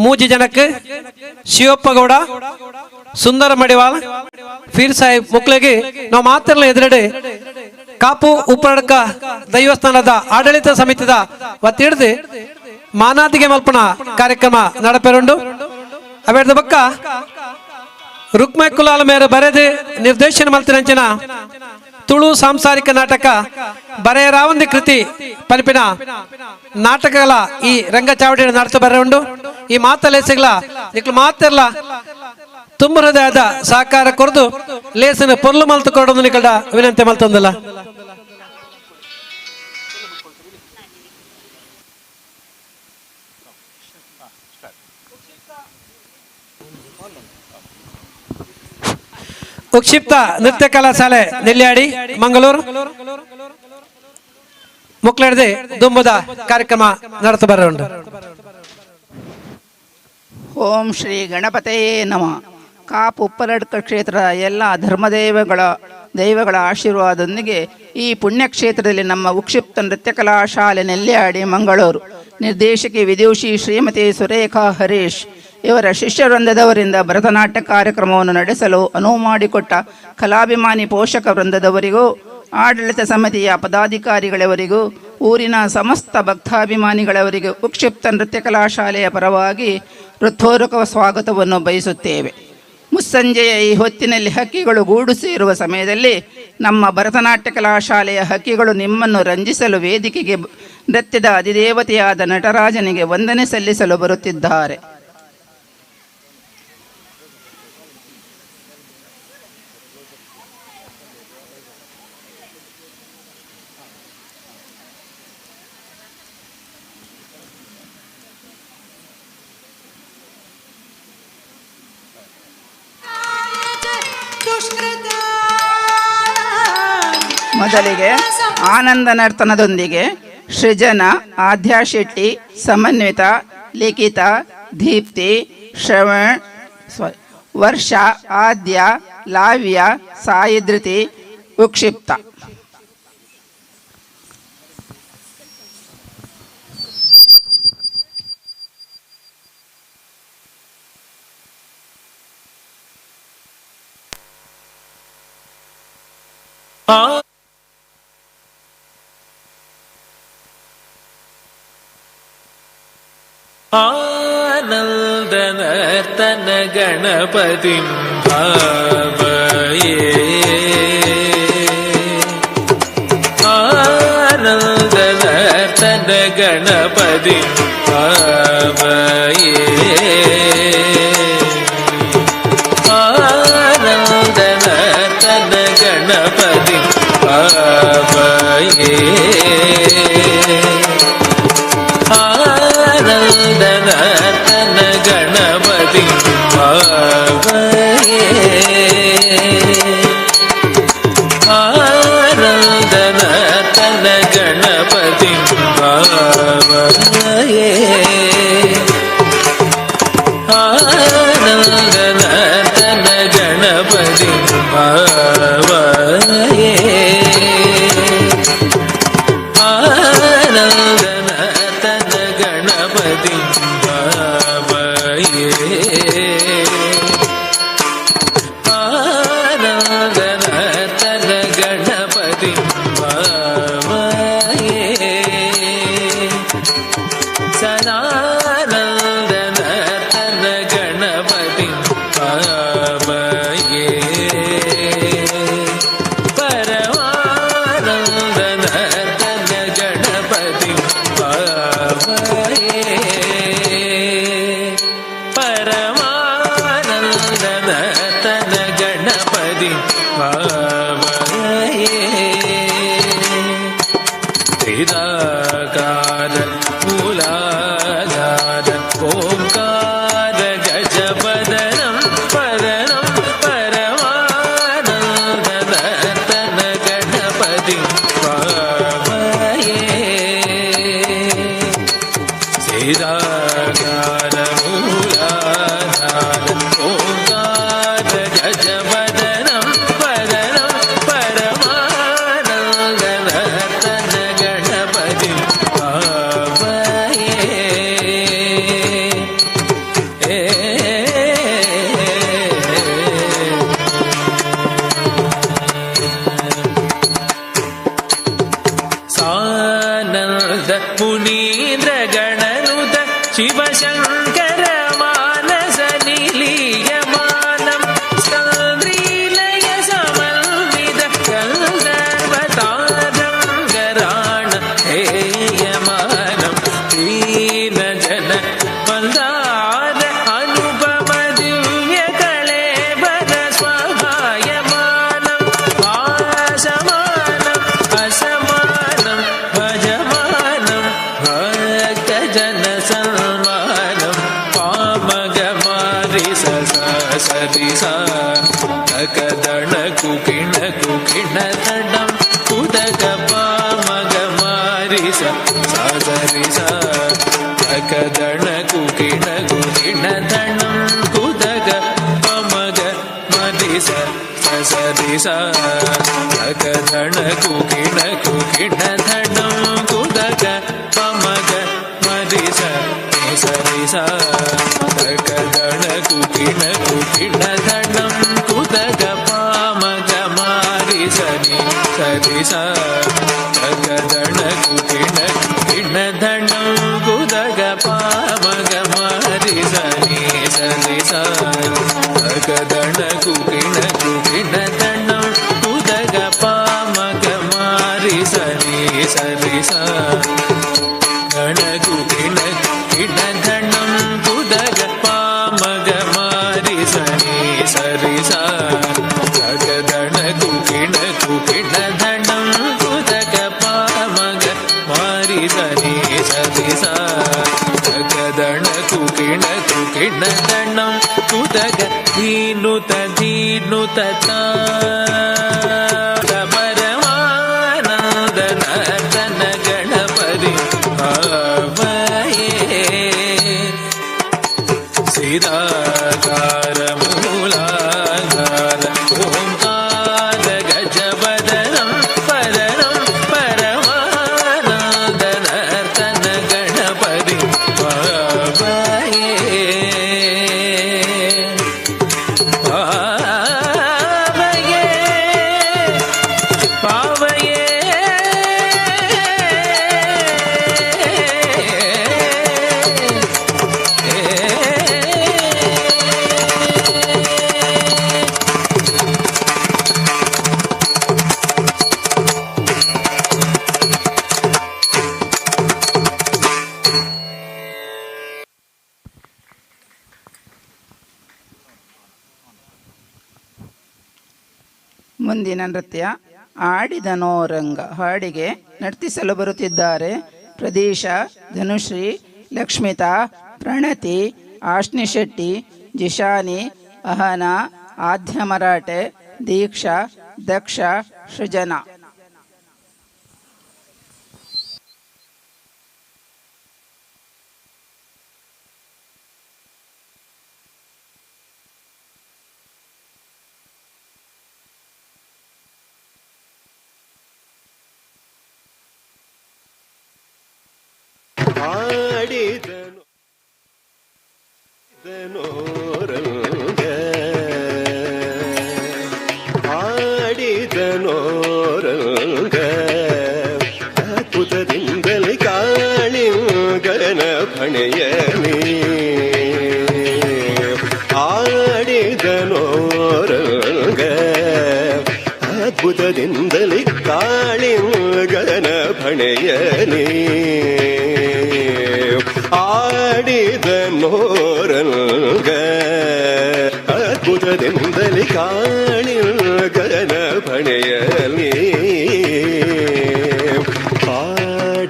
ಮೂಜಿ ಜನಕ್ಕೆ ಶಿವಪ್ಪಗೌಡ, ಸುಂದರ ಮಡಿವಾಳ, ಫೀರ್ ಸಾಹೇಬ್ ಮುಕ್ಲೆಗೆ ನಾವು ಮಾತ್ರಲ್ಲ ಎದುರುಡೆ ಕಾಪು ಉಪ್ಪರಡ್ಕ ದೈವಸ್ಥಾನದ ಆಡಳಿತ ಸಮಿತಿದ ವತಿಡ್ದು ಮಾನಾದಿಗೆ ಮಲ್ಪನ ಕಾರ್ಯಕ್ರಮ ನಡಪೆರುಂಡು. ಅವೆಡ್ದ ಬಕ್ಕ ರುಕ್ಮ ಕುಲಾಲ ಮೇರೆ ಬರೆದು ನಿರ್ದೇಶನ ಮಲ್ತಿನಂಚಿನ ತುಳು ಸಾಂಸಾರಿಕ ನಾಟಕ ಬರೆಯರಾವಂದಿ ಕೃತಿ ಪನಿಪಿನ ನಾಟಕಗಳ ಈ ರಂಗ ಚಾವಡಿ ನಡತ ಬರೆ ಉಂಡು. ಈ ಮಾತಲೇಸಿಗ್ಲ ನಿಕ್ಲು ಮಾತಿರ್ಲ ತುಂಬ ಹೃದಯದ ಸಹಕಾರ ಕೊರದು ಲೇಸನ ಪೊರ್ಲು ಮಲ್ತು ಕೊಡೋದು ನಿಕಲ್ಡ ವಿನಂತಿ ಮಲ್ತೊಂದಲ್ಲ. ಉಕ್ಷಿಪ್ತ ನೃತ್ಯ ಕಲಾಶಾಲೆ ನೆಲ್ಯಾಡಿ ಮಂಗಳೂರು ಮುಕ್ಲಡ್ದೆ ದುಂಬದ ಕಾರ್ಯಕ್ರಮ ನಡೆದು ಬರೋಣ. ಓಂ ಶ್ರೀ ಗಣಪತಯೇ ನಮಃ. ಕಾಪು ಉಪ್ಪಲಡ್ಕ ಕ್ಷೇತ್ರದ ಎಲ್ಲ ಧರ್ಮದೈವಗಳ ದೈವಗಳ ಆಶೀರ್ವಾದದೊಂದಿಗೆ ಈ ಪುಣ್ಯಕ್ಷೇತ್ರದಲ್ಲಿ ನಮ್ಮ ಉಕ್ಷಿಪ್ತ ನೃತ್ಯ ಕಲಾಶಾಲೆ ನೆಲ್ಯಾಡಿ ಮಂಗಳೂರು ನಿರ್ದೇಶಕಿ ವಿದೂಷಿ ಶ್ರೀಮತಿ ಸುರೇಖಾ ಹರೀಶ್ ಇವರ ಶಿಷ್ಯವೃಂದದವರಿಂದ ಭರತನಾಟ್ಯ ಕಾರ್ಯಕ್ರಮವನ್ನು ನಡೆಸಲು ಅನುವು ಮಾಡಿಕೊಟ್ಟ ಕಲಾಭಿಮಾನಿ ಪೋಷಕ ವೃಂದದವರಿಗೂ, ಆಡಳಿತ ಸಮಿತಿಯ ಪದಾಧಿಕಾರಿಗಳವರಿಗೂ, ಊರಿನ ಸಮಸ್ತ ಭಕ್ತಾಭಿಮಾನಿಗಳವರಿಗೂ ಉಕ್ಷಿಪ್ತ ನೃತ್ಯ ಕಲಾಶಾಲೆಯ ಪರವಾಗಿ ಹೃತ್ಪೂರ್ವಕ ಸ್ವಾಗತವನ್ನು ಬಯಸುತ್ತೇವೆ. ಮುಸ್ಸಂಜೆಯ ಈ ಹೊತ್ತಿನಲ್ಲಿ ಹಕ್ಕಿಗಳು ಗೂಡು ಸೇರುವ ಸಮಯದಲ್ಲಿ ನಮ್ಮ ಭರತನಾಟ್ಯ ಕಲಾಶಾಲೆಯ ಹಕ್ಕಿಗಳು ನಿಮ್ಮನ್ನು ರಂಜಿಸಲು ವೇದಿಕೆಗೆ ನೃತ್ಯದ ಅಧಿದೇವತೆಯಾದ ನಟರಾಜನಿಗೆ ವಂದನೆ ಸಲ್ಲಿಸಲು ಬರುತ್ತಿದ್ದಾರೆ. ಮೊದಲಿಗೆ ಆನಂದ ನರ್ತನದೊಂದಿಗೆ ಸೃಜನ, ಆದ್ಯಾ ಶೆಟ್ಟಿ, ಸಮನ್ವಿತ, ಲಿಖಿತ, ದೀಪ್ತಿ, ಶ್ರವಣ್, ಸಾರಿ ವರ್ಷ, ಆದ್ಯ, ಲಾವ್ಯ, ಸಾಯಿಧೃತಿ, ಉಕ್ಷಿಪ್ತ. आनन्दनर्तन गणपतिं भावये, आनन्दनर्तन गणपतिं भावये, आनन्दनर्तन गणपतिं भावये, आनन्दनर्तन गणपतिं भावये, आनन्दनर्तन गणपतिं भावये, आनन्दनर्तन गणपतिं भावये, आनन्दनर्तन गणपतिं भावये, आनन्दनर्तन गणपतिं भावये, सदानन्दनर्तन गणपतिं भावये, परमानन्दनर्तन गणपतिं भावये, परमानन्दनर्तन गणपतिं भावये, त्रिदाकार मूलाधार ओंकार गजवदनं वदनं परमानन्दनर्तन गणपतिं भावये, श्रीराकार मूलाधार ओंकार गजवदनं वदनं परमानन्दनर्तन गणपतिं भावये। ಸಾನಂದ ಮುನೀಂದ್ರ ಗಣನುತ ಶಿವಶಂಕರ ಮಾನಸ ನಿಲೀಯಮಾನಂ ಸ್ಕಂದ್ರೀಲಯ ಸಮನ್ವಿತ ಗಂಧರ್ವತಾರಂಗರಾಣ ಹೇಯಮಾನಂ ದೀನ ಜನ ಮಂದಾರ ಅನುಪಮ ದಿವ್ಯ ಕಳೇಬರ ಸ್ವಭಾಯಮಾನಂ ಭಾಸಮಾನಂ ಅಸಮಾನಂ ಭಜಮಾನಂ ಭಕ್ತ ಜನ ಸನ್ಮಾನಂ ಪಾಮಗ ಮಾರಿ ಸ ಸರಿ ಸ ಕದಣ ಕುಕಿಣ ಕುಕಿಣ ತಡಂ ಕುದಕ ಪಾಮಗ ಮಾರಿ ಸ ಸರಿ ಸ ಕದಣ ಕುಕಿಣ ಕುಕಿಣ ತಣಂ ಕುದಕ ಪಮಗ ಮರಿ ಸ ಸರಿ ಸ ಕದಣ ಕುಕಿಣ ಕುಕಿಣ ತಣಂ ಕುದಕ ಪಮಗ ಮರಿ ಸ ಸರಿ ಸ ಕದಣ ಕುಕಿಣ ಕುಕಿಣ ತಣಂ ಕುದಕ ಪಾಮಗ ಮಾರಿ ಸರಿ ಸರಿ ಸ ಕದಣ ಕುಕಿಣ ಕುಕಿಣ ತಣಂ ಕುದಕ ಪಾಮಗ ಮಾರಿ ಸರಿ ಸರಿ ಸ ಕದಣ ಕುಕಿಣ ಕುಕಿಣ ತಣಂ ಕುದಕ ಪಾಮಗ ಮಾರಿ ಸರಿ ಸರಿ ಸ ಗಣ ಕುಕಿಣ ಕಿಣ ಧಣಂ ಕುದಗ ಪಾಮಗ ಮಾರಿ ಸರಿ ಸರಿ ಸ ಗಗದಣ ಕುಕಿಣ ಕುಕಿಣ ಧಣಂ ಕುದಗ ಪಾಮಗ ಮಾರಿ ಸರಿ ಸರಿ ಸ ಗಗದಣ ಕುಕಿಣ ಕುಕಿಣ ಧಣಂ ಕುದಗ ಧೀನುತ ಧೀನುತ ಪರಮಾನಂದ ನರ್ತನ ಗಣಪತಿ ಭಾವಯೇ ಸಿದಾಕಾರ ಮೂಲಾಧಾರ ಓಂಕಾರ ಗಜವದನಂ ಪರಂ ಪರಮಾನಂದ ನರ್ತನ ಗಣಪತಿ ಭಾವಯೇ ಭಾವಯೇ ಪಾವಯೇ ಮುಂದಿನ ನೃತ್ಯ ಆಡಿದನೋ ರಂಗ ಹಾಡಿಗೆ ನರ್ತಿಸಲು ಬರುತ್ತಿದ್ದಾರೆ ಪ್ರದೀಶ, ಧನುಶ್ರೀ, ಲಕ್ಷ್ಮಿತಾ, ಪ್ರಣತಿ, ಆಶ್ನಿ ಶೆಟ್ಟಿ, ಜಿಶಾನಿ, ಅಹನಾ, ಆದ್ಯ ಮರಾಠೆ, ದೀಕ್ಷಾ, ದಕ್ಷ, ಸೃಜನಾ. ಆಡಿದನು ರಂಗ ಆಡಿದನೋ ರಂಗ ಅದ್ಭುತದಿಂದಲೇ ಕಾಳಿಂಗನ ಫಣೆಯಲಿ ಆಡಿದನೋ ರಂಗ ಅದ್ಭುತದಿಂದಲೇ ಕಾಳಿಂಗನ ಫಣೆಯಲಿ ಆಡಿದನೋರಂಗ ಅದ್ಭುತದಿಂದಲೇ ಕಾಳಿಂಗನ ಫಣೆಯಲಿ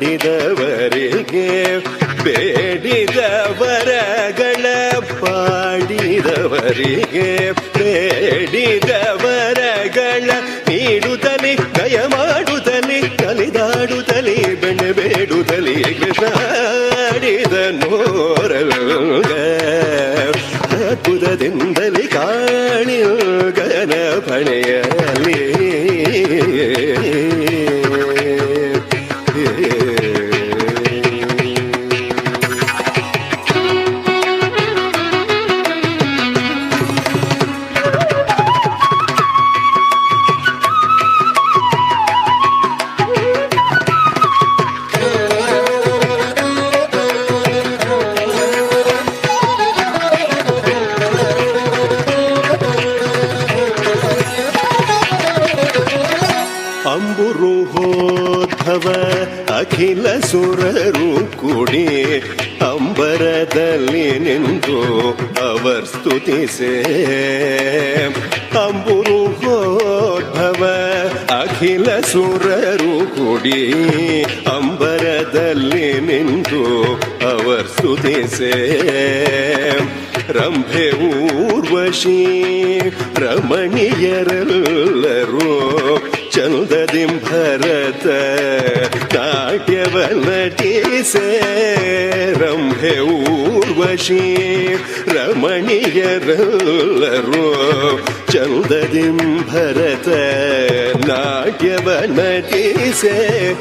ಪಾಡಿದವರಿಗೆ ಬೇಡಿದ ವರಗಳ ಪಾಡಿದವರಿಗೆ ಬೇಡಿದ ವರಗಳ ನೀಡುತ್ತಲೇ ದಯ ಮಾಡುತ್ತಲೇ ಕಲಿದಾಡುತ್ತಲೇ ಬೆಣ್ಣೆ ಬೇಡುತ್ತಲೇ ಕೃಷ್ಣ ಆಡಿದ ನೋರಂಗ ಅದ್ಭುತದಿಂದಲೇ ಕಾಣಿಗನ ಫಣೆಯಲ್ಲಿ Thank you. ಅಖಿಲ ಸುರರು ಕೂಡಿ ಅಂಬರದಲ್ಲಿ ನಿಂತು ಅವರ್ ಸ್ತುತಿಸೆ. ಅಂಬುರುಹೋದ್ಭವ ಅಖಿಲ ಸುರರು ಕೂಡಿ ಅಂಬರದಲ್ಲಿ ನಿಂತು ಅವರ್ ಸ್ತುತಿಸೆ. ರಂಭೆ ಊರ್ವಶಿ ರಮಣೀಯರೆಲ್ಲರೂ ಚಂದದಿಂ ಭರತ ನಾಟ್ಯವ ನಟಿಸೆ. ರಂಭೆ ಊರ್ವಶಿ ರಮಣೀಯರೆಲ್ಲರೂ ಚಂದದಿಂ ಭರತ ನಾಟ್ಯವ ನಟಿಸೆ.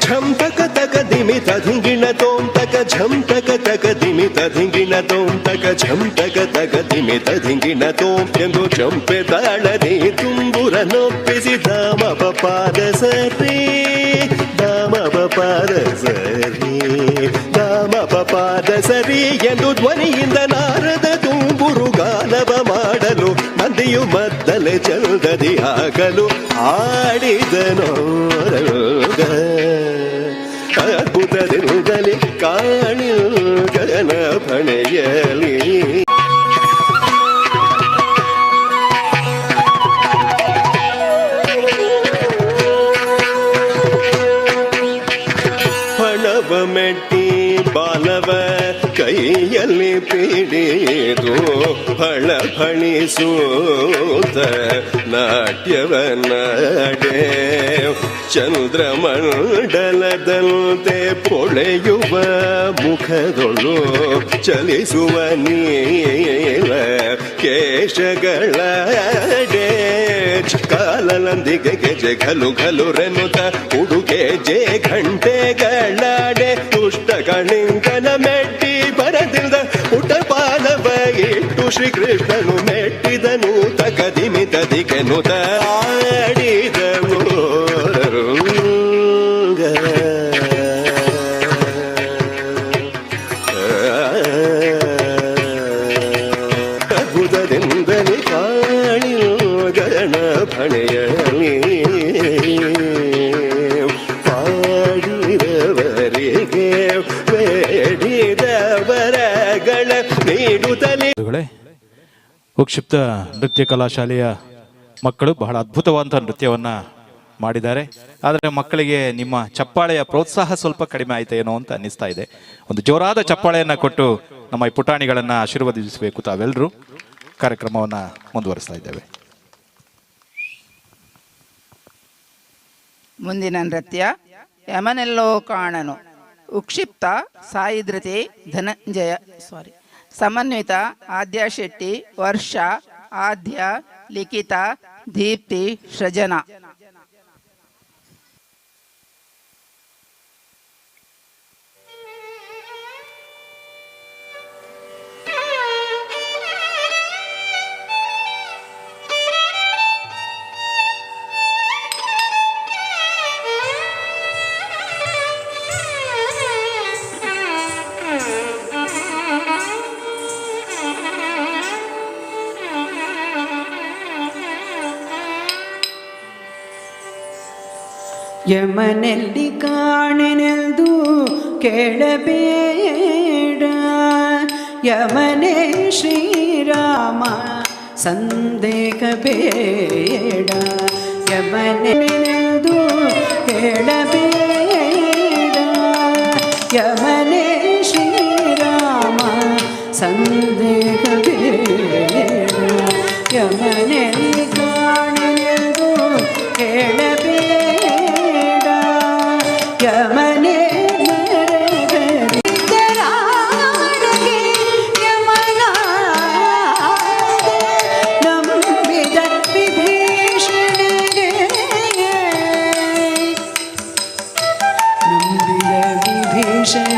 ಝಂ ತಕ ತಕ ಧಿಮಿತ ಧಿಂಗಿಣ ತೋಂ ತಕ ಝಂ ತಕ ತಕ ಧಿಮಿತ ಧಿಂಗಿಣ ತೋಂ ತಕ ಝಂ ತಕ ತಕ ಧಿಮಿತ ಧಿಂಗಿಣ ತೋಂ ಎಂದು ಚಂಪೆ ತಾಳದಿ ತುಂಬುರನೊಪ್ಪಿಸಿ ಧಾಮ ಪಾದ ಸರಿ ಧಾಮ ಪಾದ ಸರಿ ಧಾಮ ಪಾದ ಸರಿ ಎಂದು ಧ್ವನಿಯಿಂದ ನಾರದ ತುಂಬುರು ಗಾನವ ಮಾಡಲು ನಂದಿಯು ಮದ್ದಲೆ ಚಂದದಿ ಆಗಲು ಆಡಿದನೋರಗ. ಅದ್ಭುತದಿಂದಲೇ ಕಾಣಿಲ್ಗನ ಫಣೆಯಲಿ. ಫಣವ ಮೆಟ್ಟಿ ಬಾಲವ ಕೈಯಲ್ಲಿ ಪಿಡಿದು ಫಳ ಫಣಿಸೂತ ನಾಟ್ಯವ ನಾಡೆ. ಚಂದ್ರಮಂಡಲದಂತೆ ಪೊಳೆಯುವ ಮುಖದೊಳು ಚಲಿಸುವ ನೀಲ ಕೇಶಗಳಡೆ. ಕಾಲಲಂದಿಗೆ ಗೆಜೆ ಘಲು ಘಲು ರೆನುತ ಉಡುಗೆ ಜೆ ಘಂಟೆಗಳಾಡೆ. ದುಷ್ಟ ಕಳಿಂಕನ ಮೆಟ್ಟಿ ಬರದಿಲ್ದ ಪುಟ ಪಾಲವ ಇಟ್ಟು ಶ್ರೀಕೃಷ್ಣನು ಮೆಟ್ಟಿದನು ತಕದಿಮಿ ತದಿಕೆನುತ ಆಡಿದನು. ಅದ್ಭುತದಿಂದಲೇ ಕಾಣಿಲ್ಗಣ ಫಣೆಯಲಿ ಪಾಡಿದವರಿಗೆ ಬೇಡಿದವರಗಳ ನೀಡುತ್ತಲೇ. ಉಕ್ಷಿಪ್ತ ನೃತ್ಯ ಕಲಾಶಾಲೆಯ ಮಕ್ಕಳು ಬಹಳ ಅದ್ಭುತವಾದಂಥ ನೃತ್ಯವನ್ನು ಮಾಡಿದ್ದಾರೆ. ಆದರೆ ಮಕ್ಕಳಿಗೆ ನಿಮ್ಮ ಚಪ್ಪಾಳೆಯ ಪ್ರೋತ್ಸಾಹ ಸ್ವಲ್ಪ ಕಡಿಮೆ ಆಯ್ತು ಏನೋ ಅಂತ ಅನ್ನಿಸ್ತಾ ಇದೆ. ಒಂದು ಜೋರಾದ ಚಪ್ಪಾಳೆಯನ್ನು ಕೊಟ್ಟು ನಮ್ಮ ಈ ಪುಟಾಣಿಗಳನ್ನು ಆಶೀರ್ವದಿಸಬೇಕು ತಾವೆಲ್ಲರೂ. ಕಾರ್ಯಕ್ರಮವನ್ನು ಮುಂದುವರಿಸ್ತಾ ಇದ್ದೇವೆ. ಮುಂದಿನ ನೃತ್ಯ ಯಮನೆಲ್ಲೋ ಕಾಣನು. ಉಕ್ಷಿಪ್ತ ಸಾಯಿಧೃತಿ ಧನಂಜಯ ಸಾರಿ ಸಮನ್ವಿತ ಆದ್ಯ ಶೆಟ್ಟಿ, ವರ್ಷ, ಆದ್ಯ, ಲಿಖಿತ, ದೀಪ್ತಿ, ಸೃಜನಾ. ಯಮನೆಲ್ಲಿ ಕಾಣೆನೆಂದು ಕೇಳಬೇಡ, ಯಮನೇ ಶ್ರೀರಾಮ ಸಂದೇಹ ಬೇಡ. ಯಮನೆಂದು ಕೇಳಬೇಡ, ಯಮನೇ ಶ್ರೀರಾಮ ಸಂದೇಹ ಬೇಡ. ಯಮನೆಲ್ಲಿ ಕಾಣೆನೆಂದು ಕೇಳಬೇಡ, ಯಮನೇ ನರಗರಿ ಯಮನಾದ ನಂಬಿದ ವಿಭೀಷಣಗೆ, ನಂಬಿದ ವಿಭೀಷಣ,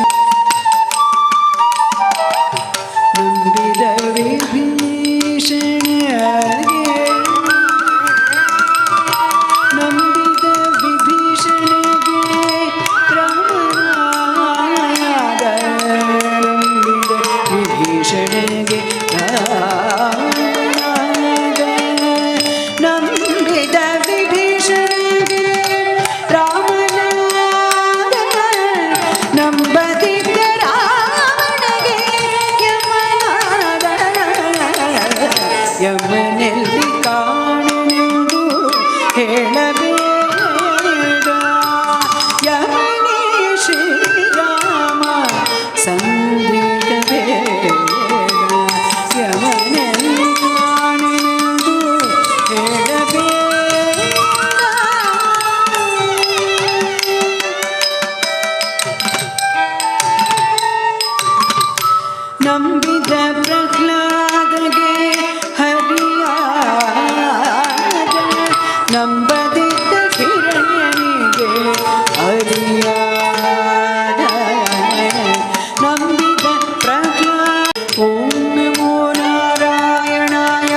ನಂಬಿದ ವಿಭೀಷಣಗೆ, ನಂಬಿದ ವಿಭೀಷಣಗೆ ರಾಮನಾದ, ನಂಬಿದ ವಿಭೀಷಣಗೆ ರಾಮನಾದ, ನಂಬಿದ ವಿಭೀಷಣಗೆ ರಾಮನಾದ, ನಂಬಿದ ಪ್ರಹ್ಲಾದಗೆ ಹರಿಯಾದ ನಂಬದಿದ್ದ ಹಿರಣ್ಯನಿಗೆ ಹರಿಯಾದ ನಂಬಿದ ಪ್ರಹ್ಲಾದ. ಓಂ ನಮೋ ನಾರಾಯಣಾಯ,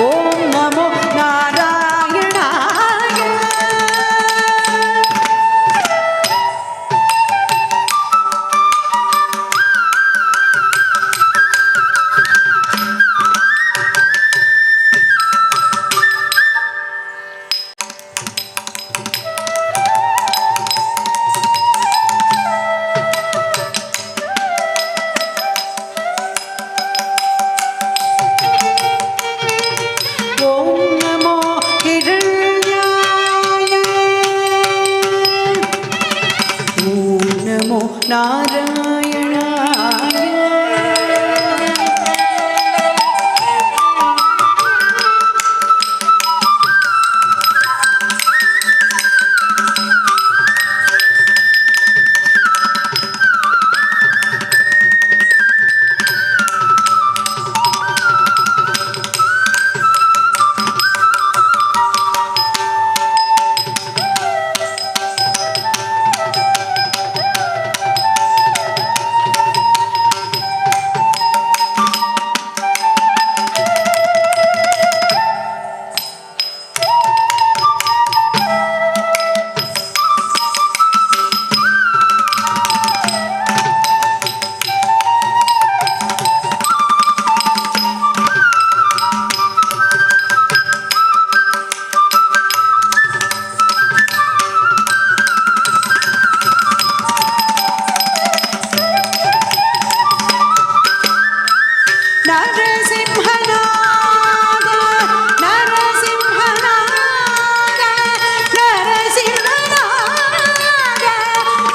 ಓಂ ನಮೋ ನಾರಾಯಣಾಯ. ಓಂ ನಮೋ ಹಿರಣ್ಯಾಯ, ಓಂ ನಮೋ ನಾರಾಯಣಾಯ. ನರಸಿಂಹನಾದ, ನರಸಿಂಹನಾದ, ನರಸಿಂಹನಾದ,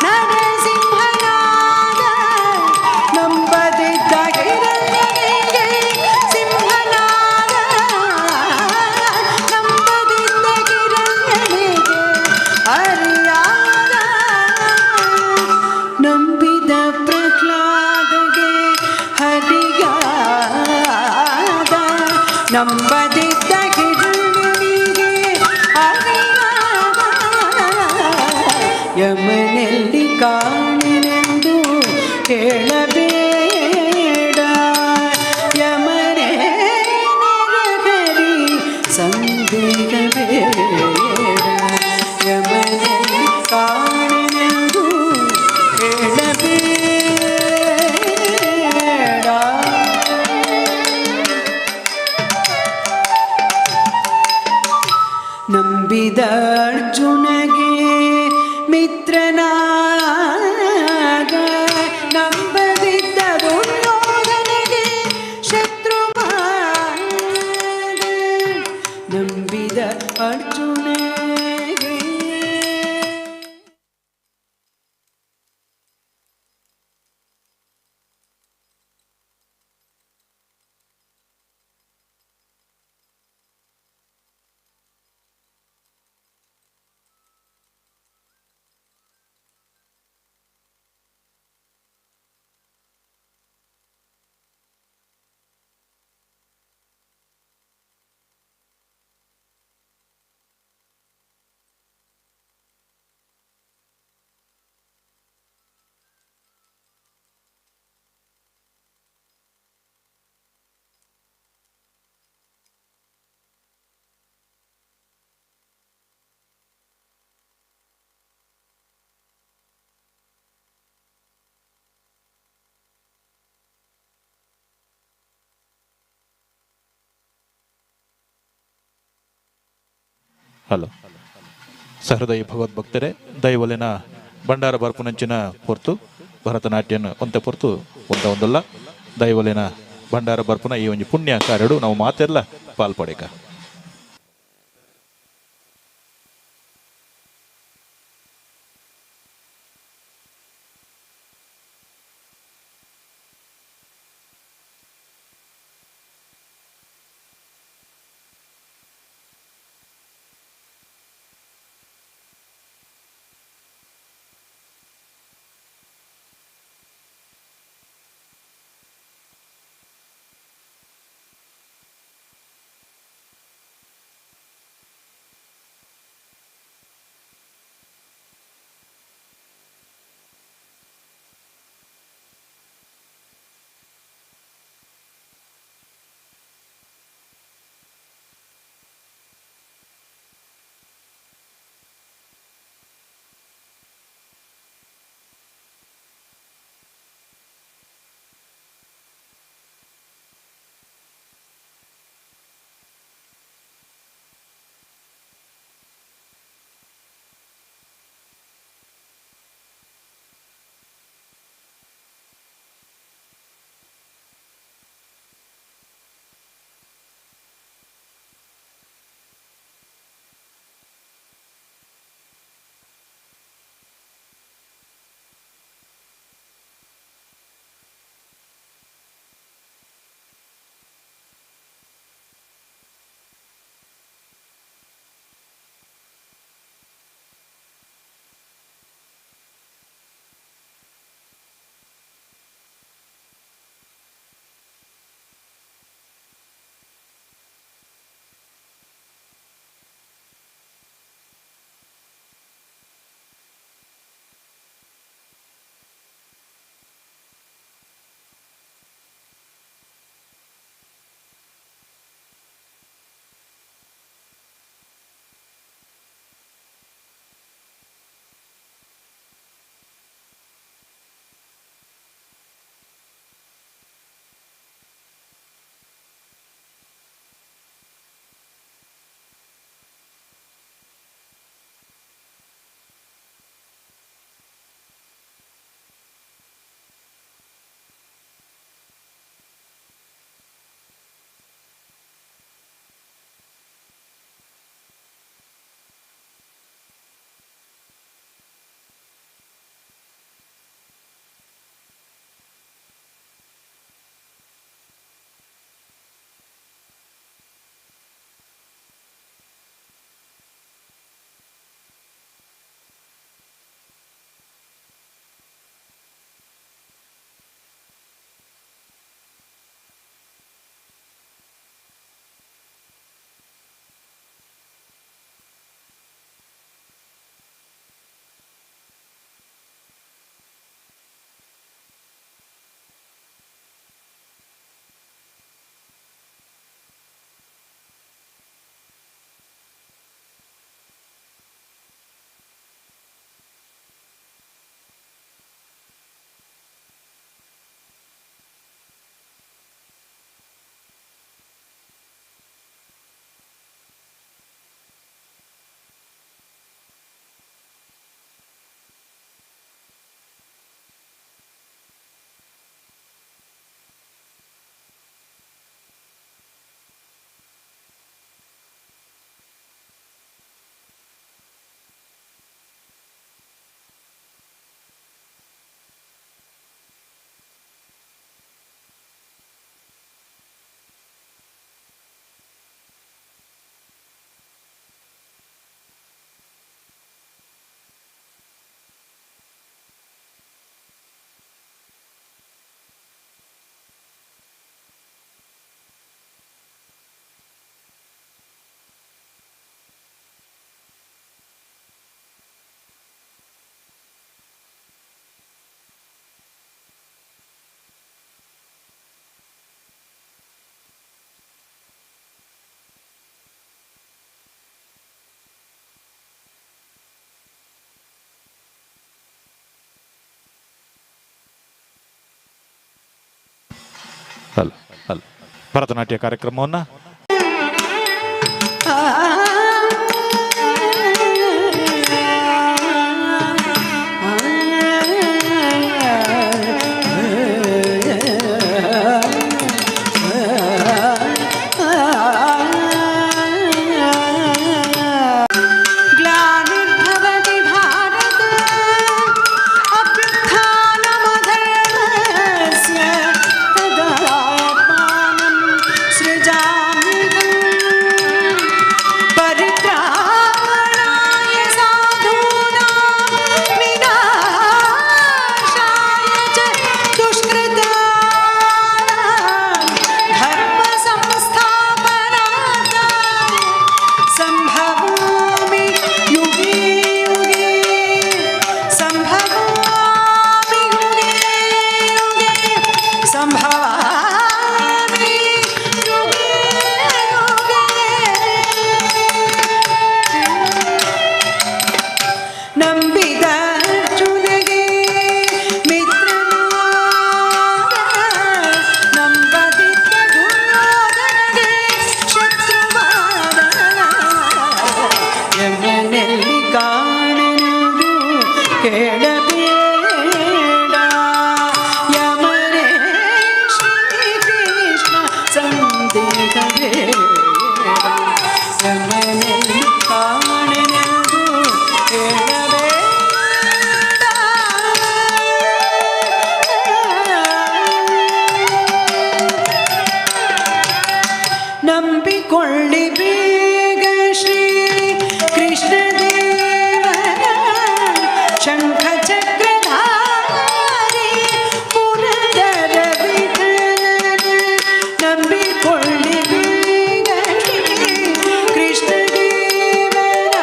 ನರಸಿಂಹನಾದ. ನಂಬದಿದ್ದ ಹಿರಣ್ಯನಿಗೆ ಸಿಂಹನಾದ, ನಂಬದಿದ್ದ ಹಿರಣ್ಯನಿಗೆ ಹರಿಯಾದ. ನಂಬಿದ ಪ್ರಹ್ಲಾದಗೆ ಹರಿಯಾದ, ನಂಬದಿದ್ದ ಹಿರಣ್ಯನಿಗೆ ಹರಿಯಾದ. ಯಮನೆಲ್ಲಿ ಕಾಣೆನೆಂದು ಹೇಳಬೇಡ, ಯಮನೇ ನರಹರಿ ಸಂದೇಹಬೇಡ. ಯಮನೆಲ್ಲಿ ಕಾಣೆನೆಂದು ಹೇಳಬೇಡ. ನಂಬಿದ ಅರ್ಜುನಗೆ ಮಿತ್ರನಾದ, ನಂಬದಿದ್ದ ದುರ್ಯೋಧನಗೆ ಶತ್ರುವಾದ. ನಂಬಿದ ಅರ್ಜುನಗೆ. ಹಲೋ ಸಹೃದಯ ಭಗವದ್ಭಕ್ತರೇ, ದೈವಲಿನ ಭಂಡಾರ ಬರ್ಪುನಂಚಿನ ಪೊರ್ತು ಭರತನಾಟ್ಯನ ಒಂತೆ ಪೊರ್ತು ಒಂದ ಒಂದಲ್ಲ ದೈವಲಿನ ಭಂಡಾರ ಬರ್ಪುನ ಈ ಒಂಜಿ ಪುಣ್ಯ ಕಾರ್ಯಡು ನಾವು ಮಾತೆಲ್ಲ ಪಾಲ್ಪಡೇಕ. ಭರತನಾಟ್ಯ ಕಾರ್ಯಕ್ರಮವನ್ನು ಗ್ಲಾನಿರ್ಭವತಿ ಭಾರತ ಅಭ್ಯುತ್ಥಾನಮಧರ್ಮಸ್ಯ ತದಾತ್ಮಾನಂ ಸೃಜಾಮ್ಯಹಂ. ಪರಿತ್ರಾಣಾಯ ಸಾಧೂನಾಂ ವಿನಾಶಾಯ ಚ ದುಷ್ಕೃತಾಂ ಧರ್ಮ ಸಂಸ್ಥಾಪನಾರ್ಥಾಯ ಸಂಭವಾಮಿ ಯುಗೆ ಯುಗೆ ಸಂಭವಾಮಿ ಯುಗೆ ಯುಗೆ ಸಂಭವಾಮಿ ಯುಗೆ ಯುಗೆ. ನಂಬಿದ ಅರ್ಜುನಗೆ ಮಿತ್ರನಾದ, ನಂಬದಿದ್ದ ದುರ್ಯೋಧನಗೆ ಶತ್ರುವಾದ. ಯಮನೆಲ್ಲಿ ಕಾಣೆನೆಂದು ಕೇಳಬೇಡ, ಯಮನೇ ಶ್ರೀಕೃಷ್ಣ ಸಂದೇಹಬೇಡ. ಯಮನೆಲ್ಲಿ ಕಾಣೆನೆಂದು ಕೇಳಬೇಡ. ನಂಬಿಕೊಳ್ಳಿ ಬೇಗ ಶ್ರೀ ಕೃಷ್ಣದೇವನ ಶಂಖ ಚಕ್ರಧಾರಿ ಪುರಂದರ ವಿಠಲನ. ನಂಬಿಕೊಳ್ಳಿ ಬೇಗ ಶ್ರೀ ಕೃಷ್ಣದೇವನ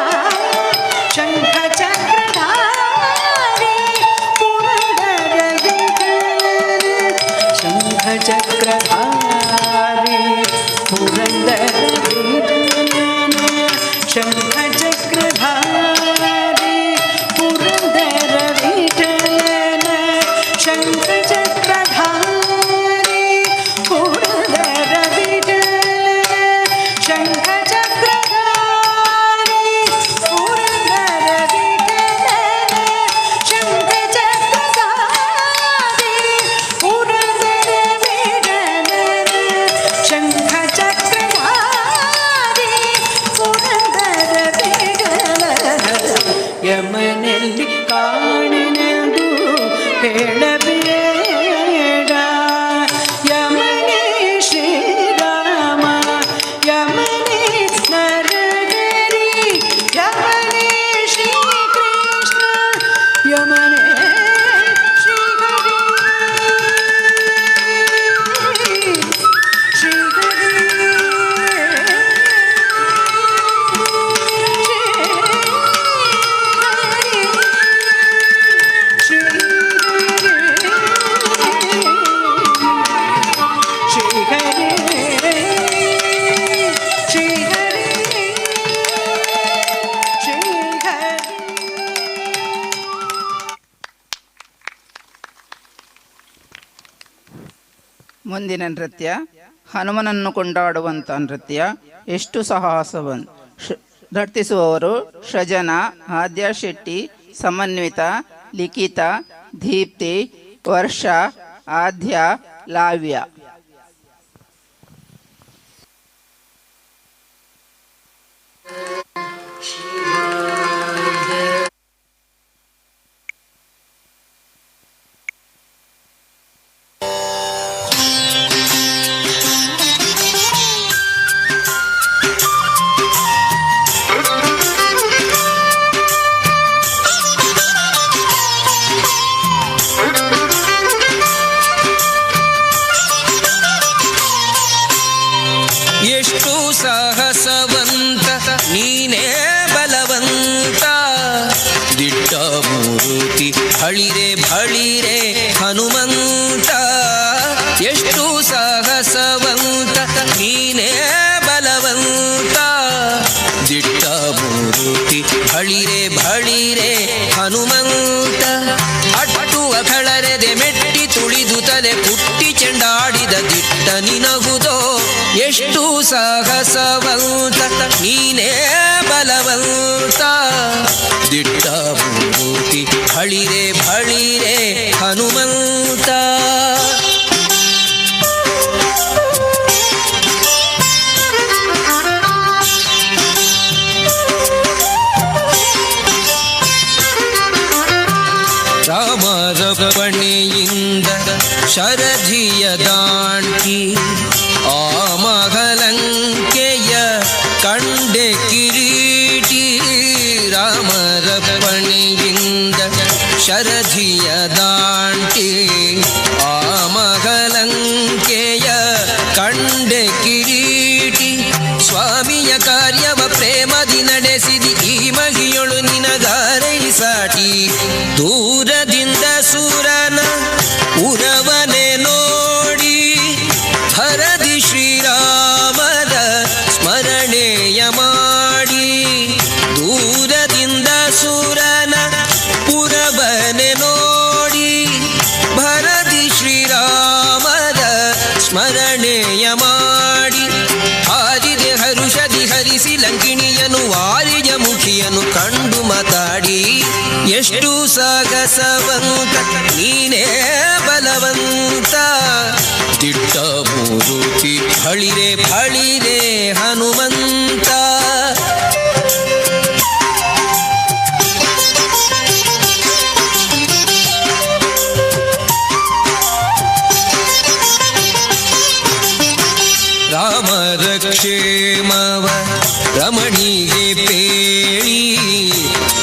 ಶಂಖ ಚಕ್ರಧಾರಿ ಪುರಂದರ ವಿಠಲನ. ಶಂಖ ಚಕ್ರಧಾರಿ ಪುರಂದರ ವಿಠಲನ. ಶಂಖ ಚಕ್ರಧಾರಿ ಪುರಂದರ ವಿಠಲನ. ಶಂಖ ಚಕ್ರಧಾರಿ ಪುರಂದರ ವಿಠಲನ. ಶಂಖ ಚಕ್ರಧಾರಿ ಪುರಂದರ ವಿಠಲನ. ಶಂಖ ಚಕ್ರಧಾರಿ ಪುರಂದರ ವಿಠಲನ. ಶಂಖ ಚಕ್ರಧಾರಿ ಪುರಂದರ ವಿಠಲನ. ಯಮನೆಲ್ಲಿ ಕಾಣೆನೆಂದು ಹೇಳಬೇಡ, ಯಮನೇ ಶ್ರೀರಾಮ, ಯಮನೇ ನರಹರಿ, ಯಮನೇ ಶ್ರೀಕೃಷ್ಣ, ಯಮನೇ ಶ್ರೀಹರಿ. ಶ್ರೀಹರಿ ಶ್ರೀಹರಿ ಶ್ರೀಹರಿ ಶ್ರೀಹರಿ. ಮುಂದಿನ ನೃತ್ಯ ಹನುಮನನ್ನು ಕೊಂಡಾಡುವಂಥ ನೃತ್ಯ ಎಷ್ಟು ಸಾಹಸವನ್. ನರ್ತಿಸುವವರು ಸೃಜನ, ಆದ್ಯ ಶೆಟ್ಟಿ, ಸಮನ್ವಿತ, ಲಿಖಿತ, ದೀಪ್ತಿ, ವರ್ಷ, ಆದ್ಯ, ಲಾವ್ಯ. ಎಷ್ಟು ಸಾಹಸವಂತ ನೀನೇ ಬಲವಂತ, ದಿಟ್ಟ ಮೂರುತಿ ಬಳಿರೆ ಬಳಿರೆ ಹನುಮಂತ. ಎಷ್ಟು ಸಾಹಸವಂತ ನೀನೇ ಬಲವಂತ, ದಿಟ್ಟ ಮೂರುತಿ ಬಳಿರೆ ಬಳಿರೆ ಹನುಮಂತ. ಅಟ್ಟುವ ಕಳರೆದೆ ಮೆಟ್ಟಿ ತುಳಿದು ತಲೆ ಪುಟ್ಟಿ ಚೆಂಡಾಡಿದ ದಿಟ್ಟ ನಿನಗುದೋ ಸಾಹಸವಂತ ನೀನೇ ಬಲವಂತ, ದಿಟ್ಟ ಮೂರ್ತಿ ಬಳಿರೆ ಬಳಿರೆ ಹನುಮಂತ. ರಾಮರಪ್ಪಣೆಯಿಂದ ಶರಧಿಯ ದಾಂಟಿ ಆ ಮಗಲಂಕೆಯ ಕಂಡೆ ಕಿರೀಟಿ. ರಾಮರಪ್ಪಣೆಯಿಂದ ಶರಧಿಯ ದಾಂಟಿ ಆ ಮಗಲಂಕೆಯ ಕಂಡೆ ಕಿರೀಟಿ. ಸ್ವಾಮಿಯ ಕಾರ್ಯವ ಪ್ರೇಮದಿ ನಡೆಸಿದಿ ಈ ಮಹಿಯೊಳು ನಿನಗಾರೈ ಸಾಟಿ. ದೂರದಿಂದ ಸುರನ ಉರವನೆ ನೋಡಿ ಹರದಿ ಶ್ರೀರಾಮರ ಸ್ಮರಣೆಯ ಮಾಡಿ. ದೂರದಿಂದ ಸುರನ ಪುರವನೆ ನೋಡಿ ಭರದಿ ಶ್ರೀರಾಮರ ಸ್ಮರಣೆಯ ಮಾಡಿ. ಹಾರಿದೆ ಹರುಷದಿ ಹರಿಸಿ ಲಂಕಿಣಿಯನು ವಾರಿಯ ಮುಖಿಯನು ಕಂಡು ಮಾತಾಡಿ. ಎಷ್ಟು ಸಾಹಸವಂತ ನೀನೇ ಬಲವಂತ, ದಿಟ್ಟ ಮೂರುತಿ ಬಳಿರೆ ಬಳಿರೆ ಹನುಮಂತ. ರಾಮರ ಕ್ಷೇಮವ ರಮಣಿಗೆ ಪೇಳಿ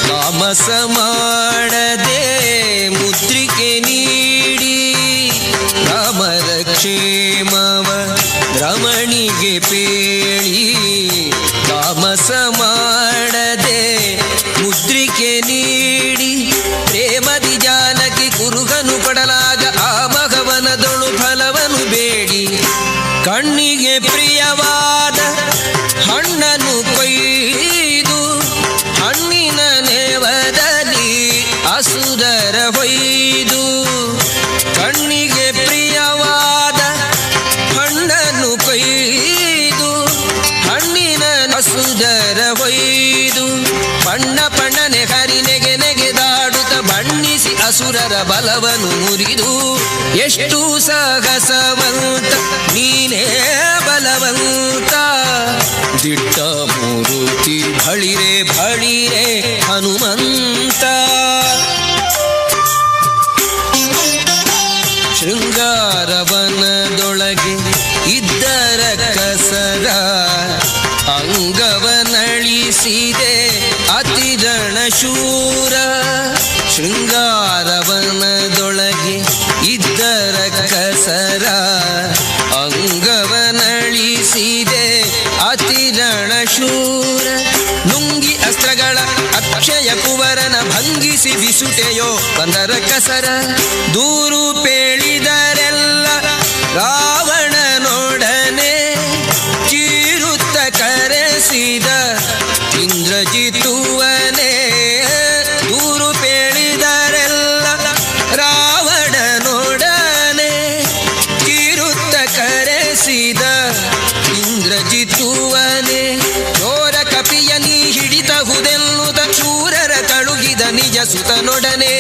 ತಾಮಸ ಮಾಡದೆ ಮುದ್ರಿಕೆ ನೀಡಿ. ರಾಮರ ಕ್ಷೇಮವ ರಮಣಿಗೆ ಪೇಳಿ ತಾಮಸ ಮಾಡದೆ ಮುದ್ರಿಕೆ ನೀಡಿ. ಪ್ರೇಮದಿ ಜಾನಕಿ ಕುರುಗನು ಪಡಲಾಗ ಆ ಮಗವನದೊಳು ಫಲವನು ಬೇಡಿ. ಕಣ್ಣಿಗೆ ಪ್ರಿಯವಾದ ಹಣ್ಣನು ಕೊಯ್ದು ಹಣ್ಣಿನ ನೇವದಲ್ಲಿ ಅಸುರರ ಹೊಯ್ದು. ಕಣ್ಣಿಗೆ ಪ್ರಿಯವಾದ ಹಣ್ಣನು ಕೊಯ್ದು ಹಣ್ಣಿನ ಅಸುರರ ಹೊಯ್ದು. ಬಣ್ಣ ಬಣ್ಣನೆ ಹರಿನೆಗೆ ನೆಗೆದಾಡುತ್ತ ಬಣ್ಣಿಸಿ ಅಸುರರ ಬಲವನು ಮುರಿದು. ಎಷ್ಟು ಸಾಹಸವಂತ ನೀನೇ ಬಲವಂತ, ದಿಟ್ಟ ಮೂರುತಿ ಬಳಿರೆ ಬಳಿರೆ ಹನುಮಂತ. ಶೃಂಗಾರವನದೊಳಗೆ ಇದ್ದರ ಕಸರ ಅಂಗವನಳಿಸಿದೆ ಅತಿರಣ ಶೂರ. ಶೃಂಗಾರವನದೊಳಗೆ ಇದ್ದರ ಕಸರ ಅಂಗವನಳಿಸಿದೆ ಅತಿರಣ ಶೂರ. ನುಂಗಿ ಅಸ್ತ್ರಗಳ ಅಕ್ಷಯ ಕುವರನ ಭಂಗಿಸಿ ಬಿಸುಟೆಯೋ ಬಂದರ ಕಸರ. ದೂರು ಪೇಳಿದರೆಲ್ಲ ರಾವಣನೊಡನೆ ಚೀರುತ್ತ ಕರೆಸಿದ ಇಂದ್ರಜಿತುವನೇ. ದೂರು ಪೇಳಿದರೆಲ್ಲ ರಾವಣನೊಡನೆ ಚೀರುತ್ತ ಕರೆಸಿದ ಇಂದ್ರಜಿತುವನೇ. ಚೋರ ಕಪಿಯ ನೀ ಹಿಡಿತಹುದೆನ್ನುತ ಶೂರರ ಕಳುಗಿದ ನಿಜ ಸುತನೊಡನೆ.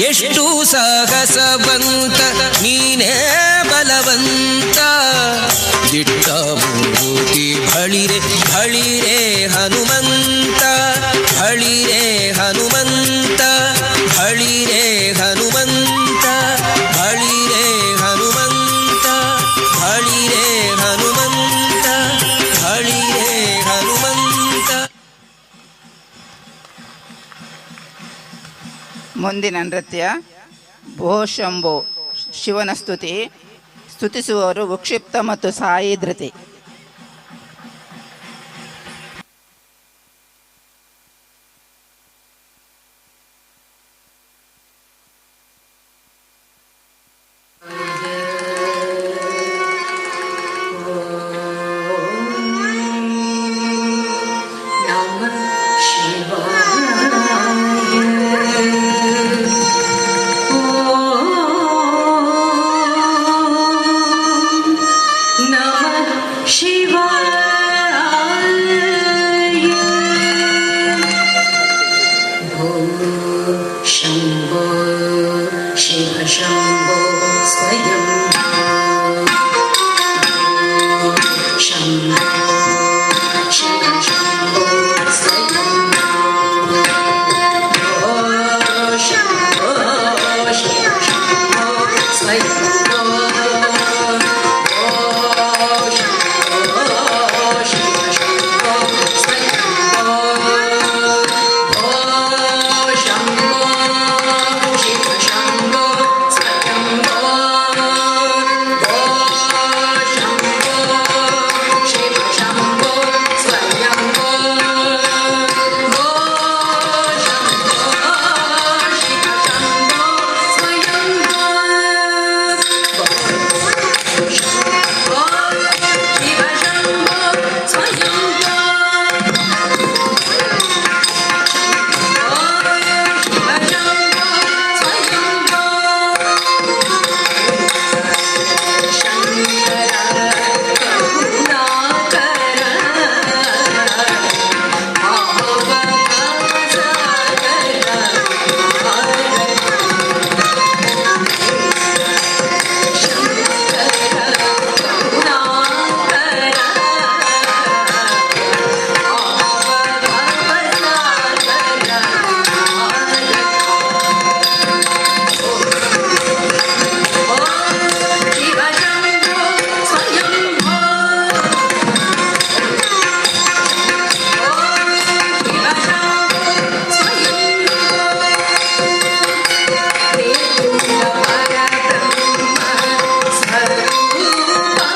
ಎಷ್ಟು ಸಾಹಸವಂತ ನೀನೇ ಬಲವಂತ, ದಿಟ್ಟ ಮೂರುತಿ ಬಳಿರೆ ಬಳಿರೆ ಹನುಮಂತ. ಬಳಿರೆ ಹನುಮಂತ ಬಳಿರೆ ಹನುಮಂತ ಬಳಿರೆ ಹನುಮಂತ ಬಳಿರೆ ಹನುಮಂತ ಬಳಿರೆ ಹನುಮಂತ. ಮುಂದಿನ ನೃತ್ಯ ಭೋ ಶಂಭೋ ಶಿವನ ಸ್ತುತಿ. ಸ್ತುತಿಸುವವರು ವಿಕ್ಷಿಪ್ತ ಮತ್ತು ಸಾಯಿ ಧೃತಿ. ನಮಃ Shiva Shambho Swayambho Shambho Shiva Shambho Swayambho Shambho Shiva Shambho Swayambho Shambho Shiva Shambho Swayambho Shambho Shiva Shambho Swayambho Shambho Shiva Shambho Swayambho Shambho Shiva Shambho Swayambho Shiva Shambho Swayambho Shiva Shambho Swayambho Shankara Karunakara Shiva Shambho Swayambho Shiva Shambho Swayambho Nirguna Parabrahma Swarupa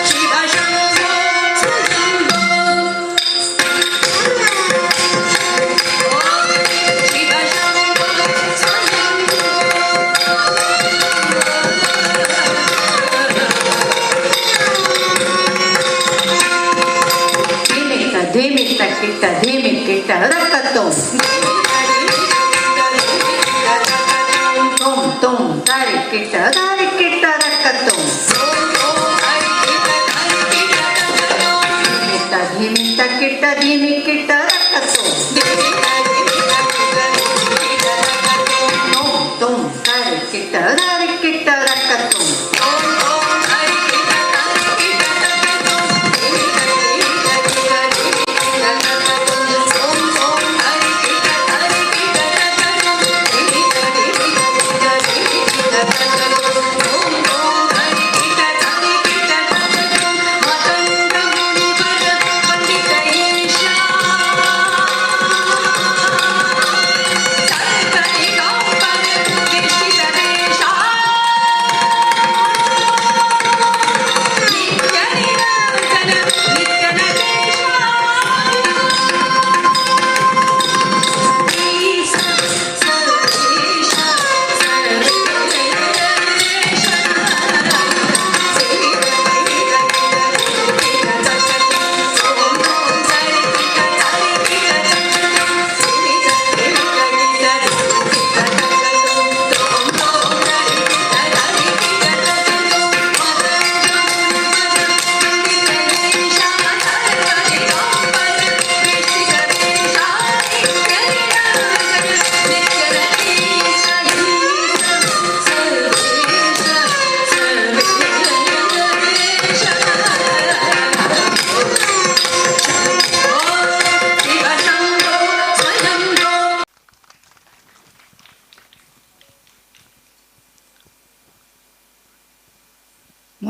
Shiva Shambho Swayambho Shiva Shambho Swayambho ಧೀಮಿತ್ತ ಧೀಮಿತ್ತ Kitta ಧೀಮಿ Kitta ರಕ್ಕತ್ತೋ ತುಂ ತುಂ ತಾರಿ ಕಿಟ್ಟ ತಾರಿ ಕಿಟ್ಟ ರಕ್ಕತ್ತೋ ಧೀಮಿತ್ತ ಧೀಮಿತ್ತ ಕಿಟ್ಟ ಧೀಮಿ ಕಿಟ್ಟ ರಕ್ಕತ್ತೋ ತುಂ ತುಂ ತಾರಿ ಕಿಟ್ಟ ತಾರಿ ಕಿಟ್ಟ ರಕ್ಕತ್ತೋ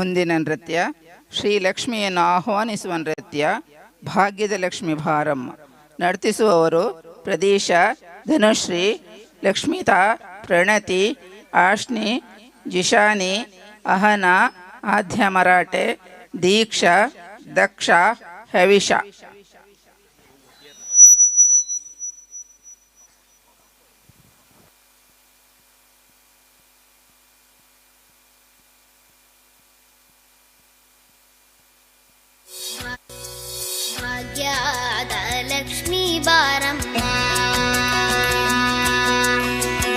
ಮುಂದಿನ ನೃತ್ಯ ಶ್ರೀ ಲಕ್ಷ್ಮಿಯನ್ನು ಆಹ್ವಾನಿಸುವ ನೃತ್ಯ ಭಾಗ್ಯದ ಲಕ್ಷ್ಮಿ ಭಾರಮ್ಮ. ನರ್ತಿಸುವವರು ಪ್ರದೀಶ, ಧನುಶ್ರೀ, ಲಕ್ಷ್ಮಿತಾ, ಪ್ರಣತಿ, ಆಶ್ನಿ, ಜಿಶಾನಿ, ಅಹನಾ, ಆದ್ಯ ಮರಾಠೆ, ದೀಕ್ಷಾ, ದಕ್ಷ, ಹವಿಷ. ಭಾಗ್ಯದ ಲಕ್ಷ್ಮೀ ಬಾರಮ್ಮ,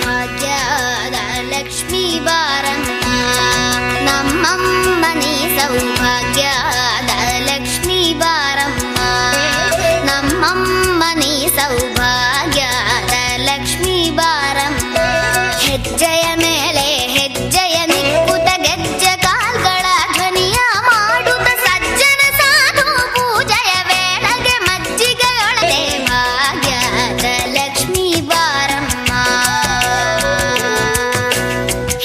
ಭಾಗ್ಯದ ಲಕ್ಷ್ಮೀ ಬಾರಮ್ಮ, ನಮ್ಮಮ್ಮನೇ ಸೌಭಾಗ್ಯದ ಲಕ್ಷ್ಮೀ ಬಾರಮ್ಮ, ನಮ್ಮಮ್ಮನೇ ಸೌಭಾಗ್ಯದ ಲಕ್ಷ್ಮೀ ಬಾರಮ್ಮ. ಹೆಜ್ಜೆಯ ಮೇಲೆ ಹೆಜ್ಜೆಯ ನಿಕ್ಕುತ ಗೆಜ್ಜೆ ಕಾಲ್ಗಳ ಧ್ವನಿಯ ಮಾಡುತ್ತ ಸಜ್ಜನ ಸಾಧು ಪೂಜೆಯ ವೇಳೆಗೆ ಮಜ್ಜಿಗೆಯೊಳಗೆ ಭಾಗ್ಯದ ಲಕ್ಷ್ಮೀ ಬಾರಮ್ಮ.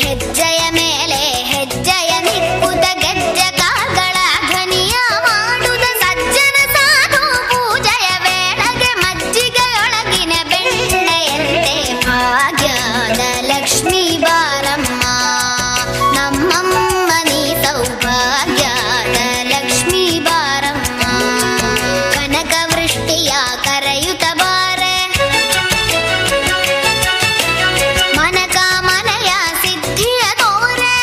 ಹೆಜ್ಜೆಯ ಮೇಲೆ ಹೆಜ್ಜೆಯ ನಿಕ್ಕುತ ಗೆಜ್ಜೆ ಕಾಲ್ಗಳ ಧ್ವನಿಯ ಮಾಡುತ್ತ ಸಜ್ಜನ ಸಾಧು ಪೂಜೆಯ ವೇಳೆಗೆ ಮಜ್ಜಿಗೆಯೊಳಗಿನ ಬೆಣ್ಣೆಯಂತೆ ಭಾಗ್ಯದ ಲಕ್ಷ್ಮೀ ಬಾರಮ್ಮ, ನಮ್ಮಮ್ಮನಿ ಸೌಭಾಗ್ಯದ ಲಕ್ಷ್ಮೀ ಬಾರಮ್ಮ. ಕನಕವೃಷ್ಟಿಯ ಕರೆಯುತ ಬಾರೆ, ಮನಕಾಮನೆಯ ಸಿದ್ಧಿಯ ತೋರೆ,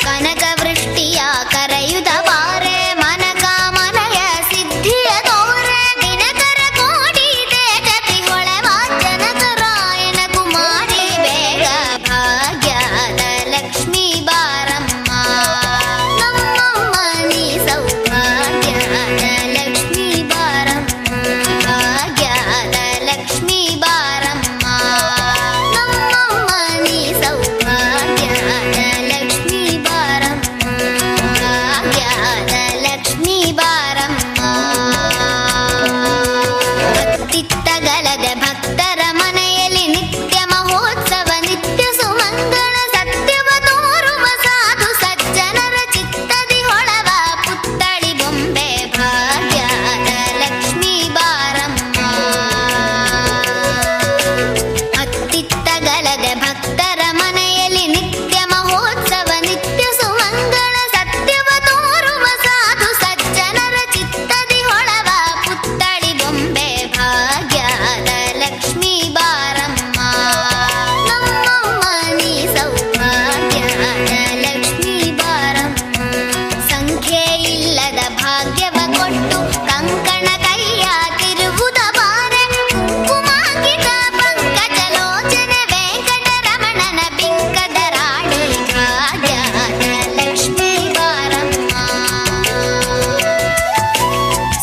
ಕನಕವೃಷ್ಟಿಯ ಕರೆಯುತ ಬಾರೆ, ಮನಕಾಮನೆಯ ಸಿದ್ಧಿಯ ತೋರೆ, ದಿನಕರ ಕೋಟಿ ತೇಜತಿ ಹೊಳೆವ ಜನಕರಾಯನ ಕುಮಾರಿ ಬೇಗ ಭಾಗ್ಯದ ಲಕ್ಷ್ಮೀ ಬಾರಮ್ಮ, ನಮ್ಮಮ್ಮನಿ ಸೌಭಾಗ್ಯದ ಲಕ್ಷ್ಮೀ ಬಾರಮ್ಮ, ಭಾಗ್ಯದ ಲಕ್ಷ್ಮೀ ಬಾರಮ್ಮ, ನಮ್ಮಮ್ಮನಿ ಸೌಭಾಗ್ಯದ ಲಕ್ಷ್ಮೀ ಬಾರಮ್ಮ, ಭಾಗ್ಯದ ಲಕ್ಷ್ಮೀ ಬಾರಮ್ಮ. ಭಕ್ತಿತ್ತಗಲದ ಭಕ್ತರ ಮನೆಯಲ್ಲಿ ನಿತ್ಯ ಮಹೋತ್ಸವ ನಿತ್ಯ ಸುಮಂಗಳ ಸತ್ಯವ ತೋರುವ ಸಾಧು ಸಜ್ಜನರ ಚಿತ್ತದಿ ಹೊಳವ ಪುತ್ತಳಿ ಬೊಂಬೆ ಭಾಗ್ಯದ ಲಕ್ಷ್ಮೀ ಬಾರಮ್ಮ. ಅತ್ತಿತ್ತಗಲದ ಭಕ್ತರ ಮನೆಯಲ್ಲಿ ನಿತ್ಯ ಮಹೋತ್ಸವ ನಿತ್ಯ ಸುಮಂಗಳ ಸತ್ಯವ ತೋರುವ ಸಾಧು ಸಜ್ಜನರ ಚಿತ್ತದಿ ಹೊಳವ ಪುತ್ತಳಿ ಬೊಂಬೆ ಭಾಗ್ಯದ ಲಕ್ಷ್ಮೀ ಬಾರಮ್ಮ, ನಮ್ಮಮ್ಮನಿ ಸೌಭಾಗ್ಯದ ಲಕ್ಷ್ಮೀ ಬಾರಮ್ಮ. ಸಂಖ್ಯೆ ಇಲ್ಲದ ಭಾಗ್ಯವ ಕೊಟ್ಟು ಕಂಕಣ ಕೈಯ ತಿರುವುದ ಬಾರೆ, ಕುಂಕುಮಾಂಕಿತ ಪಂಕಜಲೋಚನೆ ವೆಂಕಟರಮಣನ ಬಿಂಕದ ರಾಣಿ ಭಾಗ್ಯದ ಲಕ್ಷ್ಮೀ ಬಾರಮ್ಮ.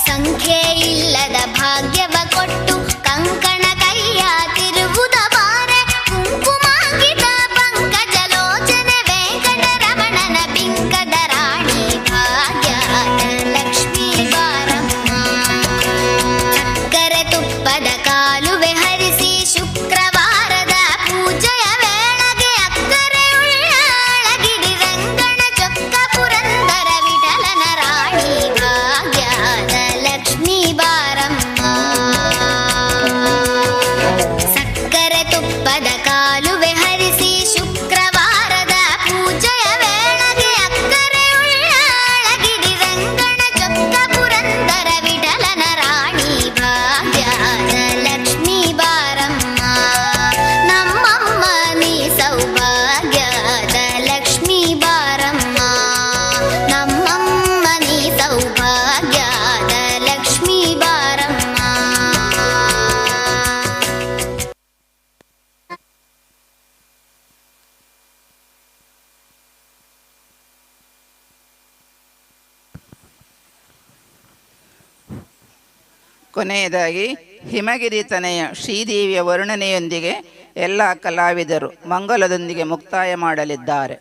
ಸಂಖ್ಯೆ ಇಲ್ಲದ ಭಾಗ್ಯವ ಕೊಟ್ಟು ಕಂಕಣ ಕೈಯ ತಿರುವುದ ಬಾರೆ, ಕುಂಕುಮಾಂಕಿತ ಪಂಕಜಲೋಚನೆ ವೆಂಕಟರಮಣನ ಬಿಂಕದ ರಾಣಿ ಭಾಗ್ಯದ ಲಕ್ಷ್ಮೀ ಬಾರಮ್ಮ. ಸಕ್ಕರೆ ತುಪ್ಪದ ಕಾಲುವೆ ಹರಿಸಿ ಶುಕ್ರವಾರದ ಪೂಜೆಯ ವೇಳೆಗೆ ಅಕ್ಕರೆಯುಳ್ಳಗಿರಿ ರಂಗಣ ಚೊಕ್ಕ ಪುರಂದರ ವಿಠಲನ ರಾಣಿ ಭಾಗ್ಯದ ಲಕ್ಷ್ಮೀ ಬಾರಮ್ಮ. ಸಕ್ಕರೆ ತುಪ್ಪದ ಕಾಲುವೆ ಹರಿಸಿ ಶುಕ್ರವಾರದ ಪೂಜೆಯ ವೇಳೆಗೆ ಅಕ್ಕರೆಯುಳ್ಳಗಿರಿ ರಂಗಣ ಚೊಕ್ಕ ಪುರಂದರ ವಿಠಲನ ರಾಣಿ ಭಾಗ್ಯದ ಲಕ್ಷ್ಮೀ ಬಾರಮ್ಮ, ನಮ್ಮಮ್ಮನಿ ಸೌಭಾಗ್ಯದ ಲಕ್ಷ್ಮೀ ಬಾರಮ್ಮ, ನಮ್ಮಮ್ಮನಿ ಸೌಭಾಗ್ಯದ ಲಕ್ಷ್ಮೀ ಬಾರಮ್ಮ. ಕೊನೆಯದಾಗಿ ಹಿಮಗಿರಿ ತನೆಯ ಶ್ರೀದೇವಿಯ ವರ್ಣನೆಯೊಂದಿಗೆ ಎಲ್ಲ ಕಲಾವಿದರು ಮಂಗಲದೊಂದಿಗೆ ಮುಕ್ತಾಯ ಮಾಡಲಿದ್ದಾರೆ.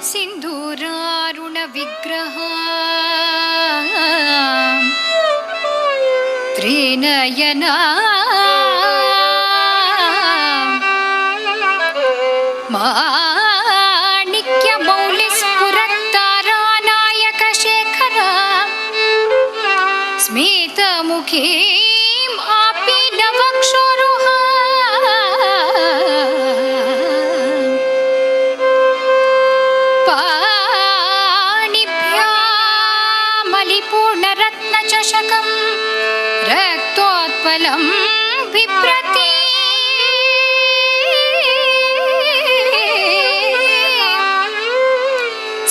ಸಿಂಧೂರಾರುಣ ವಿಗ್ರಹ ತ್ರಿನಯನ ಮಾಣಿಕ್ಯ ಮೌಲಿಸ್ಫುರತ್ತಾರಾನಾಯಕ ಶೇಖರ ಸ್ಮಿತಮುಖೀಂ ಆಪಿ ನವಕ್ಷೋರುಹ ಪಾಣಿಭ್ಯಾಮಲಿಪೂರ್ಣರತ್ನಚಷಕಂ ರಕ್ತೋತ್ಪಲಂ ಬಿಭ್ರತಿ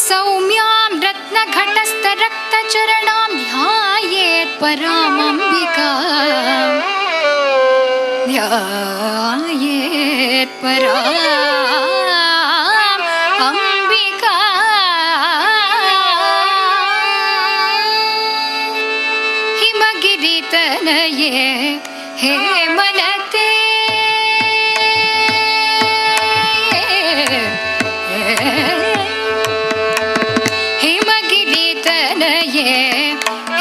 ಸೌಮ್ಯಾಂ ರತ್ನಘಟಸ್ಥರಕ್ತಚರಣಾಂ ಧ್ಯಾಯೇತ್ ಪರಾಮಂಬಿಕಾ ಧ್ಯಾಯೇತ್ ಪರಾಂ ಅಂಬಿಕಾ. ಹಿಮಗಿರಿತನಯೇ ಹೇಮಲತೆ ಹಿಮಗಿರಿತನಯೇ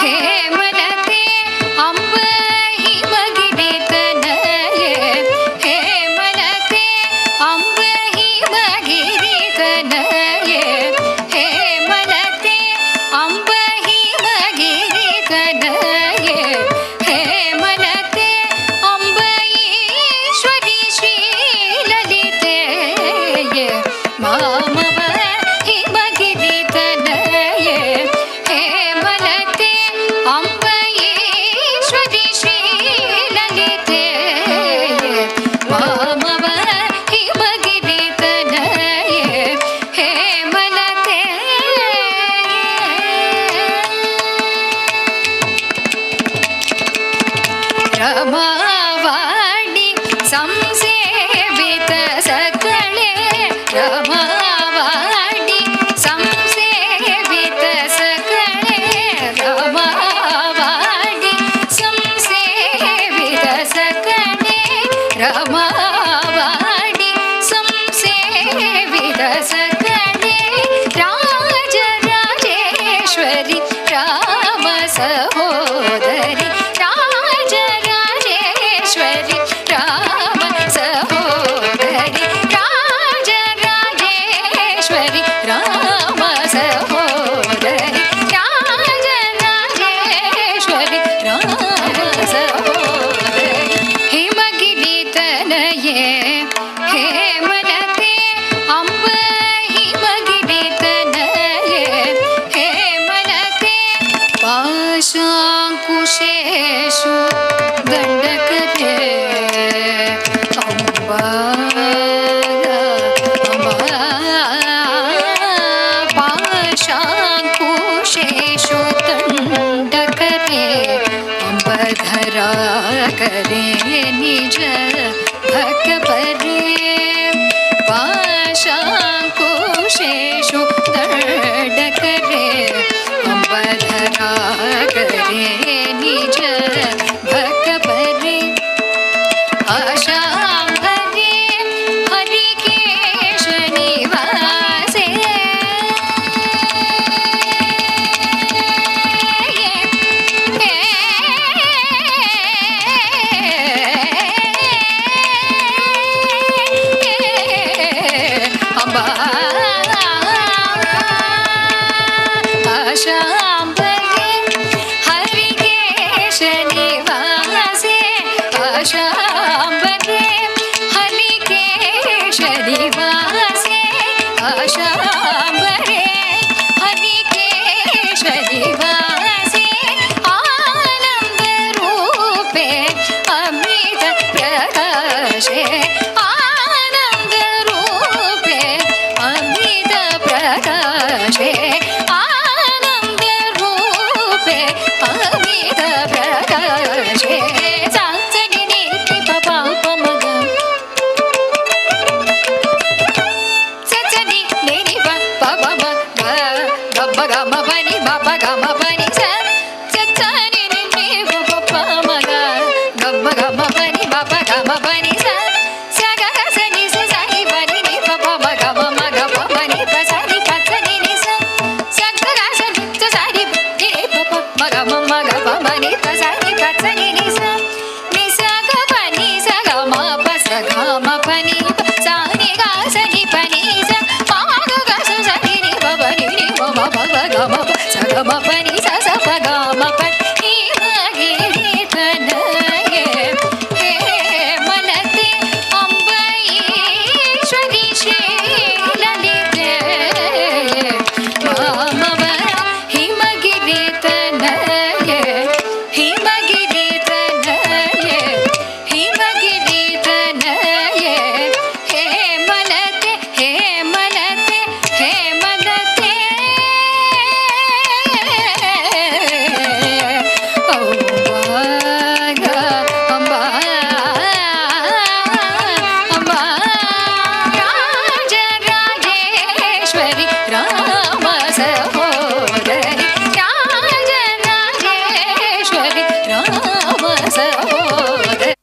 ಹೇಮಲತೆ ಅಂಬ ಹಿಮಗಿರಿತನಯೇ ಹೇಮಲತೆ ಅಂಬ ಹಿಮಗಿರಿತನಯೇ ಹೇಮಲತೆ ಅಂಬ ಹಿಮಗಿರಿತನಯೇ ಹೇಮಲತೆ ಅಂಬ ಈಶ್ವರಿ ಶ್ರೀಲಲಿತೆ ಮಾಮವ ಹಿಮಗಿರಿತನಯೇ ಹೇಮಲತೆ ಅಂಬ ಈಶ್ವರಿ ಶ್ರೀಲಲಿತೆ ಮಾಮವ ಹಿಮಗಿರಿತನಯೇ ಹೇಮಲತೆ. ರಮಾವಾಣಿ ಸಂಸೇವಿತ ಸಕಳೆ ರಮಾವಾಣಿ ಸಂಸೇವಿತ ಸಕಳೆ ರಮಾವಾಣಿ ಸಂಸೇವಿತ ಸಕಳೆ ರಮಾವಾಣಿ ಸಂಸೇವಿತ ಸಕಳೆ ರಾಜರಾಜೇಶ್ವರಿ ರಾಮ ಸಹೋದರಿ ರಾಜರಾಜೇಶ್ವರಿ ರಾಮ ಸಹೋದರಿ ರಾಜರಾಜೇಶ್ವರಿ ರಾಮ ಸಹೋದರಿ ರಾಜರಾಜೇಶ್ವರಿ ರಾಮ ಸಹೋದರಿ ಹಿಮಗಿರಿತನಯೇ ಹೇಮಲತೆ ಅಂಬ ಹಿಮಗಿರಿತನಯೇ ಹೇಮಲತೆ ಪಾಶಾಂಕುಶೇಷು ದಂಡಕರೆ ಅಂಬ ಅಂಬ ಪಾಶಾಂಕುಶೇಷು ದಂಡಕರೆ ಅಂಬಧರಾ ಕರೆ ನಿಜ ಭಕ್ತಪರೆ ಪಾಶಾಂಕುಶೇಷು ದಂಡಕರೆ ಅಂಬಧರಾ ಕರೆ ನಿಜ ಭಕ್ತಪರೆ ಆಶಾಂಭರೆ ಹರಿಕೇಶ ನಿವಾಸೆ ಅಂಬಾ ಆಶಾಂಬರೆ ಹರಿಕೇಶ ನಿವಾಸೆ ಆಶಾಂಬರೆ ಹರಿಕೇಶ ನಿವಾಸೆ ಆಶಾಂಬರೆ ಹರಿಕೇಶ ನಿವಾಸೆ ಆನಂದ ರೂಪೆ ಅಮಿತ ಪ್ರಕಾಶೆ ಆನಂದ ರೂಪೆ ಅಮಿತ ಪ್ರಕಾಶೆ ಆನಂದ ರೂಪೆ ಅಮಿತ ಪ್ರಕಾಶೆ ಸಾಂಸನಿ ನೀತಿ ಪಾಪ ಮಗ ಸಚನಿ ನೇನಿ ಪ ಪ ಮ ಗ ಗ ಗ ಮ ಪ ನಿ ಮ ಪ ಗ ಮ ಪ ನಿ ಸ ಸಚನಿ ನಿ ನಿ ಪ ಪ ಪ ಮ ಗ ಗ ಮ ಗ ಮ ಪ ನಿ ಮ ಪ ಗ ಮ ಪ ನಿ ಸ ಸ ಗ ಗ ಸ ನಿ ಸ ಸ ನಿ ಪ ನಿ ನಿ ಪ ಪ ಮ ಗ ಮ ಮ ಗ ಪ ಮ ನಿ ಪ ಸ ನಿ ಪ ಸ ಪ ನಿ ಪ ಸ ನಿ ಗ ಸ ನಿ ಪ ನಿ ಸ ಮ ಮ ಗ ಗ ಸ ಸ ನಿ ನಿ ಪ ಪ ನಿ ನಿ ಮ ಮ ಪ ಪ ಗ ಮ ಪ ಸ ಗ ಮ ಪ ನಿ ಸ ಸ ಪ ಗ ಮ ಪ ಹಿಮಗಿರಿ ತನಯೇ ಹೇಮಲತೆ ಅಂಬೈಶ್ವರಿ ಶ್ರೀ ಲಲಿತೆ ಮಾಮವರ ಹಿಮಗಿರಿ ತನಯೇ ಹಿಮಗಿರಿ ತನಯೇ ಹಿಮಗಿರಿ ತನಯೇ ಹೇಮಲತೆ ಹೇಮಲತೆ ಹೇಮಲತೆ ಅಂಬ ಅಂಬ ಅಂಬ ರಾಜರಾಜೇಶ್ವರಿ ರಾಮ ಸಹೋದರಿ ರಾಜರಾಜೇಶ್ವರಿ ರಾಮ ಸಹೋದರಿ.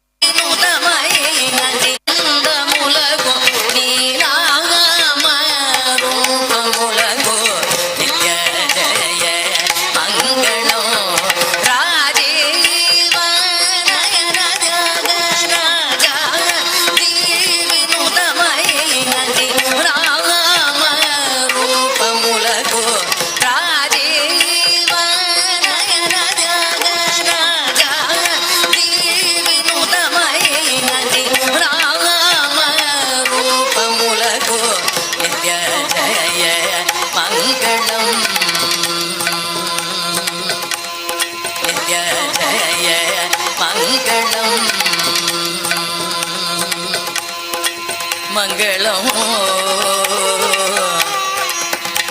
మంగళం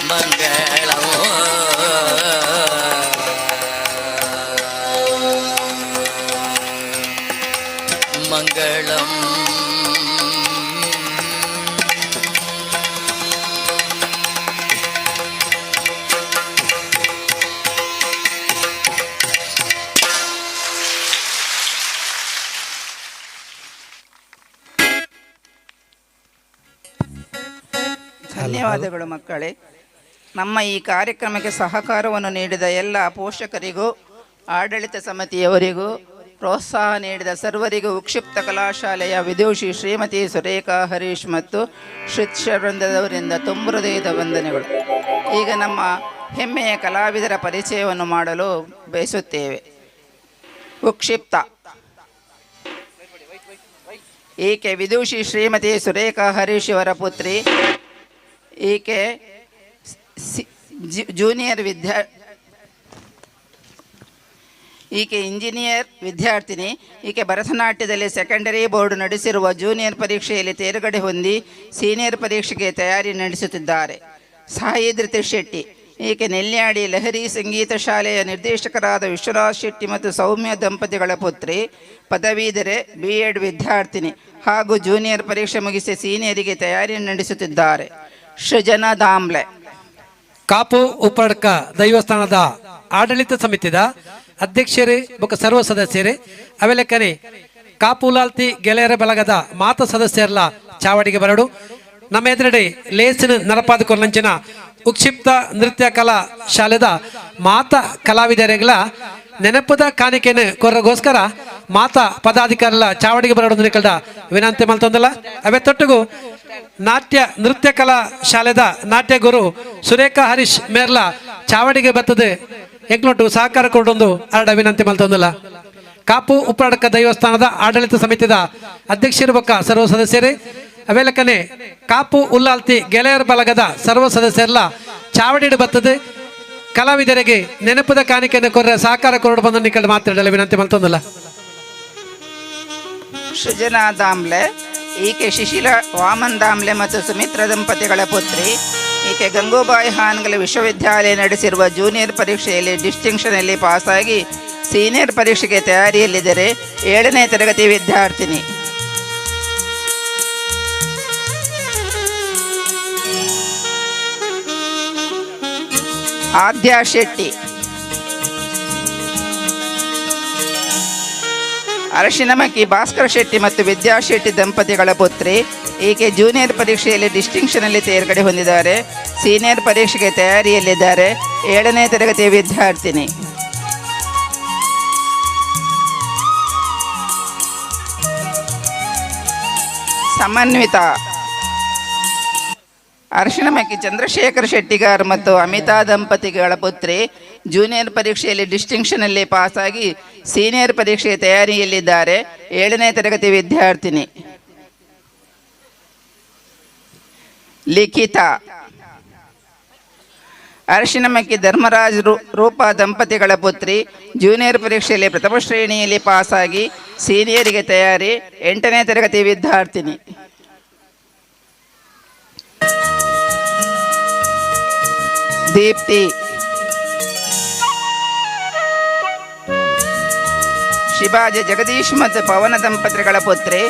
మంగళం మంగళం. ಧನ್ಯವಾದಗಳು ಮಕ್ಕಳೇ. ನಮ್ಮ ಈ ಕಾರ್ಯಕ್ರಮಕ್ಕೆ ಸಹಕಾರವನ್ನು ನೀಡಿದ ಎಲ್ಲ ಪೋಷಕರಿಗೂ, ಆಡಳಿತ ಸಮಿತಿಯವರಿಗೂ, ಪ್ರೋತ್ಸಾಹ ನೀಡಿದ ಸರ್ವರಿಗೂ ಉಕ್ಷಿಪ್ತ ಕಲಾಶಾಲೆಯ ವಿದೂಷಿ ಶ್ರೀಮತಿ ಸುರೇಖಾ ಹರೀಶ್ ಮತ್ತು ಶಿಷ್ಯವೃಂದದವರಿಂದ ತುಂಬು ಹೃದಯದ ವಂದನೆಗಳು. ಈಗ ನಮ್ಮ ಹೆಮ್ಮೆಯ ಕಲಾವಿದರ ಪರಿಚಯವನ್ನು ಮಾಡಲು ಬಯಸುತ್ತೇವೆ. ಉಕ್ಷಿಪ್ತ ಈಕೆ ವಿದೂಷಿ ಶ್ರೀಮತಿ ಸುರೇಖಾ ಹರೀಶ್ ಇವರ ಪುತ್ರಿ. ಈಕೆ ಜೂನಿಯರ್ ವಿದ್ಯಾ ಈಕೆ ಇಂಜಿನಿಯರ್ ವಿದ್ಯಾರ್ಥಿನಿ. ಈಕೆ ಭರತನಾಟ್ಯದಲ್ಲಿ ಸೆಕೆಂಡರಿ ಬೋರ್ಡ್ ನಡೆಸಿರುವ ಜೂನಿಯರ್ ಪರೀಕ್ಷೆಯಲ್ಲಿ ತೇರ್ಗಡೆ ಹೊಂದಿ ಸೀನಿಯರ್ ಪರೀಕ್ಷೆಗೆ ತಯಾರಿ ನಡೆಸುತ್ತಿದ್ದಾರೆ. ಸಾಯಿ ಧೃತಿ ಶೆಟ್ಟಿ ಈಕೆ ನೆಲ್ಯಾಡಿ ಲಹರಿ ಸಂಗೀತ ಶಾಲೆಯ ನಿರ್ದೇಶಕರಾದ ವಿಶ್ವನಾಥ್ ಶೆಟ್ಟಿ ಮತ್ತು ಸೌಮ್ಯ ದಂಪತಿಗಳ ಪುತ್ರಿ. ಪದವೀಧರೆ, ಬಿ ಎಡ್ ವಿದ್ಯಾರ್ಥಿನಿ ಹಾಗೂ ಜೂನಿಯರ್ ಪರೀಕ್ಷೆ ಮುಗಿಸಿ ಸೀನಿಯರಿಗೆ ತಯಾರಿ ನಡೆಸುತ್ತಿದ್ದಾರೆ. ಸೃಜನಾ ದಾಮ್ಲೆ. ಕಾಪು ಉಪ್ಪಡ್ಕ ದೈವಸ್ಥಾನದ ಆಡಳಿತ ಸಮಿತಿದ ಅಧ್ಯಕ್ಷರೇ ಬೊಕ್ಕ ಸರ್ವ ಸದಸ್ಯರೇ, ಅವೆಲೆಕ್ಕನೆ ಕಾಪುಲಾಲ್ತಿ ಗೆಳೆಯರ ಬಳಗದ ಮಾತ ಸದಸ್ಯರಲ್ಲ ಚಾವಡಿಗೆ ಬರಡು. ನಮ್ಮ ಎದುರುಡೆ ಲೇಸಿನ ನರಪಾದ ಕೊರ್ಲಂಚಿನ ಉಕ್ಷಿಪ್ತ ನೃತ್ಯ ಕಲಾ ಶಾಲೆದ ಮಾತ ಕಲಾವಿದರೆಗಳ ನೆನಪದ ಕಾಣಿಕೆಯನ್ನು ಕೊರಗೋಸ್ಕರ ಮಾತ ಪದಾಧಿಕಾರಿಗಳ ಚಾವಡಿಗೆ ಬರಡು ನಿಕಲ್ದ ವಿನಂತಿ ಮಲ್ತೊಂದಲ್ಲ. ಅವೇ ತೊಟ್ಟುಗು ನಾಟ್ಯ ನೃತ್ಯ ಕಲಾ ಶಾಲೆದ ನಾಟ್ಯ ಗುರು ಸುರೇಖಾ ಹರೀಶ್ ಮೇರ್ಲ ಚಾವಡಿಗೆ ಬರ್ತದೆ ಎಂಕ್ಲೊಟ್ಟು ಸಹಕಾರ ಕೊಡೊಂದು ಅರಡ ವಿನಂತಿ ಮಲ್ತೊಂದಲ್ಲ. ಕಾಪು ಉಪ್ಪರಡ್ಕ ದೈವಸ್ಥಾನದ ಆಡಳಿತ ಸಮಿತಿದ ಅಧ್ಯಕ್ಷರು ಬೊಕ್ಕ ಸರ್ವ ಸದಸ್ಯರೇ, ಅವೆಲಕನೆ ಕಾಪು ಉಲ್ಲಾಲ್ತಿ ಗೆಳೆಯರ ಬಳಗದ ಸರ್ವ ಸದಸ್ಯರಲ್ಲ ಚಾವಡಿಡು ಬರ್ತದೆ ಕಲಾವಿದರಿಗೆ ನೆನಪದ ಕಾಣಿಕೆಯನ್ನು ಕೊರ್ರ ಸಹಕಾರ ಕೊರಡು ಬಂದ ನಿಕಲ್ ಮಾತಾಡಲು ವಿನಂತಿ ಮಲ್ತೊಂದಲ್ಲ. ಸೃಜನಾ ದಾಮ್ಲೆ ಈಕೆ ಶಿಶಿಲ ವಾಮನ್ ದಾಮ್ಲೆ ಮತ್ತು ಸುಮಿತ್ರ ದಂಪತಿಗಳ ಪುತ್ರಿ. ಈಕೆ ಗಂಗೂಬಾಯಿ ಹಾನಗಲ್ ವಿಶ್ವವಿದ್ಯಾಲಯ ನಡೆಸಿರುವ ಜೂನಿಯರ್ ಪರೀಕ್ಷೆಯಲ್ಲಿ ಡಿಸ್ಟಿಂಕ್ಷನಲ್ಲಿ ಪಾಸಾಗಿ ಸೀನಿಯರ್ ಪರೀಕ್ಷೆಗೆ ತಯಾರಿಯಲ್ಲಿದ್ದರೆ 7ನೇ ತರಗತಿ ವಿದ್ಯಾರ್ಥಿನಿ. ಆದ್ಯಾ ಶೆಟ್ಟಿ ಅರಶಿನಮಕ್ಕಿ ಭಾಸ್ಕರ ಶೆಟ್ಟಿ ಮತ್ತು ವಿದ್ಯಾ ಶೆಟ್ಟಿ ದಂಪತಿಗಳ ಪುತ್ರಿ. ಈಕೆ ಜೂನಿಯರ್ ಪರೀಕ್ಷೆಯಲ್ಲಿ ಡಿಸ್ಟಿಂಕ್ಷನಲ್ಲಿ ತೇರ್ಗಡೆ ಹೊಂದಿದ್ದಾರೆ. ಸೀನಿಯರ್ ಪರೀಕ್ಷೆಗೆ ತಯಾರಿಯಲ್ಲಿದ್ದಾರೆ. 7ನೇ ತರಗತಿಯ ವಿದ್ಯಾರ್ಥಿನಿ. ಸಮನ್ವಿತ. ಅರಿಶಿಣಮಕ್ಕಿ ಚಂದ್ರಶೇಖರ್ ಶೆಟ್ಟಿಗಾರ್ ಮತ್ತು ಅಮಿತಾ ದಂಪತಿಗಳ ಪುತ್ರಿ ಜೂನಿಯರ್ ಪರೀಕ್ಷೆಯಲ್ಲಿ ಡಿಸ್ಟಿಂಕ್ಷನಲ್ಲಿ ಪಾಸಾಗಿ ಸೀನಿಯರ್ ಪರೀಕ್ಷೆಯ ತಯಾರಿಯಲ್ಲಿದ್ದಾರೆ. 7ನೇ ತರಗತಿ ವಿದ್ಯಾರ್ಥಿನಿ. ಲಿಖಿತ. ಅರಿಶಿಣಮಕ್ಕಿ ಧರ್ಮರಾಜ್ ರೂಪಾ ದಂಪತಿಗಳ ಪುತ್ರಿ ಜೂನಿಯರ್ ಪರೀಕ್ಷೆಯಲ್ಲಿ ಪ್ರಥಮ ಶ್ರೇಣಿಯಲ್ಲಿ ಪಾಸಾಗಿ ಸೀನಿಯರಿಗೆ ತಯಾರಿ. 8ನೇ ತರಗತಿ ವಿದ್ಯಾರ್ಥಿನಿ. ದೀಪ್ತಿ. ಶಿವಾಜಿ ಜಗದೀಶ್ ಮತ್ತು ಪವನ ದಂಪತಿಗಳ ಪುತ್ರಿ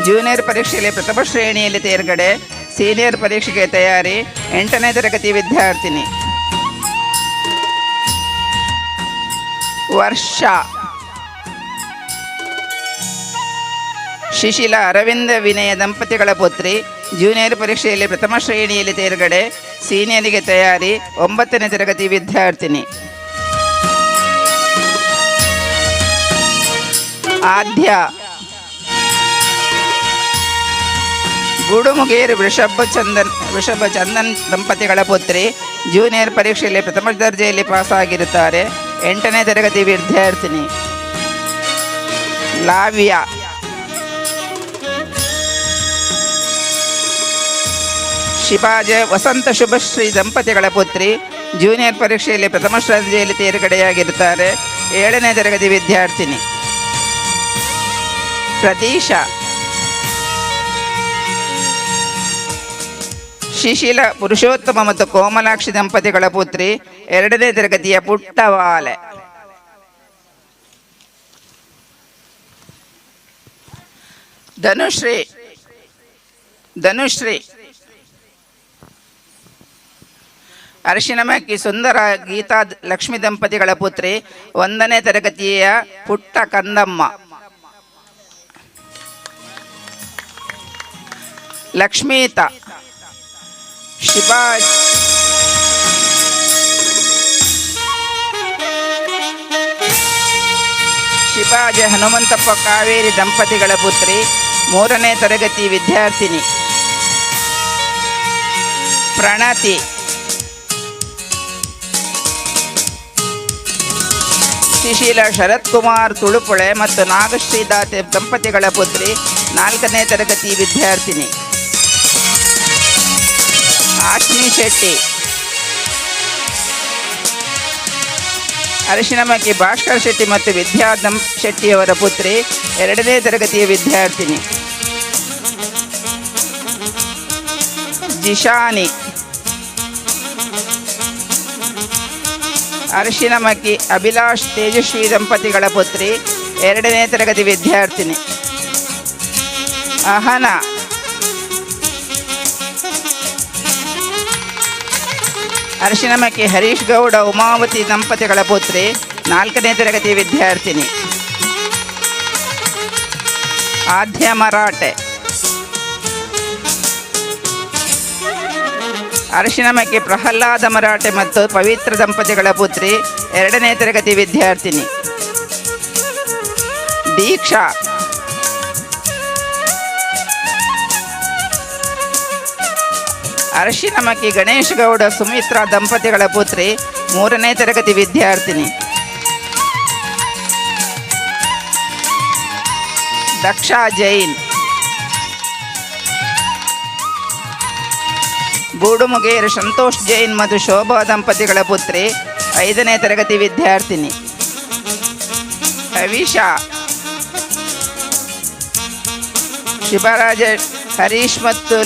ಜೂನಿಯರ್ ಪರೀಕ್ಷೆಯಲ್ಲಿ ಪ್ರಥಮ ಶ್ರೇಣಿಯಲ್ಲಿ ತೇರ್ಗಡೆ, ಸೀನಿಯರ್ ಪರೀಕ್ಷೆಗೆ ತಯಾರಿ. 8ನೇ ತರಗತಿ ವಿದ್ಯಾರ್ಥಿನಿ. ವರ್ಷ. ಶಿಶಿಲ ಅರವಿಂದ ವಿನಯ ದಂಪತಿಗಳ ಪುತ್ರಿ ಜೂನಿಯರ್ ಪರೀಕ್ಷೆಯಲ್ಲಿ ಪ್ರಥಮ ಶ್ರೇಣಿಯಲ್ಲಿ ತೇರ್ಗಡೆ, ಸೀನಿಯರಿಗೆ ತಯಾರಿ. 9ನೇ ತರಗತಿ ವಿದ್ಯಾರ್ಥಿನಿ. ಆದ್ಯ. ಗುಡುಮುಗೇರಿ ವೃಷಭ ಚಂದನ್ ದಂಪತಿಗಳ ಪುತ್ರಿ ಜೂನಿಯರ್ ಪರೀಕ್ಷೆಯಲ್ಲಿ ಪ್ರಥಮ ದರ್ಜೆಯಲ್ಲಿ ಪಾಸಾಗಿರುತ್ತಾರೆ. 8ನೇ ತರಗತಿ ವಿದ್ಯಾರ್ಥಿನಿ. ಲಾವ್ಯ. ಶಿವಾಜ ವಸಂತ ಶುಭಶ್ರೀ ದಂಪತಿಗಳ ಪುತ್ರಿ ಜೂನಿಯರ್ ಪರೀಕ್ಷೆಯಲ್ಲಿ ಪ್ರಥಮ ದರ್ಜೆಯಲ್ಲಿ ತೇರ್ಗಡೆಯಾಗಿರುತ್ತಾರೆ. 7ನೇ ತರಗತಿ ವಿದ್ಯಾರ್ಥಿನಿ. ಪ್ರತೀಶಾ. ಶಿಶಿಲ ಪುರುಷೋತ್ತಮ ಮತ್ತು ಕೋಮಲಾಕ್ಷಿ ದಂಪತಿಗಳ ಪುತ್ರಿ 2ನೇ ತರಗತಿಯ ಪುಟ್ಟವಾಲೆ. ಧನುಶ್ರೀ. ಧನುಶ್ರೀ. ಅರಿಶಿಣಮಕ್ಕಿ ಸುಂದರ ಗೀತಾ ಲಕ್ಷ್ಮೀ ದಂಪತಿಗಳ ಪುತ್ರಿ 1ನೇ ತರಗತಿಯ ಪುಟ್ಟ ಕಂದಮ್ಮ. ಲಕ್ಷ್ಮೀತ. ಶಿವಾಜ ಹನುಮಂತಪ್ಪ ಕಾವೇರಿ ದಂಪತಿಗಳ ಪುತ್ರಿ 3ನೇ ತರಗತಿ ವಿದ್ಯಾರ್ಥಿನಿ. ಪ್ರಣತಿ. ಸುಶೀಲ ಶರತ್ ಕುಮಾರ್ ತುಳುಪುಳೆ ಮತ್ತು ನಾಗಶ್ರೀ ದಾತೆ ದಂಪತಿಗಳ ಪುತ್ರಿ 4ನೇ ತರಗತಿ ವಿದ್ಯಾರ್ಥಿನಿ. ಆಶ್ನಿ ಶೆಟ್ಟಿ. ಅರಿಶಿಣಮಕ್ಕಿ ಭಾಸ್ಕರ್ ಶೆಟ್ಟಿ ಮತ್ತು ವಿದ್ಯಾ ಶೆಟ್ಟಿಯವರ ಪುತ್ರಿ 2ನೇ ತರಗತಿಯ ವಿದ್ಯಾರ್ಥಿನಿ. ಜಿಶಾನಿ. ಅರಿಶಿಣಮಕ್ಕಿ ಅಭಿಲಾಷ್ ತೇಜಸ್ವಿ ದಂಪತಿಗಳ ಪುತ್ರಿ 2ನೇ ತರಗತಿ ವಿದ್ಯಾರ್ಥಿನಿ. ಅಹನಾ. ಅರಿಶಿಣಮಕ್ಕಿ ಹರೀಶ್ ಗೌಡ ಉಮಾವತಿ ದಂಪತಿಗಳ ಪುತ್ರಿ 4ನೇ ತರಗತಿ ವಿದ್ಯಾರ್ಥಿನಿ. ಆದ್ಯ ಮರಾಠೆ. ಅರಿಶಿಣಮಕ್ಕಿ ಪ್ರಹ್ಲಾದ ಮರಾಠೆ ಮತ್ತು ಪವಿತ್ರ ದಂಪತಿಗಳ ಪುತ್ರಿ 2ನೇ ತರಗತಿ ವಿದ್ಯಾರ್ಥಿನಿ. ದೀಕ್ಷಾ. ಅರಿಶಿಣಮಕ್ಕಿ ಗಣೇಶ್ ಗೌಡ ಸುಮಿತ್ರಾ ದಂಪತಿಗಳ ಪುತ್ರಿ 3ನೇ ತರಗತಿ ವಿದ್ಯಾರ್ಥಿನಿ. ದಕ್ಷಾ ಜೈನ್. ಗೂಡುಮುಗೇರು ಸಂತೋಷ್ ಜೈನ್ ಮತ್ತು ಶೋಭಾ ದಂಪತಿಗಳ ಪುತ್ರಿ 5ನೇ ತರಗತಿ ವಿದ್ಯಾರ್ಥಿನಿ. ಹವಿಷಾ. ಶಿವರಾಜ ಹರೀಶ್ ಮತ್ತು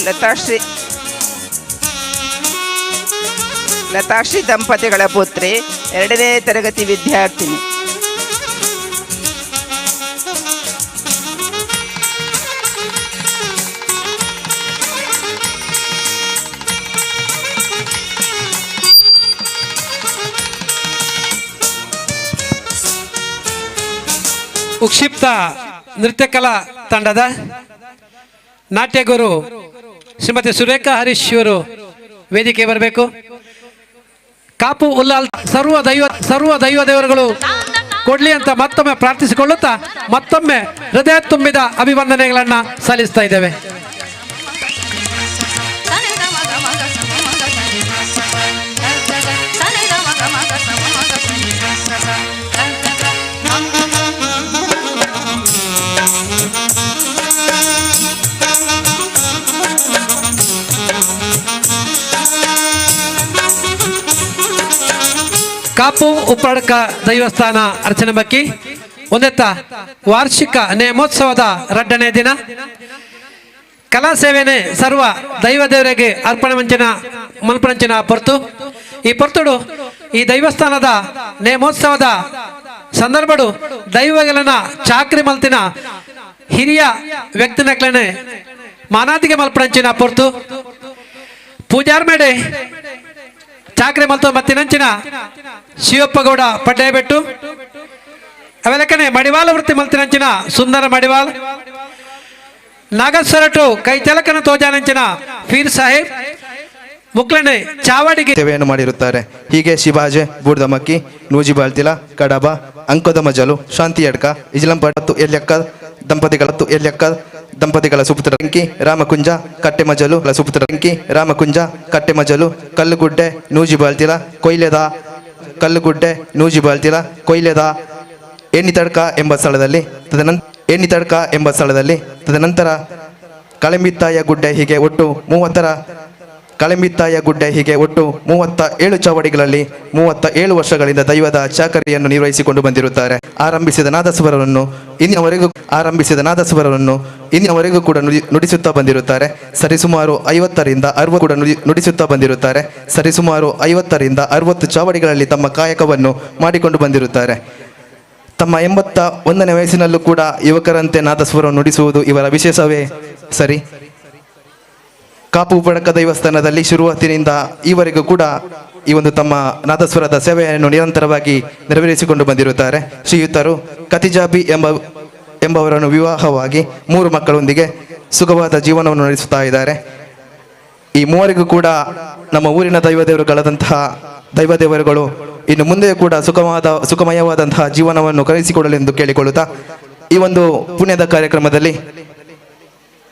ಲತಾಶ್ರೀ ದಂಪತಿಗಳ ಪುತ್ರಿ 2ನೇ ತರಗತಿ ವಿದ್ಯಾರ್ಥಿನಿ. ಉಕ್ಷಿಪ್ತ ನೃತ್ಯಕಲಾ ತಂಡದ ನಾಟ್ಯಗುರು ಶ್ರೀಮತಿ ಸುರೇಖಾ ಹರೀಶ್ ಇವರು ವೇದಿಕೆ ಬರಬೇಕು. ಕಾಪು ಉಲ್ಲಾಲ್ ಸರ್ವ ದೈವ ದೇವರುಗಳು ಕೊಡ್ಲಿ ಅಂತ ಮತ್ತೊಮ್ಮೆ ಪ್ರಾರ್ಥಿಸಿಕೊಳ್ಳುತ್ತಾ ಮತ್ತೊಮ್ಮೆ ಹೃದಯ ತುಂಬಿದ ಅಭಿವಂದನೆಗಳನ್ನು ಸಲ್ಲಿಸ್ತಾ ಇದ್ದೇವೆ. ಕಾಪು ಉಪ್ಪಡ್ಕ ದೈವಸ್ಥಾನ ಅರ್ಚನೆ ಬಕ್ಕಿ ಒಂದೆತ್ತ ವಾರ್ಷಿಕ ನೇಮೋತ್ಸವದ ರಡ್ಡನೇ ದಿನ ಕಲಾ ಸೇವೆನೆ ಸರ್ವ ದೈವ ದೇವರಿಗೆ ಅರ್ಪಣೆ ಮಂಚಿನ ಮಲ್ಪಣಂಚಿನ ಪೊರ್ತು. ಈ ಪೊರ್ತುಡು ಈ ದೈವಸ್ಥಾನದ ನೇಮೋತ್ಸವದ ಸಂದರ್ಭಡು ದೈವಗಳನ್ನ ಚಾಕ್ರಿ ಮಲ್ತಿನ ಹಿರಿಯ ವ್ಯಕ್ತಿನಕ್ಲನೆ ಮಾನಾದಿಗೆ ಮಲ್ಪಣಂಚಿನ ಪೊರ್ತು. ಪೂಜಾರ್ ಮೇಡೆ ಚಾಕ್ರಿ ಮಲ್ತು ಮತ್ತಿನಂಚಿನ ಶಿವಪ್ಪಗೌಡ ಪಡ್ಡಾಯಬೆಟ್ಟು ಅವೆಲಕ್ಕನೆ ಮಡಿವಾಳ ವೃತ್ತಿ ಮಲ್ತಿನಂಚಿನ ಸುಂದರ ಮಡಿವಾಲ್ ನಾಗಸ್ವರಟು ಕೈ ಚಲಕನ ತೋಜಾನಂಚಿನ ಫೀರ್ ಸಾಹೇಬ್ ಮುಕ್ಲನೆ ಚಾವಾಡಿಗೆ ಸೇವೆಯನ್ನು ಮಾಡಿರುತ್ತಾರೆ. ಹೀಗೆ ಶಿವಾಜೆ, ಬೂಡ್ದಮಕ್ಕಿ, ನೂಜಿಬಾಳ್ತಿಲ, ಕಡಬ, ಅಂಕದ ಮಜಲು, ಶಾಂತಿಯಡ್ಕ, ಇಜಲಂಪಟ್ಟು ಎಲ್ಯಕ್ಕ ದಂಪತಿಗಳ ಎಲ್ಯಕ್ಕ ದಂಪತಿಗಳ ಸುಪುತ್ರ ರಂಕಿ, ರಾಮಕುಂಜ, ಕಟ್ಟೆಮಜಲು ಸುಪುತ್ರ ರಂಕಿ, ರಾಮಕುಂಜ, ಕಟ್ಟೆಮಜಲು, ಕಲ್ಲುಗುಡ್ಡೆ, ನೂಜಿಬಾಳ್ತಿಲ, ಕೊಯ್ಲೆದ ಕಲ್ಲುಗುಡ್ಡೆ, ನೂಜಿಬಾಳ್ತಿಲ, ಕೊಯ್ಲೆದ ಎಣ್ಣಿತಡ್ಕ ಎಂಬ ಸ್ಥಳದಲ್ಲಿ ಎಣ್ಣಿತಡ್ಕ ಎಂಬ ಸ್ಥಳದಲ್ಲಿ ತದನಂತರ ಕಳಂಬಿತ್ತಾಯ ಗುಡ್ಡೆ ಹೀಗೆ ಒಟ್ಟು 30 ಕಳಂಬಿತ್ತಾಯ ಗುಡ್ಡೆ ಹೀಗೆ ಒಟ್ಟು 37 ಚಾವಡಿಗಳಲ್ಲಿ 37 ವರ್ಷಗಳಿಂದ ದೈವದ ಚಾಕರಿಯನ್ನು ನಿರ್ವಹಿಸಿಕೊಂಡು ಬಂದಿರುತ್ತಾರೆ. ಆರಂಭಿಸಿದ ನಾದಸ್ವರವನ್ನು ಇನ್ನಿನವರೆಗೂ ಕೂಡ ನುಡಿಸುತ್ತಾ ಬಂದಿರುತ್ತಾರೆ. ಸರಿಸುಮಾರು 50 ರಿಂದ 60 ಕೂಡ ನುಡಿಸುತ್ತಾ ಬಂದಿರುತ್ತಾರೆ. ಸರಿಸುಮಾರು 50 ರಿಂದ 60 ಚಾವಡಿಗಳಲ್ಲಿ ತಮ್ಮ ಕಾಯಕವನ್ನು ಮಾಡಿಕೊಂಡು ಬಂದಿರುತ್ತಾರೆ. ತಮ್ಮ 81ನೇ ವಯಸ್ಸಿನಲ್ಲೂ ಕೂಡ ಯುವಕರಂತೆ ನಾದಸ್ವರವನ್ನು ನುಡಿಸುವುದು ಇವರ ವಿಶೇಷವೇ ಸರಿ. ಕಾಪು ಉಪ್ಪಡ್ಕ ದೇವಸ್ಥಾನದಲ್ಲಿ ಶುರುವಾತಿನಿಂದ ಈವರೆಗೂ ಕೂಡ ಈ ಒಂದು ತಮ್ಮ ನಾದಸ್ವರದ ಸೇವೆಯನ್ನು ನಿರಂತರವಾಗಿ ನೆರವೇರಿಸಿಕೊಂಡು ಬಂದಿರುತ್ತಾರೆ. ಶ್ರೀಯುತರು ಕತಿಜಾಬಿ ಎಂಬವರನ್ನು ವಿವಾಹವಾಗಿ 3 ಮಕ್ಕಳೊಂದಿಗೆ ಸುಖವಾದ ಜೀವನವನ್ನು ನಡೆಸುತ್ತಾ ಇದ್ದಾರೆ. ಈ ಮೂವರಿಗೂ ಕೂಡ ನಮ್ಮ ಊರಿನ ದೈವದೇವರುಗಳಾದಂತಹ ದೈವದೇವರುಗಳು ಇನ್ನು ಮುಂದೆ ಕೂಡ ಸುಖಮಯವಾದಂತಹ ಜೀವನವನ್ನು ಕಲಿಸಿಕೊಡಲೆಂದು ಕೇಳಿಕೊಳ್ಳುತ್ತಾ ಈ ಒಂದು ಪುಣ್ಯದ ಕಾರ್ಯಕ್ರಮದಲ್ಲಿ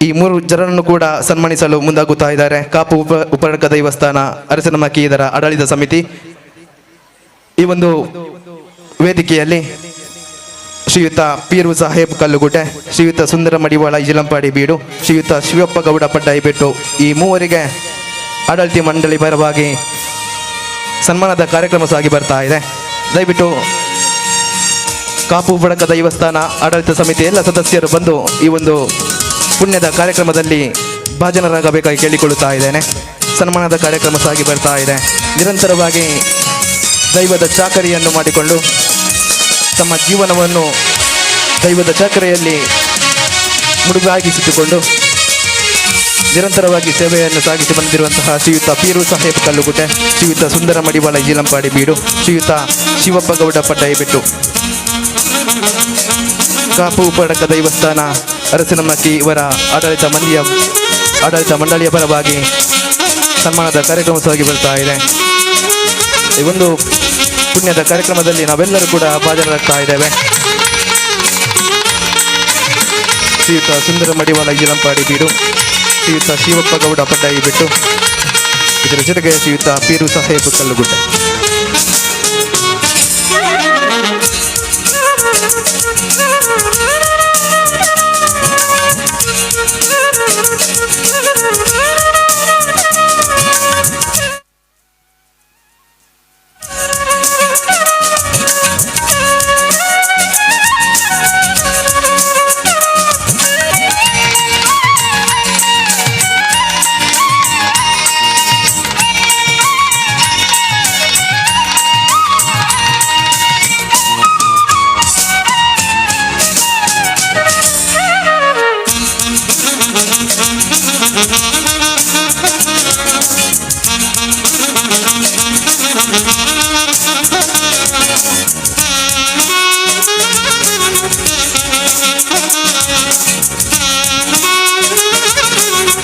ಈ 3 ಜನರನ್ನು ಕೂಡ ಸನ್ಮಾನಿಸಲು ಮುಂದಾಗುತ್ತಾ ಇದ್ದಾರೆ. ಕಾಪು ಉಪ್ಪಡ್ಕ ದೇವಸ್ಥಾನ ಅರಸನಮಕ್ಕಿ ಇದರ ಆಡಳಿತ ಸಮಿತಿ ಈ ಒಂದು ವೇದಿಕೆಯಲ್ಲಿ ಶ್ರೀಯುತ ಪೀರು ಸಾಹೇಬ್ ಕಲ್ಲುಗುಡ್ಡೆ, ಶ್ರೀಯುತ ಸುಂದರ ಮಡಿವಾಳ ಇಜಿಲಂಪಾಡಿ ಬೀಡು, ಶ್ರೀಯುತ ಶಿವಪ್ಪ ಗೌಡ ಪಡ್ಡಾಯಿಬೆಟ್ಟು ಈ ಮೂವರಿಗೆ ಆಡಳಿತ ಮಂಡಳಿ ಪರವಾಗಿ ಸನ್ಮಾನದ ಕಾರ್ಯಕ್ರಮ ಸಾಗಿ ಬರ್ತಾ ಇದೆ. ದಯವಿಟ್ಟು ಕಾಪು ಉಪ್ಪಡ್ಕ ದೇವಸ್ಥಾನ ಆಡಳಿತ ಸಮಿತಿ ಎಲ್ಲ ಸದಸ್ಯರು ಬಂದು ಈ ಒಂದು ಪುಣ್ಯದ ಕಾರ್ಯಕ್ರಮದಲ್ಲಿ ಭಾಜನರಾಗಬೇಕಾಗಿ ಕೇಳಿಕೊಳ್ಳುತ್ತಾ ಇದ್ದೇನೆ. ಸನ್ಮಾನದ ಕಾರ್ಯಕ್ರಮ ಸಾಗಿ ಬರ್ತಾ ಇದೆ. ನಿರಂತರವಾಗಿ ದೈವದ ಚಾಕರಿಯನ್ನು ಮಾಡಿಕೊಂಡು ತಮ್ಮ ಜೀವನವನ್ನು ದೈವದ ಚಾಕರಿಯಲ್ಲಿ ಮುಡುಗಾಗಿಸಿಟ್ಟುಕೊಂಡು ನಿರಂತರವಾಗಿ ಸೇವೆಯನ್ನು ಸಾಗಿಸಿ ಬಂದಿರುವಂತಹ ಶ್ರೀಯುತ ಪೀರು ಸಾಹೇಬ್ ಕಲ್ಲುಗುಡ್ಡೆ, ಶ್ರೀಯುತ ಸುಂದರ ಮಡಿವಾಳ ಈಲಂಪಾಡಿ ಬೀಡು, ಶ್ರೀಯುತ ಶಿವಪ್ಪ ಗೌಡ ಪಡ್ಡಾಯಿಬೆಟ್ಟು. ಕಾಪು ಉಪ್ಪಡ್ಕ ದೇವಸ್ಥಾನ ಅರಸಿನಮಕ್ಕಿ ಇವರ ಆಡಳಿತ ಮಂಡಳಿಯ ಪರವಾಗಿ ಸನ್ಮಾನದ ಕಾರ್ಯಕ್ರಮ ಸಾಗಿ ಬರ್ತಾ ಇದೆ. ಈ ಒಂದು ಪುಣ್ಯದ ಕಾರ್ಯಕ್ರಮದಲ್ಲಿ ನಾವೆಲ್ಲರೂ ಕೂಡ ಭಾಜನರಾಗ್ತಾ ಇದ್ದೇವೆ. ಶ್ರೀಯುತ ಸುಂದರ ಮಡಿವಾಳ ಈಲಂಪಾಡಿ ಬೀಡು, ಶ್ರೀಯುತ ಶಿವಪ್ಪ ಗೌಡ ಪಡ್ಡಾಯಿಬೆಟ್ಟು, ಇದರ ಜೊತೆಗೆ ಶ್ರೀಯುತ ಪೀರು ಸಾಹೇಬ್ ಕಲ್ಲುಗುಡ್ಡೆ.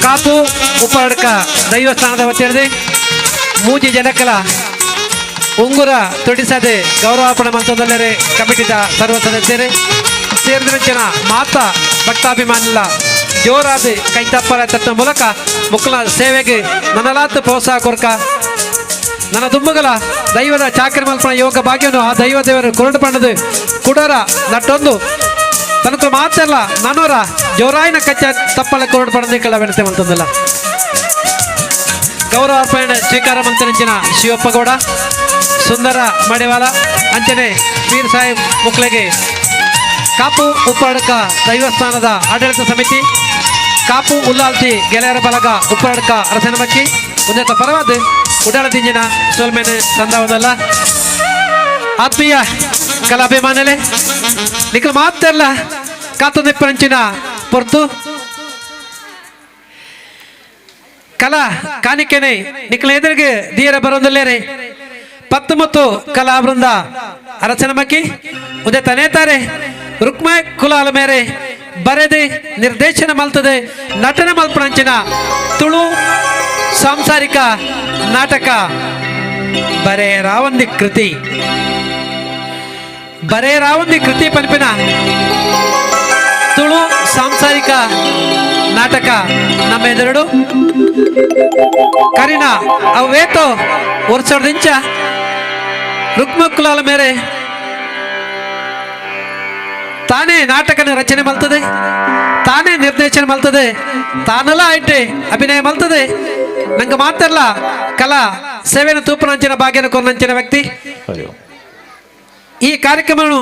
ಕಾಪು ಉಪ್ಪಡ್ಕ ದೈವಸ್ಥಾನದ ವತಿಯಲ್ಲಿ ಮೂಜಿ ಜನಕಲ ಉಂಗುರ ತೊಡಿಸದೆ ಗೌರವಾರ್ಪಣೆ ಮಂತ್ರದಲ್ಲರೆ ಕಮಿಟಿದ ಸರ್ವ ಸದಸ್ಯರೇ ಸೇರಿದ ಮಾತಾ ಭಕ್ತಾಭಿಮಾನಿಲ ಜೋರಾದ ಕೈತಪ್ಪರ ತಟ್ಟ ಮೂಲಕ ಮುಕ್ಕಲ ಸೇವೆಗೆ ನನ್ನಲಾತು ಪ್ರೋತ್ಸಾಹ ಕೊರ್ಕ ನನ್ನ ದುಮ್ಮುಗಲ ದೈವದ ಚಾಕರಿ ಮಲ್ಪನ ಯೋಗ ಭಾಗ್ಯವನ್ನು ಆ ದೈವ ದೇವರು ಕುರುಡು ಪಣ್ಣದು ಕುಡರ ನಟ್ಟೊಂದು ತನಕ ಮಾತಲ್ಲ ನನೋರ ಜೋರಾಯಿನ ಕಚ್ಚ ತಪ್ಪಲ ಕುರುಡು ಪಣ್ಣದ ಕಳ್ಳ ಬೆಣತೆ ಮಂತಂದಲ್ಲ. ಗೌರವ ಅರ್ಪಣೆ ಸ್ವೀಕಾರ ಮಂತನಂಚಿನ ಶಿವಪ್ಪ ಗೌಡ, ಸುಂದರ ಮಡಿವಾಲ ಅಂಚನೆ ಪೀರ್ ಸಾಹೇಬ್ ಮುಕ್ಲೆಗೆ ಕಾಪು ಉಪ್ಪರಡ್ಕ ದೈವಸ್ಥಾನದ ಆಡಳಿತ ಸಮಿತಿ ಕಾಪು ಉಲ್ಲಾಲ್ತಿ ಗೆಳೆಯರ ಬಲಗ ಉಪ್ಪರಡ್ಕ ಅರಸನಮಕ್ಕಿ ಉನ್ನತ ಪರವಾದ ಉಡಾಳ ದಿಂಜಿನ ಸೋಲ್ಮೇನೆ ಸಂದವದಲ್ಲ. ಆತ್ಮೀಯ ಕಲಾಭಿಮಾನಲೆ ನಿಖಲ್ ಮಾತೆಲ್ಲ ಕಾತು ನಿಪ್ಪರಂಚಿನ ಪೊರ್ತು ಕಲಾ ಕಾಣಿಕೆನೆ ನಿಖಲ ಎದುರಿಗೆ ದಿಯರ ಬರೋದಲ್ಲೇರೆ ಪತ್ತು ಮತ್ತು ಕಲಾ ವೃಂದ ಅರಸನಮಕ್ಕಿ ಉದಯ ತನೇತಾರೆ ರುಕ್ಮಾಯ್ ಕುಲಾಲ ಮೇರೆ ಬರೆದೆ ನಿರ್ದೇಶನ ಮಲ್ತದೆ ನಟನೆ ಮಲ್ಪನಂಚಿನ ತುಳು ಸಾಂಸಾರಿಕ ನಾಟಕ ಬರೇ ರಾವಂದಿ ಕೃತಿ ಬರೇ ರಾವಂದಿ ಕೃತಿ ಪನ್ಪಿನ ತುಳು ಸಾಂಸಾರಿಕ ನಾಟಕ ನಮ್ಮ ಎದುರುಡು ಕರಿನ ಅವೇತೋ ವರ್ಷದಿಂಚ ರುಕ್ಮ ಕುಲಾಲ ಮೇರೆ ತಾನೇ ನಾಟಕನ ರಚನೆ ಮಲ್ತದೆ ತಾನೇ ನಿರ್ದೇಶನ ಮಲ್ತದೆ ತಾನೆಲ್ಲ ಆಯ್ತೆ ಅಭಿನಯ ಮಲ್ತದೆ ನಂಗೆ ಮಾತ್ರಲ್ಲ ಕಲಾ ಸೇವೆನ ತೂಪನಂಚಿನ ಭಾಗ್ಯನ ಕೊನ್ನಂಚಿನ ವ್ಯಕ್ತಿ. ಈ ಕಾರ್ಯಕ್ರಮವನ್ನು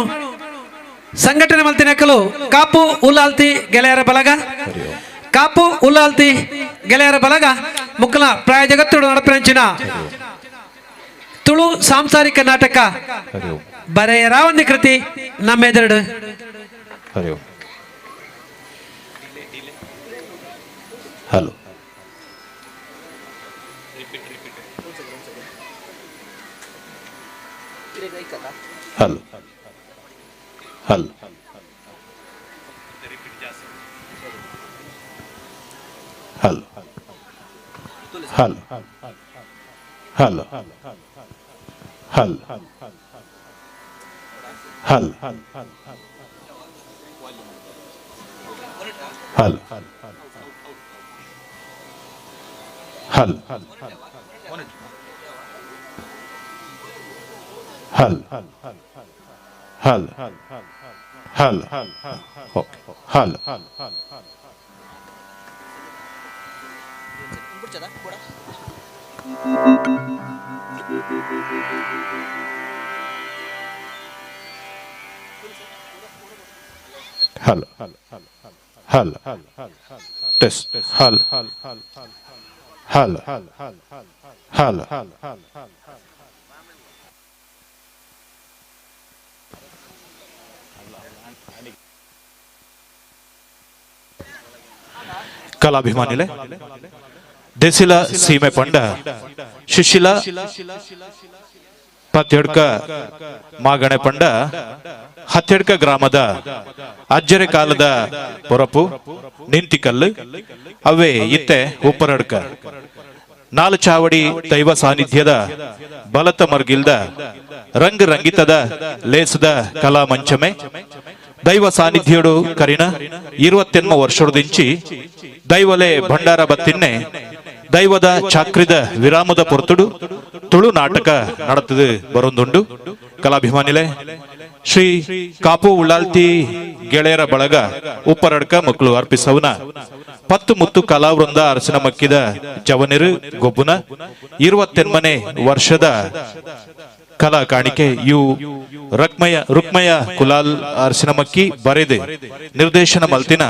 ಸಂಘಟನೆ ಮಲ್ತಿನಕಲು ಕಾಪು ಉಲ್ಲಾಲ್ತಿ ಗೆಳೆಯರ ಬಲಗ ಕಾಪು ಉಲ್ಲಾಲ್ತಿ ಗೆಳೆಯರ ಬಲಗ ಮುಕ್ಕಲ ಪ್ರಾಯ ಜಗತ್ತುಡು ನಡಪಿನಂಚಿನ ತುಳು ಸಾಂಸಾರಿಕ ನಾಟಕ ಬರೆಯರಾವಂದಿ ಕೃತಿ ನಮ್ಮೆದುರುಡು. Hello hello hello hello hello hello hello hello hello hello hello hello hello okay hello hello hello test hello hello hello. ಕಲಾಭಿಮಾನಿಲೆ ದೇಸಿಲ ಸೀಮೆ ಪಂಡ ಶಿಶಿಲ ಪತ್ತೆಡ್ಕ ಮಾಗಣೆ ಪಂಡ ಹತ್ತೆಡ್ಕ ಗ್ರಾಮದ ಅಜ್ಜರೆ ಕಾಲದ ಪೊರಪು ನಿಂತಿಕಲ್ಲು ಅವೇ ಇತ್ತೆ ಉಪ್ಪರಡ್ಕ ನಾಲು ಚಾವಡಿ ದೈವ ಸಾನ್ನಿಧ್ಯದ ಬಲತ ಮರ್ಗಿಲ್ದ ರಂಗ್ ರಂಗಿತದ ಲೇಸದ ಕಲಾ ಮಂಚಮೆ ದೈವ ಸಾನ್ನಿಧ್ಯೋಡು ಕರಿನ 28 ವರ್ಷದಿಂಚಿ ದೈವಲೆ ಭಂಡಾರ ಬತ್ತಿನ್ನೆ ದೈವದ ಚಾಕ್ರಿದ ವಿರಾಮದ ಪೊರ್ತುಡು ತುಳು ನಾಟಕ നടത്തത് ಬರೊಂದುಂಡು. ಕಲಾಭಿಮಾನಿಲೆ ಶ್ರೀ ಕಾಪು ಉಳ್ಳಾಲ್ತಿ ಗೆಳೆಯರ ಬಳಗ ಉಪ್ಪರಡ್ಕ ಮಕ್ಕಳು ಅರ್ಪಿಸವನ ಪತ್ತು ಮುತ್ತು ಕಲಾವೃಂದ ಅರಸಿನ ಮಕ್ಕಿದ ಜವನಿರು ಗೊಬ್ಬುನ 28ನೇ ವರ್ಷದ ಕಲಾ ಕಾಣಿಕೆ ಯು ರುಕ್ಮಯ ಕುಲಾಲ್ ಅರಸಿನಮಕ್ಕಿ ಬರೆದೆ ನಿರ್ದೇಶನ ಮಲ್ತಿನ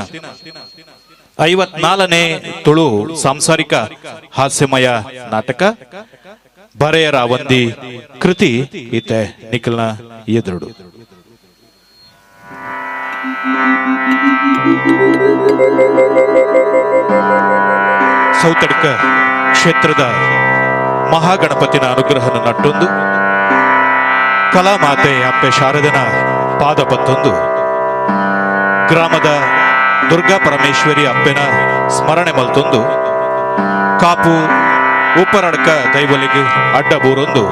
54ನೇ ತುಳು ಸಾಂಸಾರಿಕ ಹಾಸ್ಯಮಯ ನಾಟಕ ಬರೆಯರ ವಂದಿ ಕೃತಿ ಈತೆ ನಿಖಲ್ನ ಎದುರುಡು. ಸೌತಡ್ಕ ಕ್ಷೇತ್ರದ ಮಹಾಗಣಪತಿನ ಅನುಗ್ರಹನ ನಟ್ಟೊಂದು ಕಲಾಮಾತೆ ಅಪ್ಪೆ ಶಾರದನ ಪಾದ ಪತ್ತೊಂದು ಗ್ರಾಮದ ದುರ್ಗಾ ಪರಮೇಶ್ವರಿ ಅಪ್ಪೆನ ಸ್ಮರಣೆ ಮಲ್ತೊಂದು ಕಾಪು ಉಪ್ಪರಡ್ಕ ದೈವಲಿಗೆ ಅಡ್ಡ ಬೂರೊಂದು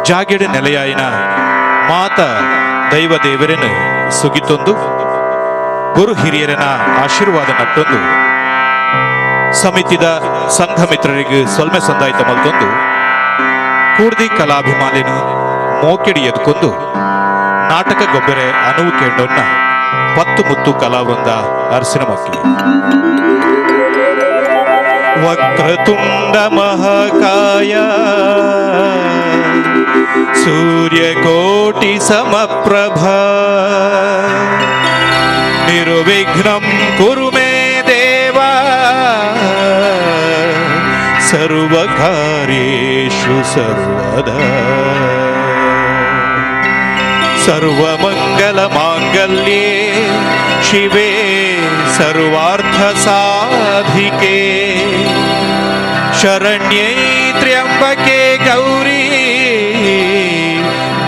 ಜಾಗೆಡೆ ನೆಲೆಯಾಯಿನ ಮಾತ ದೈವ ದೇವರನ್ನು ಸುಗಿತೊಂದು ಗುರು ಹಿರಿಯರನ ಆಶೀರ್ವಾದ ನಟ್ಟೊಂದು ಸಮಿತಿದ ಸಂಘ ಮಿತ್ರರಿಗೆ ಸೊಲ್ಮೆ ಸಂದಾಯಿತ ಮಲ್ತೊಂದು ಕೂರ್ದಿ ಕಲಾಭಿಮಾನಿನ ಮೋಕೆಡಿ ಎದ್ಕೊಂದು ನಾಟಕ ಗೊಬ್ಬರೆ ಅನುವು ಕೇಂಡೊನ್ನ ಪತ್ತು ಮುತ್ತು ಕಲಾವೃಂದ ಅರಸಿನ ಮಕ್ಕಿ. ವಕ್ರತುಂಡ ಮಹಾಕಾಯ ಸೂರ್ಯಕೋಟಿ ಸಮಪ್ರಭಾ ನಿರ್ವಿಘ್ನಂ ಕುರು ಮೇ ದೇವ ಸರ್ವಕಾರ್ಯೇಷು ಸರ್ವದಾ. ಸರ್ವಮಂಗಲ ಮಾಂಗಲ್ಯೇ ಶಿವೆ ಸರ್ವಾರ್ಥ ಸಾಧಿಕೆ ಶರಣ್ಯೈ ತ್ರ್ಯಂಬಕೆ ಗೌರಿ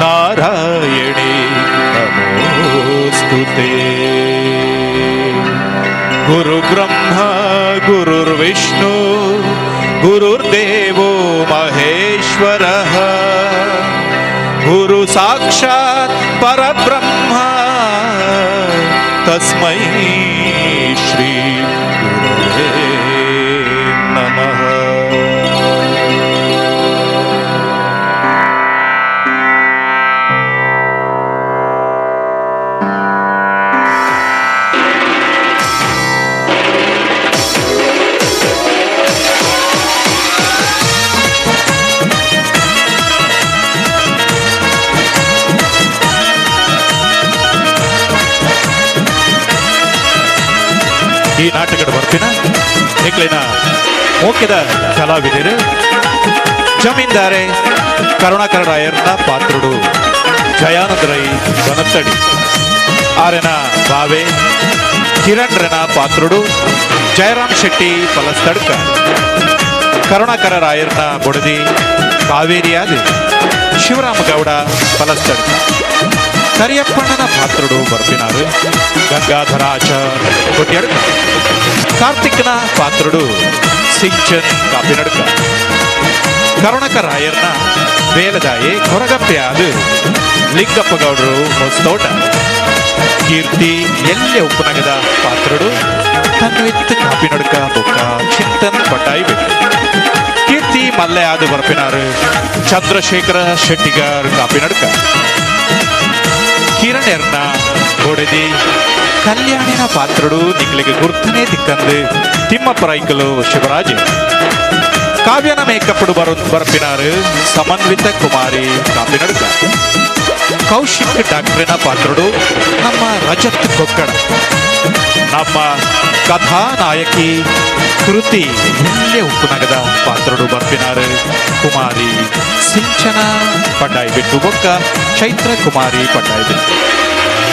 ನಾರಾಯಣಿ ನಮೋಸ್ತುತೇ. ಗುರು ಬ್ರಹ್ಮ ಗುರುರ್ವಿಷ್ಣು ಗುರುರ್ದೇವೋ ಮಹೇಶ್ವರಃ ಗುರು ಸಾಕ್ಷಾತ್ ಪರಬ್ರಹ್ಮ ತಸ್ಮೈ ಶ್ರೀ ಗುರವೇ ನಮಃ. ಈ ನಾಟಕದ ಬರ್ಪಿನ ನಿಕ್ಲಿನ ಮೋಕ್ಯದ ಕಲಾವಿದರು ಜಮೀನ್ದಾರೆ ಕರುಣಾಕರ ರಾಯರ್ನ ಪಾತ್ರುಡು ಜಯಾನಂದ ರೈ ಬನತ್ತಡಿ, ಆರೆನ ಬಾವೆ ಕಿರಣ್ ರನ ಪಾತ್ರುಡು ಜಯರಾಮ್ ಶೆಟ್ಟಿ ಪಲಸ್ತಡ್ಕ, ಕರುಣಾಕರ ರಾಯರ್ನ ಬೊಡದಿ ಕಾವೇರಿಯಾದ ಶಿವರಾಮ ಗೌಡ ಪಲಸ್ತಡ್ಕ, ಕರಿಯಪ್ಪಣ್ಣನ ಪಾತ್ರುಡು ಬರ್ಪಿನಾರು ಗಂಗಾಧರಾಚಾರ್ ಕೊಟ್ಯಡ್ಕ, ಕಾರ್ತಿಕ್ನ ಪಾತ್ರುಡು ಸಿಂಚನ್ ಕಾಪಿನಡ್ಕ, ಕರುಣಕ ರಾಯರ್ನ ಬೇಲದಾಯಿ ಕೊರಗಪ್ಪೆಯಾದ ಲಿಂಗಪ್ಪ ಗೌಡರು ಹೊಸತೋಟ, ಕೀರ್ತಿ ಎಲ್ಲೆ ಉಪ್ಪನಗದ ಪಾತ್ರುಡು ತನ್ವಿತ್ ಕಾಪಿನಡ್ಕ ಬೊಕ್ಕ ಚಿಂತನ್ ಪಟ್ಟಾಯಿ ಬೆಟ್ಟು, ಕೀರ್ತಿ ಮಲ್ಲೆ ಆದ ಬರ್ಪಿನಾರು ಚಂದ್ರಶೇಖರ ಶೆಟ್ಟಿಗಾರ್ ಕಾಪಿನಡ್ಕ, ಕಿರಣ್ ಎರ್ನ ಬೊಡೆದಿ ಕಲ್ಯಾಣಿನ ಪಾತ್ರಡು ನಿಕ್ಲಿಗೆ ಗುರ್ತನೆ ತಿಕ್ಕಂದು ತಿಮ್ಮಪ್ಪ ರೈಕಲು ಶಿವರಾಜ್, ಕಾವ್ಯನ ಮೇಕಪ್ಪಡು ಬರ್ಪಿನಾರು ಸಮನ್ವಿತ ಕುಮಾರಿ ಕಾಪಿನಡ್ಕ, ಕೌಶಿಕ್ ಡಾಕ್ಟರಿನ ಪಾತ್ರಡು ನಮ್ಮ ರಜತ್ ಕೊಕ್ಕಡ, ನಮ್ಮ ಕಥಾನಾಯಕಿ ಕೃತಿ ಎಲ್ಲೆ ಉಪ್ಪುನಗದ ಪಾತ್ರಡು ಬರ್ಪಿನಾರು ಕುಮಾರಿ ಸಿಂಚನ ಪಡ್ಡಾಯಿ ಬಿಟ್ಟು ಬೊಕ್ಕ ಚೈತ್ರ ಕುಮಾರಿ ಪಡ್ಡಾಯಿ ಬಿಟ್ಟು,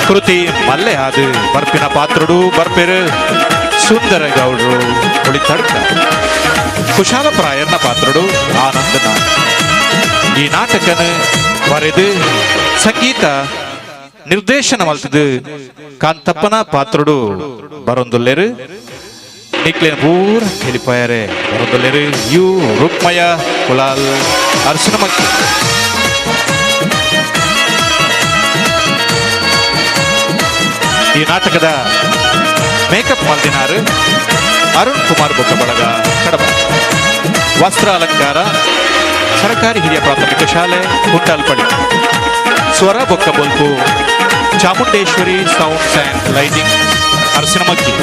ಕೃತಿ ಮಲ್ಲೆ ಆದ ಬರ್ಪಿನ ಪಾತ್ರಡು ಬರ್ಪೆರು ಸುಂದರ ಗೌಡರು ಹೊಳಿತಡ್ಕ, ಕುಶಾಲಪ್ರಾಯರ್ನ ಪಾತ್ರಡು ಆನಂದನ. ಈ ನಾಟಕನ ಬರೆದು ಸಂಗೀತ ನಿರ್ದೇಶನ ಮಲ್ತದು ಕಾಂತಪ್ಪನ ಪಾತ್ರಡು ಬರೊಂದುಲ್ಲೆರು ನಿಕ್ಲೇನ ಪೂರ ಕೆಲಿಪಾಯರೆ ಬರೊಂದುಲ್ಲೆರು you Rukmaya Kulal ಅರ್ಶನಮಕ್ಕಿ. ಈ ನಾಟಕದ ಮೇಕಪ್ ಮಲ್ದಿನಾರು ಅರುಣ್ ಕುಮಾರ್ ಬೊಕ್ಕಬಳಗ ಕಡಬ, ವಸ್ತ್ರ ಅಲಂಕಾರ ಸರ್ಕಾರಿ ಹಿರಿಯ ಪ್ರಾಥಮಿಕ ಶಾಲೆ ಕುಂಟಾಲ್ಪಳ್ಳಿ, ಸ್ವರ ಬೊಕ್ಕ ಬೊಲ್ಪು Chamundeshwari sounds and lighting Arasinamakki,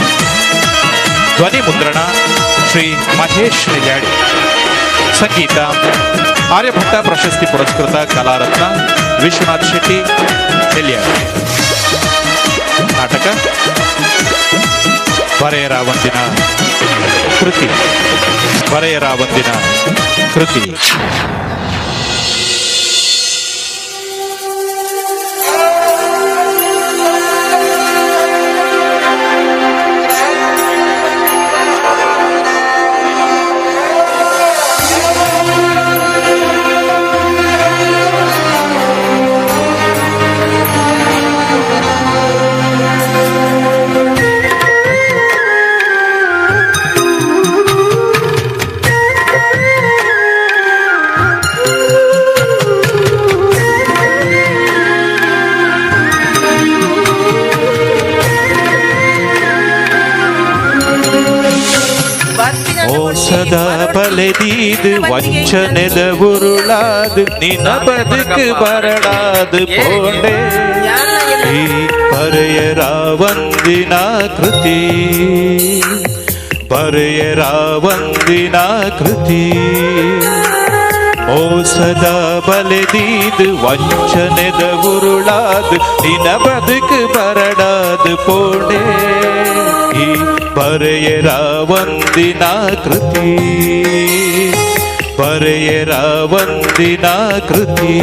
ಧ್ವನಿ ಮುದ್ರಣ ಶ್ರೀ ಮಹೇಶ್ ನೆಲ್ಯಾಡಿ, ಸಂಗೀತ ಆರ್ಯಭಟ್ಟ ಪ್ರಶಸ್ತಿ ಪುರಸ್ಕೃತ ಕಲಾರತ್ನ ವಿಶ್ವನಾಥ್ ಶೆಟ್ಟಿ ನೆಲ್ಯಾಡಿ. ನಾಟಕ ಬರೆಯರ ಒಂದಿನ ಕೃತಿ, ಬರೆಯರ ಒಂದಿನ ಕೃತಿ. ಮೋಸದ ಬಲೆದೀದು ವಂಚನೆದ ಉರುಳಾದು ನಿನ ಬದುಕು ಬರಡಾದು ಪೋಂಡೆ ಈ ಪರೆಯರ ಒಂದಿನ ಕೃತಿ, ಪರೆಯರ ಒಂದಿನ ಕೃತಿ. ಮೋಸದ ಬಲೆದೀದು ವಂಚನೆದ ಉರುಳಾದು ನಿನ ಬದುಕು ಬರಡಾದು ಪೋಡೆ ಈ ಬರೆಯರ ಒಂದಿನ ಕೃತಿ ಬರೆಯರ ಒಂದಿನ ಕೃತಿ.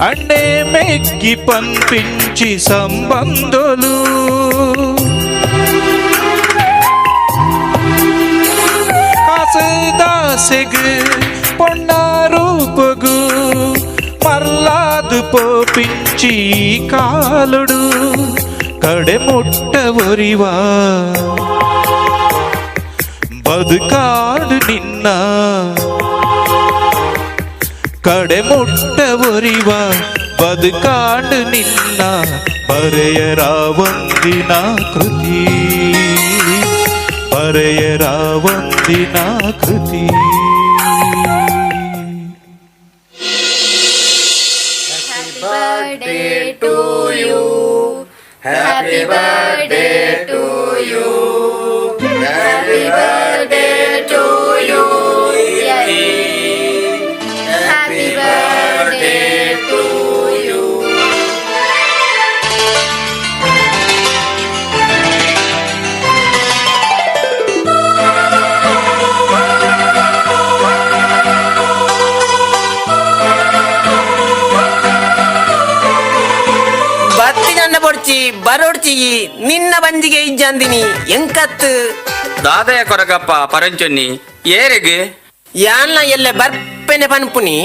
ಅಣ್ಣೆ ಮೆಕ್ಕಿ పంపించి సంబంధులు ಕಾಸುದಾಸೆಗು ಪೊಣ್ಣ ರೂಪಗು ಮರ್ಲಾದು ಪೋಪಿಂಚಿ ಕಾಲುಡು ಕಡೆ ಮುಟ್ಟ ಒರಿವ ಬದುಕಾಡು ನಿನ್ನ ಕಡೆ ಮುಟ್ಟ ಒರಿವ ಬದುಕಾಡು ನಿನ್ನ ಬರೆಯರ ಒಂದಿನ ಕೃತಿ ಬರೆಯರ ಒಂದಿನ ಕೃತಿ. Happy birthday to you. Happy birthday to you. Happy birthday to you. Happy birthday to you. ಬತ್ತಿ ನನ್ನ ಬೊಡ್ಚಿ ಬರೋಡ್ಚಿ ನಿನ್ನ ಬಂದಿಗೆ ಇಜ್ಜಂದಿನಿ ಎಂಕತ್ತು ದಾದಯ ಕೊರಗಪ್ಪ ಪರಂಚೊನ್ನಿ ಏರೆಗ್ ಯಾನ್ನ ಎಲ್ಲೆ ಬರ್ಪೆನೆ ಪನ್ಪುನಿ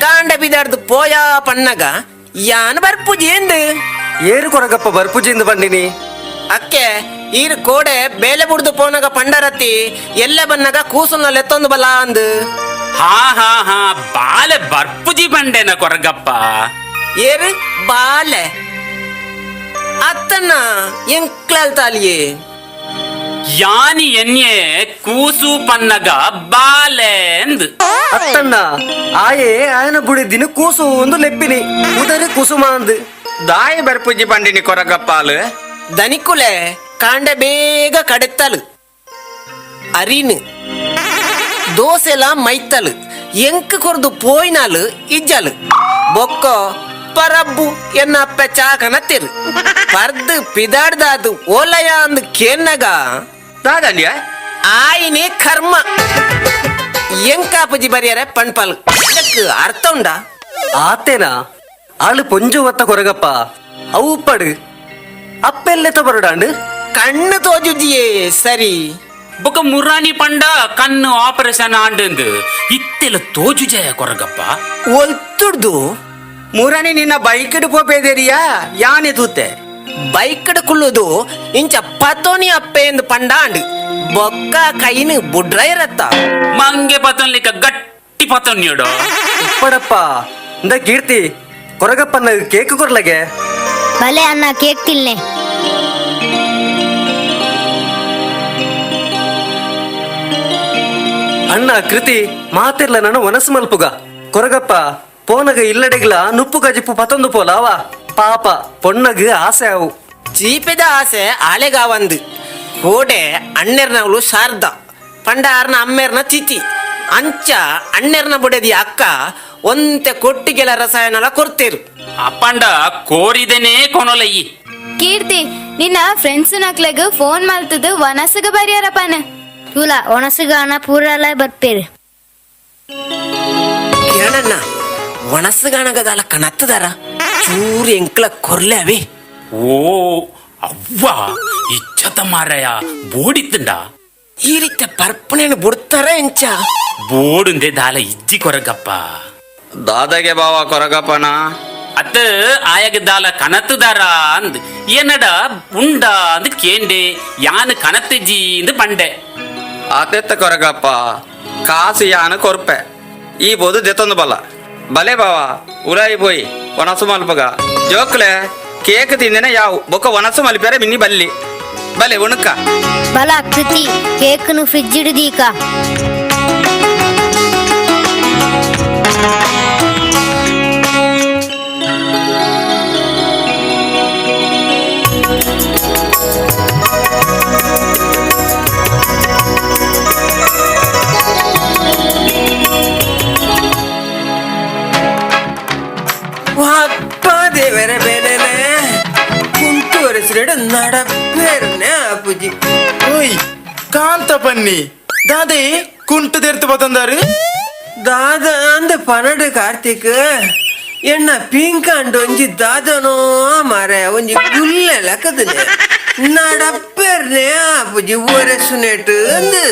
ಕಾಂಡ ಬಿದಾರ್ದು ಪೋಯಾ ಪನ್ನಗ ಯಾನ್ ಬರ್ಪುಜಿ ಎಂದು ಏರು ಕೊರಗಪ್ಪ ಬರ್ಪುಜಿಂದು ಬಂದಿನಿ ಅಕ್ಕೆ ಈರು ಕೋಡೆ ಬೇಲೆ ಬುಡ್ದು ಪೋನಗ ಪಂಡರತಿ ಎಲ್ಲೆ ಬನ್ನಗ ಕೂಸುನ ಲೆತ್ತೊಂದು ಬಲ ಅಂದು ಹಾ ಹಾ ಹಾ ಬಾಲೆ ಬರ್ಪುಜಿ ಬಂಡೆನ ಕೊರಗಪ್ಪ ಏರು ಬಾಲೆ ಅತ್ತನ್ನ ಎಂಕ್ಲಲ್ ತಾಲಿಯೇ ಯಾನಿ ಎನ್ಯೆ ಕೂಸು ಪನ್ನಗ ಬಾಲೆ ಅಂದ್ ಅತ್ತಣ್ಣ ಆಯೆ ಆಯನ ಬುಡಿದಿನ ಕೂಸು ಒಂದು ಲೆಪ್ಪಿನಿ ಉದರಿ ಕುಸುಮ ಅಂದು ದಾಯ ಬರ್ಪುಜಿ ಬಂಡಿನಿ ಕೊರಗಪ್ಪಾಲು ದನಿಕುಲೆ ಕಾಂಡೆ ಬೇಗ ಕಡೆತ್ತಲು ಅರಿನು ದೋಸೆಲ ಮೈತಲು ಎಂಕ್ ಕೊರ್ದು ಪೋಯ್ನಾಲು ಇಜ್ಜಲು ಬೊಕ್ಕೋ ಪರಬ್ಬು ಎನ್ನ ಅಪ್ಪೆ ಚಾಕನ ತಿರು ಪರ್ದು ಪಿದಾಡ್ದಾದು ಓಲಯ ಅಂದು ಕೇನ್ನಗ ದಾದಂಡ್ಯ ಆಯಿನಿ ಕರ್ಮ ಎಂಕಾಪುಜಿ ಬರಿಯರೆ ಪಣ್ಪಲ್ ಇದಕ್ಕೆ ಅರ್ಥ ಉಂಡಾ ಆತೇನಾ ಆಳು ಪೊಂಜು ಒತ್ತ ಕೊರಗಪ್ಪ ಅವು ಉಪ್ಪಡು ಅಪ್ಪೆಲ್ಲೆತ ಬರಡಾಂಡು ಕಣ್ಣು ತೋಜುಜಿಯೇ ಸರಿ ಬೊಕ ಮುರಾನಿ ಪಂಡ ಕಣ್ಣು ಆಪರೇಷನ್ ಆಂಡಂದು ಇತ್ತೆಲ ತೋಜುಜಯ ಕೊರಗಪ್ಪ ಒಲ್ತುಡ್ದು ಮುರಾನಿ ನಿನ್ನ ಬೈಕ್ಡ್ ಪೋಪೇದೇರಿಯಾ ಯಾನೆ ತೂತೆ ಬೈಕ್ಡ್ ಕುಳ್ಳುದು ಇಂಚ ಪತೋನಿ ಅಪ್ಪೆ ಎಂದು ಪಂಡಾಂಡ್ ಬೊಕ್ಕ ಕೈನು ಬುಡ್ರೈರತ್ತ ಮಂಗೆ ಪತನ್ಲಿಕ್ಕ ಗಟ್ಟಿ ಪತನ್ಯೋಡು ಉಪ್ಪಡಪ್ಪ ಇಂದ ಕೀರ್ತಿ ಕೊರಗಪ್ಪನ ಕೇಕ್ ಕೊರ್ಲಗೆ ಭಲೆ ಅಣ್ಣ ಕೇಕ್ ತಿನ್ಲೆ. ಅಣ್ಣ ಕೃತಿ ಮಾತಿರ್ಲ ನಾನು ಮನಸ್ಸು ಮಲ್ಪುಗ ಕೊರಗಪ್ಪ ಪೋನಗ ಇಲ್ಲಡೆಗ್ಲ ನುಪ್ಪು ಕಜಿಪು ಪತೊಂದು ಪೋಲಾವ ಪಾಪ ಪೊಣ್ಣಗ್ ಆಸೆ ಅವು ಚೀಪೆದ ಆಸೆ ಆಲೆಗಾವಂದು ಕೋಡೆ ಅಣ್ಣೆರ್ನವಳು ಶಾರ್ದ ಪಂಡ ಆರ್ನ ಅಮ್ಮೇರ್ನ ಚಿತಿ ಅಂಚ ಅಣ್ಣೆರ್ನ ಬುಡೆದಿ ಅಕ್ಕ ಒಂತೆ ಕೊಟ್ಟಿಗೆಲ ರಸಾಯನಲ ಕೊಡ್ತೇರು ಅಪ್ಪಂಡ ಕೋರಿದೆನೇ ಕೊನೊಲಯ್ಯಿ ಕೀರ್ತಿ ನಿನ್ನ ಫ್ರೆಂಡ್ಸ್ ನಕ್ಲೆಗ್ ಫೋನ್ ಮಲ್ತದು ವನಸುಗ ಬರಿಯರಪ್ಪನ ತೂಲ ಒಣಸುಗಾನ ಪೂರಲ ಬರ್ಪೇರು. ಕಿರಣಣ್ಣ ಒಣಸುಗಾನಗದಾಲ ಕಣತ್ತದಾರ ಚೂರು ಎಂಕ್ಲ ಕೊರ್ಲೆ ಅವೇ. ಓ ಅವ್ವ ಇಚ್ಚತ ಮಾರಾಯ ಬೋಡಿತ್ತಂಡ ಈ ರೀತಿ ಪರ್ಪಣೆಯನ್ನು ಬುಡ್ತಾರ ಎಂಚ ಬೋಡುಂದೆ ದಾಲ ಇಜ್ಜಿ ಕೊರಗಪ್ಪ. ದಾದಗೆ ಬಾವ ಕೊರಗಪ್ಪನ ಅತ್ತ ಆಯಗದಾಲ ಕನತುದಾರ ಅಂದ್ ಏನಡ ಉಂಡ ಅಂದ್ ಕೇಂಡೆ ಯಾನು ಕನತಜಿ ಅಂದ್ ಪಂಡೆ. ಆತೆತ್ತ ಕೊರಗಪ್ಪ ಕಾಸು ಯಾನು ಕೊರ್ಪೆ ಈ ಬೋದು ದೆತ್ತೊಂದು ಬಲ್ಲ ಬಲೆ ಬಾವ ಉಲಾಯಿ ಪೋಯಿ ಒಣಸು ಮಲ್ಪಗ ಜೋಕ್ಲೆ ಕೇಕ್ ತಿಂದಿನ ಯಾವು ಬೊಕ್ಕ ಒಣಸು ಮಲ್ಪ್ಯಾರೆ ಮಿನ್ನಿ ಬಲ್ಲಿ ಬಲೆ ಉಣಕ ಬಲ ಕೃತಿ ಕೇಕ್ನು ಫ್ರಿಜ್ ಹಿಡಿದೀಕ. ಅಪ್ಪ ದೇವರ ಬೇನೆನೆ ಕುಂತು ಒರೆಸಿರಡು ನಡಪೇರ್ನೆ ಅಪ್ಪುಜಿ. ಓಯ್ ಕಾಂತ ಪನ್ನಿ ದಾದೆ ಕುಂಟು ತೆರ್ತು ಬತ್ತಂದಾರು. ದಾದ ಅಂದ ಪನಡು ಕಾರ್ತಿಕ್ ಎಣ್ಣ ಪಿಂಕಾಂಡು ಒಂಜಿ ದಾದನೋ ಮಾರೆ ಒಂಜಿ ಗುಲ್ಲೆ ಲೆಕ್ಕದನೆ ನಡಪೇರ್ನೆ ಅಪ್ಪುಜಿ ಒರೆಸುನೆಟು ಅಂದು.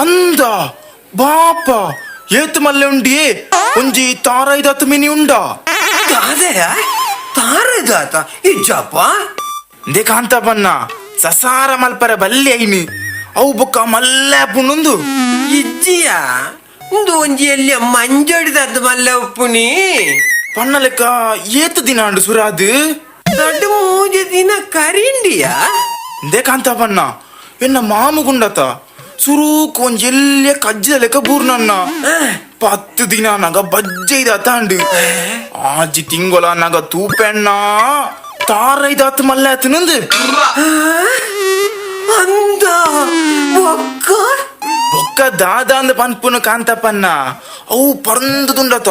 ಅಂದ ಬಾಪ ಏತು ಮಲ್ಲೆ ಉಂಡಿ ಒಂಜಿ ತಾರೈದಾತು ಮಿನಿ ಉಂಡ. ದಾದೆಯ ತಾರೈದಾತ ಇಜ್ಜಪ್ಪ. They ಕಾಂತಪನ್ನ ಸಸಾರ ಮಲ್ಪರ ಬಲ್ಲಿ ಐನಿ ಅವು ಬೊಕ್ಕ ಮಲ್ಲೆ ಪುಣ್ಣುಂದು. ಇಜ್ಜಿಯ ಉಂದು ಒಂಜಿ ಎಲ್ಲಿ ಮಂಜೊಡಿದಾತ ಮಲ್ಲೆ ಉಪ್ಪುನಿ. ಪಣ್ಣ ಲೆಕ್ಕ ಏತು ದಿನ ಅಂಡು ಸುರಾದು ದೊಡ್ಡ ಮೂಜಿ ದಿನ ಕರಿಂಡಿಯ. They ಕಾಂತಪನ್ನ ಎನ್ನ ಮಾಮುಗುಂಡತ ಸುರೂಕ್ ಒಂಜಿ ಎಲ್ಲೆ ಕಜ್ಜಿದ ಲೆಕ್ಕ ಬೂರ್ನನ್ನ 10 ದಿನ ನಗ ಬಜ್ಜೆ ಇದಾತ ಅಂಡು ಆಜಿ ತಿಂಗೊಲ ನಗ ತೂಪೆಣ್ಣ ತಾರೈದಾತು ಮಲ್ಲೆ ಆತನಂದು. ಅಂದ ಬೊಕ್ಕ ಬೊಕ್ಕ ದಾದ ಅಂದ ಪನ್ಪುನ ಕಾಂತಪ್ಪನ್ನ ಅವು ಪರಂದುಂಡತ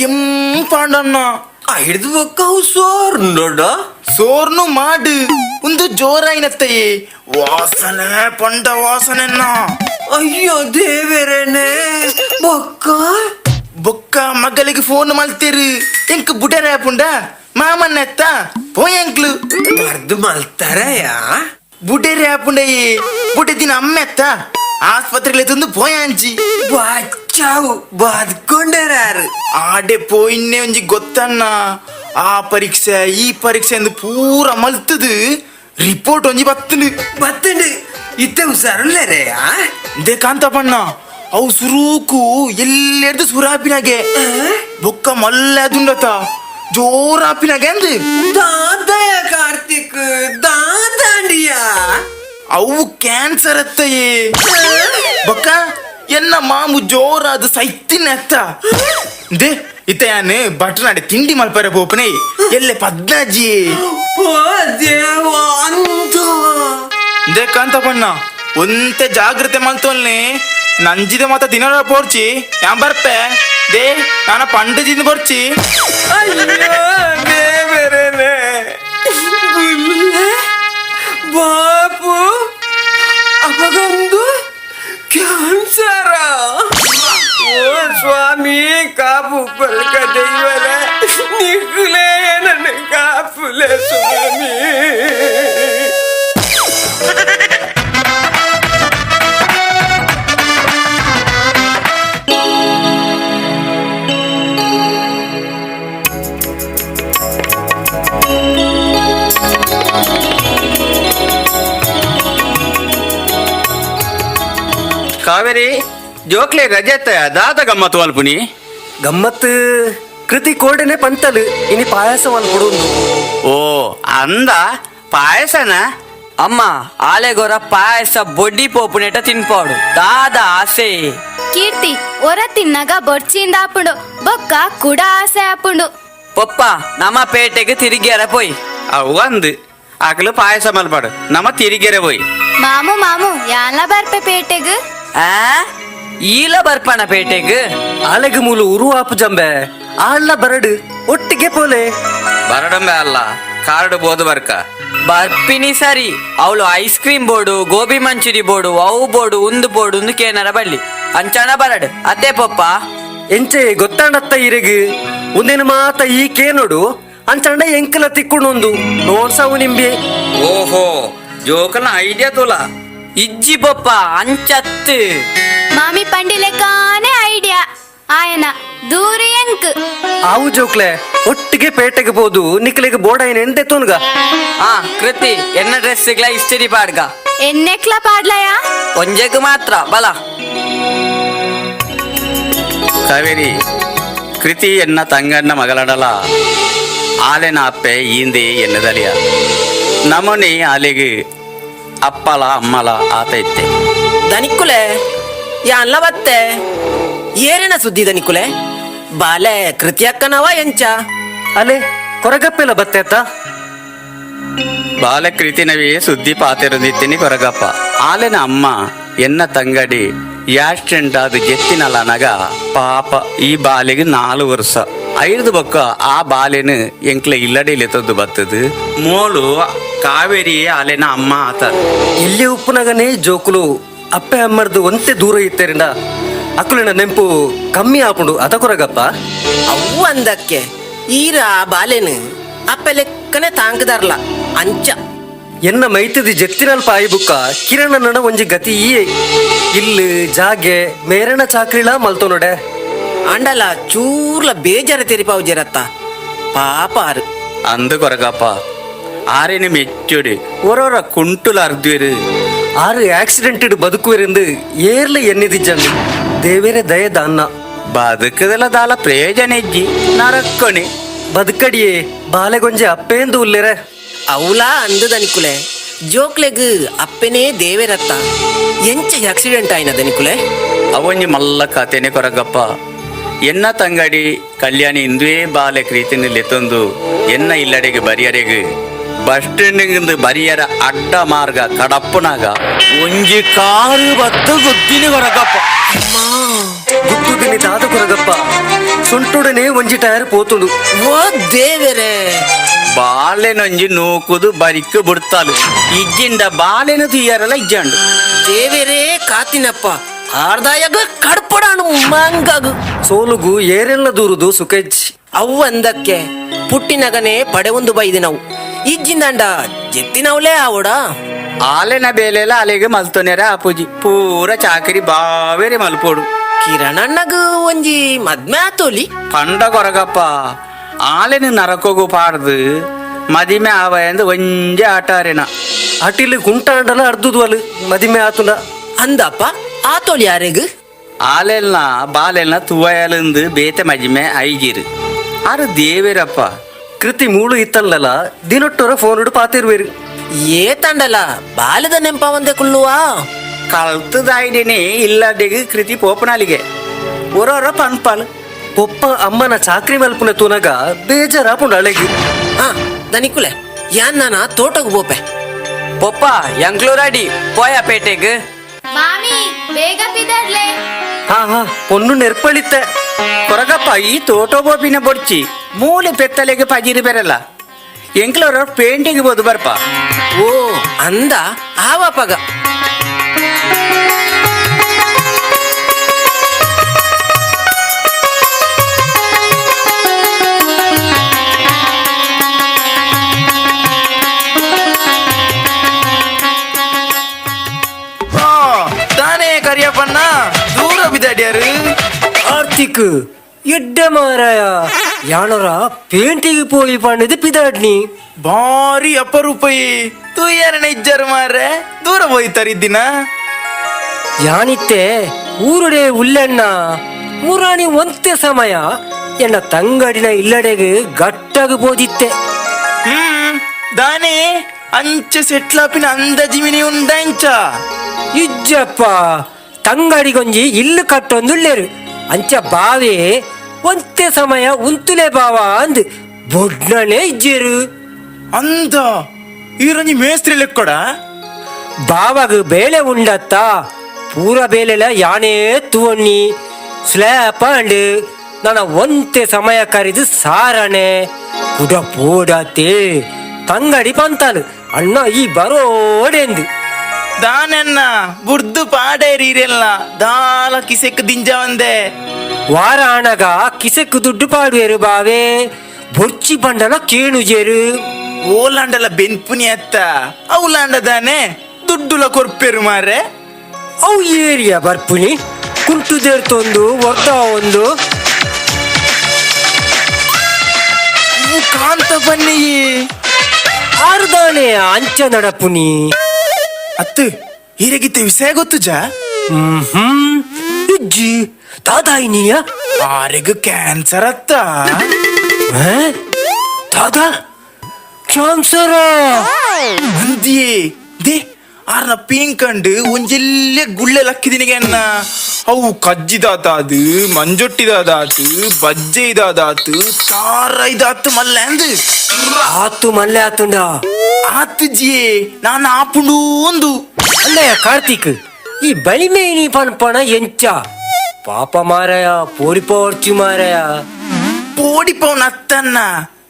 ಕೆಂಪಾಂಡನ್ನ ಹಿಡಿದು ಬೊಕ್ಕ ಅವು ಸೋರ್ನುಡ ಸೋರ್ನು ಮಾಡು ಒಂದು ಜೋರಾಯಿನತ್ತಯೇ ವಾಸನೆ ಪಂಡ ವಾಸನೆನ್ನ. ಅಯ್ಯೋ ದೇವರೇನೆ ಬೊಕ್ಕ ಬೊಕ್ಕ ಮಗಳಿಗೆ ಫೋನ್ ಮಲ್ತೇರು ಎಂಕ್ ಬುಡರೆ ಪುಂಡ ಮಾಮನ್ನೆತ್ತ ಪೋಯಂಕ್ಲು ಮರ್ದು ಮಲ್ತಾರಯ ಬುಡೇರಿ ಆಪುಂಡಯೇ ಬುಡೆ ದಿನ ಅಮ್ಮೆತ್ತ ಆಸ್ಪತ್ರೆಗೆ ತಂದು ಪೋಯಾಂಚಿ ಬಾಚಾವು ಬಾದ್ಕೊಂಡರಾರು ಆಡೆ ಪೋಯಿನ್ನೆ ಒಂಜಿ ಗೊತ್ತನ್ನ ಆ ಪರೀಕ್ಷೆ ಈ ಪರೀಕ್ಷೆ ಎಂದು ಪೂರ ಮಲ್ತದು ರಿಪೋರ್ಟ್ ಒಂಜಿ ಬತ್ತಂಡು ಬತ್ತಂಡು ಇತ್ತೆ ಹುಷಾರುಲ್ಲರೆಯ. They ಕಾಂತಪಣ್ಣ ಅವು ಸುರೂಕು ಎಲ್ಲೆರ್ದು ಸುರಾಪಿನಾಗೆ ಬೊಕ್ಕ ಮಲ್ಲೆ ಅದುಂಡತ ಜೋರಾಪಿನಾಗೆ ಅಂದು. ದಾದಯ ಕಾರ್ತಿಕ್ ದಾದಾಂಡಿಯ ಅವು ಕ್ಯಾನ್ಸರ್ ಅತ್ತಯೇ ಬೊಕ್ಕ ಎನ್ನ ಮಾಮು ಜೋರಾದ ಸೈತಿನ ಅತ್ತ. They ಇತ್ತ ಯಾನು ಬಟ್ನಾಡೆ ತಿಂಡಿ ಮಲ್ಪರೆ ಪೋಪನೆ ಎಲ್ಲೆ ಪದ್ನಾಜಿ. ಓ ದೇವ ಅಂದ. They ಕಾಂತಪಣ್ಣ ಒಂತೆ ಜಾಗ್ರತೆ ಮಲ್ತೊಲ್ನೆ ನಂಜಿದ ಮಾತ ದಿನ ಪೋರ್ಚಿ ಯಾನ್ ಬರ್ಪೆ they ನಾನ ಪಂಡಜಿಂದ ಬರ್ಚಿ. ಅಯ್ಯೋ ದೇವರೇನೆ ಗುಲ್ಲೆ ಬಾಪು ಅಪಗೊಂದು ಕ್ಯಾನ್ಸರ. ಓ ಸ್ವಾಮಿ ಕಾಪು ಪಲ್ಕ ದೈವರೇ ನಿಕ್ಕುಲೇ ನನ್ನ ಕಾಪುಲೆ ಸ್ವಾಮಿ. ಕಾವೇರಿ ಜೋಕ್ಲೆ ರಜೆತ್ತ ದಾದ ಗಮ್ಮತ್ತು ಅಲ್ಪುನಿ ಗಮ್ಮತ್ ಕೃತಿ ಕೋಡೆನೆ ಪಂತಲು ಇನಿ ಪಾಯಸ ಮಲ್ಪುಡುಂದು. ಓ ಅಂದ ಪಾಯಸನ ಅಮ್ಮ ಆಲೆಗೊರ ಪಾಯಸ ಬೊಡ್ಡಿ ಪೋಪುನೆಟ ತಿನ್ಪಾಡು ದಾದ ಆಸೆ. ಕೀರ್ತಿ ಒರ ತಿನ್ನಗ ಬೊಡ್ಚಿಂದ ಆಪುಂಡು ಬೊಕ್ಕ ಕುಡ ಆಸೆ ಆಪುಂಡು. ಪೊಪ್ಪ ನಮ್ಮ ಪೇಟೆಗೆ ತಿರುಗ್ಯಾರ ಪೋಯ್. ಅವು ಅಂದು ಅಗಲು ಪಾಯಸ ಮಲ್ಪಾಡು ನಮ್ಮ ತಿರುಗ್ಯಾರ ಪೋಯ್. ಮಾಮು ಮಾಮು ಯಾನ್ಲ ಬರ್ಪೆ ಪೇಟೆಗ್. ಆ ಈಲ ಬರ್ಪಣ ಪೇಟೆಗ್. ಆಲೆಗ್ ಮೂಲು ಉರು ಆಪು ಜಂಬೆ ಆಳ್ಲ ಬರಡು ಒಟ್ಟಿಗೆ ಪೋಲೆ. ಬರಡಂಬೆ ಅಲ್ಲ ಕಾರ್ಡ್ ಬೋದು ಬರ್ಕ ಬರ್ಪಿನಿ ಸರಿ ಅವಳು ಐಸ್ ಕ್ರೀಮ್ ಬೋಡು ಗೋಬಿ ಮಂಚೂರಿ ಬೋಡು ಅವು ಬೋಡು ಉಂದು ಬೋಡು ಉಂದು ಕೇನರ ಬಳ್ಳಿ ಅಂಚನ ಬರಡು ಅದೇ ಪೊಪ್ಪ. ಎಂಚೆ ಗೊತ್ತಾಂಡತ್ತ ಇರೆಗ್ ಒಂದೇನು ಮಾತ ಈ ಕೇನೋಡು ಅಂಚಂಡ ಎಂಕಲ ತಿಕ್ಕುಣೊಂದು ನೋಡ್ಸಾವು ನಿಂಬೆ. ಓಹೋ ಜೋಕನ ಐಡಿಯಾ ತುಲ ಇಜ್ಜಿ ಪೊಪ್ಪ ಅಂಚತ್ತು ಮಾಮಿ ಪಂಡಿಲೆಕ್ಕಾನೆ ಐಡಿಯಾ ಆಯನ ದೂರ ಎಂಕ್ ಆವು ಜೋಕ್ಲೆ ಒಟ್ಟಿಗೆ ಪೇಟೆಗೆ ಬೋದು ನಿಕ್ಲೆಗೆ ಬೋಡಾಯಿನ ಎಂತೆ ತೋನ್ಗ. ಆ ಕೃತಿ ಎನ್ನ ಡ್ರೆಸ್ ಸಿಗ್ಲ ಇಸ್ತಿರಿ ಪಾಡ್ಗ. ಎನ್ನೆಕ್ಲ ಪಾಡ್ಲಯ? ಒಂಜೆಗ್ ಮಾತ್ರ ಬಲ. ಕಾವೇರಿ, ಕೃತಿ ಎನ್ನ ತಂಗಣ್ಣ ಮಗಳಡಲ ಆಲೆನ ಅಪ್ಪೆ ಈಂದೆ ಎನ್ನದಲಿಯ ನಮನೆ ಆಲೆಗೆ ಅಪ್ಪಲ ಅಮ್ಮಲ ಆತ ಇತ್ತೆ. ದನಿಕ್ಕುಲೆ ಯಾನ್ಲ ಬತ್ತೆ ಏರೇನ ಸುದ್ದಿ ದನಿಕ್ಕುಲೆ? ಬಾಲೆ ಕೃತಿ ಅಕ್ಕನವ ಎಂಚ? ಅಲೆ ಕೊರಗಪ್ಪೆಲ್ಲ ಬತ್ತೆ ಅತ್ತ? ಬಾಲೆ ಕೃತಿನವೇ ಸುದ್ದಿ ಪಾತಿರದಿತ್ತೀನಿ ಕೊರಗಪ್ಪ. ಆಲೆನ ಅಮ್ಮ ಎನ್ನ ತಂಗಡಿ ಆಕ್ಸಿಡೆಂಟ್ ಆದ ಜೆತ್ತಿನಲನಗ ಪಾಪ ಈ ಬಾಲೆಗೆ 4 ವರ್ಷ ಐದು ಬೊಕ್ಕ ಆ ಬಾಲೆನು ಎಂಕ್ಲ ಇಲ್ಲಡೆ ತಂದು ಬತ್ತದು ಮೋಲು ಕಾವೇರಿ ಆಲೆನ ಅಮ್ಮ ಆತ. ಎಲ್ಲಿ ಉಪ್ಪುನಗನೇ ಜೋಕುಲು ಅಪ್ಪೆ ಅಮ್ಮರ್ದು ಒಂತೆ ದೂರ ಇತ್ತರಿಂದ ಅಕ್ಕುಲಿನ ನೆಂಪು ಕಮ್ಮಿ ಆಪುಂಡು ಅದ ಕೊರಗಪ್ಪ. ಅವು ಅಂದಕ್ಕೆ ಈರ ಬಾಲೆನು ಅಪ್ಪೆ ಲೆಕ್ಕನೆ ತಾಂಕದಾರ್ಲ ಅಂಚ. ಎನ್ನ ಮೈತದಿ ಜೆತ್ತಿನಲ್ಪ ಆಯಿ ಬುಕ್ಕ ಕಿರಣನ ಒಂಜಿ ಗತಿ ಇಲ್ಲು ಜಾಗೆ ಮೇರಣ ಚಾಕ್ರಿಲ ಮಲ್ತೋನೊಡೆ. ಅಂಡಲ ಚೂರ್ಲ ಬೇಜಾರ ತೆರಿಪಾವು ಜರತ್ತ ಪಾಪ ಆರು. ಅಂದು ಕೊರಗಪ್ಪ ಆರೇನು ಮೆಚ್ಚುಡಿ ಒರೋರ ಕುಂಟುಲ ಅರ್ದ್ವಿರು. ಆರು ಆಕ್ಸಿಡೆಂಟ್ ಬದುಕುವಿರೆಂದು ಏರ್ಲ ಎನ್ನಿದಿಜ್ಜಂಡು ದೇವೇರೆ ದಯದ ಅನ್ನ. ಬದುಕದಲ್ಲ ದಾಲ ಪ್ರಯೋಜನ ಇಜ್ಜಿ ನರಕ್ಕಣಿ. ಬದುಕಡಿಯೇ ಬಾಲೆಗೊಂಜೆ ಅಪ್ಪೇಂದು ಉಲ್ಲೆರೆ. ಅವಲಾ ಅಂದು ದನಿಕುಲೆ ಜೋಕ್ಲೆಗ್ ಅಪ್ಪೆನೇ ದೇವೇರತ್ತ. ಎಂಚ ಆಕ್ಸಿಡೆಂಟ್ ಆಯ್ನ ದನಿಕುಲೆ? ಅವೊಂಜಿ ಮಲ್ಲ ಕತೆನೆ ಕೊರಗಪ್ಪ. ಎನ್ನ ತಂಗಡಿ ಕಲ್ಯಾಣಿ ಇಂದುವೇ ಬಾಲೆ ಕ್ರೀತಿನಲ್ಲಿ ತಂದು ಎನ್ನ ಇಲ್ಲಡೆಗೆ ಬರಿಯರೆಗೆ ಬಸ್ ಸ್ಟ್ಯಾಂಡ್ ಬರಿಯರ ಅಡ್ಡ ಮಾರ್ಗ ಕಡಪ್ಪನಾಗ ಒಂಜಿ ಕಾರು ಬತ್ತು ಗುದ್ದಿನಿ ಕೊರಗಪ್ಪ. ಗುದ್ದುದಿನಿ ದಾದ ಕೊರಗಪ್ಪ, ಸೊಂಟೊಡನೆ ಒಂಜಿ ಟೈರ್ ಪೋತುಂಡು. ಓ ದೇವರೇ! ಬಾಲೆನೊಂಜಿ ನೂಕುದು ಬರಿಕ್ ಬಿಡ್ತಾಳು ಇಜ್ಜಿಂದ ಬಾಲೆನು ತೀಯರಲ್ಲ ಇಜ್ಜಂಡು. ದೇವರೇ ಕಾತಿನಪ್ಪ, ಆರ್ದಾಯಗ ಕಡ್ಪಡಾನು ಮಂಗಗು. ಸೋಲುಗು ಏರೆಲ್ಲ ದೂರುದು ಸುಖೆಜ್. ಅವು ಅಂದಕ್ಕೆ ಪುಟ್ಟಿನಗನೆ ಪಡೆ ಒಂದು ಬೈದಿ ನಾವು ಇಜ್ಜಿಂದಂಡ ಜೆತ್ತಿನವಲೇ ಆವಡ. ಆಲೆನ ಬೇಲೆಲ್ಲ ಅಲೆಗೆ ಮಲ್ತೊನೆರ ಆಪೂಜಿ ಪೂರ ಚಾಕರಿ ಬಾವೇರಿ ಮಲ್ಪೋಡು. ಕಿರಣಣ್ಣಗ ಒಂಜಿ ಮದ್ಮೆ ಆತೋಲಿ. ಪಂಡ ಕೊರಗಪ್ಪ, ಆಲೆನ ನರಕೋಗು ಪಾಡ್ದು ಮದಿಮೆ ಆವ ಎಂದು ಒಂಜೆ ಆಟಾರೇನ. ಅಟಿಲು ಗುಂಟಾಂಡಲ ಅರ್ದುದು ಅಲು ಮದಿಮೆ ಆತುಂಡ. ಅಂದಪ್ಪ ಆತೋಲಿ ಯಾರೆಗ್? ಆಲೆಲ್ನ ಬಾಲೆಲ್ನ ತುವಯಲಂದು ಬೇತೆ ಮಜಿಮೆ ಐಜಿರು ಆರು ದೇವೇರಪ್ಪ. ಕೃತಿ ಮೂಳು ಇತ್ತಲ್ಲಲ್ಲ ದಿನೊಟ್ಟೊರ ಫೋನುಡು ಪಾತಿರುವೇರು. ಏ ತಂಡಲ ಬಾಲದ ನೆಂಪ ಒಂದೇ ಕುಳ್ಳುವಾ. ಕಲ್ತದಾಯ್ದೇನೆ ಇಲ್ಲಡೆಗೆ ಕೃತಿ ಪೋಪನಾಲಿಗೆ ಒರೋರ ಪನ್ಪಾಲ್. ಪೊಪ್ಪ ಅಮ್ಮನ ಚಾಕ್ರಿ ಮಲ್ಪುನ ತೂನಗ ಬೇಜಾರಾಪುಂಡು ಅಳೆಗೆ. ಹಾ ದನಿಕುಲೆ ಯಾನ್ ನಾನ ತೋಟಗ್ ಬೋಪೆ. ಪೊಪ್ಪ ಎಂಕ್ಲೂರಡಿ ಪೋಯ ಪೇಟೆಗ್. ಮಾಮಿ ಬೇಗ ಪಿದರ್ಲೆ. ಹಾ ಹಾ ಪೊನ್ನು ನೆರ್ಪಳಿತ್ತೆ. ಕೊರಗಪ್ಪ ಈ ತೋಟೋ ಬೋಪಿನ ಬೊಡ್ಚಿ ಮೂಲೆ ಪೆತ್ತಲೆಗೆ ಪಜಿರಿ ಬೆರಲ್ಲ ಎಂಕ್ಲೋರ ಪೇಂಟಿಂಗ್ ಬೋದು ಬರ್ಪ. ಓ ಅಂದ ಆವಪಗ. ತಾನೇ ಕರಿಯಪ್ಪಣ್ಣ ದೂರ ಬಿದ್ದಾಡ್ಯಾರು. ಕಾರ್ತಿಕ್ ಎಡ್ಡೆ ಮಾರಾಯ ಯಾಣರ ಪೇಂಟಿಗೆ ಪೋಯಿ ಪಣ್ಣದು ಪಿದಾಡ್ನಿ. ಭಾರಿ ಅಪರೂಪಯಿ ತೂ ಯಾರನ್ನ ಇಜ್ಜಾರು ಮಾರ್ರೆ ದೂರ ಹೋಯ್ತಾರಿದ್ದಿನ. ಯಾನಿತ್ತೆ ಊರುಡೆ ಉಲ್ಲೆಣ್ಣ ಊರಾಣಿ ಒಂತೆ ಸಮಯ ಎನ್ನ ತಂಗಡಿನ ಇಲ್ಲಡೆಗೆ ಗಟ್ಟಾಗ ಬೋದಿತ್ತೆ. ದಾನೆ ಅಂಚೆ ಸೆಟ್ಲಾಪಿನ ಅಂದಾಜಿ ಮಿನಿ ಉಂಡಂಚ. ಇಜ್ಜಪ್ಪ ತಂಗಡಿಗೊಂಜಿ ಇಲ್ಲು ಕಟ್ಟೊಂದುಳ್ಳೇರು ಅಂಚ ಬಾವೆ ಒಂತೆ ಸಮಯ ಉಂತುಲೆ ಬಾವ ಅಂದ್ ಬೊಡ್ನನೆ ಇಜ್ಜೇರು. ಅಂದ ಈರಂಜಿ ಮೇಸ್ತ್ರಿ ಲೆಕ್ಕೊಡ. ಬಾವಾಗ ಬೇಳೆ ಉಂಡತ್ತ ಪೂರ ಬೇಲೆಲ ಯಾನೇ ತುವಣ್ಣಿ ಸ್ಲ್ಯಾಪ್ ಅಂಡ್ ನನ್ನ ಒಂತೆ ಸಮಯ ಕರಿದು ಸಾರಣೆ ಕುಡ ಪೋಡತೆ ತಂಗಡಿ ಪಂತಾಲು ಅಣ್ಣ ಈ ಬರೋಡೆಂದು. ದಾನನ್ನ ಬುರ್ದು ಪಾಡೇರೀರೆಲ್ಲ ದಾಲ ಕಿಸೆಕ್ ದಿಂಜ ಒಂದೆ. ವಾರ ಆಣಗ ಕಿಸೆಕ್ ದುಡ್ಡು ಪಾಡುವೇರು ಬಾವೆ ಬೊರ್ಚಿ ಬಂಡಲ ಕೇಣುಜೇರು. ಓಲಾಂಡಲ ಬೆನ್ಪುನಿ ಅತ್ತ ಅವಲಾಂಡ ದಾನೆ ದುಡ್ಡುಲ ಕೊರ್ಪೇರು ಮಾರ್ರೆ. ಅವು ಏರಿಯ ಬರ್ಪುನಿ ಕುಂಟು ದೇರ್ತೊಂದು ಒರ್ದ ಒಂದು ಕಾಂತ ಬನ್ನಿ ಆರುದಾನೆ ಅಂಚ ನಡಪುನಿ ಅತ್ತು ಹೀರೆಗಿತ್ತೆ ವಿಷಯ ಗೊತ್ತು ಜಾ ಹ್ಮ್ ಇಜ್ಜಿ ದಾದಾಯಿನಿಯ ಆರೆಗ್ ಕ್ಯಾನ್ಸರ್ ಅತ್ತ ದಾದಾ ಕ್ಯಾನ್ಸರ್ ಅಂದಿಯೇ they ಆರ್ನ ಪೀಂಕಂಡು ಒಂಜೆಲ್ಲೆ ಗುಳ್ಳೆ ಲಕ್ಕಿದಿನಿಗೆ ಅನ್ನ ಅವು ಕಜ್ಜಿದಾತಾದು ಮಂಜೊಟ್ಟಿದಾದಾತು ಬಜ್ಜೆ ಇದಾದಾತು ತಾರ ಇದಾತು ಮಲ್ಲೆ ಅಂದು ಆತು ಮಲ್ಲೆ ಆತುಂಡ ಆತು ಜಿಯೇ ನಾನು ಆಪುಂಡು ಒಂದು ಅಲ್ಲಯ್ಯ ಕಾರ್ತಿಕ್ ಈ ಬಲಿಮೇನಿ ಪನ್ಪಣ ಎಂಚ ಪಾಪ ಮಾರಾಯ ಪೋಡಿಪೋರ್ಚು ಮಾರಾಯ ಪೋಡಿಪವನ ಅತ್ತನ್ನ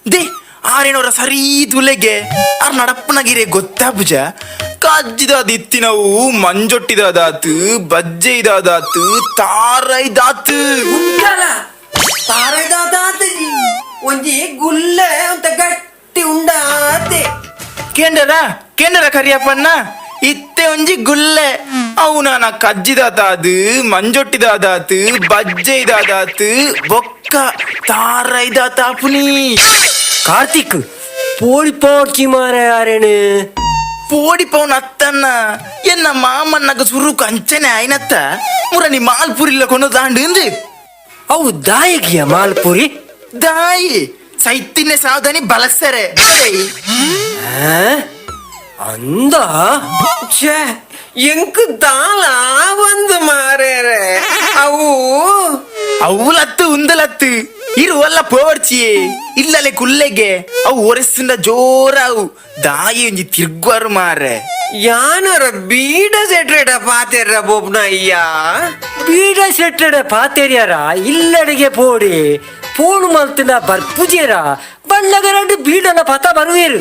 they ಆರೇನವರ ಸರಿ ತುಲೆಗೆ ಆರ್ ನಡಪ್ಪನಗಿರೆ ಗೊತ್ತಾ ಪೂಜ ಕಜ್ಜಿದಾದ ಇತ್ತಿನವು ಮಂಜೊಟ್ಟಿದಾದಾತು ಬಜ್ಜೆ ಇದಾದಾತು ತಾರ ಇದಾತು ಒಂಜಿ ಗುಲ್ಲೆ ಅಂತ ಗಟ್ಟಿ ಉಂಡಾತೆ ಕೇಂಡರ ಕೇಂಡರ ಕರಿಯಪ್ಪಣ್ಣ ಇತ್ತೆ ಒಂಜಿ ಗುಲ್ಲೆ ಅವು ನಾನ ಕಜ್ಜಿದಾತಾದು ಮಂಜೊಟ್ಟಿದಾದಾತು ಬಜ್ಜೆ ಇದಾದಾತು ಬೊಕ್ಕ ತಾರ ಇದಾತಾಪುನಿ ಕಾರ್ತಿಕ್ ಪೋಡಿ ಪೋಡ್ಚಿ ಮಾರಾಯ ಪೋಡಿ ಪೌನ್ ಅತ್ತನ್ನ ಎನ್ನ ಮಾಮನ್ನಗ ಸುರುಕು ಅಂಚನೆ ಆಯ್ನತ್ತ ಮುರನಿ ಮಾಲ್ಪುರಿಲ್ಲ ಕೊನು ದಾಂಡು ಅವು ದಾಯಿಗಿಯ ಮಾಲ್ಪುರಿ ದಾಯಿ ಸೈತಿನ್ನೆ ಸಾವಧಾನಿ ಬಲಸರೆ ಅಂದ ಛೇ ಎಂಕ್ ದಾಲ ಒಂದು ಮಾರೇರೆ ಅವು ಅವುಲತ್ತು ಉಂದಲತ್ತು ಇರುವಲ್ಲ ಪೋರ್ಚಿಯೇ ಇಲ್ಲಲೆ ಕುಲ್ಲೆಗೆ ಅವು ಒರೆಸ್ಸಿಂದ ಜೋರಾವು ದಾಯಿ ಒಂಜಿ ತಿರ್ಗುವರು ಮಾರೆ ಯಾನರ ಬೀಡ ಸೆಟ್ರೇಡ ಪಾತೆರ್ರ ಬೋಬ್ನ ಅಯ್ಯ ಬೀಡ ಸೆಟ್ಟಡ ಪಾತೆರ್ಯಾರ ಇಲ್ಲಡೆಗೆ ಪೋಡಿ ಪೋಣು ಮಲ್ತಿನ ಬರ್ಪುಜೇರ ಬಣ್ಣಗರಡು ಬೀಡನ ಪತ ಬರುವೇರು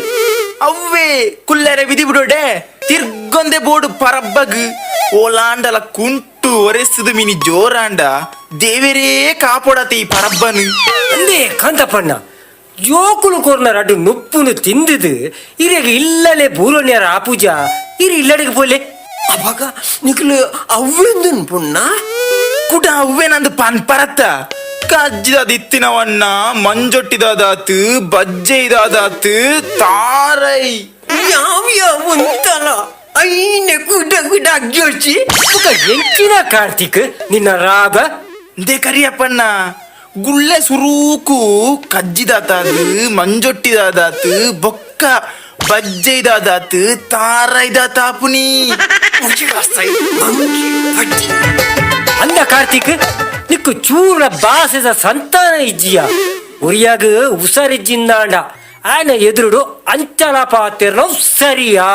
ಅವ್ವೇ ಕುಲ್ಲೆರೆ ವಿಧಿ ಬಿಡೋಡೆ ತಿರ್ಗೊಂದೆ ಬೋಡು ಪರಬ್ಬಗ್ ಓಲಾಂಡಲ ಕುಂಟು ಒರೆಸುದು ಮಿನಿ ಜೋರಾಂಡ ದೇವರೇ ಕಾಪೊಡತೆ ಈ ಪರಬ್ಬನು ಅಂದೇ ಕಾಂತಪ್ಪಣ್ಣ ಜೋಕುಲು ಕೊರ್ನ ರಡ್ಡು ನುಪ್ಪುನು ತಿಂದಿದ್ದು ಇರೆಗೆ ಇಲ್ಲಲೆ ಬೂರೋನ್ಯಾರ ಆಪೂಜ ಇರು ಇಲ್ಲಡೆಗೆ ಪೋಲೆ ಅವಾಗ ನಿಕ್ಲು ಅವ್ವೆಂದನ್ ಪುಣ್ಣ ಕುಡ ಅವ್ವೆ ನಂದು ಪನ್ಪರತ್ತ ಕಜ್ಜಿದಾದ ಇತ್ತಿನವನ್ನ ಮಂಜೊಟ್ಟಿದಾದಾತು ಬಜ್ಜೆ ಇದಾದಾತು ತಾರೈ ಯಾವ ಯಾವ ಉಂತಲ ಐನೆ ಕುಡ ಕುಡ ಅಗ್ಜೋಚಿ ಮುಖ ಎಂಚಿನ ಕಾರ್ತಿಕ್ ನಿನ್ನ ರಾಗ they ಕರಿಯಪ್ಪಣ್ಣ ಗುಳ್ಳೆ ಸುರೂಕು ಕಜ್ಜಿದಾತಾದು ಮಂಜೊಟ್ಟಿದಾದಾತು ಬೊಕ್ಕ ಬಜ್ಜೆ ಇದಾದಾತು ತಾರ ಇದಾತಾಪುನಿ ಅಂದ ಕಾರ್ತಿಕ್ ನಿಕ್ಕು ಚೂರ ಬಾಸೆದ ಸಂತಾನ ಇಜ್ಜಿಯ ಉರಿಯಾಗ ಉಸರಿಜ್ಜಿಂದಾಂಡ ಆನ ಎದುರುಡು ಅಂಚಲ ಪಾತಿರ್ನೋ ಸರಿಯಾ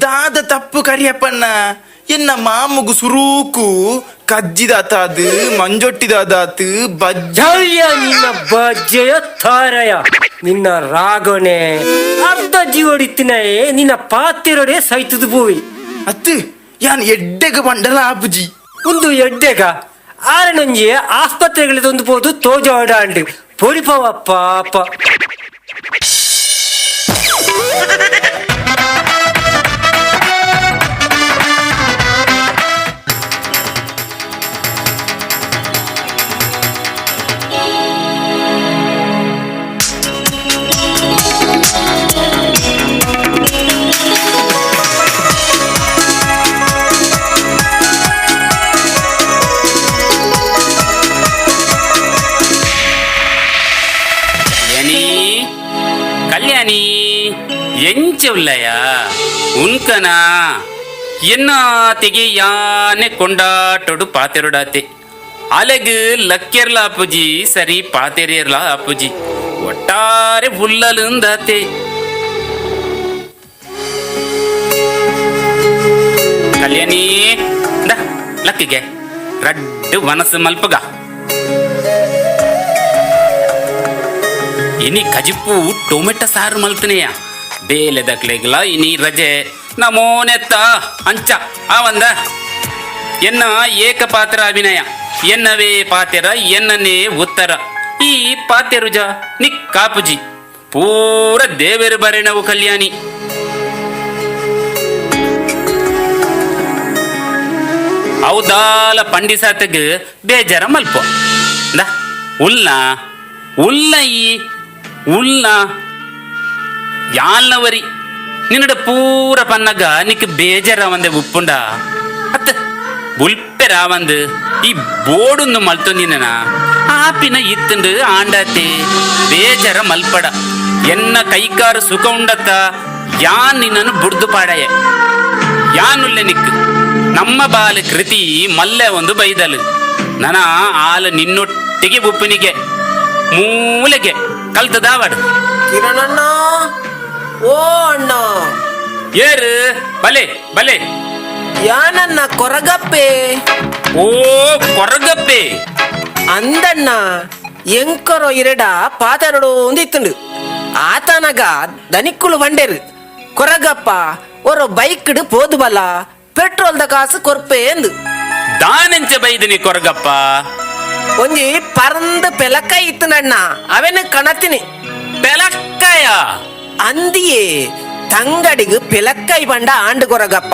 ದಾದ ತಪ್ಪು ಕರಿಯಪ್ಪಣ್ಣ ಎನ್ನ ಮಾಮುಗು ಸುರೂಕು ಕಜ್ಜಿದಾತಾದು ಮಂಜೊಟ್ಟಿದಾದಾತು ಬಜ್ಜಯ್ಯ ನಿನ್ನ ಬಜ್ಜೆಯ ತಾರಯ ನಿನ್ನ ರಾಗಣೆ ಅರ್ಧ ಜೀವಡಿತ್ತಿನಯೇ ನಿನ್ನ ಪಾತಿರಡೆ ಸೈತದ ಭೂವಿ ಅತ್ತು ಯಾನ್ ಎಡ್ಡೆಗ ಬಂಡಲ ಆಪುಜಿ ಒಂದು ಎಡ್ಡೆಗ ಆರನೊಂಜಿ ಆಸ್ಪತ್ರೆಗಳಿದೊಂದು ಪೋದು ತೋಜಾಡಾಂಡು ಪೊರಿಪವ ಪಾಪ ಕಲ್ಯಾಣಿ ಕಲ್ಯಾಣಿ ಎಂಚ ಉಲ್ಲಯ ಉನ್ಕನ ಎನ್ನಾತಿಗೆ ಯಾನೆ ಕೊಂಡಾಟೊಡು ಪಾತೆರುಡಾತೆ ಅಲೆಗ್ ಲಕ್ಕೆರ್ಲ ಅಪ್ಪುಜಿ ಸರಿ ಪಾತೆರಿಯರ್ಲ ಅಪ್ಪುಜಿ ಒಟ್ಟಾರೆ ಉಲ್ಲಲುಂದಾತೆ ಕಲ್ಯಾಣಿ the ಲಕ್ಕಿಗೆ ರಡ್ಡು ಮನಸ್ಸು ಮಲ್ಪಗ ಇನಿ ಕಜಿಪ್ಪು ಟೊಮೆಟೊ ಸಾರು ಮಲ್ತನೆಯ ಬೇಲೆ ದಕ್ಲೆಗ್ಲ ಇನಿ ರಜೆ ನಮೋನೆತ್ತ ಅಂಚ ಆವಂದ ಎನ್ನ ಏಕಪಾತ್ರ ಅಭಿನಯ ಎನ್ನವೇ ಪಾತೆರ ಎನ್ನನೇ ಉತ್ತರ ಈ ಪಾತೆರುಜ ನಿಕ್ಕಾಪುಜಿ ಪೂರ ದೇವೆರು ಬರೆಣವು ಕಲ್ಯಾಣಿ ಅವದಾಲ ಪಂಡಿಸಾತಗ್ ಬೇಜಾರ ಮಲ್ಪ ಉಲ್ಲ ಉಲ್ಲ ಈ ಉಲ್ಲ ಯಾಲ್ನವರಿ ನಿನ್ನಡ ಪೂರ ಪನ್ನಗ ನಿಕ್ ಬೇಜಾರ ಒಂದೆ ಉಪ್ಪುಂಡ ಅತ್ತ ಬುಲ್ಪೆ ರಾವಂದು ಈ ಬೋಡೊಂದು ಮಲ್ತೊಂದಿನ ಆಪಿನ ಇತ್ತಂಡು ಆಂಡಾತೆ ಬೇಜಾರ ಮಲ್ಪಡ ಎನ್ನ ಕೈಕಾರು ಸುಖ ಉಂಡತ್ತ ಯಾನ್ ನಿನ್ನನ್ನು ಬುಡ್ದು ಪಾಡಯ ಯಾನುಲ್ಲೆ ನಿಕ್ ನಮ್ಮ ಬಾಲ ಕೃತಿ ಮಲ್ಲೆ ಒಂದು ಬೈದಲು ನನ ಆಲ ನಿನ್ನೊಟ್ಟಿಗೆ ಉಪ್ಪಿನಿಗೆ ಮೂಲೆಗೆ ಕಲ್ತದಾವಡು ಕಿರಣಣ್ಣ ಓ ಅಣ್ಣ ಏರು ಬಲೆ ಬಲೆ ಯಾನನ್ನ ಕೊರಗಪ್ಪೆ ಓ ಕೊರಗಪ್ಪೆ ಅಂದಣ್ಣ ಎಂಕರೋ ಇರಡ ಪಾತರಡು ಒಂದಿತ್ತುಂಡು ಆತನಗ ದನಿಕ್ಕುಳು ಬಂಡೇರು ಕೊರಗಪ್ಪ ಒರ ಬೈಕ್ಡು ಪೋದು ಬಲ್ಲ ಪೆಟ್ರೋಲ್ದ ಕಾಸು ಕೊರ್ಪೆ ಎಂದು ದಾನೆಂಚ ಬೈದಿನಿ ಕೊರಗಪ್ಪ ಒಂಜಿ ಪರಂದ ಪೆಲಕಾಯಿ ಇತ್ತನಣ್ಣ ಅವೇನು ಕಣತೀನಿ ಪೆಲಕ್ಕಾಯ ಅಂದಿಯೇ ತಂಗಡಿಗೆ ಪೆಲಕ್ಕಾಯಿ ಬಂಡ ಆಂಡು ಕೊರಗಪ್ಪ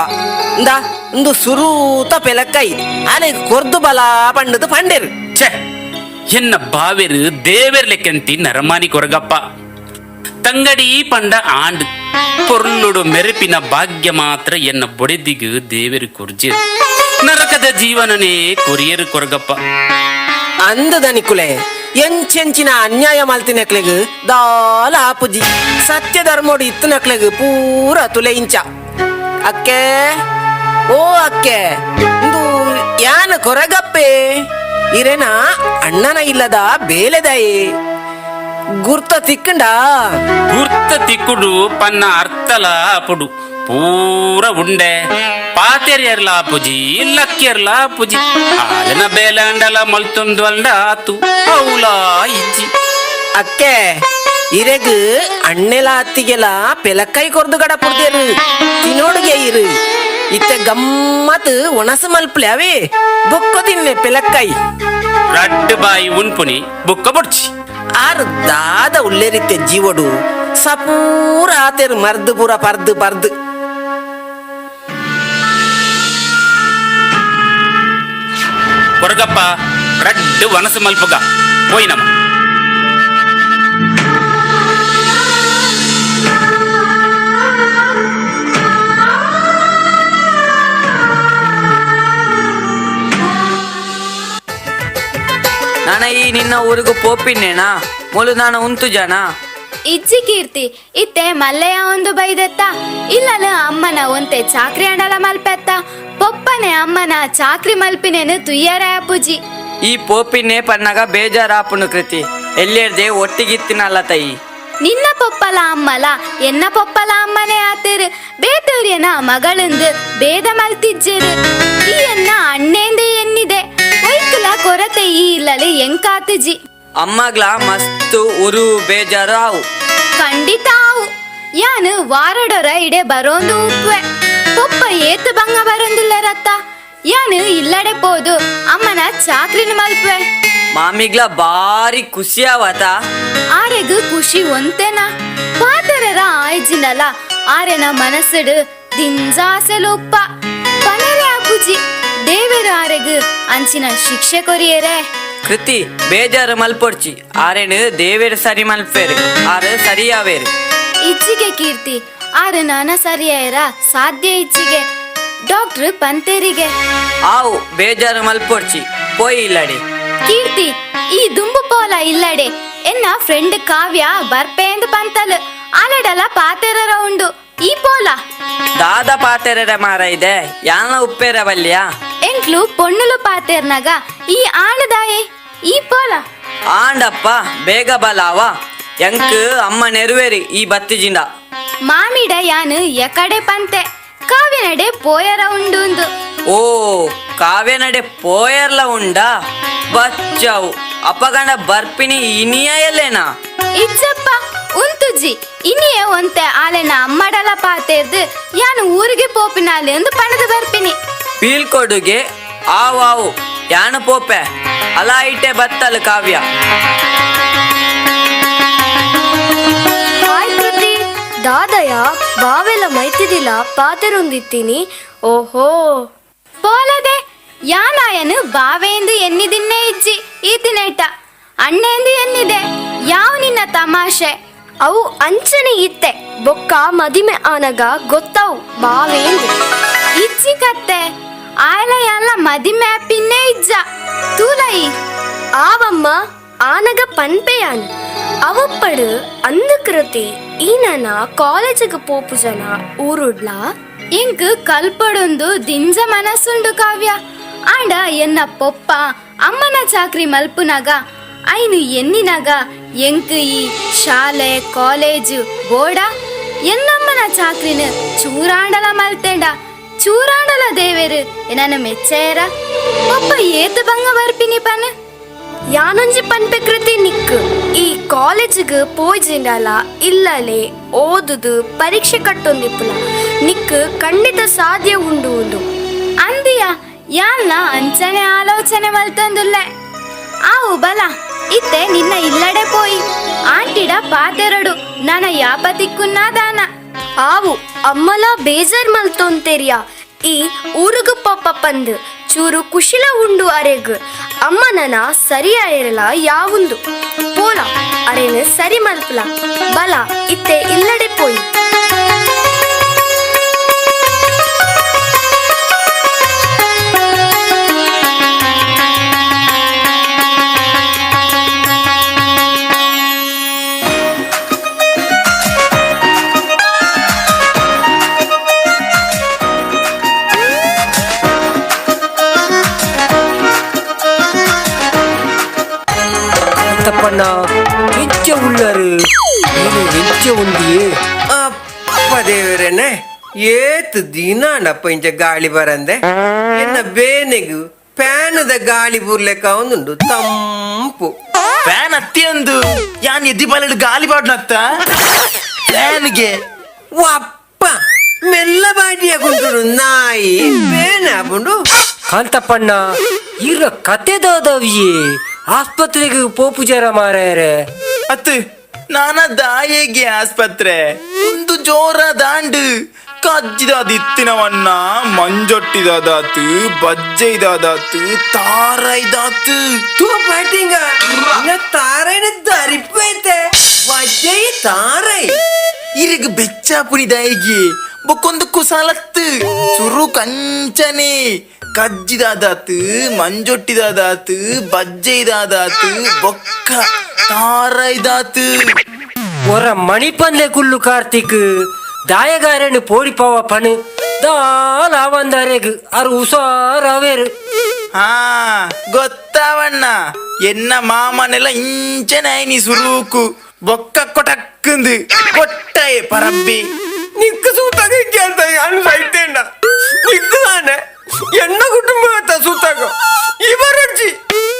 ಇಂದ ಇಂದು ಸುರೂತ ಪೆಲಕ್ಕಾಯಿ ಆನೆ ಕೊರ್ದು ಬಲ ಪಂಡದು ಪಂಡೇರು ಛೆ ಎನ್ನ ಬಾವೆರು ದೇವೆರ್ಲೆಕ್ಕಂತಿ ನರಮಾನಿ ಕೊರಗಪ್ಪ ತಂಗಡಿ ಪಂಡ ಆಂಡು ಪೊರ್ಲುಡು ಮೆರುಪಿನ ಭಾಗ್ಯ ಮಾತ್ರ ಎನ್ನ ಬೊಡೆದಿಗು ದೇವೆರು ಕುರ್ಜಿ ನರಕದ ಜೀವನನೇ ಕೊರಿಯರು ಕೊರಗಪ್ಪ ಅಂದದನಿಕುಲೆ ಎಂಚೆಂಚಿನ ಅನ್ಯಾಯ ಮಲ್ತಿನಕ್ಲೆಗ್ ದಾಲ ಆಪುಜಿ ಸತ್ಯ ಧರ್ಮೋಡು ಇತ್ತನಕ್ಲೆಗ್ ಪೂರ ತುಲೆ ಇಂಚ ಅಕ್ಕೆ ಓ ಅಕ್ಕೆ ಇಂದು ಯಾನ ಕೊರಗಪ್ಪೆ ಇರೇನ ಅಣ್ಣನ ಇಲ್ಲದ ಬೇಲೆದಾಯಿ ಗುರ್ತ ತಿಕ್ಕಂಡ ಗುರ್ತ ತಿಕ್ಕುಡು ಪನ್ನ ಅರ್ಥಲ ಅಪುಡು ಪೂರ ಉಂಡೆ ಪಾತೆರಿಯರ್ಲ ಪುಜಿ ಲಕ್ಕಿಯರ್ಲ ಪುಜಿ ಆಲನ ಬೇಲಾಂಡಲ ಮಲ್ತೊಂದು ಆತು ಔಲಾ ಇಜ್ಜಿ ಅಕ್ಕೆ ಇರೆಗ್ ಅಣ್ಣೆಲ ಅತ್ತಿಗೆಲ ಪೆಲಕ್ಕೈ ಕೊರ್ದು ಗಡ ಪುಡ್ದೇರು ತಿನೋಡುಗೆ ಇರು ಇತ್ತೆ ಗಮ್ಮತ್ ಒಣಸು ಮಲ್ಪಲೆ ಅವೇ ಬೊಕ್ಕ ತಿನ್ನೆ ಪೆಲಕ್ಕೈ ರಡ್ಡು ಬಾಯಿ ಉನ್ಪುನಿ ಬುಕ್ಕ ಬೊಡ್ಚಿ ಆರು ದಾದ ಉಲ್ಲೇರಿತ್ತೆ ಜೀವಡು ಸಪೂರ ಆತೇರು ಮರ್ದು ಪೂರ ಪರ್ದು ಪರ್ದು ಕೊರಗಪ್ಪ ರಡ್ಡು ವನಸು ಮಲ್ಪುಗ ಪೋಯಿನಮ್ಮ ನಾನ ಈ ನಿನ್ನ ಊರಿಗೂ ಪೋಪಿನ್ನೇನಾ ಮೊಲು ನಾನು ಉಂತು ಜನ ಇಜ್ಜಿ ಕೀರ್ತಿ ಇತ್ತೆ ಮಲ್ಲೆಯ ಒಂದು ಬೈದೆತ್ತ ಇಲ್ಲಲ ಅಮ್ಮನ ಒಂತೆ ಚಾಕ್ರಿ ಅಂಡಲ ಮಲ್ಪೆತ್ತ ಪೊಪ್ಪನೆ ಅಮ್ಮನ ಚಾಕ್ರಿ ಮಲ್ಪಿನೇನು ತುಯ್ಯರ ಪೂಜಿ ಈ ಪೋಪಿನ್ನೇ ಪನ್ನಾಗ ಬೇಜಾರಾಪುನು ಕೃತಿ ಎಲ್ಲಿರ್ದೆ ಒಟ್ಟಿಗಿತ್ತಿನಲ್ಲ ತಾಯಿ ನಿನ್ನ ಪೊಪ್ಪಲ ಅಮ್ಮಲ ಎನ್ನ ಪೊಪ್ಪಲ ಅಮ್ಮನೇ ಆತೇರು ಬೇತವ್ರಿಯನ ಮಗಳಂದು ಭೇದ ಮಲ್ತಿಜ್ಜೇರು ಈ ಎನ್ನ ಅಣ್ಣೇಂದೆ ಎನ್ನಿದೆ ಒಯ್ಕಲ ಕೊರತೆ ಈ ಇಲ್ಲಲೆ ಎಂಕಾತುಜಿ ಅಮ್ಮಗ್ಲ ಮಸ್ತ್ ಉರು ಬೇಜಾರು ಆವು ಖಂಡಿತ ಆವು ಯಾನು ವಾರಡೊರ ಇಡೆ ಬರೋಂದು ಉಪ್ಪೆ ಪೊಪ್ಪ ಏತು ಬಂಗ ಬರೋಂದಿಲ್ಲ ರತ್ತ ಯಾನು ಇಲ್ಲಡೆ ಪೋದು ಅಮ್ಮನ ಚಾಕ್ರಿನ ಮಲ್ಪೆ ಮಾಮಿಗ್ಲ ಬಾರಿ ಖುಷಿಯಾವತ ಆರೆಗು ಖುಷಿ ಒಂತೆನಾ ಪಾತರರ ಆಯ್ಜಿನಲ ಆರೆನ ಮನಸ್ಸುಡು ದಿಂಜಾಸೆಲುಪ್ಪ ಪನರೆ ಅಪುಜಿ ದೇವೆರು ಆರೆಗು ಅಂಚಿನ ಶಿಕ್ಷೆ ಕೊರಿಯರೆ ಕೃತಿ ಬೇಜಾರು ಮಲ್ಪೊಡ್ಚಿ ಆರೇನು ದೇವೇರು ಸರಿ ಮಲ್ಪೇರು ಆರು ಸರಿಯಾವೇರು ಇಜ್ಜಿಗೆ ಕೀರ್ತಿ ಆರು ನಾನ ಸರಿಯಾಯರ ಸಾಧ್ಯ ಇಜ್ಜಿಗೆ ಡಾಕ್ಟ್ರು ಪಂತೇರಿಗೆ ಆವು ಬೇಜಾರು ಮಲ್ಪೊಡ್ಚಿ ಪೋಯಿ ಇಲ್ಲಡೆ ಕೀರ್ತಿ ಈ ದುಂಬು ಪೋಲ ಇಲ್ಲಡೆ ಎನ್ನ ಫ್ರೆಂಡ್ ಕಾವ್ಯ ಬರ್ಪೆ ಎಂದು ಪಂತಲ್ ಆಲಡಲ ಪಾತೆರರ ಉಂಡು ಈ ಪೋಲ ದಾದ ಪಾತೆರರ ಮಾರ ಇದೆ ಯಾನ ಉಪ್ಪೇರ ಬಲ್ಯಾ ಎಂಕ್ಲು ಪೊಣ್ಣುಲು ಪಾತೆರ್ನಾಗ ಈ ಆಣದಾಯೆ ಈ ಪೋಲ ಆಂಡಪ್ಪ ಬೇಗ ಬಲಾವ ಎಂಕ್ ಅಮ್ಮ ನೆರವೇರಿ ಈ ಬತ್ತಿಜಿಂದ ಮಾಮಿಡ ಯಾನು ಎಕಡೆ ಪಂತೆ ಕಾವ್ಯನಡೆ ಪೋಯರ ಉಂಡುಂದು ಓ ಕಾವ್ಯನಡೆ ಪೋಯರ್ಲ ಉಂಡಾ ಬಚ್ಚಾವು ಅಪಗಂಡ ಬರ್ಪಿನಿ ಇನಿಯ ಎಲ್ಲೇನಾ ಇಜ್ಜಪ್ಪ ಉಂತುಜಿ ಇನಿಯೇ ಒಂತೆ ಆಲೆನ ಅಮ್ಮಡಲ ಪಾತೆರ್ದು ಯಾನು ಊರಿಗೆ ಪೋಪಿನಾಲೆ ಎಂದು ಪಣದು ಬರ್ಪಿನಿ ಪೀಲ್ಕೊಡುಗೆ ಆವಾವು ಯಾನು ಪೋಪೆ ಅಲ ಐಟೆ ಬತ್ತಲು ಕಾವ್ಯ ಹಾಯ್ ಕೃತಿ ದಾದಯ ಬಾವೆಲ್ಲ ಮೈತಿದಿಲ್ಲ ಪಾತೆರೊಂದಿತ್ತೀನಿ ಓಹೋ ಪೋಲದೆ ಯಾನಾಯನು ಬಾವೇಂದು ಎನ್ನಿದಿನ್ನೇ ಇಜ್ಜಿ ಈ ತಿನೇಟ ಅಣ್ಣೇಂದು ಎನ್ನಿದೆ ಯಾವ ನಿನ್ನ ತಮಾಷೆ ಅವು ಅಂಚನೆ ಇತ್ತೆ ಬೊಕ್ಕ ಮದಿಮೆ ಆನಗ ಗೊತ್ತಾವು ಬಾವೇಂದು ಇಜ್ಜಿ ಕತ್ತೆ ಆಯಲ ಯಾಲ ಮದಿಮೆ ಪಿನ್ನೇ ಇಜ್ಜ ತೂಲೈ ಆವಮ್ಮ ಆನಗ ಪನ್ಪೆಯಾನ್ ಅವಪ್ಪಡು ಅಂದು ಕೃತಿ ಈನನ ಕಾಲೇಜಿಗೆ ಪೋಪು ಜನ ಊರುಡ್ಲಾ ಇಂಕ್ ಕಲ್ಪಡೊಂದು ದಿಂಜ ಮನಸ್ಸುಂಡು ಕಾವ್ಯ ಆಂಡ ಎನ್ನ ಪೊಪ್ಪ ಅಮ್ಮನ ಚಾಕ್ರಿ ಮಲ್ಪುನಗ ಐನು ಎನ್ನಿನಗ ಎಂಕ್ ಈ ಶಾಲೆ ಕಾಲೇಜು ಬೋಡ ಎನ್ನಮ್ಮನ ಚಾಕ್ರಿನ ಚೂರಾಂಡಲ ಮಲ್ತೇಂಡ ಚೂರಾಂಡಲ ದೇವೇರು ಎನನ ಮೆಚ್ಚೇರ ಪೊಪ್ಪ ಏತು ಬಂಗ ಬರ್ಪಿನಿ ಪನ್ ಯಾನೊಂಜಿ ಪನ್ಪೆ ಕೃತಿ ನಿಕ್ಕು ಈ ಕಾಲೇಜಿಗೆ ಪೋಯ್ಜಿಂಡಲ ಇಲ್ಲಲೆ ಓದುದು ಪರೀಕ್ಷೆ ಕಟ್ಟೊಂದಿಪ್ಪುಲ ನಿಕ್ಕು ಖಂಡಿತ ಸಾಧ್ಯ ಉಂಡು ಉಂಡು ಅಂದಿಯ ಯಾನ್ನ ಅಂಚನೆ ಆಲೋಚನೆ ಮಲ್ತೊಂದುಲ್ಲೆ ಆವು ಬಲ ಇತ್ತೆ ನಿನ್ನ ಇಲ್ಲಡೆ ಪೋಯಿ ಆಂಟಿಡ ಪಾತೆರಡು ನಾನ ಯಾಪತಿಕ್ಕುನ್ನ ದಾನ ಆವು ಅಮ್ಮಲ ಬೇಜಾರ್ ಮಲ್ತೊಂತೆರಿಯ ಈ ಊರುಗು ಪಪ್ಪ ಪಂದು ಚೂರು ಕುಶಿಲ ಉಂಡು ಅರೆಗ್ ಅಮ್ಮನನ ಸರಿ ಅರೆಲ ಯಾವುಂದು ಪೋಲ ಅರೆನ ಸರಿ ಮಲ್ಪಲ ಬಲ ಇತ್ತೆ ಇಲ್ಲಡೆ ಪೋಯಿ ತಪ್ಪಣ್ಣ ಎಂಚ ಉಳ್ಳರು ನೀನು ಎಂಚ ಉಂಡಿಯೇ ಅಪ್ಪ ದೇವರೇನೆ ಏತ್ ದಿನಾಂಡಪ್ಪ ಇಂಚ ಗಾಳಿ ಬರಂದೆ ಎನ್ನ ಬೇನೆಗು ಪ್ಯಾನದ ಗಾಳಿ ಬುರ್ಲೆಕ್ಕ ಒಂದುಂಡು ತಂಪು ಫ್ಯಾನ್ ಅತ್ತಿಯಂದು ಯಾನ್ ಎದ್ದಿ ಬಾಲಡ್ ಗಾಳಿ ಬಾಡ್ನತ್ತ ಫ್ಯಾನ್ಗೆ ವಪ್ಪ ಮೆಲ್ಲ ಬಾಡಿಯ ಕುಂಟುಡು ನಾಯಿ ಬೇನೆ ಆಪುಂಡು ಕಾಂತಪ್ಪಣ್ಣ ಇರ ಕತೆ ದಾದವಿಯೇ ಆಸ್ಪತ್ರೆಗೆ ಪೋಪುಜಾರ ಮಾರಾಯರೆ ಅತ್ತು ನಾನ ದಾಯೆಗೆ ಆಸ್ಪತ್ರೆ ಒಂದು ಜೋರ ದಾಂಡು ಕಜ್ಜಿದಾದ ಇತ್ತಿನವನ್ನ ಮಂಜೊಟ್ಟಿದಾದಾತು ಬಜ್ಜೆದಾದಾತು ತಾರೈದಾತು ತೂ ಪಾಟಿಂಗ ತಾರೈನ ದರಿಪೈತೆ ಬಜ್ಜೈ ತಾರೈ ಇರಿಗ್ ಬೆಚ್ಚಾಪುನಿ ದಾಯಿಗೆ ಬೊಕ್ಕೊಂದು ಕುಸಾಲತ್ತು ಚುರು ಕಂಚನೆ ಕಜ್ಜಿದಾದಾತು ಮಂಜೊಟ್ಟಿದಾದಾತು ಬಜ್ಜೆದಾದಾತು ಬೊಕ್ಕ ತಾರೈದಾತು ಒರ ಮಣಿಪಂದೆ ಕುಲ್ಲು ಕಾರ್ತಿಕ್ ದಾಯಗಾರನು ಪೋಡಿಪಾವ ಪಣು ದಾಲ ಆವಂದಾರೆಗ್ ಅರು ಉಸಾರವೇರು ಹಾ ಗೊತ್ತಾವಣ್ಣ ಎನ್ನ ಮಾಮನೆಲ್ಲ ಇಂಚನೆ ನೀ ಸುರೂಕು ಬೊಕ್ಕ ಕೊಟಕ್ಕಂದು ಕೊಟ್ಟಾಯೆ ಪರಬ್ಬಿ ನಿಕ್ಕು ಸೂತಾಗ ಕೇಳ್ತಾ ಅನ್ಸೈತೇಂಡ ನಿಕ್ಕು ತಾನೆ ಎನ್ನ ಕುಟುಂಬ ಸೂತಾಗ ಇವರಜ್ಜಿ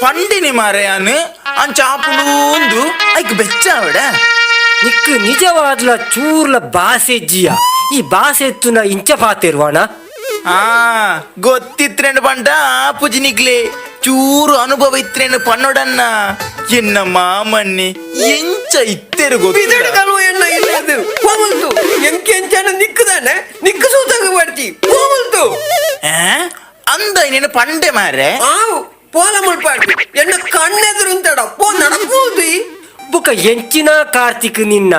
ಪಂಡಿನಿ ಮಾರೆಯಾನು ಅಂಚಾಪುಂಡು ಐಕ್ ಬೆಚ್ಚಾವಡ ನಿಕ್ಕು ನಿಜವಾದ್ಲ ಚೂರ್ಲ ಬಾಸೆಜ್ಜಿಯ ಈ ಬಾಸೆತ್ತುನ ಇಂಚ ಪಾತಿರ್ವಾಣ ಆ ಗೊತ್ತಿತ್ರೇನು ಬಂಡ ಪುಜಿನಿಗ್ಲೆ ಚೂರು ಅನುಭವ ಇತ್ರೇನು ಪನ್ನೊಡನ್ನ ಎನ್ನ ಮಾಮನ್ನಿ ಎಂಚ ಇತ್ತೆರು ಬಿದಡು ಕಲ್ವ ಎಣ್ಣ ಇಲ್ಲದು ಹೋಗಲ್ತು ಎಂಕೆ ಎಂಚನ ನಿಕ್ಕುದಾನೆ ನಿಕ್ಕು ಸೂತಾಗ ಬರ್ತಿ ಹೋಗಲ್ತು ಅಂದ ನೀನು ಪಂಡೆ ಮಾರೆ ಆವು ಪೋಲ ಮುಳ್ಪಾಡ್ತಿ ಎಣ್ಣ ಕಣ್ಣೆದುರುಂತಡ ಪೋ ನಡಪೂದಿ ಬುಕ ಎಂಚಿನ ಕಾರ್ತಿಕ್ ನಿನ್ನ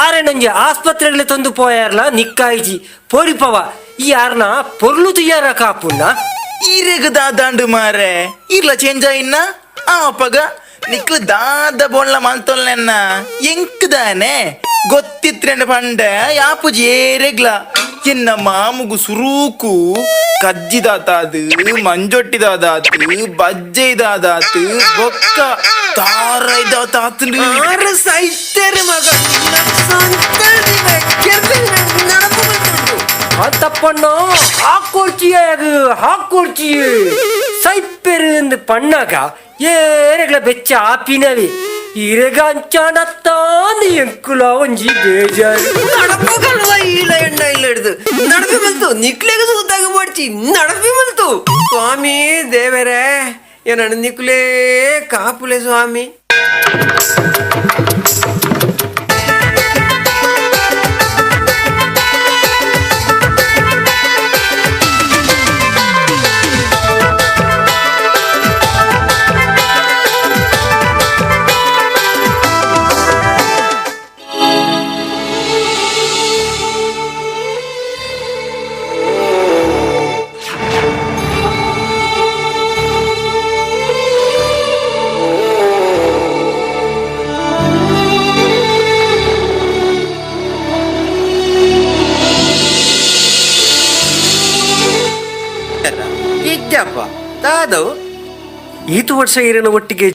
ಆರೆ ನಂಜೆ ಆಸ್ಪತ್ರೆಗಳ ತಂದು ಪೋಯಾರ್ಲ ನಿಕ್ಕಾಯಿಜಿ ಪೋಡಿಪವ ಈ ಯಾರ್ನ ಪೊರ್ಲು ತುಯ್ಯಾರ ಕಾಪುನ್ನ ಈರೆಗ್ ದಾದಾಂಡು ಮಾರೆ ಇರ್ಲ ಚೇಂಜ್ ಆಯಿನ್ನ ಆ ಅಪ್ಪಗ ನಿಕ್ಲು ದಾದ ಬೊಳ್ಳ ಮಲ್ತೊಲ್ನೆನ್ನ ಎಂಕ್ದಾನೆ ಗೊತ್ತಿತ್ರೆಂಡ ಪಂಡೆ ಯಾಪುಜಿ ಏರೆಗ್ಲ ಎನ್ನ ಮಾಮುಗು ಸುರೂಕು ಕಜ್ಜಿದಾತಾದು ಮಂಜೊಟ್ಟಿದಾದಾತು ಬಜ್ಜೆದಾದಾತು ಬೊಕ್ಕ ತಾರೈದಾತಾತು ಆರು ಸೈತ್ಯರ ಮಗ ತಪ್ಪಣ್ಣ ಹಾಕೊಡ್ಚಿಯ ಅದು ಹಾಕೊಡ್ಚಿಯ ಸೈಪೆರು ಪಣ್ಣಾಗ ಏರೆಗ್ಲ ಬೆಚ್ಚ ಆಪಿನವಿ ಇರೆಗ ಅಂಚಾಣತ್ತಾಂದು ಎಂಕುಲ ಒಂಜಿ ಬೇಜಾರು ನಡಪು ಕಲ್ವ ಇಲ್ಲ ಎಣ್ಣ ಇಲ್ಲ ಹಿಡ್ದು ನಡಪಿ ಬಂತು ನಿಕ್ಲೆಗ ಸೂತಾಗ ಮಾಡ್ಚಿ ನಡಪಿ ಬಂತು ಸ್ವಾಮಿ ದೇವರೇ ಏನಣ್ಣ ನಿಕ್ಲೇ ಕಾಪುಲೆ ಸ್ವಾಮಿ ದಾದವು ಈತು ವರ್ಷ ಇರನ ಒಟ್ಟಿಗೆ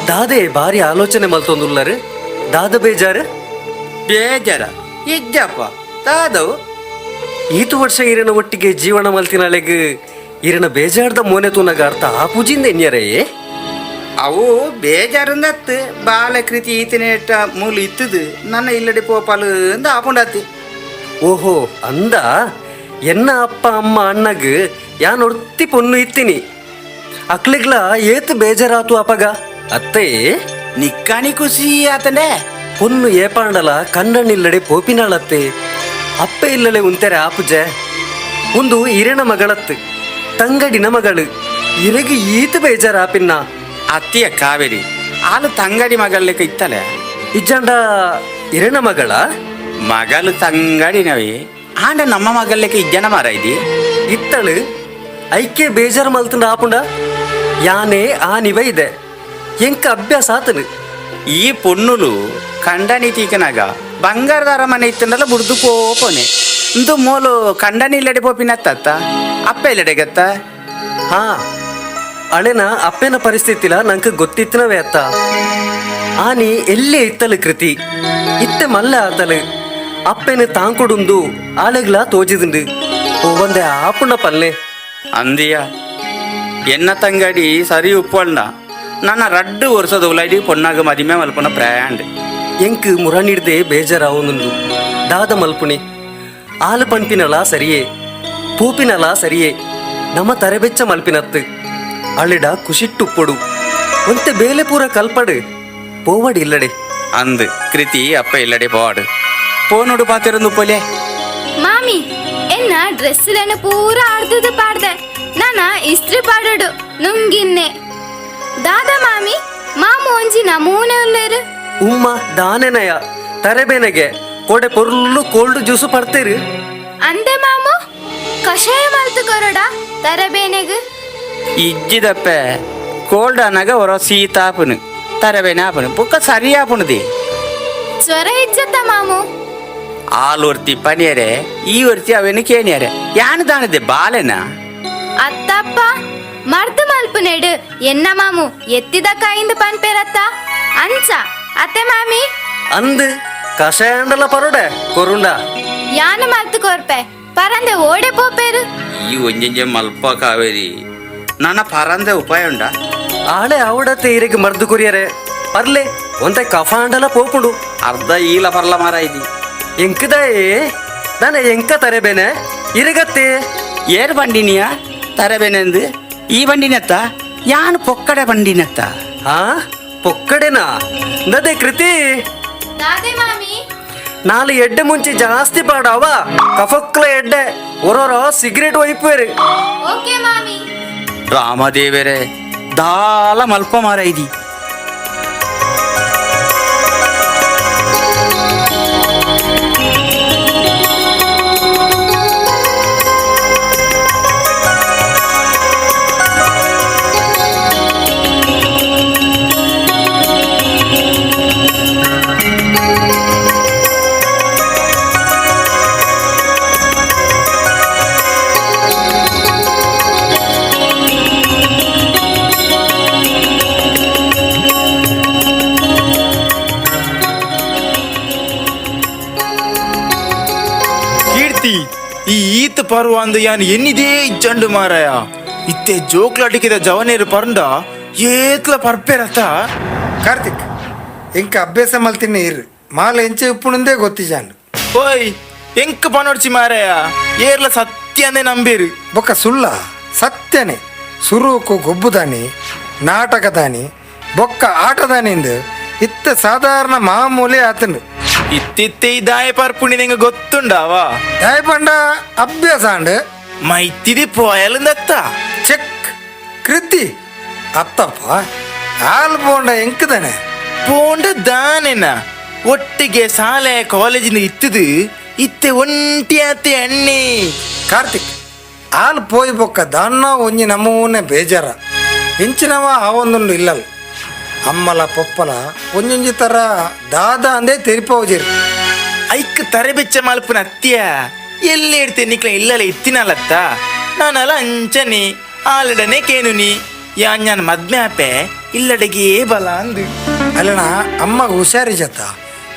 ದಾದೆ ಭಾರಿ ಆಲೋಚನೆ ಮಲ್ತೊಂದುಲ್ಲರು ದಾದ ಬೇಜಾರು ಬೇಜಾರ ಇಜ್ಜಪ್ಪ ದಾದವು ಈತು ವರ್ಷ ಇರನ ಒಟ್ಟಿಗೆ ಜೀವನ ಮಲ್ತಿನಳೆಗ್ ಇರನ ಬೇಜಾರ್ದ ಮೋನೆ ತೂನಗ ಅರ್ಥ ಆ ಪೂಜಿಂದ ಎನ್ಯರೇ ಅವು ಬೇಜಾರಂದತ್ತು ಬಾಲ ಕೃತಿ ಈತನೇಟ ಮೂಲು ಇತ್ತದು ನನ್ನ ಇಲ್ಲಡೆ ಪೋಪಾಲು ಅಂದ ಆಪುಂಡಾತಿ. ಓಹೋ ಅಂದ ಎನ್ನ ಅಪ್ಪ ಅಮ್ಮ ಅಣ್ಣಗ್ ಯಾನ್ ಒರ್ತಿ ಪೊನ್ನು ಇತ್ತೀನಿ ಅಕ್ಲಿಗ್ಲ ಏತ್ ಬೇಜಾರಾತು ಅಪಗ ಅತ್ತೆ ನಿಕ್ಕಾಣಿ ಖುಷಿ ಆತಂಡೆ ಪೊನ್ನು ಏಪಾಂಡಲ ಕನ್ನಣ್ಣಿಲ್ಲಡೆ ಪೋಪಿನಾಳತ್ತೆ ಅಪ್ಪೆ ಇಲ್ಲಲೆ ಉಂತೆರೆ ಆಪುಜೆ ಒಂದು ಇರೆನ ಮಗಳತ್ತು ತಂಗಡಿನ ಮಗಳು ಇರೆಗೆ ಈತ ಬೇಜಾರಾಪಿನ್ನ ಅತ್ತಿಯ ಕಾವೇರಿ ಆಲು ತಂಗಡಿ ಮಗಳ್ಲಿಕ್ಕೆ ಇತ್ತಲೆ ಇಜ್ಜಾಂಡ ಇರೆನ ಮಗಳ ಮಗಳು ತಂಗಡಿನವಿ ಆಂಡ ನಮ್ಮ ಮಗಳ್ಲಿಕ್ಕೆ ಇಜ್ಜನ ಮಾರ ಇದಿ ಇತ್ತಳು ಐಕೆ ಬೇಜಾರು ಮಲ್ತಂಡ ಆಪುಂಡ ಯಾನೇ ಆ ನಿವ ಇದೆ ಎಂಕ ಅಭ್ಯಾಸ ಆತನು ಈ ಪೊನ್ನುಲು ಕಂಡನಿ ತೀಕನಾಗ ಬಂಗಾರದ ಅರಮನೆ ಇತ್ತಂಡಲ್ಲ ಬುಡ್ದು ಪೋಪೋನೆ ಇಂದು ಮೋಲು ಕಂಡನಿ ಇಲ್ಲಡೆ ಪೋಪಿನತ್ತ ಅಪ್ಪ ಇಲ್ಲಡೆಗತ್ತ. ಹಾ ಅಳೆನ ಅಪ್ಪನ ಪರಿಸ್ಥಿತಿಲ ನಂಗೆ ಗೊತ್ತಿತ್ತನವೇ ಅತ್ತ ಆನಿ ಎಲ್ಲೇ ಇತ್ತಲು ಕೃತಿ ಇತ್ತೆ ಮಲ್ಲ ಆತಲು ಅಪ್ಪೆನ ತಾಂಕೊಡುಂದು ಆಳೆಗ್ಲ ತೋಜಿದುಂಡು ಒಂದೇ ಆಪುಣ ಪಲ್ಲೆ ಅಂದಿಯ ಎನ್ನ ತಂಗಡಿ ಸರಿ ಉಪ್ಪಳ್ನ ನನ್ನ ರಡ್ಡು ವರ್ಷದ ಉಲೈಡಿ ಪೊನ್ನಾಗ ಮದಿಮೆ ಮಲ್ಪುನ ಪ್ರಯಾಂಡ್ ಎಂಕ್ ಮುರಣಿಡ್ದೆ ಬೇಜಾರಾವನುಂಡು ದಾದ ಮಲ್ಪುಣಿ ಆಲು ಪಣ್ಪಿನಲ ಸರಿಯೇ ಪೂಪಿನಲ ಸರಿಯೇ ನಮ ತರೆಬೆಚ್ಚ ಮಲ್ಪಿನತ್ತು ಅಳಿಡ ಕುಶಿಟ್ಟುಪ್ಪೊಡು ಒಂತೆ ಬೇಲೆ ಪೂರ ಕಲ್ಪಡು ಪೋವಡಿ ಇಲ್ಲಡೆ ಅಂದು ಕೃತಿ ಅಪ್ಪ ಇಲ್ಲಡೆ ಪೋವಾಡು ಪೋನೋಡು ಪಾತಿರೊಂದು ಪೊಲೆ ಮಾಮಿ ಎನ್ನ ಡ್ರೆಸ್ಸುలను ಪೂರ ಅರ್ಧದ ಪಾಡ್ದೆ ನಾನ ಇಸ್ತ್ರಿ ಪಾಡೋಡು ನುಂಗಿನ್ನೆ ದಾದಾ ಮಾಮಿ ಮಾಮು ಒಂಜಿ ನಮೂನೆ ಉಲ್ಲೇರು ಉಮ್ಮ ದಾನೆನಯ ತರೆಬೇನೆಗೆ ಕೋಡೆ ಪೊರ್ಲು ಕೋಲ್ಡ್ ಜ್ಯೂಸು ಪಡ್ತೇರು ಅಂದೆ ಮಾಮು ಕಷಾಯ ಮಲ್ತು ಕೊರಡ ತರಬೇನೆಗ್ ಇಜ್ಜಿದಪ್ಪೆ ಕೋಲ್ಡ್ ಅನ್ನಾಗ ಹೊರ ಶೀತ ಆಪುನು ತರಬೇನೆ ಆಪುನು ಬುಕ್ಕ ಸರಿ ಆಪುಣದಿ ಜ್ವರ ಇಜ್ಜತ್ತ ಮಾಮು ಆಲು ಒರ್ತಿ ಪನಿಯರೆ ಈ ಒರ್ತಿ ಅವೇನು ಕೇಣಿಯರೆ ಯಾನು ದಾನದೆ ಬಾಲೆನಾ ಅತ್ತಪ್ಪ ಮರ್ದು ಮಲ್ಪುನೆಡು ಎನ್ನ ಮಾಮು ಎತ್ತಿದ ಕಾಯಿಂದ ಪನ್ಪೇರತ್ತ ಅಂಚ ಅತ್ತೆ ಮಾಮಿ ಅಂದು ಕಷಾಯ ಅಂಡಲ ಪರೋಡೆ ಕೊರುಂಡ ಯಾನು ಮಲ್ತು ಕೊರ್ಪೆ ಪರಂದೆ ಓಡೆ ಪೋಪೇರು ಈ ಒಂಜೊಂಜೆ ಮಲ್ಪ ಕಾವೇರಿ ನನ್ನ ಪರಂದೆ ಉಪಾಯ ಉಂಡ ಆಳೆ ಆವಡತ್ತೆ ಇರೆಗ್ ಮರ್ದು ಕೊರಿಯರೆ ಪರ್ಲೆ ಒಂತೆ ಕಫ ಅಂಡಲ ಪೋಪುಂಡು ಅರ್ಧ ಈಲ ಪರ್ಲ ಮಾರ ಇದಿ ಎಂಕದಾಯೇ ನಾನ ಎಂಕ ತರೆಬೇನೆ ಇರಗತ್ತೆ ಏರು ಬಂಡಿನಿಯ ತರಬೇನೆಂದು ಈ ಬಂಡಿನತ್ತ ಯಾನು ಪೊಕ್ಕಡೆ ಬಂಡಿನತ್ತ ಹಾ ಪೊಕ್ಕಡೆನಾ ನದೆ ಕೃತಿ ದಾದೆ ಮಾಮಿ ನಾಲು ಎಡ್ಡೆ ಮುಂಚೆ ಜಾಸ್ತಿ ಪಾಡವ ಕಫಕ್ಲ ಎಡ್ಡೆ ಒರೋರ ಸಿಗರೇಟ್ ಒಯ್ಪೇರು ಓಕೆ ಮಾಮಿ ರಾಮದೇವರೇ ದಾಲ ಮಲ್ಪ ಮಾರ ಇದಿ ಕೀರ್ತಿ ಈ ಈತ ಪರ್ವ ಅಂದು ಯಾನ್ ಎನ್ನಿದೇ ಇಜ್ಜಂಡು ಮಾರಾಯ ಇತ್ತೆ ಜೋಕ್ಲಾಟಿಕಿದ ಜವನೇರು ಪರಂಡ ಏತ್ಲ ಪರ್ಪೆರತ. ಕಾರ್ತಿಕ್ ಇಂಕ ಅಭ್ಯಾಸ ಮಲ್ತಿನ ಇರು ಮಾಲ ಎಂಚೆ ಉಪ್ಪುಣಂದೇ ಗೊತ್ತಿಜಾಂಡು. ಓಯ್ ಎಂಕ್ ಪನೊಡ್ಚಿ ಮಾರಾಯ ಏರ್ಲ ಸತ್ಯನೇ ನಂಬೇರು ಬೊಕ್ಕ ಸುಳ್ಳ ಸತ್ಯನೇ ಸುರುಕು ಗೊಬ್ಬುದಾನಿ ನಾಟಕದಾನಿ ಬೊಕ್ಕ ಆಟದಾನಿಂದ ಇತ್ತ ಸಾಧಾರಣ ಮಾಮೂಲಿ ಆತನು. ಇತ್ತಿತ್ತೆ ಈ ದಾಯ ಪರ್ಪುಣಿ ನಿಂಗೆ ಗೊತ್ತುಂಡಾವಾ ದಾಯ ಪಂಡ ಅಭ್ಯಾಸ ಅಂಡ್ ಮೈತಿದಿ ಪೋಯಲಂದತ್ತ ಚೆಕ್ ಕೃತಿ ಅತ್ತಪ್ಪ ಹಾಲು ಪೋಂಡ ಎಂಕದಾನೆ ಪೋಂಡ ದಾನೆನ ಒಟ್ಟಿಗೆ ಶಾಲೆ ಕಾಲೇಜಿನ ಇತ್ತದು ಇತ್ತೆ ಒಂಟಿ ಆತೆ ಅಣ್ಣಿ. ಕಾರ್ತಿಕ್ ಹಾಲು ಪೋಯ್ ಬೊಕ್ಕ ದಾನ್ನ ಒಂಜಿ ನಮೂನೆ ಬೇಜಾರ ಇಂಚಿನವ ಆವೊಂದುಂಡು ಇಲ್ಲಲ್ ಅಮ್ಮಲ ಪೊಪ್ಪಲ ಒಂಜೊಂಜಿ ತರ ದಾದ ಅಂದೇ ತೆರಿಪೋಜಿರ್ ಐಕ್ ತರೆಬೆಚ್ಚ ಮಲ್ಪುನ ಅತ್ಯ ಎಲ್ಲಿ ಇಡ್ತೆ ನಿಕ್ಲ ಇಲ್ಲಲ್ಲ ಇತ್ತಿನಲತ್ತ ನಾನಲ್ಲ ಅಂಚನಿ ಆಲಡನೆ ಕೇನುನಿ ಯಾನ್ ನಾನು ಮದ್ಮೆ ಆಪೆ ಇಲ್ಲಡೆಗೆ ಬಲ ಅಂದು. ಅಲ್ಲಣ್ಣ, ಅಮ್ಮಗ ಹುಷಾರಿ ಜತ್ತ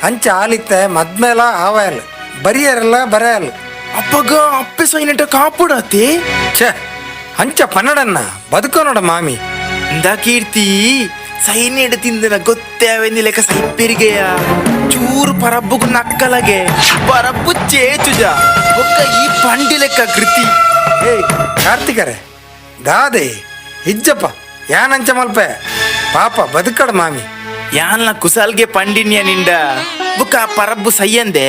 ಅಂಚ ಆಲಿತ್ತೆ ಮದ್ಮೇಲ ಆವಯಲ್ ಬರಿಯರಲ್ಲ ಬರೆಯಲ್ಲ. ಅಪ್ಪಗ ಅಪ್ಪೆ ಸೈನಟ ಕಾಪುಡತೆ. ಛೇ, ಅಂಚ ಪನ್ನಡನ್ನ ಬದುಕೋ ನೋಡ ಮಾಮಿ. ಇಂದ ಕೀರ್ತಿ ಸೈನ್ಯಡ ತಿಂದನ ಗೊತ್ತೇ ಲೆಕ್ಕ ಸೈಪೆರಿಗೆಯ ಚೂರು ಪರಬ್ಬುಗು ನಕ್ಕಲಗೆ ಪರಬ್ಬು ಚೇಚುಜ ಒಕ್ಕ ಈ ಪಂಡಿ ಲೆಕ್ಕ ಕೃತಿ. ಏಯ್ ಕಾರ್ತಿಕರೇ, ದಾದೆ ಇಜ್ಜಪ್ಪ ಯಾನಂಚ ಮಲ್ಪೆ ಪಾಪ ಬದುಕಡ ಮಾಮಿ. ಯಾನ್ಲ ಕುಸಾಲ್ಗೆ ಪಂಡಿನ್ಯ ನಿಂಡ ಬುಕ್ಕ ಪರಬ್ಬು ಸೈಯಂದೆ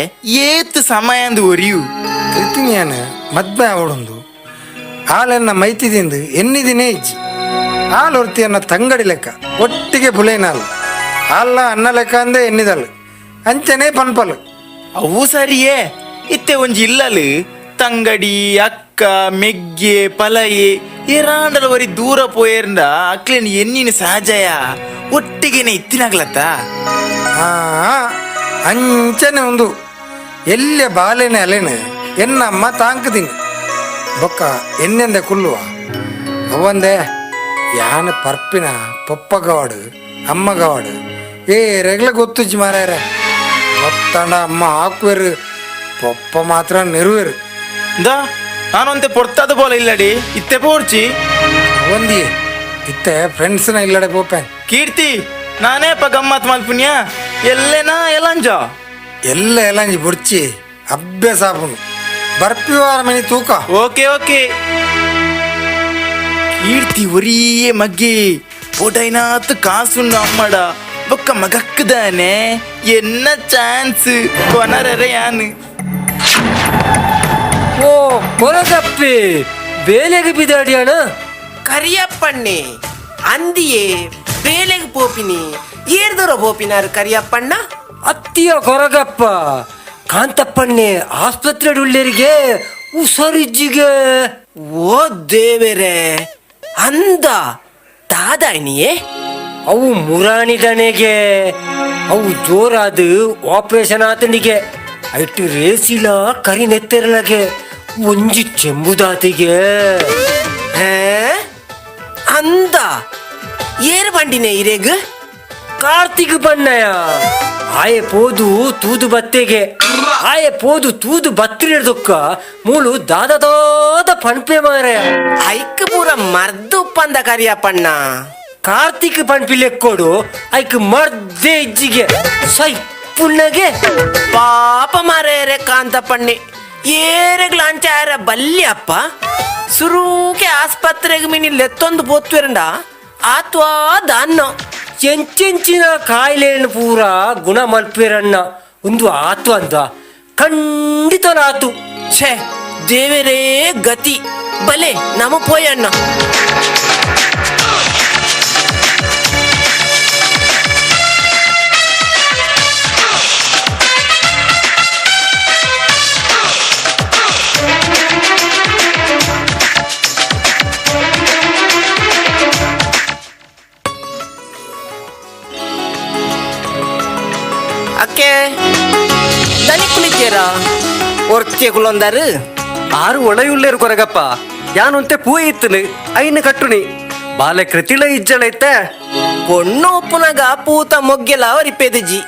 ಏತ್ ಸಮಯ ಅಂದು ಒರಿಯು. ಕೃತಿನಿಯನ ಮದ್ಮೆ ಅವಡೊಂದು ಹಾಲೆನ್ನ ಮೈತಿದಿಂದು ಎನ್ನಿದಿನೇ ಇಜ್ಜಿ ಹಾಲು ಹೊರ್ತಿಯನ್ನ ತಂಗಡಿ ಲೆಕ್ಕ ಒಟ್ಟಿಗೆ ಬುಲೇನಾಲ್ ಅಲ್ಲ ಅನ್ನ ಲೆಕ್ಕ ಅಂದೆ ಎನ್ನಿದಲ್ ಅಂಚನೆ ಪನ್ಪಲು. ಅವು ಸರಿಯೇ ಇತ್ತೆ ಒಂಜಿ ಇಲ್ಲಲು ತಂಗಡಿ ಅಕ್ಕ ಮೆಗ್ಗೆ ಪಲಯೆ ಏರಾಂಡಲ ಒರಿ ದೂರ ಪೋಯೇರ್ಂಡ ಅಕ್ಲೇನ್ ಎನ್ನಿನ ಸಹಜಯ ಒಟ್ಟಿಗೆನೆ ಇತ್ತಿನಾಗ್ಲತ್ತ. ಅಂಚನೆ ಒಂದು ಎಲ್ಲೆ ಬಾಲೆನೆ ಅಲೆನೆ ಎನ್ನಮ್ಮ ತಾಂಕದಿನಿ ಬೊಕ್ಕ ಎನ್ನೆಂದೆ ಕುಲ್ಲುವ ಅವಂದೆ ಯಾನ ಪರ್ಪಿನ ಪೊಪ್ಪಗವಾಡು ಅಮ್ಮಗವಾಡು ಏ ರೆಗ್ಲ ಗೊತ್ತುಜ್ಜಿ ಮಾರಾಯರೆ ಗೊತ್ತಂಡ ಅಮ್ಮ ಹಾಕುವೆರು ಪೊಪ್ಪ ಮಾತ್ರ ನೆರುವೆರು. ದಾ ನಾನೊಂತೆ ಪೊರ್ತಾದ ಬೋಲ ಇಲ್ಲಡಿ ಇತ್ತೆ ಪೋರ್ಚಿ ಒಂದಿಯೇ ಇತ್ತೆ ಫ್ರೆಂಡ್ಸ್ನ ಇಲ್ಲಡೆ ಪೋಪೆನ್. ಕೀರ್ತಿ ನಾನೇ ಪ ಗಮ್ಮತ್ ಮಲ್ಪುಣ್ಯ ಎಲ್ಲೇನಾ ಎಲಂಜ ಎಲ್ಲ ಎಲಂಜಿ ಬುಡ್ಚಿ ಅಭ್ಯಾಸ ಆಪುಂಡು ಬರ್ಪಿವಾರ ಮನಿ ತೂಕ. ಓಕೆ ಓಕೆ ಕೀರ್ತಿ ಒರಿಯೇ ಮಗ್ಗಿ ಪೋಟೈನಾತ್ ಕಾಸುಂಡು ಅಮ್ಮಡ ಬೊಕ್ಕ ಮಗಕ್ಕದಾನೆ ಎನ್ನ ಚಾನ್ಸ್ ಕೊನರರೆ ಯಾನು. ಓ ಕೊರಗಪ್ಪೆ ಬೇಲೆಗೆ ಬಿದಾಡಿಯಾಣ ಕರಿಯಪ್ಪಣ್ಣೆ ಅಂದಿಯೇ ಬೇಲೆಗೆ ಪೋಪಿನಿ ಏರ್ದೊರ ಪೋಪಿನಾರು ಕರಿಯಪ್ಪಣ್ಣ. ಅತ್ತಿಯ ಕೊರಗಪ್ಪ ಕಾಂತಪ್ಪಣ್ಣೆ ಆಸ್ಪತ್ರೆ ಉಳ್ಳರಿಗೆ ಹುಷಾರಿಜ್ಜಿಗೆ. ಓ ದೇವರೇ ಅಂದ ದಾದಾಯಿನಿಯೇ ಅವು ಮುರಾಣಿದನೆಗೆ ಅವು ಜೋರಾದ ಆಪರೇಷನ್ ಆತನಿಗೆ ಐಟು ರೇಸಿಲ ಕರಿ ನೆತ್ತಿರಲಗೆ ಒಂಜಿ ಚೆಂಬುದಾತಿಗೆ. ಅಂದ ಏರು ಬಂಡಿನೇ ಇರೇಗ್ ಕಾರ್ತಿಕ್ ಬಣ್ಣಯ್ಯ ಆಯೆ ಪೋದು ತೂದು ಬತ್ತೆಗೆ ಆಯೆ ಪೋದು ತೂದು ಬತ್ತಿರದೊಕ್ಕ ಮೂಲು ದಾದದಾದ ಪಣ್ಪೆ ಮಾರಯ. ಐಕ್ ಪೂರ ಮರ್ದು ಉಪ್ಪಂದ ಕರಿಯಪ್ಪಣ್ಣ. ಕಾರ್ತಿಕ್ ಪಣ್ಪಿ ಲೆಕ್ಕೋಡು ಐಕ್ ಮರ್ದೆ ಇಜ್ಜಿಗೆ ಸೈ ಪುಣ್ಣಗೆ. ಪಾಪ ಮಾರೇರೆ ಕಾಂತಪ್ಪಣ್ಣೆ ಏರೆಗ್ಲ ಅಂಚಾರ ಬಲ್ಯಪ್ಪ ಸುರೂಕೆ ಆಸ್ಪತ್ರೆಗೆ ಮಿನಿ ಲೆತ್ತೊಂದು ಪೋತ್ವೆರಂಡ ಆತ್ವಾ ದಾನ್ನೋ. ಎಂಚೆಂಚಿನ ಕಾಯಿಲೆಯನ್ನು ಪೂರ ಗುಣ ಮಲ್ಪೇರಣ್ಣ ಒಂದು ಆತು ಅಂದ ಖಂಡಿತನಾತು. ಛೇ ದೇವರೇ ಗತಿ ಬಲೆ ನಮ ಪೋಯಣ್ಣ. ಅಕ್ಕೆ ದನಿ ಕುಳಿತೀರಾ ಒರ್ತಿಯ ಕುಲೊಂದಾರು ಆರು ಒಳೆಯುಳ್ಳೇರು ಕೊರಗಪ್ಪ ಯಾನೊಂತೆ ಪೂ ಇತ್ತನು ಐನ ಕಟ್ಟುನಿ ಬಾಲೆ ಕೃತಿಲ ಇಜ್ಜಳೈತೆ. ಪೊಣ್ಣು ಉಪ್ಪುನಗ ಪೂತ ಮೊಗ್ಗೆಲ ಅವರಿಪೆದಿಜಿ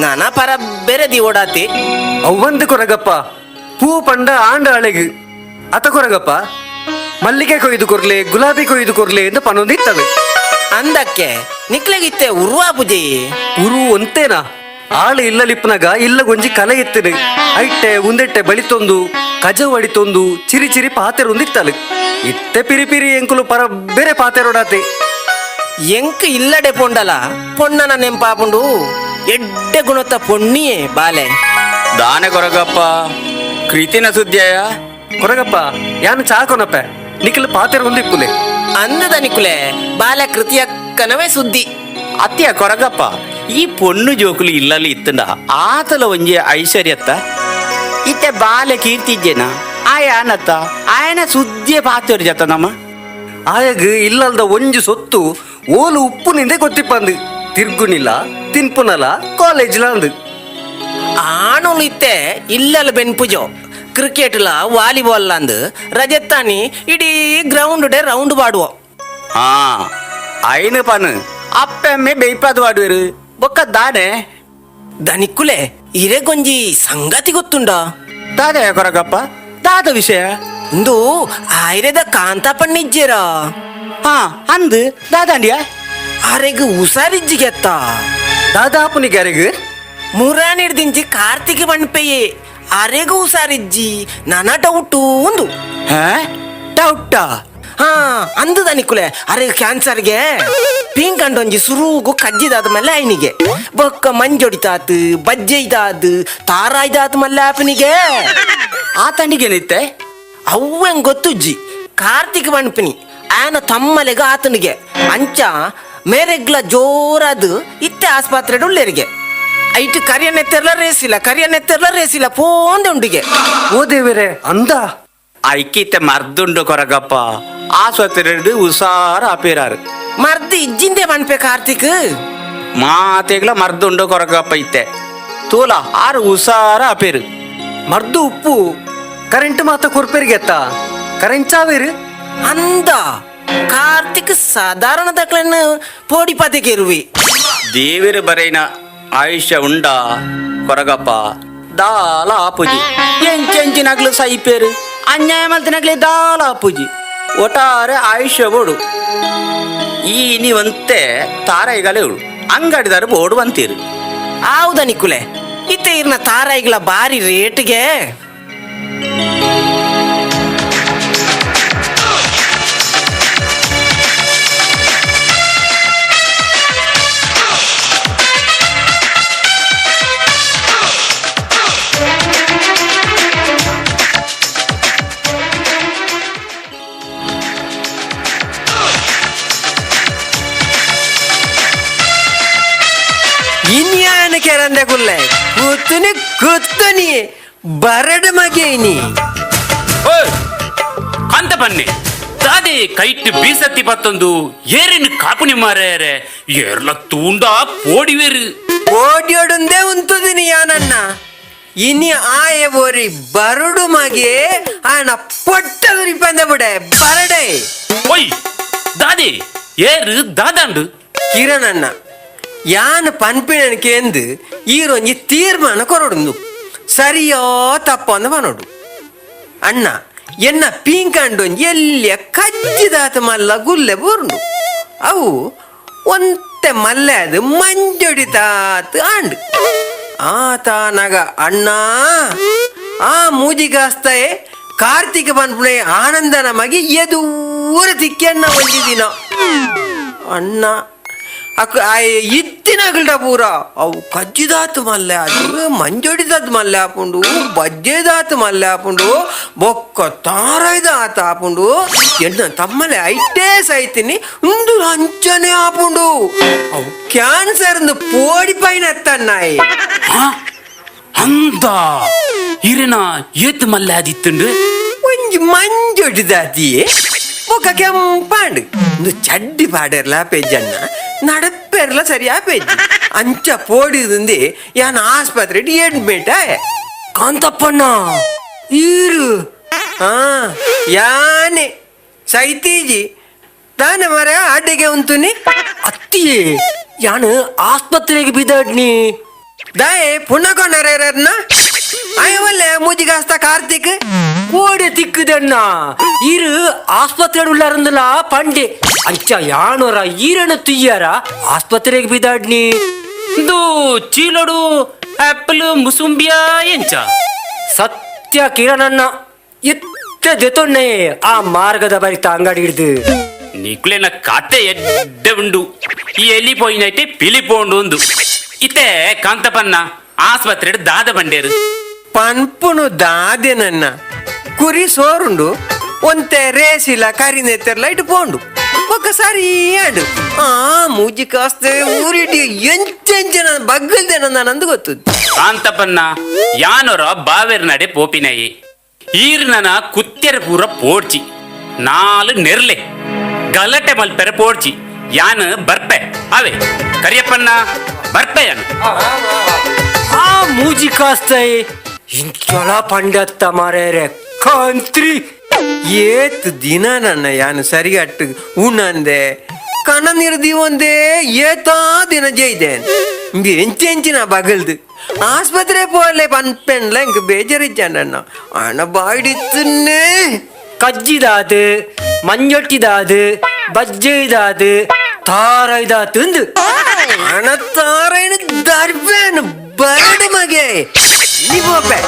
ನಾನಾ ಪರ ಬೆರೆದಿ ಓಡಾತಿ. ಅವ್ವಂದು ಕೊರಗಪ್ಪ ಪೂ ಪಂಡ ಆಂಡ ಅಳೆಗು ಅತ ಕೊರಗಪ್ಪ ಮಲ್ಲಿಗೆ ಕೊಯ್ದು ಕೊರ್ಲೆ ಗುಲಾಬಿ ಕೊಯ್ದು ಕೊರ್ಲೆ ಎಂದು ಪನೊಂದಿತ್ತವೆ. ಅಂದಕ್ಕೆ ನಿಕ್ಲೆಗಿತ್ತೆ ಉರ್ವಾ ಪೂಜೆ ಉರು ಒಂತೇನಾ ಆಳು ಇಲ್ಲಲಿಪ್ಪನಾಗ ಇಲ್ಲ ಗೊಂಜಿ ಕಲೆ ಇತ್ತನು ಐಟೆ ಉಂದೆಟ್ಟೆ ಬಳಿತೊಂದು ಕಜವು ಅಡಿತೊಂದು ಚಿರಿ ಚಿರಿ ಪಾತೆರೊಂದಿತ್ತಲು ಇತ್ತೆ ಪಿರಿ ಪಿರಿ ಎಂಕುಲು ಪರ ಬೇರೆ ಪಾತೆರೊಡಾತೆ. ಎಂಕ್ ಇಲ್ಲಡೆ ಪೊಂಡಲ ಪೊಣ್ಣನ ನೆಂಪಾಪುಂಡು ಎಡ್ಡೆ ಗುಣತ ಪೊಣ್ಣಿಯೇ ಬಾಲೆ. ದಾನೆ ಕೊರಗಪ್ಪ ಕೃತಿನ ಸುದ್ದಿಯ ಕೊರಗಪ್ಪ ಯಾನು ಚಾಕೊನಪ್ಪೆ ನಿಖಲ್ ಪಾತೆರೊಂದಿಪ್ಪುಲೆ ಅಂದದ ನಿಕುಲೆ ಬಾಲೆ ಕೃತಿಯಕ್ಕನವೇ ಸುದ್ದಿ. ಅತ್ತಿಯ ಕೊರಗಪ್ಪ ಈ ಪೊಣ್ಣು ಜೋಕುಲು ಇಲ್ಲಲ್ಲಿ ಇತ್ತಂಡ ಆತಲ ಒಂಜಿ ಐಶ್ವರ್ಯತ್ತ ಇತ್ತೆ ಬಾಲೆ ಕೀರ್ತಿಜ್ಜೇನ ಆಯ ಅನತ್ತ ಆಯನ ಸುದ್ದಿಯ ಪಾತೇರು ಜತ ನಮ್ಮ. ಆಯಗ್ ಇಲ್ಲಲ್ದ ಒಂಜಿ ಸೊತ್ತು ಓಲು ಉಪ್ಪು ನಿಂದೆ ಗೊತ್ತಿಪ್ಪಂದು ತಿರ್ಗುನಿಲ್ಲ ತಿನ್ಪುನಲ ಕಾಲೇಜ್ಲ ಅಂದು. ಆಣುಲು ಇತ್ತೆ ಇಲ್ಲಲ್ ಬೆನ್ಪುಜೋ ಕ್ರಿಕೆಟ್ಲ ವಾಲಿಬಾಲ್ ಅಂದ್ ರಜೆತ್ತಾನಿ ಇಡೀ ಗ್ರೌಂಡ್ ಡೇ ರೌಂಡ್ ಪಾಡುವ. ಹಾ ಐನು ಪನ್ ಅಪ್ಪೆಮ್ಮೆ ಬೇಯ್ಪಾದು ಆಡುವೆರು ಬೊಕ್ಕ ದಾನೆ. ದನಿಕ್ಕುಲೆ ಇರೆಗೊಂಜಿ ಸಂಗತಿ ಗೊತ್ತುಂಡ? ದಾದೆ ಕೊರಗಪ್ಪ, ದಾದ ವಿಷಯ? ಇಂದು ಆಯ್ರೆದ ಕಾಂತಪಣ್ಣಿಜ್ಜೇರ. ಹಾ ಅಂದು ದಾದಾಂಡಿಯ ಅರೆಗ್ ಹುಷಾರಿಜ್ಜಿಗೆತ್ತ. ದಾದಾಪುನಿಗೆ ಅರೆಗ್ ಮುರಾನಿಡ್ದಿಂಚಿ ಕಾರ್ತಿಕ್ ಪಣ್ಪೆಯೇ ಅರೆಗು ಹುಷಾರಿಜ್ಜಿ, ನನ ಡೌಟು ಒಂದು. ಡೌಟಾ? ಹಾ ಅಂದು ದನಿಕುಲೆ, ಅರೆ ಕ್ಯಾನ್ಸರ್ಗೆ ಪೀಂಕಂಡೊಂಜಿ ಸುರುಗು ಕಜ್ಜಿದಾದ ಮೇಲೆ ಐನಿಗೆ ಬೊಕ್ಕ ಮಂಜೊಡಿತಾತ್ ಬಜ್ಜೆ ಇದಾದ್ ತಾರಾಯ್ದಾತ್ ಮಲ್ಲ ಆಪನಿಗೆ. ಆ ತಂಡಿಗೇನಿತ್ತೆ? ಅವ್ವೆಂಗ್ ಗೊತ್ತುಜ್ಜಿ, ಕಾರ್ತಿಕ್ ಪಣ್ಪಿನಿ ಆನ ತಮ್ಮಲೆಗ ಆತನಿಗೆ ಅಂಚ ಮೇರೆಗ್ಲ ಜೋರಾದ್ ಇತ್ತೆ ಆಸ್ಪತ್ರೆ ಉಳ್ಳೇರಿಗೆ ಐಟು ಕರಿಯನೆತ್ತೆರ್ಲ ರೇಸಿಲ್ಲ, ಕರಿಯನೆತ್ತೆರ್ಲ ರೇಸಿಲ್ಲ ಪೋಂದೆ ಉಂಡಿಗೆ. ಓ ದೇವರೇ ಅಂದ. ಐಕಿತ್ತೆ ಮರ್ದುಂಡು ಕೊರಗಪ್ಪ, ಆಸ್ಪತ್ರೆ ಹುಷಾರ ಆಪೇರಾರು. ಮರ್ದು ಇಜ್ಜಿಂದೆ ಪನ್ಪೆ ಕಾರ್ತಿಕ್. ಮಾತೆಗ್ಲ ಮರ್ದುಂಡು ಕೊರಗಪ್ಪ, ಇತ್ತೆ ತೂಲ ಆರು ಹುಷಾರ ಆಪೇರು. ಮರ್ದು ಉಪ್ಪು ಕರೆಂಟ್ ಮಾತ ಕೊರ್ಪೇರಿಗೆತ್ತ ಕರೆಂಟ್ ಚಾವೇರು. ಅಂದ ಕಾರ್ತಿಕ್ ಸಾಧಾರಣ ದಕ್ಲನ್ನು ಪೋಡಿ ಪತೆಗೆರುವಿ. ದೇವಿರು ಬರೈನ ಆಯುಷ್ಯ ಉಂಡ ಕೊರಗಪ್ಪ, ದಾಲ ಆಪುಜಿ ಎಂಚೆಂಚಿನಗ್ಲು ಸೈಪೇರು ಅನ್ಯಾಯ ಮಲ್ತಿನಗ್ಲಿ ದಾಲ ಆಪುಜಿ, ಒಟ್ಟಾರೆ ಆಯುಷ್ಯ ಬೋಡು. ಈ ನೀವಂತೆ ತಾರಾಯಿಗಳೇ ಅಂಗಡಿದಾರ ಬೋಡು ಅಂತೀರು. ಹೌದ ನಿಕ್ಕುಲೆ, ಇತ್ತೆ ಇರ್ನ ತಾರಾಯಿಗಳ ಬಾರಿ ರೇಟ್ಗೆ. ಇನ್ಯಾನ ಕೆರಂದೆ ಕುಲ್ಲೆ ಕೂತುನಿ ಕೂತುನಿ ಬರಡು ಮಗೇನಿ. ಅಂತ ಬನ್ನಿ ದಾದೆ ಕೈಟ್ ಬೀಸತ್ತಿ ಪತ್ತೊಂದು ಏರಿನ ಕಾಪುನಿ ಮಾರೇರೆ ಏರ್ಲ ತೂಂಡ ಪೋಡಿವೇರು. ಓಡಿಯೋಡುಂದೇ ಉಂತುದಿನಿ ಯಾನನ್ನ ಇನಿ ಆಯ ಬೋರಿ ಬರಡು ಮಗೆ ಆನ ಪೊಟ್ಟದುರಿ ಪಂದ ಬಿಡೆ ಬರಡೆ. ಒಯ್ ದಾದೆ ಏರು ದಾದಾಂಡು. ಕಿರಣಣ್ಣ ಯಾನ್ ಪನ್ಪಿನಕೇಂದು ಈರೊಂಜಿ ತೀರ್ಮಾನ ಕೊರಡುಂದು ಸರಿಯೋ ತಪ್ಪ ಅಂದ ಪನೋಡು. ಅಣ್ಣ ಎನ್ನ ಪೀಂಕಂಡೊಂಜಿ ಎಲ್ಲಿಯ ಕಜ್ಜಿದಾತ ಮಲ್ಲ ಗುಲ್ಲೆ ಬೂರ್ಂಡು ಅವು ಒಂತೆ ಮಲ್ಲೆ ಅದು ಮಂಜೊಡಿತಾತ್ ಆಂಡ್ ಆತ ನಗ ಅಣ್ಣ ಆ ಮೂಜಿಗಾಸ್ತಾಯೆ ಕಾರ್ತಿಕ ಪನ್ಪುಣೆ ಆನಂದನ ಮಗಿ ಎದೂರ ತಿಕ್ಕಿ ಅಣ್ಣ ಒಂಜಿ ದಿನ ಅಣ್ಣ ಅಕ್ಕ ಇತ್ತಿನಗಲ್ಡ ಪೂರ ಅವು ಕಜ್ಜಿದಾತು ಮಲ್ಲೆ ಅದು ಮಂಜೊಡಿದಾತು ಮಲ್ಲೆ ಆಪುಂಡು ಬಜ್ಜೆದಾತು ಮಲ್ಲೆ ಆಪುಂಡು ಬೊಕ್ಕ ತಾರೈದ ಆತ ಆಪುಂಡು ಎನ್ನ ತಮ್ಮಲೆ ಐಟೇ ಸೈತಿನಿ ಉಂದು ಅಂಚನೆ ಆಪುಂಡು ಅವು ಕ್ಯಾನ್ಸರ್ ಪೋಡಿ ಪೈನ ಎತ್ತನ್ನಾಯಿ. ಅಂದ ಇರಿನ ಏತ್ ಮಲ್ಲೆ ಆದಿತ್ತುಂಡು ಒಂಜಿ ಮಂಜೊಡಿದಾತಿಯೇ ಬೊಕ್ಕ ಕೆಂಪಾಂಡು ಒಂದು ಚಡ್ಡಿ ಪಾಡೇರ್ಲ ಪೇಜಣ್ಣ ನಡಪೆರ್ಲ ಸರಿಯಾ ಪೇಜ್ ಅಂಚ ಪೋಡಿದುಂದಿ ಯಾನ್ ಆಸ್ಪತ್ರೆ ಅಡ್ಮಿಟ್ ಆಯೆ. ಕಾಂತಪ್ಪಣ್ಣ ಈರು ಹಾ ಯಾನೆ ಸೈತೀಜಿ ತಾನೆ ಮರ ಅಡ್ಡಿಗೆ ಉಂತುನಿ ಅತ್ತಿಯೇ ಯಾನು ಆಸ್ಪತ್ರೆಗೆ ಬಿದ್ದಾಡ್ನಿ. ದಾಯೆ ಪುಣ್ಯಕೊಂಡರನ್ನ ಅಯ್ಯವಲ್ಲೇ ಮೂಜಿಗಾಸ್ತ ಕಾರ್ತಿಕ್ ಕೋಡೆ ತಿಕ್ಕುದಣ್ಣ ಇರು ಆಸ್ಪತ್ರೆ ಉಳ್ಳಾರಂದಲ ಪಂಡೆ ಅಂಚ ಯಾನೋರ ಈರಣ ತುಯ್ಯಾರ ಆಸ್ಪತ್ರೆಗೆ ಬಿದ್ದಾಡ್ನಿ. ಇದು ಚೀಲೋಡು ಆಪಲ್ ಮುಸುಂಬಿಯಾ ಎಂಚ? ಸತ್ಯ ಕಿರಣಣ್ಣ ಎತ್ತ ಜೊತೊನ್ನೆ ಆ ಮಾರ್ಗದ ಬರಿತ ಅಂಗಡಿ ಹಿಡ್ದು ನಿಕ್ಲೆನ ಕತೆ ಎಡ್ಡೆ ಉಂಡು ಈ ಎಲ್ಲಿ ಪೋಯಿನೈತೆ ಪಿಲಿ ಪೋಂಡು ಒಂದು ಇತ್ತೆ ಕಾಂತಪನ್ನ ಆಸ್ಪತ್ರೆ ದಾದ ಬಂಡೇರು. ಪನ್ಪುನು ದಾದೆ ನನ್ನ ಕುರಿ ಸೋರುಂಡು ಒಂತೆ ರೇಸಿಲ್ಲ ಕರಿನೆತ್ತೆರ್ಲ ಇಟ್ಟು ಪೋಂಡು ಒಕ್ಕ ಸರಿ ಆಡು ಆ ಮೂಜಿ ಕಾಸ್ತೆ ಊರಿಡಿ ಎಂಚೆಂಚ ಬಗ್ಗಲ್ದೆ ನಂದು ಗೊತ್ತು. ಕಾಂತಪನ್ನ ಯಾನೊರ ಬಾವೇರ್ ನಡೆ ಪೋಪಿನಯಿ ಈರ್ನನ ಕುತ್ತೆರ ಪೂರ ಪೋಡ್ಚಿ ನಾಲು ನೆರ್ಲೆ ಗಲಟೆ ಮಲ್ಪೆರ ಪೋಡ್ಚಿ ಯಾನ್ ಬರ್ಪೆ ಅವೇ ಕರಿಯಪ್ಪನ್ನ ಬರ್ಪೆ ಯಾನು. ಆ ಮೂಜಿ ಕಾಸ್ತಾಯಿ ಇಂಚಲ ಪಂಡತ್ತ ಮಾರೇರೆ ಕಾಂತ್ರಿ. ಏತ್ ದಿನ ನನ್ನ ಯಾನು ಸರಿಗಟ್ಟು ಉಣ್ಣಂದೆ ಕಣ ನೀರು ದೀವಂದೇ ಏತಾ ದಿನ ಜೈದೇನ್. ಇಂದು ಎಂಚೆಂಚಿನ ಬಗಲ್ದು ಆಸ್ಪತ್ರೆ ಪೋಲೆ ಪನ್ಪೆನ್ಲ ಇಂಕ್ ಬೇಜಾರಿಜ್ಜಾಂಡಣ್ಣ ಅಣ್ಣ ಬಾಯ್ಡಿತ್ತನ್ನೇ. ಕಜ್ಜಿದಾದು, ಮಂಜೊಟ್ಟಿದಾದು, ಬಜ್ಜೆದಾದು, ತಾರೈದಾತು. ಅಣ ತಾರೈನ ದರ್ಬೇನು ಬರಡು ಮಗೆ ನಿಬೋಪೆ.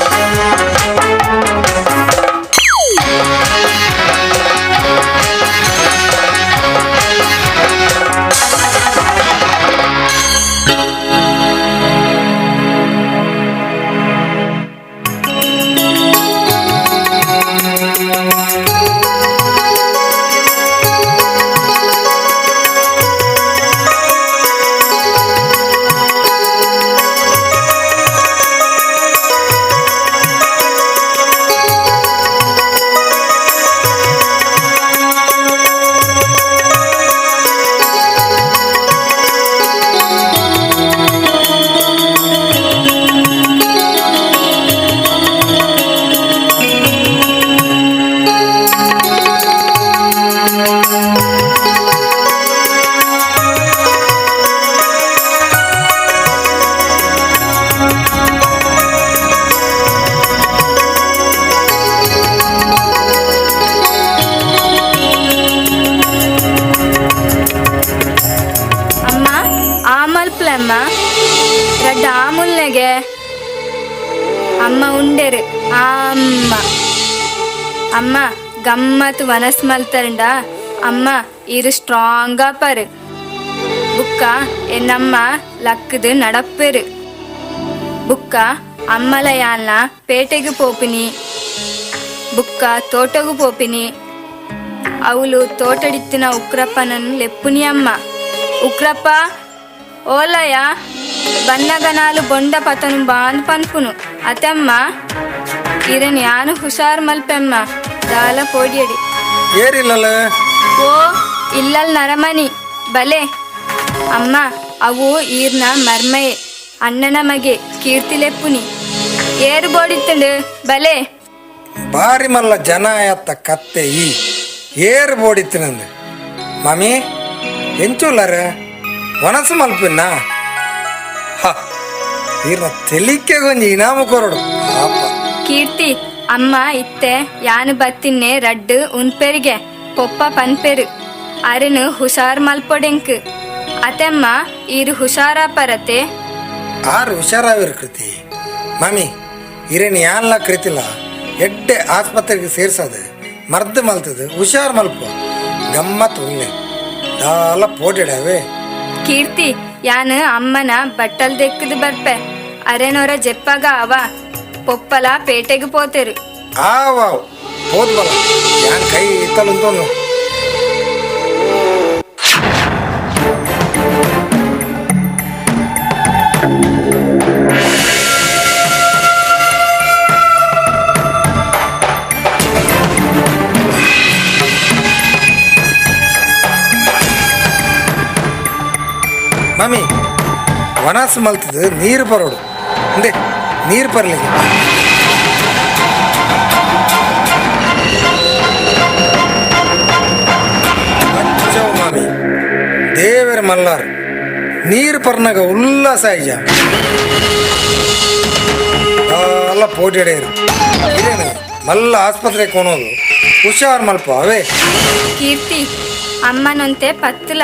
ಅಮ್ಮ ಆಮಲ್ಪ್ಲಮ್ಮ ರಡ್ಡ ಆಮುಲ್ನೆಗೆ ಅಮ್ಮ ಉಂಡೆರು ಅಮ್ಮ. ಅಮ್ಮ ಗಮ್ಮತ್ ವನಸ್ ಮಲ್ತರಂಡ ಅಮ್ಮ ಇರು ಸ್ಟ್ರಾಂಗ ಪರು ಬುಕ್ಕ ಎನ್ನಮ್ಮ ಲಕ್ಕದು ನಡಪ್ಪೆರು ಬುಕ್ಕ ಅಮ್ಮಲ ಯಾಲ್ನ ಪೇಟೆಗೆ ಪೋಪಿನಿ ಬುಕ್ಕ ತೋಟಗು ಪೋಪಿನಿ ಅವಳು ತೋಟಡಿತ್ತಿನ ಉಕ್ರಪ್ಪನನ್ನು ಲೆಪ್ಪುನಿ ಅಮ್ಮ. ಉಕ್ರಪ್ಪ ಓಲಯ ಬನ್ನಗನಾಲು ಬೊಂಡ ಪತನು ಬಾಂದ್ ಪನ್ಪುನು ಅತಮ್ಮ ಇರನ್ ಯಾನು ಹುಷಾರ್ ಮಲ್ಪೆಮ್ಮ ದಾಲ ಪೋಡಿಯಡಿ. ಏರಿಲ್ಲಲ್ಲ? ಓ ಇಲ್ಲಲ್ ನರಮನಿ ಬಲೆ ಅಮ್ಮ ಅವು ಈರ್ನ ಮರ್ಮಯೆ ಅಣ್ಣನ ಮಗೆ ಕೀರ್ತಿ ಲೆಪ್ಪುನಿ ಏರು ಬೋಡಿತ್ತಂಡು ಬಲೆ. ಬಾರಿ ಮಲ್ಲ ಜನ ಆಯತ್ತ ಕತ್ತೆ ಈ ಏರು ಬೋಡಿತ್ತಿನಂದು. ಮಾಮಿ ಎಂಚುಲ್ಲಾರ ವನಸು ಮಲ್ಪಿನ್ನ ಹ ಈರ್ನ ತೆಲಿಕೆ ಗೊಂಜಿ ಇನಾಮ ಕೊರಡು ಪಾಪ. ಕೀರ್ತಿ ಅಮ್ಮ ಇತ್ತೆ ಯಾನು ಬತ್ತಿನ್ನೆ ರಡ್ಡು ಉನ್ಪೆರಿಗೆ ಪೊಪ್ಪ ಪನ್ಪೆರು ಅರನು ಹುಷಾರ್ ಮಲ್ಪೊಡೆಂಕ್ ಅತೆಮ್ಮ ಈರು ಹುಷಾರ ಪರತೆ. ಆರು ಹುಷಾರಾವಿರು ಕೃತಿ ಮಾಮಿ ಇರೇನು ಯಾನ್ಲ ಕೃತಿಲ್ಲ ಎಡ್ಡೆ ಆಸ್ಪತ್ರೆಗೆ ಸೇರ್ಸೋದು ಮರ್ದು ಮಲ್ತದು ಹುಷಾರ್ ಮಲ್ಪ ಗಮ್ಮತ್ ಉಣ್ಣೆ ದಾಲ ಪೋಟಿಡವೆ. ಕೀರ್ತಿ ಯಾನು ಅಮ್ಮನ ಬಟ್ಟಲ್ ದೆಕ್ಕದು ಬರ್ಪೆ ಅರೆನೋರ ಜೆಪ್ಪಾಗ ಅವ ಪೊಪ್ಪಲ ಪೇಟೆಗೆ ಪೋತೆರು. ಆ ವಾವ್ ಹೋದ್ ಬಲ ಯಾನ್ ಕೈ ಇತ್ತಲುಂತೋನು. ಮಾಮಿ ವನಸ್ ಮಲ್ತದ ನೀರು ಬರೋಡು ಅಂದೆ ನೀರು ಬರಲಿಕ್ಕೆ. ಮಾಮಿ ದೇವರ ಮಲ್ಲಾರ್ ನೀರು ಪರ್ನಾಗ ಉಲ್ಲಾಸ ಆಯ್ಜ ಎಲ್ಲ ಪೋಟಿ ಹಿಡಿಯರು ಇರೇನು ಮಲ್ಲ ಆಸ್ಪತ್ರೆ ಕೊನೋದು ಹುಷಾರ್ ಮಲ್ಪ ಅವೇ. ಕೀರ್ತಿ ಅಮ್ಮನಂತೆ ಪತ್ತಲ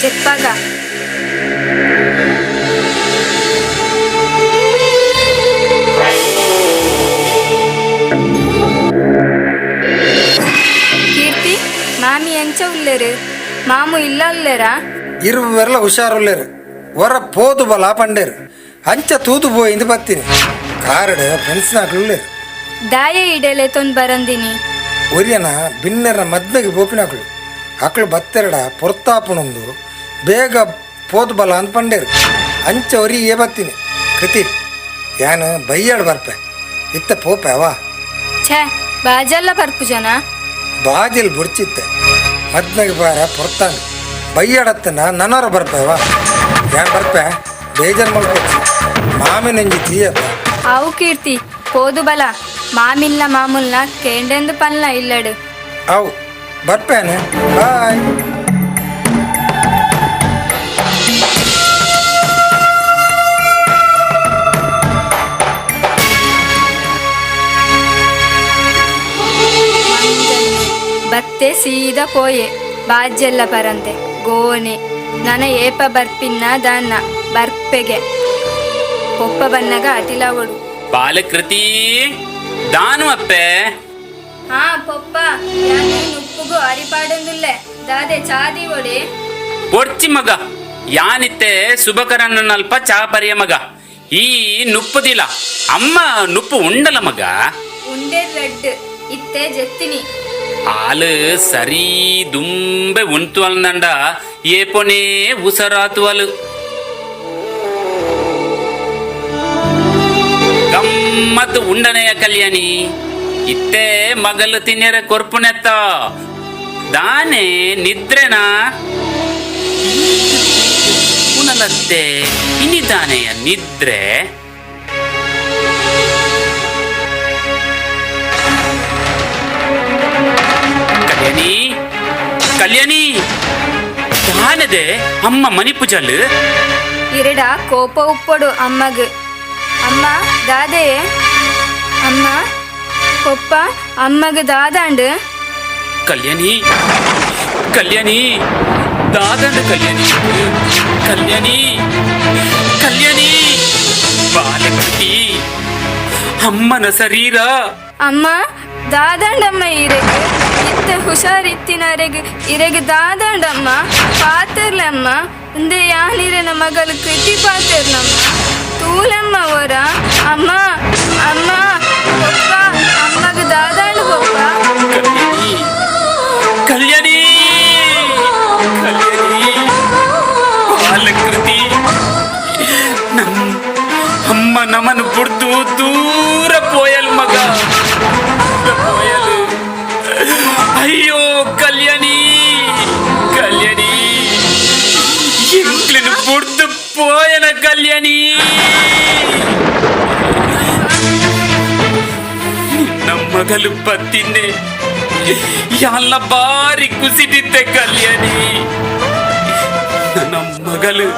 ಜೆಪ್ಪಾಗ. ಕೀರ್ತಿ ಮಾಮಿ ಎಂಚ ಉಲ್ಲೇರು ಮಾಮು ಇಲ್ಲ ಉಲ್ಲೇರಾ? ಇರುವೆಲ್ಲ ಹುಷಾರುಲ್ಲೇರು ಹೊರ ಪೋದು ಬಲ ಪಂಡೇರು ಅಂಚ ತೂದು ಪೋಯಿಂದು ಬತ್ತೀನಿ ಕಾರಡು ಫ್ರೆಂಡ್ಸ್ ನಾಕ್ಲು. ದಾಯ ಇಡಲೆ ತೊಂದ್ ಬರಂದಿನಿ ಒರಿಯನ ಬಿನ್ನೆರ ಮದ್ಮೆಗೆ ಬೋಪಿನಾಕ್ಳು ಅಕ್ಳು ಬತ್ತೆರಡ ಪೊರ್ತಾಪುನೊಂದು ಬೇಗ ಪೋದು ಬಲ ಅಂತ ಪಂಡೇರು ಅಂಚ ಒರಿ ಏ ಬತ್ತೀನಿ. ಕೃತಿ ಯಾನು ಬೈಯಾಡ್ ಬರ್ಪೆ ಇತ್ತ ಪೋಪೆ ಅವ. ಛೇ ಬಾಜಲ್ಲ ಬರ್ಪು ಜನ ಬಾಜಿಲ್ ಬುಡ್ಚಿತ್ತೆ ಮದ್ಮೆಗೆ ಬಾರ ಪೊರ್ತಾಂಡು ಬೈಯಾಡತ್ತನ ನನ್ನೋರ ಬರ್ಪೇವ ಯಾನ್ ಬರ್ಪೆ ಬೇಜಾರು ಮಲ್ಕೋಚಿ ಮಾಮಿ ನಂಜಿ ತೀಯಪ್ಪ. ಅವು ಕೀರ್ತಿ ಪೋದು ಬಲ ಮಾಮಿಲ್ಲ ಮಾಮೂಲ್ನ ಕೇಂಡೆಂದು ಪನ್ಲ ಇಲ್ಲಡು. ಅವು ಬರ್ಪೇನೆ, ಬಾಯ್. ಬತ್ತೆ ಸೀದಾ ಪೋಯೆ ಬಾಜ್ಯೆಲ್ಲ ಪರಂತೆ ಗೋನೆ ನನ ಏಪ ಬರ್ಪಿನ್ನ ದಾನ್ನ ಬರ್ಪೆಗೆ ಪೊಪ್ಪ ಬನ್ನಗ ಅಟಿಲಾವಡು. ಬಾಲಕೃತಿ ದಾನು ಅಪ್ಪೆ. ಹಾ ಪೊಪ್ಪ, ಯಾನು ಉಪ್ಪುಗು ಅರಿಪಾಡೊಂದುಲ್ಲೆ ದಾದೆ ಚಾದಿ ಒಡೆ. ಪೊಡ್ಚಿ ಮಗ ಯಾನಿತ್ತೆ ಸುಬಕರನ್ನಲ್ಪ ಚಾ ಪರಿಯ ಮಗ. ಈ ನುಪ್ಪುದಿಲ್ಲ ಅಮ್ಮ ನುಪ್ಪು ಉಂಡಲ ಮಗ. ಉಂಡೆ ರೆಡ್ ಇತ್ತೆ ಜೆತ್ತಿನಿ. ಆಲು ಸರಿ ದುಂಬೆ ಉಂತು ಅಲ್ದಂಡ ಏಪೊನೇ ಉಸರಾತುವಲು. ಗಮ್ಮತ್ತು ಉಂಡನೆಯ ಕಲ್ಯಾಣಿ ಇತ್ತೆ ಮಗಲು ತಿನ್ಯರ ಕೊರ್ಪುನೆತ್ತ ದಾನೆ ನಿದ್ರೆನಾ ಉನಲತ್ತೆ ಇನ್ನಿದ್ದಾನೆಯ ನಿದ್ರೆ. ಕಲ್ಯಾಣಿ ಕಲ್ಯಾಣಿ ದಾನದೆ ಅಮ್ಮ ಮಣಿಪುಜಲ್ ಇರಡ ಕೋಪ ಉಪ್ಪಡು ಅಮ್ಮಗ್. ಅಮ್ಮ ದಾದೆ ಅಮ್ಮ ಪೊಪ್ಪ ಅಮ್ಮಗ್ ದಾದಾಂಡು. ಕಲ್ಯಾಣಿ ಕಲ್ಯಾಣಿ ದಾದಂಡು ಕಲ್ಯಾಣಿ ಕಲ್ಯಾಣಿ ಕಲ್ಯಾಣಿ ಬಾಲಕೃತಿ ಅಮ್ಮನ ಶರೀರ. ಅಮ್ಮ ದಾದಂಡಮ್ಮ ಇರೆಗ್ ಇತ್ತ ಹುಷಾರಿತ್ತಿನರೆಗ್ ಇರೆಗ್ ದಾದಂಡಮ್ಮ ಪಾತಿರ್ಲಮ್ಮ ಉಂದೆ ಯಾನಿರನ ಮಗಲು ಕೃತಿ ಪಾತಿರ್ಲಮ್ಮ ತೂಲಮ್ಮ ಅವರ ಅಮ್ಮ ಅಮ್ಮ ಪೊಪ್ಪ ಅಮ್ಮಗ ದಾದಾಂಡು ಪೊಪ್ಪ. ಕಲ್ಯಾಣಿ ಕಲ್ಯಾಣಿ ಬಾಲಕೃತಿ ನಮ್ಮ ಅಮ್ಮ ನಮನು ಬುಡ್ದು ದೂರ ಪೋಯಲ್ ಮಗ ಪೋಯಲು. ಅಯ್ಯೋ ಕಲ್ಯಾಣಿ ಕಲ್ಯಾಣಿ ಎಂಕ್ಲಿನ ಬುಡ್ದು ಪೋಯನ ಕಲ್ಯಾಣಿ. ನಮ್ಮ ಮಗಲು ಬತ್ತಿನ್ನೆ ಎಲ್ಲ ಬಾರಿ ಕುಸಿದಿದ್ದೆ ಕಲ್ಯಾಣಿ. ನನ್ನ ಮಗಲು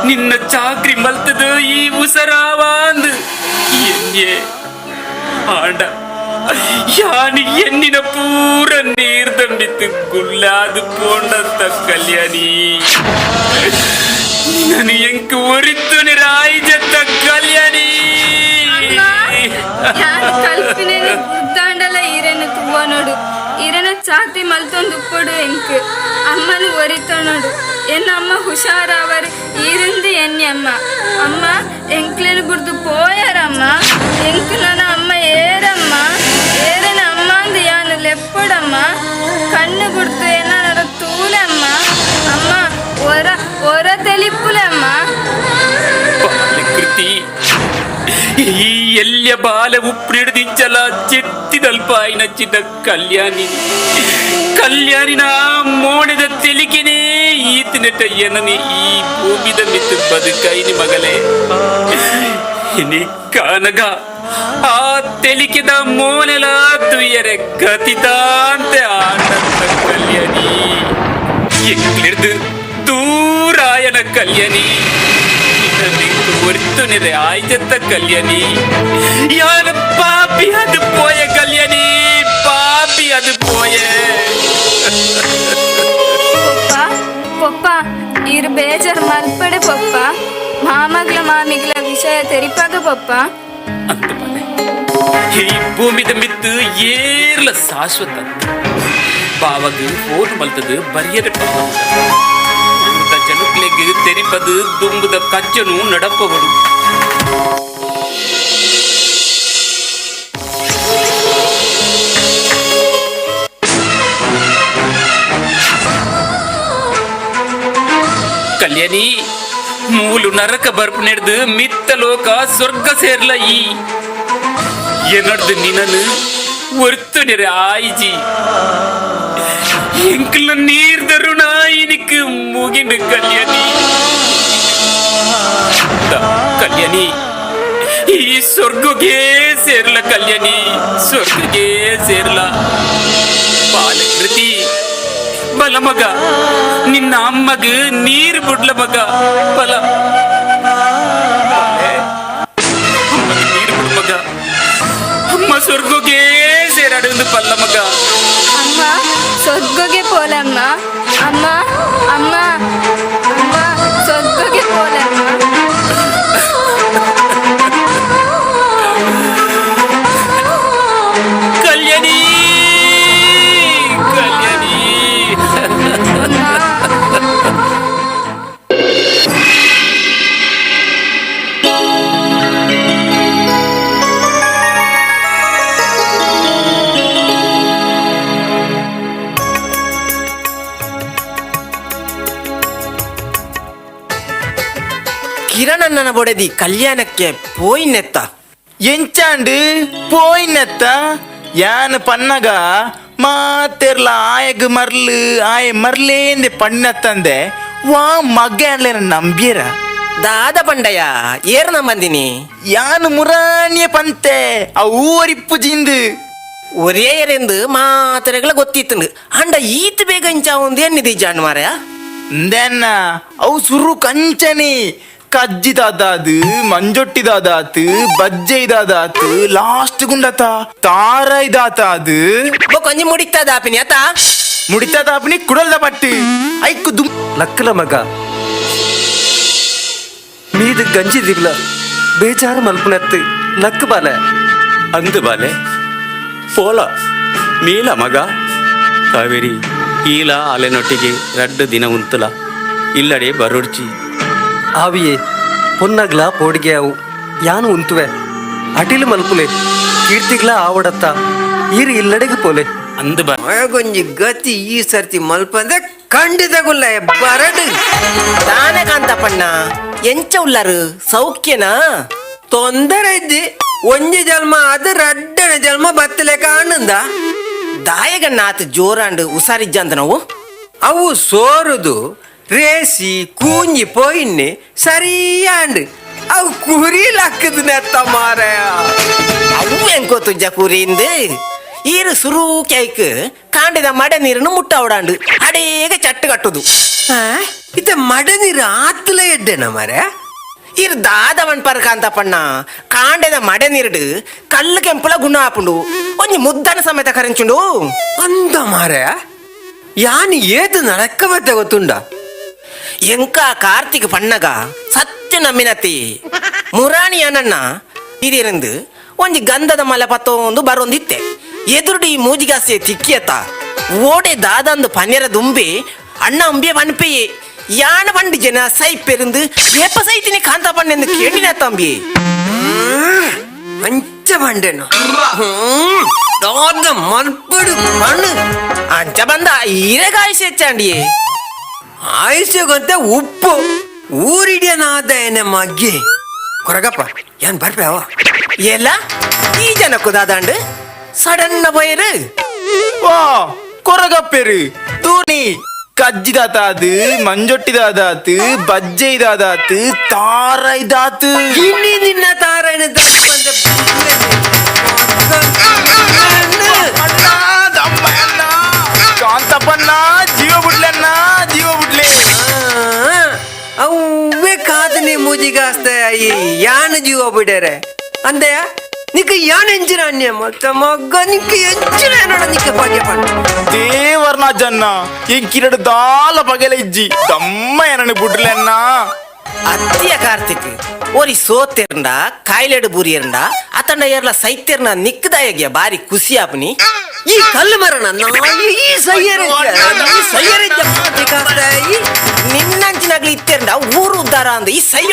ನಿನ್ನ ಚಾಕ್ರಿ ಮಲ್ತದು ಈ ಉಸರಾವಾಂದು ಎನ್ಯೆ ಆಂಡ ಯಾನು ಎನ್ನಿನ ಪೂರ ನೀರ್ ದಂಡಿತ್ತು ಗುಲ್ಲಾದು ಪೋಂಡಂತ ಕಲ್ಯಾಣಿ. ನಾನು ಎಂಕ್ ಒರಿತು ನಿರಾಯಿಜತ್ತ ಕಲ್ಯಾಣಿ. ಕಲ್ಪಿನ ಬುದ್ದಾಂಡಲ ಈರೆನ ತುವ್ವ ನೋಡು ಈರೆನ ಚಾತಿ ಮಲ್ತೊಂದು ಉಪ್ಪಡು ಎಂಕ್ ಅಮ್ಮನು ಒರಿತೊನೋಡು ಎನ್ನ ಅಮ್ಮ ಹುಷಾರವರು ಈರಿಂದ ಎನ್ನಿ ಅಮ್ಮ ಅಮ್ಮ ಎಂಕ್ಲೇನು ಬುಡ್ದು ಪೋಯರಮ್ಮ ಎಂಕ್ ನನ್ನ ಅಮ್ಮ ಏರಮ್ಮ ಏರನ ಅಮ್ಮ ಅಂದು ಯಾನು ಲೆಪ್ಪಡಮ್ಮ ಕಣ್ಣು ಬುಡ್ದು ಎನ್ನ ತೂಲಮ್ಮ ಅಮ್ಮ ಒರ ಒರ ತೆಲಿಪ್ಪುಲಮ್ಮ. ಕೃತಿ ಈ ಎಲ್ಯ ಬಾಲ ಉಪ್ಪಿಡ್ದಿಂಚಲ ಚೆತ್ತಿದಲ್ಪಾಯಿನ ಚಿನ್ನ ಕಲ್ಯಾಣಿ ಕಲ್ಯಾಣಿನ ಮೋಣದ ತೆಲಿಕೆನೇ ಈತಿನೆಟ್ಟ ಎನನಿ ಈ ಭೂಮಿದ ಮಿತ್ತು ಬದುಕೈನಿ ಮಗಲೇ. ಇನಿ ಕಾನಗ ಆ ತೆಲಿಕೆದ ಮೋನೆಲ ತುಯ್ಯರೆ ಗತಿತಾಂತೆ ಆನಂದ ಕಲ್ಯಾಣಿ. ಎಂಕ್ಲಿಡ್ದು ದೂರಾಯನ ಕಲ್ಯಾಣಿ ಒರ್ತುನಿರೆ ಆಯ್ತತ್ತ ಕಲ್ಯಾಣಿ. ಯಾರ ಪಾಪಿ ಅದು ಪೋಯ ಕಲ್ಯಾಣಿ ಪಾಪಿ ಅದು ಪೋಯ. ಪೊಪ್ಪ ಪೊಪ್ಪ ಇರು ಬೇಜಾರ್ ಮಲ್ಪಡೆ ಪೊಪ್ಪ ಮಾಮಗ್ಲ ಮಾಮಿಗ್ಲ ವಿಷಯ ತೆರಿಪಾಗ ಪೊಪ್ಪ. ಅಂತ ಬಲೆ ಈ ಭೂಮಿದ ಮಿತ್ತು ಏರ್ಲ ಶಾಶ್ವತ ಬಾವಗ ಫೋನ್ ಮಲ್ತದು ಬರಿಯದ ಜನಕ್ಲೆಗ್ ತೆರಿಪದು ದುಂಬುದ ಕಜ್ಜನು ನಡಪವರು. ಕಲ್ಯಾಣಿ ಮೂಲು ನರಕ ಬರ್ಪು ನೆಡ್ದು ಮಿತ್ತ ಲೋಕ ಸ್ವರ್ಗ ಸೇರ್ಲ ಈ ಏನಡ್ದು ನಿನನು ಒರ್ತು ನೆರೆ ಆಯ್ಜಿ ಎಂಕಲ್ನ ನೀರ್ ದರುಣ ಇನಿಕ್ ಮುಗಿಂಡು ಕಲ್ಯಾಣಿ. ಕಲ್ಯಾಣಿ ಈ ಸ್ವರ್ಗಕ್ಕೆ ಸೇರ್ಲ ಕಲ್ಯಾಣಿ, ಸ್ವರ್ಗಕ್ಕೆ ಸೇರ್ಲ. ಬಾಲಕೃತಿ ಬಲ ಮಗ, ನಿನ್ನ ಅಮ್ಮಗ ನೀರು ಬಿಡ್ಲ ಮಗ, ಬಲ ಅಮ್ಮಗೆ ನೀರು ಬಿಡು ಮಗ, ಅಮ್ಮ ಸ್ವರ್ಗಕ್ಕೆ ಸೇರಾಡು ಪಲ್ಲ ಮಗ. ಅಮ್ಮ ಸ್ವರ್ಗಕ್ಕೆ ಪೋಲಮ್ಮ, ಅಮ್ಮ ಅಮ್ಮ ಅಮ್ಮ ಸ್ವರ್ಗಕ್ಕೆ ಪೋಲಮ್ಮ. ಕಲ್ಯಾಣಿ ಕಲ್ಯಾಣಿ. ಕಿರಣಣ್ಣನ ಬೊಡೆದಿ ಕಲ್ಯಾಣಕ್ಕೆ ಪೋಯಿನೆತ್ತ. ಎಂಚಾಂಡ್ ಪೋಯಿನೆತ್ತ ಯಾನ್ ಪನ್ನಗ ಮಾತೆರ್ಲ ಆಯಗ್ ಮರ್ಲು ಆಯ ಮರ್ಲೇಂದೆ ಪಣ್ಣತ್ತಂದೆ ವಾ ಮಗ ನಂಬಿಯರ. ದಾದ ಪಂಡಯ ಏರ್ ನಂಬಂದಿನಿ? ಯಾನು ಮುರಾಣಿಯ ಪಂತೆ ಅವು ಒರಿಪ್ಪು ಜಿಂದು ಒರೇ ಎರೆಂದು ಮಾತೆರೆಗಳ ಗೊತ್ತಿತ್ತು. ಅಂಡ ಈತ ಬೇಗ ಇಂಚ ಒಂದು ಎನ್ನಿದಿ ಜಾನ್ ಮಾರ್ಯ. ಇಂದೆನ್ನ ಅವು ಸುರು ಕಂಚನಿ ಕಜ್ಜಿದಾದಾದು ಮಂಜೊಟ್ಟಿದಾದಾತು ಬಜ್ಜೆ ಇದಾದಾತು ಲಾಸ್ಟ್ ಗುಂಡತ ತಾರ ಇದಾತ ಅದು ಕೊಂಜಿ ಮುಡಿತಾದಾಪಿನಿ ಆತ ಮುಡಿತಾದಾಪಿನಿ ಕುಡಲ್ದ ಪಟ್ಟು ಐಕು ದುಮ್ ಲಕ್ಕಲ ಮಗ ಮೀದು ಗಂಜಿ ದಿಬ್ಲ ಬೇಜಾರು ಮಲ್ಪುನತ್ತು ಲಕ್ ಬಾಲೆ. ಅಂದು ಬಾಲೆ ಪೋಲ ಮೀಲ ಮಗ. ಕಾವೇರಿ ಈಲ ಅಲೆನೊಟ್ಟಿಗೆ ರಡ್ಡು ದಿನ ಉಂತುಲ ಇಲ್ಲಡೆ ಬರೋಡ್ಚಿ. ಆವಿಯೇ ಪೊನ್ನಗ್ಲ ಪೋಡಿಗೆ ಅವು ಯಾನು ಉಂತುವೆ ಅಟಿಲು ಮಲ್ಪುಲೆ ಕೀರ್ತಿಗ್ಲ ಆವಡತ್ತ ಈರು ಇಲ್ಲಡೆಗೆ ಪೋಲೆ. ಅಂದು ಮಗೊಂಜಿ ಗತಿ ಈ ಸರ್ತಿ ಮಲ್ಪಂದೆ ಖಂಡಿತ ಗುಲ್ಲ ಬರಡು. ದಾನ ಕಾಂತಪ್ಪಣ್ಣ ಎಂಚ ಉಳ್ಳಾರು ಸೌಖ್ಯನಾ? ತೊಂದರೆ ಇದ್ದಿ ಒಂಜಿ ಜನ್ಮ ಅದು ರಡ್ಡನೆ ಜನ್ಮ ಬತ್ತಲೆಕ ಆನಂದ. ದಾಯಗಣ್ಣ ಆತ ಜೋರಾಂಡು ಉಸಾರಿಜ್ಜಂತ ನಾವು ಅವು ಸೋರುದು ರೇಸಿ ಕೂಂಜಿ ಪೋಯಿನ್ನೆ ಸರಿಯಾಂಡು ಅವು ಕುರಿ ಲಕ್ಕದ ನೆತ್ತ ಮಾರಾಯ. ಅವು ಎಂಕೋತುಜ್ಜ ಕುರಿಯಿಂದ ಈರು ಸುರು ಕ್ಯಾಯ್ಕ್ ಕಾಂಡಿದ ಮಡೆ ನೀರನ್ನು ಮುಟ್ಟಾವಡಾಂಡು ಅಡೇಗ ಚಟ್ಟು ಕಟ್ಟುದು. ಇತ್ತ ಮಡೆ ನೀರು ಆತ್ತಲ ಎಡ್ಡೆನ ಮಾರ್ಯ? ಇರು ದಾದವನ್ ಪರ್ಕಾಂತಪ್ಪಣ್ಣ ಕಾಂಡೆದ ಮಡೆ ನೀರುಡು ಕಲ್ಲು ಕೆಂಪುಲ ಗುಣ ಆಪುಂಡು ಒಂಜಿ ಮುದ್ದನ ಸಮೇತ ಕರೆಂಚುಂಡು. ಅಂದ ಮಾರ್ಯ ಯಾನ್ ಏತು ನಡಕ ಬತ್ತೆ ಗೊತ್ತುಂಡ? ಎಂಕ ಕಾರ್ತಿಕ್ ಪಣ್ಣಗ ಸತ್ಯ ನಮ್ಮಿನತಿ ಮುರಾಣಿ ಅನಣ್ಣ ಇದಿರಂದು ಒಂಜಿ ಗಂಧದ ಮಲೆ ಪತ್ತೊಂದು ಬರೊಂದಿತ್ತೆ ಎದುರುಡಿ ಮೂಜಿಗಾಸೆ ತಿಕ್ಕಿಯತ್ತ ಓಡೆ ದಾದಂದು ಪನ್ನೆರ ದುಂಬಿ ಅಣ್ಣ ಅಂಬಿಯ ಪನ್ಪಿ ಯಾನ ಪಂಡಿ ಜನ ಸೈಪೆருந்து ಏಪ ಸೈತಿನಿ ಕಾಂತ ಪಣ್ಣೆಂದು ಕೇಳಿನ ತಂಬಿ. ಅಂಚ ಬಂಡೆನು ದಾದ ಮಲ್ಪಡು ಮಣ್ಣು ಅಂಚ ಬಂದ ಈರೆಗಾಯಿಸೆ ಹೆಚ್ಚಾಂಡಿಯೇ. ಆಯುಷ್ಯಗಂತ ಉಪ್ಪು ಊರಿಡಿಯನಾದ ಏನೆ ಮಗ್ಗಿ ಕೊರಗಪ್ಪ ಏನ್ ಬರ್ಪೆ ಅವ ಎಲ್ಲ ಈ ಜನಕ್ಕೂ ದಾದಾಂಡು ಸಡನ್ನ ಬಯರು ವಾ ಕೊರಗಪ್ಪೆರು ತೂನಿ ಕಜ್ಜಿದಾತಾದು ಮಂಜೊಟ್ಟಿದಾದಾತು ಬಜ್ಜೆ ಇದಾದಾತು ತಾರ ಇದಾತು ಇನ್ನಿ ನಿನ್ನ ತಾರ ಕಾಂತಪ್ಪಣ್ಣ ಜೀವ ಬಿಡ್ಲಣ್ಣ ಜೀವ ಬಿಡ್ಲೆ. ಅವೇ ಕಾದನೆ ಮೂಜಿಗಾಸ್ತ ಯಾನ ಜೀವ ಬಿಡರೆ ಅಂದೆಯ ನಿಕ್ಕ ಯಾನ್ ಎಂಚಿನ ಅನ್ಯ ಮತ್ತ ಮಗ್ಗ ನಿಕ್ಕ ಎಂಚಿನ ಏನೋಡ ನಿಕ್ಕ ಭಾಗ್ಯ ಪಂಡ ದೇವರ್ನ ಜನ್ನ ಎಂಕಿರಡು ದಾಲ ಬಗೆಲ ಇಜ್ಜಿ ತಮ್ಮ ಏನನ್ನು ಬಿಡ್ಲಣ್ಣ. ಅತ್ತಿಯ ಕಾರ್ತಿಕ್ ಒರಿ ಸೋತೆರ್ಂಡ ಕಾಯಿಲೆಡು ಬೂರಿಯರ್ಂಡ ಅತಂಡ ಏರ್ಲ ಸೈತ್ಯರ್ನ ನಿಕ್ಕದಾಯಗ್ಯ ಬಾರಿ ಖುಷಿ ಆಪನಿ. ಈ ಕಲ್ಲು ಮರಣ ಈ ಸೈಯರೆ ಈ ಸೈಯರೆ ನಿನ್ನಂಚಿನಾಗ್ಲಿ ಇತ್ತೆರ್ಂಡ ಊರು ಉದ್ದಾರ ಅಂದ ಈ ಸೈಯ.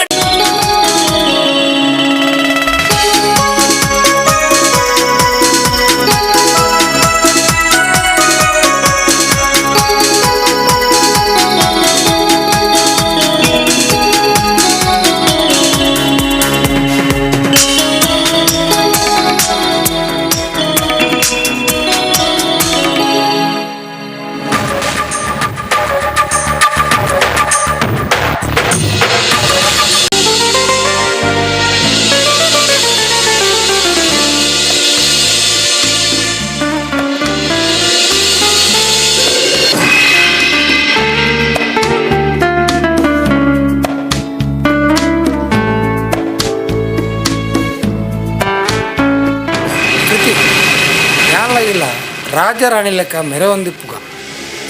ರಾಜರಾಣಿ ಲೆಕ್ಕ ಮೆರೆ ಒಂದಿಪ್ಪುಗ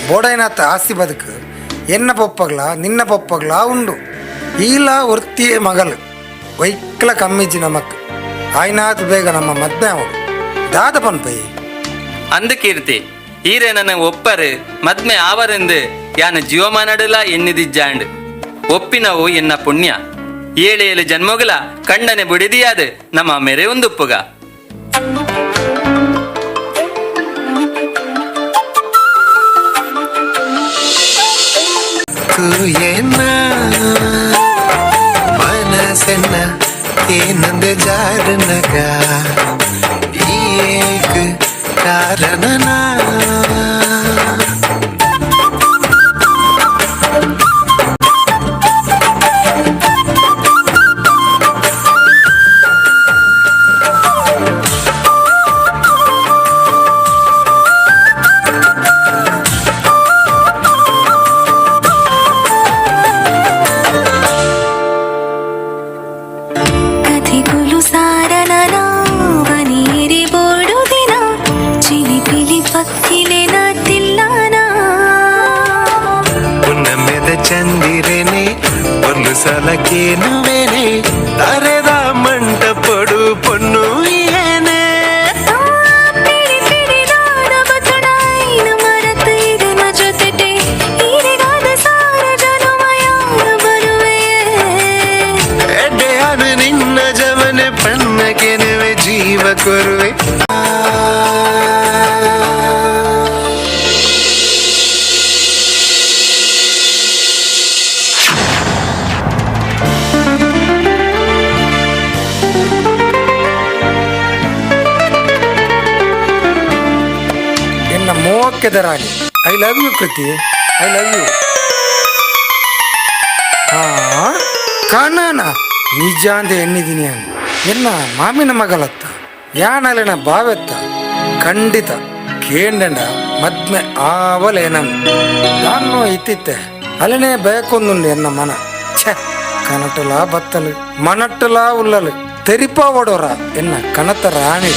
ಬೋಡೈನಾಥ ಆಸ್ತಿ ಬದುಕು ಎನ್ನ ಪೊಪ್ಪಗ್ಲ ನಿನ್ನ ಪೊಪ್ಪಗ್ಲ ಉಂಡು ಈಲ ಒರ್ತಿಯೇ ಮಗಲು ವೈಕ್ಲ ಕಮ್ಮಿಜ್ಜಿ ನಮಕ್ ಆಯ್ನಾಥ್ ಬೇಗ ನಮ್ಮ ಮದ್ಮೆ ಅವಳು ದಾದ ಪನ್ಪೈ ಅಂದು ಕೀರ್ತಿ ಈರೆ ನನ್ನ ಒಪ್ಪರು ಮದ್ಮೆ ಆವರೆಂದು ಯಾನ ಜೀವಮಾನಡಲ ಎನ್ನಿದಿಜ್ಜಾಂಡ್ ಒಪ್ಪಿನವು ಎನ್ನ ಪುಣ್ಯ ಏಳೇಳು ಜನ್ಮಗಳ ಕಂಡನೆ ಬುಡಿದಿಯಾದ ನಮ್ಮ ಮೆರೆ ಒಂದುಪ್ಪುಗ. ಮನಸೆನ್ನ ಏನಂದ ಜಾರನಗ ಏಕ ಕಾರಣನ. ಕಥೆಗುಲು ಸಾರನನಾವನೀರಿ ಬೋಡುದಿನ ಚಿಲಿಪಿಲಿ ಪಕ್ಕಿಲೆನ ತಿಲ್ಲಾನ ಪುನ್ನಮೆದ ಚಂದಿರೇನೆ ಒಂದು ಸಲಕೇನುವೇನೆ ತರೆದ ಮಂಟಪೊಡು ಪೊನ್ನು ಏನೇ ಪಿಡಿ ಪಿಡಿದಾದ ಬತುಡೈನ ಮರತ ಇದನ ಜೊತೆಟೆ ಈರೆಗಾದ ಸಾರ ಜನುಮಯಾನ ಬರುವೆ. ಎಡ್ಡೆಯಾನು ನಿನ್ನ ಜವನೆ ಪಣ್ಣ ಕೆನುವೆ ಜೀವ ಕೊರುವೆ. ಎನ್ನ ಮೋಕ್ಕೆದ ರಾಣಿ, I love you Kriti, I love you. ಹಾ ಕಾಣನ ನಿಜ ಅಂತ ಎನ್ನಿದ್ದೀನಿ ಅನ್ ಎನ್ನ ಮಾಮಿನ ಮಗಲತ್ತ ಯಾನಲೆನ ಬಾವೆತ್ತ ಖಂಡಿತ ಕೇಂಡಂಡ ಮದ್ಮೆ ಆವಲೇನನ್ ದಾನ್ನೋ ಇತ್ತಿತ್ತೆ ಅಲನೆ ಬಯಕೊಂದುಂಡು ಎನ್ನ ಮನ. ಛೆ ಕನಟಲ ಬತ್ತಲು ಮನಟ್ಟಲ ಉಲ್ಲಲು ತೆರಿಪಾ ಓಡೋರ ಎನ್ನ ಕನತ ರಾಣಿ.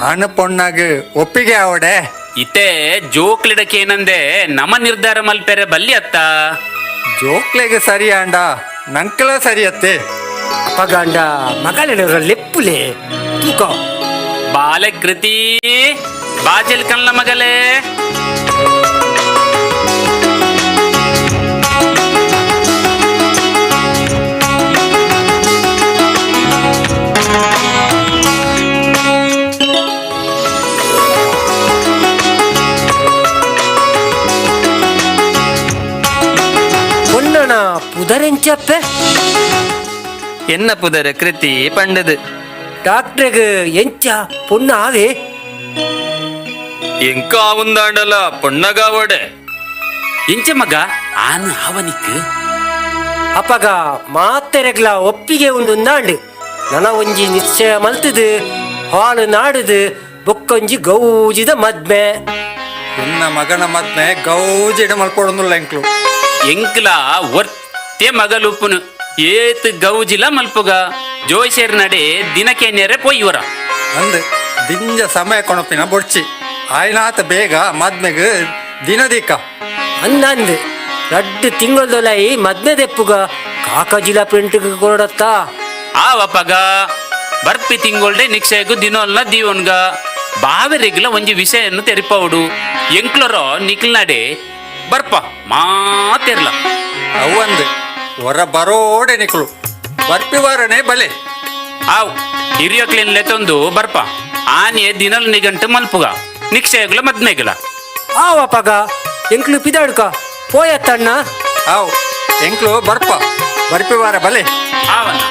ಆಣ ಪೊಣ್ಣಾಗ ಒಪ್ಪಿಗೆ ಆವಡೆ. ಇತ್ತೆ ಜೋಕ್ಲಿಡಕೇನಂದೆ ನಮ ನಿರ್ಧಾರ ಮಲ್ಪೆರೆ ಬಲ್ಲಿ ಅತ್ತ. ಜೋಕ್ಲೆಗೆ ಸರಿ ಆಂಡ ನಂಕಲ ಸರಿ ಅತ್ತೆ. ಅಪಗಾಂಡ ಮಗಳೆಲ್ಲ ಲೆಪ್ಪುಲೆ ತೂಕ. ಬಾಲೆ ಕೃತಿ ಬಾಜಲ್ ಕಣ್ಲ ಮಗಲೇ. ಪೊನ್ನಣ ಪುದರೆಂಚಪ್ಪೆ ಎನ್ನ ಪುದರ ಕೃತಿ ಪಂಡದು. ಡಾಕ್ಟ್ರೆಗ್ ಎಂಚ ಪೊನ್ನ ಆವೆ. ಎಂಕ ಆವುಂದಾಂಡಲ ಪೊಣ್ಣಗಾವಡೆ. ಎಂಚ ಮಗ ಆನು ಆವನಿಕ್ ಅಪಗ ಮಾತೆರೆಗ್ಲ ಒಪ್ಪಿಗೆ ಉಂಡುಂದಾಂಡು ನನ ಒಂಜಿ ನಿಶ್ಚಯ ಮಲ್ತದು ಹಾಳು ನಾಡುದು ಬೊಕ್ಕೊಂಜಿ ಗೌಜಿದ ಮದ್ಮೆ. ಎನ್ನ ಮಗನ ಮದ್ಮೆ ಗೌಜಿಡ ಮಲ್ಪೊಡೊಂದುಲ್ಲ ಎಂಕ್ಲು. ಎಂಕ್ಲ ಒರ್ತೆ ಮಗಲುಪ್ಪುನು ಏತ್ ಗೌಜಿಲ ಮಲ್ಪುಗ ಜೋಯ್ಸೇರ್ ನಡೆ ದಿನಕೇನೇರೆ ಪೊಯ್ಯುವರ ಅಂದ್ ದಿಂಜ ಸಮಯ ಕೊಣಪಿನ ಬೊಡ್ಚಿ ಆಯ್ನಾತ ಬೇಗ ಮದ್ಮೆಗ್ ದಿನದಿಕ್ಕ ಅಂದಂದ್ ರಡ್ಡು ತಿಂಗಳದೊಲೈ ಮದ್ಮೆ ದೆಪ್ಪುಗ ಕಾಕಜಿಲ ಪ್ರಿಂಟ್ ಕೊರಡತ್ತಾ ಆವಪಗ ಬರ್ಪಿ ತಿಂಗೊಳ್ಡೆ ನಿಕ್ಷಯಗು ದಿನೊಲ್ಲ ದೀವನ್ಗ ಬಾವೆರಿಗ್ಲ ಒಂಜಿ ವಿಷಯನ್ನು ತೆರಿಪೌಡು ಎಂಕ್ಲರೋ ನಿಕ್ಲ್ನಡೆ ಬರ್ಪ ಮಾತಿರ್ಲ ಅವಂದ್ ಹೊರ ಬರೋಡೆ ನಿಕ್ಲು ಬರ್ಪಿ ವಾರನೆ ಬಲೆ ಆವ್ ಹಿರಿಯಕ್ಲಿನ್ ಲೆತ್ತೊಂದು ಬರ್ಪ ಆನೆ ದಿನಲ್ ನಿಗಂಟು ಮಲ್ಪುಗ ನಿಕ್ಷಯಗುಲ ಮದ್ಮೆಗುಲ ಆವಪಗ ಎಂಕ್ಲು ಪಿದಾಡ್ಕ ಪೋಯತ್ತಣ್ಣ ಆವ್ ಎಂಕ್ಲು ಬರ್ಪ ಬರ್ಪಿ ವಾರ ಬಲೆ ಆವನ್ನ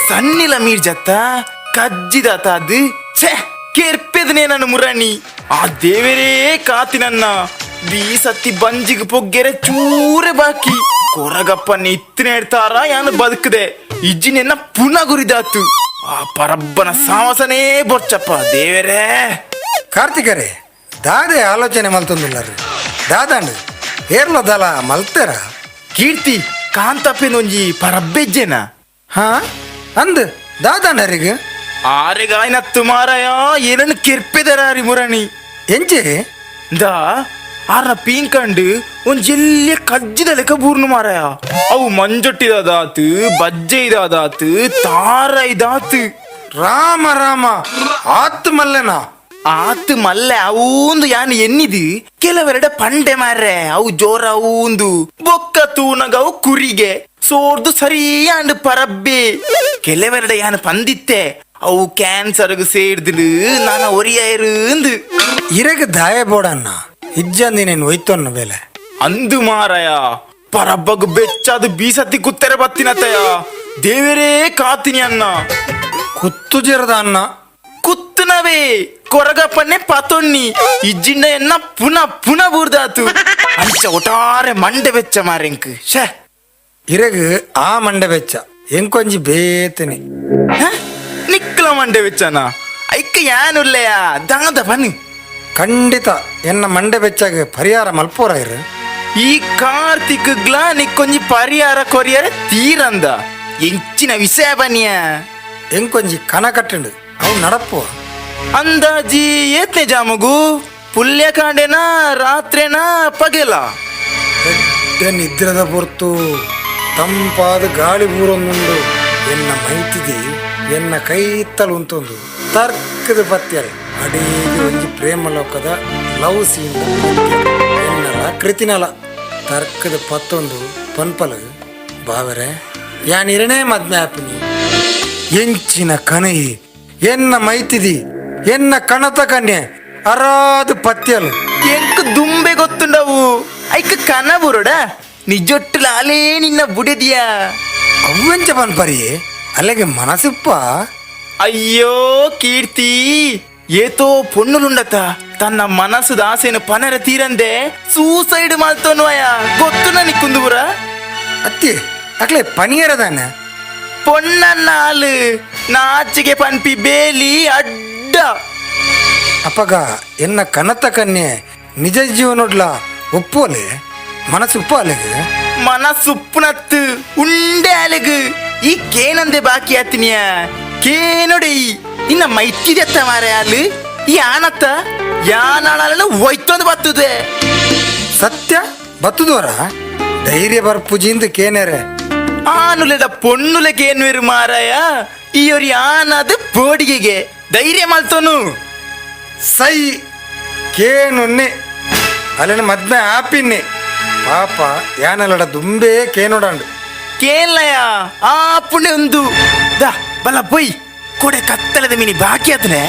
ಸನ್ನಿಲ ಮೀರ್ಜತ್ತ ಕಜ್ಜಿದಾತ ಅದು ಛೇ ಕೆರ್ಪೆದನೆ ನನ್ನ ಮುರಾಣಿ ಆ ದೇವರೇ ಕಾತಿ ನನ್ನ ಬೀಸತ್ತಿ ಬಂಜಿಗೆ ಪೊಗ್ಗೆರೆ ಚೂರೆ ಬಾಕಿ ಕೊರಗಪ್ಪ ನಿತ್ತಿನ ಯಾನು ಬದುಕದೆ ಇಜ್ಜಿನೆನ್ನ ಪುನಃ ಗುರಿದಾತು ಆ ಪರಬ್ಬನ ಸಾವಸನೇ ಬೊರ್ಚಪ್ಪ ದೇವರೇ. ಕಾರ್ತಿಕರೇ ದಾದೆ ಆಲೋಚನೆ ಮಲ್ತೊಂದುಲ್ಲರು ದಾದಾಂಡ್ ಏರ್ಲ ದಲ ಮಲ್ತೆರ ಕೀರ್ತಿ ಕಾಂತಪ್ಪೇನೊಂಜಿ ಪರಬ್ಬೆಜ್ಜೆನ ಹಾ ಅಂದ್ ದಾದಾಂಡರಿಗೆ ಆರೆಗಾಯ್ನತ್ತು ಮಾರಾಯ ಏನನ್ನು ಕೆರ್ಪೆದರಾರಿ ಮುರಣಿ ಎಂಚೆ ದಾ ಆರ್ನ ಪೀಂಕಂಡು ಒಂಜೆಲ್ಯ ಕಜ್ಜಿದ ಲೆಕ್ಕ ಬೂರ್ನು ಮಾರಾಯ ಅವು ಮಂಜೊಟ್ಟಿದಾದಾತು ಬಜ್ಜೆ ಇದಾದಾತು ತಾರ ಇದಾತು. ರಾಮ ರಾಮ ಆತ್ ಮಲ್ಲೆನಾ ಆತ್ ಮಲ್ಲೆ ಅವೂಂದು ಯಾನು ಎನ್ನಿದು ಕೆಲವೆರಡ ಪಂಡೆ ಮಾರ್ರೆ ಅವು ಜೋರ ಅವೂಂದು ಬೊಕ್ಕ ತೂನಗವು ಕುರಿಗೆ ಸೋರ್ದು ಸರಿಯಾಂಡು ಪರಬ್ಬೆ ಕೆಲವೆರಡ ಯಾನು ಪಂದಿತ್ತೆ ಅವು ಕ್ಯಾನ್ಸರ್ಗ್ ಸೇರ್ದು ನಾನ ಒರಿಯಂದು ಇರಗ ದಾಯ ಬೋಡಣ್ಣ ಇಜ್ಜಂದಿ ನೀನು ಒಯ್ತೊನ್ನ ಬೇಲೆ ಅಂದು ಮಾರಾಯ ಪರಬ್ಬಗ್ ಬೆಚ್ಚಾದು ಬೀಸತ್ತಿ ಕುತ್ತೆರೆ ಬತ್ತಿನತಯ ದೇವರೇ ಕಾತಿನಿ ಅನ್ನ ಕುತ್ತು ಜಿರದ ಅನ್ನ ಕುತ್ತುನವೇ ಕೊರಗಪ್ಪನೆ ಪತೊನ್ನಿ ಇಜ್ಜಿಂಡ ಎನ್ನ ಪುನಃ ಪುನಃ ಬೂರ್ದಾತು ಅಂಚ ಒಟಾರೆ ಮಂಡೆ ಬೆಚ್ಚ ಮಾರೆಂಕ್ ಶೇ ಇರಗ ಆ ಮಂಡೆ ಬೆಚ್ಚ ಎಂಕೊಂಜಿ ಬೇತನೆ ನಿಕ್ಕಲ ಮಂಡೆ ಬೆಚ್ಚನ ಐಕ್ಕ ಯಾನುಲ್ಲೆಯ ದಾದ ಬನ್ನಿ ಖಂಡಿತ ಎನ್ನ ಮಂಡೆ ಬೆಚ್ಚಾಗ ಪರಿಹಾರ ಮಲ್ಪೋರ ಇರು ಈ ಕಾರ್ತಿಕ್ಗ್ಲ ನಿಕ್ಕೊಂಜಿ ಪರಿಹಾರ ಕೊರಿಯರ ತೀರಂದ ಎಂಚಿನ ವಿಷಯ ಬನ್ನಿಯ ಎಂಕೊಂಜಿ ಕನ ಕಟ್ಟಂಡು ಅವು ನಡಪ್ಪುವ ಅಂದಾಜಿ ಏತ್ನೆ ಜಾಮಗು ಪುಲ್ಯ ಕಾಂಡೆನಾ ರಾತ್ರೆನಾ ಪಗೆಲ ಎಡ್ಡೆ ನಿದ್ರದ ಪೊರ್ತು ತಂಪಾದ ಗಾಳಿ ಬೂರೊಂದುಂಡು ಎನ್ನ ಮೈತಿದಿ ಎನ್ನ ಕೈತ್ತಲು ಉಂತೊಂದು ತರ್ಕದ ಪತ್ಯಲ್ ಅಡೀಗೆ ಒಂಜಿ ಪ್ರೇಮ ಲೋಕದ ಲವ್ ಸೀನ್ ಎನ್ನಲ ಕೃತಿನಲ ತರ್ಕದ ಪತ್ತೊಂದು ಪನ್ಪಲ ಬಾವರೆ ಯಾನಿರನೇ ಮದ್ಮೆ ಆಪಿನಿ ಎಂಚಿನ ಕನಯಿ ಎನ್ನ ಮೈತಿದಿ ಎನ್ನ ಕಣತ ಕನ್ಯೆ ಅರಾದು ಪತ್ಯಲು ಎಂಕ್ ದುಂಬೆ ಗೊತ್ತುಂಡವು ಐಕ್ ಕನ ಬುರುಡ ನಿಜೊಟ್ಟು ಲಾಲೇ ನಿನ್ನ ಬುಡೆದಿಯಾ ಅವ್ವೆಂಚ ಪನ್ಪರಿ ಅಲ್ಲಿಗೆ ಮನಸ್ಸುಪ್ಪ ಅಯ್ಯೋ ಕೀರ್ತಿ ಏತೋ ಪೊಣ್ಣುಲುಂಡತ ತನ್ನ ಮನಸ್ಸು ದಾಸೆನು ಪನರ ತೀರಂದೆ ಸೂಸೈಡ್ ಮಾಡ್ತೋನ್ವಯ ಗೊತ್ತು ನನಗೆ ಕುಂದುಬುರ ಅತ್ತಿ ಅಕ್ಲೆ ಪನಿಯರದಾನೆ ಪೊಣ್ಣ ನಾಲು ನಾಚಿಗೆ ಪನ್ಪಿ ಬೇಲಿ ಅಡ್ಡ ಅಪ್ಪಗ ಎನ್ನ ಕನತ ಕನ್ಯೆ ನಿಜ ಜೀವನೊಡ್ಲ ಒಪ್ಪೋಲೆ ಮನಸ್ಸು ಉಪ್ಪ ಅಲೆಗೆ ಮನಸ್ಸುಪ್ಪುನತ್ತು ಉಂಡೆ ಅಲೆಗು ಈ ಕೇನಂದೆ ಬಾಕಿ ಆತಿನಿಯ ಕೇನೊಡೆ ಇನ್ನ ಮೈತಿದೆತ್ತ ಮಾರೆ ಅಲ್ಲಿ ಈ ಆನತ್ತ ಯಾನಾಳಲ್ಲ ಒಯ್ತೊಂದು ಬರ್ತದೆ ಸತ್ಯ ಬತ್ತುದೋರ ಧೈರ್ಯ ಬರ್ಪುಜಿಂದ ಕೇನೆರೆ ಆನುಲೆದ ಪೊಣ್ಣುಲೆ ಕೇನ್ವಿರು ಮಾರಾಯ ಈ ಆನದು ಬೋಡಿಗೆಗೆ ಧೈರ್ಯ ಮಲ್ತೋನು ಸೈ ಕೇನುನ್ನೆ ಅಲ್ಲಿನ ಮದ್ಮೆ ಆಪಿನ್ನೆ. ಪಾಪ ಯಾನಲಡ ದುಂಬೇ ಕೇನೋಡಾಂಡು ಕೇನ್ಲಯ ಆ ಪುಣ್ಯ ಒಂದು ದಾ ಬಲ ಪೊಯ್ ಕೊಡೆ ಕತ್ತಲದ ಮಿನಿ ಬಾಕಿ ಆತನೆ.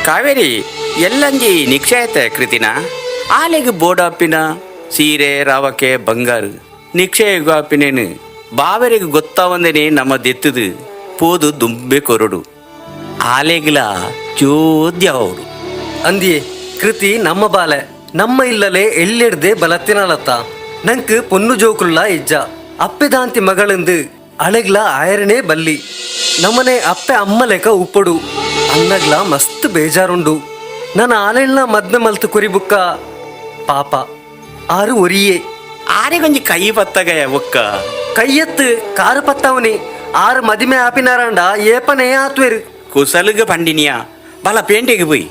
ಕಾವೇರಿ ಎಲ್ಲಂಜಿ ನಿಕ್ಷಯತೆ ಕೃತಿನ ಆಲೆಗೆ ಬೋಡಾಪಿನ ಸೀರೆ ರವಕೆ ಬಂಗಾರು ನಿಕ್ಷಯಗಾಪಿನೇನು ಬಾವರಿಗೆ ಗೊತ್ತಾವಂದೇನೆ ನಮ್ಮ ದೆತ್ತದು ಪೋದು ದುಂಬೆ ಕೊರಡು ಆಲೆಗ್ಲ ಚೋದ್ಯ ಅವರು. ಅಂದಿಯೇ ಕೃತಿ ನಮ್ಮ ಬಾಲೆ ನಮ್ಮ ಇಲ್ಲಲೆ ಎಳ್ಳೆಡ್ದೆ ಬಲತ್ತಿನಲತ್ತ ನಂಕ್ ಪೊನ್ನು ಜೋಕುಲ್ಲ ಇಜ್ಜ ಅಪ್ಪೆದಾಂತಿ ಮಗಳೆಂದು ಅಳೆಗ್ಲ ಆಯರನೇ ಬಲ್ಲಿ ನಮ್ಮನೆ ಅಪ್ಪೆ ಅಮ್ಮಲೆಕ ಉಪ್ಪಡು ಅನ್ನಗ್ಲ ಮಸ್ತ್ ಬೇಜಾರುಂಡು. ನನ್ನ ಆಲೆಳ್ನ ಮದ್ಮೆ ಮಲ್ತು ಕುರಿಬುಕ್ಕ ಪಾಪ ಆರು ಒರಿಯೇ ಆರೆಗೊಂಜಿ ಕೈ ಪತ್ತಗಯ ಬೊಕ್ಕ ಕೈಯತ್ತು ಕಾರು ಪತ್ತವನಿ ಆರು ಮದಿಮೆ ಆಪಿನಾರಂಡ ಏಪನೇ ಆತ್ವೇರು ಕುಸಲುಗ ಪಂಡಿನಿಯ ಬಲ ಪೇಂಟೆಗೆ ಪೋಯಿ.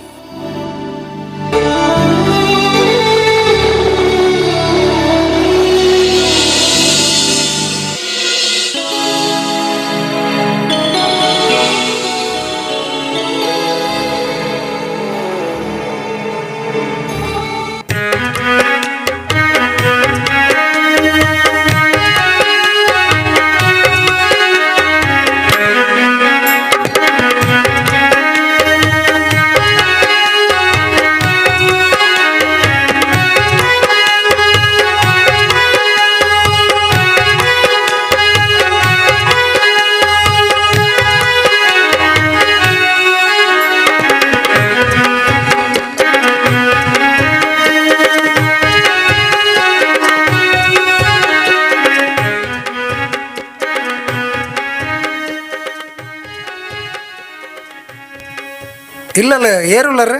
ಇಲ್ಲಲ್ಲ ಏರುಲ್ಲರ?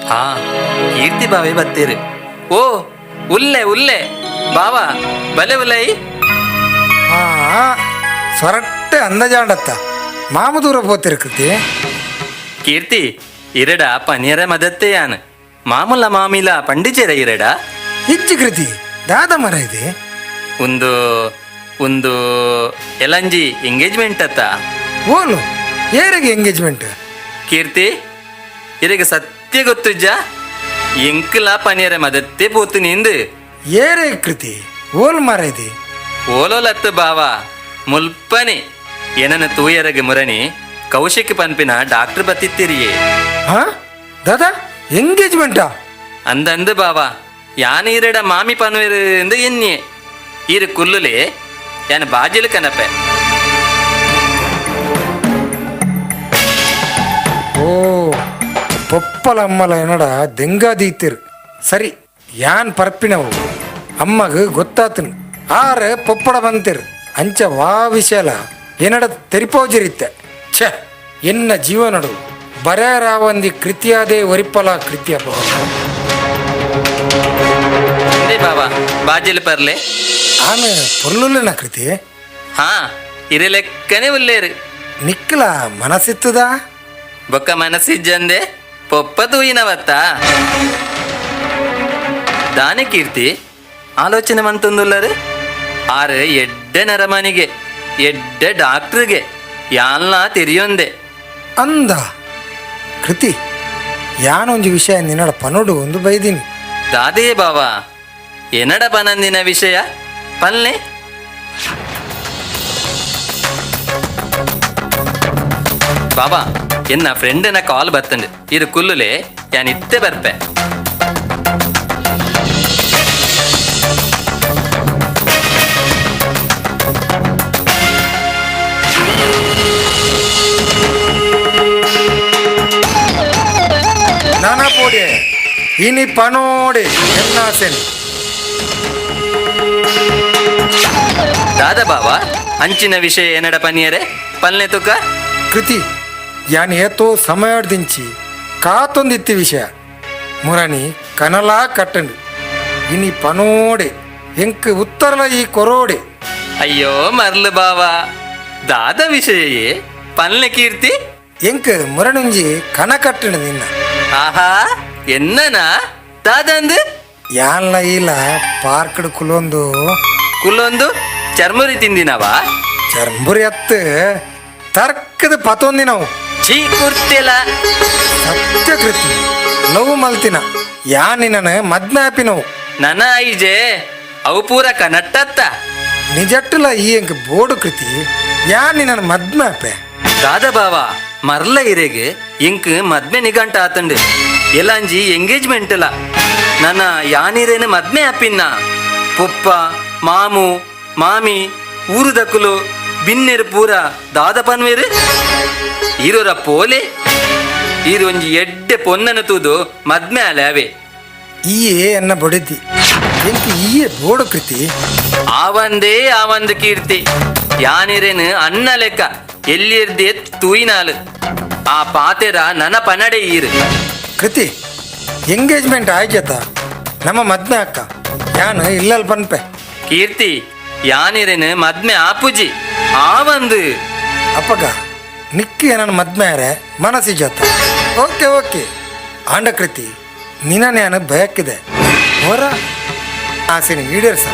ಹಾ ಕೀರ್ತಿ ಬಾವೆ ಬತ್ತೀರಿ. ಓ ಉಲ್ಲೆ ಉಲ್ಲೆ ಬಾವಾ ಬಲೆ ಉಲ್ಲೈ. ಹಾ ಸೊರಟ್ಟೆ ಅಂದಜಾಂಡತ್ತ ಮಾಮ ದೂರ ಪೋತಿರು ಕೃತಿ. ಕೀರ್ತಿ ಇರಡ ಪನಿಯರ ಮದತ್ತೆ ಯಾನ್ ಮಾಮೂಲ ಮಾಮಿಲ ಪಂಡಿಚೇರ ಇರಡ ಇಜ್ಜಿ ಕೃತಿ ದಾದ ಮರ ಇದೆ ಒಂದು ಒಂದು ಎಲಂಜಿ ಎಂಗೇಜ್ಮೆಂಟ್ ಅತ್ತ. ಓಲು ಏರಿಗೆ ಎಂಗೇಜ್ಮೆಂಟ್? ಕೀರ್ತಿ ಇರಗೆ ಸತ್ಯ ಗೊತ್ತುಜ್ಜ ಎಂಕಲ ಪನಿಯರ ಮದತ್ತೆ ಪೋತು ನಿಂದು. ಏರೇ ಕೃತಿ ಓಲ್ ಮರ ಇದೆ? ಓಲೋಲತ್ತು ಬಾವಾ ಮುಲ್ಪನೆ ಏನನ್ನ ತೂಯರಗೆ ಮುರಣಿ ಕೌಶಿಕ್ ಪನ್ಪಿನ ಡಾಕ್ಟರ್ ಬತ್ತಿತ್ತಿರಿಯೇ. ಹಾ ದಾದಾ ಎಂಗೇಜ್ಮೆಂಟಾ? ಅಂದಂದು ಬಾವಾ ಯಾನ್ ಈರಡ ಮಾಮಿ ಪನ್ವೇರು ಎಂದು ಎನ್ನಿಯೆ ಈರು ಕುಲ್ಲುಲೆ ಯಾನ್ ಬಾಜಿಲು ಕನಪೆ. ಓ ಪೊಪ್ಪಲ ಅಮ್ಮಲ ಏನಡ ದೆಂಗಾದೀತಿರು. ಸರಿ ಯಾನ್ ಪರ್ಪಿನವು ಅಮ್ಮಗ ಗೊತ್ತಾತನು ಆರು ಪೊಪ್ಪಡ ಬಂತಿರು ಅಂಚ ವಾ ವಿಷಯಲ ಏನಡ ತೆರಿಪೋಜಿರಿತ್ತೆ. ಛೆ ಎನ್ನ ಜೀವನಡು ಬರೆಯರಾವಂದಿ ಕೃತಿಯಾದೇ ಒರಿಪಲ ಕೃತಿಯ ಬಾಬಾ ಬಾಜಿಲು ಪರ್ಲೆ ಆమె పొర్లులేనా ಕೃತಿ? ಹಾ ಇರಲೆಕ್ಕನೆ ಉಲ್ಲೇರು. ನಿಕ್ಕಲ ಮನಸ್ಸಿತ್ತದಾ? ಬೊಕ್ಕ ಮನಸ್ಸಿಜ್ಜಂದೆ ಪೊಪ್ಪ ತೂಯಿನವತ್ತ ದಾನೆ ಕೀರ್ತಿ ಆಲೋಚನೆ ಮಂತಂದುಲ್ಲರು ಆರು ಎಡ್ಡೆ ನರಮನಿಗೆ ಎಡ್ಡೆ ಡಾಕ್ಟ್ರಿಗೆ ಯಾನ್ಲ ತೆರಿಯೊಂದೆ ಅಂದ ಕೃತಿ ಯಾನೊಂಜಿ ವಿಷಯ ನಿನ್ನಡ ಪನೋಡು ಒಂದು ಬೈದೀನಿ. ದಾದೇ ಬಾವಾ ಏನಡ ಪನಂದಿನ ವಿಷಯ ಪಲ್ಲೆ? ಬಾಬಾ ಎನ್ನ ಫ್ರೆಂಡನ ಕಾಲ್ ಬತ್ತಂಡು ಇದು ಕುಲ್ಲುಲೆ ಯಾನ್ ಇತ್ತೆ ಬರ್ಪೆ. ನಾನಾ ಪೋಡೆ ಇನಿ ಪನೋಡೆ ಎನ್ನಾಸೆನ್. ದಾದಾ ಬಾವಾ ಅಂಚಿನ ವಿಷಯ ಏನಡ ಪನಿಯರೆ ಪಲ್ನೆ ತುಕ? ಕೃತಿ ಯಾನ್ ಏತೋ ಸಮಯದಿಂಚಿ ಕಾತೊಂದಿತ್ತಿ ವಿಷಯ ಮುರಣಿ ಕನಲಾ ಕಟ್ಟಂಡು ಇನಿ ಪನೋಡೆ ಎಂಕ್ ಉತ್ತರಲ ಈ ಕೊರೋಡೆ. ಅಯ್ಯೋ ಮರ್ಲು ಬಾವಾ ದಾದ ವಿಷಯೇ ಪಲ್ನೆ ಕೀರ್ತಿ ಎಂಕ್ ಮುರಣುಂಜಿ ಕನ ಕಟ್ಟಂಡು ನಿನ್ನ. ಆಹಾ ಎನ್ನನಾ ದಾದಂದು? ಯಾನ್ಲ ಇಲ್ಲ ಪಾರ್ಕ್ಡ್ ಕುಲೊಂದು ಕುಲೊಂದು ಚರ್ಮುರಿ ತಿಂದಿನವಾ? ಚರ್ಂಬುರಿ ಅತ್ತು ತರ್ಕದ ಪತೊಂದಿನವು. ಛೀ ಕುರ್ತಿಲ. ಸತ್ಯ ಕೃತಿ ಲವ್ ಮಲ್ತಿನ ಯಾ ನಿನ್ನನ ಮದ್ಮೆ ಆಪಿನವು. ನನ ಐಜೆ ಅವು ಪೂರ ಕನಟ್ಟತ್ತ. ನಿಜಟ್ಟಲ ಈ ಎಂಕ್ ಬೋಡು ಕೃತಿ ಯಾ ನಿನ್ನನ ಮದ್ಮೆ ಆಪೆ. ದಾದ ಬಾವ ಮರ್ಲ ಇರೆಗೆ ಎಂಕ್ ಮದ್ಮೆ ನಿಗಂಟ ಆತಂಡು ಎಲ್ಲಂಜಿ ಎಂಗೇಜ್ಮೆಂಟ್ ಲ ನನ್ನ ಯಾನಿರೇನು ಮದ್ಮೆ ಆಪಿನ್ನ. ಪೊಪ್ಪ ಮಾಮು ಮಾಮಿ ಊರುದಕ್ಕುಲು ಬಿನ್ನೆರು ಪೂರ ದಾದ ಪನ್ವೇರು ಈರೋರ ಪೋಲೆ ಈರೊಂಜಿ ಎಡ್ಡೆ ಪೊನ್ನನ ತೂದು ಮದ್ಮೆ ಆಲೆ ಅವೇ. ಈಯೇ ಎನ್ನ ಬೊಡೆದಿ ಎಂಕ್ ಈಯೇ ಬೋಡು ಕೃತಿ. ಆವಂದೇ ಆವಂದು ಕೀರ್ತಿ ಯಾನಿರೇನು ಅನ್ನ ಲೆಕ್ಕ ಎಲ್ಲಿರ್ದೆ ತೂಯಿನಾಲು ಆ ಪಾತೆರ ನನ ಪನಡೆ ಈರು. ಕೃತಿ ಎಂಗೇಜ್ಮೆಂಟ್ ಆಯ್ಕೆತ ನಮ್ಮ ಮದ್ಮೆ ಅಕ್ಕ ಯಾನು ಇಲ್ಲಲ್ ಪನ್ಪೆ. ಕೀರ್ತಿ ಯಾನಿರೇನು ಮದ್ಮೆ ಆಪುಜಿ ಆವಂದು. ಅಪ್ಪಗ ನಿಕ್ಕಿ ನನ್ನ ಮದ್ಮೆ ಆರೆ ಮನಸ್ಸಿ ಜೊತ ಓಕೆ ಓಕೆ ಆಂಡ ಕೃತಿ ನಿನ್ನ ನಾನು ಬಯಕ್ಕಿದೆ ಹೊರ ಆಸೆನ ಈಡೇರ್ಸ.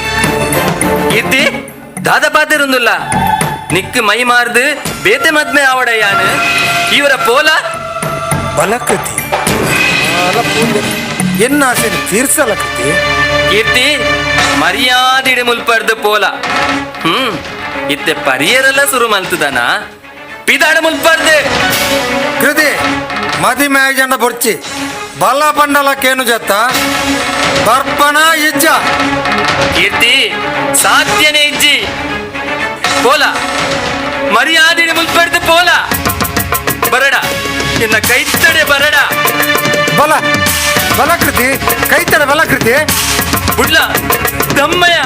ಕೀರ್ತಿ ದಾದ ಪಾತೆರುಂದುಲ್ಲ ನಿಕ್ ಮೈ ಮಾರ್ದು ಬೇತೆ ಮದ್ಮೆ ಆವಡ ಯಾನು ಇವರ ಪೋಲ. ಬಲಕೃತಿ ಎನ್ನ ಆಸೆನ ತೀರ್ಸಲ ಕೃತಿ. ಕೀರ್ತಿ ಮರ್ಯಾದಿಡಿ ಮುಲ್ಪರ್ದು ಪೋಲ. ಇತ್ತೆ ಪರಿಯರೆಲ್ಲ ಶುರು ಮಲ್ತದನ ಪಿದಾಡ ಮುಲ್ಪರ್ದು. ಕೃತಿ ಮದಿ ಮ್ಯಾಗಂಡ ಬೊರ್ಚಿ ಬಲ ಪಂಡಲ ಕೇನು ಜತ್ತ ಬರ್ಪಣ ಇಜ್ಜ. ಕೀರ್ತಿ ಸಾಧ್ಯನೇ ಇಜ್ಜಿ ಪೋಲ ಮರ್ಯಾದಿಡಿ ಮುಲ್ಪರ್ದು ಪೋಲ. ಬರಡ ನಿನ್ನ ಕೈತಡೆ ಬರಡ. ಬಲ ಬಲ ಕೃತಿ ಕೈತಡೆ ಬಲ ಕೃತಿ. ಬುಡ್ಲ ದಮ್ಮಯ್ಯ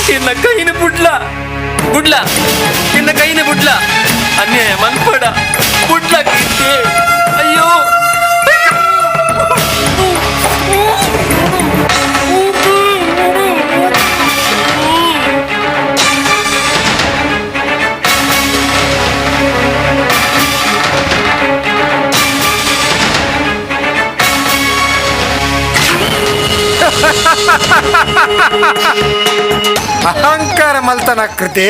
ನಿನ್ನ ಕೈನ ಬುಡ್ಲ ಬುಡ್ಲ ನಿನ್ನ ಕೈನ ಬುಡ್ಲ ಅನ್ಯಾಯ ಮನ್ಪಡ ಬುಡ್ಲ ಕೀರ್ತಿ. ಅಯ್ಯೋ ಅಹಂಕಾರ ಮಲ್ತನ ಕೃತಿ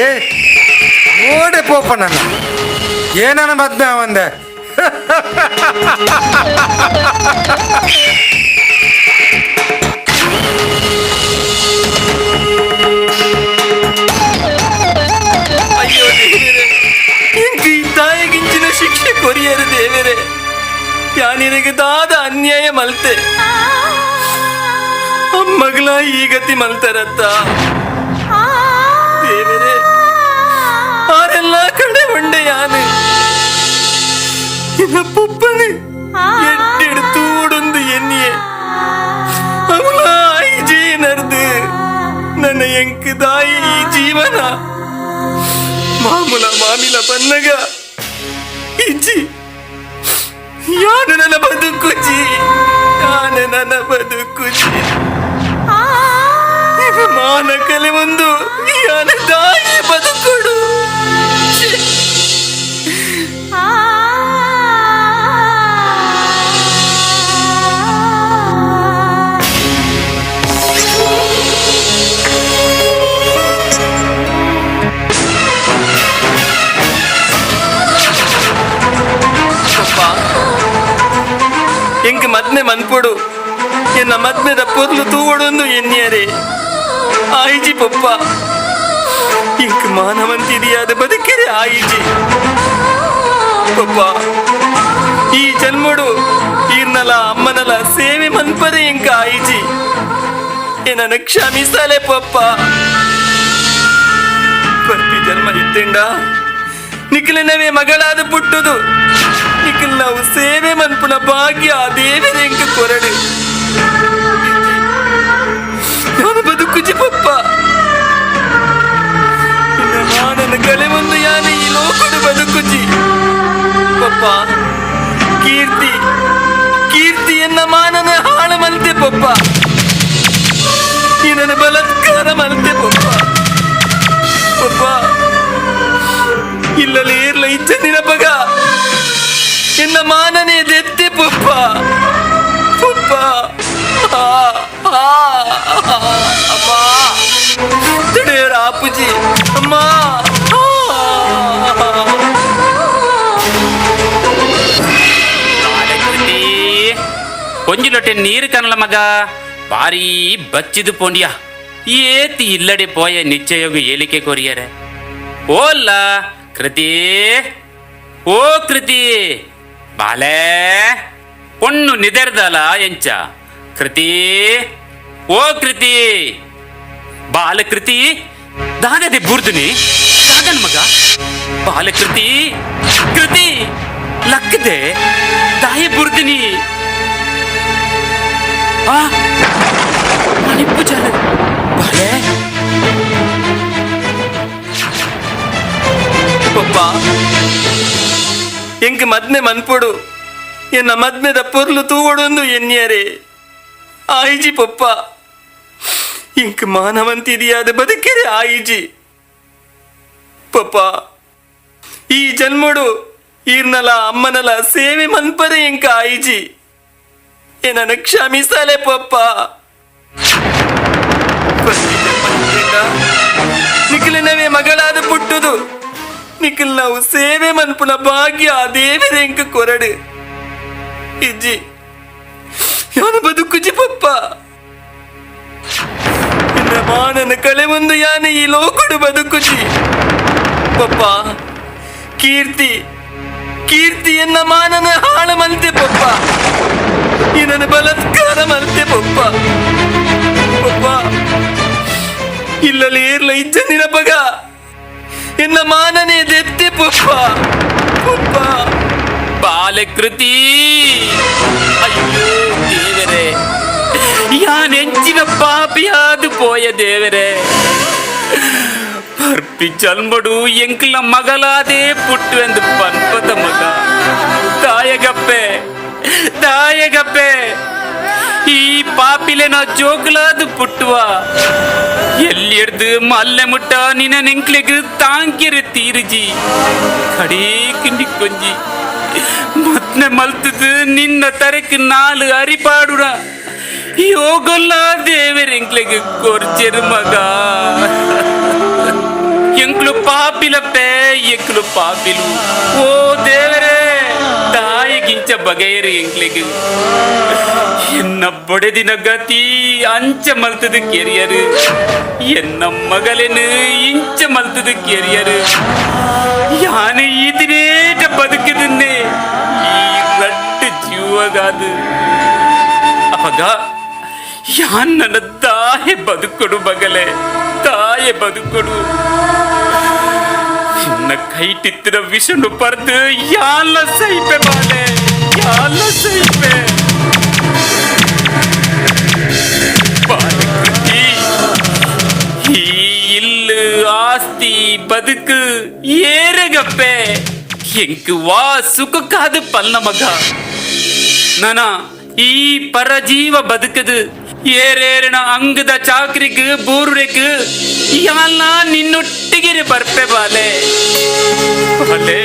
ಓಡೆ ಪೋಪನನ್ನ ಏನನ ಮದ್ಮೆ ಒಂದೆ. ಅಯ್ಯೋ ದೇವರೇ, ಇಂಕ್ ಈ ತಾಯಿಗಿಂಚಿನ ಶಿಕ್ಷೆ ಕೊರಿಯರು ದೇವರೇ. ಯಾನಿನಗೆ ದಾದ ಅನ್ಯಾಯ ಮಲ್ತೆ ಮಗಳ ಈ ಗತಿ ಮಲ್ತಾರತ್ತ ದೇವರೇ. ಆರೆಲ್ಲ ಕಡೆ ಉಂಡೆ ಯಾನು ಇನ್ನ ಪುಪ್ಪನೆ ಎಟ್ಟೆಡು ತೂಡೊಂದು ಎನ್ನಿಯೆ ಅವಳ ಐಜೇ ನರ್ದು ನನ್ನ ಎಂಕ್ ದಾಯಿ ಈ ಜೀವನ ಮಾಮೂಲ ಮಾಮಿಲ ಬನ್ನಗ ಇಜ್ಜಿ ಯಾನು ನನ್ನ ಬದುಕುಜಿ ಯಾನು ನನ್ನ ಬದುಕುಜಿ ಮಾನ ಕಲೆ ಒಂದು ಯಾನ ದಾಯಿ ಬದುಕುಡು. ಎಂಕ್ ಮದ್ಮೆ ಮನ್ಪುಡು ಎನ್ನ ಮದ್ಮೆದ ಪೊರ್ಲು ತೂವಡೊಂದು ಎನ್ನಿಯರೇ ಆಯಿಜಿ ಪಪ್ಪ. ಇಂಕ್ ಮಾನವಂತಿದೆಯಾದ ಬದುಕಿರೆ ಆಯಿಜಿ ಪಪ್ಪ. ಈ ಜನ್ಮಡು ಈರ್ನಲ ಅಮ್ಮನಲ ಸೇವೆ ಮನ್ಪರೆ ಇಂಕ ಆಯಿಜಿ ಏನನ್ನ ಕ್ಷಮಿಸಲೆ ಪಪ್ಪ. ಬರ್ಪಿ ಜನ್ಮ ಇತ್ತೆಂಡ ನಿಖಿಲನವೇ ಮಗಳಾದ ಪುಟ್ಟುದು ನಿಖಿಲ್ ನಾವು ಸೇವೆ ಮನ್ಪುನ ಭಾಗ್ಯ ದೇವರೇ ಇಂಕ ಕೊರಡು. ನಾನು ಬದುಕುಜಿ ಪಪ್ಪ ಮಾನನ ಕಲೆ ಒಂದು ಯಾನೆ ಈ ಲೋಕಡು ಬದುಕುಜಿ ಪಪ್ಪ. ಕೀರ್ತಿ ಕೀರ್ತಿಯನ್ನ ಮಾನನ ಹಾಳು ಮಲ್ತೆ ಪಪ್ಪ. ಈ ನನ್ನ ಬಲಾತ್ಕಾರ ಮಲ್ತೆ ಪಪ್ಪ. ಪಪ್ಪ ಇಲ್ಲಲ್ಲಿ ಇರ್ಲ ಇಜ್ಜ ನಿನಪಗ ಎನ್ನ ಮಾನನೇ ದೆತ್ತೆ ಪಪ್ಪ. ಪಪ್ಪ ಆ ಆ ಅಮ್ಮ ತಡೆಯರ ಆಪುಜಿ ಅಮ್ಮ. ಆ. ಒಂಜಿಲೊಟ್ಟೆ ನೀರು ಕನಲ ಮಗ ಬಾರೀ ಬಚ್ಚಿದು ಪೋಂಡಿಯ ಏತಿ ಇಲ್ಲಡೆ ಪೋಯ ನಿಶ್ಚಯೋಗ ಏಲಿಕೆ ಕೊರಿಯರೆ ಓಲ್ಲ ಕೃತಿ ಓ ಕೃತಿ ಬಾಲೆ ಪೊಣ್ಣು ನಿದೆರ್ದಲ ಎಂಚ ಕೃತಿ ಓ ಕೃತಿ ಬಾಲಕೃತಿ ದಾದದೆ ಬುರ್ದುನಿ ದಾದನ್ ಮಗ ಬಾಲಕೃತಿ ಕೃತಿ ಲಕ್ಕದೆ ದಾಯಿ ಬುರ್ದಿನಿ ಆ ಮಣಿಪ್ಪು ಜಲ ಬಾಲೆ ಪಪ್ಪ ಎಂಕ್ ಮದ್ಮೆ ಮನ್ಪೊಡು ಎನ್ನ ಮದ್ಮೆದ ಪೊರ್ಲು ತೂವೊಡೊಂದು ಎನ್ನಿಯರೆ ಆಯಿಜಿ ಪಪ್ಪ ಇಂಕ್ ಮಾನವಂತಿದಿಯಾದ ಬದುಕಿರೆ ಆಯಿಜಿ ಪಪ್ಪ ಈ ಜನ್ಮಡು ಈರ್ನಲ ಅಮ್ಮನಲ ಸೇವೆ ಮನ್ಪರೆ ಎಂಕ ಆಯಿಜಿ ಏನನ್ನ ಕ್ಷಮಿಸಲೆ ಪಪ್ಪ ನಿಖಿಲಿನವೇ ಮಗಳಾದ ಪುಟ್ಟುದು ನಿಖಿಲ್ ನಾವು ಸೇವೆ ಮನ್ಪುನ ಭಾಗ್ಯ ದೇವರೆಂಕ ಕೊರಡು ಇಜ್ಜಿ ಯಾನು ಬದುಕುಜಿ ಪಪ್ಪ ಎನ್ನ ಮಾನನ ಕಲೆ ಒಂದು ಯಾನೆ ಈ ಲೋಕಡು ಬದುಕುಜಿ ಪಪ್ಪ ಕೀರ್ತಿ ಕೀರ್ತಿ ಎನ್ನ ಮಾನನ ಹಾಳ ಮಲ್ತೆ ಪಪ್ಪ ಏನನ್ನು ಬಲತ್ಕಾರ ಮಲ್ತೆ ಪಪ್ಪ ಪಪ್ಪ ಇಲ್ಲಲ್ಲಿ ಏರ್ಲ ಇಜ್ಜಂದಿನ ಪಗ ಎನ್ನ ಮಾನನೇ ದೆತ್ತೆ ಪಪ್ಪ ಪಪ್ಪ ಬಾಲಕೃತಿ ಅಯ್ಯೋ ದೇವರೇ ಯಾನೆಂಚಿನ ಪಾಪಿಯಾದು ಪೋಯ ದೇವರೇ ಪರ್ಪಿ ಜನ್ಮಡು ಎಂಕ್ಲ ಮಗಲಾದೇ ಪುಟ್ಟುವೆಂದು ಪನ್ಪದ ಮಗ ತಾಯಗಪ್ಪೆ ತಾಯಗಪ್ಪೆ ಈ ಪಾಪಿಲೆ ನಾ ಜೋಕ್ಲಾದು ಪುಟ್ಟುವ ಎಲ್ಲಿ ಹಿಡ್ದು ಮಲ್ಲೆ ಮುಟ್ಟ ನಿನ್ನ ನಿಂಕ್ಲೆಗ್ ತಾಂಕಿರಿ ತೀರುಜಿ ಕಡೀಕ್ ನಿಕ್ಕೊಂಜಿ ಮತ್ನೆ ಮಲ್ತದು ನಿನ್ನ ತರೆಕ್ ನಾಲು ಅರಿಪಾಡುರ ಯೋಗೊಲ್ಲ ದೇವರೆಂಕ್ಲೆಗ್ ಕೊರ್ಚೆರು ಮಗ ಎಂಕ್ಲು ಪಾಪಿಲಪ್ಪೆ ಎಂಕ್ಲು ಪಾಪಿಲು ಓ ದೇವರೇ ತಾಯಿಗಿಂಚ ಬಗೆಯರು ಎಂಕ್ಲೆಗ್ ಎನ್ನ ಬೊಡೆದಿನ ಗತಿ ಅಂಚ ಮಲ್ತದು ಕೆರಿಯರು ಎನ್ನ ಮಗಲೆನು ಇಂಚ ಮಲ್ತದು ಕೆರಿಯರು ಯಾನು ಈತಿನೇಟ ಬದುಕಿದನ್ನೇ ಈ ರಟ್ಟು ಜೀವಗಾದು ಅವಾಗ ಯಾನ್ ನನ್ನ ತಾಯೆ ಬದುಕೊಡು ಮಗಲೆ ತಾಯೆ ಬದುಕೊಡು ನಿನ್ನ ಕೈಟಿತ್ತಿನ ವಿಷನು ಪರ್ದು ಯಾಲ ಸೈಪೆ ಬಾಲೆ ಯಾಲ ಸೈಪೆ ಬಾಲಕೃತಿ ಈ ಇಲ್ಲು ಆಸ್ತಿ ಬದುಕು ಏರಗಪ್ಪೆ ಎಂಕು ವಾ ಸುಖಕ್ಕಾದ ಪಲ್ಲ ಮಗ ನಾನ ಈ ಪರಜೀವ ಬದುಕದು ಏರೇರಣ ಅಂಗದ ಚಾಕ್ರಿಗ್ ಬೂರುರೆಗ್ ಯಾಲ ನಿನ್ನೊಟ್ಟಿಗೆ ಬರ್ಪೆ ಬಾಲೆ ಬಾಲೆ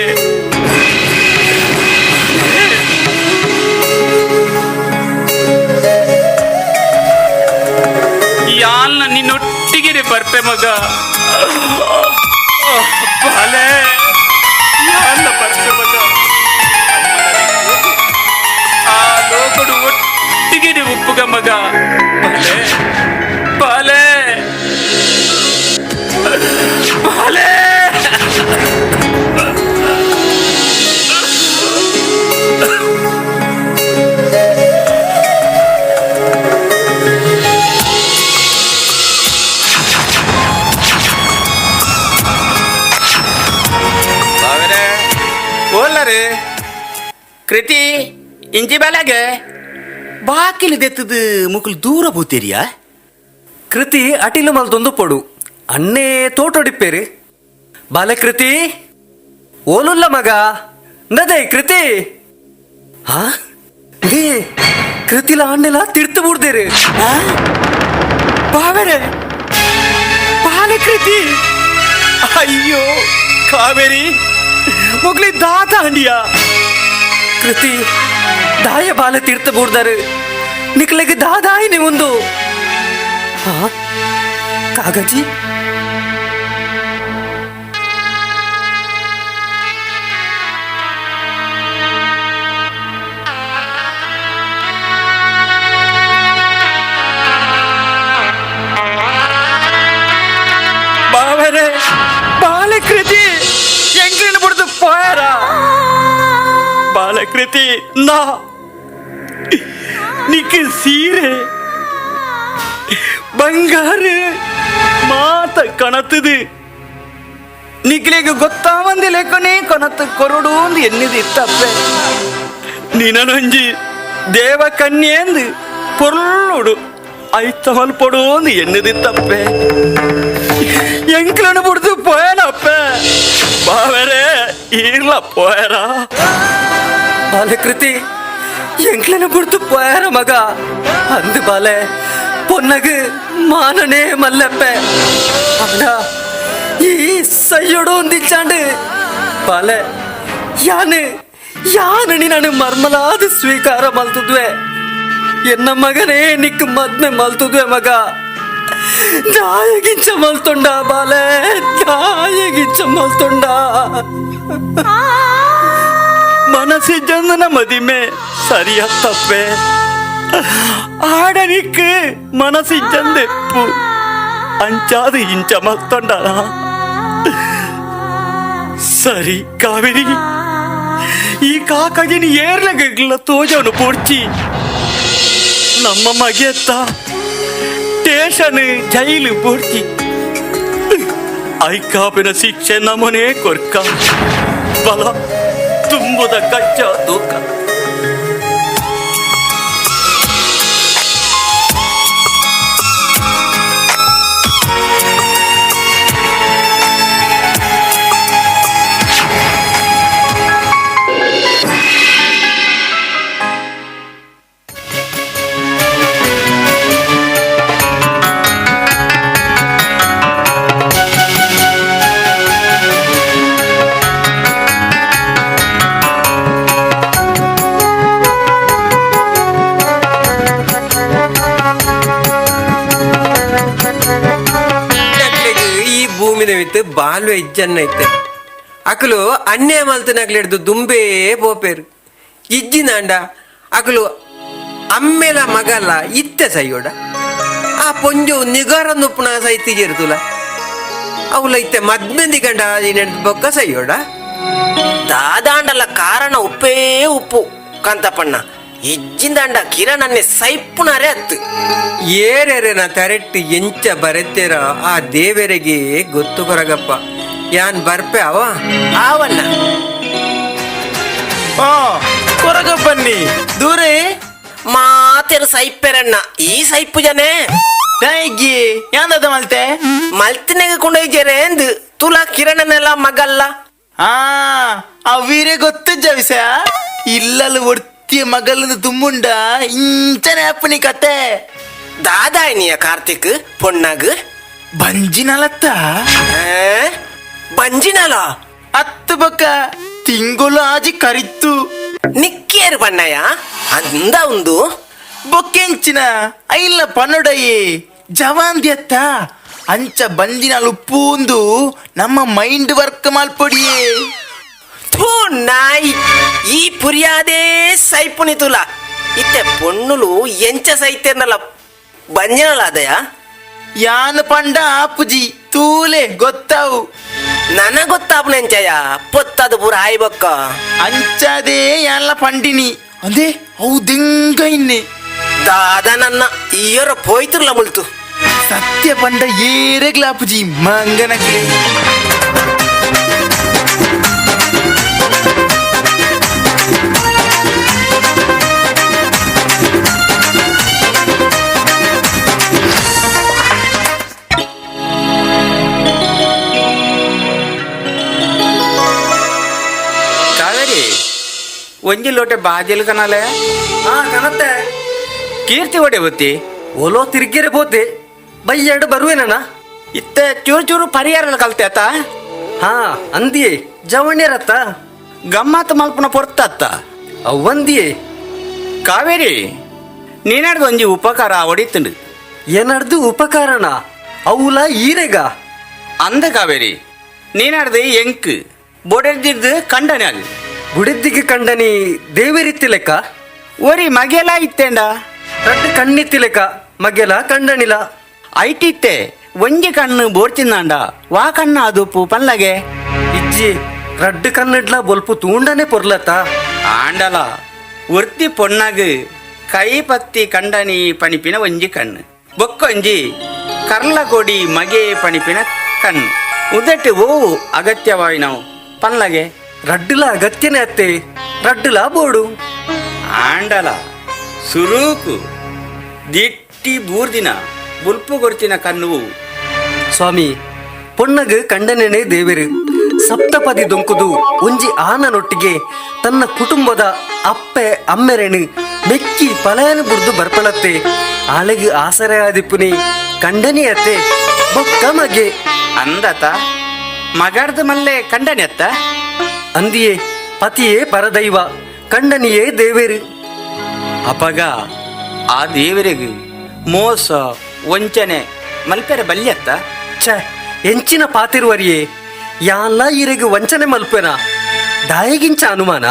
ಯಾಲ್ನ ನಿನ್ನೊಟ್ಟಿಗೆ ಬರ್ಪೆ ಮಗ ಬಾಲೆ ಯಾಲ್ನ ಬರ್ಪೆ ಮಗ ಆ ಲೋಕಡು ಒಟ್ಟಿಗೆ ಉಪ್ಪುಗ ಮಗ ಬಾಲೆ ಬಾಲೆ ಬಾಲೆ ಬಾವರೆ ಓಲ್ಲರು ಕೃತಿ ಇಂಚಿ ಬಲಗೆ ಬಾಕಿಲು ದೆತ್ತದು ಮುಕುಲು ದೂರ ಪೋತೀರಿಯಾ ಕೃತಿ ಅಟಿಲು ಮಲ್ತೊಂದು ಪೊಡು ಅಣ್ಣೇ ತೋಟೊಡಿಪ್ಪೇರು ಬಾಲಕೃತಿ ಓಲುಲ್ಲ ಮಗ ನದೇ ಕೃತಿ ಹಾ they ಕೃತಿಲ ಅಣ್ಣೆಲ ತಿರ್ತು ಬಿಡ್ದೇರು ಬಾವರೆ ಬಾಲಕೃತಿ ಅಯ್ಯೋ ಕಾವೇರಿ ಮೊಗ್ಲಿ ದಾತ ಅಂಡಿಯಾ ಕೃತಿ ದಾಯ ಬಾಲ ತೀರ್ಥ ಬೂಡ್ದಾರು ನಿಕ್ಲೆಗ್ ದಾದಾಯಿನಿ ಮುಂದು ಹಾ ಕಾಗಜಿ ಬಾವೆರೆ ಬಾಲಕೃತಿ ಎಂಕ್ಲಿನ ಬಿಡ್ದು ಪೋಯರ ಬಾಲಕೃತಿ ನಾ ನಿಕ್ಕ ಸೀರೆ ಬಂಗಾರ ಮಾತ ಕಣತದು ನಿಕ್ಲಿಗೆ ಗೊತ್ತಾವಂದಿ ಲೆಕ್ಕನೇ ಕೊನತ್ತು ಕೊರಡು ಒಂದು ಎನ್ನಿದು ಇತ್ತಪ್ಪೆ ನಿನನೊಂಜಿ ದೇವ ಕನ್ಯೇಂದು ಪೊರ್ಲುಡು ಐತವಲ್ ಪೊಡು ಒಂದು ಎನ್ನಿದಿತ್ತಪ್ಪೆ ಎಂಕ್ಲನು ಬಿಡ್ದು ಪೋಯನಪ್ಪೆ ಬಾವೆರೆ ಈರ್ಲ ಪೋಯರ ಬಾಲಕೃತಿ ಎಂಕ್ಲನ ಬಿಡ್ದು ಪೋಯರ ಮಗ ಅಂದು ಬಾಲೆ ಪೊನ್ನಗು ಮಾನನೇ ಮಲ್ಲಪ್ಪೆ ಅಣ್ಣ ಈ ಸಯ್ಯೋಡು ಒಂದಿಚ್ಚಾಂಡು ಬಾಲೆ ಯಾನು ಯಾನಣಿ ನಾನು ಮರ್ಮಲಾದ ಸ್ವೀಕಾರ ಮಲ್ತದ್ವೆ ಎನ್ನ ಮಗನೇ ನಿಕ್ ಮದ್ಮೆ ಮಲ್ತದ್ವೆ ಮಗ ದಾಯಗಿಂಚ ಮಲ್ತೊಂಡ ಬಾಲೆ ದಾಯಗಿಂಚ ಮಲ್ತೊಂಡ ಮನಸ್ಸಿ ಜಂದನ ಮದಿಮೆ ಸರಿಯತ್ತಪ್ಪೆ ಆಡನಿಕ್ ಮನಸ್ಸಿ ಜಂದೆಪ್ಪು ಅಂಚಾದ ಇಂಚ ಮಲ್ತೊಂಡನ ಸರಿ ಕಾವೇರಿ ಈ ಕಾಕಜಿನ ಏರ್ಲಗಗ್ಲ ತೋಜವನು ಪೋಡ್ಚಿ ನಮ್ಮ ಮಗೆತ್ತ ಸ್ಟೇಷನ್ ಜೈಲು ಪೋಡ್ಚಿ ಐಕಾಪಿನ ಶಿಕ್ಷೆ ನಮನೇ ಕೊರ್ಕ ಬಲ ತುಂಬುದ ಕಚ್ಚ ತೂಕ. ಈ ಭೂಮಿದ ಮಿತ್ತು ಬಾಲ್ವೆ ಇಜ್ಜನ್ನ ಐತೆ ಅಕಲು ಅನ್ಯಾಯ ಮಲ್ತನಕ್ಲೆಡ್ದು ದುಂಬೇ ಪೋಪೇರು ಇಜ್ಜಿನಾಂಡ ಅಕಲು ಅಮ್ಮೆಲ ಮಗಲ್ಲ ಇತ್ತೆ ಸೈಯೋಡ ಆ ಪೊಂಜೋ ನಿಗಾರ ನುಪ್ಪುನ ಸೈತಿಗಿರ್ತುಲ ಅವಲ ಇತ್ತೆ ಮದ್ಮೆಂದಿ ಗಂಡ ನೆಡ್ದು ಬೊಕ್ಕ ಸೈಯೋಡ. ದಾದಾಂಡಲ ಕಾರಣ ಉಪ್ಪೇ ಉಪ್ಪು ಕಾಂತಪ್ಪಣ್ಣ ಇಜ್ಜಿಂದಾಂಡ ಕಿರಣನ್ನೇ ಸೈಪುನಾರೆ ಅತ್ತು. ಏರೆರೆನ ತರೆಟ್ಟು ಎಂಚ ಬರೆತೇರ ಆ ದೇವರಿಗೆ ಗೊತ್ತು ಕೊರಗಪ್ಪ ಯಾನ್ ಬರ್ಪೆ ಅವ ಆವಣ್ಣ ಕೊರಗಪ್ಪನ್ನಿ ದೂರೇ ಮಾತೇರು ಸೈಪೆರಣ್ಣ ಈ ಸೈಪು ಜನೆ ಯಾಂದದ ಮಲ್ತೆ ಮಲ್ತಿನೆಗ ಕೊಂಡೊಯ್ಜೆರೆ ಎಂದು ತುಲಾ ಕಿರಣನೆಲ್ಲ ಮಗಲ್ಲ. ಆ ಅವೀರೆ ಗೊತ್ತಿಜ್ಜ ವಿಷಯ ಇಲ್ಲಲು ಒಡ್ತಿಯ ಮಗಲನ್ನು ತುಂಬುಂಡ ಇಂಚನೆ ಅಪ್ಪನಿ ಕತೆ. ದಾದಾಯಿನಿಯ ಕಾರ್ತಿಕ್ ಪೊಣ್ಣಗ್ ಬಂಜಿನಲತ್ತ ಬಂಜಿನಲ ಅತ್ತು ಬೊಕ್ಕ ತಿಂಗಳು ಆಜಿ ಕರಿತ್ತು ನಿಕ್ಕೇರು ಬಣ್ಣಯ್ಯ ಅಂದ ಒಂದು ಬೊಕ್ಕೆಂಚಿನ ಐಲ್ಲ ಪನ್ನೊಡಯೇ ಜವಾಂದ್ಯತ್ತ ಅಂಚ ಬಂಜಿನಲ್ ಉಪ್ಪುಂದು ನಮ್ಮ ಮೈಂಡ್ ವರ್ಕ್ ಮಾಲ್ಪೊಡಿಯೇ. ಥೂ ನಾಯಿ ಈ ಪುರಿಯಾದೇ ಸೈಪುನಿ ತುಲ ಇತ್ತೆ ಪೊಣ್ಣುಲು ಎಂಚ ಸೈತೆರ್ನಲ ಬಂಜಿನಲ ಅದಯ ಯಾನು ಪಂಡ ಆಪುಜಿ ತೂಲೆ ಗೊತ್ತಾವು ನನ ಗೊತ್ತಾಪುನೆಂಚಯ ಪೊತ್ತದು ಪೂರ ಆಯ್ಬೊಕ್ಕ ಅಂಚದೇ ಯಾನ್ಲ ಪಂಡಿನಿ ಅದೇ ಅವು ದಿಂಗ ಇನ್ನೆ ದಾದ ನನ್ನ ಈಯರ ಪೋಯ್ತಿರ್ಲ ಮುಳ್ತು ಸತ್ಯ ಪಂಡ ಏರೆಗ್ಲಾಪುಜಿ ಮಂಗನಕ್ಕೆ. ಕಾವೇರಿ ಒಂಜಿ ಲೋಟೆ ಬಾಜೆಲ್ ಕನಾಲೆ ಹಾ ಕನತ್ತೆ ಕೀರ್ತಿ ಒಡೆ ಬತ್ತಿ ಓಲೋ ತಿರ್ಗಿರೆ ಬೋತೆ ಬೈ ಎರಡು ಬರುವೆನಣ್ಣ ಇತ್ತೆ ಚೂರು ಚೂರು ಪರಿಹಾರ ಕಲ್ತೆ ಆತ. ಹಾ ಅಂದಿಯೇ ಜವಣ್ಯರತ್ತ ಗಮ್ಮತ್ ಮಲ್ಪನ ಪೊರ್ತತ್ತ ಅವಂದಿಯೇ ಕಾವೇರಿ ನೀನಾಡ್ದು ಒಂಜಿ ಉಪಕಾರ ಒಡಿತುಂಡು. ಏನಡ್ದು ಉಪಕಾರಣ ಅವುಲ ಈರೆಗ ಅಂದ ಕಾವೇರಿ ನೀನಾಡ್ದು ಎಂಕ್ ಬೊಡೆದಿದ್ದು ಕಂಡನೆ ಅದು ಬುಡೆದ್ದಿಗೆ ಕಂಡನಿ ದೇವರಿತ್ತಿ ಲೆಕ್ಕ ಒರಿ ಮಗೆಲ ಇತ್ತೇಂಡ ರಡ್ಡು ಕಣ್ಣಿತ್ತಿ ಲೆಕ್ಕ ಮಗೆಲ ಕಂಡನಿಲ ಐಟಿತ್ತೆ ಒಂಜಿ ಕಣ್ಣು ಬೋರ್ಚಿಂದಾಂಡ ವಾ ಕಣ್ಣು ಅದುಪ್ಪು ಪಲ್ಲಗೆ ಇಜ್ಜಿ ರಡ್ಡು ಕಣ್ಣಿಡ್ಲ ಬೊಲ್ಪು ತೂಂಡನೆ ಪೊರ್ಲತ್ತ ಆಂಡಲ ಒರ್ತಿ ಪೊಣ್ಣಗ್ ಕೈ ಪತ್ತಿ ಕಂಡನಿ ಪಣಿಪಿನ ಒಂಜಿ ಕಣ್ಣು ಬೊಕ್ಕೊಂಜಿ ಕರ್ಲಕೊಡಿ ಮಗೆ ಪಣಿಪಿನ ಕಣ್ಣು ಉದಟು ಓವು ಅಗತ್ಯವಾಯಿನವು ಪಲ್ಲಗೆ ರಡ್ಡುಲ ಅಗತ್ಯನೇ ಅತ್ತೆ ರಡ್ಡುಲ ಬೋಡು ಆಂಡಲ ಸುರೂಕು ದಿಟ್ಟಿ ಬೂರ್ದಿನ ಬುಲ್ಪು ಕೊರ್ತಿನ ಕಣ್ಣುವು ಸ್ವಾಮಿ ಪೊಣ್ಣಗ್ ಕಂಡನೇನೆ ದೇವರು ಸಪ್ತಪದಿ ದೊಂಕುದು ಒಂಜಿ ಆನನೊಟ್ಟಿಗೆ ತನ್ನ ಕುಟುಂಬದ ಅಪ್ಪೆ ಅಮ್ಮೆರೆನು ಮೆಕ್ಕಿ ಪಲಾಯನ ಬುಡ್ದು ಬರ್ಪಳತ್ತೆ ಆಳೆಗ್ ಆಸರೆ ಆದಿಪ್ಪುನಿ ಕಂಡನಿ ಅತ್ತೆ ಬೊಕ್ಕ ಮಗೆ ಅಂದತ ಮಗಾರ್ದ ಮಲ್ಲೆ ಕಂಡನಿ ಅತ್ತ ಅಂದಿಯೇ ಪತಿಯೇ ಪರದೈವ ಕಂಡನಿಯೇ ದೇವೇರು ಅಪಗ ಆ ದೇವರಿಗೆ ಮೋಸ ವಂಚನೆ ಮಲ್ಪೆರೆ ಬಲ್ಯತ್ತ ಛ ಎಂಚಿನ ಪಾತಿರುವರಿಯೇ ಯಾನ್ಲ ಇರೆಗ್ ವಂಚನೆ ಮಲ್ಪೆನ ದಾಯಗಿಂಚ ಅನುಮಾನ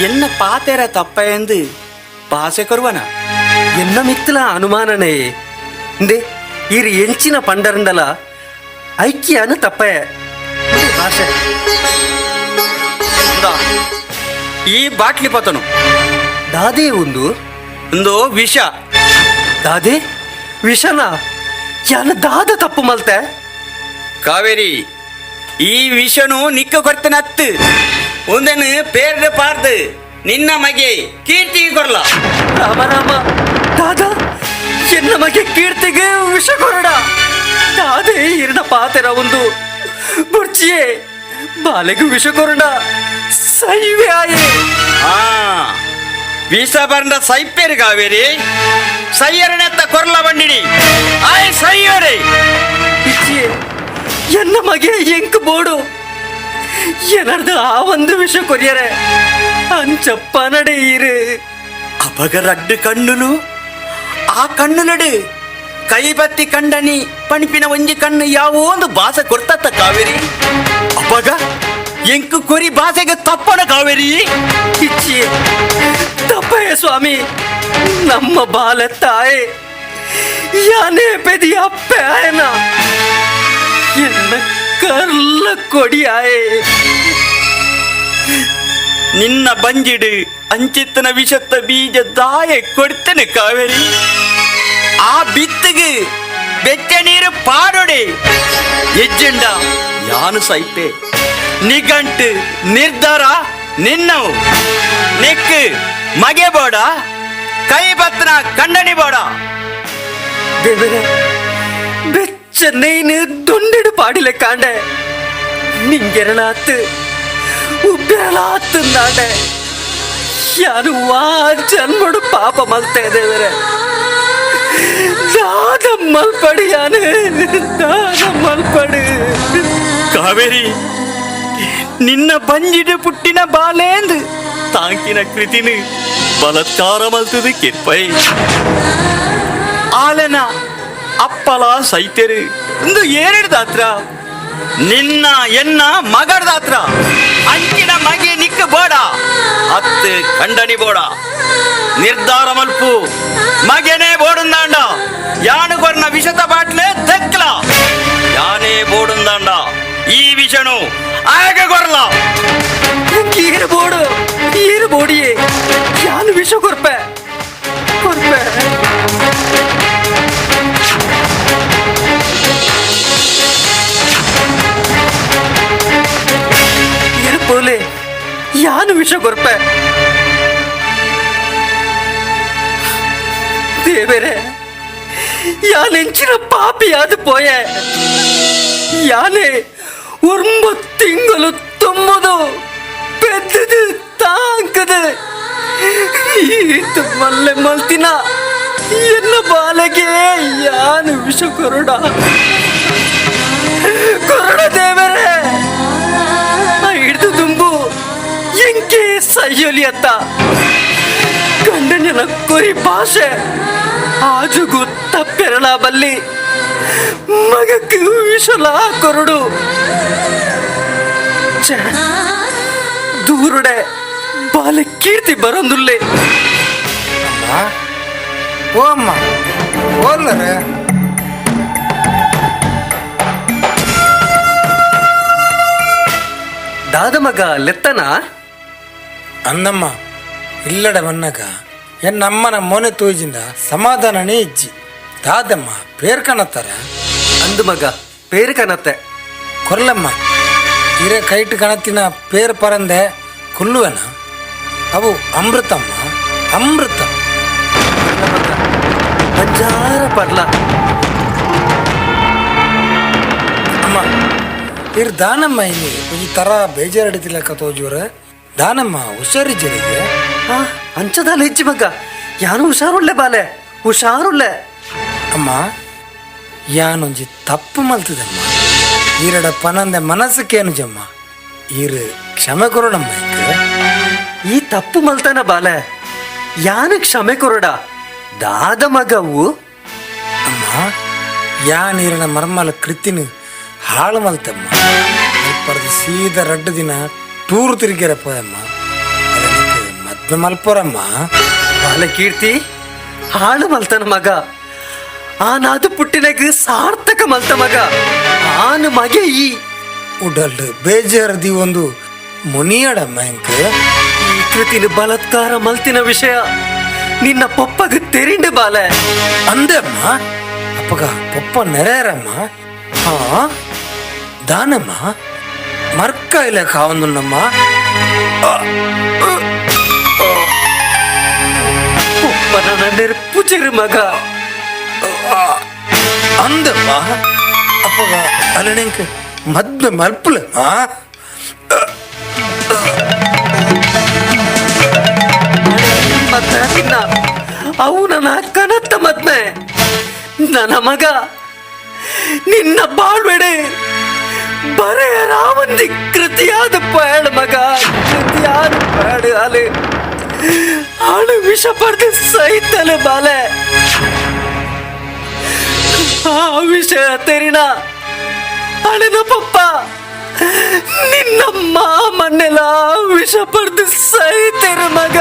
ಎನ್ನ ಪಾತೆರ ತಪ್ಪ ಎಂದು ಪಾಸೆ ಕೊರುವನ ಎನ್ನ ಮಿತ್ತಲ ಅನುಮಾನನೇ ಇಂದೆ ಇರು ಎಂಚಿನ ಪಂಡರಂಡಲ ಐಕ್ಯಾನು ತಪ್ಪೆ ಭಾಷೆ ಇಂದಾ, ಈ ಬಾಟ್ಲಿ ಪತನು ದಾದೆ ಒಂದು ಒಂದು ವಿಷ ದಾದೆ ವಿಷನ ಯಾನ ದಾದ ತಪ್ಪು ಮಲ್ತೆ ಕಾವೇರಿ ಈ ವಿಷನು ನಿಕ್ಕ ಕೊರ್ತನತ್ತು ಒಂದನ್ನು ಪೇರ್ದ ಪಾರ್ದು ನಿನ್ನ ಮಗೆ ಕೀರ್ತಿಗೆ ಕೊರ್ಲ ರಾಮ ರಾಮ ದಾದಾ ಎನ್ನ ಮಗೆ ಕೀರ್ತಿಗೆ ವಿಷ ಕೊರಡ ದಾದೆ ಇರನ ಪಾತೆರ ಒಂದು ಬುರ್ಚಿಯೇ ಬಾಲೆಗೂ ವಿಷ ಕೊರಡ ಸೈವೆ ಆಯೆ ಆ ವಿಷ ಬಂದ ಸೈಪೇರು ಕಾವೇರಿ ಸೈಯರನೆತ್ತ ಕೊರ್ಲ ಬಂಡಿನಿ ಆಯ್ ಸೈಯರೇ ಇಚ್ಚಿಯೇ ಎನ್ನ ಮಗೆ ಎಂಕ್ ಬೋಡು ಏನರ್ದು ಆ ಒಂದು ವಿಷ ಕೊರಿಯರೆ ಅಂಚಪ್ಪ ನಡೆಯಿರು ಅಪಗ ರಡ್ಡು ಕಣ್ಣುಲು ಆ ಕಣ್ಣುಲಡು ಕೈಬತ್ತಿ ಕಂಡನಿ ಪಣಿಪಿನ ಒಂಜಿ ಕಣ್ಣು ಯಾವೋ ಒಂದು ಬಾಸ ಕೊರ್ತತ್ತ ಕಾವೇರಿ ಅಪಗ ಎಂಕು ಕೊರಿ ಬಾಸೆಗೆ ತಪ್ಪಣ ಕಾವೇರಿ ಇಚ್ಚಿಯೇ ತಪ್ಪೇ ಸ್ವಾಮಿ ನಮ್ಮ ಬಾಲ ತಾಯೆ ಯಾನೇ ಪೆದಿ ಅಪ್ಪೆ ಆಯನ ಎನ್ನ ಕರ್ಲ ಕೊಡಿಯಾಯೆ ನಿನ್ನ ಬಂಜಿಡು ಅಂಚಿತ್ತನ ವಿಷತ್ತ ಬೀಜ ದಾಯ ಕೊಡ್ತೇನೆ ಕಾವೇರಿ ಆ ಬಿತ್ತಿಗೆ ಬೆಚ್ಚ ನೀರು ಪಾಡೊಡೆ ಎಜ್ಜೆಂಡ ಯಾನು ಸೈಪೆ ನಿಗಂಟು ನಿರ್ಧಾರ ನಿನ್ನವು ನಿಕ್ಕು ಮಗೆ ಬೋಡ ಕೈ ಬತ್ತನ ಕಂಡನಿ ಬೋಡ ದೇವರೇ ಬೆಚ್ಚ ನೈನು ದೊಂಡೆಡು ಪಾಡಿಲೆ ಕಾಂಡೆ ನಿಂಗೆರಳಾತು ಉಬ್ಬೆರಳಾತು ನಾಡೆ ಯಾರು ವಾ ಜನ್ಮಡು ಪಾಪ ಮಲ್ತೆ ದೇವರೇ ದಾದ ಮಲ್ಪಡು ಯಾನು ದಾದ ಮಲ್ಪಡು ಕಾವೇರಿ ನಿನ್ನ ಬಂಜಿಡು ಪುಟ್ಟಿನ ಬಾಲೇಂದು ತಾಂಕಿನ ಕೃತಿನು ಬಲತ್ಕಾರ ಮಲ್ತದು ಕಿರ್ಪೈ ಆಲೆನ ಅಪ್ಪಲ ಸೈತೆರು ಇಂದು ಏರೆಡ್ದಾತ್ರ ನಿನ್ನ ಎನ್ನ ಮಗಡ್ದಾತ್ರ ಅಂಚಿನ ಮಗೆ ನಿಕ್ಕ ಬೋಡ ಅತ್ತು ಕಂಡನಿ ಬೋಡ ನಿರ್ಧಾರ ಮಲ್ಪು ಮಗನೇ ಬೋಡುಂದಾಂಡ ಯಾನು ಕೊರ್ನ ವಿಷದ ಬಾಟ್ಲೆ ದಕ್ಲ ಯಾನೇ ಬೋಡುಂದಾಂಡ ಈ ವಿಷನು ಆಗ ಕೊರ್ಲ ಈರು ಬೋಡು ಈರು ಬೋಡಿಯೇ ಯಾನು ವಿಷ ಕೊರ್ಪೆ ಕೊರ್ಪೆ ಈರು ಪೋಲೆ ಯಾನು ವಿಷ ಕೊರ್ಪೆ ದೇವರೇ ಯಾನೆಂಚಿನ ಪಾಪಿಯಾದ ಪೋಯೆ ಯಾನೆ ಒಂಬತ್ತು ತಿಂಗಳು ತುಂಬುದು ಪೆದ್ದದು ತಾಂಕದು ಈತ ಮಲ್ಲೆ ಮಲ್ತಿನ ಎನ್ನ ಬಾಲೆಗೆ ಯಾನು ವಿಷ ಕೊರಡ ಕೊರಡ ದೇವರೇ ಹಿಡ್ದು ತುಂಬು ಎಂಕೆ ಸೈಯಲಿ ಅತ್ತ ಗಂಡನ ಕೊರಿ ಭಾಷೆ ಆಜುಗು ತಪ್ಪೆರಳ ಬಲ್ಲಿ ಮಗಕ್ಕೆ ವಿಷಲ ಕೊರಡು ಛೆ, ದೂರುಡೆ ಬಾಲೆ ಕೀರ್ತಿ ಬರೋದುಲ್ಲೆ ಓ ಅಮ್ಮ ಓಲ್ಲರೆ ದಾದ ಮಗ ಲೆತ್ತನ ಅಂದಮ್ಮ ಇಲ್ಲಡ ಬನ್ನಗ ಎನ್ನಮ್ಮನ ಮೋನೆ ತೂಜಿಂದ ಸಮಾಧಾನನೇ ಇಜ್ಜಿ. ದಾದಮ್ಮ ಪೇರ್ ಕಣತ್ತಾರ? ಅಂದು ಮಗ ಪೇರು ಕಣತ್ತೆ. ಕೊರ್ಲಮ್ಮ, ಇರೆ ಕೈಟ್ ಕಣತ್ತಿನ ಪೇರ್ ಪರಂದೆ ಕುಲ್ಲುವೆನ? ಅವು ಅಮೃತಮ್ಮ, ಅಮೃತ. ಬಂಜಾರ ಪರ್ಲ. ಅಮ್ಮ ಇರ್ ದಾನಮ್ಮ, ಇಲ್ಲಿ ಈ ತರ ಬೇಜಾರಡಿತಿಲ್ಲ ತೋಜೂರ. ದಾನಮ್ಮ ಹುಷಾರಿಜ್ಜರಿಗೆ? ಅಂಚದಾಲ ಹೆಚ್ಚು ಮಗ, ಯಾನು ಹುಷಾರುಳ್ಳೆ ಬಾಲೆ, ಹುಷಾರುಳ್ಳೆ. ಅಮ್ಮ ಯಾನೊಂಜಿ ತಪ್ಪು ಮಲ್ತದಮ್ಮ. ಈರಡ ಪನಂದೆ ಮನಸ್ಸಕ್ಕೇನು ಜಮ್ಮ, ಈರು ಕ್ಷಮೆ ಕೊರಡಮ್ಮ. ಈ ತಪ್ಪು ಮಲ್ತಾನ ಬಾಲೆ, ಯಾನು ಕ್ಷಮೆ ಕೊರಡ ದಾದ ಮಗವು? ಅಮ್ಮ ಯಾನೀರನ ಮರ್ಮಲ ಕೃತಿನ ಹಾಳು ಮಲ್ತಮ್ಮ. ಅಲ್ಪರ್ದು ಸೀದಾ ರಡ್ಡು ದಿನ ಟೂರ್ ತಿರುಗಿರಪ್ಪ ಅಮ್ಮ, ಅದಕ್ಕೆ ಮದ್ವೆ ಮಲ್ಪೋರಮ್ಮ. ಬಾಲೆ ಕೀರ್ತಿ, ಹಾಳು ಮಲ್ತನ ಮಗ, ಆ ನಾದು ಪುಟ್ಟಿನಗ ಸಾರ್ಥಕ ಮಲ್ತ ಮಗ, ಆನು ಮಗೆ ಈ ಉಡಲ್ ಬೇಜಾರದಿ ಒಂದು ಮುನಿಯಡಮ್ಮ. ಇಂಕ ಈ ಕೃತಿನ ಬಲಾತ್ಕಾರ ಮಲ್ತಿನ ವಿಷಯ ನಿನ್ನ ಪಪ್ಪಗ ತೆರಿಂಡು ಬಾಲೆ. ಅಂದೆ ಅಮ್ಮ, ಅಪ್ಪಗ ಪಪ್ಪ ನೆರೆಯರಮ್ಮ. ಹಾ ದಾನಮ್ಮ ಮರ್ಕ ಇಲ್ಲ ಕಾವಂದುನ್ನಮ್ಮ. ಪಪ್ಪನ ನೆರ್ಪು ಮಗ. ಅಂದಮ್ಮ ಅಪ್ಪಗ ಅಲ್ಲಣಿಂಕ ಮದ್ವೆ ಮಲ್ಪುಲಮ್ಮ. ಮತ್ತೆ ತಿನ್ನ ಅವು ನನ್ನ ಕನತ್ತ ಮದ್ವೆ ನನ್ನ ಮಗ ನಿನ್ನ ಬಾಳ್ಬೇಡೆ ಬರೆಯ ರಾವಂದಿ ಕೃತಿಯಾದ ಪೇಳ ಮಗ, ಕೃತಿಯಾದ ಪೇಳು. ಅಲೆ ಆಳು ವಿಷ ಪಡೆದು ಸೈತಲೆ ಬಾಲೆ. ಆ ವಿಷಯ ತೆರಿಣ ಅಳೆದ ಪಪ್ಪ ನಿನ್ನ ಮಾಮನ್ನೆಲ್ಲ ವಿಷ ಪಡೆದು ಸೈತೆರ ಮಗ.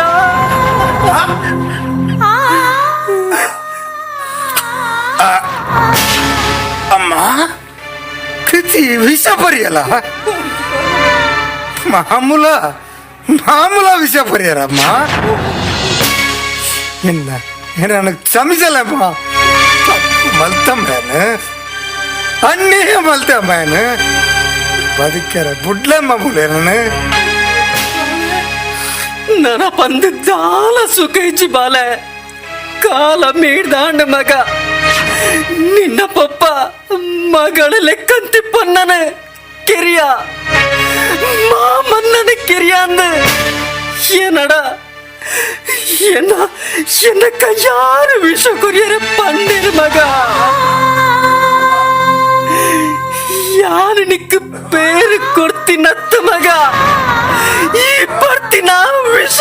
ಅಮ್ಮ ಕೃತಿ ವಿಷ ಪರಿಯಲ್ಲ, ಮಾಮೂಲ ಮಾಮೂಲ ವಿಷ ಪರಿಯರಮ್ಮ. என்ன எனக்கு ಕ್ಷಮಿಸಲಮ್ಮ, ತಪ್ಪು ಮಲ್ತಮ್ಮನು, ಅನ್ಯಾಯ ಮಲ್ತಮ್ಮನು, ಬದುಕರ ಬುಡ್ಲಮ್ಮ ಬುಲೇನನು. ನನ್ನ ಪಂದು ದಾಲ ಸುಖ ಇಜ್ಜಿ ಬಾಲೆ, ಕಾಲ ಮೀಡ್ದಾಂಡ ಮಗ. ನಿನ್ನ ಪಪ್ಪ ಮಗಳ ಲೆಕ್ಕಂತಿ ಪನ್ನನೆ ಕೆರಿಯ ಮಾಮನ್ನನ ಕೆರಿಯ ಅಂದ ಏನಡ என்ன என்ன கையாறு விஷ கொரியர பன்னீர் மக. யாருனுக்கு பேரு கொடுத்தி நத்து மக, ಈ ಬರ್ತಿನ ವಿಷ.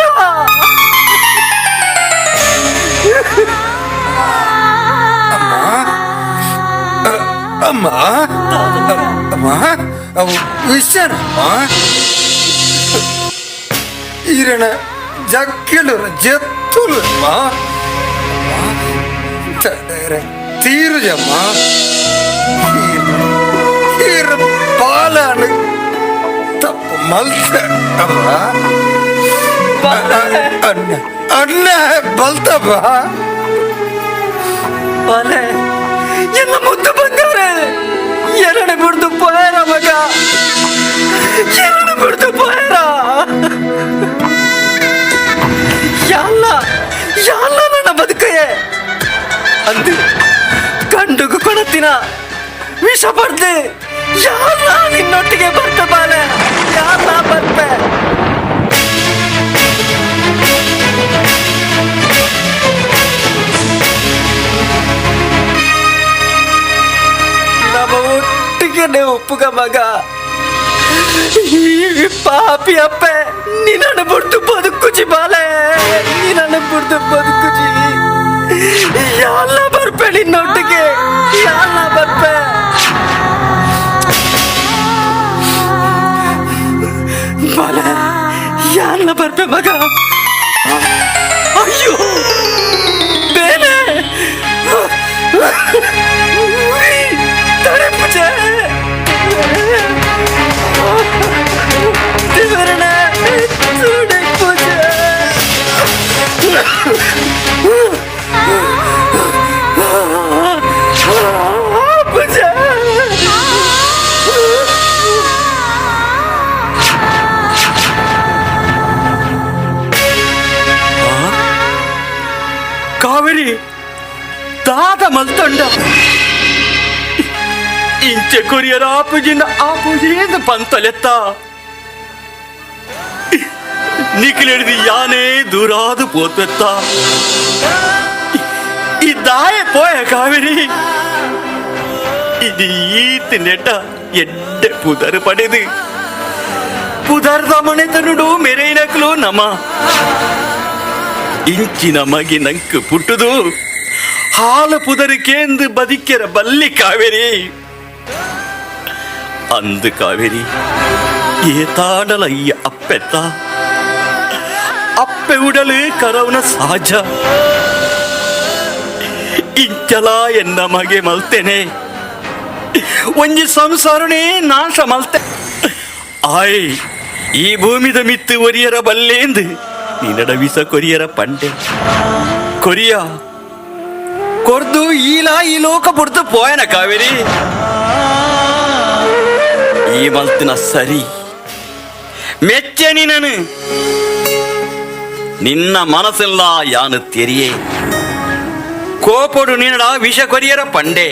ಅಮ್ಮ ಅಮ್ಮ ಅವು ವಿಷನಮ್ಮ. ಈರಣ ಜಕ್ಕೆಲು ಜತ್ತುಲು ಅಮ್ಮ, ತೀರುಜಮ್ಮ ಈರ ಪಾಲಾನು ತಪ್ಪು ಮಲ್ತ ಅಮ್ಮ. ಅಣ್ಣ ಅಣ್ಣ ಬಲ್ತಮ್ಮ ಬಾಲೆ ಎಲ್ಲ ಮುದ್ದು ಬಂದವ್ರೆ ಎರಡು ಬಿಡ್ದು ಪೋಯರ ಮಗ, ಎರಡು ಬಿಡ್ದು ಪೋಯರ. ಯಾಲ್ಲ ಯಾಲ್ಲ ನನ್ನ ಬದುಕೆಯೇ ಅಂದು ಕಂಡುಗು ಕೊಡತ್ತಿನ ವಿಷ ಪಡ್ದು ಯಾಲ್ಲ ನಿನ್ನೊಟ್ಟಿಗೆ ಬರ್ತ ಬಾಲೆ, ಯಾಲ್ಲ ಬರ್ತೆ. ನಮ್ಮ ಒಟ್ಟಿಗೆ ಒಪ್ಪುಗ ಮಗ, ಈ ಪಾಪಿ ಅಪ್ಪೆ ನಿನ್ನನ್ನು ಬಿಡ್ದು ಬದುಕುಜಿ ಬಾಲೆ, ನಿನ್ನನ್ನು ಬಿಡ್ದು ಬದುಕುಜಿ. ಯಾಲ್ಲ ಬರ್ಪೆ ನಿನ್ನೊಟ್ಟಿಗೆ, ಯಾಲ್ಲ ಬರ್ಪೆ. ಬಾಲೆ ಯಾಲ್ಲ ಬರ್ಪೆ ಮಗ. ಅಯ್ಯೋ ಬೇಲೆ ತಡೆ ಪೂಜೆ. ಕಾವೇರಿ ದಾದ ಮಲ್ತೊಂಡ ಇಂಚೆ ಕೊರಿಯರ ಆಪುಜಿನ ಆಪುಜಿಂದ ಪಂತಲೆತ್ತ ನಿಖಿಲೆಡ್ದು ಯಾನೇ ದೂರಾದು ಪೋತೆತ್ತ ಈ ದಾಯ ಪೋಯ ಕಾವೇರಿ ಇದು ಈತ್ ನೆಟ ಎಡ್ಡೆ ಪುದರ್ ಪಡೆದು ಪುದರ್ದ ಮನೆತನುಡು ಮೆರೈನಕ್ಲು ನಮ ಇಂಚಿನ ಮಗಿ ನಂಕ್ ಪುಟ್ಟುದು ಹಾಲು ಪುದರಿಕೇಂದು ಬದಿಕ್ಕೆರ ಬಲ್ಲಿ ಕಾವೇರಿ ಅಂದು ಕಾವೇರಿ ಏತಾಡಲ ಈ ಅಪ್ಪೆತ್ತ ಅಪ್ಪೆ ಉಡಲು ಕರವನ ಸಹಜ ಇಂಚಲ ಎನ್ನ ಮಗೆ ಮಲ್ತೇನೆ ಒಂಜಿ ಸಂಸಾರನೇ ನಾಶ ಮಲ್ತೆ ಆಯ್ ಈ ಭೂಮಿದ ಮಿತ್ತು ಒರಿಯರ ಬಲ್ಲೇಂದು ನಿನ್ನಡ ವಿಸ ಕೊರಿಯರ ಪಂಡೆ ಕೊರಿಯ ಕೊರ್ದು ಈಲ ಈ ಲೋಕ ಪುಡ್ದು ಪೋಯನ ಕಾವೇರಿ ಈ ಮಲ್ತಿನ ಸರಿ ಮೆಚ್ಚೆ ನೀನನು ನಿನ್ನ ಮನಸ್ಸೆಲ್ಲ ಯಾನು ತೆರಿಯೇ ಕೋಪೊಡು ನಿನ್ನಡ ವಿಷ ಕೊರಿಯರ ಪಂಡೆ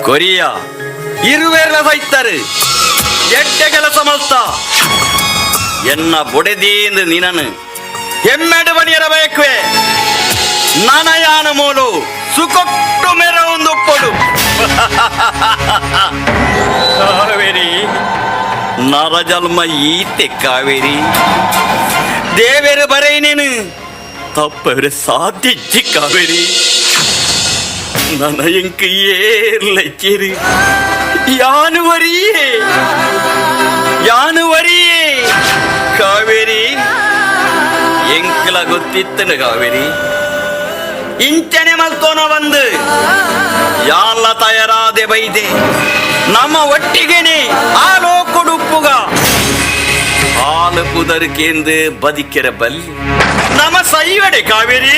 ಕೊರಿಯ ಇರುವೆರ್ಲ ಸೈತಾರೆ ಎಡ್ಡೆ ಕೆಲಸ ಮಲ್ತ ಎನ್ನ ಬೊಡೆದೀಂದು ನಿನನು ಹೆಮ್ಮೆಡು ಬನಿಯರ ಬಯಕುವೆ ನನಯಾನ ಮೂಲು ಸುಕೊಟ್ಟು ಮೆರ ಒಂದು ಪೊಡು ಕಾವೇರಿ ನರಜನ್ಮ ಈತೆ ಕಾವೇರಿ ದೇವೇರು ಬರೈನೇನು ತಪ್ಪವರೆ ಸಾಧ್ಯ ಕಾವೇರಿ ನನ್ನ ಎಂಕ್ ಏರ್ಲಚ್ಚೇರಿ ಯಾನು ವರಿಯೇ ಯಾನು ವರಿಯೇ ಕಾವೇರಿ ಎಂಕ್ಲ ಗೊತ್ತಿತ್ತನು ಕಾವೇರಿ ಇಂಚನೆ ಮಲ್ತೋನ ಬಂದು ಯಾಲ್ಲ ತಯಾರಾದೆ ಬೈದೆ ನಮ್ಮ ಒಟ್ಟಿಗೆನೆ ಆಲೋ ಕೊಡುಪ್ಪುಗ ಹಾಲು ಪುದರ್ಕೇಂದು ಬದಿಕೆರ ಬಲ್ಲಿ ನಮ್ಮ ಸೈವಡೆ ಕಾವೇರಿ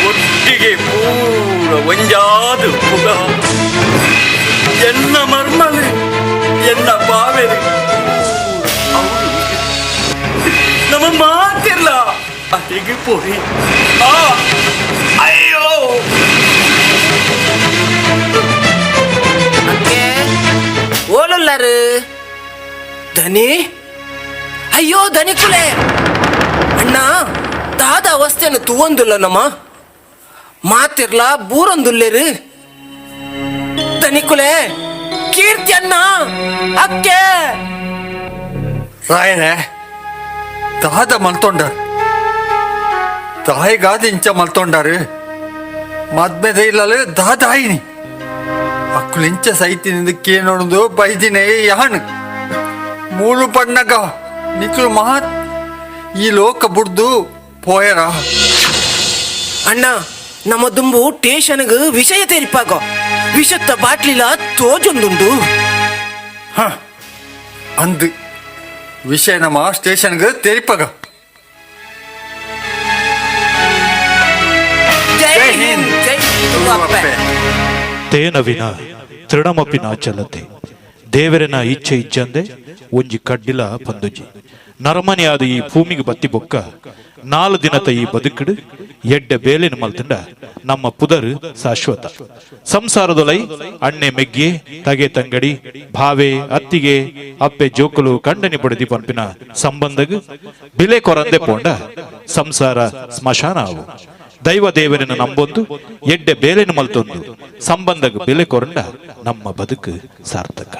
ಒಟ್ಟಿಗೆ ಪೂರ ಒಂಜಾದು ಪುಗ ಎನ್ನ ಮರ್ಮಲು ಎನ್ನ ಬಾವೆರು ಅವರು ನಮ್ಮ ಮಾತಿರ್ಲ ಅಡಿಗೆ ಪೋರಿ ಆ ಅಯ್ಯೋ ಓಲುಲ್ಲಾರು ಧನಿ ಅಯ್ಯೋ ಧನಿಕುಲೆ ಅಣ್ಣ ದಾದ ಅವಸ್ಥೆಯನ್ನು ತುವಂದುಲ್ಲ ನಮ್ಮ ಮಾತಿರ್ಲ ಬೂರೊಂದುಲ್ಲೇರು ಧನಿಕುಲೆ ಕೀರ್ತಿ ಅಣ್ಣ ಅಕ್ಕೆ ರಾಯನೆ ದಾದ ಮಲ್ತೊಂಡಾರು ತಾಯಿಗಾದ ಇಂಚ ಮಲ್ತೊಂಡಾರು ಮದ್ಮೆದ ಇಲ್ಲಲು ದಾದಾಯಿನಿ ಅಕ್ಕುಲು ಇಂಚ ಸೈತಿನಿಂದ ಕೇನೊಂದು ಬೈದಿನೇ ಯಾನು ಮೂಲು ಪಣ್ಣಗ ನಿಕ್ಲು ಮಾತ್ ಈ ಲೋಕ ಬುಡ್ದು ಪೋಯರ ಅಣ್ಣ ನಮ್ಮ ದುಂಬು ಟೇಷನ್ಗ್ ವಿಷಯ ತೆರಿಪಾಗ ವಿಷತ್ತ ಬಾಟ್ಲಿಲ ತೋಜೊಂದುಂಡು ಹ ಅಂದು ವಿಷಯ ನಮ್ಮ ಸ್ಟೇಷನ್ಗೆ ತೆರಿಪಾಗ ಜೈ ಹಿಂದ್ ಜೈ ತುಳುವಪ್ಪೆ. ತೇನವಿನ ತೃಣಮಪಿನ ಚಲತೆ ದೇವರನ ಇಚ್ಛೆ ಇಜ್ಜಂದೆ ಒಂಜಿ ಕಡ್ಡಿಲ ಪಂದುಜಿ ನರಮನೆಯಾದ ಈ ಭೂಮಿಗೆ ಬತ್ತಿ ಬೊಕ್ಕ ನಾಲು ದಿನತ ಈ ಬದುಕಿಡು ಎಡ್ಡೆ ಬೇಲಿನ ಮಲ್ತಂಡ ನಮ್ಮ ಪುದರ್ ಶಾಶ್ವತ ಸಂಸಾರದೊಲೈ ಅಣ್ಣೆ ಮೆಗ್ಗಿ ತಗೆ ತಂಗಡಿ ಭಾವೆ ಅತ್ತಿಗೆ ಅಪ್ಪೆ ಜೋಕುಲು ಕಂಡನಿ ಪಡೆದಿ ಪನ್ಪಿನ ಸಂಬಂಧಗ್ ಬಿಲೆ ಕೊರಂದೆ ಪೋಂಡ ಸಂಸಾರ ಸ್ಮಶಾನ ಅವು ದೈವ ದೇವರನ್ನು ನಂಬೊಂದು ಎಡ್ಡೆ ಬೇಲೆನು ಮಲ್ತೊಂದು ಸಂಬಂಧಗ್ ಬೆಲೆ ಕೊರಂಡ ನಮ್ಮ ಬದುಕು ಸಾರ್ಥಕ.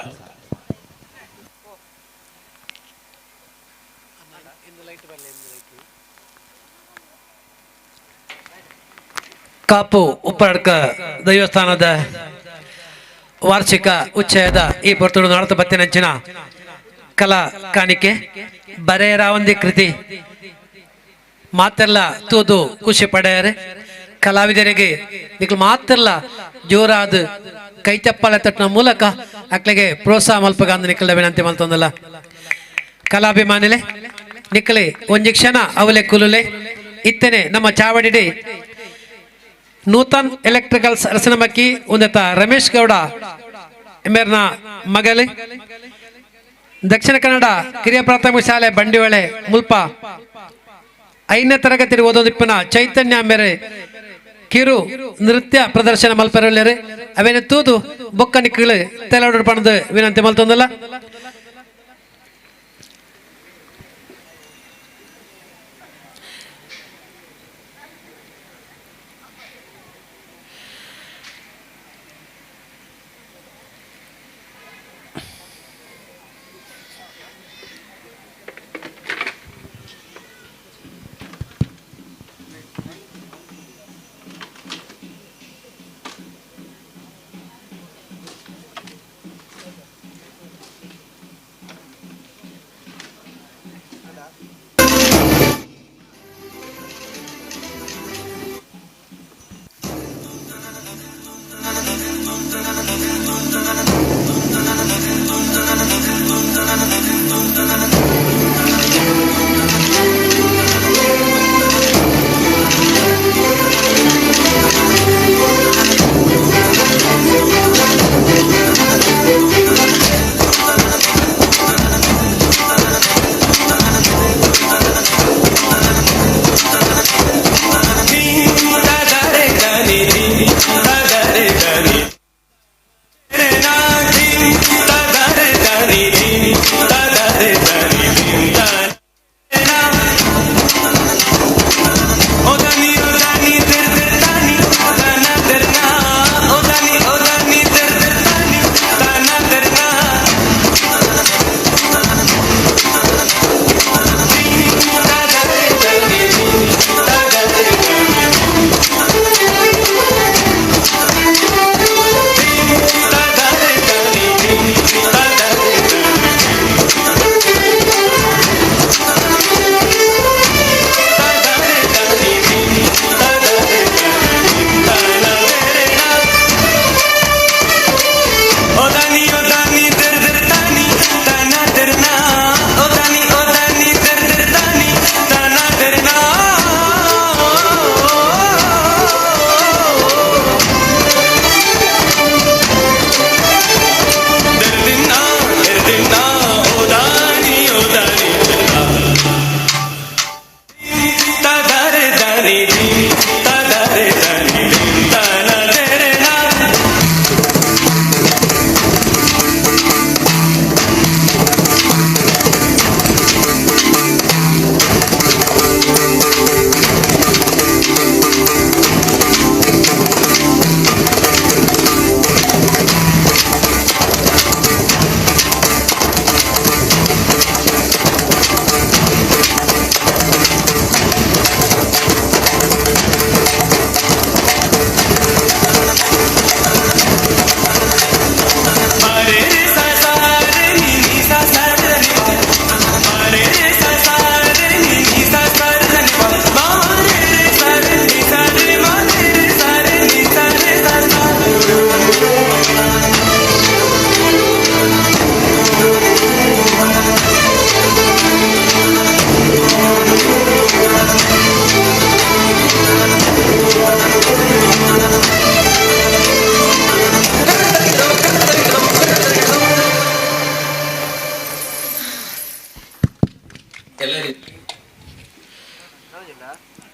ಕಾಪು ಉಪ್ಪರಡ್ಕ ದೈವಸ್ಥಾನದ ವಾರ್ಷಿಕ ಉಚ್ಚಯದ ಈ ಪೊರ್ತುಡು ನಡತ ಬತ್ತಿನಂಚಿನ ಕಲಾ ಕಾಣಿಕೆ ಬರೆಯರಾವಂದಿ ಕೃತಿ ಮಾತೆಲ್ಲ ತೂದು ಖುಷಿ ಪಡೆಯರೆ ಕಲಾವಿದರಿಗೆ ನಿಕ್ಲು ಮಾತೆಲ್ಲ ಜೋರಾದ ಕೈ ಚಪ್ಪಾಳೆ ತಟ್ಟಿನ ಮೂಲಕ ಅಕ್ಲಿಗೆ ಪ್ರೋತ್ಸಾಹ ಮಲ್ಪಗ ಅಂದ ನಿಕ್ಕಲ ವಿನಂತಿ ಮಲ್ತೊಂದಲ್ಲ. ಕಲಾಭಿಮಾನಿಲೆ ನಿಕ್ಕಲೆ ಒಂಜಿ ಕ್ಷಣ ಅವಲೆ ಕುಲುಲೆ ಇತ್ತನೆ ನಮ್ಮ ಚಾವಡಿಡೆ ನೂತನ್ ಎಲೆಕ್ಟ್ರಿಕಲ್ಸ್ ಅರಸನಮಕ್ಕಿ ಉನ್ನತ ರಮೇಶ್ ಗೌಡ ಮೇರ್ನ ಮಗಲೆ ದಕ್ಷಿಣ ಕನ್ನಡ ಕಿರಿಯ ಪ್ರಾಥಮಿಕ ಶಾಲೆ ಬಂಡಿವಳೆ ಮುಲ್ಪ 5ನೇ ತರಗತಿ ಓದೋದಿಪ್ಪನ ಚೈತನ್ಯ ಮೇರೆ ಕಿರು ನೃತ್ಯ ಪ್ರದರ್ಶನ ಮಲ್ಪೆರಲ್ಲೇರೆ ಅವೇನೆ ತೂದು ಬೊಕ್ಕ ನಿಕ್ಕಳು ತೆಲೋಡು ಪಣದು ವಿನಂತಿ ಮಲ್ತೊಂದಲ್ಲ.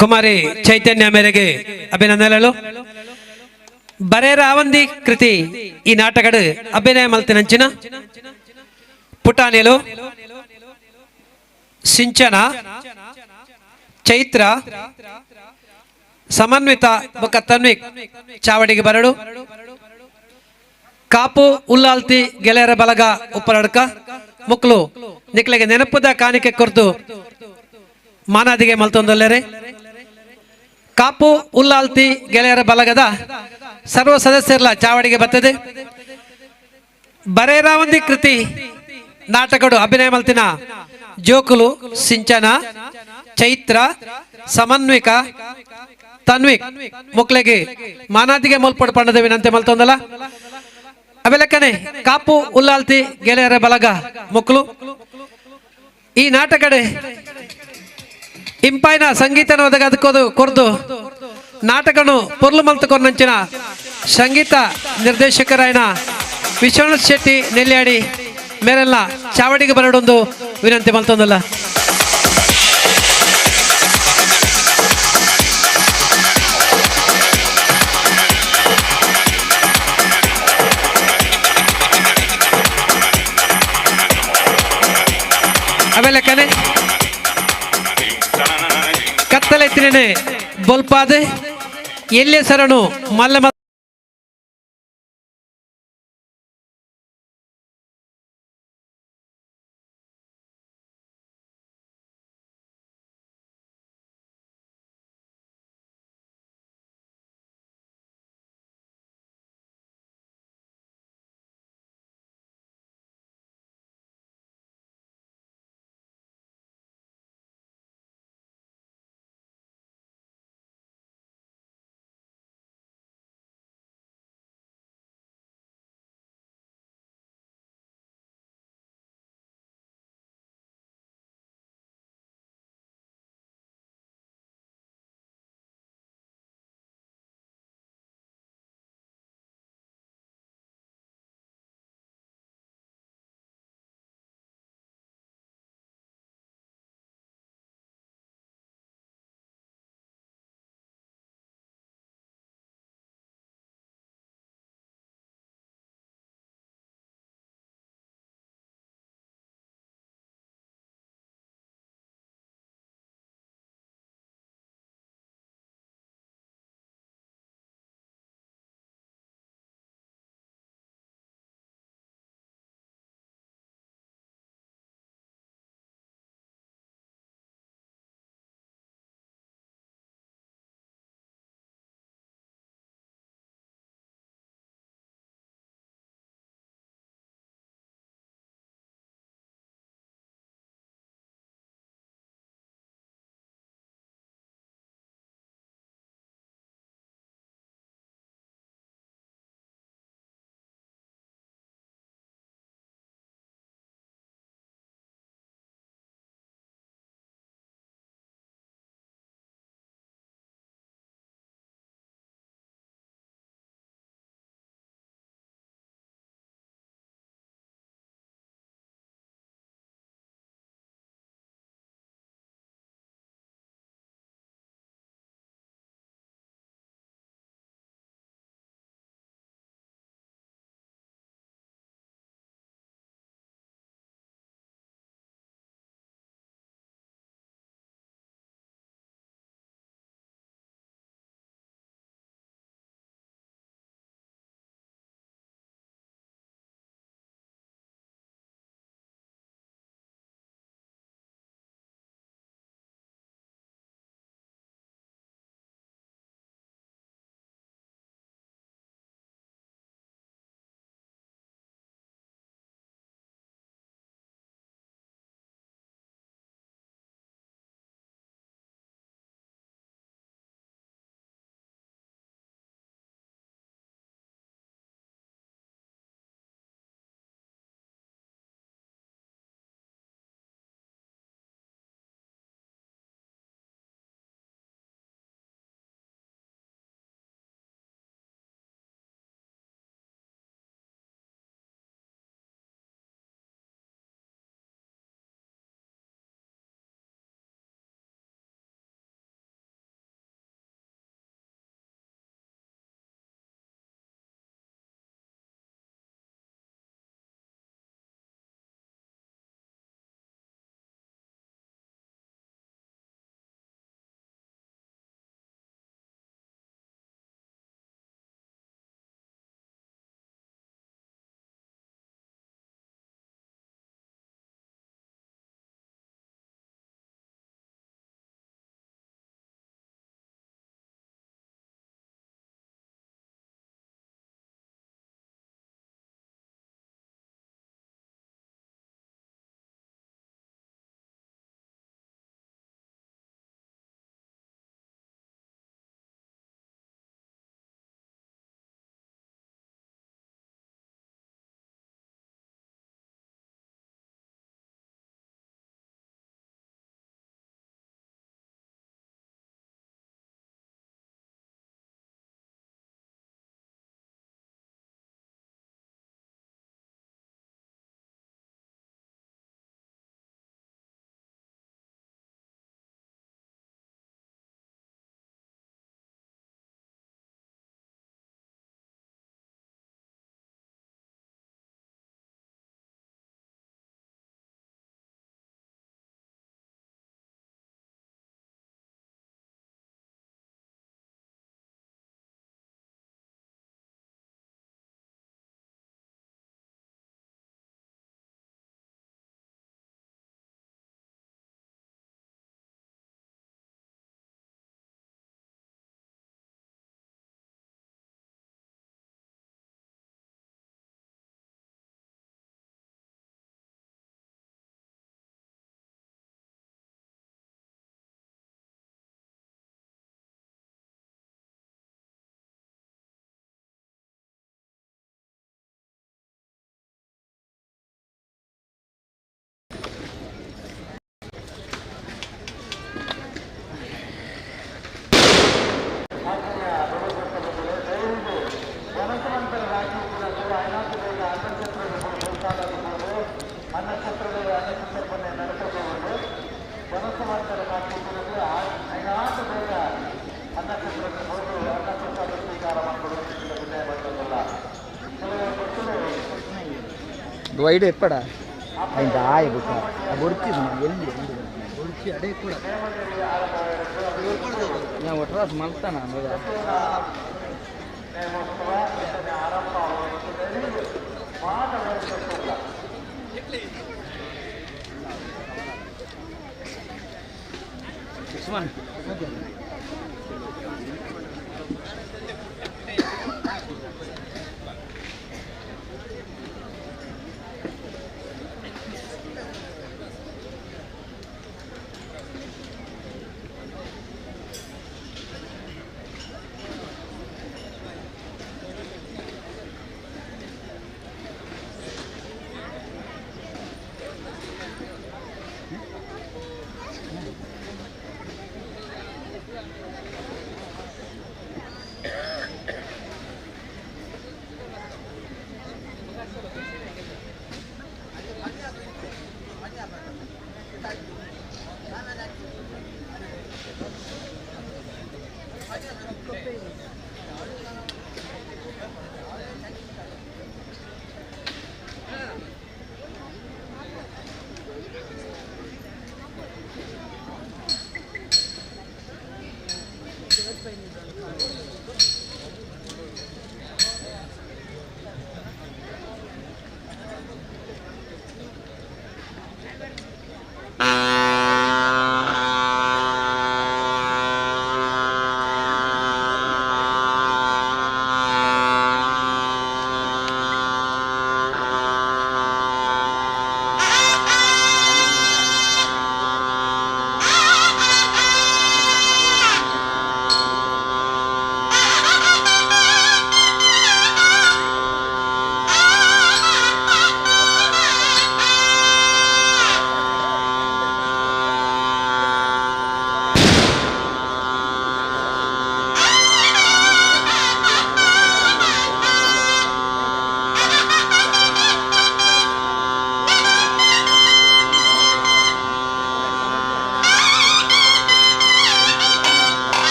ಕುಮಾರಿ ಚೈತನ್ಯ ಮೇರೆಗೆ ಅಭಿನಂದನೆಗಳು. ಬರೇರ ಆವಂದಿ ಕೃತಿ ಈ ನಾಟಕದ ಅಭಿನಯ ಮಲ್ತಿನಂಚಿನ ಪುಟಾಣಿಲು ಸಿಂಚನ ಚೈತ್ರ ಸಮನ್ವಿತ ಬೊಕ್ಕ ತನ್ವಿಕ್ ಚಾವಡಿಗೆ ಬರಡು ಕಾಪು ಉಲ್ಲಾಲ್ತಿ ಗೆಳೆಯರ ಬಲಗ ಉಪ್ಪರಡ್ಕ ಮುಕ್ಲು ನಿಕ್ಲೆಗೆ ನೆನಪುದ ಕಾಣಿಕೆ ಕೊರ್ದು ಮಾನಾದಿಗೆ ಮಲ್ತೊಂದಲ್ಲೇರೆ. ಕಾಪು ಉಲ್ಲಾಲ್ತಿ ಗೆಳೆಯರ ಬಲಗದ ಸರ್ವ ಸದಸ್ಯರಲ್ಲ ಚಾವಡಿಗೆ ಬರ್ತದೆ. ಬರೇರಾವಂದಿ ಕೃತಿ ನಾಟಕಡು ಅಭಿನಯ ಮಲ್ತಿನ ಜೋಕುಲು ಸಿಂಚನ ಚೈತ್ರ ಸಮನ್ವಿಕ ತನ್ವಿಕ್ ಮುಕ್ಲೆಗೆ ಮಾನಾದಿಗೆ ಮೊಲ್ಪಡು ಪಣ್ಣದ ವಿನಂತಿ ಮಲ್ತೊಂದಲ್ಲ. ಅವೆಲಕ್ಕನೆ ಕಾಪು ಉಲ್ಲಾಲ್ತಿ ಗೆಳೆಯರ ಬಲಗ ಮುಕ್ಲು ಈ ನಾಟಕಡೆ ಇಂಪಾಯಿನ ಸಂಗೀತನ ಒದಗದಕ್ಕೋದು ಕೊರ್ದು ನಾಟಕನು ಪೊರ್ಲು ಮಲ್ತುಕೊರ್ನಂಚಿನ ಸಂಗೀತ ನಿರ್ದೇಶಕರಾಯನ ವಿಶ್ವನಾಥ್ ಶೆಟ್ಟಿ ನೆಲ್ಯಾಡಿ ಮೇರೆಲ್ಲ ಚಾವಡಿಗೆ ಬರಡೊಂದು ವಿನಂತಿ ಮಲ್ತೊಂದಲ್ಲ. ಆಮೇಲೆ ಕನೆ ಕತ್ತಲೆತ್ತಿನೇ ಬೊಲ್ಪಾದೆ ಎಲ್ಲೆ ಸರಣು ಮಲ್ಲ. ವೈಡ್ ಎಪ್ಪಡ ಐಂದ ಆಯ ಬುಕ್ಕ ಬೊಡ್ಚಿದ್ ಎಲ್ಲಿ ಬೊಡ್ಚಿ ಅಡೆ ಕೂಡ ഞാൻ ಒಟ್ರಾಸ್ ಮಲ್ತಾನ ಸುಮನ್.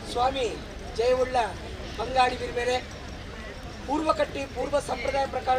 ಸ್ವಾಮಿ ಜಯವುಳ್ಳ ಬಂಗಾಡಿ ಬಿರ್ಬೇರೆ ಪೂರ್ವಕಟ್ಟಿ ಪೂರ್ವ ಸಂಪ್ರದಾಯ ಪ್ರಕಾರ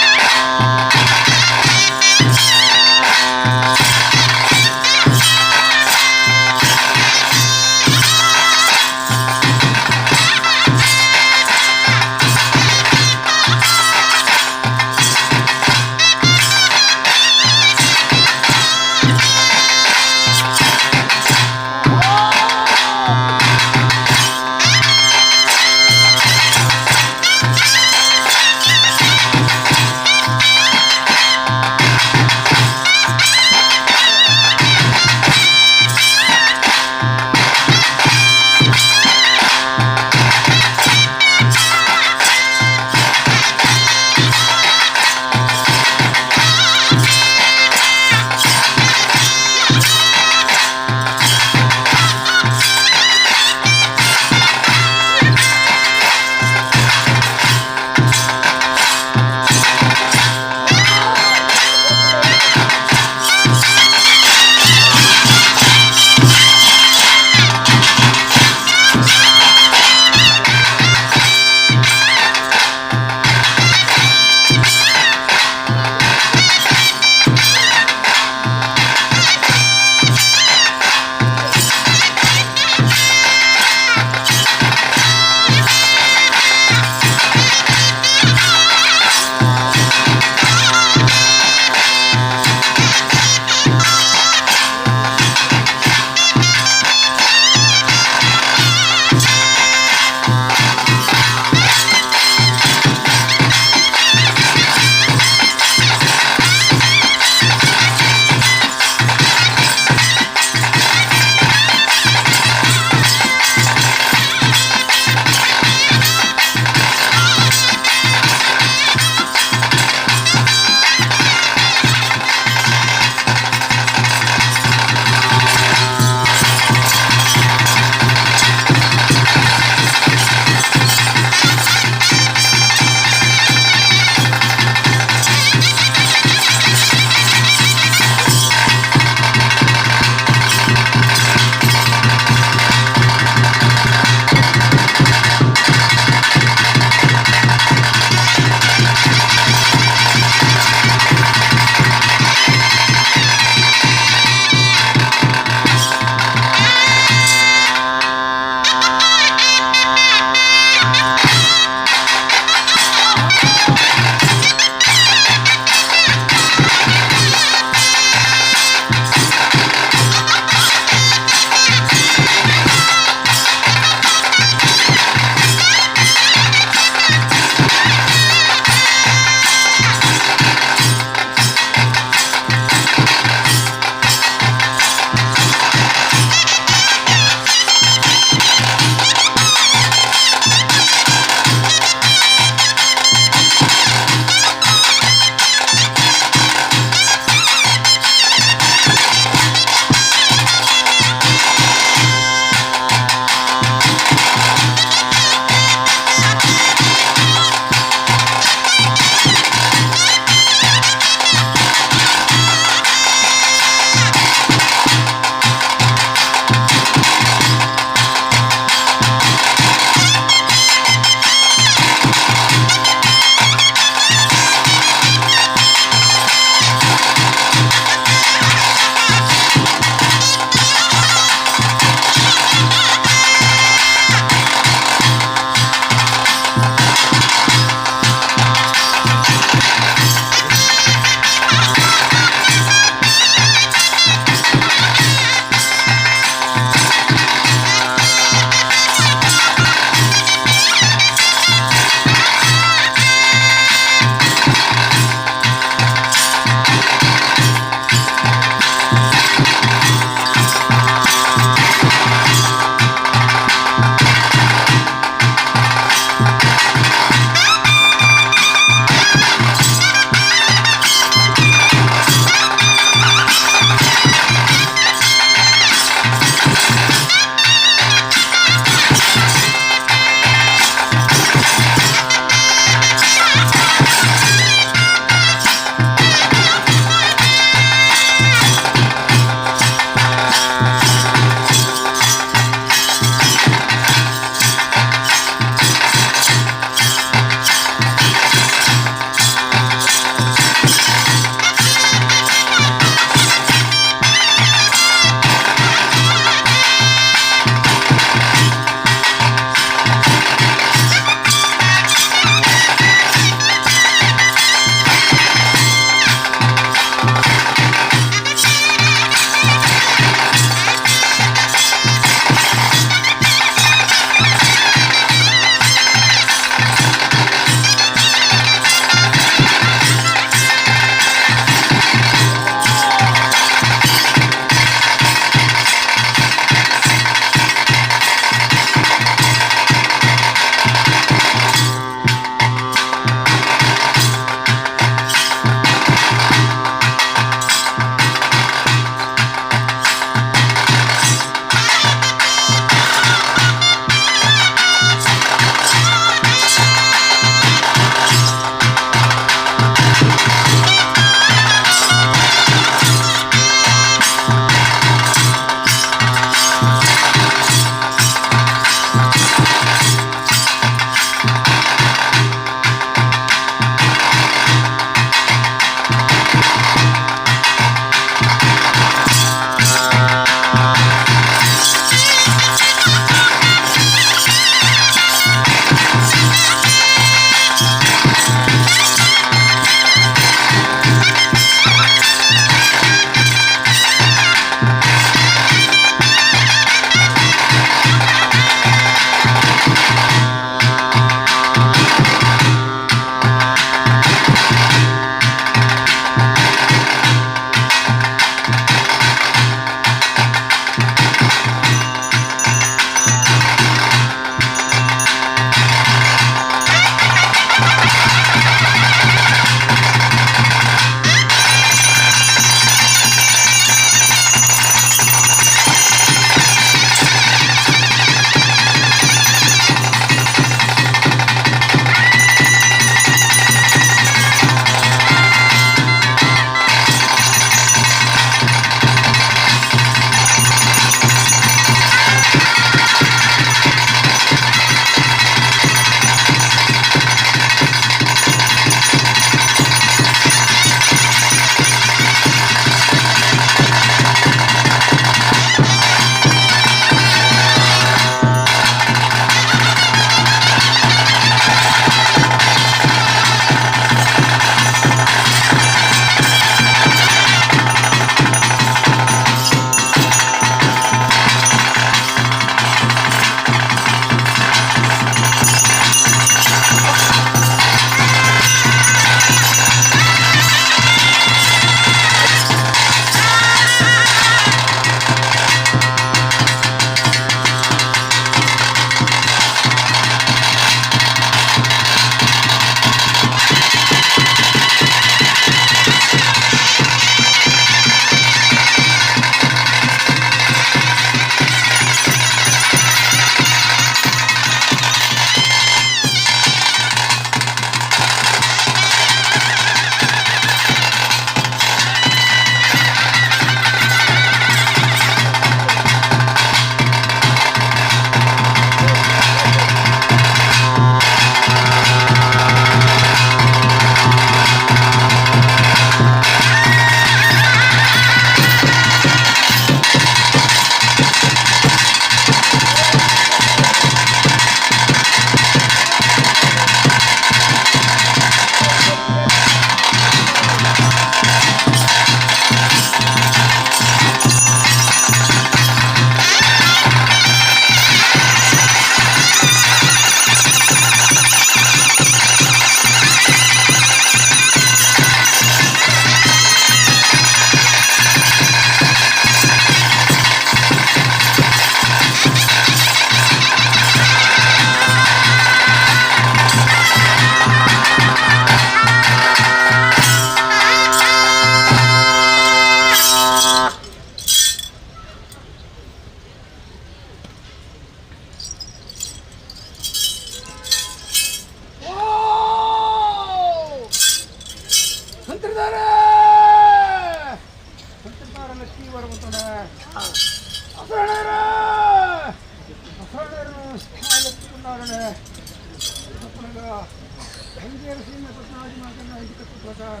ಬಂಗೇರ ಸೀಮೆ ಪದ್ನಾಜಿ ಮಾತನ್ನ ಐದು ಪ್ರಕಾರ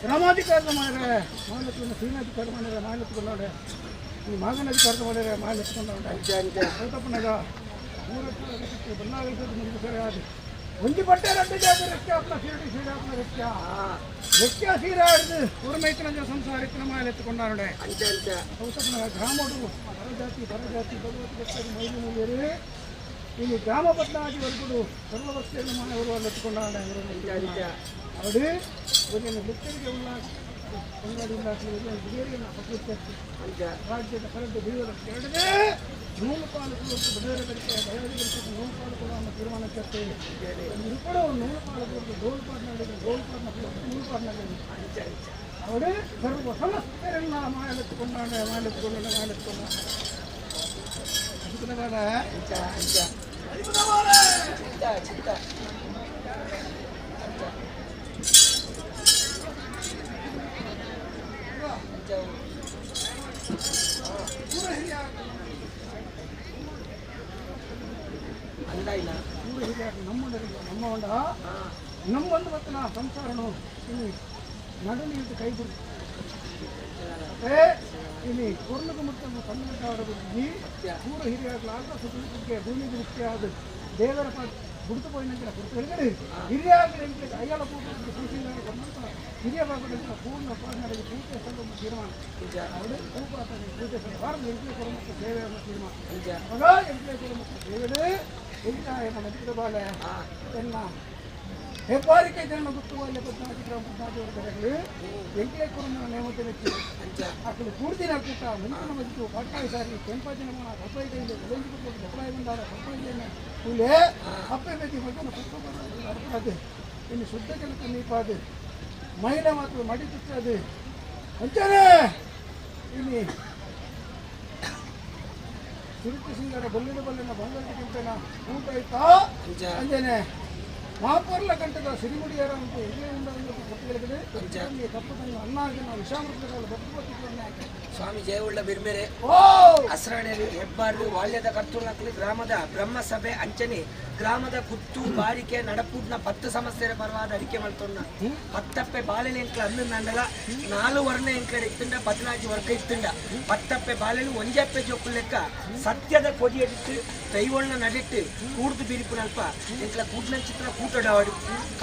ಗ್ರಾಮಾಧಿಕಾರದ ಮಾಡಿದರೆ ಮಾಲತ್ಕೊಂಡು ಸೇನಾಧಿಕಾರ ಮಾಡಿದರೆ ಮಾಲೆತ್ಕೊಂಡವಡೆ ಈ ಮಾಗನ ಅಧಿಕಾರದ ಮಾಡಿದರೆ ಮಾಲೆತ್ಕೊಂಡವಡೆ ಹೌದಪ್ಪನಾಗ ಒಂಜಿ ಬಟ್ಟೆ ರಡ್ಡು ಜಾತಿ ರೆಕ್ಕೆ ಅಪ್ಪನ ಸೀರೆ ಸೀರೆ ಅಪ್ಪನ ರೆಕ್ಕೆ ರೆಕ್ಕೆ ಸೀರೆ ಆಡಿದು ಊರ್ಮೈತನ ಸಂಸಾರ ಇತ್ತಿನ ಮಾಲೆತ್ಕೊಂಡವಡೆ ಹೌದಪ್ಪನಾಗ ಗ್ರಾಮಡು ಪರಜಾತಿ ಪರಜಾತಿ ಭಗವತ್ ಭಕ್ತರು ಮೈಲಿ ಮೂಲೇರಿ ಇಲ್ಲಿ ಗ್ರಾಮ ಪದ್ನಾದಿವರೆಗೂ ಸರ್ವವಸ್ಥೆಯನ್ನು ಮಾನವರು ಅಲ್ಲೆತ್ತುಕೊಂಡಾಳೆ ಅವರು ಒಂದು ಲಿಕ್ಕರಿಗೆ ಉಳ್ಳ ರಾಜ್ಯದ ಕರಡು ಬೀಳದ ಎರಡನೇ ನೂಲು ಪಾಲು ಬಡವರ ಬರಿಕೆ ಬಡವರ ಬರಿಕೆ ನೂಲು ಪಾಲು ಕೊಡುವ ಅನ್ನೋ ತೀರ್ಮಾನ ಚರ್ಚೆ ಕೂಡ ನೂಲು ಪಾಲು ಕೊಟ್ಟು ಗೋಲ್ ಪಾಡ್ ನಡೆದ ಗೋಲ್ ಪಾಡ್ನ ನೂಲು ಪಾಡ್ ನಡೆದ ಅವರು ಸರ್ವ ಸಮಸ್ಯೆಯನ್ನ ಮಾಲೆತ್ತುಕೊಂಡಾಳೆ ಮಾಲೆತ್ತುಕೊಂಡಾಳೆ ಮಾಲೆತ್ತುಕೊಂಡ ಚಿತ್ತ ನಮ್ಮ ನಮ್ಮೊಂದು ಮತ್ತು ನಾ ಸಂಸಾರನು ಇಲ್ಲಿ ನಡು ನೀರು ಕೈ ಬಿಡು ಇಲ್ಲಿ ಕೊರ್ಲುಗು ಮುಟ್ಟ ಕಣ್ಣು ಬುದ್ಧಿ ಪೂರ ಹಿರಿಯಾಗಲಾಗ ಸುತ್ತಲಿಕ್ಕೆ ಭೂಮಿ ದೃಷ್ಟಿಯಾದ ದೇವರ ಗುಡುತು ಪೋಯಿನ ಗುರುತು ಹಿರಿಗಡೆ ಹಿರಿಯಾಗಲಿ ಅಯ್ಯಲ ಪೂಜೆ ಹಿರಿಯ ಭಾಗದ ಪೂರ್ಣ ಪಾಲನೆಗೆ ಪೂಜೆ ಸಲ್ಲುವ ತೀರ್ಮಾನ ಅವರು ಪೂಪಾತನೆ ಪೂಜೆ ಸಲ್ಲಬಾರದು ಎಂಟ್ಲೇ ಕೊಡು ಮತ್ತು ಸೇವೆಯನ್ನು ತೀರ್ಮಾನ ಮಗ ಎಂಟ್ಲೇ ಕೊಡು ಮತ್ತು ಸೇವೆಡೆ ಎಂಟ ಎನ್ನ ಬಾಲೆ ಎನ್ನ ಹೆಬ್ಬಾರಿಕೆ ಜನ ಗುತ್ತುವಲ್ಲಿ ಪದ್ನಾದಿ ಗ್ರಾಮ ಪದ್ನಾದಿ ಎಂಟ್ಲೇ ಕುರುನ ನೇಮತೆ ವ್ಯಕ್ತಿ ಅక్కడ ಪೂರ್ತಿ ನಡ್ಕುತ್ತ ಮಂಚಿನ ಮಜ್ಜು ಪಟ್ಟಾಯಿ ಸಾರಿ ಕೆಂಪಾಜಿನ ಮನ ಕಪ್ಪಾಯಿ ಕೈಲಿ ಒಲೆಂಜಿ ಕೊಟ್ಟು ಕಪ್ಪಾಯಿ ಬಂದಾರ ಕಪ್ಪಾಯಿ ಕೂಲೆ ಅಪ್ಪೆ ಬೇತಿ ಮಗನ ಪುಸ್ತಕ ಇನ್ನು ಶುದ್ಧ ಜಲಕ್ಕೆ ನೀಪಾದು ಮಹಿಳೆ ಮಾತ್ರ ಮಡಿ ತುತ್ತದು ಅಂಚನೆ ಇಲ್ಲಿ ತಿರುಪತಿ ಸಿಂಗರ ಬಲ್ಲಿನ ಬಲ್ಲಿನ ಬಂಗಾರದ ಕೆಂಪೇನ ಊಟ ಆಯ್ತಾ ಅಂಜನೆ ಮಾಪರ್ಲ ಕಂಠದ ಸಿರಿಗುಡಿಯರ ಅಂತ ಇದೇ ಉಂಡ ಕಪ್ಪು ಅನ್ನ ವಿಷಾಮೃತ ಸ್ವಾಮಿ ಜಯವುಳ್ಳ ಬಿರ್ಮೆರೆ ಅಸ್ರಾಣೆಯಲ್ಲಿ ಹೆಬ್ಬಾರು ವಾಲ್ಯದ ಕರ್ತುಳಕ್ಲಿ ಗ್ರಾಮದ ಬ್ರಹ್ಮಸಭೆ ಅಂಚನೆ ಗ್ರಾಮದ ಕುತ್ತು ಬಾರಿಕೆ ನಡಪೂಡ್ನ 10 ಸಮಸ್ಯೆರ ಪರವಾದ ಅಡಿಕೆ ಮಲ್ತೊನ್ನ ಪತ್ತಪ್ಪೆ ಬಾಳೆಲೆ ಎಂಕ್ಲ ಅಂದು ನಂಡಲ 4 ವರ್ಣ ಎಂಕ್ಲ ಇತ್ತುಂಡ 14 ವರ್ಗ ಇತ್ತುಂಡ ಪತ್ತಪ್ಪೆ ಬಾಳೆಲು ಒಂಜಪ್ಪೆ ಜೋಕು ಲೆಕ್ಕ ಸತ್ಯದ ಕೊಡಿಯಡಿಟ್ಟು ದೈವೊಳ್ಳ ನಡಿಟ್ಟು ಕೂಡ್ದು ಬಿರಿಪುನಲ್ಪ ಎಂಕ್ಲ ಕೂಡ್ನ ಚಿತ್ರ ಕೂಟಡಾಡು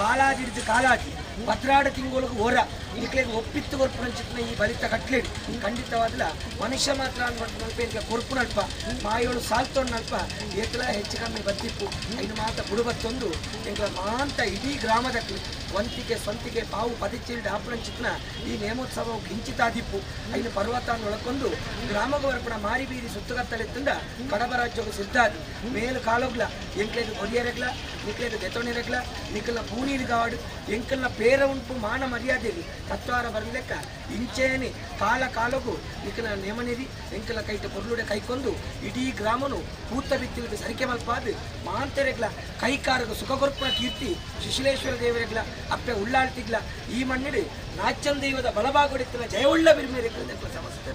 ಕಾಲಾದಿಡ್ದು ಕಾಲಾದಿ ಪತ್ರಾಡ ತಿಂಗಳಿಗೆ ಓರ ಇಂಕ್ಲೆಗೆ ಒಪ್ಪಿತ್ತು ಕೊರ್ಪುನ ಚಿತ್ರ ಈ ಬಲಿತ ಕಟ್ಲಿಡು ಖಂಡಿತವಾದಲ ಮನುಷ್ಯ ಮಾತ್ರ ಅನ್ಬಂತ ಎಂಕ್ಲ ಕೊರ್ಪುನಲ್ಪ ಮಾಯೋಳು ಸಾಲ್ತೊಣ್ಣಲ್ಪ ಏತಲ ಹೆಚ್ಚು ಕಮ್ಮಿ ಬತ್ತಿಪ್ಪು ಐನು ಮಾತ ಬುಡುಬತ್ತೊಂದು ಎಂಕ್ಲ ಮಾಂತ ಇಡೀ ಗ್ರಾಮದಕ್ಕೆ ವಂತಿಗೆ ಸ್ವಂತಿಗೆ ಪಾವು ಪದಿಚಿಲ್ಡ್ ಆಪುನ ಚಿತ್ರ ಈ ನೇಮೋತ್ಸವ ಗಿಂಚಿತಾದಿಪ್ಪು ಐನು ಪರ್ವತ ಒಳಕೊಂದು ಗ್ರಾಮಗವರ್ಪಣ ಮಾರಿ ಬೀರಿ ಸುತ್ತುಗತ್ತಲೆತ್ತುಂಡ ಕಡಬ ರಾಜ್ಯకు ಸಿದ್ಧಾದಿ ಮೇಲು ಕಾಲೋಗ್ಲ ಎಂಕ್ಲೆಗ್ ಕೊರಿಯರೆಗ್ಲ ನಿಕ್ಲೆಗ್ ದೆತೊಣಿರೆಗ್ಲ ನಿಕ್ಕಲ ಪೂನೀರು ಗಾಡು ಎಂಕಲ್ನ ಪೇರ ಉಂಟು ಮಾನ ಮರ್ಯಾದೆಗೆ ತತ್ವಾರ ಬರಲೆಕ್ಕ ಇಂಚೇನೆ ಕಾಲ ಕಾಲಗು ನಿಕ್ಕಲ ನೇಮನಿರಿ ಎಂಕಲ ಕೈಟ ಪೊರ್ಲುಡೆ ಕೈಕೊಂದು ಇಡೀ ಗ್ರಾಮನು ಪೂತ ಬಿತ್ತಿಲಿಗೆ ಸರಿಕೆ ಮಲ್ಪಾದು ಮಾಂತೆರೆಗ್ಲ ಕೈಕಾರಗ ಸುಖ ಕೊರ್ಪುನ ಕೀರ್ತಿ ಶಿಶಿಲೇಶ್ವರ ದೇವರೆಗ್ಲ ಅಪ್ಪೆ ಉಳ್ಳಾಳ್ತಿಗ್ಲ ಈ ಮಣ್ಣಿಡು ನಾಚನ್ ದೈವದ ಬಲಭಾಗೊಡಿತ್ತಲ ಜಯವುಳ್ಳ ಬಿರ್ಮೇರೆ ಸಮಸ್ಯೆ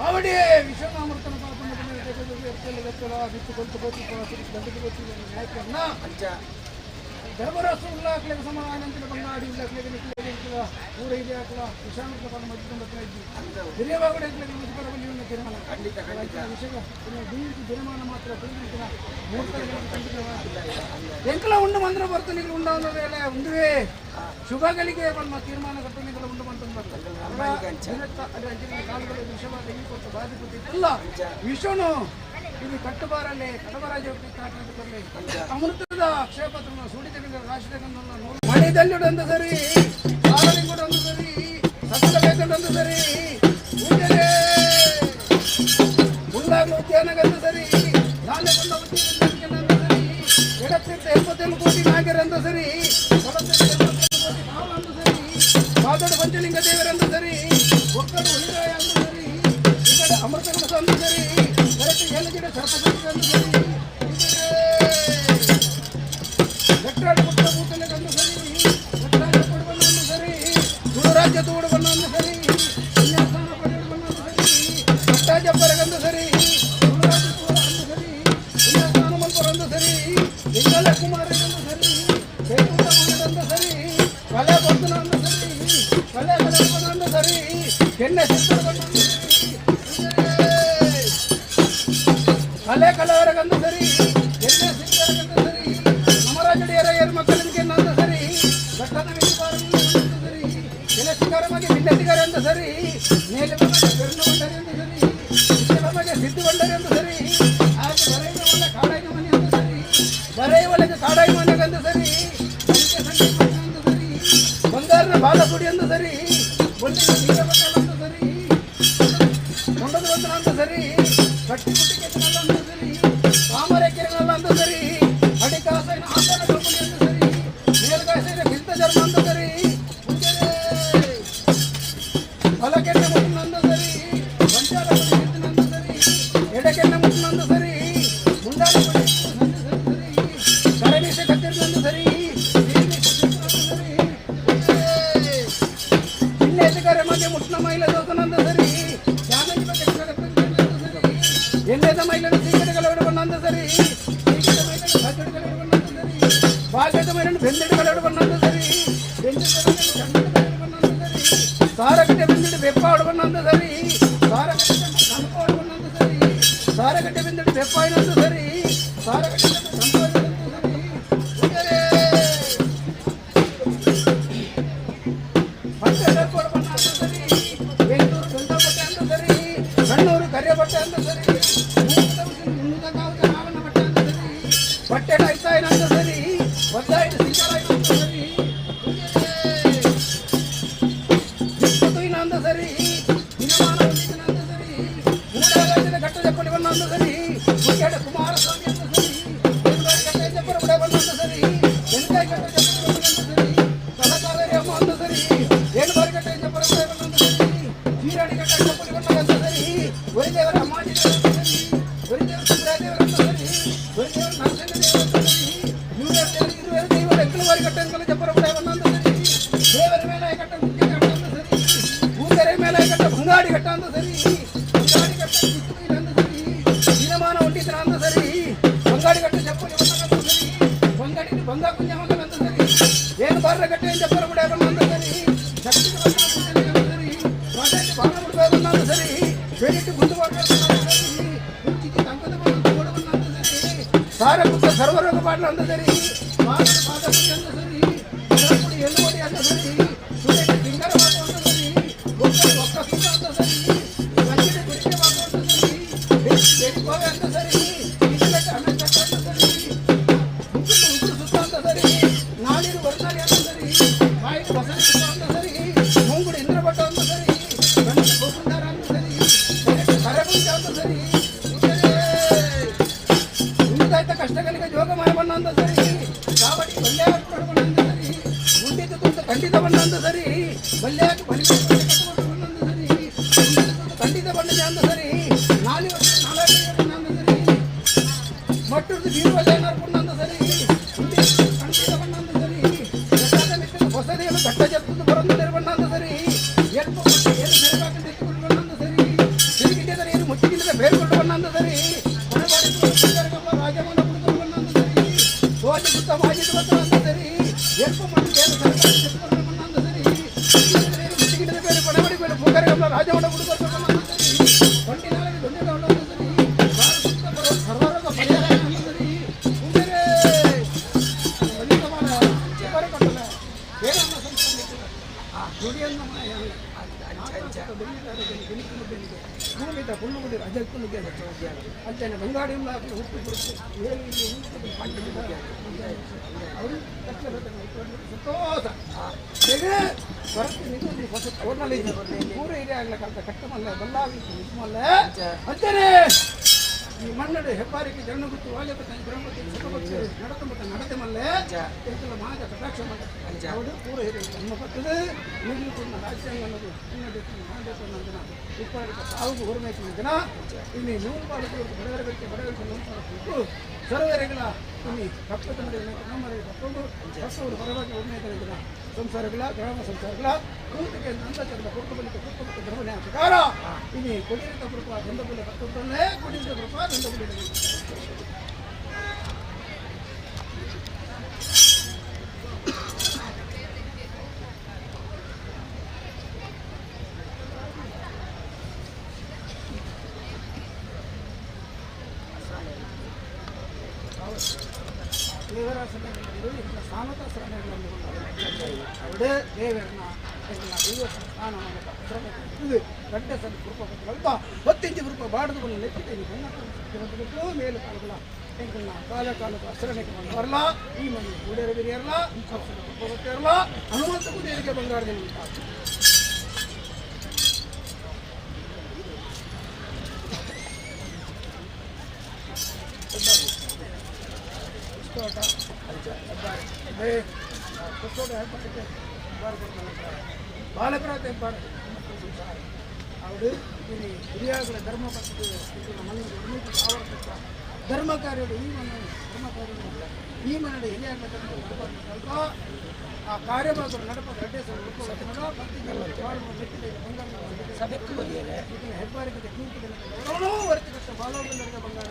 ಅವಡಿ ವಿಶ್ವನಾಮೃತನ ಪಾಪನ ಅಂಚ ಧರ್ಮರಾಷ್ಟ್ರ ಉಲ್ಲಾಕ್ಲೆಗೆ ಸಮಾನ ಬಂಗಾಡಿ ಉಲ್ಲಾಕ್ಲೆಗೆ ನಿಕ್ಲೆಗೆ ಊರ ಹಿರಿಯಾಕ್ಲ ವಿಶಾಂತ ಮಧ್ಯ ಹಿರಿಯವಾಗಡೆ ತೀರ್ಮಾನ ಖಂಡಿತ ಖಂಡಿತ ವಿಷಯ ದಿನಮಾನ ಮಾತ್ರ ಎಂಕಲ ಉಂಡು ಮಂತ್ರ ಬರ್ತನಿಗಳು ಉಂಡಾವಲ್ಲ ಉಂಡುವೆ ಶುಭಗಳಿಗೆ ಬಂದ ತೀರ್ಮಾನ ಕಟ್ಟಣಿಗಳು ಉಂಡು ಮಂತ್ರ ವಿಷನು ಇದು ಕಟ್ಟುಬಾರಲ್ಲಿ ಕಡಬರಾಜ ಅಮೃತದ ಅಕ್ಷಯಪತ್ರ ಸೂಡಿತ ರಾಶಿ ಮಣಿದಲ್ಲಿ ಸರಿ ಕೂಡ ಒಂದು ಸರಿ ಸಕಲ ಬೇಕಂದು ಸರಿ ಉಳ್ಳಾಗ ಉದ್ಯಾನಗಂದು ಸರಿ ನಾಳೆ ಕೊಂಡ ಉದ್ಯಾನ ಸರಿ ಎಡತ್ತಿರ್ತ 87 ಕೋಟಿ ನಾಗರಂದು ಸರಿ ಕೋಟಿ ಭಾವ ಸರಿ ಪಾದೋಡು ಪಂಚಲಿಂಗ ದೇವರಂದು ಸರಿ ಒಕ್ಕಡು ಹುಲಿರಾಯ ಅಂದು ಸರಿ ಈ ಕಡೆ ಅಮೃತ ಕಲಸ ಅಂದು ಸರಿ ಕರೆಕ್ಟ್ ಏಲಗಿಡ ಸರ್ಪಸಂದು ಸರಿ ಲೆಟ್ರಾಡು ಪುಟ್ಟ ಭೂತಲೆಗಂದು ಸರಿ ಲೆಟ್ರಾಜ ಕೊಡುವನ್ನೊಂದು ಸರಿ ತುಳುರಾಜ್ಯ ತೋಡುವನ್ನೊಂದು ಸರಿ ಕನ್ಯಾಸ್ಥಾನ ಪಡೆಯುವನ್ನೊಂದು ಸರಿ ಪಟ್ಟಾಜಪ್ಪರಗಂದು ಸರಿ ತುಳುರಾಜ್ಯ ತೋಡಂದು ಸರಿ ಕನ್ಯಾಸ್ಥಾನ ಮಲ್ಪರಂದು ಸರಿ ಲಿಂಗಲ ಕುಮಾರಗಂದು ಸರಿ ಚೈತನ್ಯ ಮಂಡಂದು ಸರಿ ಕಲೆ ಬರ್ತನಂದು ಸರಿ ಕಲೆ ಕಲಪನಂದು ಸರಿ ಕೆನ್ನೆ ಸಿದ್ಧರಗಂದು ಸರಿ ಕಲೆ ಕಲವರಗಂದು ಸರಿ ಕೆನ್ನೆ ಸಿದ್ಧರಗಂದು ಸರಿ ನಮರಾಜಡಿಯರ ಏರು ಮಕ್ಕಳಿಗೆ ನಂದು ಸರಿ ಘಟ್ಟನ ಸರಿ ಕೆಲಸಗಾರಮಗೆ ಬಿಲ್ಲತಿಗಾರ ಅಂತ ಸರಿ ಮೇಲೆ ಬೆನ್ನು ಬಂಡರಿ ಅಂತ ಸರಿ ಇತ್ತೆ ಸಿದ್ದು ಬಂಡರಿ ಅಂತ ಸರಿ ಆಗ ಬರೆಯುವ ಕಾಡಾಯಿ ಮನೆ ಅಂತ ಸರಿ ಬರೆಯುವೊಳಗೆ ಕಾಡಾಯಿ ಮನೆಗಂತ ಸರಿ ಅಂತ ಸರಿ ಬಂಗಾರನ ಬಾಲಸುಡಿ ಅಂತ ಸರಿ ಒಳ್ಳೆಯ ಅಂತ ಸರಿ ಮುಂಡದ ಬಂಧನ ಅಂತ ಸರಿ ಕಟ್ಟಿ ಮುಟ್ಟಿ ಅಂತ ಸರಿ ತಾಮರೆ ಕೆರೆನಲ್ಲ ಅಂತ ಸರಿ ಅಡಿಕಾಸೈನ ಆಸನ ಕಂಪನಿ ಅಂತ ಸರಿ ಮೇಲ್ಗಾಸೈನ ಬಿಲ್ತ ಚರ್ಮ ಅಂತ ಸರಿ ಬಲಕೆನ್ನೆ ಮುಟ್ಟಿನಂದ ಸರಿ ಬಂಚಾರ ನಂದ ಸರಿ ಎಡಕೆನ್ನೆ ಮುಟ್ಟಿನಂದ ಸರಿ ಮುಂಡಾಲ ಸರಿ ಕರಮೀಸೆ ಕತ್ತಿರಿನಂದ ಸರಿ ಚಿನ್ನೆತ್ತಿಗಾರೆ ಮಧ್ಯೆ ಮುಟ್ಟಿನ ಮೈಲ ದೋಸನಂದ ಸರಿ ಚಾಮಂಜಿ ಬಗ್ಗೆ ಸರಿ ಎಣ್ಣೆದ ಮೈಲನ್ನು ಸೀಕಡೆಗಳ ಬಂದ ಸರಿ ಸೀಕಡೆ ಮೈಲನ್ನು ಸಜ್ಜಡಿಗಳ ಬಂದ ಸರಿ ಭಾಗ್ಯದ ಮೈಲನ್ನು ಬೆಂದಿಡುಗಳ ಬಂದ ಸರಿ ಬೆಂದಿಡ ಸಾರಗಟ್ಟೆ ಬೆಂದಿಡು ಬೆಪ್ಪಾಡು ಬಂದ ಸರಿ ಸಾರಗಟ್ಟೆ ಸಂಪಾಡು ಬಂದ ಸರಿ ಸಾರಗಟ್ಟೆ ಬೆಂದಿಡು ಬೆಪ್ಪಾಯಿನಂತ ಸರಿ ಸಾರಗಟ್ಟೆ ಸಂಪಾಡಿನಂತ ಸರಿ ಸರಿ ಬೆಂಗಳೂರು ಗಂಗಾಬಟ್ಟೆ ಅಂತ ಸರಿ ಕಣ್ಣೂರು ಕರಿಯಬಟ್ಟೆ ಅಂತ ಸರಿ ಬಟ್ಟೆ ಅಂತ ಸರಿ ಬಟ್ಟೆ ಐತಾಯಿನಂತ ಸರಿ ಒದ್ದಾಯಿನ ಸಿಂಗರಾಯಿನಂತ ಸರಿ ಅಂದ ಸರಿ ದಿನಮಾನ ಹೊಂದಿದನಂದ ಸರಿ ಮೂಡಾರಾಜನ ಘಟ್ಟದ ಕೊಡಿವನ್ನಂದ ಸರಿ ಮುಖ್ಯಡ ಕುಮಾರಸ್ವಾಮಿ ಅಂತ ಸರಿ ಗಟ್ಟ ಜಪ್ಪರ ಬುಡವನ್ನಂದ ಸರಿ ಬೆಂಕಾಯಿ ಗಟ್ಟ ಜಪ್ಪರ ಅಂದ ಸರಿ ತಲಕಾವೇರಿ ಅಮ್ಮ ಅಂದ ಸರಿ ಏಳು ಬಾರಿ ಗಟ್ಟ ಜಪ್ಪರ ಬುಡವನ್ನಂದ ಸರಿ ಚೀರಾಡಿ ಗಟ್ಟ ಜಪ್ಪರಿವನ್ನಂದ ಸರಿ ಒರಿದೇವರ ಅಮ್ಮಾಜಿ ದೇವರ ಸರಿ ಒರಿದೇವರ ಸುಬ್ರಾದೇವರ ಅಂತ ಸರಿ ಒರಿದೇವರ ನರಸಿಂಹ ದೇವರ ಅಂತ ಸರಿ ನೂರಾರು ದೇವರು ಇರುವರು ದೇವರು ಎಕ್ಕಲು ಬಾರಿ ಗಟ್ಟ ಜಪ್ಪರ ಬುಡವನ್ನಂದ ಸರಿ ದೇವರ ಮೇಲೆ ಕಟ್ಟ ಮುಖ್ಯ ಕಟ್ಟ ಅಂದ ಸರಿ ಊದರೆ ಮೇಲೆ ಕಟ್ಟ ಬಂಗಾಡಿ ಕಟ್ಟ ಅಂದ ಸರಿ ಬಂಗಾಡಿ ಕಟ್ಟ ಅಂದ ಸರಿ ದಿನಮಾನ ಹೊಂಟಿದ್ರ ಅಂದ ಸರಿ ಬಂಗಾಡಿ ಕಟ್ಟ ಚಪ್ಪಲಿ ಅಂದ ಸರಿ ಬಂಗಾಡಿ ಬಂಗ ಕುಂಜ ಮಗನ ಅಂದ ಸರಿ ಏನು ಬಾರ ಗಟ್ಟೆ ಜಪ್ಪರ ಬುಡ ಅಂದ ಸರಿ ಶಕ್ತಿ ಸರಿ ಬಾಣ ಬಿಡಬೇಕು ಅಂದ ಸರಿ ಬೇಡಿಟ್ಟು ಗುಂಡು ಸರಿ ತಂಕದ ಅಂದ ಸರಿ ಸಾರ ಪುತ್ತ ಸರ್ವರೋಗ ಪಾಡ್ಲ ಅಂದ ಸರಿ ಪಾದ ಪುಡಿ ಅಂದ ಸರಿ ಪುಡಿ ಎಳ್ಳು ಪುಡಿ ಅಂದ ಸರಿ ಸುರೇಶ ಸಿಂಗರ ಅಂದ ಸರಿ ಒಕ್ಕ ಸುತ್ತ ಅಂದ ಸರಿ ಮಂಜಿನ ಗುಡಿಗೆ ಬಾಬು ಅಂದ ಸರಿ ಬೇಡಿ ಅಂದ ಸರಿ ಇದೆಲ್ಲ ಅನ್ನ ಚಟ್ಟ ಅಂದ ಸರಿ ಉಗುರು ಉಗುರು ಸುತ್ತ ಅಂದ ಸರಿ ನಾಳಿರು ವರ್ಣಾಳಿ ಅಂದ ಸರಿ ಬಾಯಿಗೆ ಬಸಳಿ ಸುತ್ತ ಅಂದ ಸರಿ ಮುಂಗುಡು ಇಂದ್ರಭಟ್ಟ ಅಂದ ಸರಿ ಗಂಡ ಗೋಕುಂದಾರ ಅಂದ ಸರಿ ಕರೆಗುಂಜ ಅಂದ ಸರಿ ಉಳಿದಾಯ್ತ ಕಷ್ಟಗಳಿಗೆ ಜೋಗಮಯ ಬಣ್ಣ ಅಂದ ಸರಿ ಕಾವಡಿ ಬಲ್ಯ ಬಣ್ಣ ಅಂದ ಸರಿ ಉಂಡಿದ್ದು ತುಂಟ ಖಂಡಿತ ಬಣ್ಣ ಅಂದ ಸರಿ ಬಲ್ಯಾಕ ಬಲಿ ಬಣ್ಣ ಅಂದ ಸರಿ ಖಂಡಿತ ಬಣ್ಣದ ಅಂದ ಸರಿ ನಾಲಿ ವರ್ಷ ನಾಲ್ಕು ಬಣ್ಣ ಅಂದ ಸರಿ ಮಟ್ಟದ ಬೀರುವಲ್ಲ ಬಣ್ಣ ಅಂದ ಸರಿ ಖಂಡಿತ ಬಣ್ಣ ಅಂದ ಸರಿ ಹೊಸದೇನು ಘಟ್ಟ ಜಪ್ತದ ಬರಂದ ಬಣ್ಣ ಅಂದ ಸರಿ ಎಲ್ಪ ಏನು ಸೇರಬೇಕು ಬಣ್ಣ ಅಂದ ಸರಿ ಸಿರಿಗಿಡ್ಯದ ನೀರು ಮುಚ್ಚಿಗಿಲ್ಲದ ಬೇರ್ಕೊಂಡು ಬಣ್ಣ ಅಂದ ಸರಿ ರಾಜಮಾನ ಕುಡಿದು ಬಣ್ಣ ಅಂದ ಸರಿ ಸೋಜಿ ಸುತ್ತ ಮಾಜಿದ ಬತ್ತ ಅಂದ ಸರಿ ಮನ್ನಡೆ ಹೆಬ್ಬಾರಿಗೆ ಜನ ಗುತ್ತು ವಾಲ್ಯಪತ ಬ್ರಹ್ಮತಿ ಸುಖಪಕ್ಷ ನಡತಮತ ನಡತೆ ಮಲ್ಲೆ ಎಂತೆಲ್ಲ ಮಾದ ಕಟಾಕ್ಷ ಮಲ್ಲೆ ಅವಡು ಪೂರ ಹಿರಿಯ ಜನ್ಮ ಪಟ್ಟದು ಮಿಗಿಲು ಕೂಡ ರಾಜ್ಯಾಂಗ ಅನ್ನೋದು ನಂದನ ಉಪ್ಪಾಡಿಕ ಸಾವು ಹೊರಮೇಕು ನಂದನ ಇಲ್ಲಿ ನೂರು ಪಾಲು ಬಡವರ ಬೆಕ್ಕೆ ಬಡವರಿಗೆ ನೂರು ಪಾಲು ಸರ್ವರೆಗಳ ಇಲ್ಲಿ ಕಪ್ಪತನದ ನಮ್ಮರಿಗೆ ಕಪ್ಪೊಂಡು ಕಪ್ಪವರು ಪರವಾಗಿ ಹೊರಮೇಕನಿದ್ದನ ಸಂಸಾರಗಳ ಗ್ರಾಮ ಸಂಸಾರಗಳ ಕೂತಿಗೆ ನಂದಚಂದ ಕೊಟ್ಟು ಬಲಿಕ ಕೊಟ್ಟು ಮತ್ತು ಬ್ರಹ್ಮಣೆ ಪ್ರಕಾರ ಇಲ್ಲಿ ಕೊಡಿರಿತ ಕೃಪಾ ಗಂಧಬುಲೆ ಕತ್ತೊಂದನ್ನೇ ಕೊಡಿರಿತ ಕೃಪಾ ಗಂಧಬುಲೆ ಹನುಮಂತ ಕುಡಿಯಲಿಕ್ಕೆ ಬಂಗಾರದಲ್ಲಿ ಹಿರಿಯಾಗಳ ಧರ್ಮ ಧರ್ಮ ಕಾರ್ಯಗಳು ಈ ಮನೆ ಧರ್ಮ ಕಾರ್ಯಗಳು ಈ ಮನೆಯ ಹಿರಿಯಾಗಳ ಧರ್ಮ ಆ ಕಾರ್ಯಭಾಗರು ನಡಪ ಹೆಬ್ಬಾರಿಗೆ ಬಾಲೋಬಂದರಿಗೆ ಬಂಗಾರ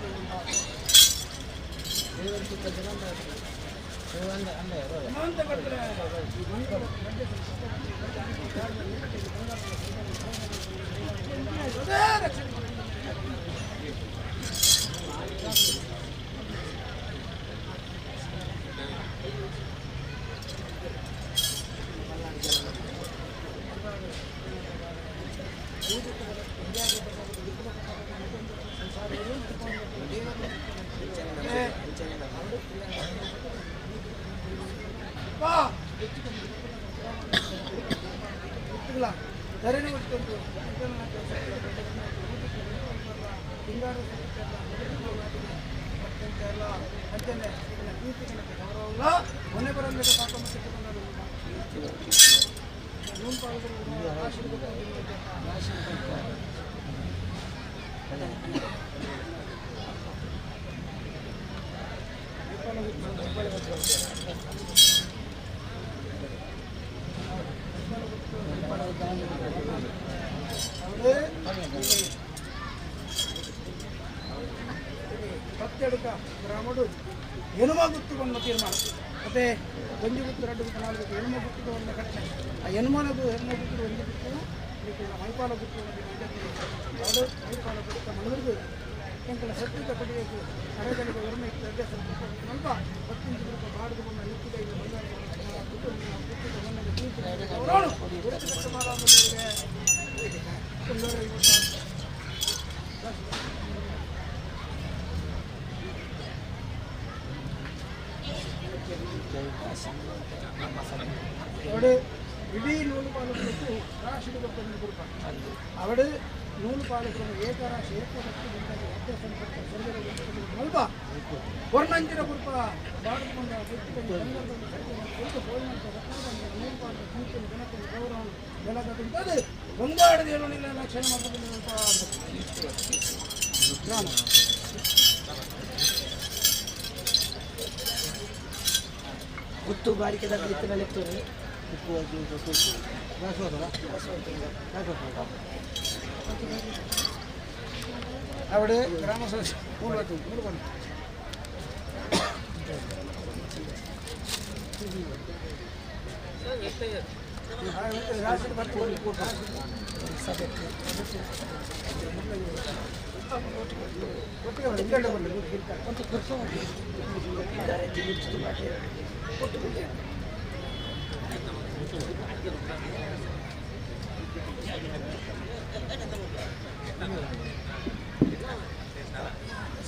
ಗ್ರಾಮಡು ಎನುಮ ಗುತ್ತುವನ್ನು ತೀರ್ಮಾನ ಮತ್ತೆ ಒಂಜಿ ಗುತ್ತು ಎರಡು ಗುತ್ತು ನಾಲ್ಕು ಗುತ್ತು ಎನುಮ ಗುತ್ತುವನ್ನು ಕಟ್ಟೆ ಆ ಎನುಮನದು ಎನುಮ ಗುತ್ತು ಒಂಜಿ ಗುತ್ತು ಮೈಪಾಲ ಗುತ್ತು ಅವಳು ಮೈಪಾಲ ಗುತ್ತ ಮನವರಿಗೂ ಎಂಕಲ ಸತ್ಯದ ಕೊಡಿಯಬೇಕು ಕರೆಗಳಿಗೆ ಒಮ್ಮೆ ಸ್ವಲ್ಪ ಪತ್ತಿಂಚು ರೂಪಾಯಿ ಬಾಡಿಗೆ ಬಂದ ನಿಂತಿದೆ ಅವಳು ಇಡೀ ನೂಲು ಪಾಲಕರು ರಾಶಿ ಅವಳು ನೂಲು ಪಾಲಕರು ಏಕರಾಶಿ ಏಕಭಕ್ತಿ ಅಲ್ಪ ವರ್ಣಂಜಿನ ಕೃಪ ಬಾಡಿಕೊಂಡ ಬಂಗಾಡದ ಏನಿಲ್ಲ ಲಕ್ಷಣ ಗುತ್ತು ಬಾರಿಕೆದ അവിടെ ഗ്രാമസദസ്യ മൂന്ന് പറഞ്ഞു ಸಭೆಗೆ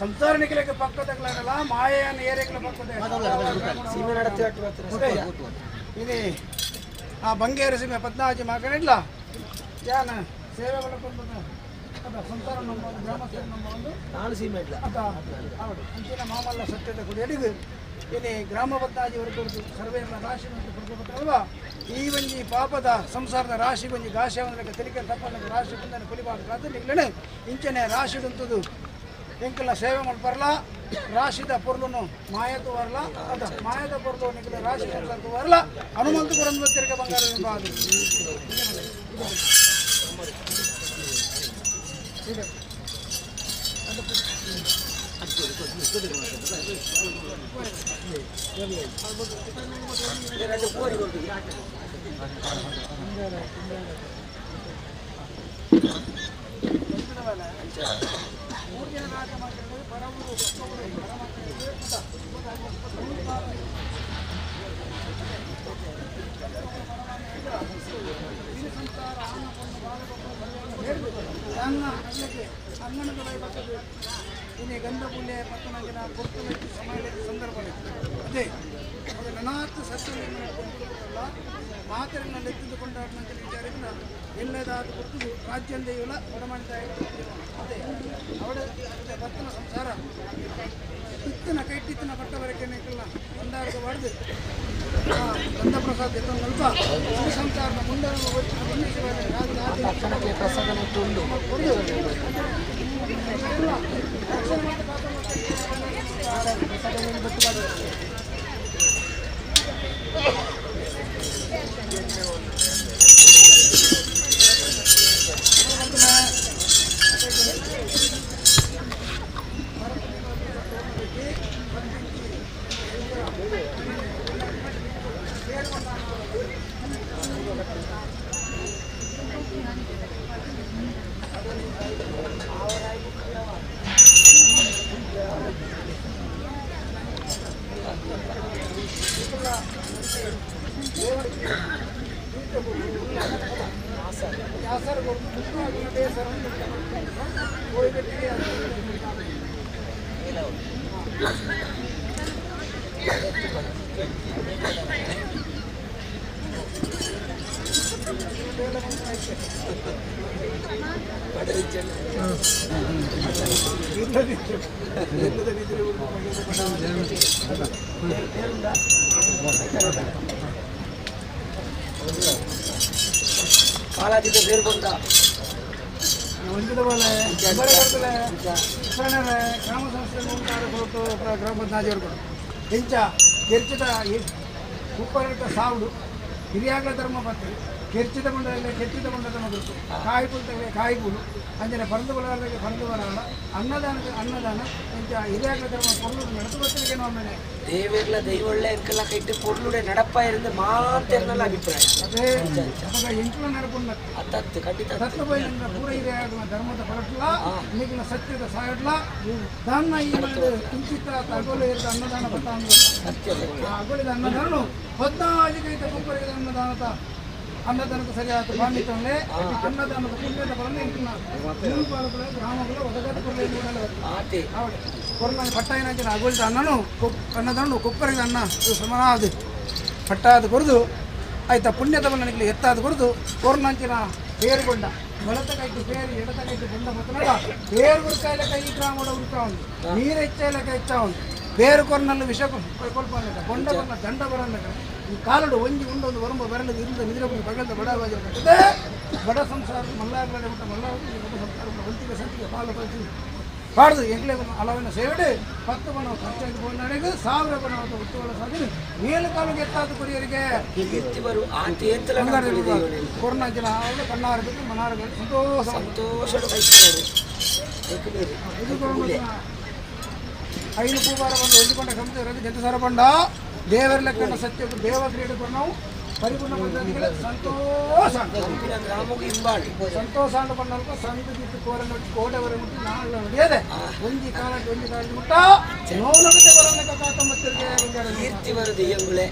ಸಂಸಾರನಿಗೆ ಪಕ್ಕದಲ್ಲ ಮಾಯೆಯನ್ನು ಏರಿಗಳ ಪಕ್ಕದ ಸೀಮೆ ನಡತೆ ಇದು ಆ ಬಂಗೇರು ಸೀಮೆ ಪದ್ನಾಜಿ ಮಗನಿಲ್ಲ ಯಾನ ಸೇವೆ ಅದ ಸಂಸಾರ ನಮ್ಮ ಒಂದು ಗ್ರಾಮಸ್ಥರು ನಮ್ಮ ಒಂದು ನಾಲ್ ಸೀಮೆ ಇಲ್ಲ ಅದ ಹೌದು ಅಂಚಿನ ಮಾಮಲ್ಲ ಸತ್ಯದ ಗುಡಿ ಅಡಿದು ಇಲ್ಲಿ ಗ್ರಾಮ ಪದ್ನಾಜಿ ವರ್ಗದ್ದು ಸರ್ವೇನ ರಾಶಿ ಮತ್ತು ಕೊಡ್ಕೋಬೇಕಲ್ವಾ ಈ ಒಂಜಿ ಪಾಪದ ಸಂಸಾರದ ರಾಶಿ ಒಂಜಿ ಗಾಶೆ ತಿಳಿಕೆ ತಪ್ಪಲ್ಲ ರಾಶಿ ಬಂದನೆ ಕುಲಿಬಾರ್ದು ಅದು ನಿಗ್ಲನೆ ಇಂಚನೆ ರಾಶಿ ಉಂಟುದು ಎಂಕಲ ಸೇವೆ ಮಲ್ಪರ್ಲ ರಾಶಿದ ಪೊರ್ಲುನು ಮಾಯತು ವರಲ ಅದ ಮಾಯದ ಪೊರ್ಲು ನಿಗಲ ರಾಶಿ ಸಂಸಾರತು ವರಲ ಹನುಮಂತ ಗುರಂದು ತಿರುಗ ಬಂಗಾರ ಬಾದು ಇನ್ನು ಗಂಧ ಪುಣ್ಯ ಪತ್ತನಾಗಿನ ಕೊಟ್ಟು ಸಮಯ ಸಂದರ್ಭ ಅದೇ ನನಾತ್ ಸತ್ಯ ಮಾತರನ್ನ ಎತ್ತಿದ್ದುಕೊಂಡಾಡಿನಂತ ವಿಚಾರದಿಂದ ಎಲ್ಲದಾದ ಗೊತ್ತು ರಾಜ್ಯಂದ ಇವಲ ಒಡಮಾಡಿದ ಅದೇ ಅವಡ ಭಕ್ತನ ಸಂಸಾರ ಇತ್ತನ ಕೈಟಿತ್ತನ ಪಟ್ಟವರೆಗೆ ಒಂದಾರ್ಗ ಹೊಡೆದು ಗಂಧ ಪ್ರಸಾದ ಎತ್ತೊಂದು ಸ್ವಲ್ಪ ಸಂಸಾರದ ಮುಂದೆ ಪ್ರಸಾದ ಉಂಟು ಕಾಲಾತೀತ ಬೇರ್ಕೊಂಡ ಗ್ರಾಮ ಸಂಸ್ಥೆ ಗ್ರಾಮ ಪಂಚಾಯತ್ ಇಂಚ ಕೆರ್ಚಿದ ಉಪ್ಪರಟ ಸಾವುಡು ಹಿರಿಯಾಗಲ ಧರ್ಮ ಪತ್ರಿ ಕೆರ್ಚಿದ ಮಂಡಲದಲ್ಲಿ ಕೆರ್ಚಿದ ಮಂಡಲದ ಮಗಳು ಕಾಯಿಪುಲ್ ತಗಲೆ ಕಾಯಿಪುಲು ಅಂಜನೆ ಪರಂದು ಬಲಾರಗೆ ಪರಂದು ಬಲಾರ ಅನ್ನದಾನಕ್ಕೆ ಅನ್ನದಾನ ಇಂಚ ಹಿರಿಯಾಗಲ ಧರ್ಮ ಪೊರ್ಲು ನಡೆದು ಬತ್ತಲಿಗೆ ನೋಡ್ಮೇಲೆ ದೇವೇರ್ಲ ದೈವೊಳ್ಳೆ ಎಂಕಲ ಕೈಟ್ ಪೊರ್ಲುಡೆ ನಡಪ್ಪ ಇருந்து ಮಾತೆರ್ನಲ್ಲ ಅಭಿಪ್ರಾಯ ಅದೇ ಅವಾಗ ಎಂಕಲ ನಡಪುಂಡ ಅತ್ತತ್ತು ಖಂಡಿತ ತತ್ವ ಬೈಲಿಂದ ಪೂರ ಹಿರಿಯಾಗಲ ಧರ್ಮದ ಪರಟ್ಲ ನಿಗಲ ಸತ್ಯದ ಸಾಯಡ್ಲ ದಾನ ಈ ಕಿಂಚಿತ ಅಗೋಲು ಇರದ ಅನ್ನದಾನ ಬತ್ತ ಅಗೋಲಿದ ಅನ್ನದಾನ 14 ಕೈತ ಕೊಪ್ಪರಿಗೆ ಅನ್ನದಾನದ ಅನ್ನದಾನಕ್ಕೆ ಸರಿಯಾದ ಪಾಂಡಿತ್ಯಂಲೇ ಅನ್ನದಾನದ ಪುಣ್ಯದ ಬಲನೆ ಎಂಕಲ್ನ ಪಾಲಕುಲ ಗ್ರಾಮಗಳ ಒದಗದ ಕೊರಲೆ ಕೊರೋನಾ ಪಟ್ಟಾಯಿನ ಅಗೋಲಿದ ಅನ್ನನು ಅನ್ನದಾನ ಕೊಪ್ಪರಿಗೆ ಅನ್ನ ಸಮನಾದ ಪಟ್ಟಾದ ಕೊರದು ಆಯ್ತಾ ಪುಣ್ಯದ ಬಲನಿಗೆ ಎತ್ತಾದ ಕೊರದು ಕೊರೋನಾಂಚಿನ ಪೇರುಗೊಂಡ ಬಲತ ಕೈಗೆ ಪೇರು ಎಡತ ಕೈಗೆ ಬೊಂಡ ಬತ್ತನಲ್ಲ ಪೇರು ಗುರುಕಾಯಿಲ ಕೈ ಗ್ರಾಮದ ಉರುಕ ಉಂಟು ನೀರು ಹೆಚ್ಚಾಯಿಲ ಕೈ ಹೆಚ್ಚ ಉಂಟು ಪೇರು ಕೊರ್ನಲ್ಲು ವಿಷ ಕೊಲ್ಪ ಬೊಂಡ ಬರಲ್ಲ ದಂಡ ಬರಲ್ಲ ಈ ಕಾಲಡು ಒಂಜಿ ಉಂಡೊಂದು ಬರಂಬ ಬರಲು ಇರುದ ನಿದ್ರೆ ಬಗಲ್ದ ಬಡ ಬಾಜಿ ಬಡ ಸಂಸಾರ ಮಲ್ಲಾರ್ಗಡೆ ಮಟ್ಟ ಮಲ್ಲಾರ ಬಡ ಸಂಸಾರ ಹೊಂತಿಗೆ ಸಂತಿಗೆ ಪಾಲು ಪಲ್ಸಿ ಪಾಡ್ದು ಎಂಕ್ಲೆ ಅಲವಿನ ಸೇವೆಡು 10 ಬಣ ಖರ್ಚಾಗಿ ಹೋಗಿ 1000 ಬಣ ಉತ್ತುವಳ ಸಾಧನೆ ಮೇಲು ಕಾಲು ಎತ್ತಾದ ಕೊರಿಯರಿಗೆ ಕೊರೋನಾ ಜನ ಕಣ್ಣಾರ ಬೇಕು ಮನಾರ ಬೇಕು ಸಂತೋಷ ಸಂತೋಷ ಐನು ಪೂಬಾರ ಬಂದು ಹೊಂದಿಕೊಂಡ ಕಮ್ತ ಜಂತ ಸರಬಂಡ ದೇವರ ಲೆಕ್ಕನ ಸತ್ಯಕ್ಕೆ ದೇವ ಕ್ರೀಡೆ ನಾವು ಪರಿಪೂರ್ಣ ಪದ್ಧತಿಗಳ ಸಂತೋಷ ಗ್ರಾಮಕ್ಕೆ ಇಂಬಾಳು ಸಂತೋಷ ಅಂತ ಪಣ್ಣಲ್ಪ ಸಂತ ಕೋರನ್ನು ಕೋಟೆವರೆ ಮುಟ್ಟಿ ನಾಳೆ ನಡೆಯದೆ ಒಂಜಿ ಕಾಲಕ್ಕೆ ಒಂಜಿ ಕಾಲಕ್ಕೆ ಮುಟ್ಟ ನೋವು ಬರೋಣ ಕಾತಂಬತ್ತಿಗೆ ಕೀರ್ತಿ ಬರುದು ಎಂಗುಳೆ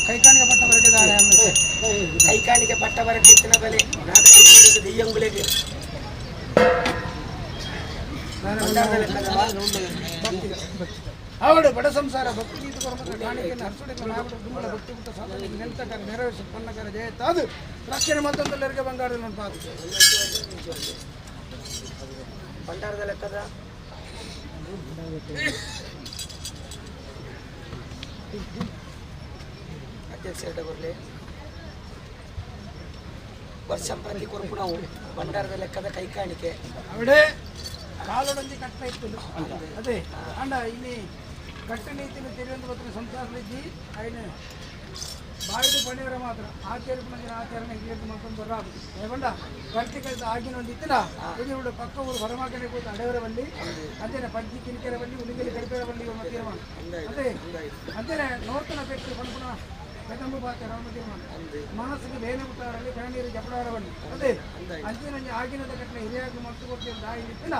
ಕೈಕಾಣಿಕೆ ಪಟ್ಟ ಬರಕಿದ್ದಾರೆ. ಕೈಕಾಣಿಕೆ ಪಟ್ಟ ಬರಕಿತ್ತಿನ ಬಲೆ ದೆಯ್ಯಂಗುಳೆಗೆ ಅವಳು ಬಡ ಸಂಸಾರ ಭಕ್ತಿ ಗೀತ ಕಾಣಿಕೆಯನ್ನು ಹರ್ಸುಡಿಗಳ ದುಮ್ಮಲ ಭಕ್ತಿ ಪುಟ್ಟ ಸಾಧನೆ ನೆಂತಕರ ನೆರವೇರಿಸಿ ಪನ್ನಕರ ಜಯತಾದು ರಕ್ಷಣೆ ಮತ್ತೊಂದೆಲ್ಲರಿಗೆ ಬಂಗಾರ ನೋಡ್ಬಾರ್ದು. ಭಂಡಾರದ ಲೆಕ್ಕದ ಅಧ್ಯಕ್ಷ ಬರಲಿ ವರ್ಷ ಪ್ರತಿ ಕೊರಪು ನಾವು ಭಂಡಾರದ ಲೆಕ್ಕದ ಕೈಕಾಣಿಕೆ ಅವಳೇ ಕಾಲೊಡಂಜಿ ಕಟ್ಟ ಇತ್ತು ಅದೇ ಅಂಡ ಇಲ್ಲಿ ಕಟ್ಟ ನೀತಿನ ತೆರೆಯೊಂದು ಪತ್ರ ಸಂಸಾರದಿದ್ದಿ ఆయన ಬಾಯಿದು ಪಣಿಯವರ ಮಾತ್ರ ಆಚರಣೆ ಆಚರಣೆ ಹಿರಿಯರು ಮಾಡ್ಕೊಂಡು ಬರಾದು ಏಪಂಡ ಕಲ್ತಿ ಕಲಿತ ಆಗಿನ ಒಂದು ಇತ್ತಿನ ಇದು ಪಕ್ಕ ಊರು ಹೊರಮಾಕನೆ ಕೂತು ಅಡೆಯವರ ಬಲ್ಲಿ ಅಂಜನೆ ಪಜ್ಜಿ ಕಿರಿಕೆರೆ ಬಲ್ಲಿ ಉಳಿಗೆಲಿ ಕಡಿಪೆರ ಬಲ್ಲಿ ತೀರ್ಮಾನ ಅದೇ ಅಂಜನೆ ನೋರ್ತನ ಪೆಟ್ಟು ಪಣಪುಣ ಕದಂಬು ಪಾತ್ರ ತೀರ್ಮಾನ ಮನಸ್ಸಿಗೆ ಬೇನೆ ಮುಟ್ಟಾರಲ್ಲಿ ಕಣ್ಣೀರು ಜಪಡಾರ ಬಲ್ಲಿ ಅದೇ ಅಂಚಿನ ಆಗಿನದ ಕಟ್ಟಲೆ ಹಿರಿಯಾಗಿ ಮತ್ತು ಕೊಡ್ತೀವಿ ದಾಯಿ ಇತ್ತಿನ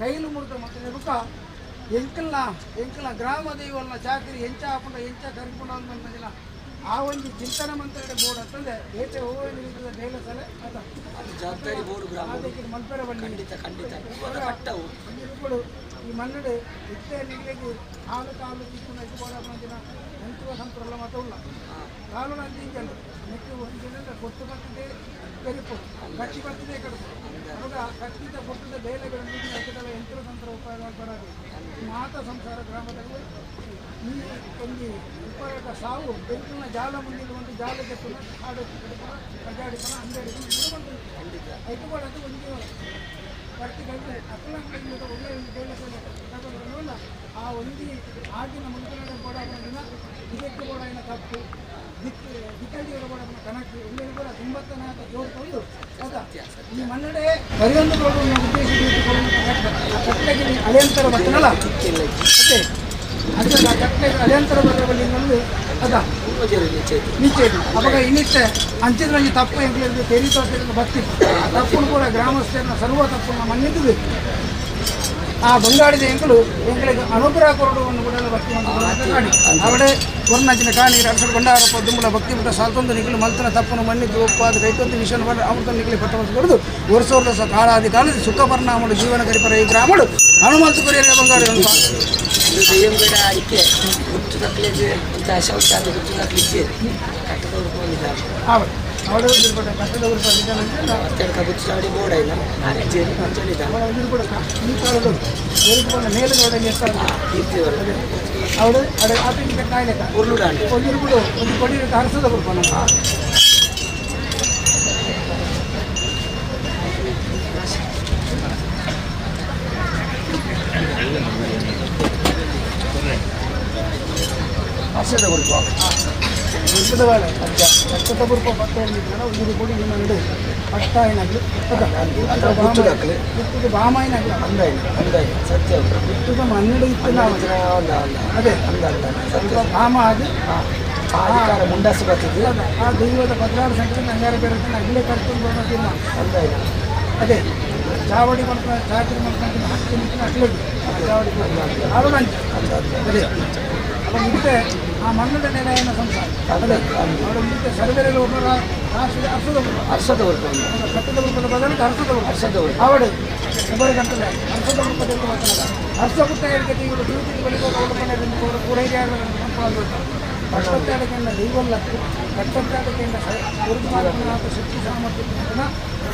ಕೈಲು ಮುರಿದ ಮತ್ತು ಬುಕ್ಕ ಎಂಕಲ್ನ ಎಂಕಲ್ನ ಗ್ರಾಮ ದೈವಲ್ನ ಚಾಕರಿ ಎಂಚ ಹಾಕೊಂಡ ಎಂಚ ಕರ್ಕೊಂಡ ಅಂತ ಆ ಒಂದು ಚಿಂತನೆ ಮಂತ್ರ ಬೋರ್ಡ್ ಅಂತಂದ್ರೆ ಏಟೆ ಹೂವಿನ ಬೇಲೆ ಸಲೆ ಅದ ಅದು ಜವಾಬ್ದಾರಿ ಬೋರ್ಡ್ ಗ್ರಾಮ ಅದಕ್ಕೆ ಮಲ್ಪೆರ ಬಳ್ಳಿ ಖಂಡಿತ ಖಂಡಿತ ಕಟ್ಟವು ಈ ಮನ್ನಡೆ ಇತ್ತೆ ನಿಮಗೆ ಹಾಲು ಕಾಲು ಚಿಕ್ಕನ ಬೋರ್ಡ್ ದಿನ ಎಂತುವ ಸಂತ್ರಲ್ಲ ಮಾತ್ರ ಕಾಲು ನಂದಿಂಗಲ್ಲ ನೆಕ್ಕು ಒಂದು ದಿನ ಕೊಟ್ಟು ಬರ್ತದೆ ಕರಿಪು ಕಟ್ಟಿ ಬರ್ತದೆ ಕಡುಪು ಅವಾಗ ಕಟ್ಟಿದ ಕೊಟ್ಟದ ಬೇಲೆಗಳನ್ನು ಯಂತ್ರ ತಂತ್ರ ಉಪಾಯ ಬರಬೇಕು. ಮಾತ ಸಂಸಾರ ಗ್ರಾಮದಲ್ಲಿ ಈ ಒಂದು ಉಪಾಯಕ ಸಾವು ಬೆಂಕಿನ ಜಾಲ ಮುಂದಿನ ಒಂದು ಜಾಲಕ್ಕೆ ಪುನಃ ಹಾಡು ಕಡುಪುನ ಕಜಾಡಿಪನ ಅಂಗಡಿಪನ ಐತು ಅದು ಒಂದು ಬರ್ತಿ ಕಲಿತೆ ಅಕ್ಕಲಂಕ ಒಳ್ಳೆಯ ಒಂದು ಬೇಲೆ ತಗೊಂಡ್ರಲ್ಲ ಆ ಒಂದು ಆಗಿನ ಮುಂದಿನ ಬೋಡ ಇದಕ್ಕೆ ಬೋಡ ಏನ ತಪ್ಪು ದಿಕ್ಕ ದಿಕ್ಕಡಿಯವರ ಬೋಡ ಕಣಕ್ಕೆ ಒಳ್ಳೆಯ ಕೂಡ ತುಂಬತ್ತನಾದ ಜೋರು ಹೌದಾ ಈ ಮನ್ನಡೆ ಕರಿಯೊಂದು ರೋಡನ್ನು ಉದ್ದೇಶ ಕಟ್ಟಲೆಗೆ ಅಲೆಯಂತರ ಬರ್ತನಲ್ಲ ಅದೇ ಅದಕ್ಕೆ ಕಟ್ಟಲೆ ಅಲೆಯಂತರ ಬರೋ ಬಳಿ ಇನ್ನೊಂದು ಅದ ನಿಶ್ಚಯ ಅವಾಗ ಇನ್ನಿತ್ತೆ ಅಂಚಿದ್ರಂಜಿ ತಪ್ಪು ಎಂಕ್ಲಿದ್ದು ತೆರಿ ತೋಟದಿಂದ ಬತ್ತಿತ್ತು ತಪ್ಪು ಕೂಡ ಗ್ರಾಮಸ್ಥರನ್ನ ಸರ್ವ ತಪ್ಪನ್ನು ಮನ್ನಿದ್ದು ಆ ಬಂಗಾಡಿದ ಎಂಕಲು ಎಂಕಳಿಗೆ ಅನುಗ್ರಹ ಕೊರಡುವನ್ನು ಕೂಡ ಭಕ್ತಿ ಮಾಡಿ ಅವಡೆ ವರ್ಣಜಿನ ಕಾಣಿ ಅರಸರು ಬಂಡಾರಪ್ಪ ದುಂಬಲ ಭಕ್ತಿ ಬಿಟ್ಟ ಸಾಲ್ತೊಂದು ನಿಗಲು ಮಲ್ತನ ತಪ್ಪನು ಮನ್ನಿದ್ದು ಒಪ್ಪಾದ ಕೈತೊಂದು ವಿಷಯ ಅಮೃತ ನಿಗಲಿ ಪಟ್ಟ ಕೊಡುದು ವರ್ಷ ಕಾಲಾದಿ ಕಾಲದ ಸುಖ ಪರಿಣಾಮಗಳು ಜೀವನ ಕರಿಪರ ಈ ಗ್ರಾಮಗಳು ಹನುಮಂತ ಕೊರಿಯರ ಬಂಗಾಡಿ ಅಡಿಕೆ ಗುಟ್ಟು ತಕ್ಕಲಿಗೆ ಅಂತ ಶೌಚಾದ ಗುಟ್ಟು ತಕ್ಕಲಿಕ್ಕೆ ಕಟ್ಟದವ್ರು ಬಂದಿದ್ದಾರೆ ಅವಳು ಅವಳು ಅಡೆ ಆಪಿನ ಕಟ್ಟಾಯ್ಲೆಕ್ಕ ಒಂದಿರುಬಿಡು ಒಂದು ಕೊಡಿ ಹರಸದ ಕೊಡ್ಪಾನ ಹರ್ಷದ ಕೊಡ್ಪ ಉಲ್ಪದವಾಳೆ ಕಟ್ಟದ ಬುರ್ಪ ಪತ್ತ ಒಂದು ಕೊಡಿ ನಿಮ್ಮ ನಡು ಪಟ್ಟ ಏನಾಗಲಿ ಗುತ್ತದ ಬಾಮಾಯಿನಾಗಲಿ ಅಂದಾಯಿ ಸತ್ಯ ಗುತ್ತದ ಮನ್ನಡು ಇತ್ತು ನಾವು ಅದೇ ಸ್ವಲ್ಪ ಬಾಮ ಆಗಿ ಅಧಿಕಾರ ಮುಂಡಾಸು ಬರ್ತದೆ ಆ ದೈವದ 16 ಸಂಖ್ಯೆ ಅಂಗಾರ ಬೇರೆ ಅಗಿಲೆ ಕರ್ಕೊಂಡು ಬರೋದಿಲ್ಲ ಅಂದಾಯಿ ಅದೇ ಚಾವಡಿ ಮಾಡ್ಕೊಂಡು ಚಾಕರಿ ಮಾಡ್ಕೊಂಡು ಹತ್ತು ನಿಂತು ಅಗ್ಲಿಗೆ ಚಾವಡಿ ಆರು ಅದೇ ಅವಾಗ ಇತ್ತೆ ಆ ಮಣ್ಣದ ನೆಲೆಯನ್ನು ಸಂಸಾರ ಅದೇ ಅವಳು ಮುಂದೆ ಸರ್ವೆರಲ್ಲಿ ಒಬ್ಬರ ರಾಷ್ಟ್ರದ ಹರ್ಷದ ಹರ್ಷದ ಕಟ್ಟದ ರೂಪದ ಬದಲಿಗೆ ಹರ್ಷದ ಹರ್ಷದ ಅವಳು ಒಬ್ಬರು ಗಂಟಲೆ ಹರ್ಷದ ರೂಪದಲ್ಲಿ ಮಾತನಾಡ ಹರ್ಷ ಪುಟ್ಟ ಹೇಳಿಕೆ ಇವರು ಜೀವಿತ ಬಳಿಕ ಪೂರೈಕೆ ಕಟ್ಟತ್ತಾಡಕೆಂಡ ದೈವಲ್ಲತ್ತು ಕಟ್ಟತ್ತಾಡಕೆಂಡ ಶಕ್ತಿ ಸಾಮರ್ಥ್ಯ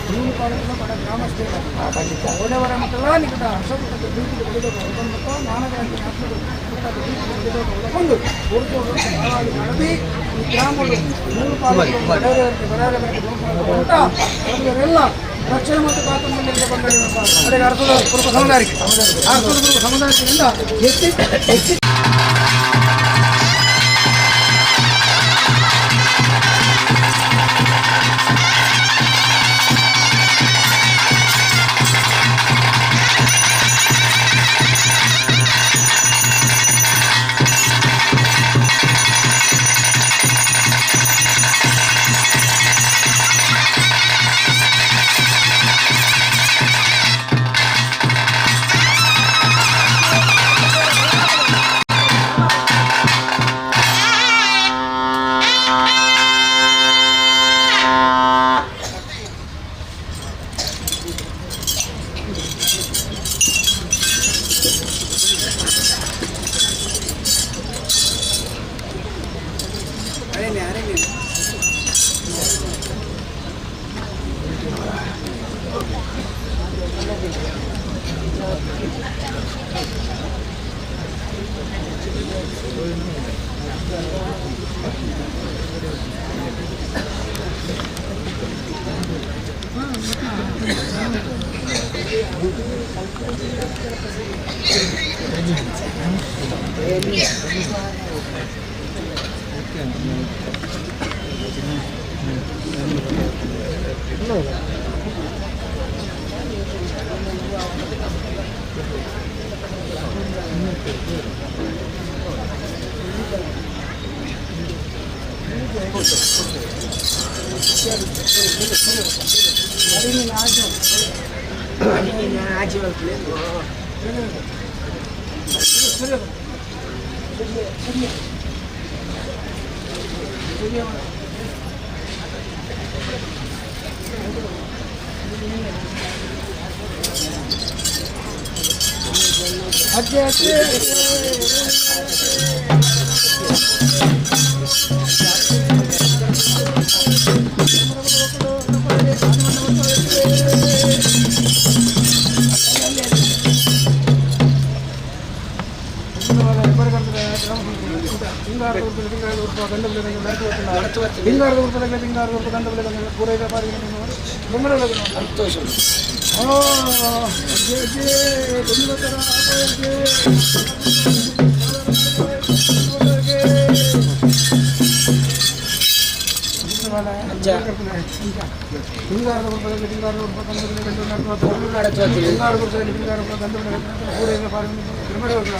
ಜೀವನ ಪಾಲಕನ ಬಡ ಗ್ರಾಮಸ್ಥರ ಒಡೆಯವರ ಮಕ್ಕಳ ನಿಕಟ ಹರ್ಷಪುಟ್ಟದ ಬೀದಿಗೆ ಬೆಳೆದವರು ಮಾನವರಾಗಿ ಒಂದು ಮಾಡದಿ ಈ ಗ್ರಾಮಗಳು ಮೂರು ಪಾಲಕರು ಬಡವರೆಲ್ಲ ರಕ್ಷಣೆ ಮತ್ತು ಕಾತುಮಲ್ಲಿಂದ ಬಂದ ಅರ್ಥದ ಪೂರ್ವ ಸಮುದಾಯಕ್ಕೆ ಅರ್ಥದ ಪೂರ್ವ ಸಮುದಾಯದಿಂದ ಹೆಚ್ಚು ಹೆಚ್ಚು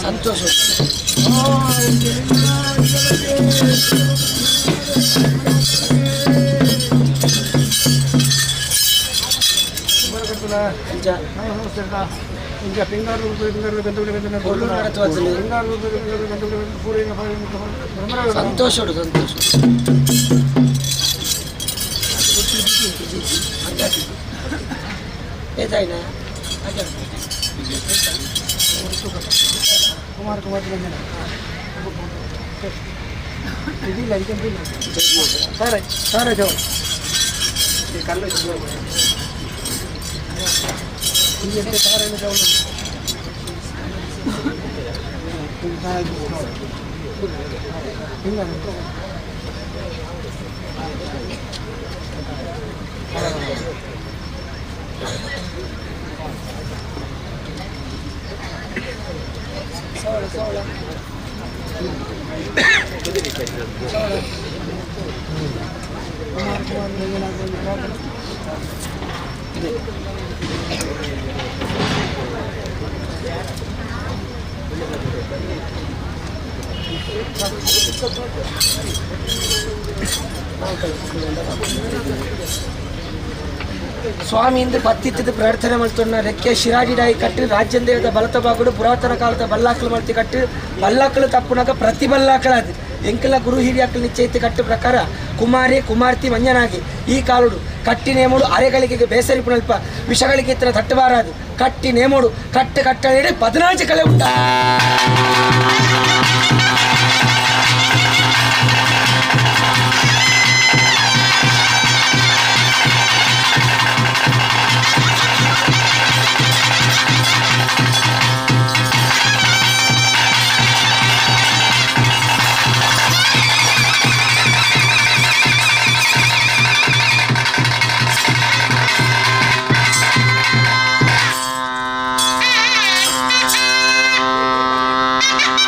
ಸಂತೋಷ. ಸಂತೋಷ ಸಂತೋಷ. ಕುಮಾರ್ ಕುಮಾರ್ ಸಾರ ಸಾರ ಜೋ ಕಲ್ಲು ಸ್ವಾಮಿ ಇಂದು ಪತ್ತಿತ್ತದ ಪ್ರಾರ್ಥನೆ ಮಲ್ತೊನ್ನ ರೆಕ್ಕೆ ಶಿರಾಡಿಡಾಯಿ ಕಟ್ಟು ರಾಜ್ಯಂದೇವದ ಬಲತ ಬಾಗುಡು ಪುರಾತನ ಕಾಲದ ಬಲ್ಲಾಕಲು ಮಲ್ತಿ ಕಟ್ಟು ಬಲ್ಲಾಕಲು ತಪ್ಪುನಾಗ ಪ್ರತಿ ಬಲ್ಲಾಕಳದು ಎಂಕಲ ಗುರು ಹಿರಿಯಾಕಲು ನಿಶ್ಚಯಿತ ಕಟ್ಟು ಪ್ರಕಾರ ಕುಮಾರಿ ಕುಮಾರ್ತಿ ಮಂಜನಾಗಿ ಈ ಕಾಲುಡು ಕಟ್ಟಿ ನೇಮೋಡು ಅರೆಗಳಿಗೆ ಬೇಸರಿಪುನಲ್ಪ ವಿಷಗಳಿಗೆ ಇತರ ತಟ್ಟಬಾರದು ಕಟ್ಟಿ ನೇಮೋಡು ಕಟ್ಟು ಕಟ್ಟಡೆ 14 ಕಲೆ ಉಂಟ. Thank you.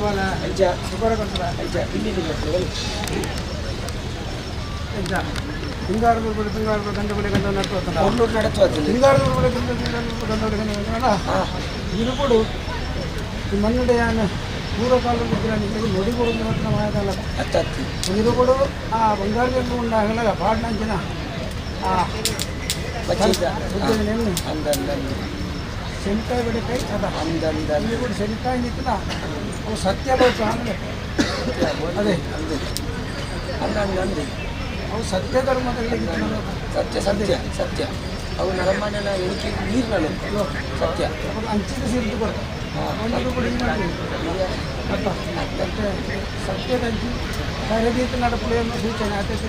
ಬಾಲ ಅಂಚ ಸುಖರ ಕೊಡ್ತಾರ ಅಂಚ ಇಲ್ಲಿ ಅಂಚ ಹಿಂಗಾರದ ಹಿಂಗಾರದ ಗಂಡ ಬಳಿ ಗಂಡ ನಡ್ತು ಒಳ್ಳೂರು ನಡತ್ವ ಹಿಂಗಾರದ ಬಳಿ ಗಂಡ ಗಂಡ ಬಳಿ ಗಂಡ ಇದು ಕೊಡು ಈ ಮನ್ನಡೆಯಾನ ಪೂರ್ವಕಾಲದ ನುಡಿ ಕೊಡು ಮಾತ್ರ ಮಾಯದಲ್ಲ ಇದು ಕೊಡು ಆ ಬಂಗಾರದಿಂದ ಉಂಡಾಗಲ್ಲ ಪಾಡ್ನಂಚಿನ ಆ ಶೆಂಕಾಯಿ ಬಡಿಕಾಯಿ ಅದ ಇಲ್ಲಿ ಕೂಡ ಶೆಂಕಾಯಿ ನಿಂತಲ್ಲ ಅವು ಸತ್ಯ ಬೇಕು ಅಂದ್ರೆ ಅದೇ ಅವು ಸತ್ಯ ಧರ್ಮದಲ್ಲಿ ಸತ್ಯ ಸತ್ಯ ಸತ್ಯ ಅವು ನರಮಾನ್ಯನ ಎಣಿಕೆ ನೀರಿನ ಸತ್ಯ ಅಂಚಿನ ಸಿರಿದು ಕೊಡ್ತಾರೆ ಒಂದು ಕೂಡ ಸತ್ಯದ ಅಂಚಿ ತರಬೇತಿ ನಡಪುಳೆಯನ್ನು ಸೂಚನೆ ಆತೈತೆ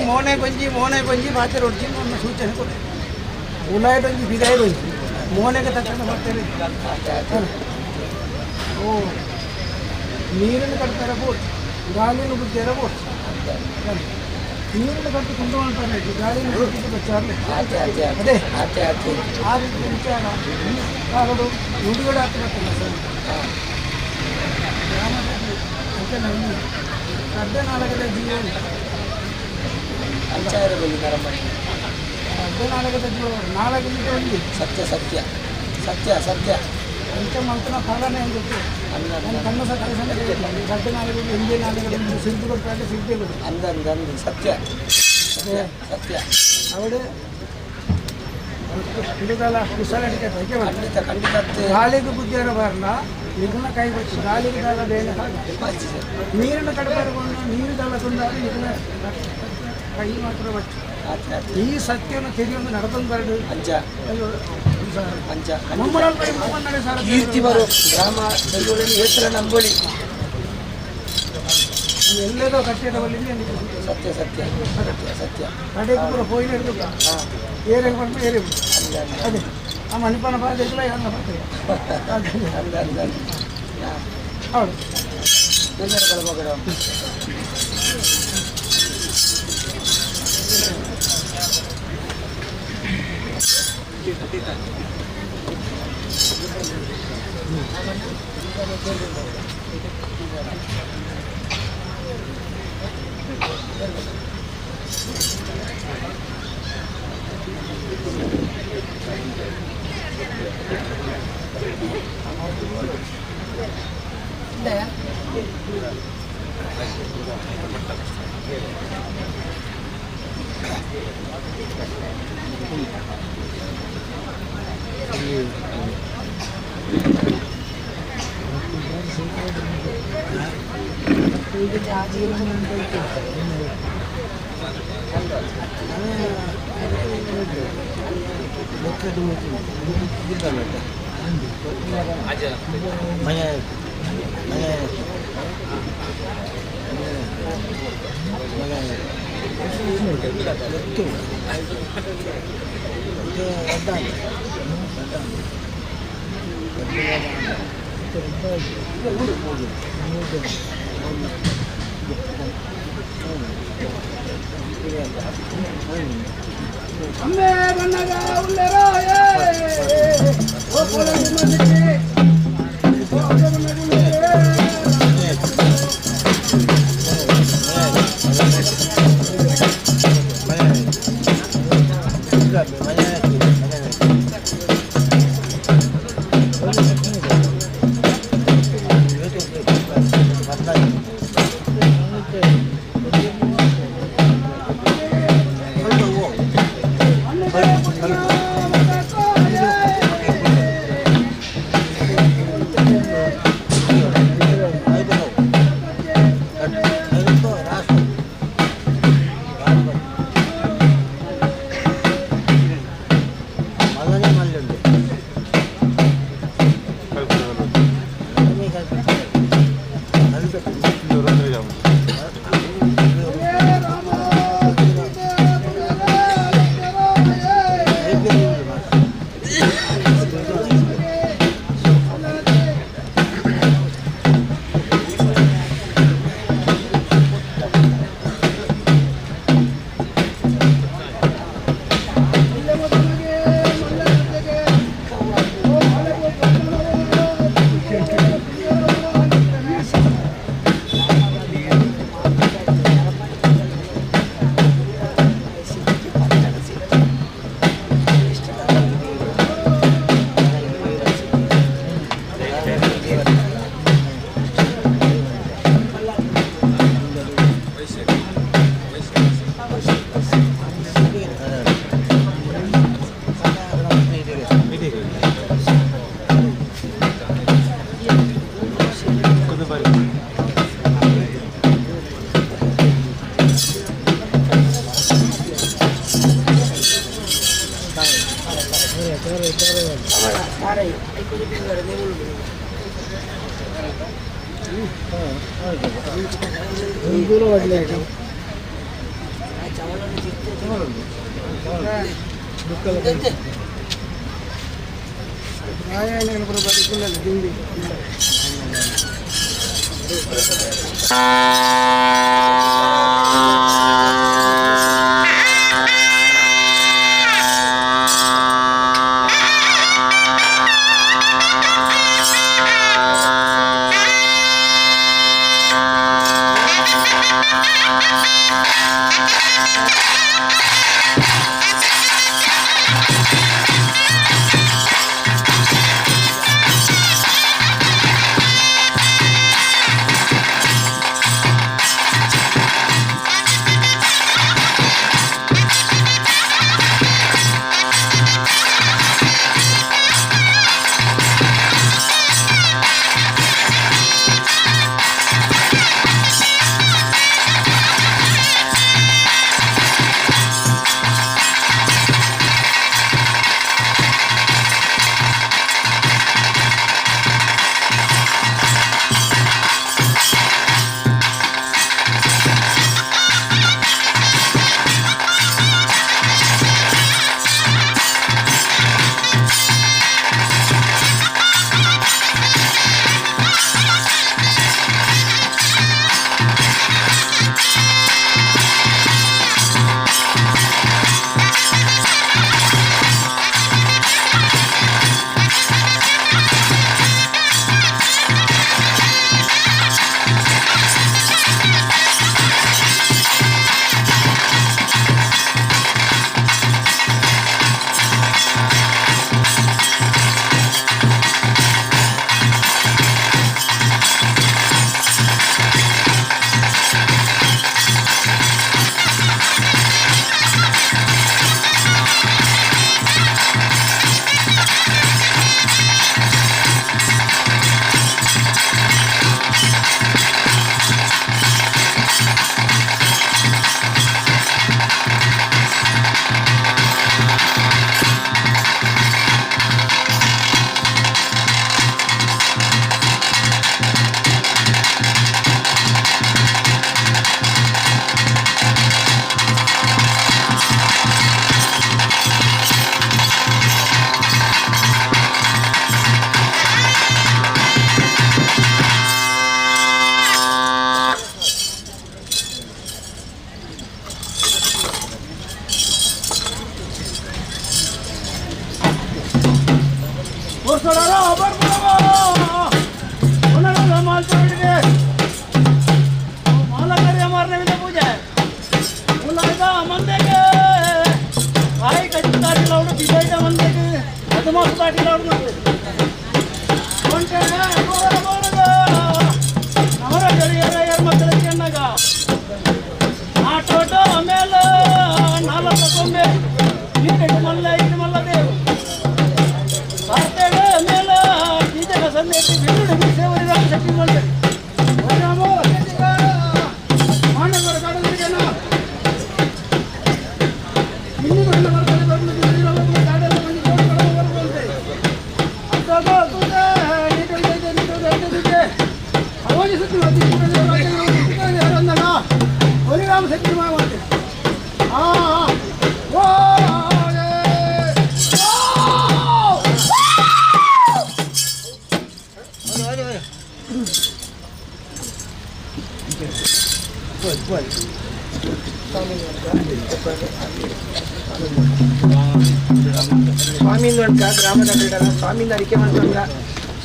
ಮೋನೆ ಗೊಂಜಿ ಮೋನೆ ಗೊಂಜಿ ಬಾತೆ ರೊಡ್ಚಿ ಒಂದು ಸೂಚನೆ ಕೊಡು ಉಲಾಯ್ಡೊಂಜಿ ಬಿದಾಯಿ ಗೊಂಜಿ ಮೋನೆಗೆ ತಕ್ಕಂತ ಬರ್ತಾರೆ ಓ ನೀರನ್ನು ಕಟ್ತಾರೆ ಬೋಟ್ ಗಾಳಿಯನ್ನು ಬುದ್ಧಿಯರ ಬೋಟ್ ನೀರನ್ನು ಕಟ್ಟು ಕುಂಡು ಮಾಡ್ತಾರೆ ಗಾಳಿಯನ್ನು ಬುದ್ಧಿ ಬಚ್ಚಾರಲೆ ಅದೇ ಆ ರೀತಿ ವಿಚಾರ ಕಾಗಡು ನುಡಿಗಡೆ ಆಗ್ತಿರತ್ತಲ್ಲ ಸರ್ ಗ್ರಾಮದಲ್ಲಿ ಅಂಚೆ ಕಡ್ಡೆ ನಾಳಗದ ಜೀವ ಕಡ್ಡೆ ನಾಳಗದ ಜೀವ ನಾಳಗಿಂತ ಒಂದು ಸತ್ಯ ಸತ್ಯ ಸತ್ಯ ಸತ್ಯ ಅಂಚೆ ಮಂತ್ರನ ಫಲನೇ ಗೊತ್ತು ನನ್ನ ಕಣ್ಣು ಸಹ ಕನಸಲ್ಲಿ ಕಡ್ಡೆ ನಾಳೆಗಳು ಹಿಂದೆ ನಾಳೆಗಳು ಸಿದ್ದು ಕೊಡ್ತಾರೆ ಸಿದ್ಧಿ ಅಂದ ಅಂದ ಸತ್ಯ ಸತ್ಯ ಸತ್ಯ ಅವಳು ಹಿಡಿದಲ್ಲ ಕುಶಲ ಖಂಡಿತ ಖಂಡಿತ ಗಾಳಿಗೆ ಬುದ್ಧಿಯರ ಬರಲ್ಲ ನಿಗುಣ ಕೈ ಬಚ್ಚು ಗಾಳಿಗೆ ದಾಳ ಬೇನೆ ನೀರಿನ ಕಡಬರಕೊಂಡು ನೀರು ದಾಳ ತಂದಾಗ ನಿಗುಣ ಕೈ ಮಾತ್ರ ಬಚ್ಚು ಈ ಸತ್ಯವನ್ನು ತಿಳಿಯೊಂದು ನಡ್ಕೊಂಡು ಬರಡು ಅಂಚ ಅಂಚ ನಮ್ಮಲ್ಲಿ ಕೀರ್ತಿ ಬರು ಗ್ರಾಮ ದೈವಗಳನ್ನು ಹೆಸರ ನಂಬಳಿ ಎಲ್ಲದೋ ಕಟ್ಟಿಡವಲ್ಲಿ ಸತ್ಯ ಸತ್ಯ ಸತ್ಯ ಸತ್ಯ ಕಡೆಗೆ ಪೂರ ಪೋಯಿನ ಹಿಡಿದು ಏರಿಗೆ ಬಂದು ಏರಿ ಅದೇ ಆ ಮಣಿಪಾನ ಬಾಧೆ ಇಲ್ಲ ಎಲ್ಲ ಬರ್ತದೆ ಅಂದ ಅಂದ ಹೌದು ಎಲ್ಲರ ಮಗಳು ಅಮ್ಮೆ ಬಣ್ಣಗ ಉಲ್ಲೆರಾಯೇ ಓ ಪೋಲಂಗಿ ಮಸಿಕೆ ಓ ಅಮ್ಮೆ ಬಣ್ಣಗ ಉಲ್ಲೆರೇ.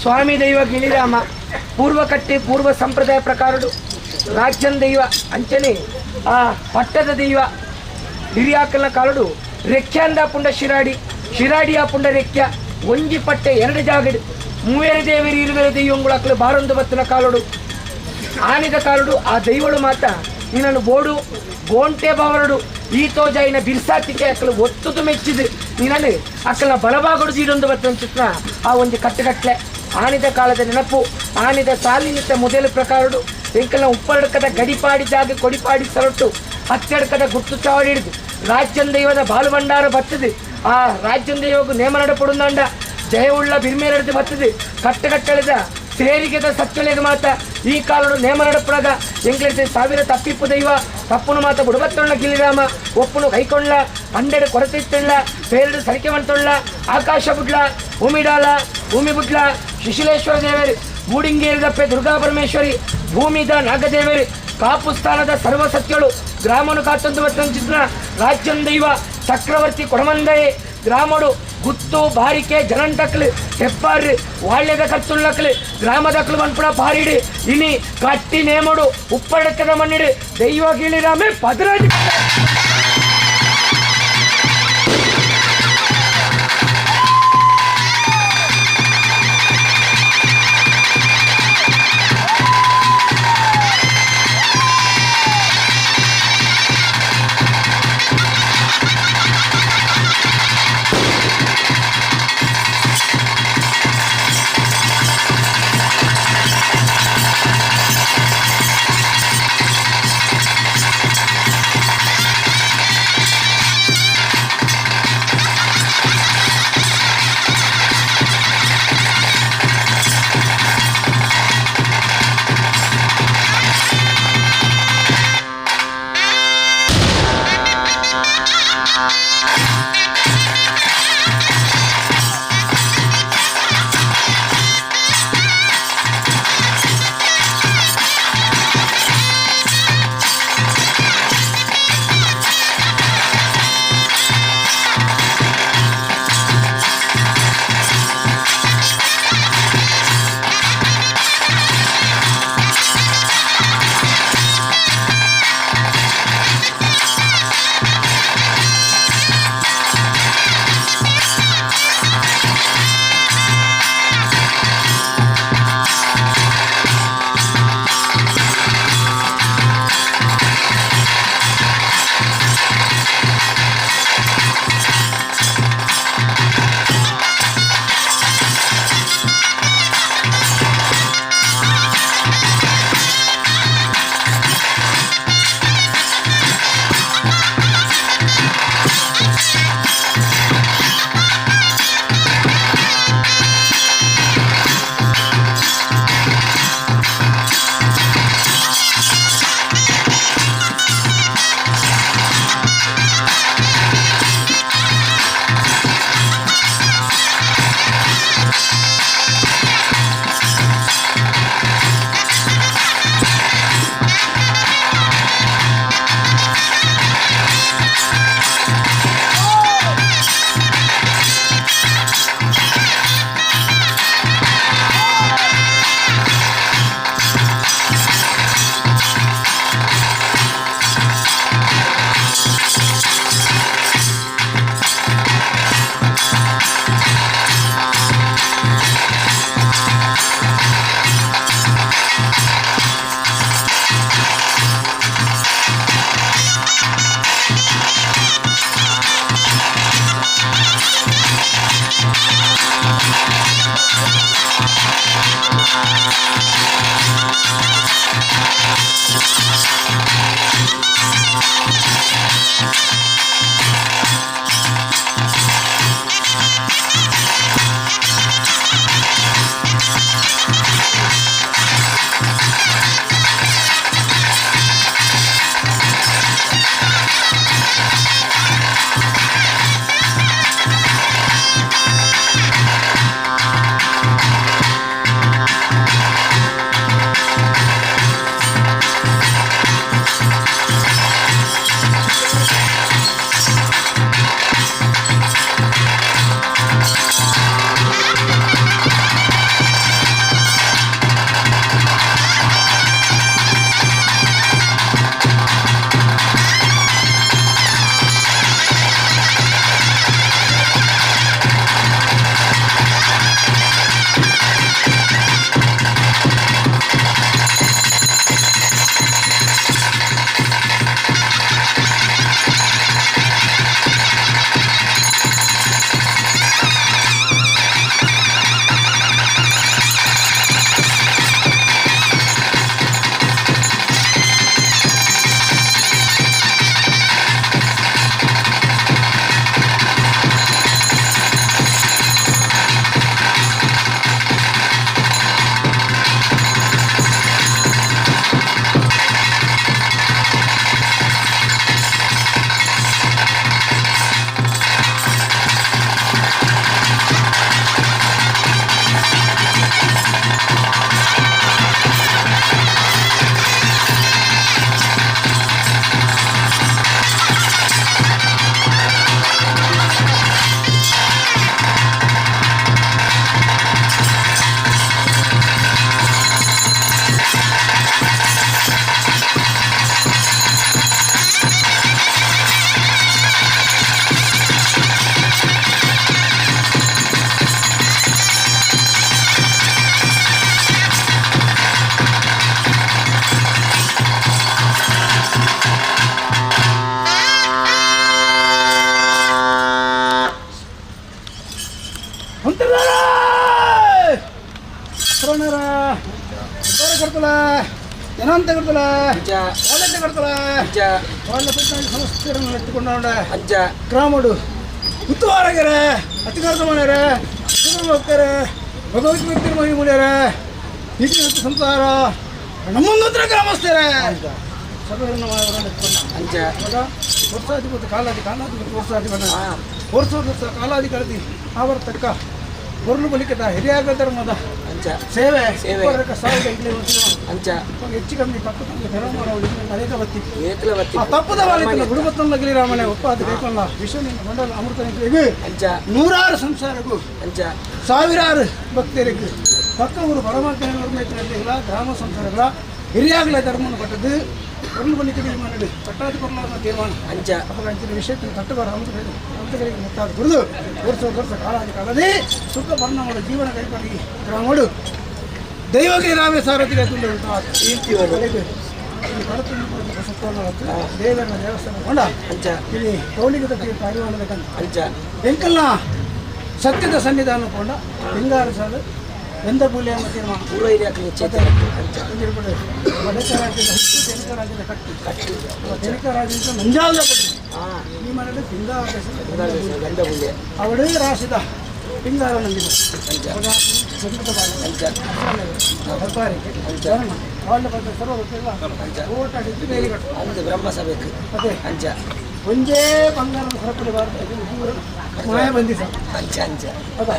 ಸ್ವಾಮಿ ದೈವ ಗಿಳಿರಾಮ ಪೂರ್ವಕಟ್ಟೆ ಪೂರ್ವ ಸಂಪ್ರದಾಯ ಪ್ರಕಾರಡು ರಾಜ್ಯನ್ ದೈವ ಅಂಚನೆ ಆ ಪಟ್ಟದ ದೈವ ಹಿರಿಯಾಕಲ್ನ ಕಾಲಡು ರೆಕ್ಯಾಂದ ಪುಂಡ ಶಿರಾಡಿ ಶಿರಾಡಿಯ ಪುಂಡ ರೆಕ್ಯ ಒಂಜಿ ಪಟ್ಟೆ ಎರಡು ಜಾಗಡು ಮೂವೇರು ದೇವರು ಇರುವೇರು ದೈವಂಗಳಾಕಲು ಬಾರೊಂದು ಬತ್ತಿನ ಕಾಲಡು ಆನಿದ ಕಾಲಡು ಆ ದೈವಳು ಮಾತ ನಿನ್ನನ್ನು ಬೋಡು ಗೋಂಟೆ ಬಾವರಡು ಈ ತೋಜಾಯಿನ ಬಿರ್ಸಾತಿಕೆ ಅಕ್ಕಲು ಒತ್ತುದು ಮೆಚ್ಚಿದು ನಿನ್ನಲ್ಲಿ ಅಕ್ಕಲ ಬಲಭಾಗಡು ಜೀಡೊಂದು ಬತ್ತನ ಚಿತ್ರ ಆ ಒಂದು ಕಟ್ಟುಕಟ್ಲೆ ಆನಿದ ಕಾಲದ ನೆನಪು ಆನಿದ ಸಾಲಿನಿತ್ತ ಮೊದಲು ಪ್ರಕಾರಡು ಎಂಕಲ್ನ ಉಪ್ಪರಡ್ಕದ ಗಡಿಪಾಡಿ ಜಾಗ ಕೊಡಿಪಾಡಿ ಸರಟು ಹತ್ತೆಡ್ಕದ ಗುರ್ತು ಚಾವಡಿ ಹಿಡಿದು ರಾಜ್ಯಂ ದೈವದ ಬಾಲುಭಂಡಾರ ಬತ್ತದು ಆ ರಾಜ್ಯಂ ದೈವಗೂ ನೇಮ ನಡಪಡುಂದಾಂಡ ಜಯವುಳ್ಳ ಬಿರ್ಮೇರಡ್ದು ಬತ್ತದು ಕಟ್ಟುಕಟ್ಟಳೆದ ಸೇರಿಗೆದ ಸಚ್ಚಳೆದ ಮಾತ ಈ ಕಾಲಡು ನೇಮ ನಡಪುಣಗ ಎಂಗ್ಲಿಡ್ದು ಸಾವಿರ ತಪ್ಪಿಪ್ಪು ದೈವ ತಪ್ಪುನು ಮಾತ ಬುಡಬತ್ತೊಳ್ಳ ಗಿಲಿರಾಮ ಒಪ್ಪುನು ಕೈಕೊಂಡ್ಲ ಅಂಡೆಡು ಕೊರತಿತ್ತುಳ್ಳ ಪೇರಡು ಸರಿಕೆ ಮಂತೊಳ್ಳ ಆಕಾಶ ಬುಡ್ಲ ಭೂಮಿಡಾಲ ಭೂಮಿ ಬುಡ್ಲ ಶಿಶಿಲೇಶ್ವರ ದೇವರು ಬೂಡಿಂಗೇರಿದಪ್ಪೆ ದುರ್ಗಾ ಪರಮೇಶ್ವರಿ ಭೂಮಿದ ನಾಗದೇವರು ಕಾಪು ಸ್ಥಾನದ ಸರ್ವಸತ್ಯಳು ಗ್ರಾಮನು ಕಾತಂದು ಬತ್ತಂಚಿತ್ರ ರಾಜ್ಯಂ ದೈವ ಚಕ್ರವರ್ತಿ ಕೊಡಮಂದಯೆ ಗ್ರಾಮಡು ಗುತ್ತು ಬಾರಿಕೆ ಜನಂಟಕ್ಲು ಹೆಬ್ಬಾರು ವಾಳ್ಯದ ಕರ್ತುಳ್ಳಕ್ಲು ಗ್ರಾಮದಕ್ಲು ಮನ್ಪುಣ ಪಾರಿಡು ಇನಿ ಕಟ್ಟಿ ನೇಮಡು ಉಪ್ಪಡಕ್ಕದ ಮಣ್ಣಿಡು ದೈವ ಗಿಳಿರಾಮೆ ಪದರಾಜ್. ಅನಂತ ಕಡ್ತಲ వాళ్ళ సమస్యలను ఎత్తుకున్నాడు అజ్జ గ్రాముడు ఉత్తవారగరే అతికర్తమనేరే భక్తరే భగవతి భక్తులు మహిముడరే నీతి సంసార ನಮ್ಮಂದ್ರ ಗ್ರಾಮಸ್ಥರೇ ಸಭೆಯನ್ನು ಅಂಚ ವರ್ಷಾಧಿಪತಿ ಕಾಲಾದಿ ಕಾಲಾಧಿಪತಿ ವರ್ಷಾಧಿಪತಿ ವರ್ಷ ವರ್ಷ ಕಾಲಾದಿ ಕಳೆದಿ ಅವರ ತಕ್ಕ பொருள் ಬಲಿಕದ ಹಿರಿಯಾಗ ಧರ್ಮದ ಅಂಚ ಸೇವೆ ಸೇವೆ. ಸಾವಿರ ಅಂಚ ಹೆಚ್ಚು ಕಮ್ಮಿ ಪಕ್ಕ ಅನೇಕ ಬತ್ತಿ ಏತಲ ಬತ್ತಿ ಆ ತಪ್ಪದ ವಾಲಿತನ ಗುಡುಬತ್ತನ ರಾಮನೆ ಒಪ್ಪಾದ ಕೈಕೊಳ್ಳ ವಿಶ್ವ ಮಂಡಲ ಅಮೃತ ಅಂಚ ನೂರಾರು ಸಂಸಾರಕ್ಕೂ ಅಂಚ ಸಾವಿರಾರು ಭಕ್ತರಿಗೆ ಪಕ್ಕ ಊರು ಪರಮಾತ್ಮ ಗ್ರಾಮ ಸಂಸಾರಗಳ ಹಿರಿಯಾಗಲ ಧರ್ಮವನ್ನು ಕೊಟ್ಟದ್ದು பொருள் ಬಲಿಕೆ ತೀರ್ಮಾನ ಪಟ್ಟಾದಿ ಕೊರಲಾದ ತೀರ್ಮಾನ ಅಂಚ ಅವಾಗ ಅಂಚಿನ ವಿಷಯಕ್ಕೆ ತಟ್ಟುಬಾರ ಅಮೃತಗಳಿಗೆ ಮುತ್ತಾದ ಕುಡಿದು ವರ್ಷ ವರ್ಷ ಕಾಲಾದಿ ಕಾಲದಿ ಸುಖ ವರ್ಣಗಳ ಜೀವನ ಕೈಪಡಿ ಗ್ರಾಮಡು ದೈವಕ್ಕೆ ರಾಮೇ ಸಾರಥಿಗೆ ತುಂಬ ದೇವರ ದೇವಸ್ಥಾನ ಕೊಂಡ ಅಂಚ ಇಲ್ಲಿ ಕೌಲಿಗದ ತೀರ್ಥ ಅರಿವಾಣಬೇಕಂತ ಅಂಚ ಎಂಕಲ್ನ ಸತ್ಯದ ಸನ್ನಿಧಾನ ಕೊಂಡ ಲಿಂಗಾರ ಸಾಲು ಎಂದ ಪೂಲೆ ತೀರ್ಮಾನ ಪೂರ್ವ ಹಿರಿಯಾಕಲಿ ಚೇತನ ಅಂಚ ಬಡಕ ರಾಜ್ಯದ ಹುಟ್ಟು ತೆನಕ ರಾಜ್ಯದ ಕಟ್ಟು ಕಟ್ಟು ತೆನಕ ರಾಜ್ಯದ ನಂಜಾಲ ಈ ಮನೆಯಲ್ಲಿ ಪಿಂಗಾರ ಗಂಧ ಪುಲ್ಯ ಅವಳೇ ರಾಶಿದ ಪಿಂಗಾರ ನಂದಿದ ಅಂಚ ಸರ್ಕಾರಕ್ಕೆ వాళ్ళ ಸರ್ವ ಗೊತ್ತಿಲ್ಲ ಓಟ್ ಅಡಿದ್ದು ಬೇರೆ ಕಟ್ಟು ಅಂದು ಬ್ರಹ್ಮ ಸಭೆಕ್ ಅದೇ ಅಂಚ ಒಂದೇ ಬಂಗಾರದ ಸರಪಳಿ ಬಾರದು ಮಾಯ ಬಂದಿ ಸರ್ ಅಂಚ ಅಂಚ ಅದ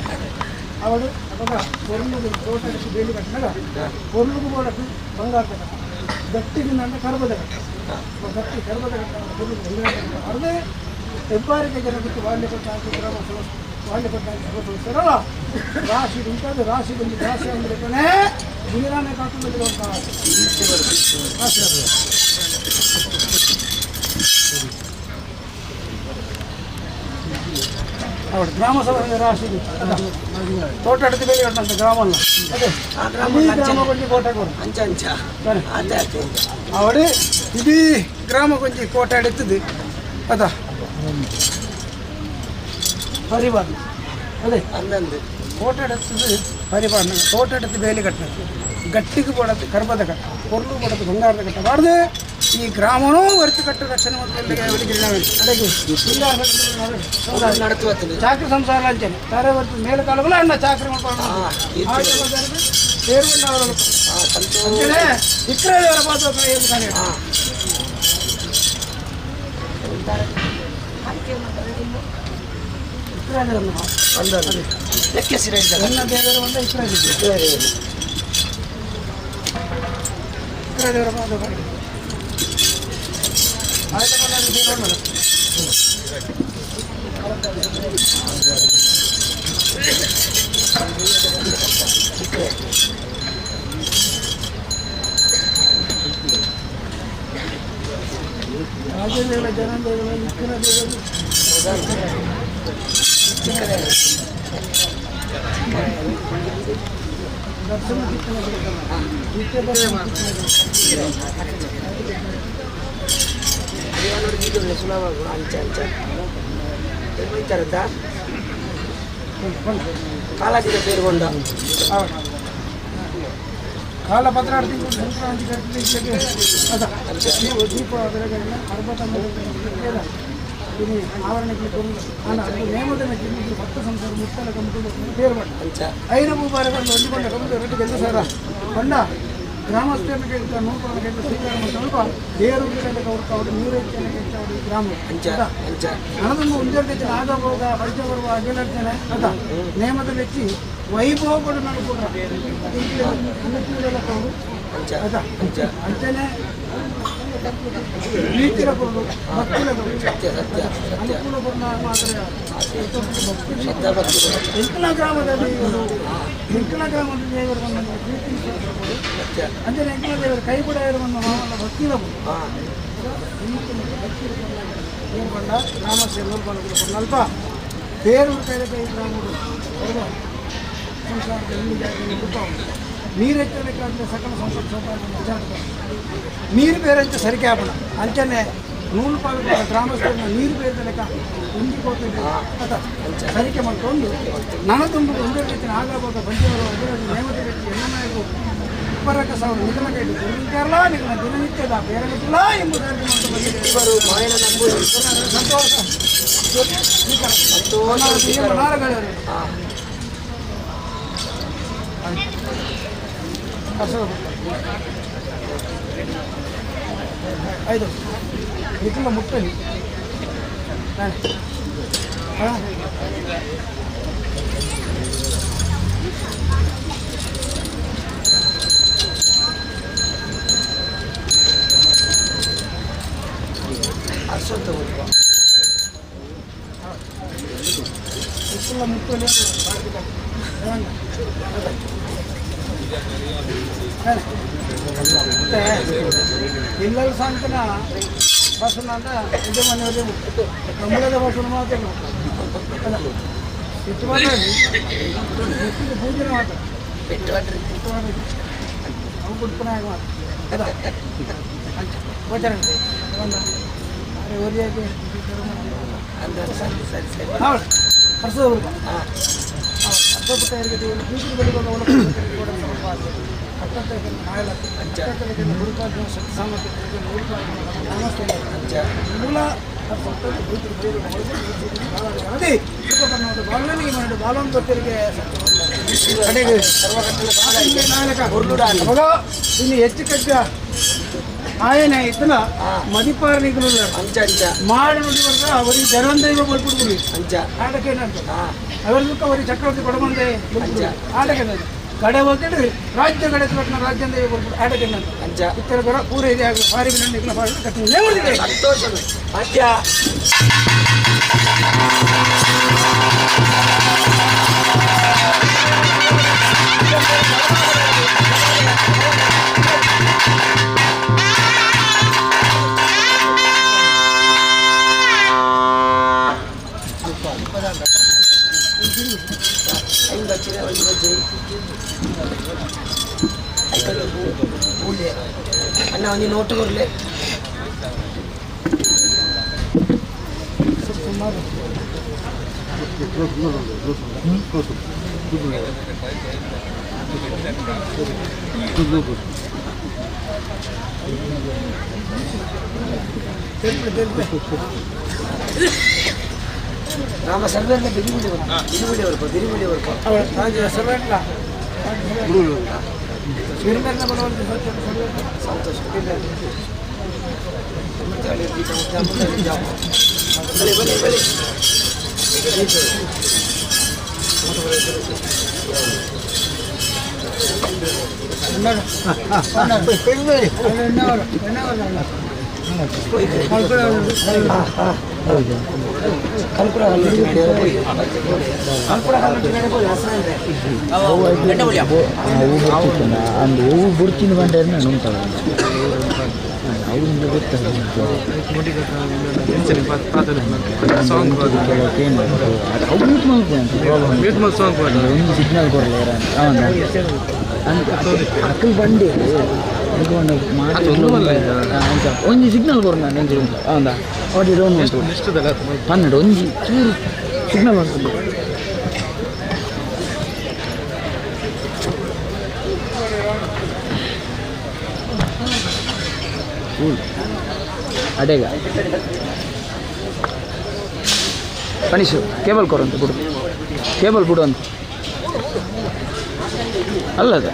ಅವಳು ಅವಾಗ ಪೊರ್ಲುಗು ತೋಟಕ್ಕೆ ಬೇಲಿ ಕಟ್ಟಿದಾಗ ಪೊರ್ಲುಗು ಬೋಡಕ್ಕೆ ಬಂಗಾರದ ಕಟ್ಟ ಗಟ್ಟಿಗೆ ನನ್ನ ಕರ್ಬದ ಕಟ್ಟ ಗಟ್ಟಿ ಕರ್ಬದ ಕಟ್ಟ ಪೊರ್ಲು ಬಂಗಾರದ ಅರ್ಧೇ ಹೆಬ್ಬಾರಿಕೆ ಜನ ಬಿಟ್ಟು ಬಾಲ್ಯ ಕೊಟ್ಟ ಹಾಕಿ ಗ್ರಾಮ ಬಾಲ್ಯ ಕೊಟ್ಟ ಹಾಕಿ ಸರ್ವ ಸಂಸ್ಥೆರಲ್ಲ ರಾಶಿ ಉಂಟಾದ ರಾಶಿ ಬಂದು ರಾಶಿ ಅಂದರೆ ಕೊನೆ ಗುಜರಾನೆ ಕಾತು ಬಂದಿರುವಂತಹ ರಾಶಿ ಅದು. ಅವಳು ಗ್ರಾಮ ಸಭೆ ರಾಶಿ ತೋಟ ಅಡಿದ ಬೇಲಿ ಕಟ್ಟಂತ ಗ್ರಾಮ ಅಲ್ಲ ಅದೇ ಆ ಗ್ರಾಮ ಇಡೀ ಅಂಚ. ಗ್ರಾಮ ಕೊಂಚ ಕೋಟೆ ಕೊಡು ಅಂಚ ಅಂಚ ಅದೇ ಅದೇ ಅವಳು ಇಡೀ ಗ್ರಾಮ ಕೊಂಚ ಕೋಟೆ ಅಡಿತದೆ ಅದ ಪರಿವಾರ ಅದೇ ಅಂದಂದು ಕೋಟೆ ಅಡತ್ತದು ಪರಿವಾರ ತೋಟ ಅಡத்து ಬೇಲಿ ಕಟ್ಟದು ಗಟ್ಟಿಗೆ ಬೋಡತ್ತು ಕರ್ಬದ ಕಟ್ಟ ಪೊರ್ಲು ಬೋಡತ್ತು ಬಂಗಾರದ ಕಟ್ಟ ಬಾರ್ದು ಈ ಗ್ರಾಮನೂ ಹೊರತು ಕಟ್ಟು ರಕ್ಷಣೆ ನಡತು ಚಾಕ್ರಿ ಸಂಸಾರ ಅಂಚನೆ ತಾರೆ ಹೊರತು ಮೇಲೆ ಕಾಲುಗಳ ಅಣ್ಣ ಚಾಕ್ರಿ ಮಾಡ್ಕೊಂಡು ಅಂಚನೆ ಇಕ್ರದೇವರ ಪಾತ್ರ ಏನು ಅಂದಂದು ಲೆಕ್ಕ ಸಿರ ನನ್ನ ದೇವರು ಒಂದ ಇಕ್ರದೇವರು ಇಕ್ರದೇವರ ಪಾದ ರಾಜದೇವ ಜನದೇವ ಇಕ್ಕನ ದೇವರು ದರ್ಶನ ಕಿತ್ತನ ನಿತ್ಯ ದರ್ಶನ ಸುಲಭ ಅಂಚ ಅಂಚ ಹೋಯ್ತಾರದ್ದ ಕಾಲಾಜಿದ ಸೇರ್ಕೊಂಡ ಕಾಲ ಪತ್ರಾರ್ತಿ ಸಂಕ್ರಾಂತಿ ಕಟ್ಟಿಗೆ ಅದ ದೀಪ ಅದರ ಅರ್ಬತ ಆವರಣಕ್ಕೆ ನೇಮದ ಭಕ್ತ ಸಂಸಾರ ಮುತ್ತಲ ಕಮಿಟಿ ತೇರು ಮಾಡಿ ಅಂಚ ಐನ ಭೂಭಾರಗಳನ್ನು ಹೊಂದಿಕೊಂಡ ಕಮಿಟಿ ರೆಡ್ಡಿ ಕೆಲಸ ಸರ ಕೊಂಡ ಗ್ರಾಮಸ್ಥರನ್ನು ಕೇಳ್ತಾ ನೂಪನ ಕೇಳ್ತಾ ಸ್ವೀಕಾರ ಮಾಡ್ತಾ ದೇವರು ಅವರು ನೀರು ಅವರು ಗ್ರಾಮ ಅಂಚ ಅಂಚ ಹಣದೊಂದು ಒಂದೆರಡು ಆಗ ಹೋಗ ಪಂಚ ಬರುವ ಅಗಿಲರ್ತೇನೆ ಅದ ನೇಮದ ಮೆಚ್ಚಿ ವೈಭವ ಕೂಡ ನಾನು ಕೂಡ ಅಂಚ ಅದ ಅಂಚ ಅಂಚನೆ ನೀತಿರ ಕೊಡು ಭಕ್ತಿರ ಕೊಡು ಸತ್ಯ ಸತ್ಯ ಸತ್ಯ ಅನುಕೂಲ ಕೊಡ ಮಾತ್ರ ಶ್ರದ್ಧಾ ಭಕ್ತಿ ಕೊಡು. ಎಂಕಲ ಗ್ರಾಮದಲ್ಲಿ ಇವರು ಎಂಕಲ ಗ್ರಾಮದ ದೇವರು ಬಂದ ಪ್ರೀತಿ ವಿಶ್ವಾಸ ಕೊಡು ಸತ್ಯ ಅಂಚನೆ ಎಂಕಲ ದೇವರು ಕೈ ಕೂಡ ಇರುವಂತ ಮಾಮಲ್ಲ ಭಕ್ತಿರ ಕೊಡು ಹಾ ಏರ್ಕೊಂಡ ಗ್ರಾಮಸ್ಥೆ ಅಲ್ಪ ಬೇರೂರು ಕೈಲ ಕೈ ಗ್ರಾಮಗಳು ಹೊರಗ ಸಂಸಾರದ ಹಿಂದೆ ಜಾಗದಲ್ಲಿ ನೀರೆತ್ತಬೇಕಾದ್ರೆ ಸಕಲ ಸಂಪತ್ತು ಸೌಭಾಗ್ಯ ನೀರು ಬೇರೆ ಸರಿಕೆ ಆಪಣ ಅಂಚನೆ ನೂಲು ಪಾಲು ಗ್ರಾಮಸ್ಥರನ್ನ ನೀರು ಬೇರೆ ಲೆಕ್ಕ ಒಂಜಿ ಕೋಟೆ ಅದ ಸರಿಕೆ ಮಾಡ್ಕೊಂಡು ನನ್ನ ತುಂಬ ಒಂದೇ ರೀತಿ ಆಗಾಬೋದ ಬಂಜವರು ನೇಮದ ವ್ಯಕ್ತಿ ಎಣ್ಣನಾಯಕು ಅಪ್ಪರಕ ಸೌರ ನಿಖಲ ಕೈಟ್ ಗುರುವಿಂಚಾರಲ ನಿಖಲ ದಿನನಿತ್ಯದ ಬೇರೆಲ್ಲ ಎಂಬುದಾಗಿ ಸಂತೋಷ. ಐದು ನಿಖಲ ಮುಟ್ಟಲಿ ಹಾಂ. ನಿಖಲ ಮುಟ್ಟಲಿ. ಇಲ್ಲಲ್ಲಿ ಸಾಂತನ ಬಸ್ಸನ್ನ ಅಂತ ಯಜಮಾನಿಯವರೇ ಕಮಲದ ಬಸ್ಸನ್ನು ಮಾತ್ರ ಅಲ್ಲ ಇಟ್ಟು ಮಾತ್ರ ಇಟ್ಟು ಪೂಜೆ ಮಾತ್ರ ಪೆಟ್ಟು ಇಟ್ಟು ಅವು ಕುಡ್ಪನಾಗ ಮಾತ್ರ ಅದ ಅಂಚ ಗೋಚರ ಒಂದು ಅರೆ ಒರಿಯಾಗಿ. ಸರಿ ಸರಿ ಸರಿ. ಹೌದು, ಹರ್ಷದ ಹುಡುಗ ಹರ್ಷ ಮೂಲ ಇನ್ನು ಹೆಚ್ಚು ಕಜ್ಜ ಆಯನ ಇತ್ತನ ಮದಿಪಾರನಿಗಳು ಅಂಚ ಅಂಚ ಮಾಡಿ ನೋಡಿ ಅವರಿಗೆ ಜರಂದೈವ ಬರ್ಬಿಡ್ಬಿಡಿ. ಅಂಚ. ಆಟಕ್ಕೇನಂತ ಅವರ ದುಃಖ ಅವರಿಗೆ ಚಕ್ರವರ್ತಿ ಕೊಡಬಂದೆ ಆಟಕ್ಕೇನಂತ ಕಡೆ ಹೋಗ್ತಿಡ್ರಿ ರಾಜ್ಯ ಕಡೆ ಕಟ್ಟನ ರಾಜ್ಯ ಬರ್ಬಿಡು ಆಟಕ್ಕೇನಂತ ಅಂಚ. ಇತ್ತರ ಬರ ಪೂರ ಇದೆ ಆಗ ಬಾರಿ ನಿಖಲ ಬಾರಿ ಕಟ್ಟಿ. ಸಂತೋಷ ಅಂಚ. ಅಣ್ಣ ಒಂಜಿ ನೋಟು ಕೊರ್ಲೆ. ರಾಮ ಸರ್ವೇರ್ನ ಬಿರಿಗುಳಿ ಬಿರಿಗುಳಿ ವರ್ಪ ಬಿರಿಗುಳಿ ವರ್ಪ. ಸರ್ವೇಟ್ಲ ಸಂತೋಷ. ಬಲೆ ಬಲೆ ಬಲೆ. ಅಂದು ಹೂವು ಬುಡ್ಚಿನ ಬಂಡೆನ ನುಂತಾವ ಅವು ಗೊತ್ತಲ್ಲ. ಒಂದು ಸಿಗ್ನಲ್ ಕೊಡಲ್ಲ. ಅಕ್ಕಲ್ ಬಂಡಿ ಒಂಜಿ ಸಿಗ್ನಲ್ ಕೊರ ನಾನು ಎಂಚ ಹೌದಾ ಅವಡಿ ಡೌನ್ ಉಂಟು 12 ಒಂಜಿ ಚೂರು ಸಿಗ್ನಲ್ ಬರ್ತದೆ. ಅಡೇಗ ಪಣಿಸು ಕೇಬಲ್ ಕೊರಂತ ಬಿಡು, ಕೇಬಲ್ ಬಿಡು ಅಂತ ಅಲ್ಲದ.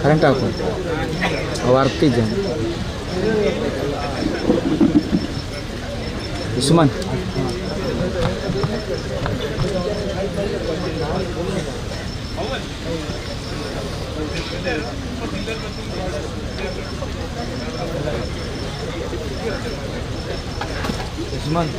ಕರೆಂಟ್ ಹಾಕು ವರ್ಕ್ ಇದ್ದ ಸುಮನ್. ಸುಮನ್.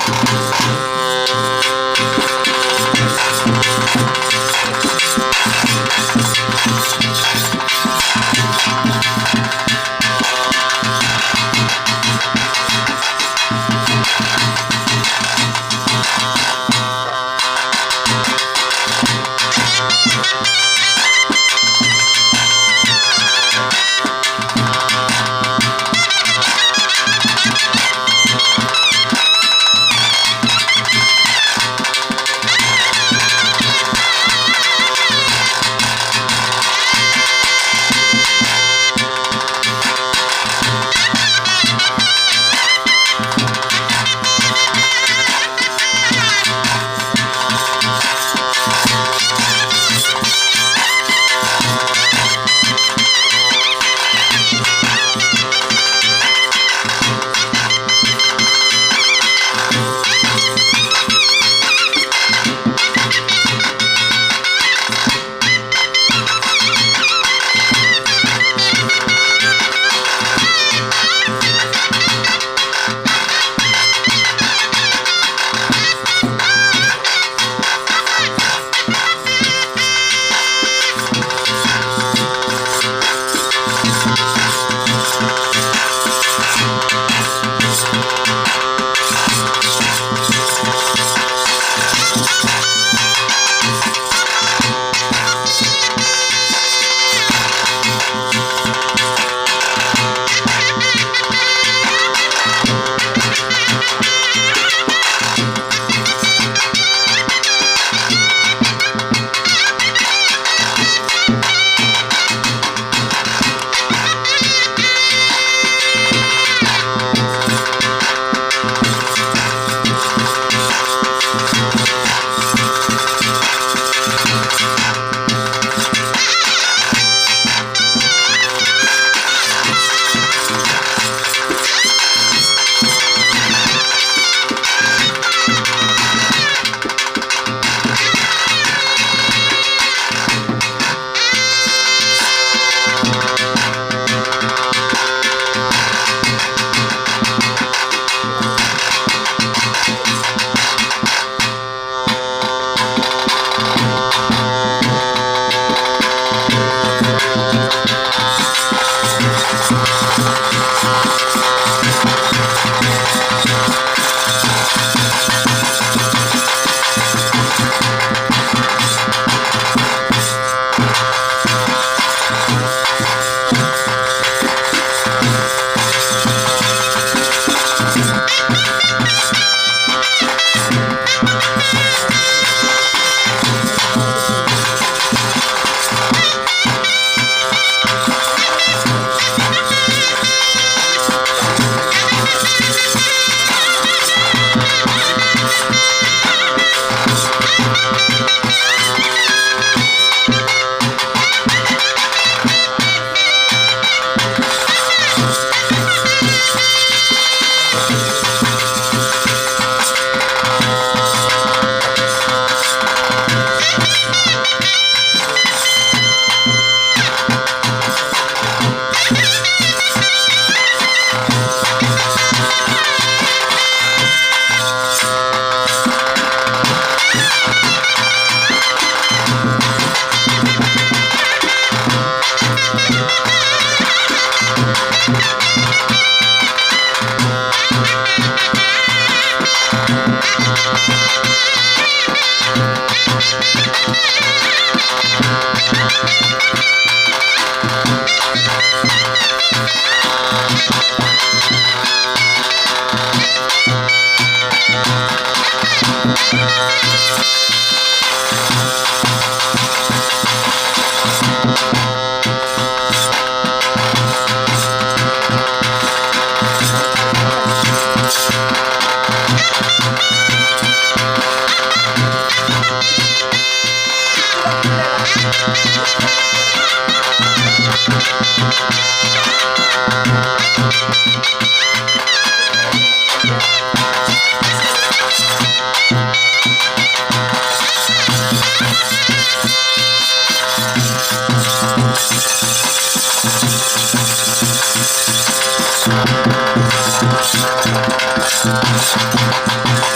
Thank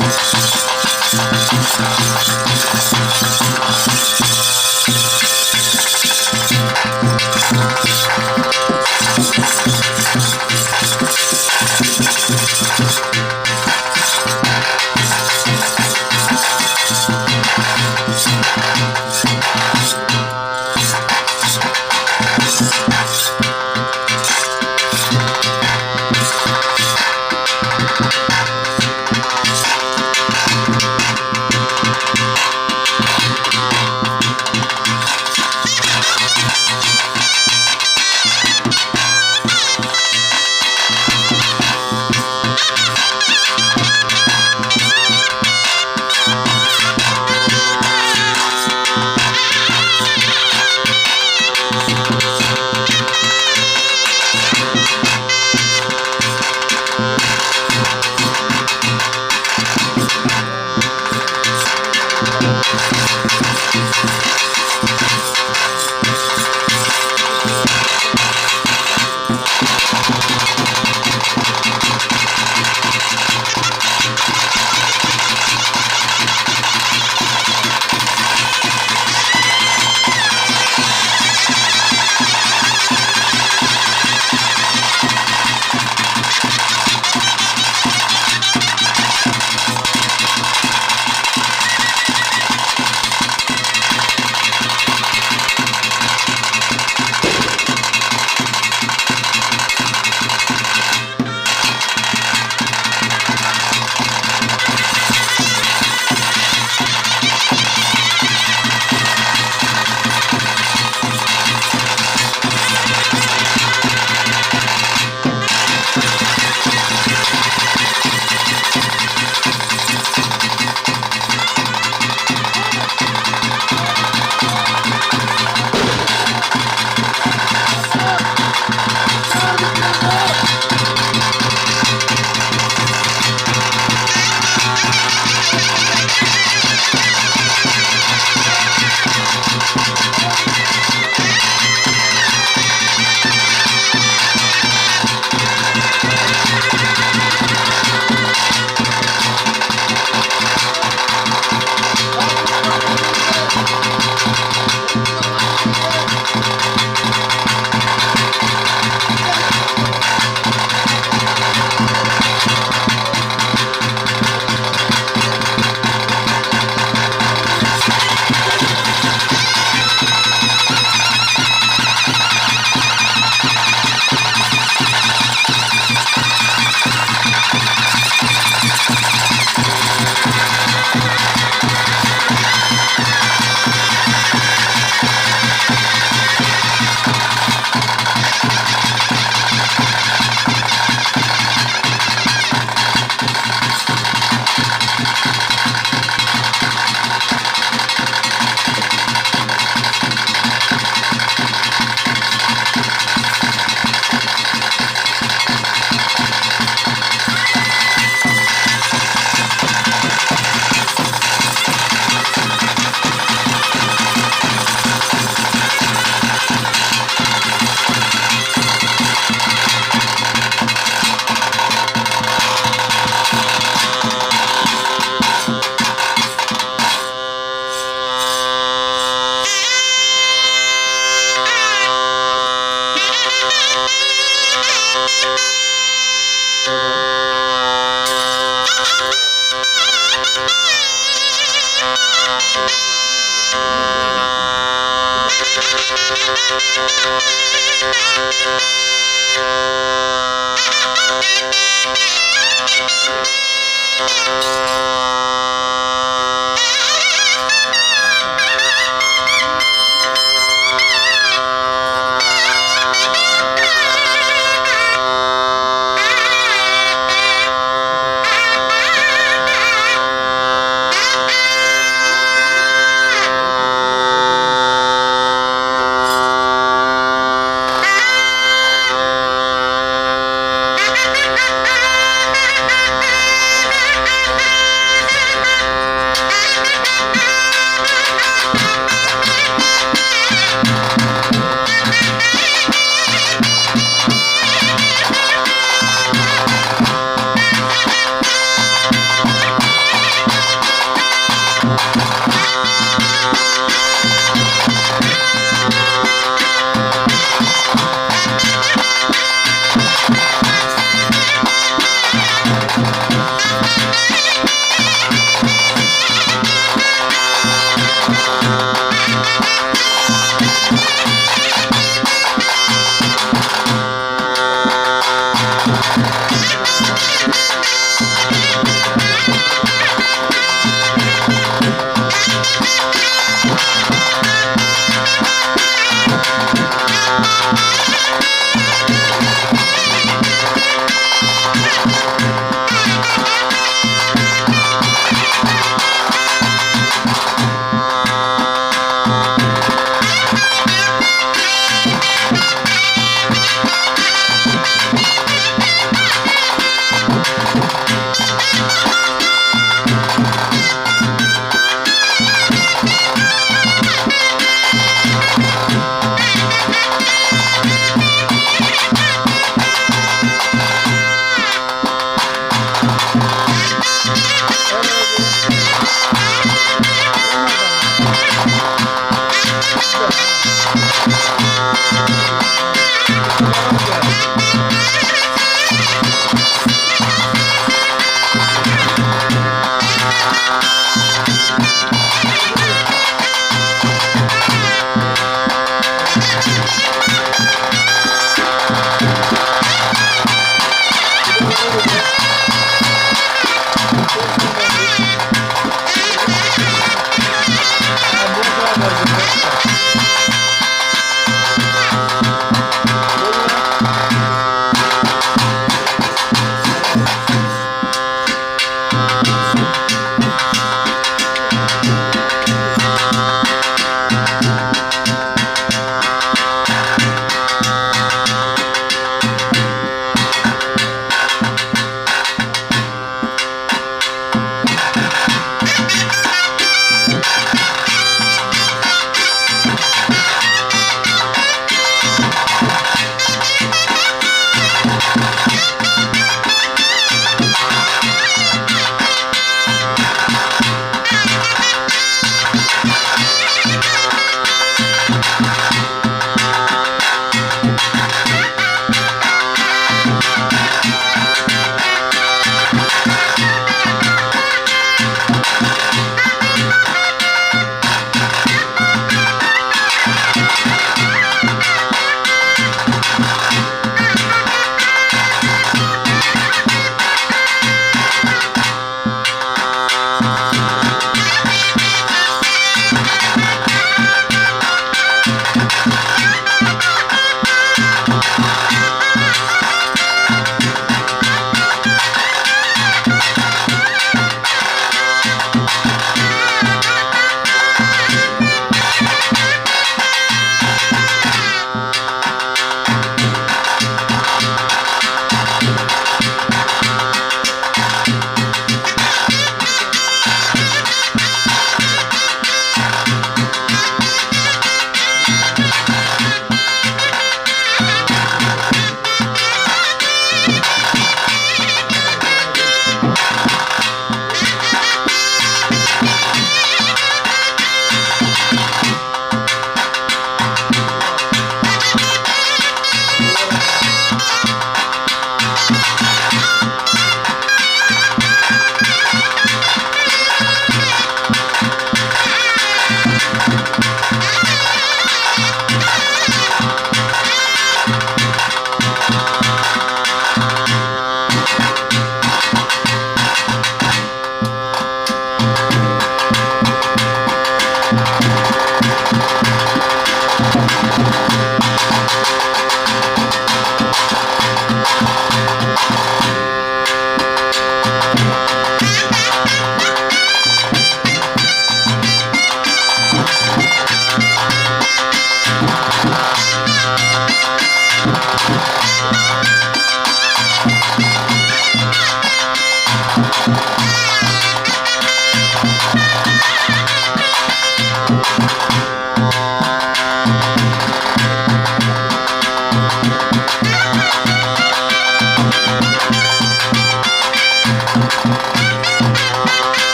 you.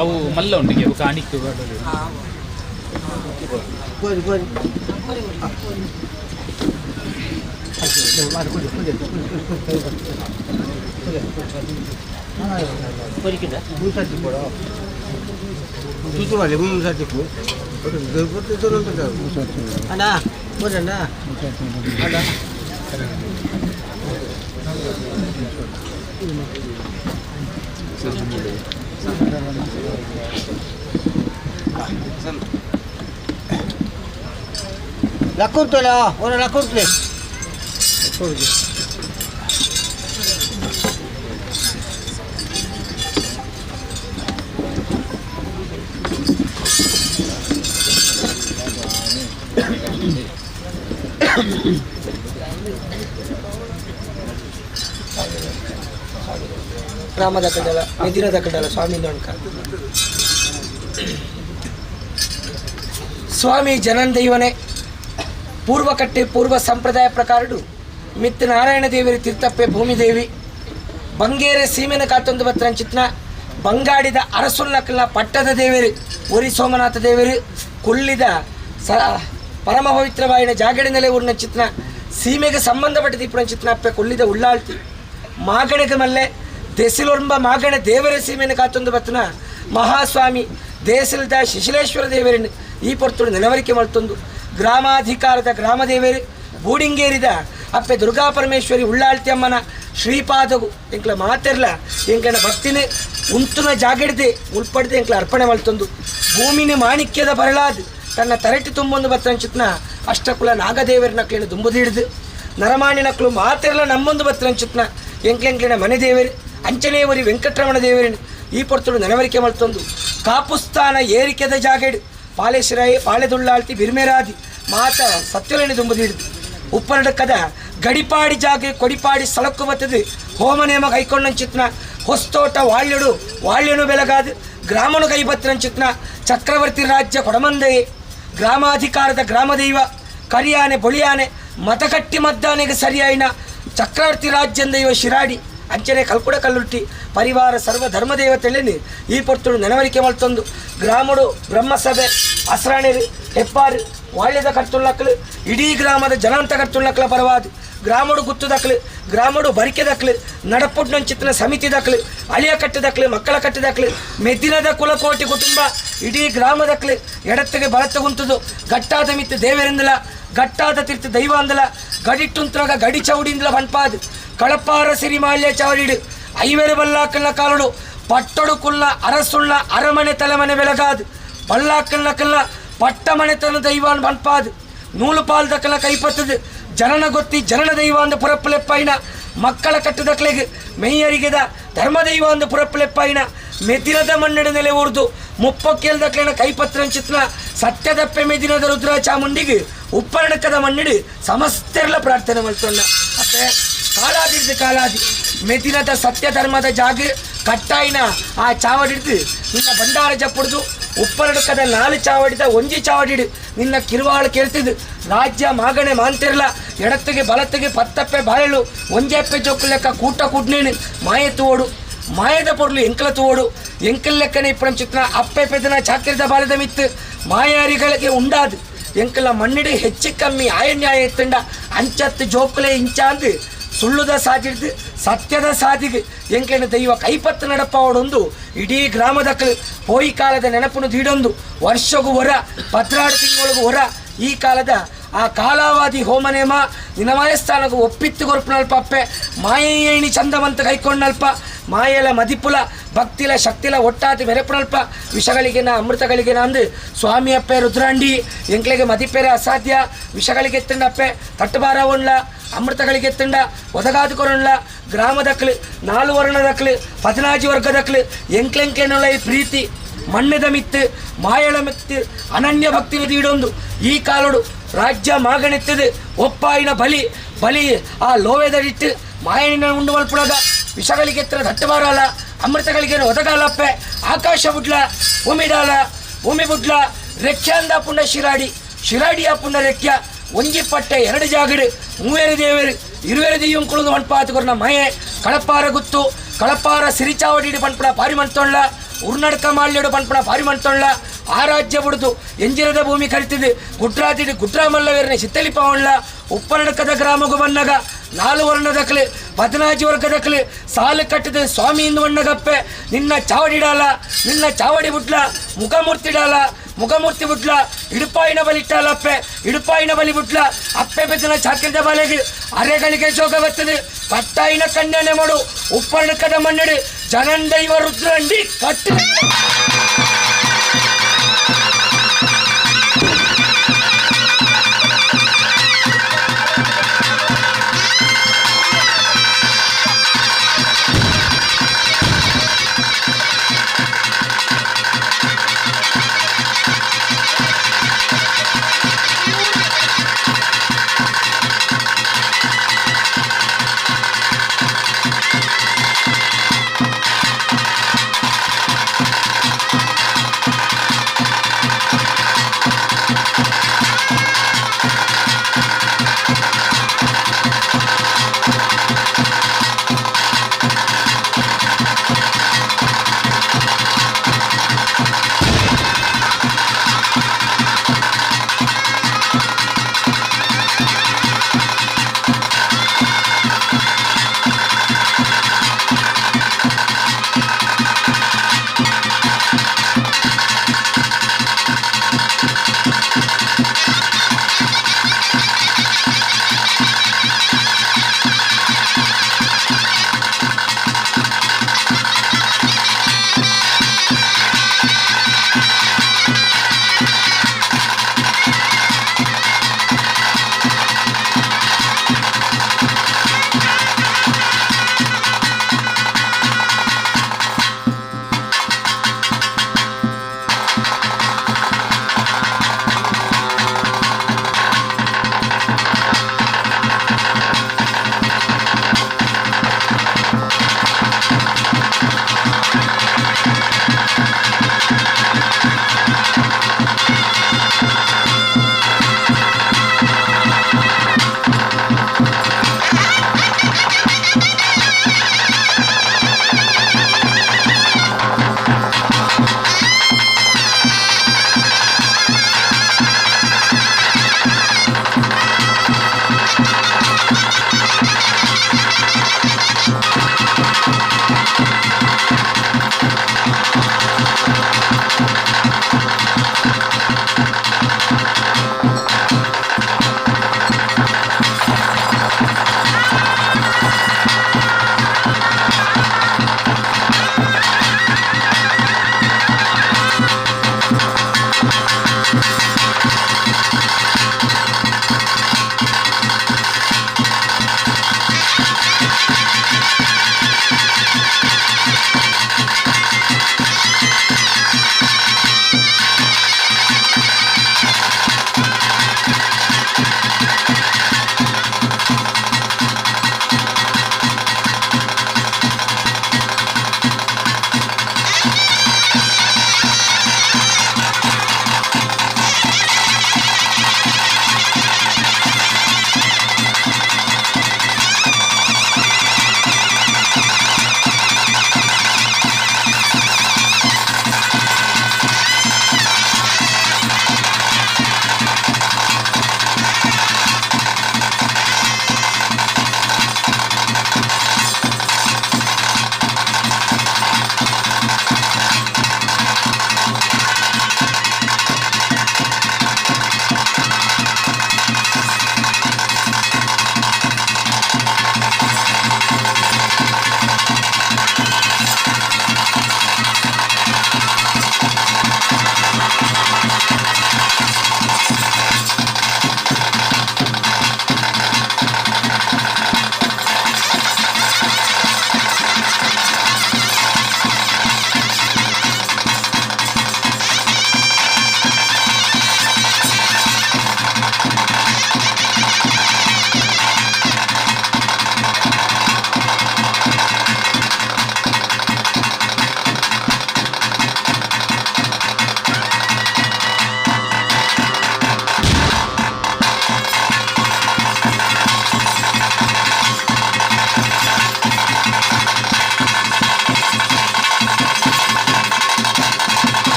ಅವು ಮಲ್ಲ ಉಂಟು ಕಾಣಿಕೆ Raccontala, ora raccontale. ಗ್ರಾಮದ ಕಡಲ ಮೆದಿನದ ಕಡಲ ಸ್ವಾಮಿ ದೊಣ್ಕ ಸ್ವಾಮಿ ಜನನ್ ದೈವನೇ ಪೂರ್ವಕಟ್ಟೆ ಪೂರ್ವ ಸಂಪ್ರದಾಯ ಪ್ರಕಾರಡು ಮಿತ್ ನಾರಾಯಣ ದೇವರಿ ತೀರ್ಥಪ್ಪೆ ಭೂಮಿದೇವಿ ಬಂಗೇರೆ ಸೀಮೆನ ಕಾತೊಂದು ಬತ್ರಂಚಿತ್ನ ಬಂಗಾಡಿದ ಅರಸುಲ್ಲಕಲ್ಲ ಪಟ್ಟದ ದೇವರು ಒರಿ ಸೋಮನಾಥ ದೇವರು ಕೊಲ್ಲಿದ ಸ ಪರಮ ಪವಿತ್ರವಾಯಿನ ಜಾಗಡಿನಲೆ ಊರಿನ ಚಿತ್ನ ಸೀಮೆಗೆ ಸಂಬಂಧಪಟ್ಟ ದೀಪನ ಅಪ್ಪೆ ಕೊಲ್ಲಿದ ಉಳ್ಳಾಳ್ತಿ ಮಾಗಣೆಗೆ ಮಲ್ಲೆ ದೆಸಿಲೊಂಬ ಮಾಗಣೆ ದೇವರ ಸೀಮೆನ ಕಾತೊಂದು ಬತ್ತನ ಮಹಾಸ್ವಾಮಿ ದೇಶದ ಶಿಶಿಲೇಶ್ವರ ದೇವರನ್ನು ಈ ಪೊರ್ತುಡು ನೆನವರಿಕೆ ಮಲ್ತೊಂದು ಗ್ರಾಮಾಧಿಕಾರದ ಗ್ರಾಮದೇವರು ಬೂಡಿಂಗೇರಿದ ಅಪ್ಪೆ ದುರ್ಗಾ ಪರಮೇಶ್ವರಿ ಉಳ್ಳಾಳ್ತಿ ಅಮ್ಮನ ಶ್ರೀಪಾದಗು ಎಂಕ್ಲ ಮಾತೆರ್ಲ ಎಂಕ್ಲನ ಭಕ್ತಿನೇ ಉಂತುನ ಜಾಗಡ್ದೆ ಉಳ್ಪಡ್ದೆ ಎಂಕ್ಲ ಅರ್ಪಣೆ ಮಲ್ತೊಂದು ಭೂಮಿನ ಮಾಣಿಕ್ಯದ ಬರಲಾದ್ ತನ್ನ ತರಟಿ ತುಂಬೊಂದು ಬತ್ತಂಚಿತ್ನ ಅಷ್ಟಕುಲ ನಾಗದೇವರನ ಕ್ಲೇನು ದುಂಬುದು ಹಿಡಿದು ನರಮಾಣಿನಕ್ಲು ಮಾತೆರ್ಲ ನಮ್ಮೊಂದು ಬತ್ತಂಚಿತ್ನ ಎಂಕ್ಲೆಂಕ್ಲಿನ ಮನೆ ದೇವರು ಅಂಚನೇವರಿ ವೆಂಕಟರಮಣ ದೇವರಿನ ಈ ಪೊರ್ತುಡು ನೆನವರಿಕೆ ಮಲ್ತೊಂದು ಕಾಪುಸ್ತಾನ ಏರಿಕೆದ ಜಾಗೆಡು ಪಾಲೇಶ್ವರಾಯಿ ಪಾಳೆದುಳ್ಳಾಳ್ತಿ ಬಿರ್ಮೆರಾದಿ ಮಾತ ಸತ್ಯಲೇನೆ ದುಂಬುದು ಹಿಡಿದು ಉಪ್ಪರಡಕ್ಕದ ಗಡಿಪಾಡಿ ಜಾಗೆ ಕೊಡಿಪಾಡಿ ಸ್ಥಳಕ್ಕೂ ಬತ್ತದು ಹೋಮನೇಮ ಕೈಕೊಂಡಂಚಿತ್ನ ಹೊಸ್ತೋಟ ವಾಳ್ಯಡು ವಾಳ್ಯನು ಬೆಲಗಾದು ಗ್ರಾಮನು ಕೈಬತ್ತಿನಂಚಿತ್ನ ಚಕ್ರವರ್ತಿ ರಾಜ್ಯ ಕೊಡಮಂದೆಯೇ ಗ್ರಾಮಾಧಿಕಾರದ ಗ್ರಾಮದೈವ ಕರಿಯಾನೆ ಬೊಳಿಯಾನೆ ಮತಕಟ್ಟಿ ಮದ್ದಾನೆಗೆ ಸರಿಯಾಯಿನ ಚಕ್ರವರ್ತಿ ರಾಜ್ಯಂದೈವ ಶಿರಾಡಿ ಅಂಚನೆ ಕಲ್ಕುಡ ಕಲ್ಲುಟ್ಟಿ ಪರಿವಾರ ಸರ್ವ ಧರ್ಮದೇವತೆಳೆನಿ ಈ ಪೊರ್ತುಡು ನೆನವರಿಕೆ ಮಲ್ತೊಂದು ಗ್ರಾಮಡು ಬ್ರಹ್ಮಸಭೆ ಅಸ್ರಾಣಿರು ಹೆಪ್ಪಾರು ವಾಳ್ಯದ ಕರ್ತುಳ್ಳಕ್ಲು ಇಡೀ ಗ್ರಾಮದ ಜನಾಂತ ಕರ್ತುಳ್ಳಕ್ಲ ಪರವಾದ ಗ್ರಾಮಡು ಗುತ್ತುದಕ್ಲು ಗ್ರಾಮಡು ಬರಿಕೆದಕ್ಲು ನಡಪುಡ್ನಂಚಿತ್ನ ಸಮಿತಿ ದಕ್ಲು ಅಳಿಯ ಕಟ್ಟದಕ್ಲು ಮಕ್ಕಳ ಕಟ್ಟದಕ್ಲು ಮೆದಿನದ ಕುಲಕೋಟಿ ಕುಟುಂಬ ಇಡೀ ಗ್ರಾಮದಕ್ಲು ಎಡತ್ತಿಗೆ ಬಲತ್ತಗುಂತುದು ಗಟ್ಟಾದ ಮಿತ್ತು ದೇವರಿಂದಲ ಗಟ್ಟಾದ ತೀರ್ಥ ದೈವ ಅಂದಲ ಗಡಿಟ್ಟುಂತ್ರಾಗ ಗಡಿ ಚೌಡಿಂದಲ ಪನ್ಪಾದು ಕಳಪಾರ ಸಿರಿಮಾಲ್ಯ ಚೌಡಿಡು ಐವೆರು ಬಲ್ಲಾಕಲ್ನ ಕಾಲುಡು ಪಟ್ಟೊಡು ಕುಲ್ಲ ಅರಸುಳ್ಳ ಅರಮನೆ ತಲೆಮನೆ ಬೆಳಗಾದು ಬಲ್ಲಾಕಲ್ನ ಕಲ್ಲ ಪಟ್ಟ ಮನೆತನ ದೈವಾನ್ ಪನ್ಪಾದು ನೂಲು ಪಾಲ್ದಕ್ಕಲ ಕೈಪತ್ತದು ಜನನ ಗೊತ್ತಿ ಜನನ ದೈವ ಅಂದ ಪುರಪ್ಪಲೆಪ್ಪಾಯಿನ ಮಕ್ಕಳ ಕಟ್ಟದಕ್ಲೆಗ್ ಮೆಯ್ಯರಿಗೆದ ಧರ್ಮದೈವ ಅಂದ ಪುರಪ್ಪಲೆಪ್ಪಾಯಿನ ಮೆದಿನದ ಮಣ್ಣೆಡು ನೆಲೆ ಊರ್ದು ಮುಪ್ಪಕ್ಕೇಲ್ದಕ್ಲೆನ ಕೈಪತ್ರಂಚಿತ್ನ ಸತ್ಯದಪ್ಪೆ ಮೆದಿನದ ರುದ್ರ ಚಾಮುಂಡಿಗೆ ಉಪ್ಪರಣಕದ ಮಣ್ಣಿಡು ಸಮಸ್ತೆರ್ಲ ಪ್ರಾರ್ಥನೆ ಮಲ್ತೊಂಡ ಅತ್ತೆ ಕಾಲಾದಿಡ್ದು ಕಾಲಾದಿ ಮೆದಿನದ ಸತ್ಯ ಧರ್ಮದ ಜಾಗ ಕಟ್ಟಾಯಿನ ಆ ಚಾವಡಿಡ್ದು ನಿನ್ನ ಭಂಡಾರ ಜಪ್ಪುಡ್ದು ಉಪ್ಪರಡ್ಕದ ನಾಲು ಚಾವಡಿದ ಒಂಜಿ ಚಾವಡಿಡು ನಿನ್ನ ಕಿರುವಾಳು ಕೇಳ್ತಿದ್ದು ರಾಜ್ಯ ಮಾಗಣೆ ಮಾಂತಿರ್ಲ ಎಡತ್ತಿಗೆ ಬಲತ್ತಿಗೆ ಪತ್ತಪ್ಪೆ ಬಾಳೆಳು ಒಂಜೆಪ್ಪೆ ಜೋಕು ಲೆಕ್ಕ ಕೂಟ ಕೂಡ್ನೇನು ಮಾಯ ತೋಡು ಮಾಯದ ಪೊರ್ಲು ಎಂಕಲ ತೋಡು ಎಂಕಲ್ ಲೆಕ್ಕನೆ ಇಪ್ಪಣಂ ಅಪ್ಪೆ ಪೆದನ ಚಾಕ್ರಿದ ಬಾಲದ ಮಿತ್ತು ಮಾಯಾರಿಗಳಿಗೆ ಉಂಡಾದು ಎಂಕಲ ಮಣ್ಣಿಡು ಹೆಚ್ಚು ಕಮ್ಮಿ ಆಯನ್ಯಾಯ ಎತ್ತಂಡ ಅಂಚತ್ತು ಜೋಕುಲೆ ಇಂಚಾಂದು ಸುಳ್ಳುದ ಸಾಧಿಡ್ದು ಸತ್ಯದ ಸಾಧಿಗೆ ಎಂಕಲಿನ ದೈವ ಕೈಪತ್ತು ನಡಪಾವಡೊಂದು ಇಡೀ ಗ್ರಾಮದಕ್ಕಲು ಪೋಯಿ ಕಾಲದ ನೆನಪುನು ದೀಡೊಂದು ವರ್ಷಗೂ ಹೊರ ಪತ್ರಾಡು ತಿಂಗಳಿಗೂ ಹೊರ ಈ ಕಾಲದ ಆ ಕಾಲಾವಾದಿ ಹೋಮನೇಮ ನಿನಮಾಯಸ್ಥಾನకు ಒಪ್ಪಿತ್ತು ಕೊರ್ಪುನಲ್ಪ ಅಪ್ಪೆ ಮಾಯೇಣಿ ಚಂದವಂತ ಕೈಕೊಂಡಲ್ಪ ಮಾಯಲ ಮದಿಪುಲ ಭಕ್ತಿಲ ಶಕ್ತಿಲ ಒಟ್ಟಾತಿ ಮೆರೆಪುನಲ್ಪ ವಿಷಗಳಿಗೆನ ಅಮೃತಗಳಿಗೆನ ಅಂದು ಸ್ವಾಮಿ ಅಪ್ಪೆ ರುದ್ರಾಂಡಿ ಎಂಕ್ಲೆಗೆ ಮದಿಪೆರೆ ಅಸಾಧ್ಯ ವಿಷಗಳಿಗೆ ತಿಂಡಪ್ಪೆ ತಟ್ಟುಬಾರ ಒಣ್ಲ ಅಮೃತಗಳಿಗೆ ತಿಂಡ ಒದಗಾದು ಕೊರೊಣ್ಲ ಗ್ರಾಮದಕ್ಲು ನಾಲು ವರ್ಣದಕ್ಲು ಪದಿನಾಜಿ ವರ್ಗದಕ್ಲು ಎಂಕ್ಲೆಂಕ್ಲೆನುಳ್ಳ ಈ ಪ್ರೀತಿ ಮಣ್ಣದ ಮಿತ್ತು ಮಾಯಳ ಮಿತ್ತು ಅನನ್ಯ ಭಕ್ತಿ ದೀಡೊಂದು ಈ ಕಾಲಡು ರಾಜ್ಯ ಮಾಗಣೆತ್ತದು ಒಪ್ಪಾಯಿನ ಬಲಿ ಬಲಿ ಆ ಲೋವೆದಡಿಟ್ಟು ಮಾಯಣಿನ ಉಂಡು ಮಲ್ಪುಣಗ ವಿಷಗಳಿಗೆ ಎತ್ತರ ದಟ್ಟಬಾರಲ್ಲ ಅಮೃತಗಳಿಗೆ ಒದಗಾಲಪ್ಪೆ ಆಕಾಶ ಬುಡ್ಲ ಭೂಮಿಡಾಲ ಭೂಮಿ ಬುಡ್ಲ ರೆಕ್ಯಾಂದ ಪುಣ್ಯ ಶಿರಾಡಿ ಶಿರಾಡಿಯ ಪುಣ್ಯ ರೆಕ್ಯ ಒಂಜಿ ಪಟ್ಟೆ ಎರಡು ಜಾಗಡು ಮೂವೇರು ದೇವರು ಇರುವೇರು ದೆಯ್ಯಂ ಕುಳಿದು ಮಣ್ಪಾತುಕೊರ್ನ ಮಯೆ ಕಳಪಾರ ಗುತ್ತು ಕಳಪಾರ ಸಿರಿಚಾವಡಿಡು ಪನ್ಪುಣ ಪಾರಿ ಮಣ್ತೊಳ್ಳ ಉರ್ನಡ್ಕ ಮಾಲ್ಯಡು ಪನ್ಪುಣ ಪಾರಿ ಮಣ್ತೊಳ್ಳ ಆ ರಾಜ್ಯ ಬುಡ್ದು ಎಂಜಿರದ ಭೂಮಿ ಕರಿತಿದ್ದು ಗುಡ್ರಾತಿಡು ಗುಡ್ರಾಮಲ್ಲವೇರನೆ ಸಿತ್ತಲಿಪವಳ್ಳ ಉಪ್ಪನಡ್ಕದ ಗ್ರಾಮಗು ಬನ್ನಗ ನಾಲು ವರ್ಣದಕ್ಲು ಪದಿನಾಜಿ ವರ್ಗದಕ್ಲು ಸಾಲು ಕಟ್ಟಿದ ಸ್ವಾಮಿ ಇಂದು ವಣ್ಣಗಪ್ಪೆ ನಿನ್ನ ಚಾವಡಿಡಾಲ ನಿನ್ನ ಚಾವಡಿ ಬುಡ್ಲ ಮುಖಮೂರ್ತಿಡಾಲ ಮುಖಮೂರ್ತಿ ಬುಡ್ಲ ಇಡುಪಾಯಿನ ಬಲಿ ಇಟ್ಟಾಲಪ್ಪೆ ಇಡುಪಾಯಿನ ಬಲಿ ಬುಡ್ಲ ಅಪ್ಪೆ ಬೆದನ ಚಾಕಿರದ ಬಲೆಗೆ ಅರೆಗಳಿಗೆ ಜೋಗ ಬರ್ತದೆ ಕಟ್ಟಾಯಿನ ಕಣ್ಣನೆ ಮಾಡು ಉಪ್ಪರ್ಣಕದ ಮಣ್ಣಿಡು ಜನಂದೈವ ರುದ್ರಂಡಿ ಕಟ್ಟು.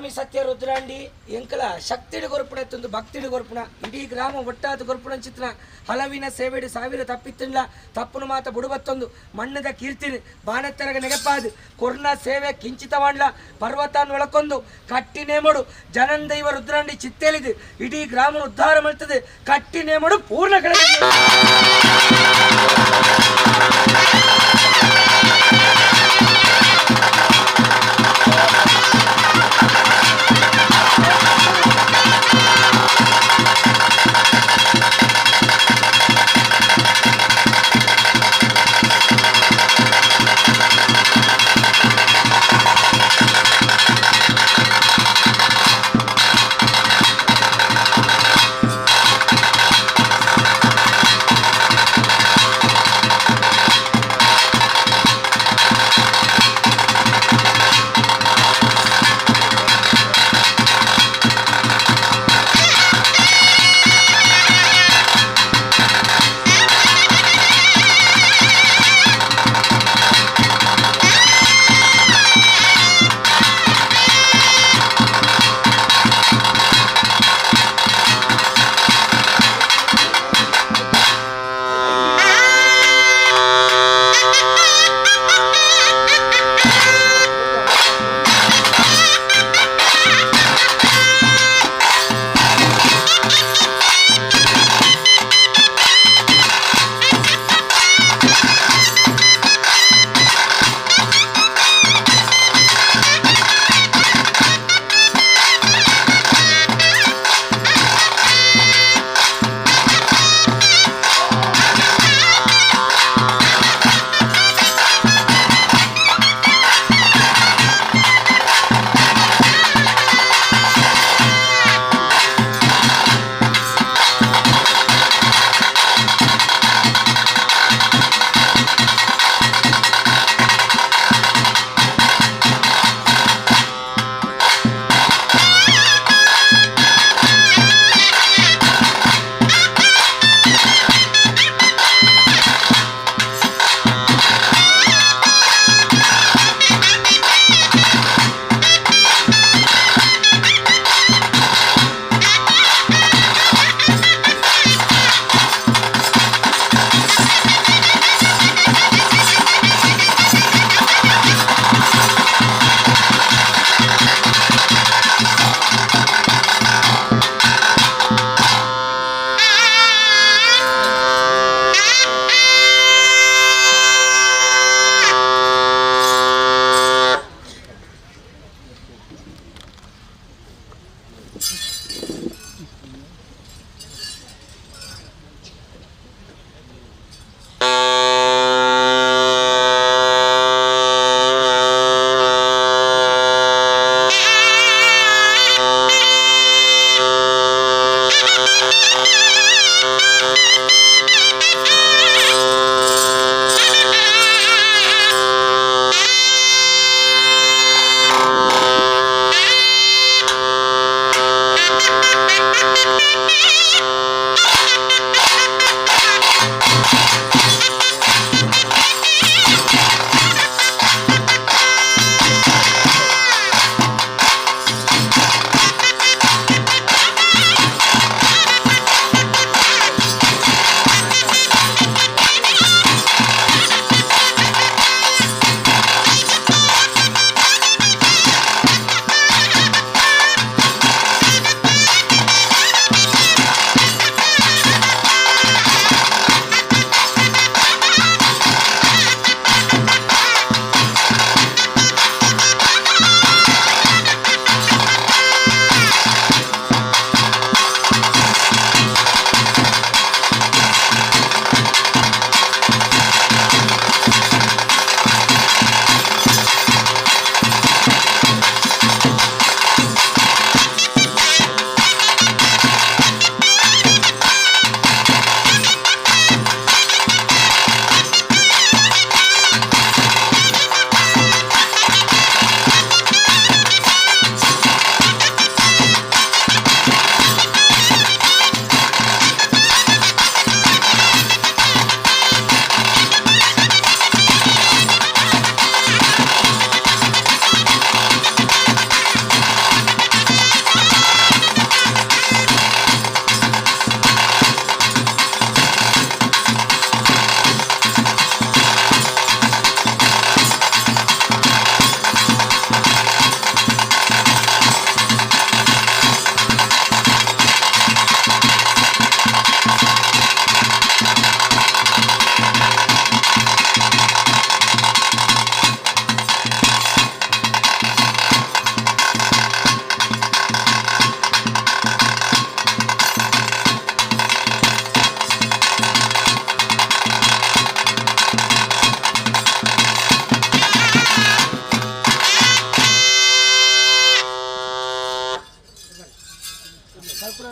ಸ್ವಾಮಿ ಸತ್ಯ ರುದ್ರಾಂಡಿ ಎಂಕಲ ಶಕ್ತಿಡು ಕೊರ್ಪುಣ ತುಂದು ಭಕ್ತಿಡು ಕೊರ್ಪುಣ ಇಡೀ ಗ್ರಾಮ ಒಟ್ಟಾದ ಕೊರ್ಪುಣ ಚಿತ್ರ ಹಲವಿನ ಸೇವೆಡು ಸಾವಿರ ತಪ್ಪಿತ್ತಿಲ್ಲ ತಪ್ಪುನು ಮಾತ ಬುಡುಬತ್ತೊಂದು ಮಣ್ಣದ ಕೀರ್ತಿನಿ ಬಾಣೆತ್ತರಗ ನೆಗಪಾದು ಕೊರ್ನ ಸೇವೆ ಕಿಂಚಿತವಾಂಡ್ಲ ಪರ್ವತಾನ್ ಒಳಕೊಂದು ಕಟ್ಟಿ ನೇಮಡು ಜನನ್ ದೈವ ರುದ್ರಾಂಡಿ ಚಿತ್ತೇಲಿದು ಇಡೀ ಗ್ರಾಮ ಉದ್ಧಾರ ಮಾಡ್ತದೆ ಕಟ್ಟಿ ನೇಮಡು ಪೂರ್ಣ ಕಡೆ.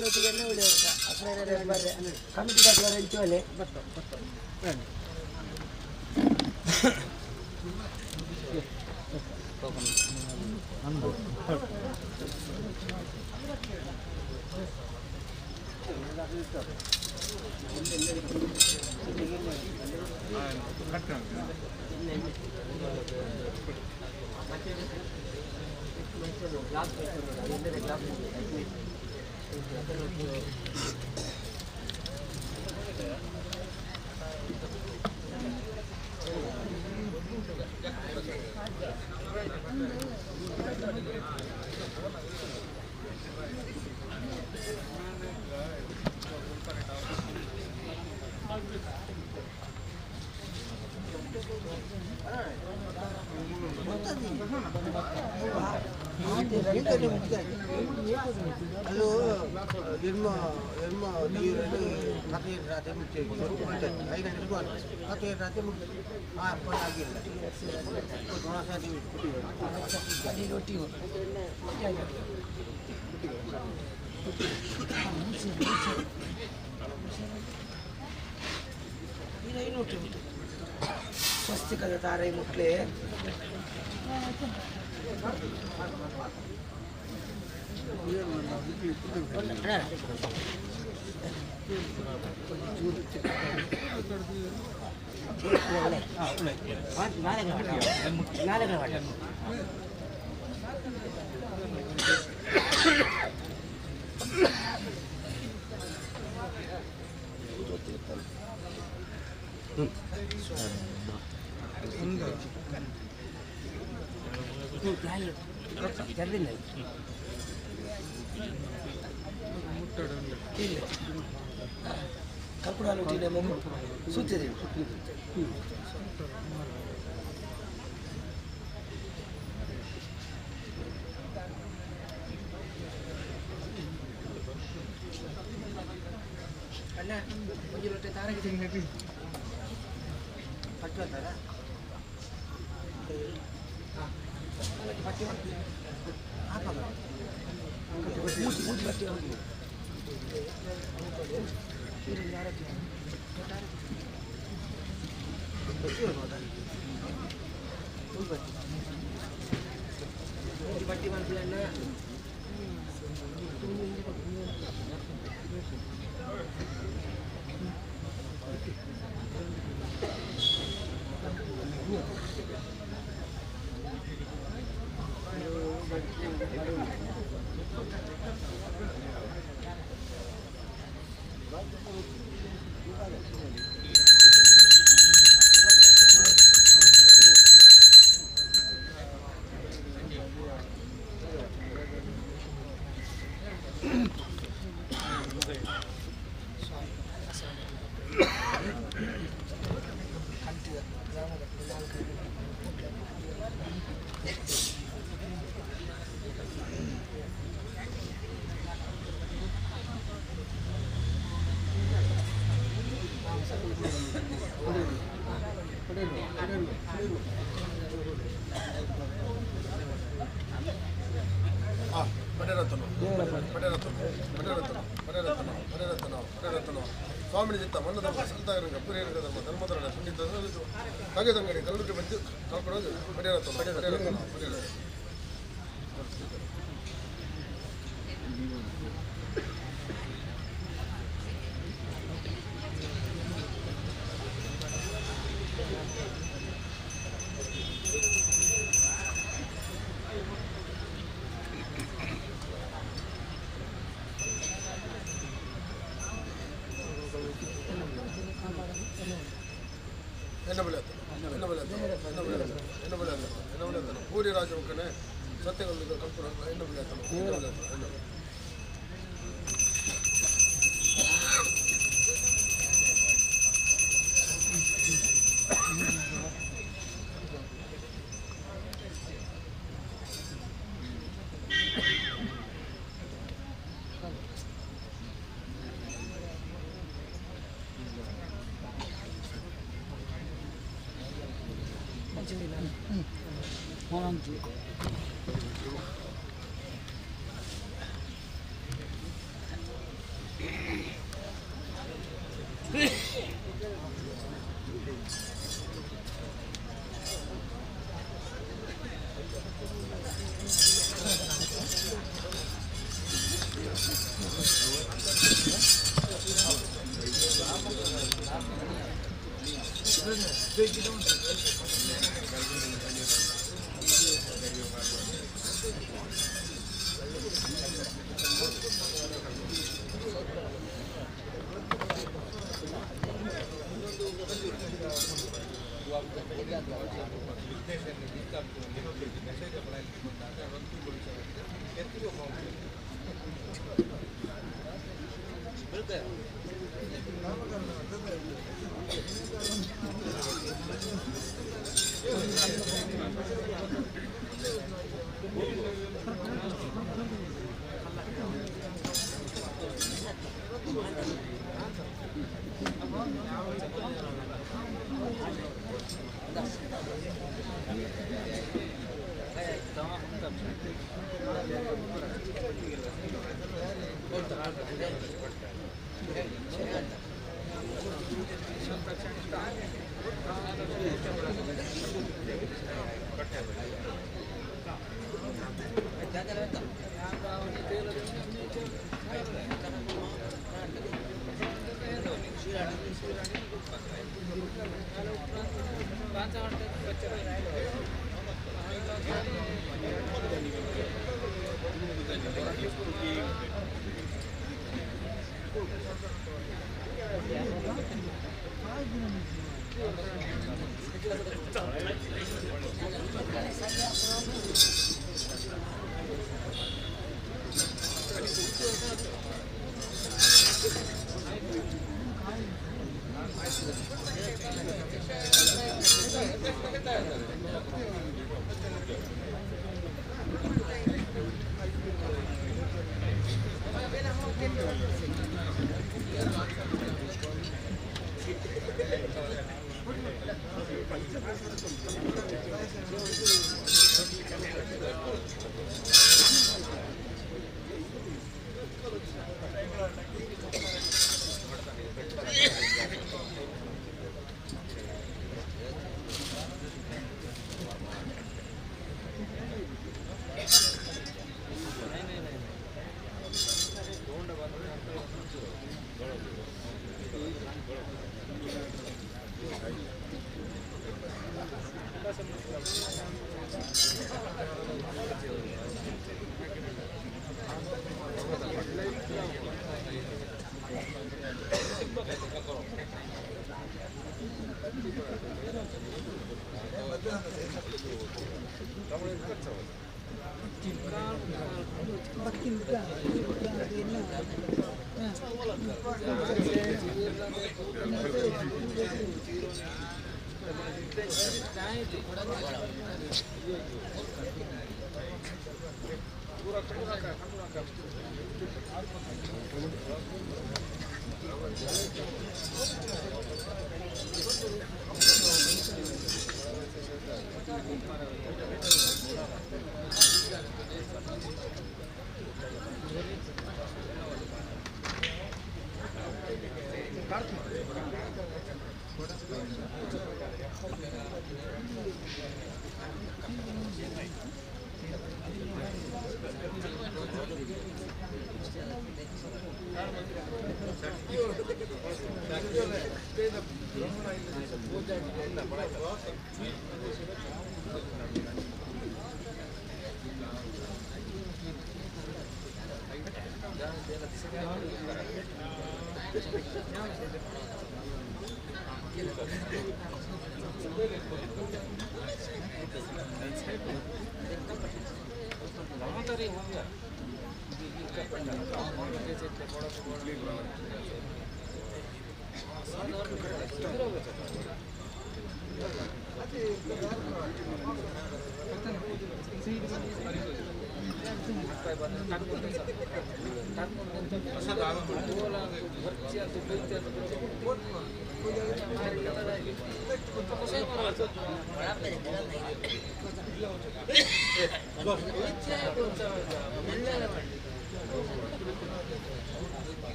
ಕಡಾಲೋಟಿಗೆಲ್ಲ ಉಳಿಯೋರು ಕಮಿಟಿ ದಾಖಲೆ ಎಂಚೋಲೆ ಸ್ವಸ್ತಿಕದ ತಾರೆ ಮುಟ್ಲೆ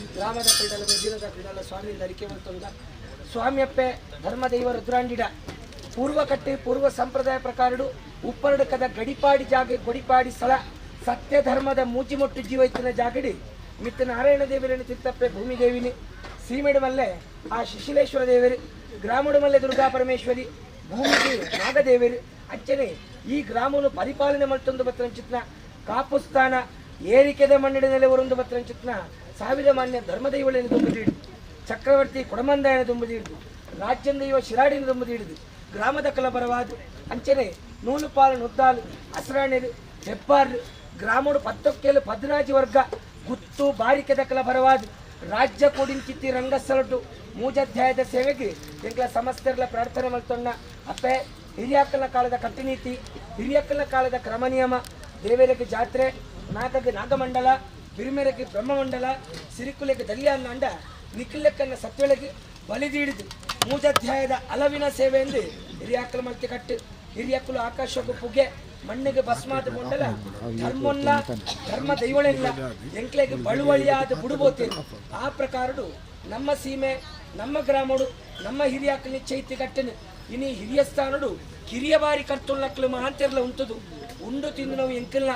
ಗ್ರಾಮದ ಕ್ರೀಡಲ ದಿನದ ಕ್ರೀಡಲ ಸ್ವಾಮಿ ಧರಿಕೆ ಮಂತೊಂದ ಸ್ವಾಮಿಯಪ್ಪೆ ಧರ್ಮದೈವ ರುದ್ರಾಂಡಿಡ ಪೂರ್ವ ಕಟ್ಟೆ ಪೂರ್ವ ಸಂಪ್ರದಾಯ ಪ್ರಕಾರಡು ಉಪ್ಪರಡಕದ ಗಡಿಪಾಡಿ ಜಾಗೆ ಗೊಡಿಪಾಡಿ ಸ್ಥಳ ಸತ್ಯ ಧರ್ಮದ ಮೂಜಿಮೊಟ್ಟು ಜೀವೈತಿನ ಜಾಗಡಿ ಮಿತ್ತ ನಾರಾಯಣ ದೇವರನ್ನು ತಿತ್ತಪ್ಪೆ ಭೂಮಿದೇವಿನಿ ಸೀಮೆಡುಮಲ್ಲೆ ಆ ಶಿಶಿಲೇಶ್ವರ ದೇವರು ಗ್ರಾಮಡುಮಲ್ಲೆ ದುರ್ಗಾ ಪರಮೇಶ್ವರಿ ಭೂಮಿಗೆ ನಾಗದೇವರು ಅಚ್ಚನೆ ಈ ಗ್ರಾಮವನ್ನು ಪರಿಪಾಲನೆ ಮಲ್ತೊಂದು ಬತ್ರಂಚಿತ್ನ ಕಾಪುಸ್ಥಾನ ಏರಿಕೆದ ಮಣ್ಣಿಡಿನಲ್ಲಿ ಒರೊಂದು ಬತ್ರಂಚಿತ್ನ ಸಾವಿರ ಮಾನ್ಯ ಧರ್ಮದೈವಳನ್ನು ತುಂಬುದಿಡು ಚಕ್ರವರ್ತಿ ಕೊಡಮಂದಾಯನ ತುಂಬುದಿಡಿದು ರಾಜ್ಯಂದೈವ ಶಿರಾಡಿನ ತುಂಬುದಿಡಿದು ಗ್ರಾಮದ ಕಲಬರವಾದು ಅಂಚನೆ ನೂಲುಪಾಲು ನುದ್ದಾಲು ಅಸರಾಣಿರು ಹೆಬ್ಬಾರು ಗ್ರಾಮಡು ಪತ್ತೊಕ್ಕೆಲು ಪದ್ರಾಜಿ ವರ್ಗ ಗುತ್ತು ಬಾರಿಕೆದ ಕಲಬರವಾದು ರಾಜ್ಯ ಕೊಡಿಂಚಿತ್ತಿ ರಂಗಸ್ಥಳಟು ಮೂಜಾಧ್ಯಾಯದ ಸೇವೆಗೆ ಎಂಕ್ಲ ಸಮಸ್ತರ್ಲ ಪ್ರಾರ್ಥನೆ ಮಲ್ತೊಣ್ಣ ಅಪ್ಪೆ ಹಿರಿಯಕ್ಕಲ ಕಾಲದ ಕಟ್ಟಿನೀತಿ ಹಿರಿಯಕ್ಕಲ ಕಾಲದ ಕ್ರಮ ನಿಯಮ ದೇವರಿಗೆ ಜಾತ್ರೆ ನಾಗಗೆ ನಾಗಮಂಡಲ ಬಿರುಮೆರಗೆ ಬ್ರಹ್ಮಮಂಡಲ ಸಿರಿಕುಲೆಗೆ ದಲ್ಯಾನ್ನಾಂಡ ನಿಖಿಲಕ್ಕನ್ನ ಸತ್ಯೊಳಗೆ ಬಲಿದೀಡಿದು ಮೂಜಾಧ್ಯಾಯದ ಅಲವಿನ ಸೇವೆ ಎಂದು ಹಿರಿಯಾಕಲ ಮಲ್ತಿ ಕಟ್ಟು ಹಿರಿಯಕ್ಕಲು ಆಕಾಶಕ್ಕೂ ಪುಗೆ ಮಣ್ಣಿಗೆ ಭಸ್ಮಾದ ಕೊಂಡಲ ಧರ್ಮೊಲ್ಲ ಧರ್ಮ ದೈವಳೆಲ್ಲ ಎಂಕ್ಲೆಗೆ ಬಳುವಳಿಯಾದ ಬುಡುಬೋತೆ ಆ ಪ್ರಕಾರಡು ನಮ್ಮ ಸೀಮೆ ನಮ್ಮ ಗ್ರಾಮಡು ನಮ್ಮ ಹಿರಿಯಾಕಲಿ ಚೈತಿ ಕಟ್ಟನು ಇನಿ ಹಿರಿಯ ಸ್ಥಾನಡು ಕಿರಿಯ ಬಾರಿ ಕರ್ತುಳ್ಳಕ್ಲು ಮಹಾಂತಿರ್ಲ ಉಂಟದು ಉಂಡು ತಿಂದು ನಾವು ಎಂಕಲ್ನ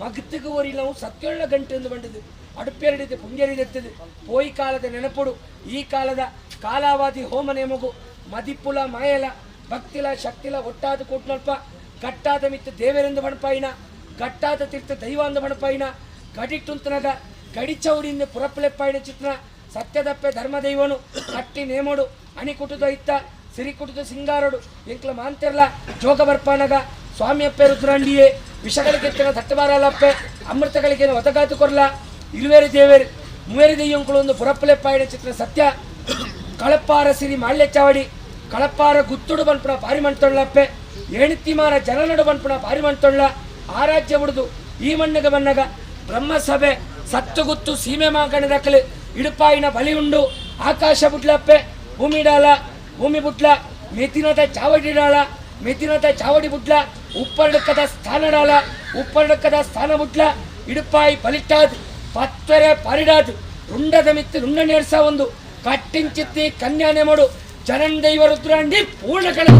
ಮಗತಿಗೆ ಓರಿ ನಾವು ಸತ್ಯೊಳ್ಳ ಗಂಟೆ ಎಂದು ಬಂಡದು ಅಡುಪೆರಡಿದೆ ಪುಂಜರಿದೆತ್ತದು ಪೋಯಿ ಕಾಲದ ನೆನಪುಡು ಈ ಕಾಲದ ಕಾಲಾವಾದಿ ಹೋಮ ನೇಮಗು ಮದಿಪುಲ ಮಾಯಲ ಭಕ್ತಿಲ ಶಕ್ತಿಲ ಒಟ್ಟಾದ ಕೂಟ್ನಲ್ಪ ಗಟ್ಟಾದ ಮಿತ್ತ ದೇವರೆಂದು ಬಣಪಾಯಿನ ಗಟ್ಟಾದ ತೀರ್ಥ ದೈವ ಅಂದ ಬಣಪಾಯಿನ ಗಡಿಟುಂತನಗ ಗಡಿಚೌಡಿಂದ ಪುರಪ್ಪಲೆಪ್ಪಾಯಿನ ಚಿತ್ರ ಸತ್ಯದಪ್ಪೆ ಧರ್ಮದೈವನು ಕಟ್ಟಿ ನೇಮಡು ಅಣಿಕುಟುದ ಇತ್ತ ಸಿರಿಕುಟುದ ಸಿಂಗಾರಡು ಎಂಕ್ಲ ಮಾಂತಿರ್ಲ ಜೋಗ ಬರ್ಪಾನಗ ಸ್ವಾಮಿಯಪ್ಪೆ ರುದ್ರಾಂಡಿಯೇ ವಿಷಗಳಿಗೆತ್ತಿನ ತಟ್ಟಬಾರಲಪ್ಪೆ ಅಮೃತಗಳಿಗೆ ಒದಗಾತು ಕೊರ್ಲ ಇರುವೇರಿ ದೇವೇರು ಮೂವೇರಿ ದೆಯ್ಯಂಕುಳು ಒಂದು ಪುರಪ್ಪಲೆಪ್ಪಾಯಿನ ಚಿತ್ರ ಸತ್ಯ ಕಳಪಾರ ಸಿರಿ ಮಾಳ್ಯ ಚಾವಡಿ ಕಳಪಾರ ಗುತ್ತುಡು ಬನ್ಪುಣ ಪಾರಿ ಮಂತೊಳ್ಳಪ್ಪೆ ಏಣಿತಿಮಾರ ಜನನಡು ಬನ್ಪುಣ ಪಾರಿ ಮಂತೊಳ್ಳ ಆರಾಜ್ಯ ಬುಡುದು ಈ ಮಣ್ಣಗ ಬನ್ನಗ ಬ್ರಹ್ಮಸಭೆ ಸತ್ತುಗುತ್ತು ಸೀಮೆ ಮಾಗಣದಕಲು ಇಡುಪಾಯಿನ ಬಲಿ ಉಂಡು ಆಕಾಶ ಬುಡ್ಲಪ್ಪೆ ಭೂಮಿಡಾಲ ಭೂಮಿ ಬುಟ್ಲ ಮೆತಿನದ ಚಾವಡಿಡಾಲ ಮೆತಿನದ ಚಾವಡಿ ಬುಟ್ಲ ಉಪ್ಪರಡಕ್ಕದ ಸ್ಥಾನಡಾಲ ಉಪ್ಪರಡಕ್ಕದ ಸ್ಥಾನ ಬುಟ್ಲ ಇಡುಪಾಯಿ ಬಲಿಟಾದ್ ಪತ್ತರೆ ಪರಿಡಾದ್ ರುಂಡದ ಮಿತ್ತು ರುಂಡ ನೇರ್ಸ ಒಂದು ಕಟ್ಟಿಂಚಿತ್ತಿ ಕನ್ಯಾನೆ ಮಾಡು ಜನನ್ ದೈವ ರುದ್ರಾಂಡಿ ಪೂರ್ಣ ಕಳೆ.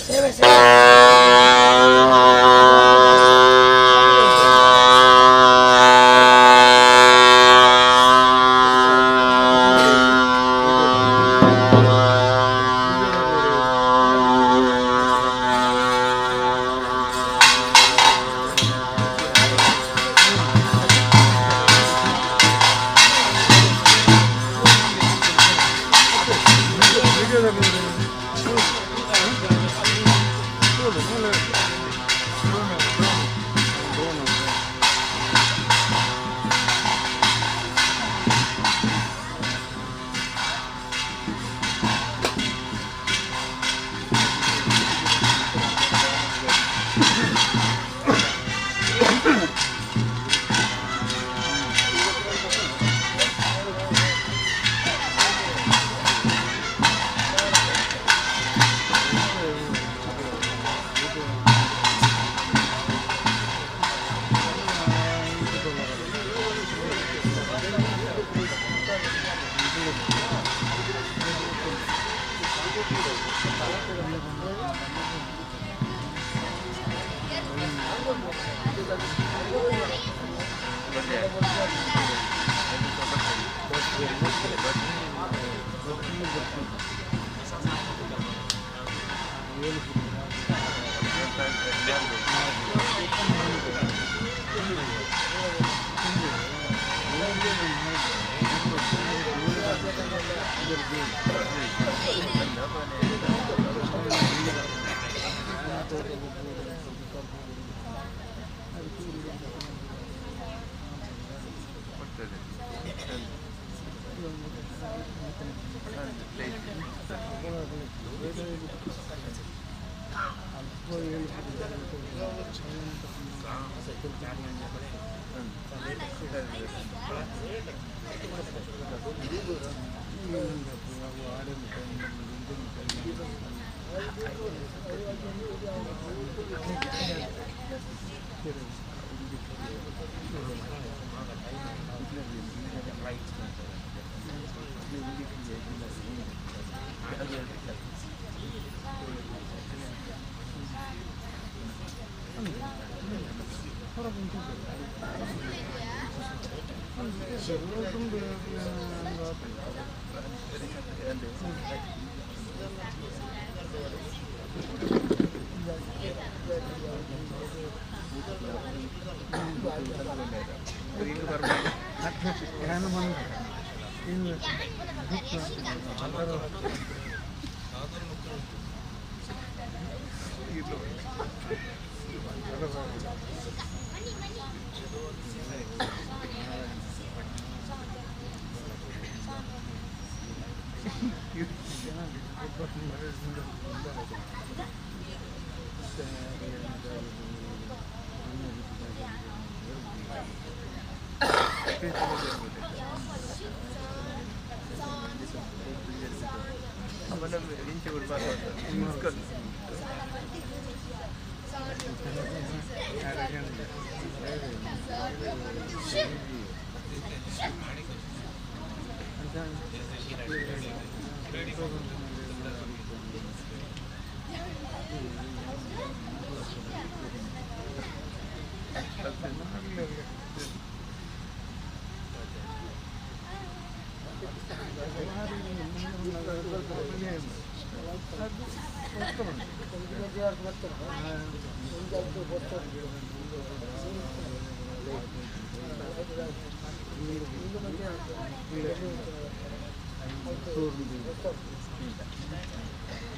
ಸೇವೆ ಸೇವೆ.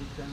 ಬ್ರಹ್ಮ.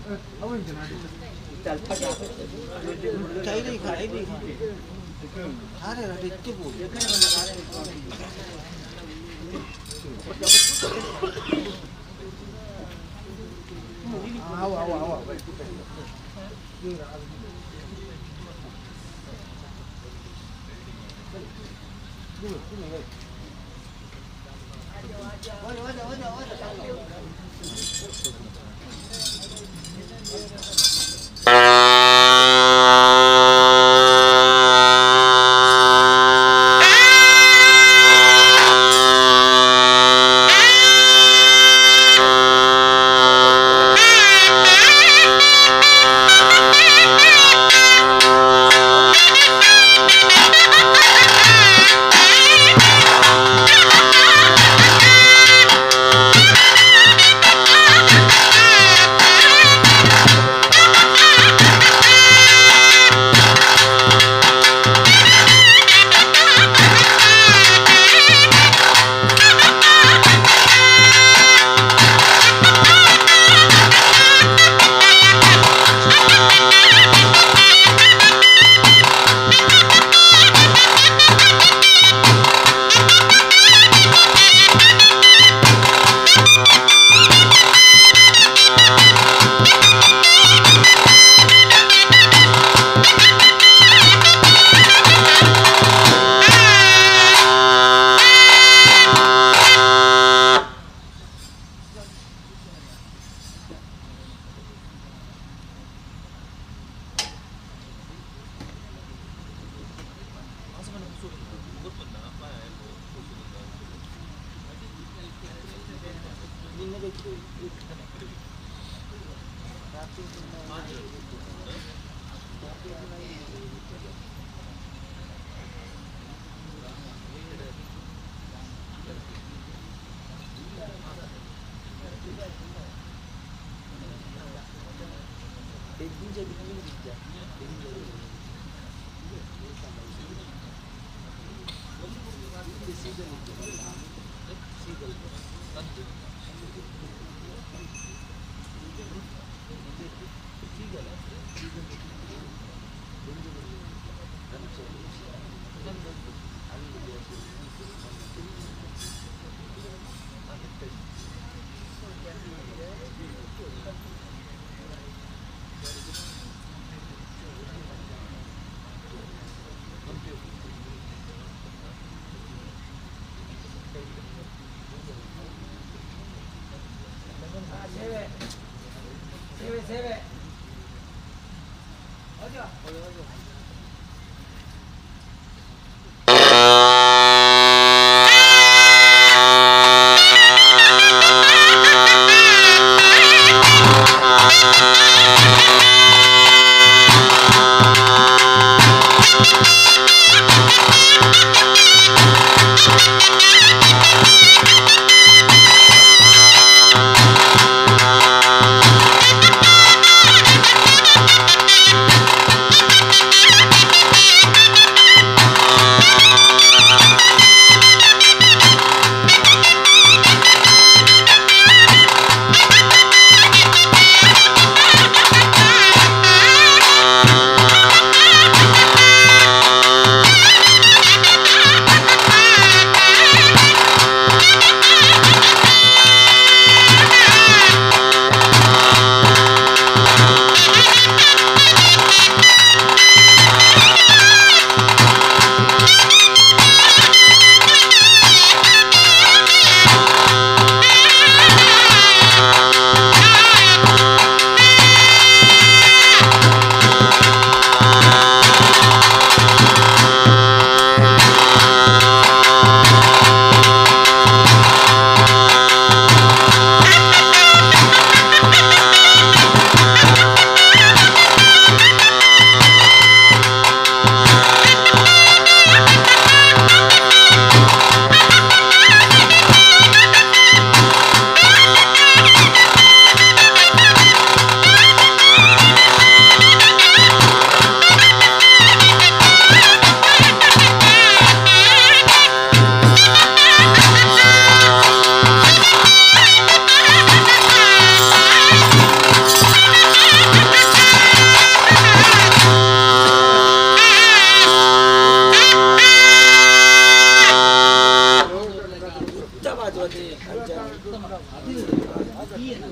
Thank you.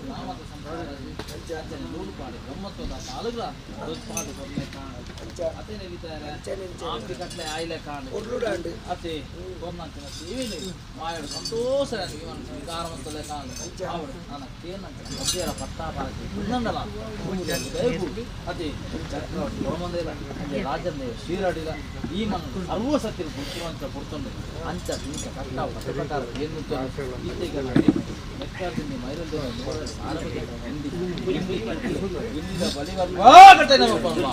ಗ್ರಾಮದ ಸಂಸಾರ ಅಂಚನೆ ನೂಲುಪಾಡು ಬ್ರಹ್ಮತ್ವದ ತಾಲೂಕ ದೊತ್ಪಾಡು ಕೊರ್ಲೆ ಕಾಣು ಅತೇನೆ ವಿತಾರೆ ಆಂಪಿ ಕಟ್ಲೆ ಆಯ್ಲೆ ಕಾಣು ಅತೆ ಕೊರ್ನಂಚಿನ ಸೇವೆನೆ ಮಾಯಡು ಸಂತೋಷ ಇವನ್ ಸ್ವೀಕಾರ ಮಂತಲೆ ಕಾಣು ಆವಡು ನನ್ನ ಕೇನಂಚಿನ ಮಧ್ಯರ ಪಟ್ಟಾಪಾರಕ್ಕೆ ಕುನ್ನಂಡಲ ಅತೆ ಚಕ್ರವರ್ತಿ ಕೊರಮಂದೇಲ ಅಂಚೆ ರಾಜಂದೇ ಶ್ರೀರಾಡಿಲ ಈ ಮನ ಸರ್ವ ಸತ್ಯ ಗುರುತಿರುವಂತ ಪುರ್ತೊಂಡು ಅಂಚ ದೀಕ ಕಟ್ಟ ಪ್ರಕಾರ ಏನು ಇತ್ತೆಗೆ ಮೆಕ್ಕಾರ್ದಿಂದ ಮೈರಂದ ಸಾರವತಿ ಹಿಂದಿ ಹಿಂದಿ ಇಲ್ಲಿದ ಬಲಿವರ್ಗ ಕಟ್ಟೆ ನಮ್ಮ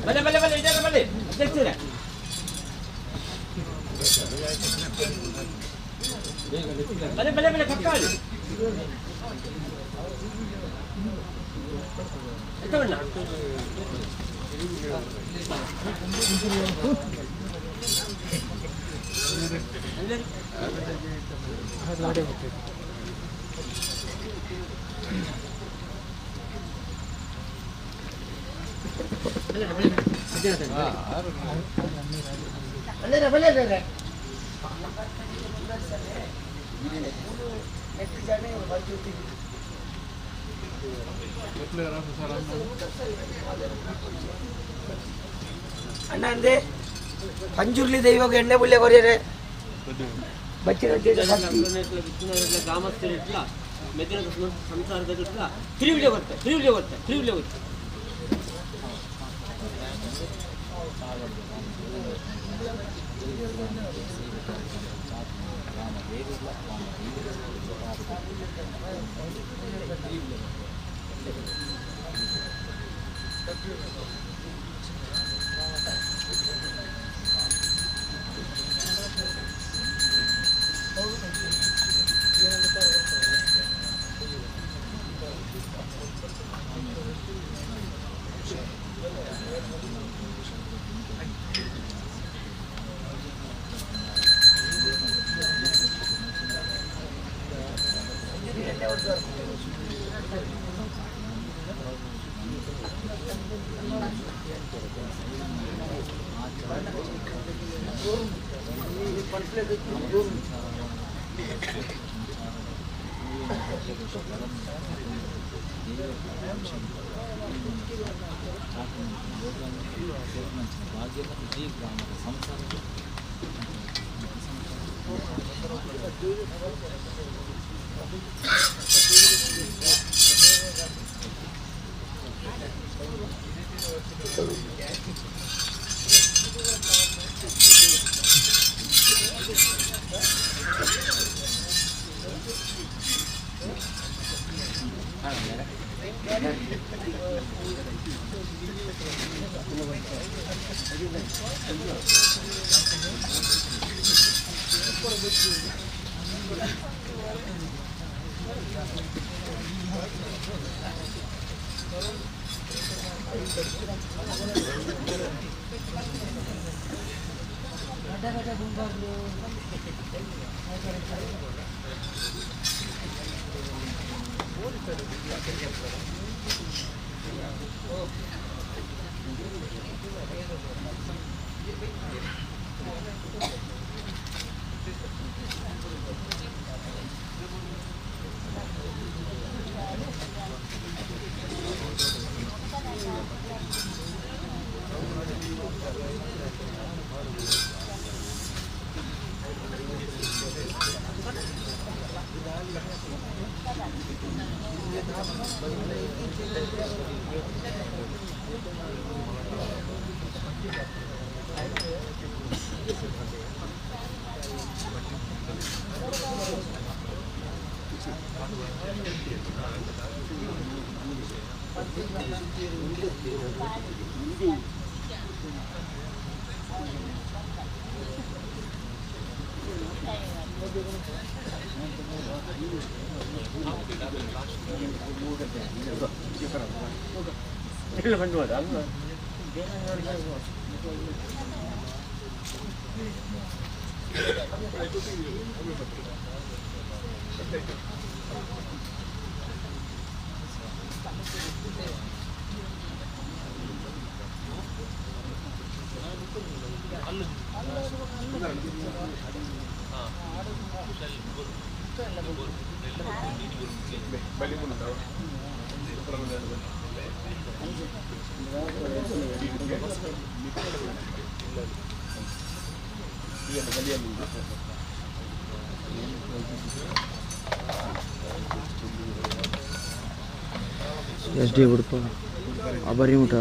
ಬಲೆ ಬಲೆ ಬಲೆ ಇದಾರೆ ಬಲೆ ಅಧ್ಯಕ್ಷರೇ. ಬಲೆ ಬಲೆ ಬಲೆ ಕಕ್ಕಾಳಿ ಎತ್ತವಣ್ಣ. ಅಣ್ಣ ಅಂದೆ ಪಂಜುರ್ಲಿ ದೈವಗ ಎಣ್ಣೆ ಬುಳ್ಳೆ ಕೊರಿಯರೆ ಬಚ್ಚಿನ ಗ್ರಾಮಸ್ಥರಿಟ್ಲ ಮೆದಿನ ಸಂಸಾರದ ತಿರುವಿಲೆ ಬರ್ತಾರೆ ತಿರುವಿಲೆ ಬರ್ತಾರೆ ತಿರುವಿಲೆ ಬರ್ತಾರೆ. ಎಸ್ ಡಿ ಬಿಡ್ಪ ಬರೀ ಮುಟ.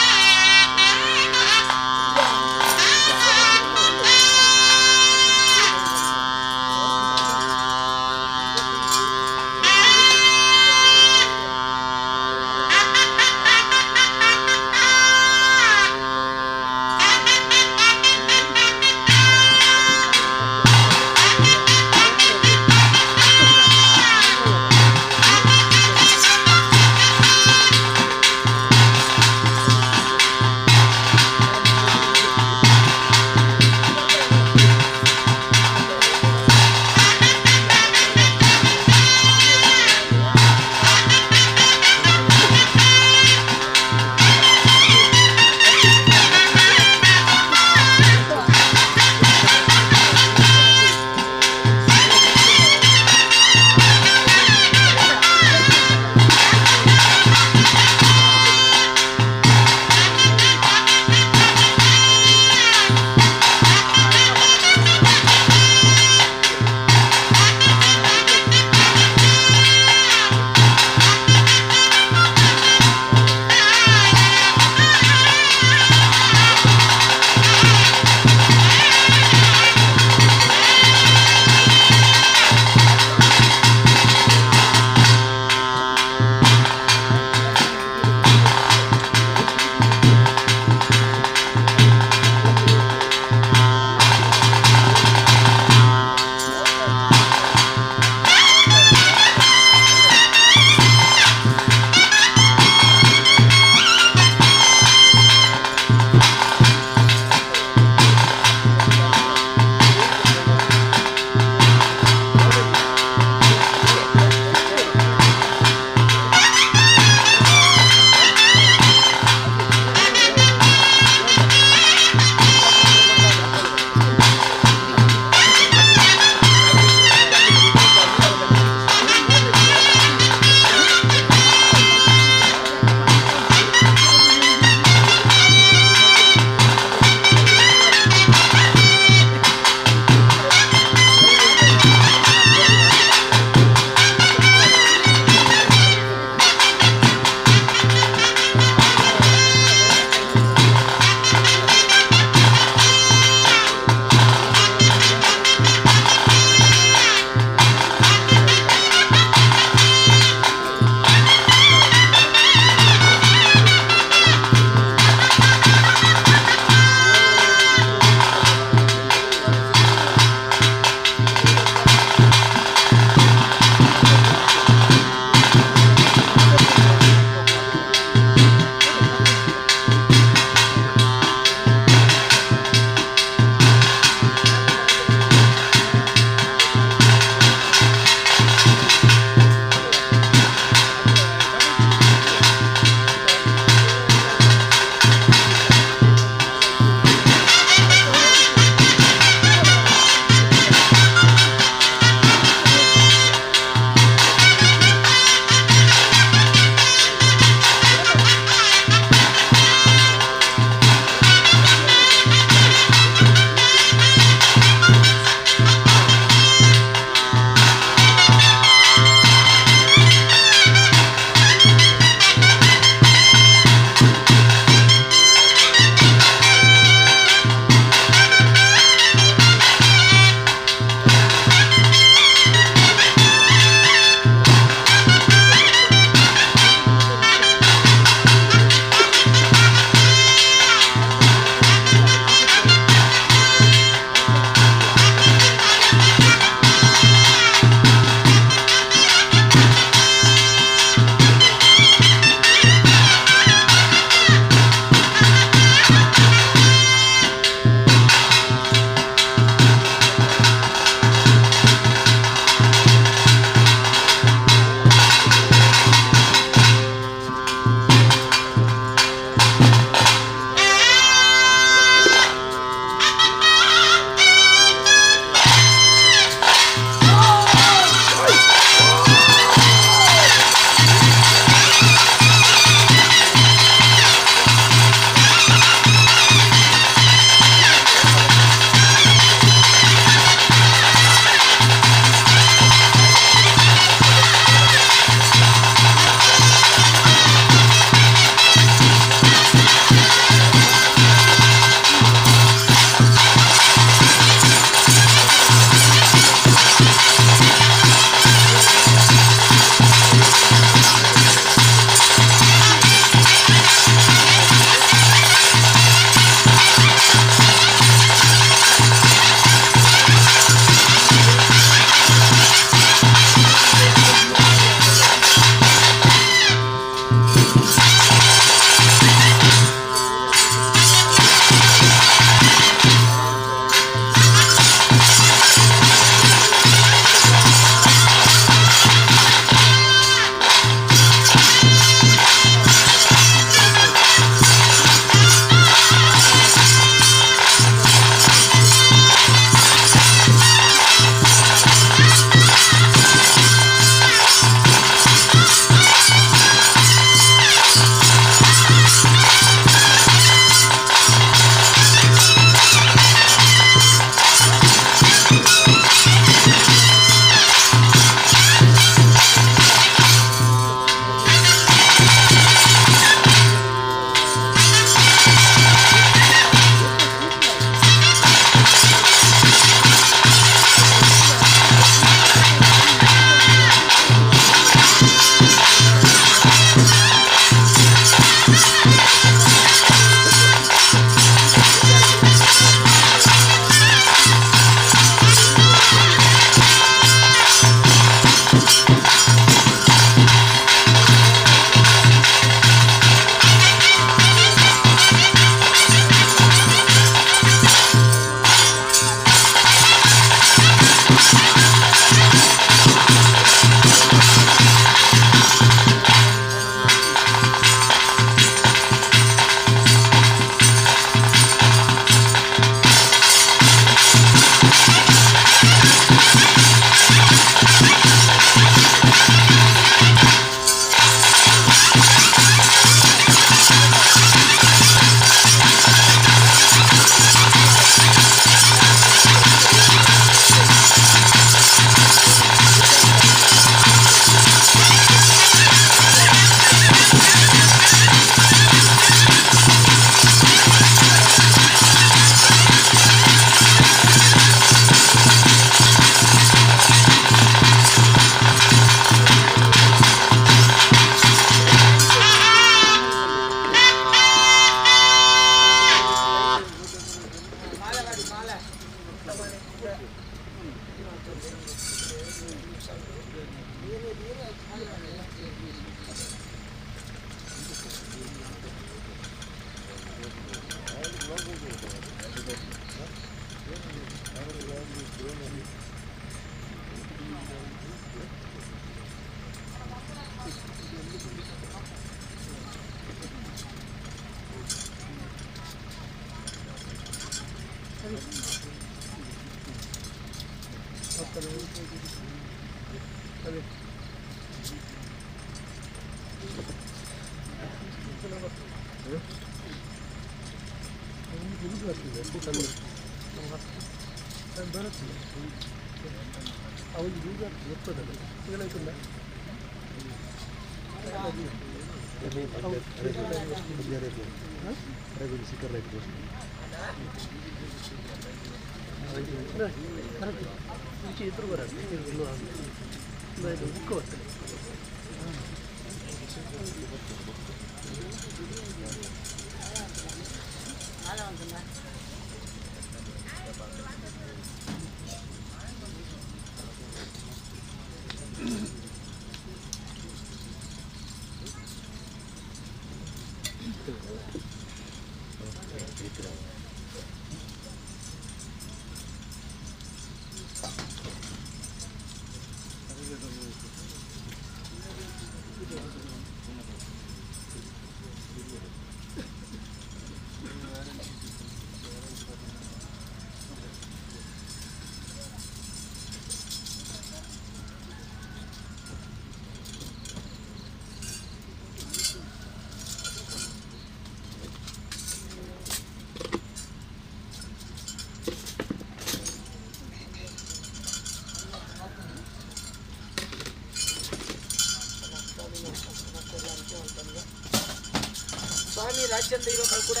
ಸ್ವಾಮಿ ರಾಜ್ಯದ ದೈವಗಳು ಕೂಡ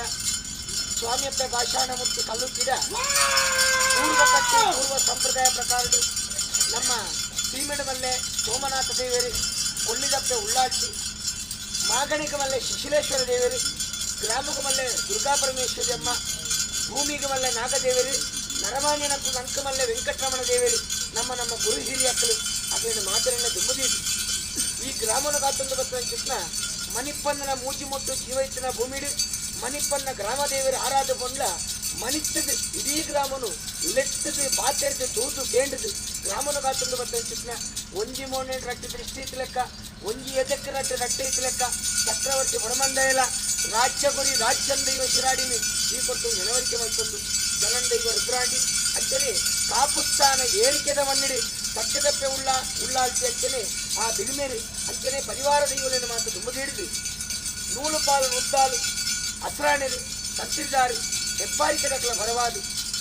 ಸ್ವಾಮಿಯಪ್ಪ ಭಾಷಾಣ ಮತ್ತು ಕಲ್ಲುತ್ತಿದ ಪೂರ್ವ ಕಟ್ಟೆ ಪೂರ್ವ ಸಂಪ್ರದಾಯ ಪ್ರಕಾರ ನಮ್ಮ ಸೀಮೆಡಮಲ್ಲೆ ಸೋಮನಾಥ ದೇವರು, ಕೊಲ್ಲಿದಪ್ಪೆ ಉಳ್ಳಾಟ್ಟಿ, ಮಾಗಣಿಗಮಲ್ಲೆ ಶಿಶಿಲೇಶ್ವರ ದೇವರು, ಗ್ರಾಮಕಮಲ್ಲೆ ದುರ್ಗಾ ಪರಮೇಶ್ವರಿ ಅಮ್ಮ, ಭೂಮಿಗಮಲ್ಲೆ ನಾಗದೇವರು, ನರಮಾನ್ಯನಕ್ಕೂ ನಂಕಮಲ್ಲೆ ವೆಂಕಟರಮಣ ದೇವರು, ನಮ್ಮ ನಮ್ಮ ಗುರು ಹಿರಿಯಕ್ಕಳು ಅದನ್ನು ಮಾತರನ್ನ ದುಮ್ಮದೀದು. ಈ ಗ್ರಾಮನ ಕಾತೊಂದು ಬತ್ತ ಮಣಿಪ್ಪನ್ನ ಮೂಜಿಮೊಟ್ಟು ಜೀವೈತನ ಭೂಮಿಡು ಮಣಿಪ್ಪನ್ನ ಗ್ರಾಮದೇವರ ಆರಾಧ ಕೊಂಡ್ಲ ಮನಿತ್ತದು ಇಡೀ ಗ್ರಾಮನು ಲೆಟ್ಟದು ಪಾತೆರ್ದು ತೂದು ಕೇಂಡದು ಗ್ರಾಮನ ಕಾತೊಂದು ಬತ್ತ ಒಂಜಿ ಮೋನೆ ರಟ್ಟಿ ದೃಷ್ಟಿ ಇತ್ತು ಲೆಕ್ಕ, ಒಂಜಿ ಎದಕ್ಕೆ ರಟ್ಟಿ ರಟ್ಟೆ ಇತ್ತು ಲೆಕ್ಕ. ಚಕ್ರವರ್ತಿ ಬಡಮಂದಯಲ ರಾಜ್ಯ ಗುರಿ ರಾಜ್ಯಂದೈವ ಶಿರಾಡಿನಿ ಈ ಕೊಟ್ಟು ನೆನವರಿಕೆ ಮಲ್ತೊಂದು ಜನಂದೈವ ರುದ್ರಾಂಡಿ ಅಂಚನೆ ಕಾಪುಸ್ಥಾನ ಏರಿಕೆದ ಮಣ್ಣಿಡಿ ತಕ್ಕದಪ್ಪೆ ಉಳ್ಳ ಉಳ್ಳಾಲ್ತಿ ಅಂಚನೆ ಆ ಬಿರುಮೇರಿ ಅಂಚನೆ ಪರಿವಾರ ದೈವలను ಮಾತು ದುಂಬದಿಡಿದು ನೂಲು ಪಾಲು ನುದ್ದಾಲು ಅಸ್ರಾಣೆರು ತಹಸೀಲ್ದಾರು ಹೆಪ್ಪಾರಿಕೆ ದಕ್ಕಲ ಬರವಾದು,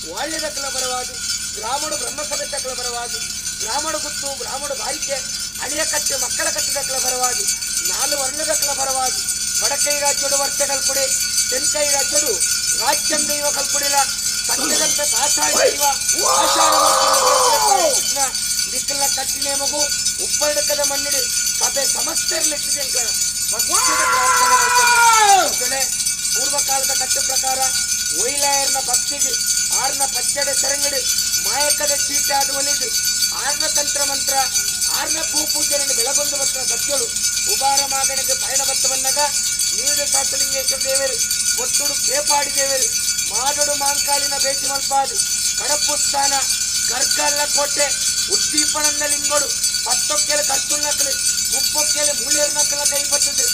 ವಾಳ್ಯ ದಕ್ಕಲ ಬರವಾದು, ಗ್ರಾಮಡು ಬ್ರಹ್ಮಸಭೆ ದಕ್ಕಲ ಬರವಾದು, ಗ್ರಾಮಡು ಗುತ್ತು ಗ್ರಾಮಡು ಬಾರಿಕೆ ಅಳಿಯ ಕಟ್ಟೆ ಮಕ್ಕಳ ಕಟ್ಟೆ ದಕ್ಕಲ ಬರವಾದು, ನಾಲು ವರ್ಣ ದಕ್ಕಲ ಬರವಾದು, ಬಡಕೈ ರಾಜ್ಯಡು ವರ್ಷ ಕಲ್ಪುಡೆ, ತೆನ್ಕೈ ರಾಜ್ಯಡು ರಾಜ್ಯಂ ದೈವ ಕಲ್ಪುಡಿಲ ಸತ್ಯದಂತೆ ಪಾಷಾಣ ದೈವ ಆಷಾಢ ನಿಕ್ಕಲ್ನ ಕಟ್ಟಿನೇ ಮಗು ಉಪ್ಪಳಕದ ಮಣ್ಣಿಡು ಸಭೆ ಸಮಸ್ತೆರ್ಲಿಟ್ಟಿದೆ. ಪೂರ್ವಕಾಲದ ಕಟ್ಟು ಪ್ರಕಾರ ಒಯ್ಲಾಯರ್ನ ಭಕ್ತಿಗೆ ಆರ್ನ ಪಚ್ಚಡೆ ಸೆರಂಗಡು ಮಾಯಕದ ಚೀಟಾದ ಒಲಿದು ಆರ್ನ ತಂತ್ರ ಮಂತ್ರ ಆರ್ನ ಪೂ ಪೂಜೆಯನ್ನು ಬೆಳಗೊಂದು ಬತ್ತ ಸತ್ಯಳು ಉಬಾರ ಮಾಗಣಿಗೆ ಪಯಣ ಬತ್ತ ಬಂದಾಗ ನೀಡು ಶಾಸಲಿಂಗೇಶ್ವರ ದೇವರು, ಒತ್ತುಡು ಕೇಪಾಡಿ ದೇವರು, ಮಾಡಡು ಮಾಂಕಾಲಿನ ಭೇಟಿ ಮಲ್ಪಾದು ಕಡಪು ಸ್ಥಾನ ಗರ್ಗಲ್ಲ ಕೋಟೆ ಉದ್ದೀಪನಂದ ಲಿಂಗೋಡು ಪತ್ತೊಕ್ಕೆಲೆ ಕರ್ತುಲ್ನಕಲು ಮುಪ್ಪೊಕ್ಕೆಲೆ ಮೂಲೇರ್ನಕಲ ಕೈಪತ್ತದು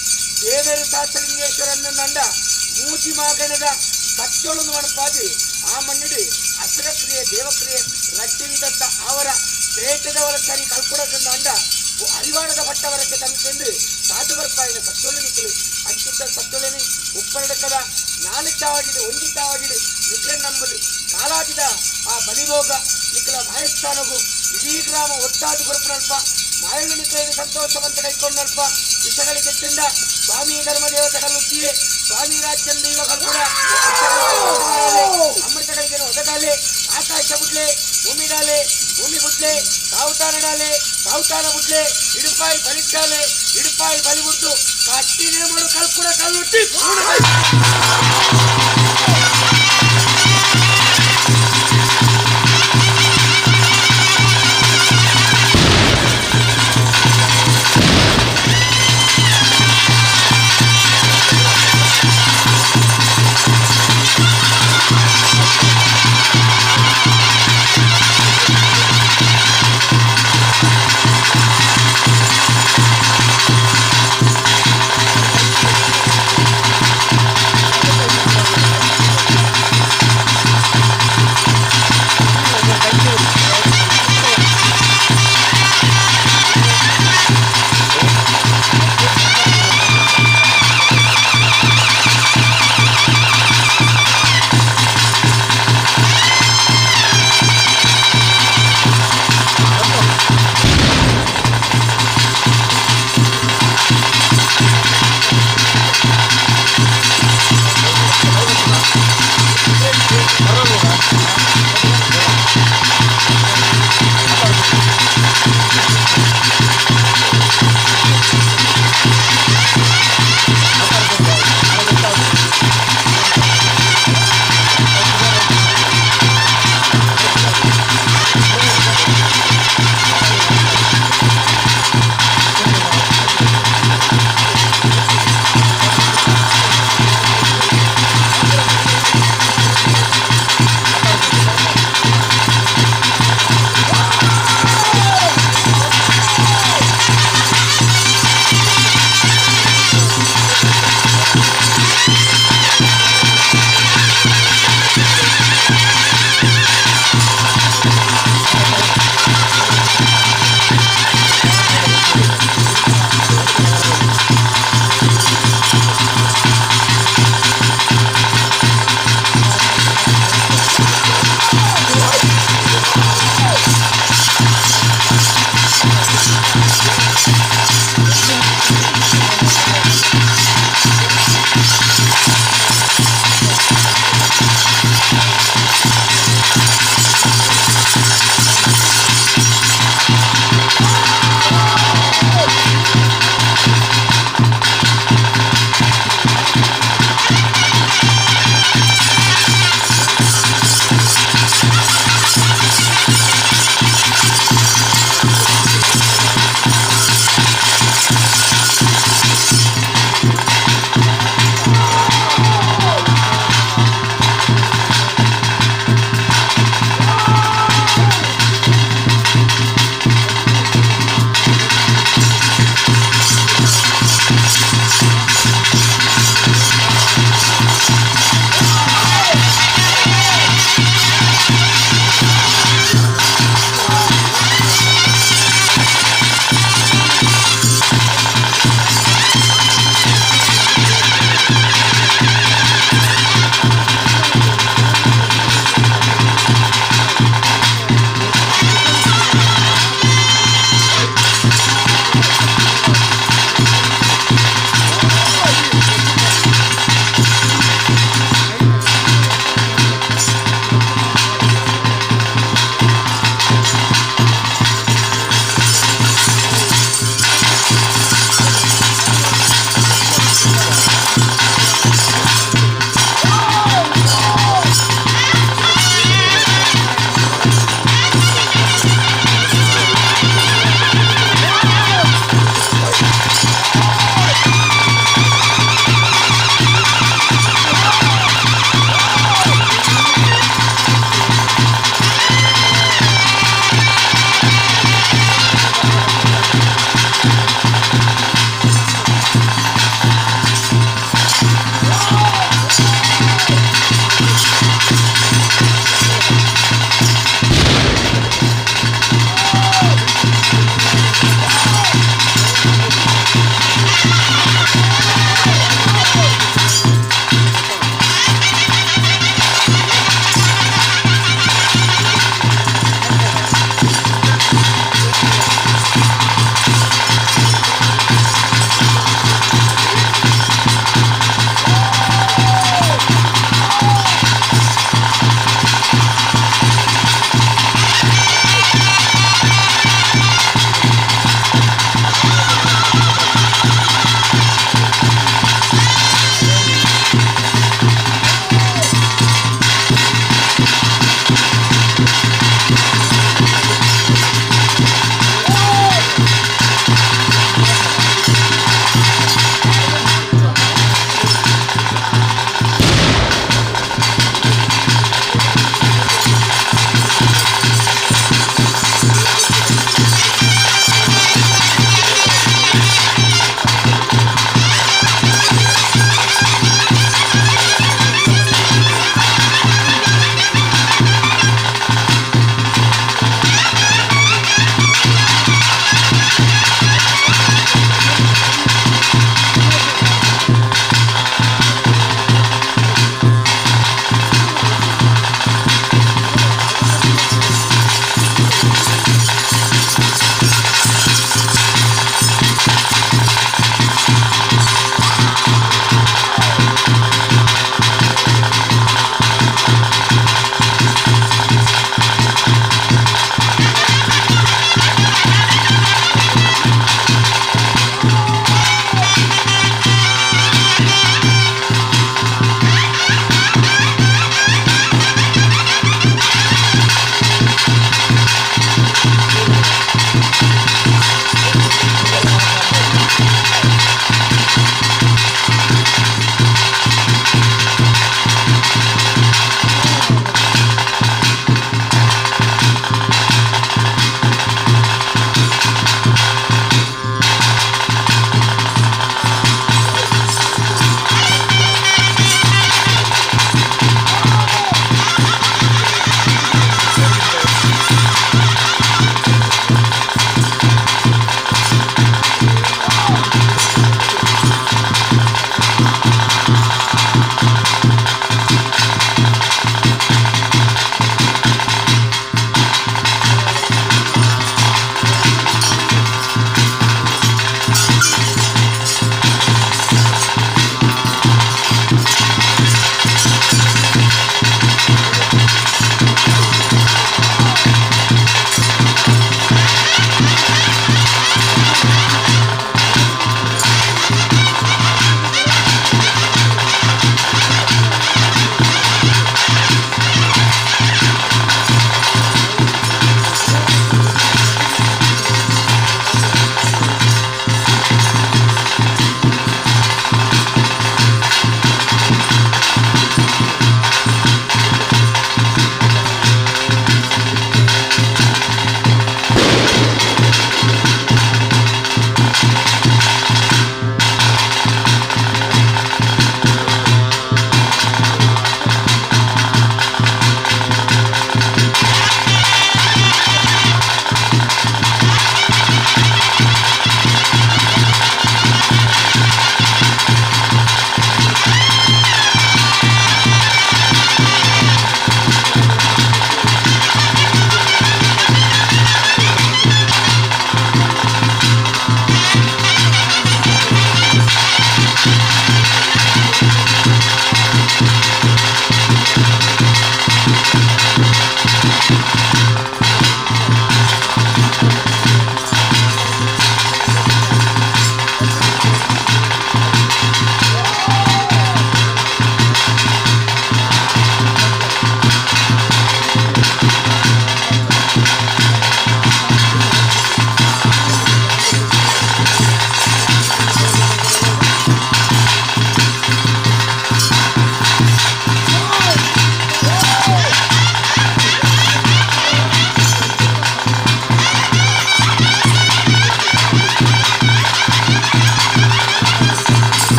ದೇವೇರು ಶಾಸಲಿಂಗೇಶ್ವರನ್ನ ನಂಡ ಮೂಜಿ ಮಾಗಣದ ಸತ್ಯೊಳನ್ನು ಮಣಪಾದಿ ಆ ಮಣ್ಣಿಡು ಅಸುರಕ್ರಿಯೆ ದೇವಕ್ರಿಯೆ ರಟ್ಟಿವಿದತ್ತ ಅವರ ಪೇಟದವರ ಸರಿ ಕಲ್ಪುಡದಿಂದ ಅಂಡ ಅರಿವಾಣದ ಪಟ್ಟವರಕ್ಕೆ ತಂದು ಸಾಧು ಬರ್ಪಾಯಿನ ಸತ್ತೊಳ್ಳಿ ನಿಕ್ಕಲು ಅಂಚಿದ್ದ ಸತ್ತೊಳ್ಳಿನಿ ಉಪ್ಪರಡಕದ ನಾಲು ಚಾವಡಿಡು ಒಂಜಿ ಚಾವಡಿಡು ನಿಕ್ಲೆ ನಂಬುದು ಕಾಲಾದಿದ ಆ ಬಲಿಭೋಗ ನಿಕ್ಕಲ ಮಾಯಸ್ಥಾನಗು ಇಡೀ ಗ್ರಾಮ ಒಟ್ಟಾದು ಕೊರಪುನಲ್ಪ ಮಾಯಲು ನಿಕ್ಕಲೇನು ಸಂತೋಷವಂತ ಕೈಕೊಂಡಲ್ಪ ವಿಷಗಳಿಗೆ ತಿಂದ ಸ್ವಾಮಿ ಧರ್ಮ ದೇವತೆ ಕಲ್ಲುತ್ತಿಯೇ ಸ್ವಾಮಿ ರಾಜ್ಯಂ ದೈವ ಕಲ್ಪುಡ ಅಮೃತಗಳಿಗೆ ಒದಗಾಲೆ ಆಕಾಶ ಬುಡ್ಲೆ ಭೂಮಿಡಾಲೆ ಭೂಮಿ ಬುಡ್ಲೆ ಸಾವುತಾನಡಾಲೆ ಸಾವುತಾನ ಬುಡ್ಲೆ ಇಡುಪಾಯಿ ಬಲಿಟ್ಟಾಲೆ ಇಡುಪಾಯಿ ಬಲಿಬುಡ್ದು ಕಟ್ಟಿನೇ ಮಾಡು ಕಲ್ಪುಡ ಕಲ್ಲುಟ್ಟಿ.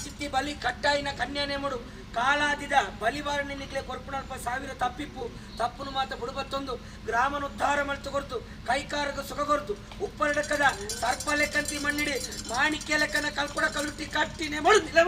ಅಂಚಿತ್ತಿ ಬಲಿ ಕಟ್ಟಾಯಿನ ಕನ್ಯಾ ನೇಮಡು ಕಾಲಾದಿದ ಬಲಿವಾರಣೆ ನಿಕ್ಲೆ ಕೊರ್ಪುನಲ್ಪ ಸಾವಿರ ತಪ್ಪಿಪ್ಪು ತಪ್ಪುನು ಮಾತ ಬುಡುಬತ್ತೊಂದು ಗ್ರಾಮನ ಉದ್ಧಾರ ಮಲ್ತು ಕೊರ್ತು ಕೈಕಾರಗ ಸುಖ ಕೊರ್ತು ಉಪ್ಪರಡಕದ ಸರ್ಪ ಲೆಕ್ಕಂತಿ ಮಣ್ಣಿಡಿ ಮಾಣಿಕ್ಯ ಲೆಕ್ಕನ ಕಲ್ಪುಡ ಕಲುಟ್ಟಿ ಕಟ್ಟಿ ನೇಮಡು ನಿಲ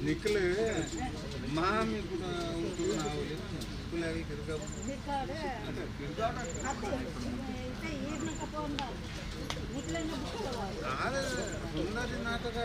ನಿಕ್ಲು ಮಾಮಿ ಕೂಡ ಉಂಟು ನಾವು ಸುಂದರಿ ನಾಟಕ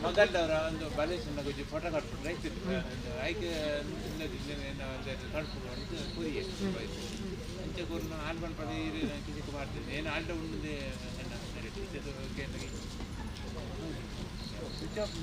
ಮಗಲ್ದವರ ಒಂದು ಬಲೇಶನ ಗುಜ್ಜಿ ಫೋಟೋ ಕಟ್ಬಿಟ್ರೆ ಐಕೆ ಕಟ್ಬಿಡು ಅಂತ ಕುರಿಯೆ ಅಂಚೆ ಕೂರ್ನ ಹಾಲು ಪನ್ಪದ ಕಿಸಿಕ್ ಮಾಡ್ತೀನಿ ಏನು ಆಲ್ಟ ಉಂಡು ಸ್ವಿಚ್ ಆಫ್.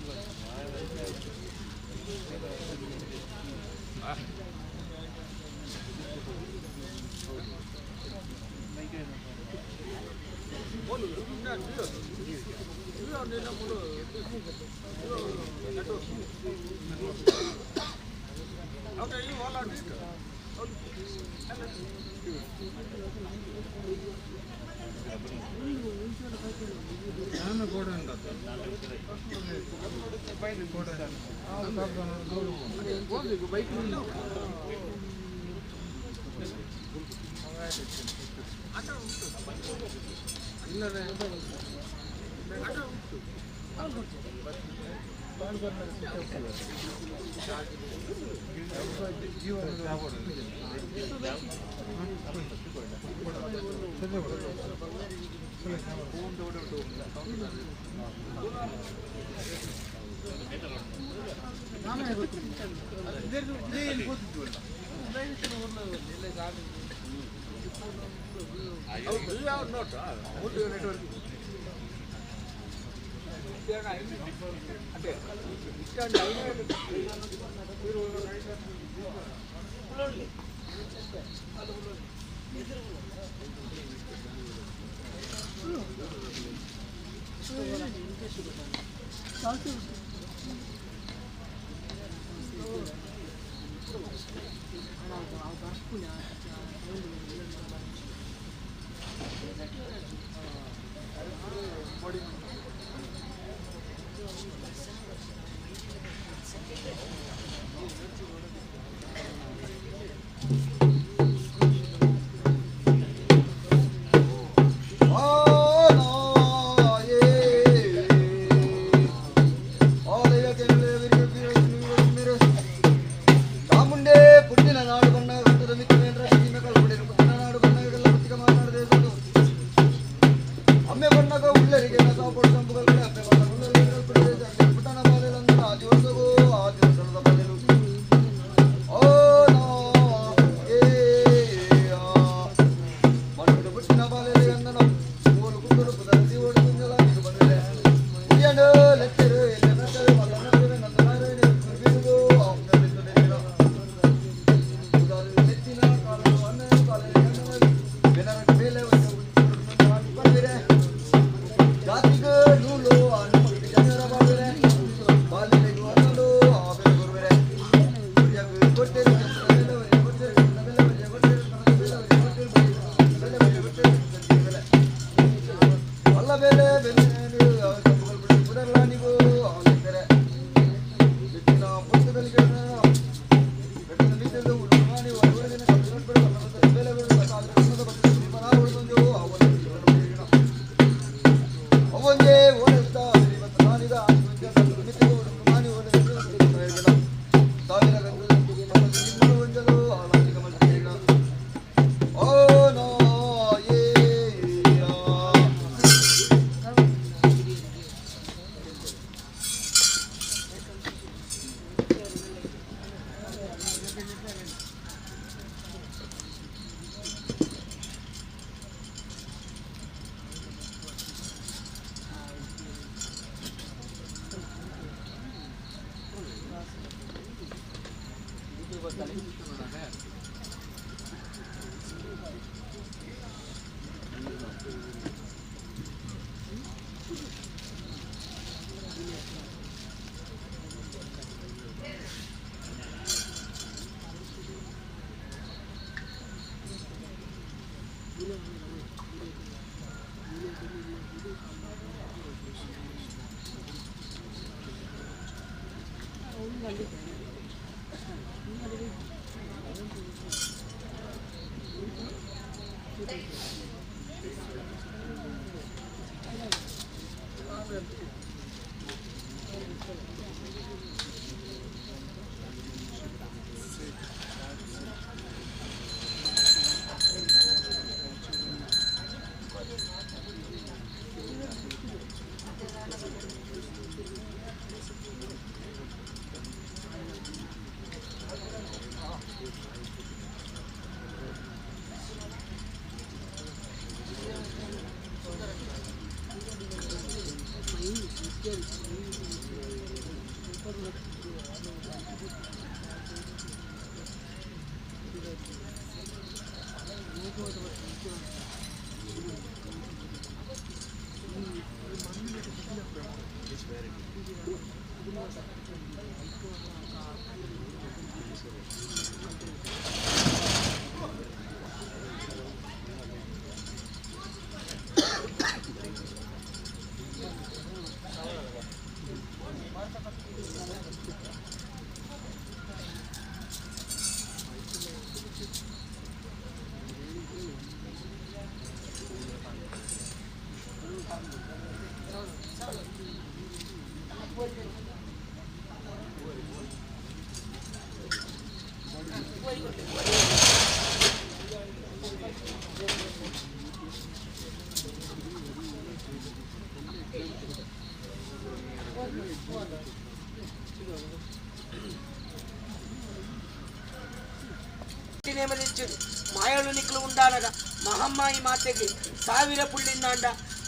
ಮಾಯಳು ನಿಕ್ಲು ಉಂಡಾನಗ ಮಹಮ್ಮಾಯಿ ಮಾತೆಗೆ ಸಾವಿರ ಪುಳ್ಳಿಂದಾಂಡ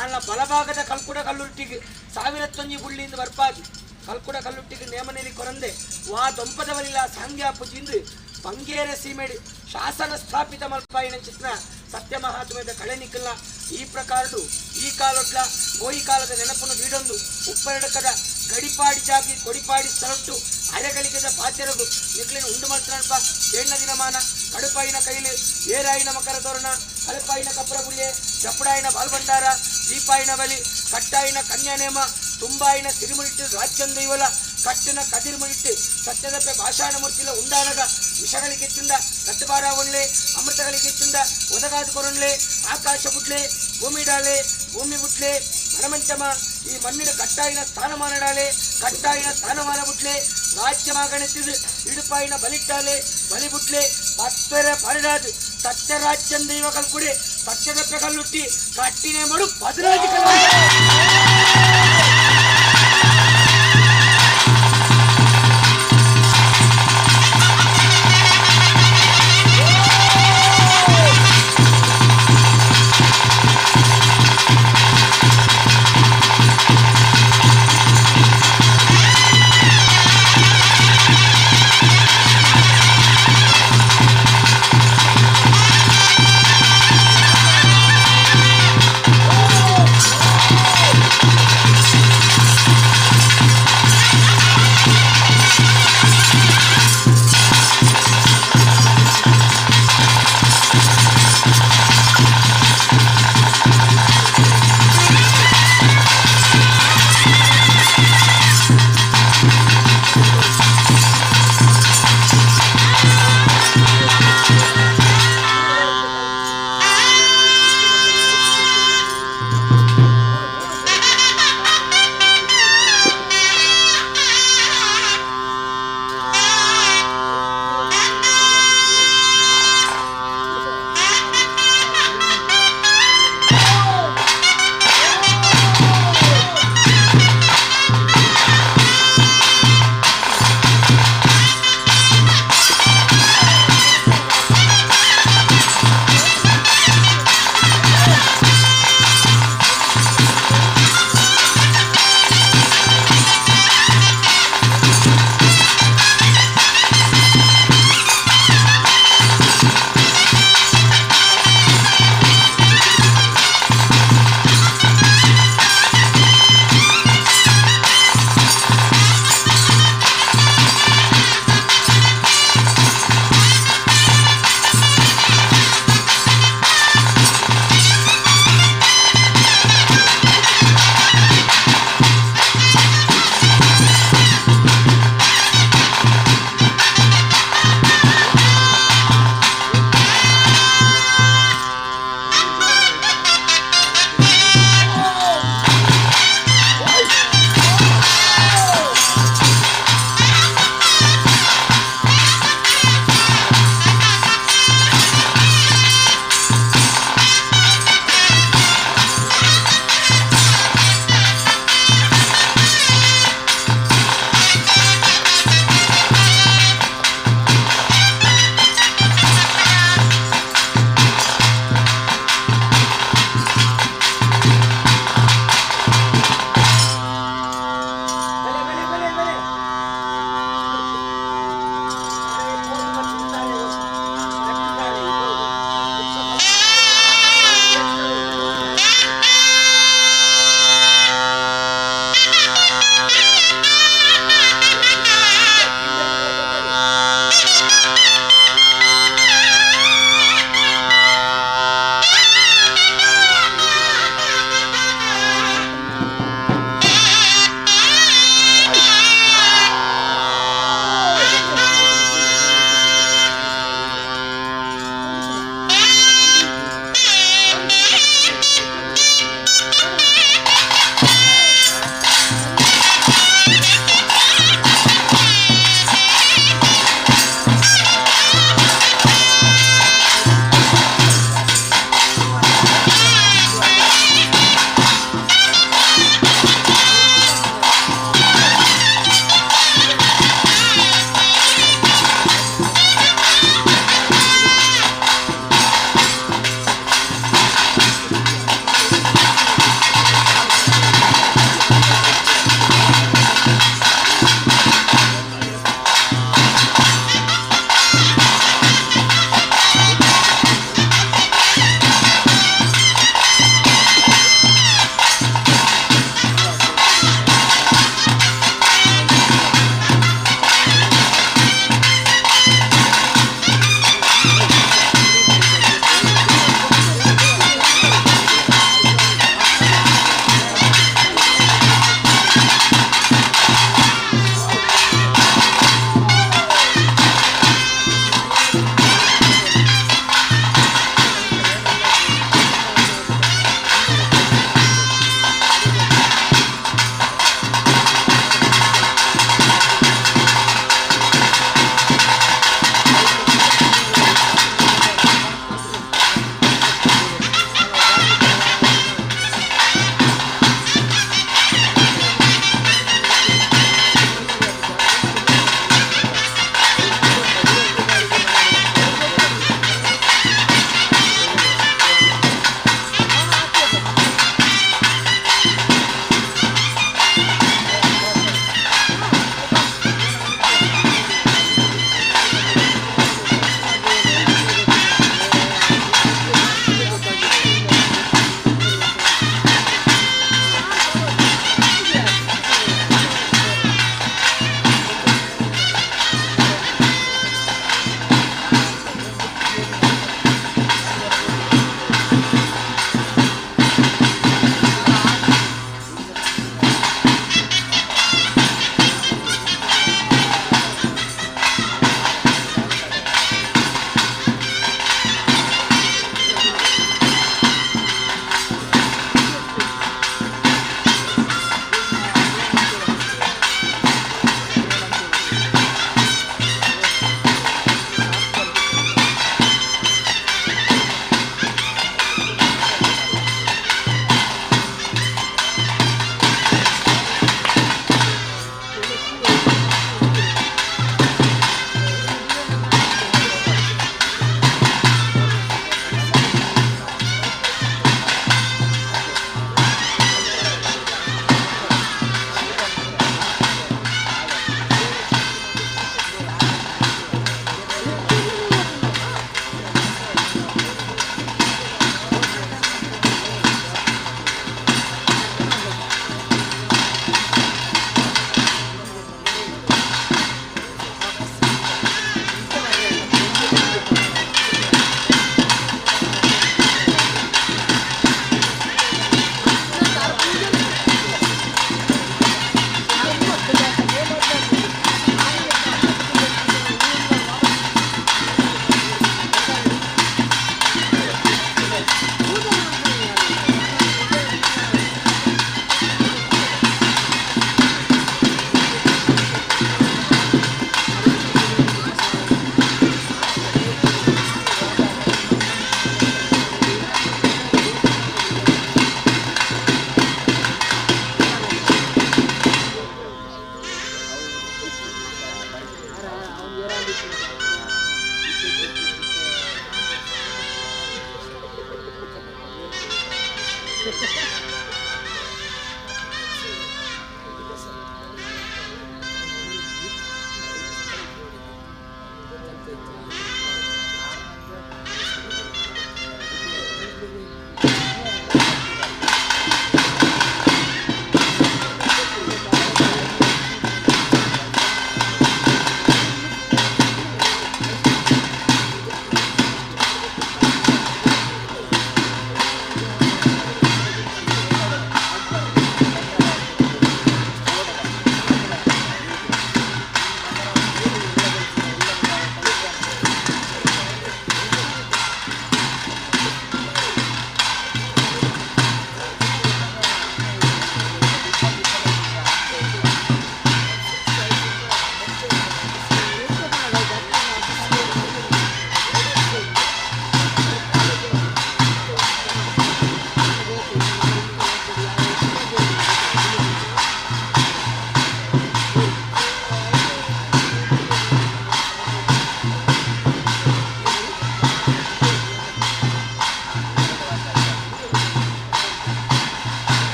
ಆನ ಬಲಭಾಗದ ಕಲ್ಕುಡ ಕಲ್ಲುಟ್ಟಿಗೆ ಸಾವಿರ ತೊಂಜಿ ಪುಳ್ಳಿಂದ ಬರ್ಪಾಗಿ ಕಲ್ಕುಡ ಕಲ್ಲುಟ್ಟಿಗೆ ನೇಮನೇಲಿ ಕೊರಂದೆ ವಾ ದೊಂಪದವಲಿಲ್ಲ ಸಾಂಗ್ಯಾಪುಜಿಂದು ಬಂಗೇರ ಸೀಮೆಡಿ ಶಾಸನ ಸ್ಥಾಪಿತ ಮಲ್ಪಾಯಿನ ಚಿತ್ರ ಸತ್ಯ ಮಹಾತ್ಮದ ಕಳೆ ನಿಕ್ಕಲ್ಲ ಈ ಪ್ರಕಾರಡು ಈ ಕಾಲೊಡ್ಲ ಗೋಯಿ ಕಾಲದ ನೆನಪನ್ನು ವೀಡೊಂದು ಉಪ್ಪರಡಕದ ಗಡಿಪಾಡಿ ಜಾಗಿ ಕೊಡಿಪಾಡಿ ಸ್ಥಳಟ್ಟು ಅರೆಗಳಿಗದ ಪಾತ್ಯರಗು ನಿಕ್ಲಿನ ಉಂಡು ಮಲ್ತನಲ್ಪ ಏಣ್ಣ ದಿನಮಾನ ಕಡುಪಾಯಿನ ಕೈಲಿ ಏರಾಯಿನ ಮಕರ ತೋರಣ ಕಲಪಾಯಿನ ಕಪ್ಪರ ಬುಳ್ಳೆ ಜಪಡಾಯಿನ ಬಾಲ್ಭಂಡಾರ ದೀಪಾಯಿನ ಬಲಿ ಕಟ್ಟಾಯಿನ ಕನ್ಯಾನೇಮ ತುಂಬಾಯಿನ ಸಿರಿಮುಳಿಟ್ಟು ರಾಜ್ಯಂದೈವಲ ಕಟ್ಟಿನ ಕದಿರ್ಮುಳಿಟ್ಟು ಸತ್ಯದಪ್ಪೆ ಭಾಷಾಣ ಮೂರ್ತಿಲ ಉಂಡಾನಗ ವಿಷಗಳಿಗೆತ್ತಿಂದ ರಟ್ಟಬಾರ ಒಣ್ಲೆ ಅಮೃತಗಳಿಗೆತ್ತಿಂದ ಒದಗಾದ ಕೊರೊಣ್ಲೆ ಆಕಾಶ ಬುಡ್ಲೆ ಭೂಮಿಡಾಲೆ ಭೂಮಿ ಬುಟ್ಲೆ ಮರಮಂಚಮ ಈ ಮಣ್ಣಿನ ಕಟ್ಟಾಯಿನ ಸ್ಥಾನಮಾನಡಾಲೆ ಕಟ್ಟಾಯಿನ ಸ್ಥಾನಮಾನ ಬುಟ್ಲೆ ರಾಜ್ಯಮಾಗಣೆತ್ತಿದು ಇಡುಪಾಯಿನ ಬಲಿಟ್ಟಾಲೆ ಬಲಿ ಬುಟ್ಲೆ ಪತ್ತೆರ ಪರಿಡಾದು ಸತ್ಯರಾಜ್ಯಂದೈವ ಕಲ್ಕುಡೆ ಪಚ್ಚದಪ್ಪೆ ಕಲ್ಲುಟ್ಟಿ ಕಟ್ಟಿನೇ ಮಾಡು 15 ಕಲ್ಲು.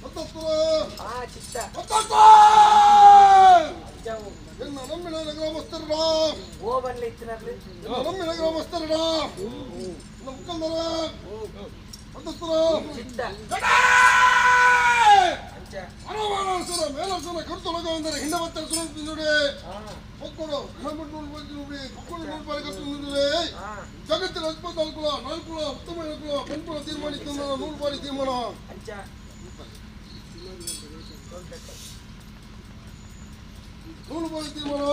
ಆ ಚಿತ್ತ. ಎನ್ನ ನಂಬಿನ ಗ್ರಾಮಸ್ಥರಡ. ಓ ಬನ್ನಿ ಇತ್ತಿನಗ್ಲಿ. ಎನ್ನ ನಂಬಿನ ಗ್ರಾಮಸ್ಥರಡ, ನಮ್ಮ ಮುಖಂಡರ, ಅಂತಸ್ತರ. ಚಿತ್ತ. ಅರವಾನಸುರ ಮೇಲಸುರ ಕರ್ತೊಳಗ ಎಂದರೆ ಹಿಂದೆ ಬತ್ತರ ಸುರ ಮಕ್ಕಳು ಮಕ್ಕಳು ನೂರು ಕರ್ತುಂದುಡೆ. ಜಗತ್ತಿನ 24 ನಾಲ್ಕುಲ ಉತ್ತಮ ಕುಲ ಪನ್ಪುಲ ತೀರ್ಮಾನಿತ್ತು 100 ಬಾರಿ ತೀರ್ಮಾನ. ಅಂಚ. 100 ಬಾರಿ ತೀರ್ಮಾನ.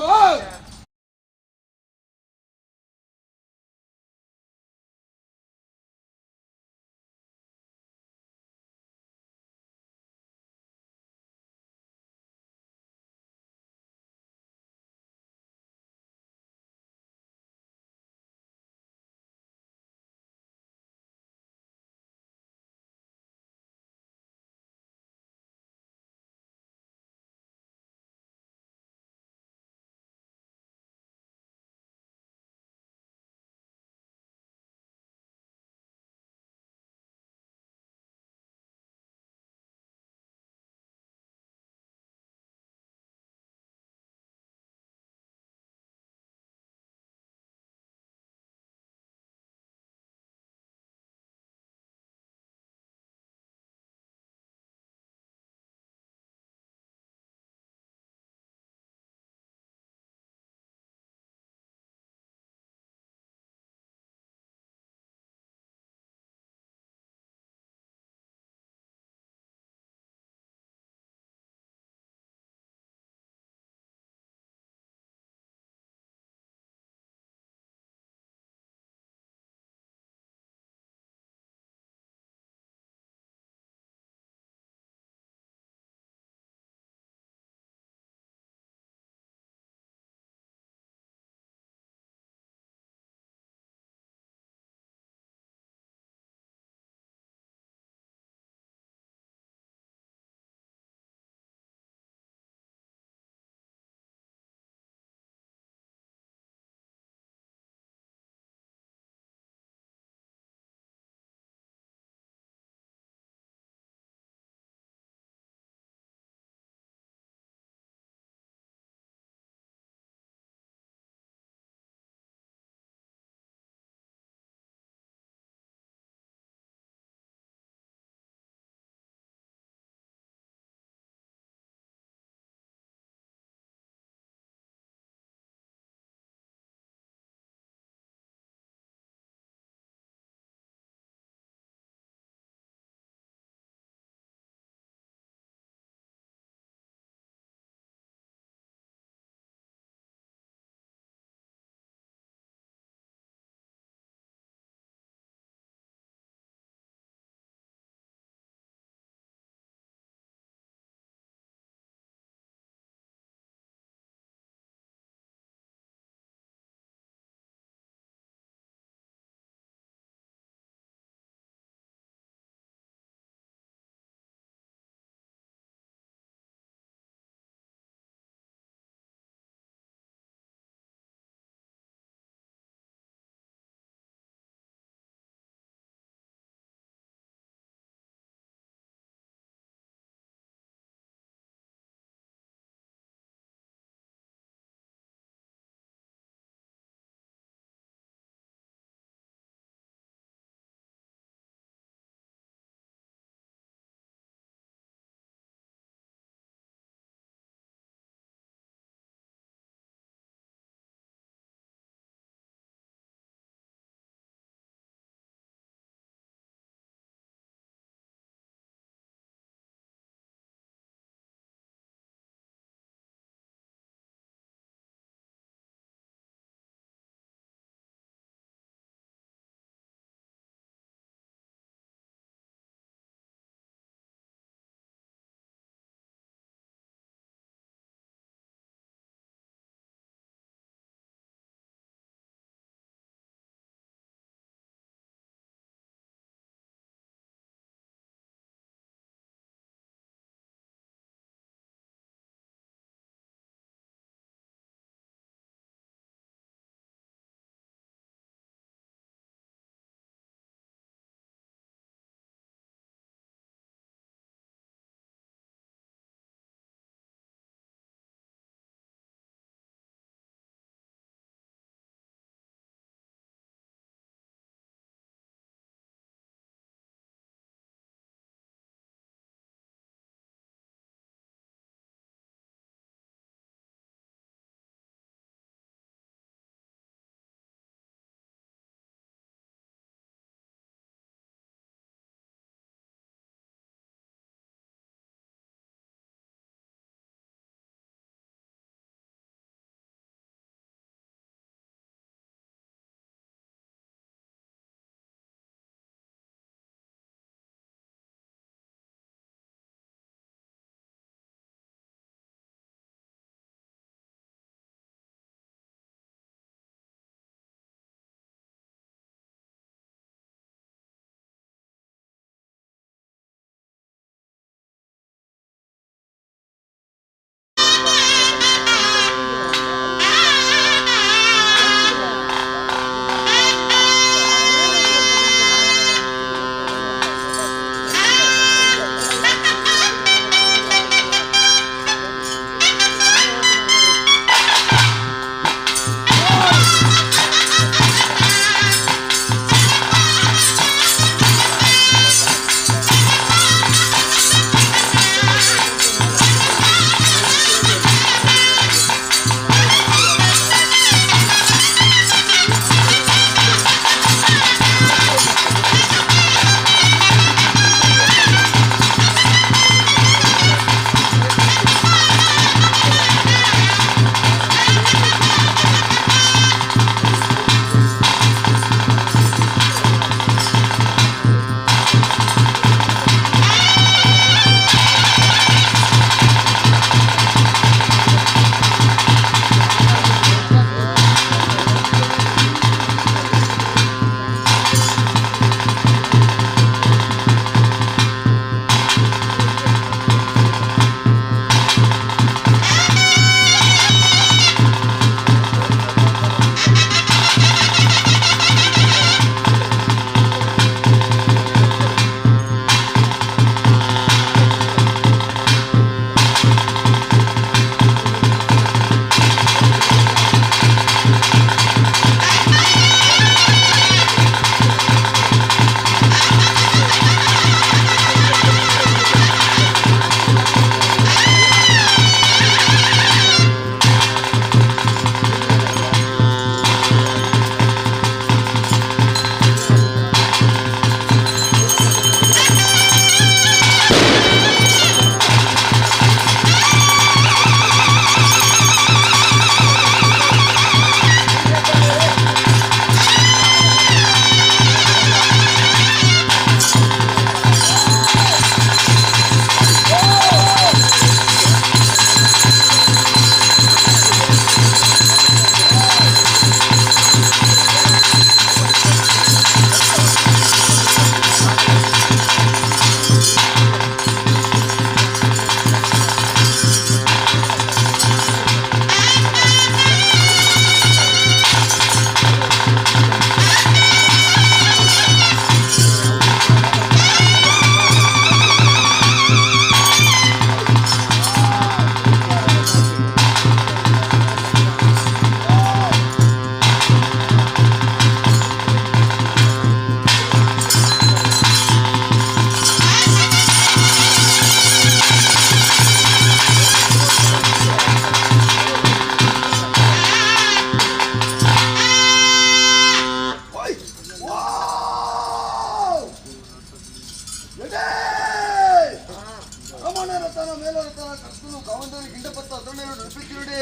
ಮೇಲರತನ ಮೇಲರತನ ಕರ್ತನು ಕಾವಂದರಿ ಗಿಂಡಪತ್ತ ಅದ್ರಮೇಲೆ ನಡಿಪಿತಿರುಡೆ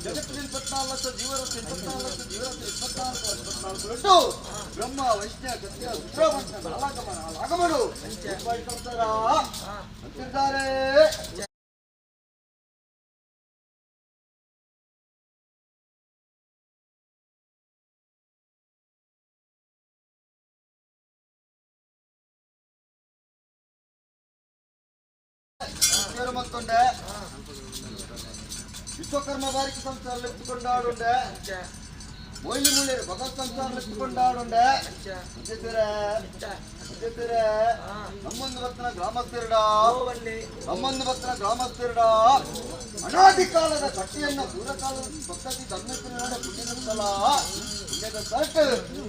ಜಗತ್ತಿನ 24 ಲಕ್ಷ ಜೀವರಾಶಿ 24 ಲಕ್ಷ ಜೀವರಾಶಿ 24 24 ಬ್ರಹ್ಮ ವೈಷ್ಣವ ಕ್ಷತ್ರಿಯ ರುದ್ರವಂಶ ನಾಲಾಗಮನ ನಾಲಾಗಮನು ಸಂಸಾರ ಅಂತಿದ್ದಾರೆ. ಮತ್ತೊಂಡೆ ವಿಶ್ವಕರ್ಮ ಬಾರಿಕ ಸಂಸಾರ ಎತ್ತುಕೊಂಡಾಡುಂಡೆ ಮೊಯ್ಲಿ ಮುಳ್ಳೇರು ಭಗವತ್ ಸಂಸಾರ ಎತ್ತುಕೊಂಡಾಡುಂಡೆ ನಮ್ಮೊಂದು ಬತ್ತನ ಗ್ರಾಮಸ್ಥರಡ ನಮ್ಮೊಂದು ಬತ್ತನ ಗ್ರಾಮಸ್ಥರಡ ಅನಾದಿ ಕಾಲದ ಕಟ್ಟಿಯನ್ನ ದೂರಕಾಲದ ಭಕ್ತತಿ ಧರ್ಮಸ್ಥಳ ಪುಣ್ಯದ ಸ್ಥಳ ಪುಣ್ಯದ ಸ್ಥಳಕ್ಕೆ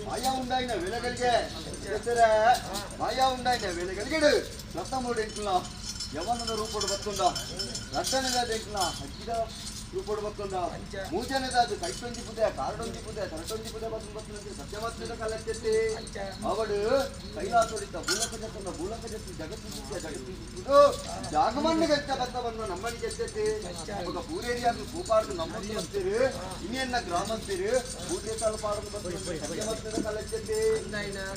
ಮಾಯಾ ಉಂಡಾಯಿನ ವೇಳೆಗಳಿಗೆ ಮಾಯಾ ಉಂಡಾಯಿನ ವೇಳೆಗಳಿಗೆ ರಥ ಮೂಡೆಂಟ್ಲ ಯವನದ ರೂಪಡು ಬತ್ತುಂಡ ರಟ್ಟನೆದಾದ ಎಂಕ್ಲ ಹಜ್ಜಿದ ರೂಪಡು ಬತ್ತುಂಡ ಮೂಜನೆದಾದ ಕೈಟೊಂಜಿ ಪುದೆ ಕಾರಡೊಂಜಿ ಪುದೆ ತರಟೊಂಜಿ ಪುದೆ ಬತ್ತುಂಡ ಬತ್ತುಂಡ ಸತ್ಯಮಾತ್ರದ ಕಾಲಕ್ಕೆ ಅವಳು ಕೈಲಾಸೊಡಿದ್ದ ಭೂಲಕ ಜತ್ತುಂಡ ಭೂಲಕ ಜತ್ತಿ ಜಗತ್ತು ಸುತ್ತಿಯ ಜಗತ್ತು ಸುತ್ತುದು ಜಾಗಮಣ್ಣು ಗೆತ್ತ ಬತ್ತ ಬಂದ ನಮ್ಮನಿ ಗೆದ್ದೆತ್ತಿ ఒక పూరేరియాకు భూపాడు నమ్మొద్దు వస్తారు ఇనియన్న గ్రామస్తురు భూదేశాల పాడను బತ್ತುಂಡ సత్యమాత్ರದ ಕಾಲಕ್ಕೆ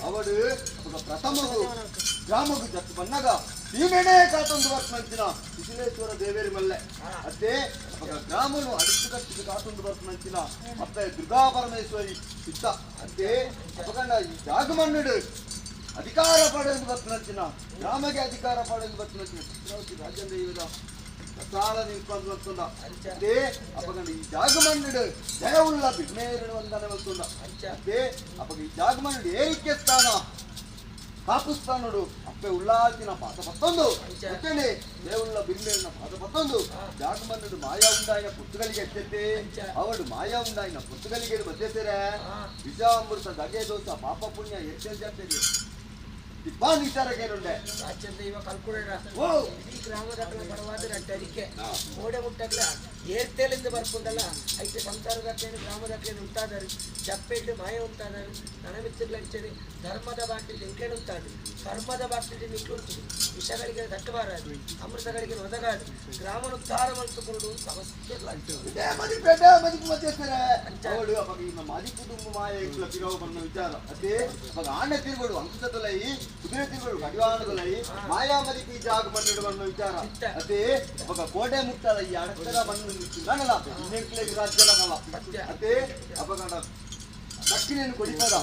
ಅವಳು ఒక ಪ್ರಥಮಗು ಗ್ರಾಮಗು ಜತ್ತು ಬನ್ನಗ ಸೀಮೆನೇ ಕಾತೊಂದು ಬರ್ಪಂಚಿನ ಕುಶಲೇಶ್ವರ ದೇವೇರಿ ಮಲ್ಲೆ ಅತ್ತೆ ಅಪಗ ಗ್ರಾಮನು ಅಡಿಸುಗಟ್ಟಿಗೆ ಕಾತೊಂದು ಬರ್ಪಂಚಿನ ಅತ್ತೆ ದುರ್ಗಾ ಪರಮೇಶ್ವರಿ ಸಿದ್ಧ ಅತ್ತೆ ಅಪಗಂಡ ಈ ಜಾಗಮನ್ನುಡು ಅಧಿಕಾರ ಪಡೆದು ಬರ್ಪಂಚಿನ ಗ್ರಾಮಗೆ ಅಧಿಕಾರ ಪಡೆದು ಬರ್ಪಂಚಿನ ಚಿತ್ರಾವತಿ ರಾಜೇಂದ್ರ ಇವರ ಸಾಲ ನಿಲ್ಕೊಂಡು ಬರ್ತುಂಡ ಅದೇ ಅಪಗಂಡ ಈ ಜಾಗಮನ್ನುಡು ಜಯವುಳ್ಳ ಬಿಡ್ಮೇರಡು ವಂದನೆ ಬರ್ತುಂಡ ಅದೇ ಅಪಗ ಈ ಜಾಗಮನ್ನುಡು ಏರಿಕೆ ಸ್ಥಾನ ಕಾಪುಸ್ತಾನುಡು ಅಪ್ಪೆ ಉಳ್ಳಾಲ್ತಿನ ಪಾದ ಪತ್ತೊಂದು ಗೊತ್ತೇನೆ ದೇವುಳ್ಳ ಬಿಲ್ಮೇಲಿನ ಪಾದ ಪತ್ತೊಂದು ಜಾಗಮನ್ನುಡು ಮಾಯಾ ಉಂಡಾಯಿನ ಪುತ್ತುಗಳಿಗೆ ಎಚ್ಚೆತ್ತೆ ಅವಳು ಮಾಯಾ ಉಂಡಾಯಿನ ಪುತ್ತುಗಳಿಗೆ ಮಧ್ಯಸೆರೆ ವಿಷಾಮೃತ ದಗೆ ದೋಷ ಪಾಪ ಪುಣ್ಯ ಎಚ್ಚೆ ಜಾತೇರಿ ದಿಬ್ಬಾನ್ ವಿಚಾರಕ್ಕೇನುಂಡೆ ರಾಜ್ಯದ ಇವ ಕಲ್ಕುಡ ಇಡೀ ಗ್ರಾಮದ ಪರವಾದ ಅಡಿಕೆ ಓಡೆ ಮುಟ್ಟಗ್ಲ ಏರ್ತೇಲಿಂದ ಬರ್ಕೊಂಡಲ್ಲ ಐತೆ ಸಂಸಾರದಕ್ಕೇನು ಗ್ರಾಮದಕ್ಕೇನು ಉಂಟಾದರು ಜಪ್ಪೆಡ್ಡು ಮಾಯ ಉಂಟಾದರು ನನಮಿತ್ತುಗಳಂಚನೆ ಧರ್ಮದ ಬಾಕಿಲ್ ಎಂಕೇನು ಉಂಟಾದು ಕರ್ಮದ ಬಾಕಿಲ್ ನಿಕ್ಕುಂಟು ವಿಷಗಳಿಗೆ ತಟ್ಟಬಾರದು ಅಮೃತಗಳಿಗೆ ಒದಗಾದು ಗ್ರಾಮನ ಉದ್ಧಾರ ಮಲ್ತುಕೊಂಡು ಸಮಸ್ಯೆ ಅವಳು ಅವಾಗ ಈ ಮಾದಿ ಕುಟುಂಬ ಮಾಯ ತಿರುವು ಬಣ್ಣ ವಿಚಾರ ಅದೇ ಅವಾಗ ಆಣೆ ತಿರುಗಳು ಅಂಕುಶದಲೈ ಕುದುರೆ ತಿರುಗಳು ಕಡಿವಾಣದಲೈ ಮಾಯಾ ಮದಿಪಿ ಜಾಗ ಮಣ್ಣಿಡು ಬಣ್ಣ ವಿಚಾರ ಅದೇ ಅವಾಗ ಕೋಟೆ ಮುಕ್ತಾಳ ಈ ಅಡಕದ ಮಣ್ಣು ನಾನಲ್ಲ ಇನ್ನೆಂಕ್ಲೆಗೆ ರಾಜ್ಯದ ಕಲ ಅದೇ ಅವಾಗ ದಕ್ಷಿಣೆಯನ್ನು ಕೊಡಿಪದ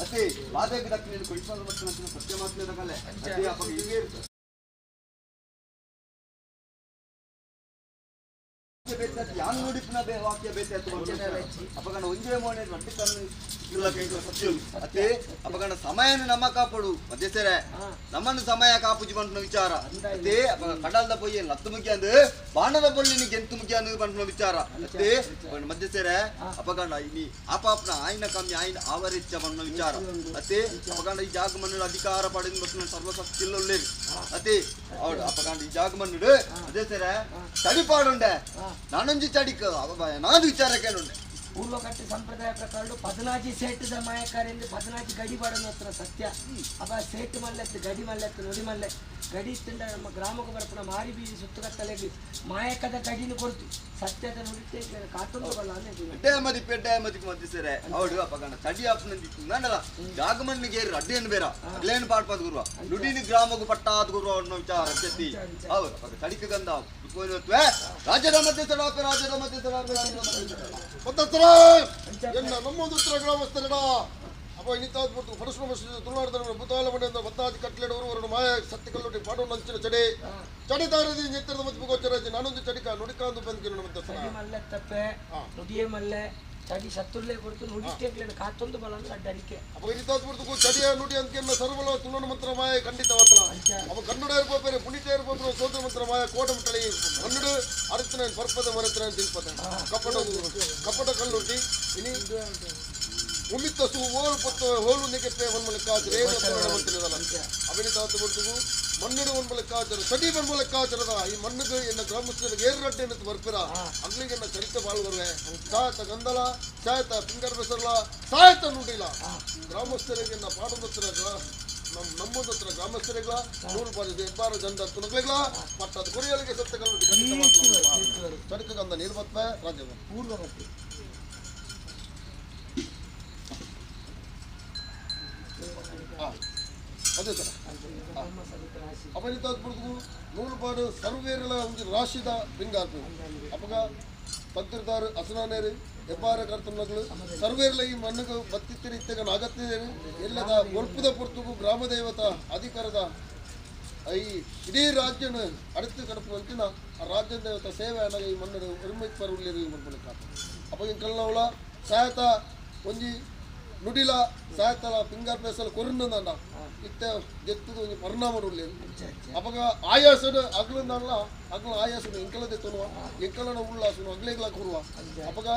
ಅದೇ ವಾದಕ್ಕೆ ದಕ್ಷಿಣೆಯನ್ನು ಕೊಡಿಪದ ಮತ್ತು ಸತ್ಯ ಮಾತಿನ ಕಲೆ ಅದೇ ಅವಾಗ ಹೀಗೆ ಯಾನ್ ನುಡಿಪಿನ ವಾಕ್ಯ ಬೇತೆ ಅಪಗಣ ಒಂಜೇ ಮೋನೆ ರಡ್ಡು ಕಣ್ಣು ಅತ್ತೆ ಅಪಗಣ ಸಮಯನು ನಮ್ಮ ಕಾಪಡು ಮಧ್ಯಸೆರೆ ನಮ್ಮನ್ನು ಸಮಯ ಕಾಪುಜಿ ಬಂಟನ ವಿಚಾರ ಅತ್ತೆ ಅಪಗ ಕಡಲ್ದ ಪೊಯ್ಯ ಲತ್ತು ಮುಖ್ಯ ಅಂದು ಬಾಣದ ಪೊಳ್ಳಿನಿ ಗೆಂತು ಮುಖ್ಯ ಅಂದು ಬಂಟನ ವಿಚಾರ ಅತ್ತೆ ಮಧ್ಯಸೆರೆ ಅಪಗಣ ಇನಿ ಆಪಾಪ್ನ ಆಯ್ನ ಕಮ್ಮಿ ಆಯ್ನ ಆವರಿಚ್ಚ ಬಣ್ಣ ವಿಚಾರ ಅತ್ತೆ ಅಪಗಣ ಈ ಜಾಗ ಮಣ್ಣು ಅಧಿಕಾರ ಪಡೆದು ಬರ್ತನ ಸರ್ವಶಕ್ತಿ ಇಲ್ಲೊಳ್ಳೇರಿ ಅತ್ತೆ ಅವಳು ಅಪಗಣ ಈ ಜಾಗ ಮಣ್ಣು ಅದೇ ಸೆರೆ ಚಡಿಪಾಡುಂಡೆ ನಾನೊಂಜಿ ಚಡಿಕ ನಾನು ವಿಚಾರ ಕೇಳುಂಡೆ ಪೂರ್ವಕಟ್ಟ ಸಂಪ್ರದಾಯ ಪ್ರಕಾರ ಪದನಾಜಿ ಸೇಟದ ಮಾಯಕಾರಿಂದ ಪದನಾಜಿ ಗಡಿ ಬಾಡೋದು ಹತ್ರ ಸತ್ಯ ಅವ ಸೇಟು ಮಲ್ಲೆತ್ತು ಗಡಿ ಮಲ್ಲೆತ್ತು ನುಡಿ ಮಲ್ಲೆ ಗಡಿ ತಿಂಡ ನಮ್ಮ ಗ್ರಾಮಕ್ಕೆ ಬರ್ಪುಣ ಮಾರಿ ಬೀದಿ ಸುತ್ತುಗತ್ತಲೆಗೆ ಮಾಯಕದ ಗಡಿನ ಕೊಡ್ತು ಸತ್ಯದ ನುಡಿತೆ ಕಾತೊಂದು ಬಲ್ಲ ಮದಿ ಪೆಡ್ಡೆ ಮದಿಗೆ ಮದ್ದಿಸರೆ ಅವಳು ಅಪಗಣ ಚಡಿ ಆಪ್ನಂದಿತ್ತು ನಾನಲ್ಲ ಜಾಗಮಣ್ಣಿಗೆ ರಡ್ಡೇನು ಬೇರ ಅಗ್ಲೇನು ಪಾಡ್ಪಾದ ಗುರುವ ನುಡಿನ ಗ್ರಾಮಗೂ ಪಟ್ಟಾದ ಗುರುವ ಅನ್ನೋ ವಿಚಾರ ಅತ್ಯತಿ ಹೌದು ಅಪಗ ಚಡಿಕ ಗಂಧ ರಾಜ್ಯದ ಮಧ್ಯಸ್ಥರಾಪೆ ರಾಜ್ಯದ ಮಧ್ಯಸ್ಥರಾಪೆ ರಾಜ್ಯದ ಮಧ್ಯಸ್ಥರ ಎನ್ನ ನಮ್ಮೊಂದು ಉತ್ತರ ಗ್ರಾಮಸ್ಥರಡ ಅಪ್ಪ ಇನ್ನಿತ್ತಾದ್ಬಿಟ್ಟು ಪರಶುರಾಮ ತುಳುನಾಡದ ಭೂತಾಲ ಮನೆಯಿಂದ ಬತ್ತಾದಿ ಕಟ್ಲೆಡವರು ಅವರನ್ನು ಮಾಯ ಸತ್ಯ ಕಲ್ಲುಟಿ ಪಾಡು ನಂಚಿನ ಚಡೆ ಚಡಿತಾರದಿ ನೆತ್ತರದ ಮತ್ತು ಗೋಚರಾಜಿ ನಾನೊಂದು ಚಡಿಕ ನುಡಿಕಾಂದು ಬಂದ್ಕಿನ ಮಧ್ಯಸ್ಥರ ಚಡಿ ಮಲ್ಲೆ ತಪ್ಪೆ ನುಡಿಯೇ ಮಲ್ಲೆ ಚಡಿ ಸತ್ತುರ್ಲೆ ಕೊಡ್ತು ನುಡಿಟೇಕ್ಲೇನು ಕಾತೊಂದು ಬಲ ಅಂದ್ರೆ ಅಡ್ಡ ಅಡಿಕೆ ಅಪ್ಪ ಇನ್ನಿತ್ತಾದ್ಬಿಟ್ಟು ಚಡಿಯ ನುಡಿ ಅಂದ್ಕೆನ್ನ ಸರ್ವಲ ತುಳುನ ಮಂತ್ರ ಮಾಯ ಖಂಡಿತ ವರ್ತನ ಅವ ಕನ್ನಡ ಇರ್ಬೋಬೇರೆ ಪುಣಿತ ಇರ್ಬೋದು ಸೋದರ ಮಂತ್ರ ಮಾಯ ಕೋಟ ಮುಟ್ಟಳಿ ಕನ್ನಡ ಅರತನ ಪರ್ಪದ ಮರತನ ತಿಳ್ಪದ ಕಪಟ ಕಪಟ ಕಲ್ಲುಟಿ ಇನಿ ಉಮಿತ್ತ ಸು ಓಲು ಪತ್ತು ಹೋಲು ನಿಗೆಪ್ಪೆ ಒನ್ಮಲೆ ಕಾಚರೆ ಅಭಿನಿತಾತ ಬಿಡ್ತುಗು ಮಣ್ಣಿಡು ಒನ್ಮಲೆ ಕಾಚರ ಸಡಿ ಬನ್ಮಲೆ ಕಾಚರದ ಈ ಮಣ್ಣಿಗೆ ಎನ್ನ ಗ್ರಾಮಸ್ಥರಿಗೆ ಏರು ರಡ್ಡೆ ಎನ್ನತ್ತು ಬರ್ಪಿರ ಅಗ್ಲಿಗೆ ಎನ್ನ ಚರಿತ್ರೆ ಬಾಳು ಬರ್ವೆ ಸಾಯತ ಗಂಧಲ ಸಾಯತ ಪಿಂಗರ್ ಬೆಸರ್ಲ ಸಾಯತ ನುಡಿಲ ಗ್ರಾಮಸ್ಥರಿಗೆ ಎನ್ನ ಪಾಡುಮತ್ರ ನಮ್ಮೊಂದತ್ರ ಗ್ರಾಮಸ್ಥರಿಗಳ ನೂರು ಪಾಲು ಹೆಬ್ಬಾರ ಜನದ ತುಣುಕುಲೆಗಳ ಪಟ್ಟದ ಕೊರಿಯಲಿಗೆ ಸತ್ಯಗಳು ಚಡಕ ಗಂಧ ನೀರು ಬತ್ವೆ ರಾಜ್ಯದ ಪೂರ್ವವರ್ತಿ ಅದೇ ಸರ್ ಅಪನಿತಾತ್ಮುರ್ದು ನೂಲು ಪಾಡು ಸರ್ವೇರಲ ಒಂಜಿ ರಾಶಿದ ಪಿಂಗಾರ್ಪು ಅಪಗ ಪತ್ತಿರ್ದಾರು ಅಸನಾನೇರು ಹೆಬ್ಬಾರ ಕರ್ತನಗಳು ಸರ್ವೇರ್ಲ ಈ ಮಣ್ಣುಗು ಬತ್ತಿತ್ತಿರಿ ಇತ್ತೆಗನ ಅಗತ್ಯದೇರು ಎಲ್ಲದ ಒಲ್ಪುದ ಪೊರ್ತುಗು ಗ್ರಾಮ ದೇವತ ಅಧಿಕಾರದ ಈ ಇಡೀ ರಾಜ್ಯನ ಅಡುತ್ತ ಕಡಪು ಅಂತಿನ ಆ ರಾಜ್ಯ ದೇವತ ಸೇವೆ ಅನ್ನ ಈ ಮಣ್ಣು ಒರುಮೈಪರ್ ಉಳ್ಳೇರು ಮನ್ಪುನಕ ಅಪಗಿನ ಕಲ್ಲವಳ ಸಹಾಯತ ಒಂಜಿ ನುಡಿಲ ಸಾಯತಲ ಪಿಂಗಾರ್ ಪೇಸಲ ಕೊರುಂಡಂದ ಇತ್ತೆ ಜೆತ್ತದ ಒಂಜಿ ಪರಿಣಾಮ ಉಳ್ಳೇರು ಅಪಗ ಆಯಾಸಡು ಅಗ್ಲಂದಲ್ಲ ಅಗ್ಲ ಆಯಾಸಡು ಎಂಕಲದೆ ತೊನುವ ಎಂಕಲನ ಉಳ್ಳಾಸುನು ಅಗ್ಲೇಗ್ಲ ಕೊರುವ ಅಪಗ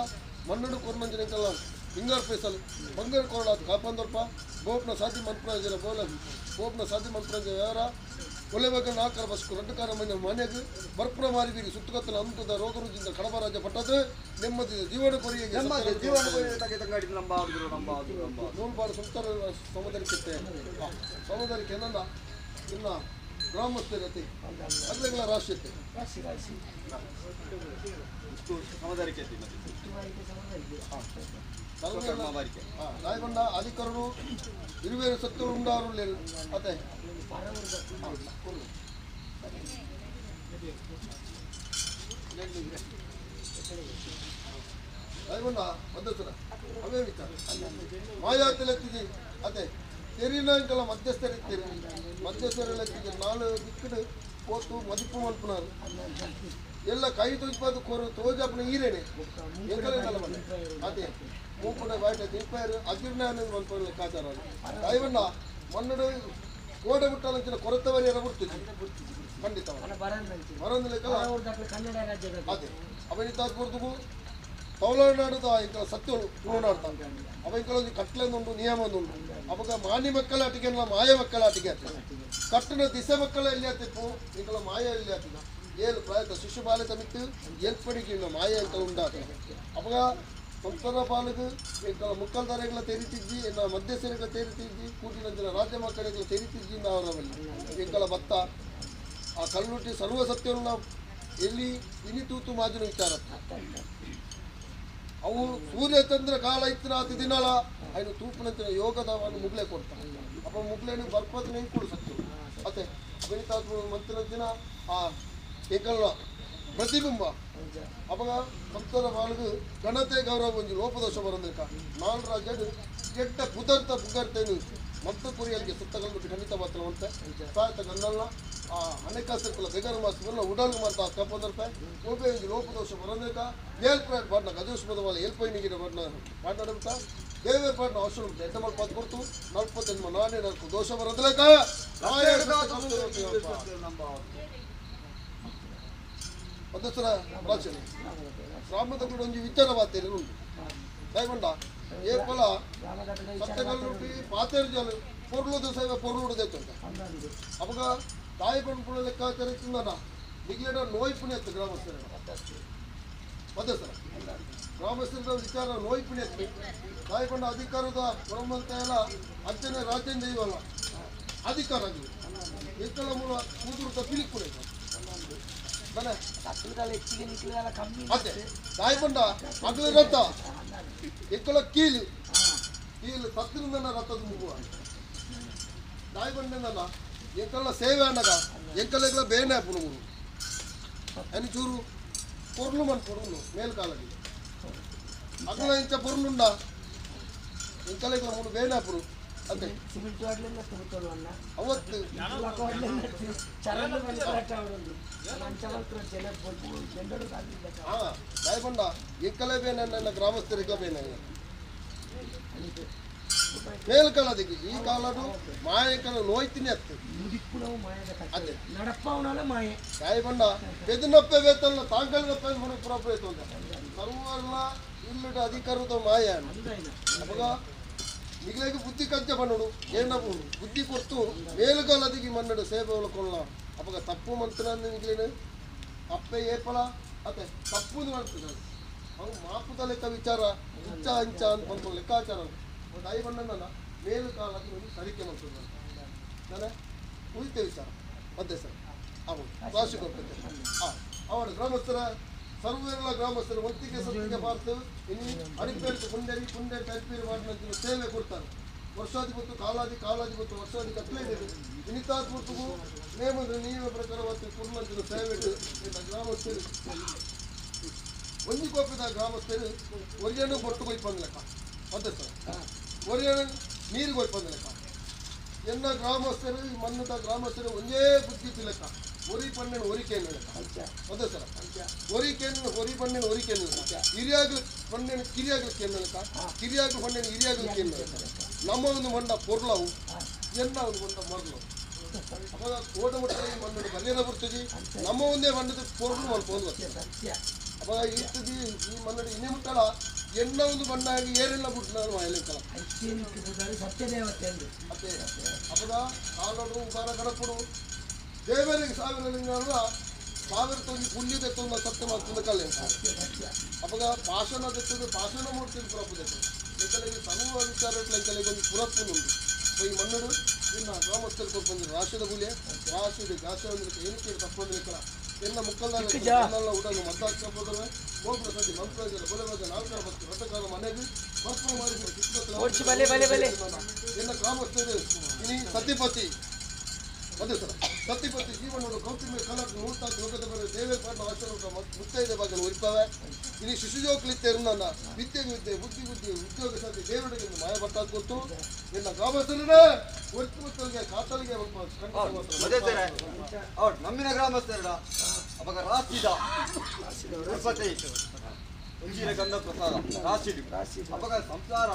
ಮಣ್ಣು ಕೊರ್ನಂಜನ ಎಂಕಲ ಪಿಂಗಾರ್ ಪೇಸಲ್ ಬಂಗಾರ ಕೊರಳಾದ ಕಾಪಂದೊಲ್ಪ ಬೋಪ್ನ ಸಾಧಿ ಮನ್ಪ್ರಾಜನ ಬೋಲ ಬೋಪ್ನ ಸಾಧಿ ಮನ್ಪ್ರಾಜ ವ್ಯವಹಾರ ಒಳ್ಳೆಬೇಕ ನಾಲ್ಕರ ಬಸ್ಕು రెండు ಕಾರ ಮನೆ ಮನೆಗೆ ಬರ್ಪುರ ಮಾರಿಬೀರಿ ಸುತ್ತುಗತ್ತಲ ಅಂತದ ರೋಗ ರುಜಿನ ಕಡಬರಾಜ ಪಟ್ಟದು ನೆಮ್ಮದಿದ ಜೀವನ ಕೊರಿಯಗೆ ನೆಮ್ಮದಿ ಜೀವನ ಕೊರಿಯಗೆ ತಗೆ ತಂಗಾಡಿ ನಂಬಾದ್ರು ನಂಬಾದ್ರು ನಂಬಾದ್ರು ನೂಲ್ಪಾಡು ಸಂತರ ಸಮುದಾಯಕ್ಕೆ ಸಮುದಾಯಕ್ಕೆ ಏನನ್ನ ಇನ್ನ ಗ್ರಾಮಸ್ಥರತೆ ಅಗ್ಲಗಳ ರಾಷ್ಟ್ರೀಯತೆ ರಾಶಿ ರಾಶಿ ಸಮುದಾಯಕ್ಕೆ ರಾಯಗೊಂಡ ಅಧಿಕರರು ಇರುವೇರು ಸತ್ತರು ಉಂಡಾರು ಅದೇ ರಾಯಗೊಂಡ ಮಧ್ಯಸ್ಥರ ಅವೇ ವಿಚಾರ ಮಾಯಾತಿಲೆತ್ತಿದೆ ಅದೇ ತೆರಿನಾಂಕಲ ಮಧ್ಯಸ್ಥರಿತ್ತೀರಿ ಮಧ್ಯಸ್ಥರೆತ್ತಿಗೆ ನಾಲು ದಿಕ್ಕಡು ಪೋತು ಮದಿಪು ಮಲ್ಪುನಾರು ಎಲ್ಲ ಕೈ ತೋಜ್ಪಾದು ಕೋರು ತೋಜಾಪನ ಈರೇನೆ ಎಂಕಲೆ ನಲವನೆ ಅದೇ ಮೂಪುನ ಬಾಯ್ಟ ತಿಂಪೈರು ಅಜೀರ್ಣ ಅನ್ನೋದು ಮನ್ಪುನ ಲೆಕ್ಕಾಚಾರ ದಯವನ್ನ ಮಣ್ಣು ಕೋಡೆ ಬಿಟ್ಟಲಂಚಿನ ಕೊರತೆ ವರಿಯರ ಬಿಡ್ತಿದ್ವಿ ಖಂಡಿತ ಬರಂದು ಲೆಕ್ಕ ಕನ್ನಡ ರಾಜ್ಯದ ಅದೇ ಅವನಿತಾತ್ಮರ್ದುಗು ತಮಿಳುನಾಡುದ ಇಂಕಲ ಸತ್ಯಗಳು ತುಳುನಾಡ್ತ ಅವ ಇಂಕಲ ಒಂಜಿ ಕಟ್ಲೆಂದುಂಡು ನಿಯಮ ಉಂಡು ಅವಾಗ ಮಾನಿ ಮಕ್ಕಳ ಆಟಿಗೆ ಮಾಯ ಮಕ್ಕಳ ಆಟಿಗೆ ಆತ ಕಟ್ಟನ ದಿಸೆ ಮಕ್ಕಳ ಎಲ್ಲಿ ಆತಿಪ್ಪು ಇಂಕಲ ಮಾಯ ಎಲ್ಲಿ ಆತಿದ ಏಳು ಪ್ರಾಯದ ಶಿಶು ಬಾಲ್ಯದ ಮಿತ್ತು ಏಲ್ಪಡಿಗೆ ಮಾಯ ಇಂಕಲ ಉಂಡಾತ ಅವಾಗ ಸಂತರ ಪಾಲುಗು ಇಂಕಲ ಮುಕ್ಕಲ್ದಾರೆಗಳ ತೆರಿತಿಜ್ಜಿ ಇನ್ನ ಮಧ್ಯಸ್ಥರಿಗಳ ತೆರಿತಿಜ್ಜಿ ಕೂಟಿನಂಚಿನ ರಾಜ್ಯ ಮಕ್ಕಳಿಗೆ ತೆರಿತಿಜ್ಜಿ ಅವರವಲ್ಲಿ ಇಂಕಲ ಭತ್ತ ಆ ಕಲ್ಲುಟ್ಟಿ ಸರ್ವ ಸತ್ಯವನ್ನು ಎಲ್ಲಿ ಇನಿ ತೂತು ಮಾಜಿನ ವಿಚಾರ ಅವು ಸೂರ್ಯ ಚಂದ್ರ ಕಾಲ ಇತ್ತಿನ ಅತಿ ದಿನಲ ಅಯ್ನು ತೂಪಿನಂಚಿನ ಯೋಗದವನ್ನು ಮುಗ್ಲೆ ಕೊಡ್ತಾನೆ ಅಪ್ಪ ಮುಗ್ಲೇನು ಬರ್ಪದ ನೆಂಕುಡು ಸತ್ತು ಅತ್ತೆ ಅಭಿನಿತಾತ್ಮ ಮಂತಿನಂಚಿನ ಆ ಏಕಲ್ಲ ಪ್ರತಿಬಿಂಬ ಅವಾಗ ಸಂತರ ಬಾಳಿಗೆ ಘನತೆ ಗೌರವ ಒಂಜಿ ಲೋಪದೋಷ ಬರಂದಿರ್ಕ ನಾಲ್ ರಾಜ್ಯಡು ಕೆಟ್ಟ ಪುದರ್ತ ಪುಗರ್ತೇನು ಮತ್ತ ಕುರಿಯಲ್ಲಿಗೆ ಸುತ್ತಗಲ್ಬಿಟ್ಟು ಖಂಡಿತ ಮಾತ್ರ ಉಂಟೆ ಸಾಯತ ಗನ್ನಲ್ಲ ಆ ಹಣಕಾಸಕ್ಕಲ್ಲ ಬೆಗರು ಮಾಸಲ್ಲ ಉಡಲ್ ಮಾತ ಕಪ್ಪಂದರ್ಪೆ ಒಬ್ಬೆ ಒಂಜಿ ಲೋಪದೋಷ ಬರಂದಿರ್ಕ ಏಲ್ಪ್ರಾಯ್ ಪಾಡ್ನ ಗಜೋಷ್ಮದ ಮೇಲೆ ಏಲ್ಪೈನಿಗಿನ ಪಾಡ್ನ ಮಾತನಾಡುತ್ತಾ ದೇವರ ಪಾಡ್ನ ಅವಸರ ಉಂಟು ಎಡ್ಡ ಮಲ್ಪಾತ್ ಕೊಡ್ತು ನಲ್ಪತ್ತೆಂಟು ನಾನೇ ನಾಲ್ಕು ದೋಷ ಬರಂದಿರ್ಕ ಮಧ್ಯಸ್ಥರ ಪ್ರಾಚೀನ ಗ್ರಾಮದ ಕೂಡ ಒಂಜಿ ವಿಚಾರ ಬಾತೇರಿ ಉಂಟು ದಯಗೊಂಡ ಏಪಲ ಸತ್ಯಗಲ್ಲು ಪಾತೇರು ಜಲ ಪೊರ್ಲುದ ಸೇವೆ ಪೊರ್ಲುಡು ದೇತುಂಟ ಅವಾಗ ತಾಯಿ ಪುಣ ಲೆಕ್ಕಾಚಾರ ತಿಂದನ ನಿಗ್ಲೇಡ ನೋಯ್ ಪುಣ್ಯ ಎತ್ತು ಗ್ರಾಮಸ್ಥರ ಮಧ್ಯಸ್ಥರ ಗ್ರಾಮಸ್ಥರ ವಿಚಾರ ನೋಯ್ ಪುಣ್ಯ ಎತ್ತು ತಾಯಿ ಕೊಂಡ ಅಧಿಕಾರದ ಬ್ರಹ್ಮಂತ ಎಲ್ಲ ಅಂಚನೆ ರಾಜ್ಯದಿಂದ ಇವಲ್ಲ ಅಧಿಕಾರ ಆಗಿದೆ ಎಂಕಲ ಮೂಲ ಕೂದುರುತ ಪಿಲಿಕ್ಕುಡೆ ಬಲೆ ಹೆಚ್ಚಿಗೆ ನಿಕ್ಕಿಲ್ಲ ಕಮ್ಮಿ ಅದೇ ತಾಯಿ ಬಂಡ ಮಗಳ ರಥ ಎಂಕಲ ಕೀಲು ಕೀಲು ಸತ್ತಿನಿಂದ ರಥದ ಮುಗುವ ತಾಯಿ ಬಂಡನಲ್ಲ ಎಂಕಲ ಸೇವೆ ಅಣ್ಣಗ ಎಂಕಲೆಗಳ ಬೇನೆ ಪುಣುಗುರು అని ಚೂರು ಪೊರ್ಲು ಮನ್ಪೊಡು ಮೇಲ್ಕಾಲಗಿ ಅಗಲ ಇಂಚ ಪೊರ್ಲುಂಡ ಎಂಕಲೆಗಳ ಮೂರು ಬೇನಾಪುರು ಅದೇ ಸಿಮೆಂಟ್ ವಾಡ್ಲೆಲ್ಲ ತುಗುತ್ತಳು ಅನ್ನ ಅವತ್ತು ಚರಲು ಅವರೊಂದು ಅಂಚ ಮಾತ್ರ ಜನ ಜನರು ಹಾ ತಾಯಿ ಬಂಡ ಎಂಕಲೆ ಬೇನೆ ನನ್ನ ಗ್ರಾಮಸ್ಥರಿಗ ಬೇನೆ ಮೇಲ್ಕಾಲದಿಗೆ ಈ ಕಾಲಡು ಮಾಯಕನ ನೋಯ್ತೀನಿ ಅತ್ತು ಮುಡಿಕ್ಕುನವು ಮಾಯದ ಕಥೆ ಅದೇ ನಡಪ್ಪವನಾಲ ಮಾಯೆ ತಾಯಿ ಬಂಡ ಬೆದನಪ್ಪೆ ಬೇತಲ್ಲ ತಾಂಗಲ್ನಪ್ಪೆ ಮನು ಪುರಪ್ಪ ಅಂತ ಸರ್ವರ್ನ ಇಲ್ಲದ ಅಧಿಕಾರದ ಮಾಯ ಅವಾಗ ನಿಗ್ಲೇಗೆ ಬುದ್ಧಿ ಕಜ್ಜ ಬನ್ನಡು ಏನ ಬುದ್ಧಿ ಕೊಡ್ತು ಮೇಲುಗಾಲದಿಗೆ ಮನ್ನಡು ಸೇವೆ ಒಳ್ಕೊಳ್ಳ ಅವಾಗ ತಪ್ಪು ಮಂತ್ರ ನಿಗ್ಲೇನು ಅಪ್ಪೆ ಏಪಲ ಅತ್ತೆ ತಪ್ಪು ಮಾಡ್ತದೆ ಅವು ಮಾಪುದ ಲೆಕ್ಕ ವಿಚಾರ ಇಂಚ ಅಂಚ ಅಂತ ಬಂತು ಲೆಕ್ಕಾಚಾರ ತಾಯಿ ಬಣ್ಣನ ಮೇಲುಕಾಲದಿ ಒಂದು ಸರಿಕೆ ಮಾಡ್ತದೆ ನಾನೇ ಉಳಿತೇವೆ ಸರ್ ಅದೇ ಸರ್ ಅವು ರಾಶಿ ಕೊಡ್ತೇವೆ ಅವರ ಗ್ರಾಮಸ್ಥರ ಸರ್ವೆಲ್ಲ ಗ್ರಾಮಸ್ಥರು ಒತ್ತಿಗೆ ಸತ್ತಿಗೆ ಪಾರ್ತು ಇನ್ನು ಅಡಿಪೇರು ಕುಂಡೇರಿ ಕುಂಡೇರಿ ತಲುಪೇರು ಮಾಡಿದ ಸೇವೆ ಕೊಡ್ತಾರೆ ವರ್ಷಾದಿ ಮತ್ತು ಕಾಲಾದಿ ಕಾಲಾದಿ ಮತ್ತು ವರ್ಷಾದಿ ಕತ್ತಲೆ ಇದೆ ಇನ್ನಿತಾದ ಪೂರ್ತಗೂ ನೇಮದ ನಿಯಮ ಪ್ರಕಾರವಾದ ಪೂರ್ಣಂತಿನ ಸೇವೆ ಇನ್ನು ಗ್ರಾಮಸ್ಥರು ಒಂಜಿ ಕೋಪಿದ ಗ್ರಾಮಸ್ಥರು ಒರಿಯನು ಬೊಟ್ಟು ಕೊಯ್ಪಂದ ಲೆಕ್ಕ ಅದೇ ಸರ್ ಒರಿಯನು ನೀರು ಕೊಯ್ಪಂದ ಲೆಕ್ಕ ಎನ್ನ ಗ್ರಾಮಸ್ಥರು ಈ ಮಣ್ಣದ ಗ್ರಾಮಸ್ಥರು ಒಂದೇ ಬುದ್ಧಿ ಲೆಕ್ಕ ಒರಿ ಪಣ್ಣನ ಒರಿಕೆಯನ್ನು ಲೆಕ್ಕ ಅದೇ ಸರ್ ಒರಿಕೆಯನ್ನು ಒರಿ ಪಣ್ಣನ ಒರಿಕೆಯನ್ನು ಲೆಕ್ಕ ಹಿರಿಯಾಗಲು ಪಣ್ಣನ ಕಿರಿಯಾಗಲಿಕ್ಕೆ ಲೆಕ್ಕ ಕಿರಿಯಾಗಲು ಪಣ್ಣನ ಹಿರಿಯಾಗಲಿಕ್ಕೆ ಲೆಕ್ಕ ನಮ್ಮ ಒಂದು ಮಂಡ ಪೊರ್ಲವು ಎನ್ನ ಒಂದು ಮಂಡ ಮರಲು ಅವಾಗ ಕೋಟ ಮಟ್ಟ ಈ ಮಣ್ಣು ಬಲಿಯದ ಬರ್ತದೆ ನಮ್ಮ ಒಂದೇ ಮಂಡದ ಪೊರ್ಲು ಮಲ್ಪೋದು ಅವಾಗ ಈತದಿ ಈ ಮನ್ನಡಿ ಇನ್ನೇ ಮುಟ್ಟಲ್ಲ ಎನ್ನ ಒಂದು ಬಣ್ಣ ಆಗಿ ಏರೆಲ್ಲ ಬಿಟ್ಟು ನಾನು ವಾಯಲಿಕ್ಕಲ್ಲ ಸತ್ಯದೇವತೆ ಅತ್ತೆ ಅಪದ ಕಾಲೋಡು ಉಗಾರ ಕಡಪುಡು ದೇವರಿಗೆ ಸಾವಿರ ಲಿಂಗಲ್ಲ ಸಾವಿರ ತೊಂದು ಪುಣ್ಯದ ತೊಂದ ಸತ್ಯ ಮಾತಂದ ಕಲೆ ಅಪಗ ಪಾಷಣ ತೆತ್ತದು ಪಾಷಣ ಮೂರ್ತಿ ಪುರಪ್ಪು ತೆತ್ತು ಎಂಕಲಿಗೆ ಸಮೂಹ ವಿಚಾರ ಎಂಕಲಿಗೆ ಒಂದು ಪುರಪ್ಪು ಉಂಟು ಈ ಮಣ್ಣುಡು ಇನ್ನು ಗ್ರಾಮಸ್ಥರು ಕೊಡ್ಕೊಂಡು ರಾಷ್ಟ್ರದ ಗುಲಿಯ ರಾಶಿದೆ ಜಾಸ್ತಿ ಒಂದು ಏನಕ್ಕೆ ತಪ್ಪೊಂದಿಲ್ಲ ಎಲ್ಲ ಮುಕ್ಕಲ್ದಾರ ಉಡಲು ಮದ್ದಾಕ್ಬೋದಲ್ಲ ಗೋಪುರ ಸಂಧಿ ಮಂತ್ರಾಜರ ಬಲವಾದ ನಾಲ್ಕರ ಭಕ್ತಿ ರಥಕಾರ ಮನೆಗೆ ಬರ್ಪಣ ಮಾಡಿ ಎಲ್ಲ ಗ್ರಾಮಸ್ಥರು ಇನಿ ಸತಿಪತಿ ಅದೇ ಸರ್ ಸತಿಪತಿ ಜೀವನೋಡು ಕೌಟಿಂಬ ಕಲಕ ನೂರ್ತಾಕು ಲೋಕದ ಬರೋ ದೇವರ ಪಾಠ ಆಶ್ರಮ ಮುತ್ತೈದೆ ಭಾಗನ ಒರಿಪವೆ ಇನಿ ಶಿಶುಜೋಕ್ಲಿತ್ತೇರು ನನ್ನ ವಿದ್ಯೆ ವಿದ್ಯೆ ಬುದ್ಧಿ ಬುದ್ಧಿ ಉದ್ಯೋಗ ಸಾಧ್ಯ ದೇವರಿಗೆ ಮಾಯ ಬಟ್ಟಾದ ಗೊತ್ತು ಎಲ್ಲ ಗ್ರಾಮಸ್ಥರನ್ನ ಒಟ್ಟು ಮುತ್ತಲಿಗೆ ಕಾತಲಿಗೆ ಅವ್ರು ನಮ್ಮಿನ ಗ್ರಾಮಸ್ಥರ ಅವಾಗ ರಾಸಿದ ತಿರುಪತಿ ಒಂಜಿನ ಗಂಧ ಪ್ರಸಾದ ರಾಸಿಡು ಅವಾಗ ಸಂಸಾರ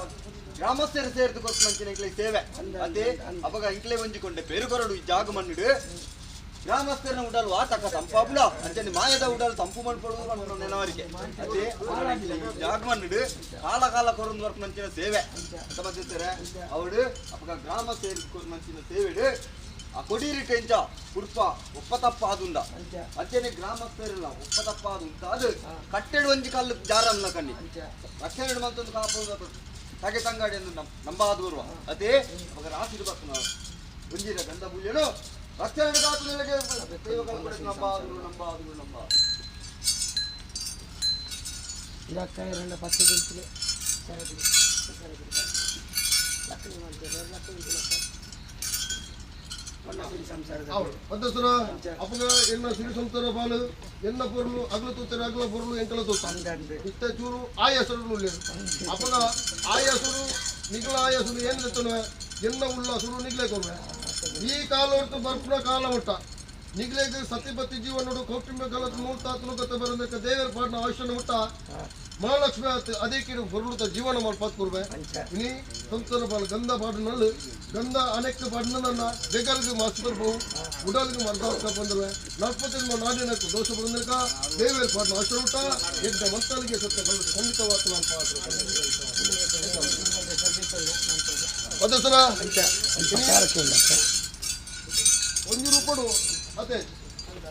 ಗ್ರಾಮಸ್ಥರ ಸೇರಿದು ಕೊಟ್ಟು ಮಂಚಿನ ಇಂಕ್ಲೆ ಸೇವೆ ಅದೇ ಅವಾಗ ಇಂಕ್ಲೆ ಒಂಜಿಕೊಂಡೆ ಪೇರುಕೊರಡು ಈ ಜಾಗ ಮಣ್ಣಿಡು ಗ್ರಾಮಸ್ಥರನ ಉಡಲು ಆತಕ ತಂಪಾಬುಲ ಅಂಚನೆ ಮಾಯದ ಉಡಲು ತಂಪು ಮಣ್ಪಡು ನೆನವರಿಕೆ ಅದೇ ಜಾಗ ಮಣ್ಣಿಡು ಕಾಲ ಕಾಲ ಕೊರೊಂದು ವರ್ಪ ಮಂಚಿನ ಸೇವೆ ಅಂತ ಮಧ್ಯಸ್ಥರೆ ಅವಡು ಅವಾಗ ಗ್ರಾಮ ಸೇರಿ ಕೊರು ಮಂಚಿನ ಸೇವೆಡು ಆ ಕೊಡೀರಿ ಟೆಂಚ ಉಡುಪ ಒಪ್ಪ ತಪ್ಪ ಆದುಂಡ ಅಂಚನೆ ಗ್ರಾಮಸ್ಥರಿಲ್ಲ ಒಪ್ಪ ತಪ್ಪ ಆದುಂಟ ಅದು ಕಟ್ಟೆಡು ಒಂಜಿ ಕಲ್ಲು ಜಾರನ್ನ ಕಣ್ಣಿ ರಕ್ಷಣೆ ಮಂತೊಂದು ಕಾಪು ತಗೆ ತಂಗಾಡಿ ಎಂದು ನಂಬ ಆದು ಬರುವ ಅದೇ ಅವಾಗ ರಾಸಿಡು ಬರ್ತನ ಒಂಜಿರ ಗಂಧ ಬುಲ್ಯನು ರಕ್ಷಣೆ ಕಾತು ನಂಬ ಆದುಗಳು ನಂಬ ಆದುಗಳು ನಂಬ ಇದಕ್ಕ ಪತ್ತು ಗುಂಪು ಮಧ್ಯಸ್ಥರ ಅಪ್ಪಗ ಎನ್ನ ಸಿರಿ ಸಂತರ ಬಾಲು ಎನ್ನ ಪೊರ್ಲು ಅಗಲ ತೂತಾರೆ ಅಗಲ ಪೊರ್ಲು ಎಂಕಲ ತೂತ ಇತ್ತ ಚೂರು ಆಯಾಸರು ಉಳ್ಳೇರು ಅಪ್ಪಗ ಆಯಾಸರು ನಿಗಲ ಆಯಾಸರು ಏನು ತೆತ್ತನುವೆ ಎನ್ನ ಉಳ್ಳ ಸುರು ನಿಗ್ಲೆ ಕೊರುವೆ ಈ ಕಾಲ ಹೊರತು ಬರ್ಪುನ ಕಾಲ ಒಟ್ಟ ನಿಗ್ಲೇಗ ಸತಿಪತಿ ಜೀವನೋಡು ಕೌಟುಂಬ ಕಾಲದ ಮೂರ್ತಾತ್ಮಕತೆ ಗತ ಬರಬೇಕ ದೇವರ ಪಾಠನ ಆಯುಷ್ಯನ ಮುಟ್ಟ ಮಹಾಲಕ್ಷ್ಮಿ ಅದೇ ಕಿರು ಹೊರಡುತ್ತ ಜೀವನ ಮಲ್ಪಾತ್ ಕೊರ್ಬೆ ಇನಿ ಸಂಸಾರ ಬಾಲ್ ಗಂಧ ಪಾಡನಲ್ಲಿ ಗಂಧ ಅನೇಕ ಪಾಡನ್ನ ಬೇಕಾರಿಗೆ ಮಾಸ್ಟರ್ ಬಹು ಉಡಲ್ಗೆ ಮರ್ದಾಕ ಬಂದ್ರೆ ನಲ್ಪತ್ತಿನ ನಾಡಿನಕ್ಕೂ ದೋಷ ಬಂದಿರಕ ದೇವರ ಪಾಡನ ಆಯುಷ್ಯ ಊಟ ಎದ್ದ ಮಂತಲಿಗೆ ಸತ್ಯ ಖಂಡಿತವಾದ ಪಾತ್ರ ಮಧ್ಯಸ್ಥರ ಒಂದು ರೂಪಡು ಅದೇ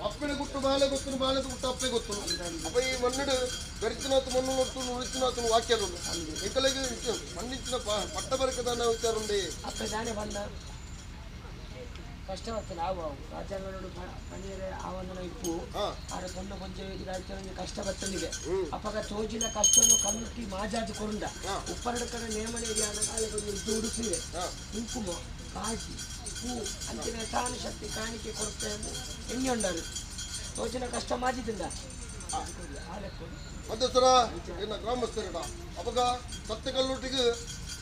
ಅಪ್ಪನ ಗುಟ್ಟು ಬಾಲೆ ಗೊತ್ತು ಬಾಲೆ ಗುಟ್ಟು ಅಪ್ಪೆ ಗೊತ್ತು ಅಪ್ಪ ಈ ಮಣ್ಣಿಡು ಬೆರಿಚಿನಾತು ಮಣ್ಣು ನೋಡ್ತು ಉಳಿಚಿನಾತು ವಾಕ್ಯಲು ಎಂಕಲಿಗೆ ಮಣ್ಣಿಂಚಿನ ಪಟ್ಟ ಬರಕದಾನ ವಿಚಾರ ಉಂಡೆ ಅಪ್ಪೆ ದಾನೆ ಬಂದ ಕಷ್ಟ ಬರ್ತದೆ ಆವು ಅವು ರಾಜಾಂಗನೋಡು ಪನೀರೆ ಆವಂದನ ಇಪ್ಪು ಆಡ ಪೊಣ್ಣು ಕೊಂಚ ರಾಜ್ಯ ಕಷ್ಟ ಬರ್ತನಿಗೆ ಅಪ್ಪಗ ತೋಜಿನ ಕಷ್ಟವನ್ನು ಕಣ್ಣುಟ್ಟಿ ಮಾಜಾಜಿ ಕೊರುಂಡ ಉಪ್ಪರಡ ಕಡೆ ನೇಮನೆ ಆಲೆಗೊಂದು ಉದ್ದು ಉಡುಪಿದೆ ಕುಂಕುಮ ಕಾಜಿ ಹೂ ಅಂಚಿನ ತಾನು ಶಕ್ತಿ ಕಾಣಿಕೆ ಕೊಡ್ತೇನೆ ಎಣ್ಣೆ ಉಂಡರು ತೋಜಿನ ಕಷ್ಟ ಮಾಜಿದಿಂದ ಮಧ್ಯಸ್ಥರ ಎನ್ನ ಗ್ರಾಮಸ್ಥರಡ ಅವಾಗ ಸತ್ಯಕಲ್ಲುಟ್ಟಿಗೆ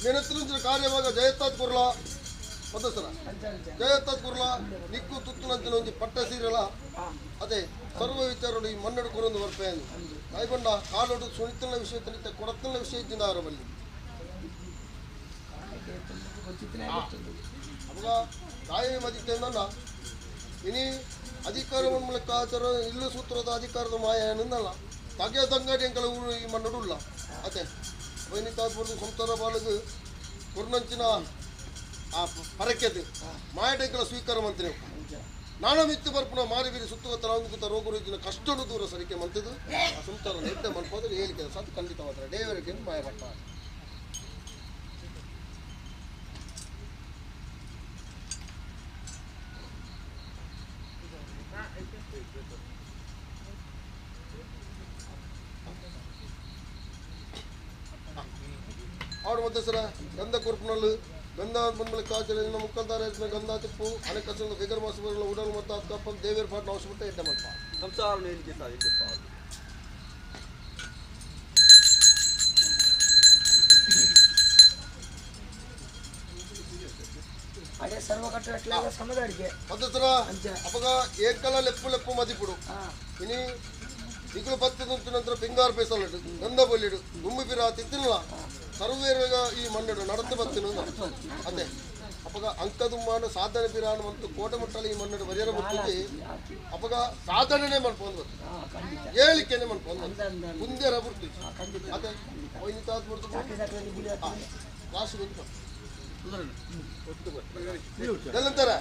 ನೆನತ್ತಿನ ಕಾರ್ಯವಾಗ ಜಯತ್ತಾತ್ ಕೊರ್ಲ ಮಧ್ಯಸ್ಥರ ಜಯತ್ತಾತ್ ಕೊರ್ಲ ನಿಕ್ಕು ತುತ್ತುನಂಚಿನ ಒಂಜಿ ಪಟ್ಟ ಸೀರಲ ಅದೇ ಸರ್ವ ವಿಚಾರಡು ಈ ಮನ್ನಡು ಕೊರೊಂದು ಬರ್ಪೆ ತಾಯ್ಬಂಡ ಕಾಲೋಡು ಸುಣಿತನ ವಿಷಯ ತನಿತ ಕೊಡತನ ವಿಷಯ ಇದ್ದಿಂದ ಅವರ ಬಲ್ಲಿ ಅವಾಗ ತಾಯಿ ಮದಿತೇನಲ್ಲ ಇನಿ ಅಧಿಕಾರವನ್ನು ಲೆಕ್ಕಾಚಾರ ಇಲ್ಲು ಸೂತ್ರದ ಅಧಿಕಾರದ ಮಾಯ ಏನನ್ನಲ್ಲ ತಗೆ ತಂಗಾಡಿ ಎಂಕಲ ಊರು ಈ ಮಣ್ಣುಡುಲ್ಲ ಅದೇ ಬೈನಿ ತಾತ್ಪುರದ ಸಂಸಾರ ಬಾಲಗು ಕುರ್ನಂಚಿನ ಆ ಪರಕೆದು ಮಾಯಟೆಂಕಲ ಸ್ವೀಕಾರ ಮಂತ್ರಿ ನಾನು ಮಿತ್ತು ಬರ್ಪುನ ಮಾರಿ ಬೀರಿ ಸುತ್ತುವತ್ತ ರಾಂಗುತ್ತ ರೋಗ ರುಜಿನ ಕಷ್ಟನು ದೂರ ಸರಿಕೆ ಮಂತದ್ದು ಆ ಸಂಸಾರ ನೆಟ್ಟೆ ಮಲ್ಪೋದ್ರೆ ಹೇಳಿಕೆ ಸತ್ ಖಂಡಿತವಾದ ದೇವರಿಗೆ ಮಾಯ ಪಟ್ಟ ಮಧ್ಯಸ್ಥರ ಗಂಧ ಕೊರ್ಪುನಲ್ಲು ಗಂಧ ಬಂದ್ಮೇಲೆ ಕಾಚಲ ಮುಕ್ಕಲ್ದಾರ ಗಂಧ ತಿಪ್ಪು ಅನೇಕ ಫಿಗರ್ ಮಾಸ ಉಡಲ್ ಮತ್ತು ಅತ್ಕಪ್ಪ ದೇವಿಯರ ಪಾಠ ಅವಶ್ಯಕತೆ ಎಡ್ಡೆ ಮಲ್ಪ ಸಂಸಾರ ನೇಲಿಗೆ ಸಾಧಿಸಪ್ಪ. ಅದೇ ಸರ್ವ ಕಟ್ಟಡ ಸಮುದಾಯಕ್ಕೆ ಮಧ್ಯಸ್ಥರ ಅಪಗ ಏಕಲ ಲೆಪ್ಪು ಲೆಪ್ಪು ಮದಿಪುಡು ಇನಿ ಇಗಳು ಪತ್ತಿದಂತ ನಂತರ ಪಿಂಗಾರ್ ಪೇಸಲಿಡು ಗಂಧ ಬೊಲ್ಲಿಡು ಗುಮ್ಮಿ ಪಿರ ತಿತ್ತಿಲ್ಲ ಸರ್ವೇರ್ಗ ಈ ಮಣ್ಣು ನಡತು ಬತ್ತಿನ ಅದೇ ಅಪಗ ಅಂಕದುಮ್ಮಾನು ಸಾಧನೆ ಪಿರಾನು ಮತ್ತು ಕೋಟೆ ಮುಟ್ಟಲು ಈ ಮಣ್ಣು ಬರಿಯರ ಮುಟ್ಟಿದ್ದಿ ಅಪಗ ಸಾಧನೆನೇ ಮನ್ಪೊಂದು ಹೇಳಿಕೆನೆ ಮನ್ಪೊಂದು ಕುಂದೇರ ಬುರ್ತಿ ಅದೇ ಒಯ್ನಿತಾದ್ ಬುರ್ತು ರಾಶಿ ಗೊತ್ತು ಎಲ್ಲಂತಾರೆ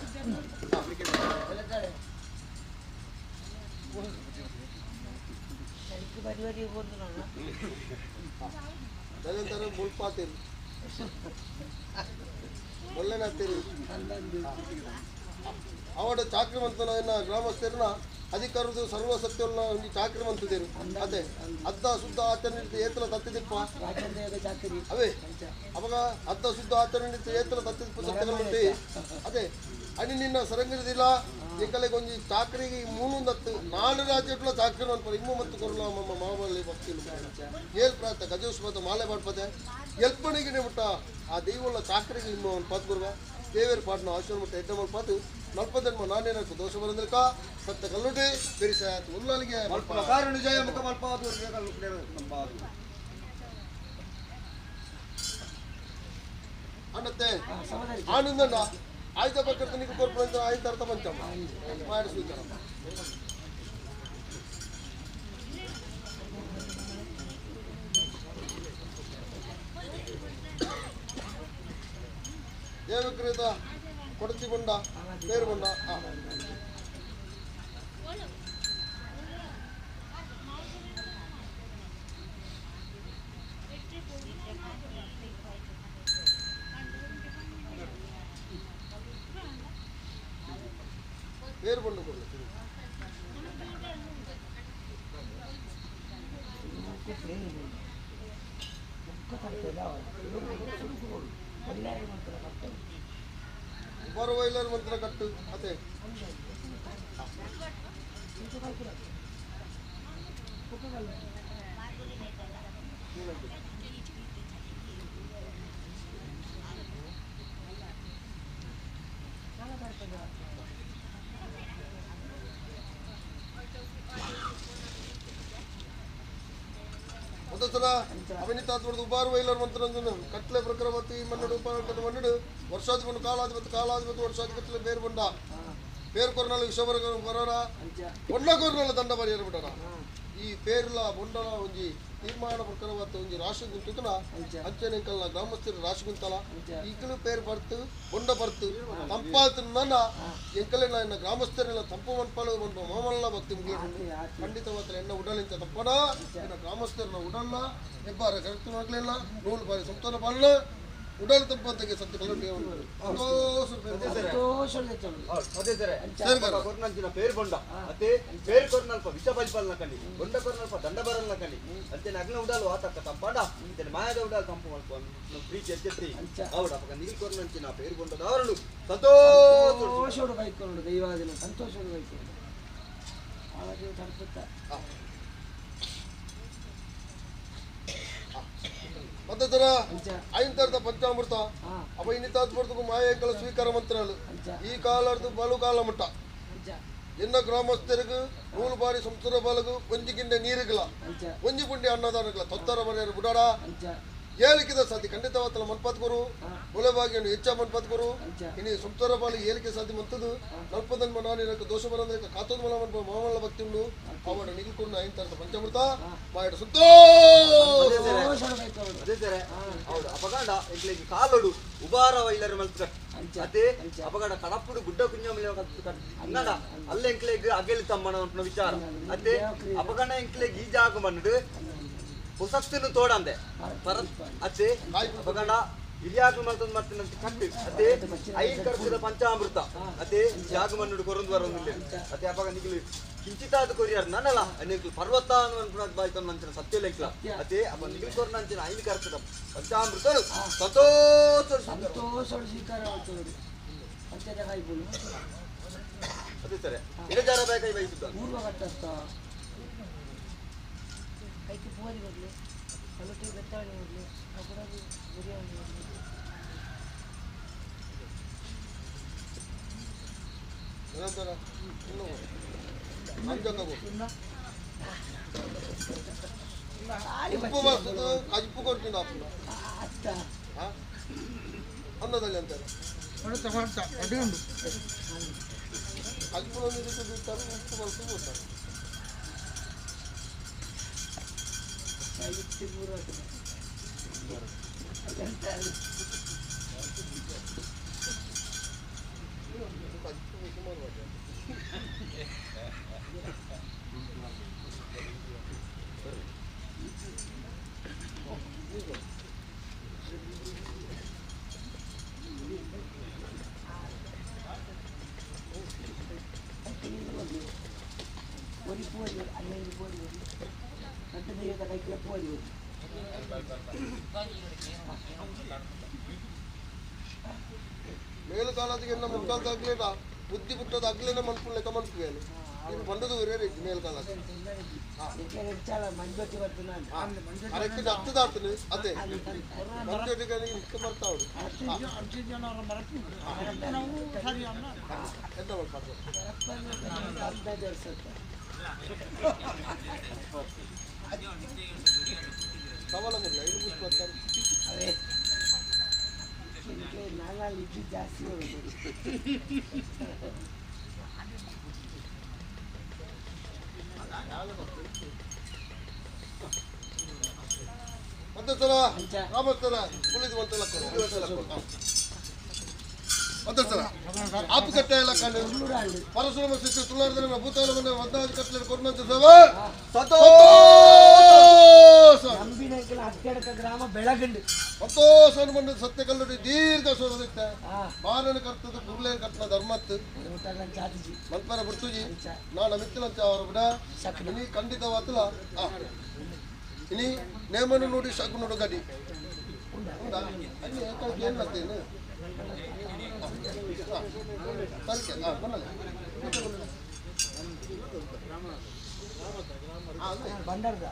ಎಲ್ಲಂತಾರೆ ಮುಲ್ಪಾತಿರು ಒಳ್ಳೆನಾಗ್ತೀರಿ ಅವಡ ಚಾಕ್ರಿ ಮಂತನ ಗ್ರಾಮಸ್ಥರನ್ನ ಅಧಿಕಾರದ ಸರ್ವ ಸತ್ಯವನ್ನ ಒಂದು ಚಾಕ್ರಿ ಮಂತಿದ್ದೇರು ಅದೇ ಅದ್ದ ಶುದ್ಧ ಆಚರಣೆ ಏತಲ ತತ್ತಿದಿಪ್ಪ ಅವೇ ಅವಾಗ ಅದ್ದ ಶುದ್ಧ ಆಚರಣೆ ಏತಲ ತತ್ತಿದಿಪ್ಪ ಸತ್ಯಗಳು ಅದೇ ಅನಿ ನಿನ್ನ ಸರಂಗಿರದಿಲ್ಲ ಏಕಲೆಗೆ ಒಂಜಿ ಚಾಕ್ರಿಗೆ ಮೂನೊಂದತ್ತು ನಾಲು ರಾಜ್ಯಟ್ಲ ಚಾಕ್ರಿ ಅನ್ಪರ ಇಮ್ಮು ಮತ್ತು ಕೊರಲ ಮಮ್ಮ ಮಾವಲ್ಲಿ ಭಕ್ತಿ ಏಲ್ ಪ್ರಾಂತ ಗಜೋಸ್ಮತ ಮಾಲೆ ಮಾಡ್ಪದೆ ಎಲ್ಪಣಿಗೆ ಮುಟ್ಟ ಆ ದೈವಲ್ಲ ಚಾಕ್ರಿಗೆ ಇಮ್ಮ ಒಂದು ಪತ್ ಗುರುವ ದೇವೇರ್ ಪಾಟ್ನ ಆಶ್ರಮ ಮುಟ್ಟ ಎಡ್ಡ ಮಲ್ಪಾತು ನಲ್ಪದನ್ಮ ನಾನೇನಕ್ಕೆ ದೋಷ ಬರಂದ್ರಕ ಸತ್ತ ಕಲ್ಲುಟಿ ಬೆರಿಸಾತು ಉಲ್ಲಲಿಗೆ ಕಾರಣ ಜಯ ಮುಖ ಮಲ್ಪಾದು ಅನ್ನತ್ತೆ ಆನಂದಣ್ಣ ಆಯ್ತ ಪಕ್ಕದ ನಿಕ್ಕ ಕೊರ್ಪುರ ಆಯ್ತು ಅರ್ಥ ಪಂಚಮ್ಮ ಮಾಡಿ ಸ್ವೀಕಾರ ದೇವಕ್ರೇತ ಕೊಡತಿ ಬೊಂಡ ಬೇರು ಬೊಂಡ ಬೇರು ಬೊಂಡ ಕೊಡಲಿ ಬರುವ ಇಲ್ಲ ಮಂತ್ರ ಕಟ್ಟು ಅದೇ ಮೊದಲ ಅವಿನಿತಾತ್ಮದ ಉಬಾರು ವೈಲರ್ ಮಂತ್ರ ಕಟ್ಲೆ ಪ್ರಕ್ರಮತಿ ಮನ್ನಡು ಉಪಾರ ಮನ್ನಡು ವರ್ಷಾಧಿಪತಿ ಕಾಲಾಧಿಪತಿ ಕಾಲಾಧಿಪತಿ ವರ್ಷಾಧಿಪತಿ ಬೇರು ಬಂಡ పేరు కొరనాలు విషబర కొరనా ಒಣ್ಣ ಕೊರನಾಲ ದಂಡ ಬರಿಯರ ಬಿಡಣ ಈ ಪೇರ್ಲ ಬೊಂಡಲ ಒಂಜಿ ತೀರ್ಮಾನ ಪ್ರಕಾರವಾದ ಒಂಜಿ ರಾಶಿ ಗುಂತುತನ ಅಂಚನೆ ಕಲ್ಲ ಗ್ರಾಮಸ್ಥರ ರಾಶಿ ಗುಂತಲ ಈಗಲೂ ಪೇರ್ ಬರ್ತು ಬೊಂಡ ಬರ್ತು ತಂಪಾತನ್ನ ಎಂಕಲೆ ನನ್ನ ಗ್ರಾಮಸ್ಥರೆಲ್ಲ ತಂಪು ಮನ್ಪಾಲು ಮನ್ಪ ಮಾಮಲ್ಲ ಭಕ್ತಿ ಮುಗಿಲು ಖಂಡಿತವಾದ ಎಣ್ಣ ಉಡಲಿಂತ ತಪ್ಪಣ ಎನ್ನ ಗ್ರಾಮಸ್ಥರನ್ನ ಉಡಲ್ಲ ಹೆಬ್ಬಾರ ಕರೆಕ್ಟ್ ಆಗಲಿಲ್ಲ ನೂಲು ಬಾರಿ ಸಂತಾನ ಪಾಲನ ಉಡಲ್ ತಂಪಂತಗೆ ಸತ್ಯ ಕೊರ್ನಂಚಿನ ಪೇರು ಬೊಂಡ ಅತ್ತೆ ಪೇರು ಕೊರ್ನಲ್ಪ ವಿಷ ಬಲ್ಪಲ್ನ ಕಣಿ ಬೊಂಡ ಕೊರ್ನಲ್ಪ ದಂಡ ಬರಲ್ನ ಕಣಿ ಅಂಚನೆ ಅಗ್ನ ಉಡಾಲು ಆತಕ್ಕ ತಂಪಾಡ ಅಂಚನೆ ಮಾಯದ ಉಡಾಲು ತಂಪು ಮಲ್ಪ ಪ್ರೀತಿ ಎಚ್ಚೆತ್ತಿ ಅವಡ ಅಪಗ ನೀಲ್ ಕೊರ್ನಂಚಿನ ಪೇರು ಬೊಂಡದವರಳು ಸಂತೋಷೋಡು ಬೈಕೊಂಡು ದೈವಾದಿನ ಸಂತೋಷೋಡು ಬೈಕೊಂಡು ಆವಾಗ ತಲುಪುತ್ತ ಮತ್ತತರ ಐಂತರದ ಪಂಚಾಮೃತ ಅವ ಇನ್ನಿತಾತ್ಮೃತಕ್ಕೂ ಮಾಯಂಕಲ ಸ್ವೀಕಾರ ಮಂತ್ರಗಳು ಈ ಕಾಲರ್ದು ಬಲು ಕಾಲ ಮಟ್ಟ ಎನ್ನ ಗ್ರಾಮಸ್ಥರಿಗೂ ನೂಲು ಬಾರಿ ಸಂಸಾರ ಬಾಲಗು ಒಂಜಿ ಗಿಂಡೆ ನೀರುಗಳ ಒಂಜಿ ಪುಂಡಿ ಅನ್ನದಾನಗಳ ತೊತ್ತರ ಮನೆಯರು ಬುಡಾಡ ಏಳಿಕೆದ ಸಾತಿ ಖಂಡಿತವಾತಲ ಮನ್ಪಾತ್ಕೊರು ಒಲೆಬಾಗಿಯನ್ನು ಹೆಚ್ಚ ಮನ್ಪಾತ್ಕೊರು ಇನಿ ಸಂಸಾರ ಬಾಲಿ ಏಳಿಕೆ ಸಾತಿ ಮಂತದು ನಲ್ಪದನ್ಮ ನಾನಿರಕ್ಕೆ ದೋಷ ಬರಂದ್ರೆ ಕಾತೋದ್ ಮಲ ಮನ್ಪ ಮಾಮಲ್ಲ ಭಕ್ತಿ ಉಂಡು ಅವಡ ನಿಗಿಲ್ಕೊಂಡು ಐಂತರದ ಪಂಚಾಮೃತ ಮಾಯಡ ಹೌದು ಅಪಗಾಂಡ ಎಂಕ್ಲೆಗ್ ಕಾಲೊಡು ಉಬಾರ ವೈಲರ್ ಮಲ್ತ್ ಕಟ್ ಅದೇ ಅಪಗಾಂಡ ಕಡಪುಡು ಗುಡ್ಡ ಕುಂಜಮಲೆ ಕನ್ನಡ ಅಲ್ಲ ಎಂಕ್ಲೆಗ್ ಅಗೆಲ್ ತಮ್ಮನ ಅಂಪುನ ವಿಚಾರ ಅದೇ ಅಪಗಾಂಡ ಎಂಕ್ಲೆಗ್ ಈ ಜಾಗ ಮಣ್ಣು ಹೊಸತ್ತನ್ನು ತೋಡಂದೆ ಅತ್ತೆ ಅಪಗಾಂಡ ಇರಿಯಾಗು ಮಲ್ತೊಂದು ಮರ್ತಿನಂತ ಕಟ್ಟು ಅದೇ ಐದು ಕರ್ಸಿದ ಪಂಚಾಮೃತ ಅದೇ ಜಾಗ ಮಣ್ಣು ಕೊರೊಂದು ಬರೋದಿಲ್ಲ ಅದೇ ಅಪಗ ನಿಗ್ಲು ಕಿಂಚಿತಾದ ಕೊರಿಯರ್ ನನ್ನಲ ಅನೇಕ ಪರ್ವತ ಅನ್ಪುನಾದ್ ಬಾಯಿ ತನ್ನ ಸತ್ಯ ಲೆಕ್ಲ ಅದೇ ಅಪ್ಪ ನಿಗಲ್ ಕೊರ್ನಂಚಿನ ಐನು ಕರ್ತದ ಪಂಚಾಮೃತರು ಸಂತೋಷ ಸಂತೋಷ ಸ್ವೀಕಾರ ಮಾಡ್ತದೆ ಅಂತ್ಯದ ಕಾಯಿಪುಲು ಅದೇ ಸರಿ ಇಡಜಾರ ಬೇಕಾಗಿ ಬಯಸುತ್ತ ಪೂರ್ವ ಕಟ್ಟಸ್ತ ಕೈಗೆ ಪೂವರಿ ಬರಲಿ ಕಲುಟಿ ಬೆತ್ತಾಣಿ ಬರಲಿ ಅಪುರಾಗಿ ಬಿರಿಯಾನಿ ಬರಲಿ ಉಪ್ಪು ಬರ್ತದೆ ಕಜ್ಪು ಕೊಡ್ತೀನಿ ಅಪ್ಪನ ಅನ್ನದಲ್ಲಿ ಅಂತಾರೆ ಕಜ್ಪು ತಿಂತಾರೆ ಉಪ್ಪು ಬರ್ತದೆ ಕೊಡ್ತಾರೆ ಮೇಲುಕಾಲದಿಗೆ ಮುಟ್ಟಾಗ್ಲೇಟ ಬುದ್ಧಿ ಪುಟ್ಟದ ಅಗ್ಲೇನ ಮನ್ಪುಳ್ಳೆ ಮನ್ಪುವೇನು ಇದು ಬಂದದು ಊರೇ ಮೇಲ್ಕಾಲದ ಅದಕ್ಕೆ ಹತ್ತದಾತನು ಅದೇ ಮಂಜೊಟ್ಟಿಗೆ ಇಕ್ಕ ಬರ್ತಾವಡು ಎಂತ ಮಾಡ್ತಾರೆ ಸವಾಲ ಮುರ್ಲ ಇದು ಬುಕ್ ಬರ್ತಾರೆ ನಾಲ್ಕು ಇಡ್ಲಿ ಜಾಸ್ತಿ ಬರೋದು. ಮಧ್ಯಸ್ಥರ ರಾಮಸ್ಥರ ಪುಲಿದು ಮಂತಲ ಮಧ್ಯಸ್ಥರ ಆಪು ಕಟ್ಟ ಎಲ್ಲ ಕಂಡು ಪರಶುರಾಮ ಶಿಷ್ಯ ತುಳಾರ್ದನ ಭೂತಾಳವನ್ನ ವದ್ದಾದಿ ಕಟ್ಟಲೆ ಕೊರ್ನಂತ ಸೇವೆ ಸಂತೋಷ ನಂಬಿನಂಕಲ ಅತ್ಯಡಕ ಗ್ರಾಮ ಬೆಳಗಂಡು ಸಂತೋಷ ಬಂದು ಸತ್ಯ ಕಲ್ಲುಡಿ ದೀರ್ಘ ಸೋದರಿತ್ತ ಮಾನನ ಕರ್ತದ ಕುರ್ಲೆ ಕಟ್ಟನ ಧರ್ಮತ್ತು ಮಲ್ಪರ ಬುರ್ತುಜಿ ನಾಡ ಮಿತ್ತಲಂಚ ಅವರ ಬಿಡ ಇನಿ ಖಂಡಿತವಾತಲ ಇನಿ ನೇಮನು ನೋಡಿ ಶಕು ನೋಡು ಗಡಿ ಉಂಡಾ ಅಲ್ಲಿ ಏಕಕ್ಕೆ ಏನು ಮಾಡ್ತೇನೆ ಸರಿಕೆ ಹಾಂ ಬನ್ನಲೆ ಬಂಡಾರದ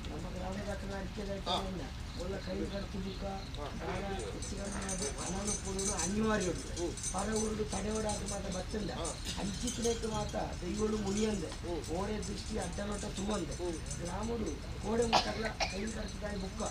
ನಮ್ಮ ಗ್ರಾಮದ ಒಳ್ಳೆ ಕೈ ಕಡ್ತು ಅನಾನುಕೂಲ ಅನಿವಾರ್ಯ ಉಂಟು ಪರ ಊರುಡು ತಡೆಯೋಡಾದ ಮಾತ್ರ ಬತ್ತಂದ ಅಂಚಿತ್ಲೇಕ್ ಮಾತ್ರ ದೈವಳು ಮುನಿಯಂದೆ ಓರೆ ದೃಷ್ಟಿ ಅಡ್ಡನೋಟ ತುವಂದೆ ಗ್ರಾಮಡು ಕೋಡೆ ಮುಟ್ಟಲ್ಲ ಕೈ ಕಡ್ತಾಯಿ ಬುಕ್ಕ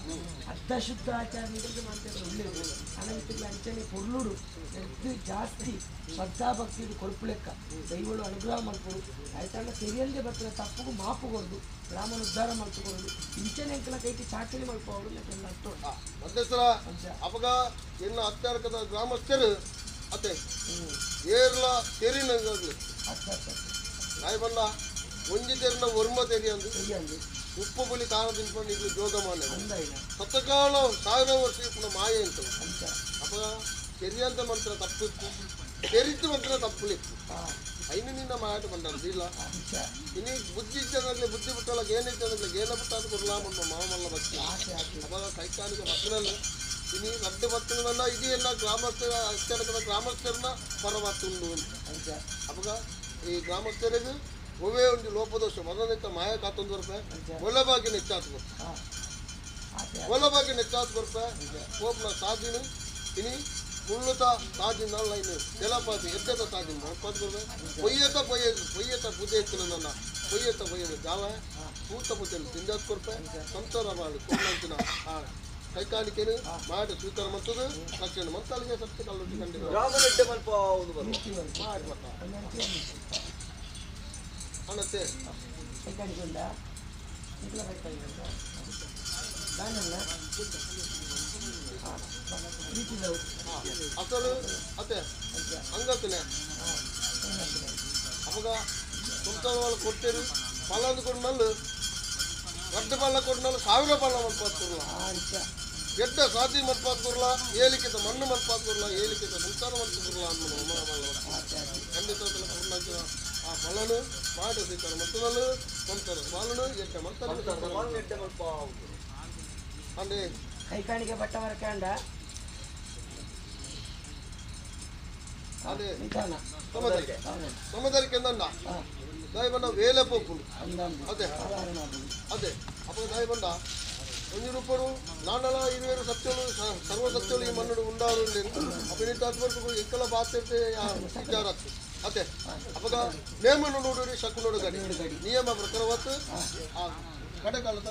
ಅರ್ಧ ಶುದ್ಧ ಆಚಾರ ಮಾತ್ರ ಒಳ್ಳೆಯದು ಅನಂತರ ಅಂಚನೆ ಪೊರ್ಲುಡು ಎದ್ದು ಜಾಸ್ತಿ ಶ್ರದ್ಧಾ ಭಕ್ತಿ ಕೊರ್ಪುಲೆಕ್ಕ ದೈವಳು ಅನುಗ್ರಹ ಮಲ್ಪಡು ಆಯ್ತಾಂಡ ತೆರಿಯಂದೆ ಬರ್ತದೆ ತಪ್ಪುಗು ಮಾಪು ಕೊರ್ದು ಗ್ರಾಮನ ಉದ್ಧಾರ ಮಲ್ತುಕೊಡು ಇಂಚನೆ ಅಂಕಲ ಕೈಟಿ ಚಾಕರಿ ಮಲ್ಪವಳು ಅರ್ಥ ಮಧ್ಯಸ್ಥರ ಅಪಗ ಇನ್ನು ಅತ್ಯಾರ್ಕದ ಗ್ರಾಮಸ್ಥರು ಅತ್ತೆ ಏರ್ಲ ತೆರಿನಂಗಾಗ್ಲಿ ನಾಯಿ ಬಂದ ಒಂಜಿ ತೆರಿನ ಒರ್ಮ ತೆರಿ ಅಂದು ಉಪ್ಪು ಪುಲಿ ಕಾಲ ತಿನ್ಕೊಂಡು ಇದು ಜೋಗಮಾನ ಸತಕಾಲ ಸಾವಿರ ವರ್ಷ ಇಪ್ಪುನ ಮಾಯೆ ಅಂತ ಅಪಗ ತೆರಿಯಂತ ಮಂತ್ರ ತಪ್ಪಿತ್ತು ತೆರಿತು ಮಂತ್ರ ತಪ್ಪುಲಿತ್ತು ಐನು ನಿನ್ನ ಮಾಯಾಟ ಬಂದ ಇಲ್ಲ ಇನಿ ಬುದ್ಧಿ ಇಚ್ಛದಾಗಲಿ ಬುದ್ಧಿ ಬಿಟ್ಟಲ್ಲ ಏನ ಇಚ್ಛದಾಗಲಿ ಏನ ಬಿಟ್ಟಾದ ಕೊಡ್ಲಾ ನಮ್ಮ ಮಾಮಲ್ಲ ಭಕ್ತಿ ಅವಾಗ ಕೈಕಾಲಿಗೆ ಬತ್ತನಲ್ಲ ಇನಿ ರಡ್ಡು ಬತ್ತನಲ್ಲ ಇದೀ ಎಲ್ಲ ಗ್ರಾಮಸ್ಥರ ಅತ್ಯಡಕದ ಗ್ರಾಮಸ್ಥರನ್ನ ಪರಮಾತ್ತುಂಡು ಅಂತ ಅವಾಗ ಈ ಗ್ರಾಮಸ್ಥರಿಗೆ ಒವೇ ಒಂದು ಲೋಪದೋಷ ಮೊದಲನೇ ಮಾಯ ಕಾತೊಂದು ರೂಪಾಯಿ ಒಳ್ಳೆ ಬಾಗಿ ನೆಚ್ಚಾತ್ ಒಳ್ಳೆ ಬಾಗಿ ನೆಚ್ಚಾತ್ ಕೊರ್ಪೆ ಕೋಪ್ನ ಸಾಧಿನ ಇನಿ ಮುಳ್ಳುತ ಸಾಧಿನ ಲೈನ್ ಜಲಪಾತಿ ಎದ್ದೆತ ಸಾಧಿನ ಮಲ್ಪತ್ ಕೊರ್ಪೆ ಪೊಯ್ಯತ ಪೊಯ್ಯ ಪೊಯ್ಯತ ಪೂಜೆ ಇತ್ತು ನನ್ನ ಪೊಯ್ಯತ ಪೊಯ್ಯದ ಜಾವ ಪೂತ ಪೂಜೆ ತಿಂದಾತ್ ಕೊರ್ಪೆ ಸಂಸಾರ ಮಾಡಿ ಕೊಡ್ಲಂತಿನ ಆ ಕೈಕಾಲಿಕೆನು ಮಾಡಿ ಸ್ವೀಕಾರ ಮಂತದ್ದು ರಕ್ಷಣೆ ಮಂತಾಲಿಗೆ ಸತ್ಯ ಕಲ್ಲುಟ್ಟಿ ಖಂಡಿತ ರಾಮನೆಡ್ಡೆ ಮಲ್ಪ ಒಂದು ಬರುವ ಮಾಡಿ ಬರ್ತಾ ಅನತ್ತೆ ಕೈಕಾಣಿಕೊಂಡ ನಿಕ್ಲ ಕೈಕಾಣಿಕೊಂಡ ದಾನಲ್ಲ ಪ್ರೀತಿದವು ಅಸಲು ಅತ್ತೆ ಅಂಗತ್ತನೆ ಅವಾಗ ಸಂಸಾರ వాళ్ళు ಕೊಟ್ಟೇರು ಪಲ್ಲಂದು ಕೊಡ್ನಲ್ಲು ರಡ್ಡು ಪಲ್ಲ ಕೊಡ್ನಲ್ಲು ಸಾವಿರ ಪಲ್ಲ ಮಲ್ಪಾತ್ ಕೊರ್ಲ ಎಡ್ಡ ಸಾಧಿ ಮಲ್ಪಾತ್ ಕೊರ್ಲ ಏಲಿಕೆದ ಮಣ್ಣು ಮಲ್ಪಾತ್ ಕೊರ್ಲ ಏಲಿಕೆದ ಸಂಸಾರ ಮಲ್ತು ಕೊರ್ಲ ಅನ್ನ ಖಂಡಿತ ಆ ಫಲನು ಮಾಡ ಸ್ವೀಕಾರ ಮತ್ತನಲ್ಲು ಸಂಸಾರ ಬಾಲನು ಎಡ್ಡ ಮಲ್ತಾನೆ ಎಡ್ಡೆ ಮಲ್ಪ ಅಂದ್ರೆ ಕೈಕಾಣಿಕೆ ಬಟ್ಟವರ ಕಾಂಡ ಅದೇ ಸಮದರಿಕೆ ಎಂದಂಡ ದಾಯಿ ಬಂಡ ವೇಲೆ ಪೋಪುಂಡು ಅದೇ ಅದೇ ಅಪ್ಪ ದಾಯಿ ಬಂಡ ಒಂಜಿ ರೂಪರು ನಾನಲ ಇರುವೇರು ಸತ್ಯಲು ಸರ್ವ ಸತ್ಯಲು ಈ ಮಣ್ಣು ಉಂಡಾರು ಅಪ್ಪ ಎಂಕಲ ಬಾಧ್ಯತೆ ವಿಚಾರ ಅದೇ ಅಪ್ಪಗ ನೇಮ ನೋಡುರಿ ಶಕು ನೋಡು ಗಡಿ ನಿಯಮ ಪ್ರಕಾರವತ್ತು ಆ ಕಡೆಕಾಲದ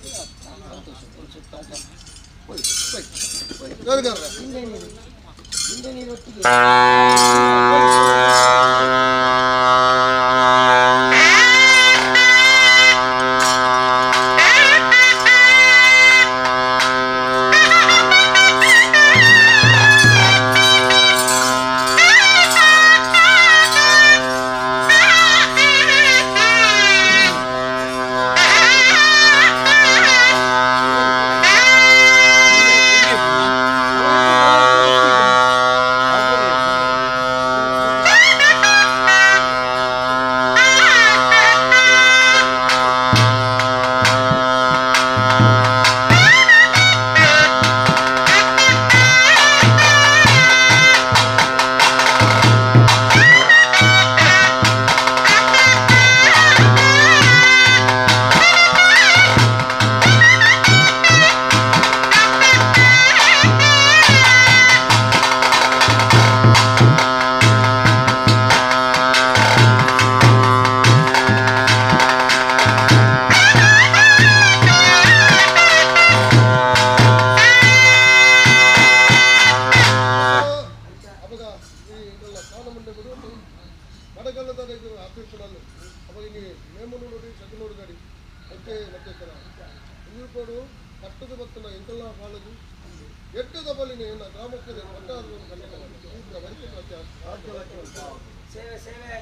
ಸೇವೆ ಸೇವೆ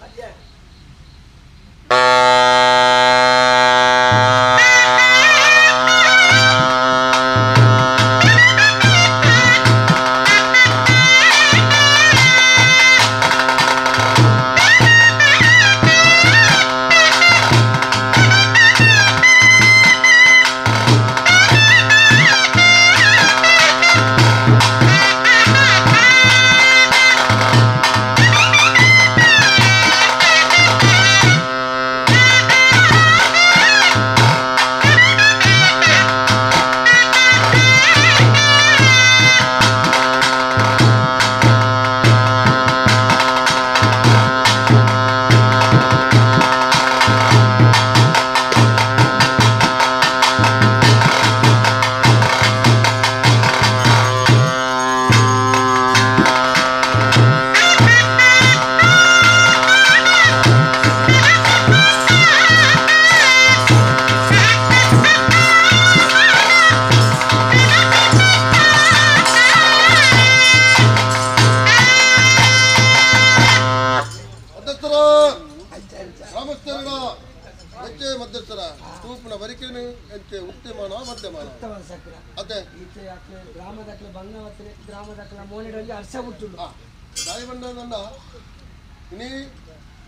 ಅಜ್ಜ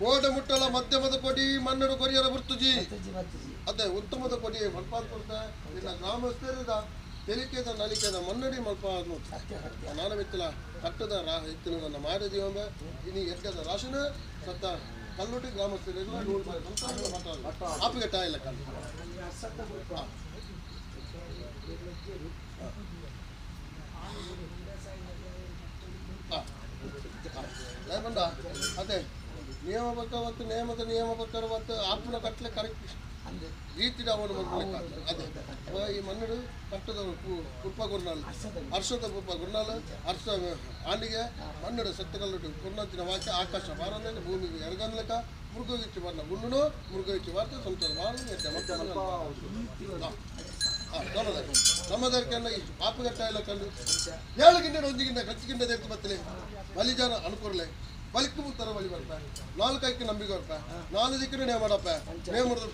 ಕೋಟೆ ಮುಟ್ಟಲ ಮಧ್ಯಮದ ಕೊಡಿ ಮನ್ನಡು ಕೊರಿಯರ ಬುರ್ತುಜಿ ಅದೇ ಉತ್ತಮದ ಕೊಡಿ ಮಲ್ಪಾಲ್ ಕೊಡ್ತ ಇಲ್ಲ ಗ್ರಾಮಸ್ಥರದ ತೆಲಿಕೆದ ನಲಿಕೆದ ಮನ್ನಡಿ ಮಲ್ಪ ನಾನು ಮಿತ್ತಲ ಕಟ್ಟದ ರಾ ಎತ್ತಿನ ನನ್ನ ಮಾಡಿದೀವಂಬ ಇನಿ ಎಡ್ಡದ ರಾಶನ ಸತ್ತ ಕಲ್ಲುಟಿ ಗ್ರಾಮಸ್ಥರಿಗೆ ಆಪಿಗೆ ಟಾಯಿಲ್ಲ ಕಲ್ಲು ಬಂದ ಅದೇ ನಿಯಮ ಪ್ರಕಾರ ಮತ್ತು ನಿಯಮದ ನಿಯಮ ಪ್ರಕಾರ ಮತ್ತು ಆತ್ಮನ ಕಟ್ಟಲೆ ಕರೆಕ್ಟ್ ರೀತಿಡ ಅವನು ಅದೇ ಈ ಮಣ್ಣು ಕಟ್ಟದ ಕುಪ್ಪ ಗುರ್ನಾಲ್ ಅರ್ಷದ ಕುಪ್ಪ ಗುರ್ನಾಲ್ ಅರ್ಷ ಆನಿಗೆ ಮಣ್ಣು ಸತ್ತಗಲ್ಲು ಗುರ್ನಾತಿನ ವಾಕ್ಯ ಆಕಾಶ ಬಾರಂದ್ರೆ ಭೂಮಿಗೆ ಎರಗನ್ಲಕ ಮೃಗಗಿಚ್ಚು ಬರ್ನ ಗುಂಡು ಮೃಗಗಿಚ್ಚು ವಾರ್ತೆ ಸಂಸಾರ ನಮ್ಮದಕ್ಕೆ ಪಾಪಗಟ್ಟ ಇಲ್ಲ ಕಂಡು ಏಳು ಗಿಂಡೆ ಒಂದು ಗಿಂಡೆ ಕಚ್ಚಿ ಗಿಂಡೆ ದೇರ್ತು ಬತ್ತಲೆ ಬಲಿಜಾನ ಅನುಕೂರ್ಲೆ ಬಲಿಕ್ಕು ಮುತ್ತರ ಬಲಿ ಬರ್ಪ ನಾಲ್ಕೈಕ್ಕೆ ನಂಬಿಕೆ ಬರ್ಪ ನಾಲ್ಕು ದಿಕ್ಕಿನ ನೇ ಮಾಡಪ್ಪ ನೇ ಮಾಡಿದ್ರು.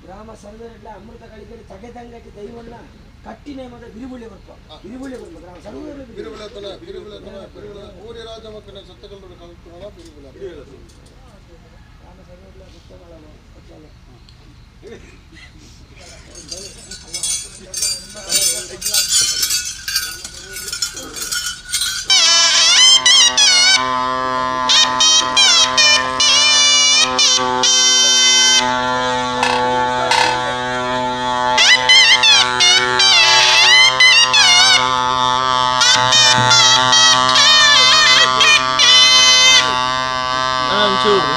ಗ್ರಾಮ ಸರ್ವೇರೆಲ್ಲ ಅಮೃತ ಗಳಿಗೆ ತಗೆದಂಗಟಿ ದೈವನ್ನ ಕಟ್ಟಿ ನೇಮದ ಬಿರುಬುಳ್ಳಿ ಬರ್ಪ ಬಿರುಬುಳ್ಳಿ ಬರ್ಪ ಗ್ರಾಮ ಸರ್ವೇರು ಬಿರುಬುಳತನ ಬಿರುಬುಳತನ ಬಿರುಬುಳ ಊರಿ ರಾಜ ಮಕ್ಕಳ ಸತ್ತಗಲ್ಲರು ಕಲ್ಪುಣ ಬಿರುಬುಳ ಗ್ರಾಮ ಸರ್ವೇರೆಲ್ಲ ಸುತ್ತಗಳ ಚೂರು.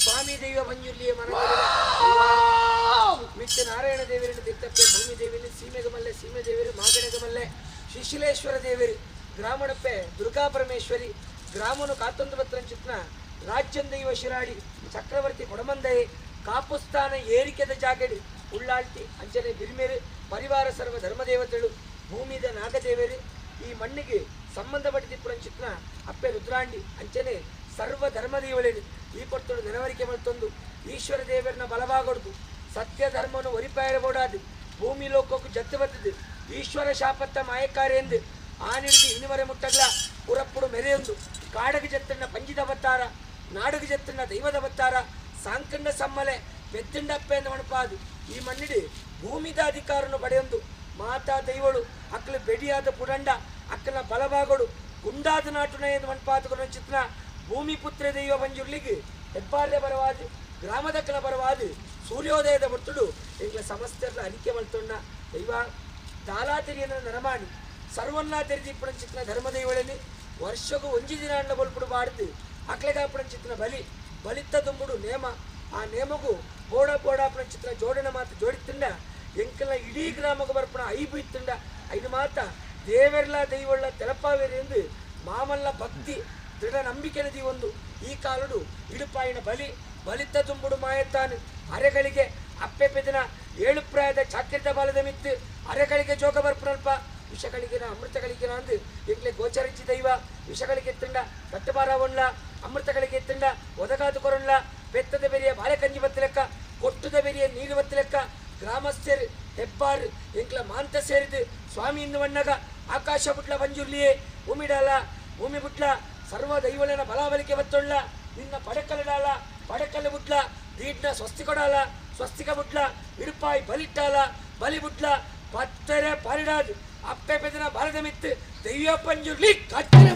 ಸ್ವಾಮಿ ದೈವ ಮಂಜುರ್ಲಿಯ ಮನ ಮಿತ್ತ ನಾರಾಯಣ ದೇವರನ್ನು ದಿತ್ತಪ್ಪೆ ಭೂಮಿ ದೇವಿನಿ ಸೀಮೆಗಮಲ್ಲೆ ಸೀಮೆ ದೇವರು ಮಾಗಣಗಮಲ್ಲೆ ಶಿಶಿಲೇಶ್ವರ ದೇವರು ಗ್ರಾಮಣಪ್ಪೆ ದುರ್ಗಾ ಪರಮೇಶ್ವರಿ ಗ್ರಾಮನು ಕಾತೊಂದು ಪತ್ರಂಚಿತ್ನ ರಾಜ್ಯಂದೈವ ಶಿರಾಡಿ ಚಕ್ರವರ್ತಿ ಕೊಡಮಂದೈ ಕಾಪುಸ್ಥಾನ ಏರಿಕೆದ ಜಾಗಡಿ ಉಳ್ಳಾಳ್ತಿ ಅಂಚನೆ ಬಿರ್ಮೇರು ಪರಿವಾರ ಸರ್ವ ಧರ್ಮದೇವತೆಳು ಭೂಮಿದ ನಾಗದೇವರು ಈ ಮಣ್ಣಿಗೆ ಸಂಬಂಧಪಟ್ಟಿದ್ದ ಅಪ್ಪೆ ರುದ್ರಾಂಡಿ ಅಂಚನೆ ಸರ್ವ ಧರ್ಮದೇವಳೇನು ಈ ಕೊಡ್ತೊಡು ನೆನವರಿಕೆ ಮಲ್ತೊಂದು ಈಶ್ವರ ದೇವರನ್ನ ಬಲವಾಗೊಡ್ದು ಸತ್ಯ ಧರ್ಮನು ಒರಿಪಾಯರಬೋಡಾದು ಭೂಮಿ ಲೋಕಕ್ಕೂ ಜತ್ತು ಬತ್ತದು ಈಶ್ವರ ಶಾಪತ್ತ ಮಾಯಕಾರಿ ಎಂದು ಆನಿಡ್ದು ಇನಿವರೆ ಮುಟ್ಟಗ್ಲ ಪುರಪ್ಪುಡು ಮೆರೆಯೊಂದು ಕಾಡಗ ಜತ್ತಣ್ಣ ಪಂಜಿದ ಬತ್ತಾರ ನಾಡಗ ಜತ್ತಣ್ಣ ದೈವದ ಬತ್ತಾರ ಸಾಂಕಂಡ ಸಮ್ಮಲೆ ಪೆತ್ತಂಡಪ್ಪೆ ಎಂದು ಮಣಪಾದು ಈ ಮಣ್ಣಿಡಿ ಭೂಮಿದ ಅಧಿಕಾರನು ಪಡೆಯೊಂದು ಮಾತಾ ದೈವಳು ಅಕ್ಕಲು ಬೆಡಿಯಾದ ಪುಡಂಡ ಅಕ್ಕನ ಬಲಭಾಗಡು ಗುಂಡಾದ ನಾಟುನ ಎಂದು ಮಣಪಾತುಕೊಂಡು ಚಿತ್ರ ಭೂಮಿ ಪುತ್ರ ದೈವ ಬಂಜುರ್ಲಿಗೆ ಹೆಬ್ಬಾರ್ಯ ಬರವಾದು ಗ್ರಾಮದಕ್ಕನ ಬರವಾದು ಸೂರ್ಯೋದಯದ ಹೊರ್ತುಡು ಎಂಗ್ಲ ಸಮಸ್ತೆರ್ಲ ಅನಿಕೆ ಮಲ್ತೊಣ್ಣ ದೈವ ದಾಲಾತಿರಿಯನ ನರಮಾಣಿ ಸರ್ವನ್ನ ತೆರೆದಿಪ್ಪಣ ಚಿತ್ರ ಧರ್ಮದೈವಳಲ್ಲಿ ವರ್ಷಗೂ ಒಂಜಿ ದಿನ ಅಣ್ಣ ಬಲ್ಪುಡು ಬಾಡ್ದು ಅಕ್ಲೆಗಾಪುಣ ಚಿತ್ರ ಬಲಿ ಬಲಿತ್ತ ದುಂಬುಡು ನೇಮ ಆ ನೇಮಗೂ ಬೋಡ ಬೋಡಾಪುಣ ಚಿತ್ರ ಜೋಡಣೆ ಮಾತು ಜೋಡಿತ್ತುಂಡ ಎಂಕಲ್ನ ಇಡೀ ಗ್ರಾಮಕ್ಕೆ ಬರ್ಪಣ ಐಬು ಇತ್ತುಂಡ ಐದು ಮಾತ ದೇವೆರ್ಲ ದೈವಳ್ಳ ತೆಲಪಾವೇರಿ ಎಂದು ಮಾಮಲ್ಲ ಭಕ್ತಿ ದೃಢ ನಂಬಿಕೆ ಒಂದು ಈ ಕಾಲುಡು ಇಡುಪಾಯಿನ ಬಲಿ ಬಲಿತ ತುಂಬುಡು ಮಾಯತ್ತಾನು ಅರೆಗಳಿಗೆ ಅಪ್ಪೆ ಪೆದಿನ ಏಳು ಪ್ರಾಯದ ಚಾಕ್ರಿತ ಬಾಲದ ಮಿತ್ತು ಅರೆಗಳಿಗೆ ಜೋಗ ಬರ್ಪುನಲ್ಪ ವಿಷಗಳಿಗಿನ ಅಮೃತಗಳಿಗಿನ ಅಂದು ಎಂಕ್ಲೆ ಗೋಚರಿಸಿ ದೈವ ವಿಷಗಳಿಗೆ ತಿಂಡ ಕಟ್ಟುಬಾರ ಒಣ್ಲ ಅಮೃತಗಳಿಗೆ ತಿಂಡ ಒದಗಾದು ಕೊರೊಣ್ಲ ಪೆತ್ತದ ಬೆರಿಯ ಬಾಳೆಕಂಜಿ ಬತ್ತಲೆಕ್ಕ ಕೊಟ್ಟುದ ಬೆರಿಯ ನೀರು ಬತ್ತಲೆಕ್ಕ ಗ್ರಾಮಸ್ಥರು ಹೆಬ್ಬಾರು ಎಂಕ್ಲ ಮಾಂತ ಸೇರಿದು ಸ್ವಾಮಿ ಇಂದು ವಣ್ಣಗ ಆಕಾಶ ಬುಟ್ಲ ಬಂಜುರ್ಲಿಯೇ ಭೂಮಿಡಾಲ ಭೂಮಿ ಬುಟ್ಲ ಸರ್ವ ದೈವಳನ ಬಲಾಬಲಿಕೆ ಬತ್ತೊಳ್ಳ ನಿನ್ನ ಪಡಕಲ್ಲಡಾಲ ಪಡಕಲ್ಲ ಬುಟ್ಲ ದೀಡ್ನ ಸ್ವಸ್ತಿ ಕೊಡಾಲ ಸ್ವಸ್ತಿಕ ಬುಟ್ಲ ಇಡುಪಾಯಿ ಬಲಿಟ್ಟಾಲ ಬಲಿ ಬುಟ್ಲ ಪತ್ತರೆ ಪಾರಿಡಾದು ಅಪ್ಪೆ ಪೆದನ ಬಾಲದ ಮಿತ್ತು ದೈವ ಪಂಜುರ್ಲಿ ಕತ್ತಲೆ.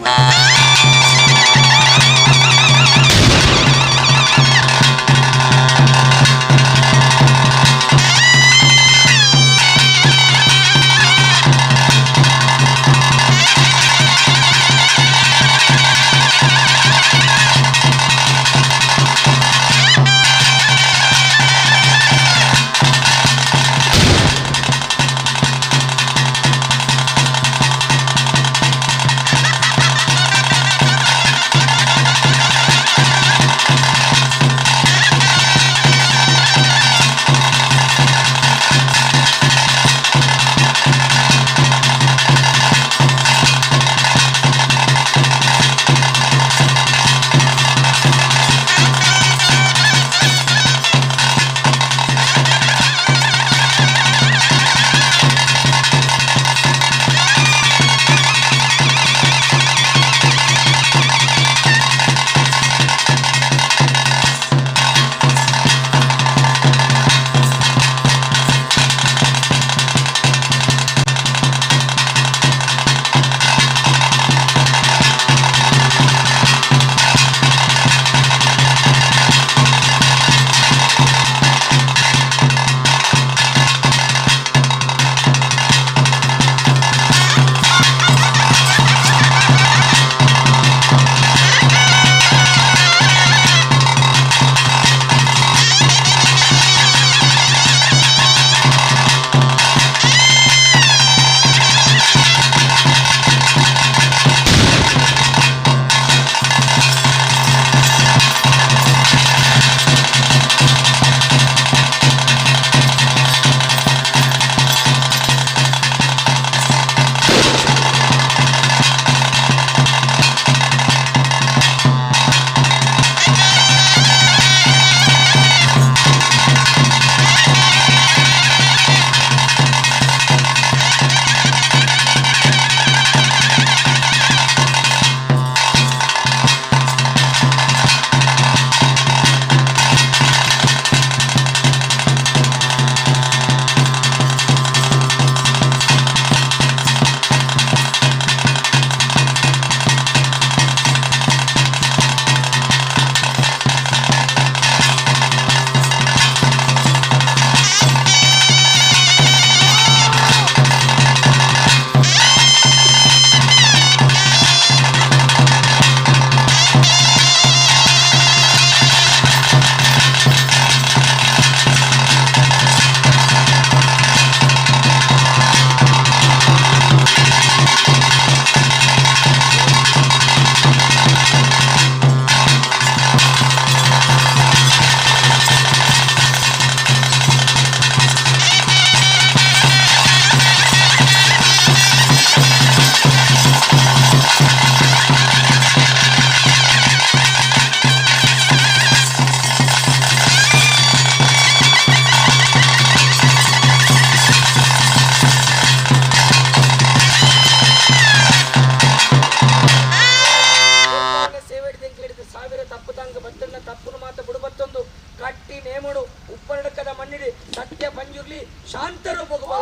ಶಾಂತ ರೂಪಕ್ಕೆ.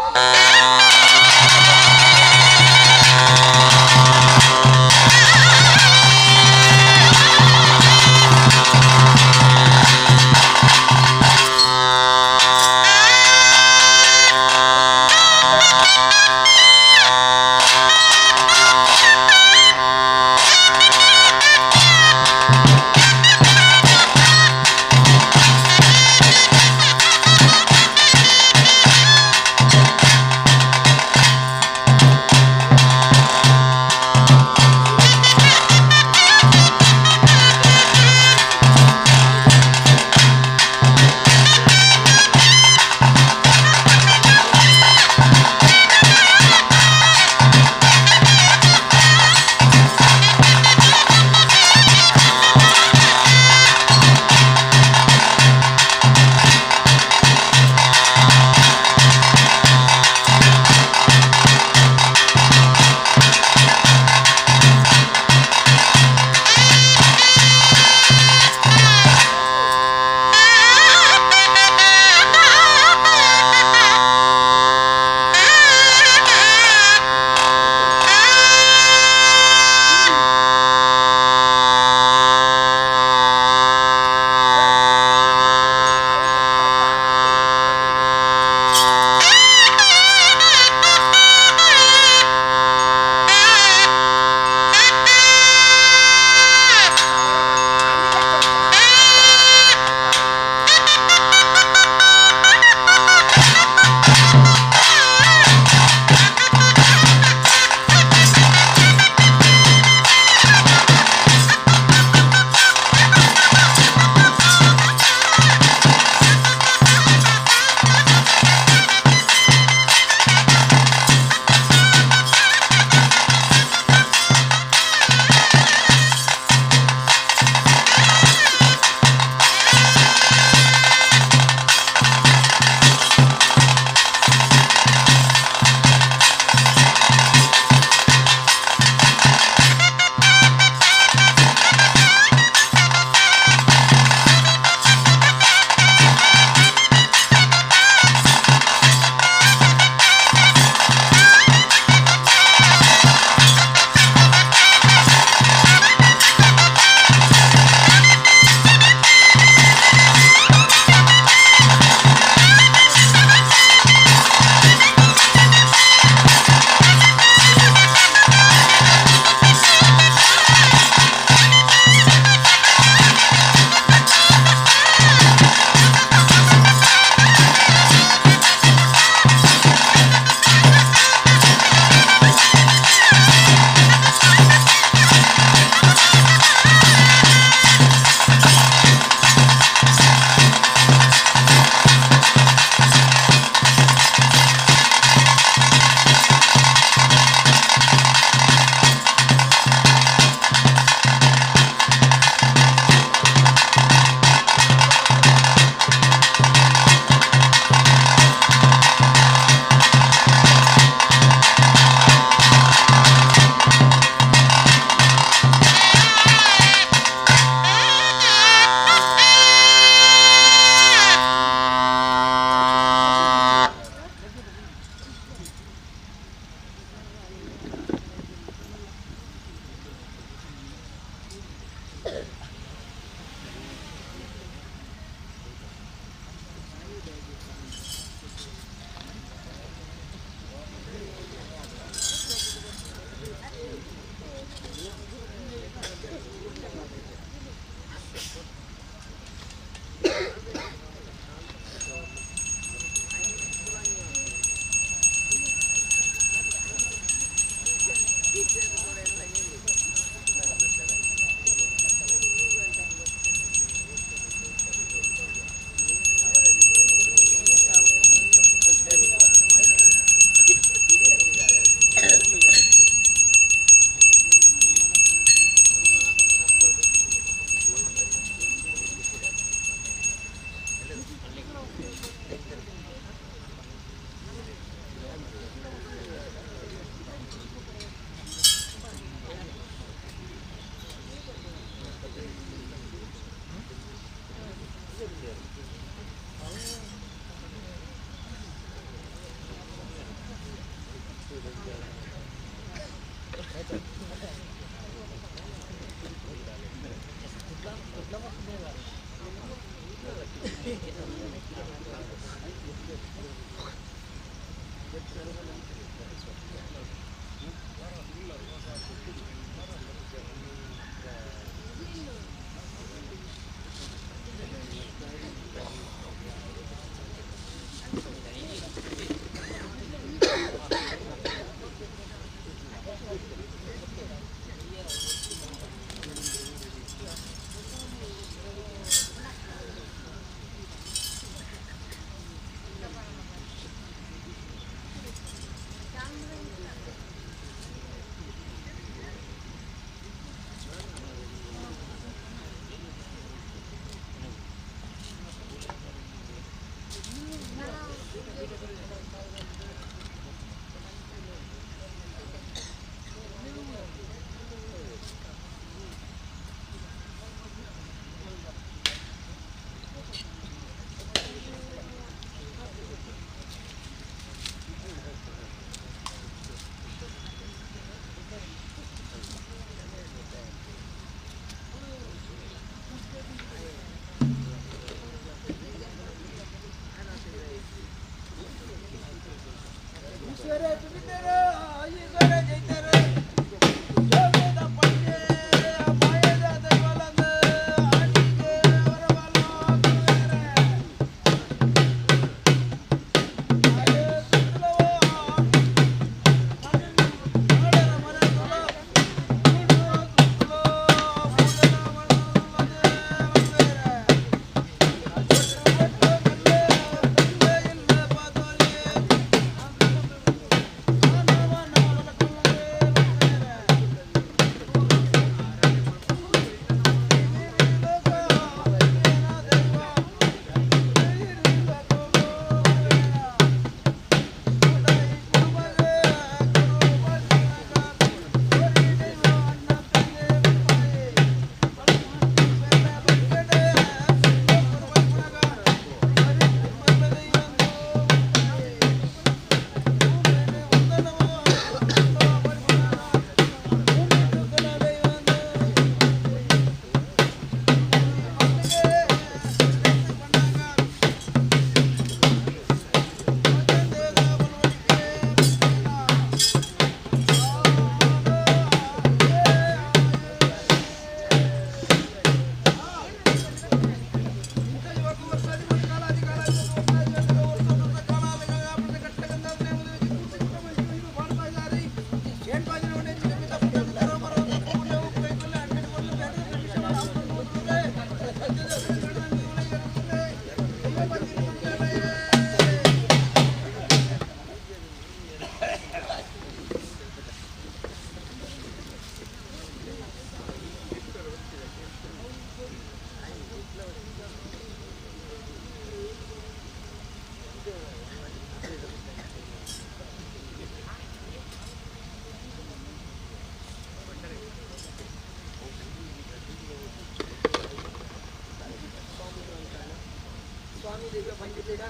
ಸ್ವಾಮಿ ದಿವ್ಯ ಪಂಡಿತರ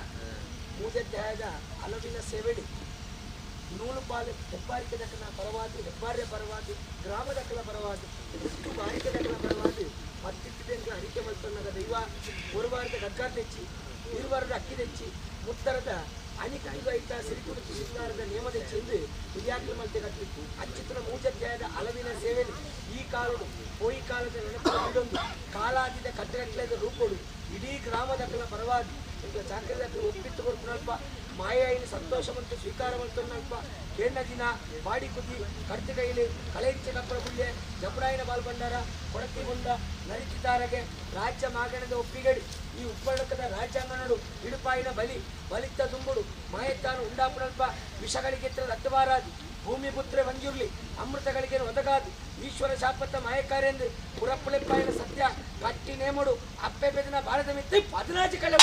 ಮೂಜಧ್ಯಾಯದ ಅಲವಿನ ಸೇವೆಡಿ ನೂಲು ಪಾಲು ಹೆಬ್ಬಾರಿಕೆ ದಕ್ಕನ ಪರವಾದ ಹೆಬ್ಬಾರ್ಯ ಪರವಾದ ಗ್ರಾಮದಕ್ಕಲ ಪರವಾದ ಇಷ್ಟು ಬಾರಿಕೆ ದಕ್ಕನ ಪರವಾದ ಮತ್ತಿಟ್ಟಿದ್ದೆಂಕ ಅಡಿಕೆ ಮಲ್ತೊನ್ನಗ ದೈವ ಒಂದು ವಾರದ ಗಗ್ಗ ತೆಚ್ಚಿ ಇರುವಾರದ ಅಕ್ಕಿ ತೆಚ್ಚಿ ಮುತ್ತರದ ಅಣಿಕೈತ ಸಿರಿಕುಡುಕಿ ಸಿಂಗಾರದ ನೇಮ ತೆಚ್ಚಿ ಎಂದು ಹಿರಿಯಾಕ್ಲು ಮಲ್ತೆ ಕಟ್ಟಿತ್ತು ಅಚ್ಚಿತನ ಮೂಜಧ್ಯಾಯದ ಅಲವಿನ ಸೇವೆ ಈ ಕಾಲಡು ಪೋಯಿ ಕಾಲದ ನೆನಪು ಕಾಲಾದಿದ ಕಟ್ಟಗಟ್ಟಲೆದ ರೂಪಡು ಇಡೀ ಗ್ರಾಮದಕ್ಕಲ ಪರವಾಗಿ ಈಗ ಚಾಕರಿದಕ್ಕಲು ಒಪ್ಪಿಟ್ಟು ಕೊಡ್ಪುನಲ್ಪ ಮಾಯಾಯಿನ ಸಂತೋಷ ಮತ್ತು ಸ್ವೀಕಾರ ಮಲ್ತೊನ್ನಲ್ಪ ಕೇಂದ್ರ ದಿನ ಬಾಡಿ ಕುದಿ ಕಡ್ತಿ ಕೈಲಿ ಕಳೆಂಚ ಕಪ್ಪರ ಗುಳ್ಳೆ ಜಬರಾಯಿನ ಬಾಲ್ಬಂಡಾರ ಕೊಡತಿಗುಂಡ ನರಿಚಿತಾರಗೆ ರಾಜ್ಯ ಮಾಗಣದ ಒಪ್ಪಿಗಡಿ ಈ ಉಪ್ಪಳಕದ ರಾಜ್ಯಾಂಗನಡು ಇಡುಪಾಯಿನ ಬಲಿ ಬಲಿತ್ತ ದುಂಬುಡು ಮಾಯತ್ತಾನು ಉಂಡಾಪುನಲ್ಪ ವಿಷಗಳಿಗೆ ರಕ್ತವಾರಾದಿ ಭೂಮಿ ಪುತ್ರ ಮಂಜುರ್ಲಿ ಅಮೃತಗಳಿಗೆ ಒದಗಾದು ಈಶ್ವರ ಶಾಪತ್ತ ಮಾಯಕಾರೆಂದು ಪುರಪ್ಪುಳೆಪ್ಪಾಯಿನ ಸತ್ಯ ಕಟ್ಟಿ ನೇಮಡು ಅಪ್ಪೆ ಬೆದಿನ ಭಾರತ ಮಿತ್ತಿ ಪದಿನಾಜಿ ಕಳೆ.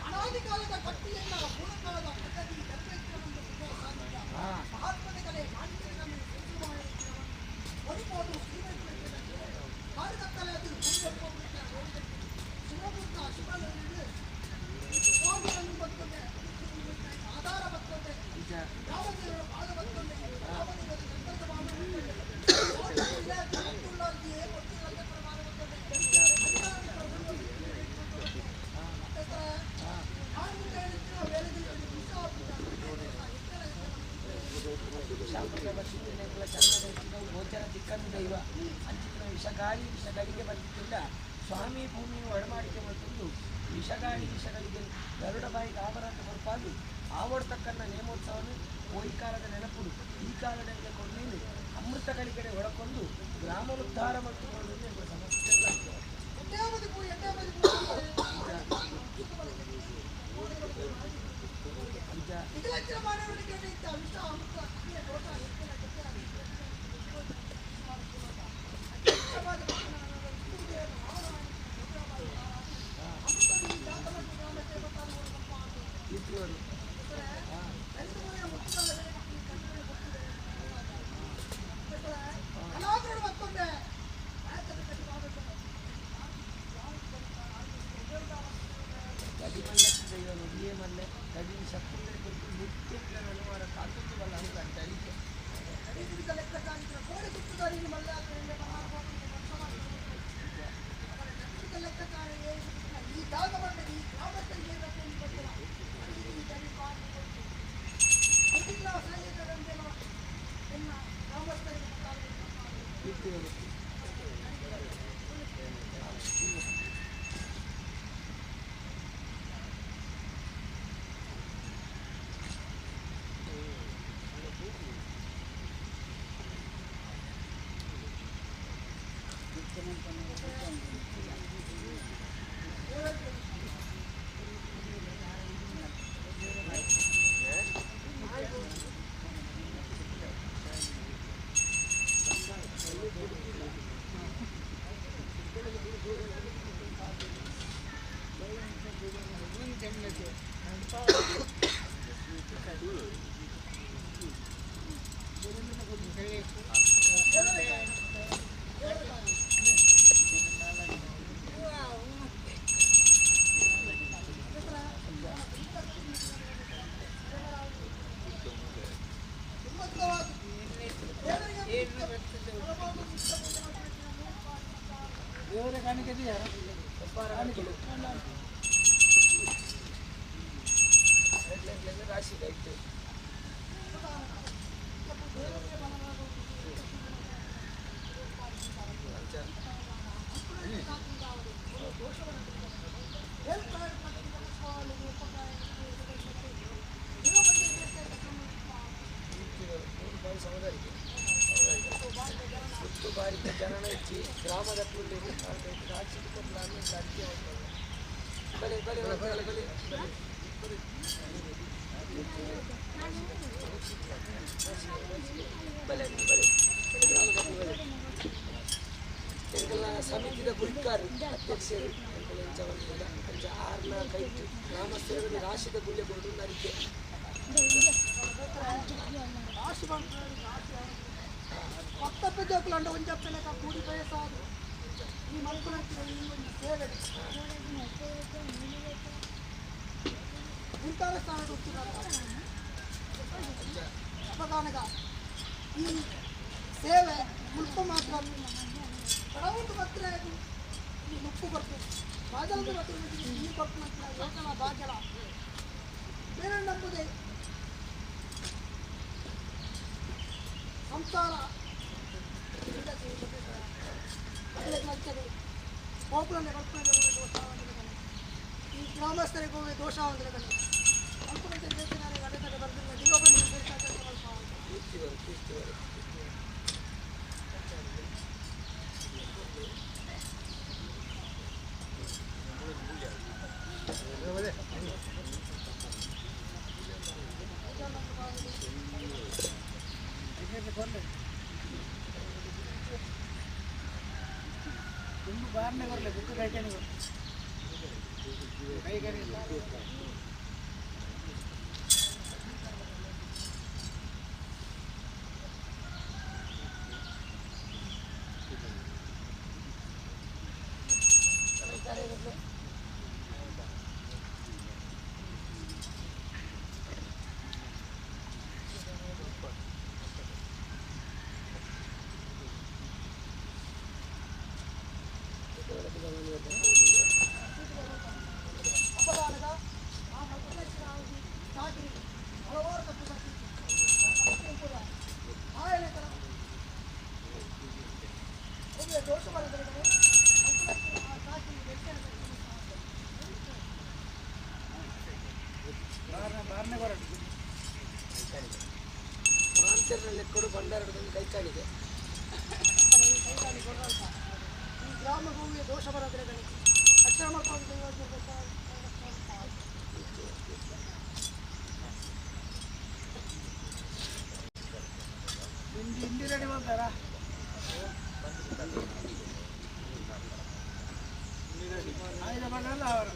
ಅನಾದಿಕಾಲದ ಕಟ್ಟಿಯನ್ನ ಮೂಲಕಾಲದ ಪದ್ಧತಿ ಮಹಾತ್ಮನ ಕಲೆ ಗೋಚರ ತಿಕ್ಕಂದು ದೈವ ಅಂಚಿನ ವಿಷಗಾಳಿ ವಿಷಗಳಿಗೆ ಬಂದಿದ್ದಿಲ್ಲ ಸ್ವಾಮಿ ಭೂಮಿಯನ್ನು ಒಡಮಾಡಿಕೆ ಮತ್ತೊಂದು ವಿಷಗಾಳಿ ವಿಷಗಳಿಗೆ ಗರುಡ ಬಾಯಿ ಆವರನ್ನು ಹೊರಪಾಗಿ ಆವರ್ತಕ್ಕನ್ನ ನೇಮೋತ್ಸವನು ಈ ಕಾಲದ ನೆನಪುಡು ಈ ಕಾಲದ ಕೊಡಲಿ ಅಮೃತ ಕಡೆ ಒಳಕೊಂಡು ಗ್ರಾಮೋದ್ಧಾರ ಮತ್ತು ಸಮಸ್ಯೆ ಸಮಿತಿದ ಗುರಿಕಾರ್ ಅಧ್ಯಕ್ಷರು ಆರ್ನ ಕೈತು ಗ್ರಾಮಸ್ಥರಲ್ಲಿ ರಾಶಿದ ಗುಳ್ಳೆ ಕೊಡು ನರಿಕೆ ಭಕ್ತ ಒಂಜಪ್ಪೆಲೆಕ ಕೂಡಿ ಬಯಸಾದು ಈ ಮಲ್ಪುನ ಈ ಒಂದು ಸೇವೆ ಮುಂತಾದ ಸ್ಥಾನದ ಅಪಗಾನಗ ಈ ಸೇವೆ ಮುಲ್ಪ ಮಾತ್ರ ಬಡವೊಂದು ಬತ್ತರೆ ಈ ಮುಪ್ಪು ಬರ್ತದೆ ಬಾಜಲದ ಬರ್ತದೆ ಈ ಕೊಟ್ಟು ಲೋಕಲ ಬಾಜಲ ಬೇರೆ ನಂಬುದೇ ಸಂಸಾರ ಈ ಗ್ರಾಮಸ್ಥರಿಗೂ ದೋಷ ಲೆಕ್ಕಡು ಭಂಡಾರದಲ್ಲಿ ಕೈಕಾಣಿಗೆ ಈ ಗ್ರಾಮ ಭೂಮಿಯ ದೋಷ ಬರದ್ರೆ ಅಕ್ಷರ ಹಿಂದಿ ಹಿಂದಿ ರೆಡಿ ಮಾಡ್ತಾರಾ? ಅವರು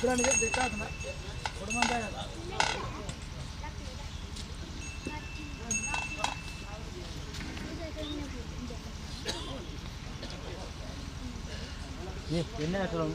ರುದ್ರಾಣಿಗೆ ಬೇಕಾದ ಕೊಡಮಂದಾಯ. ಎಣ್ಣೆ ಹಾಕಲು.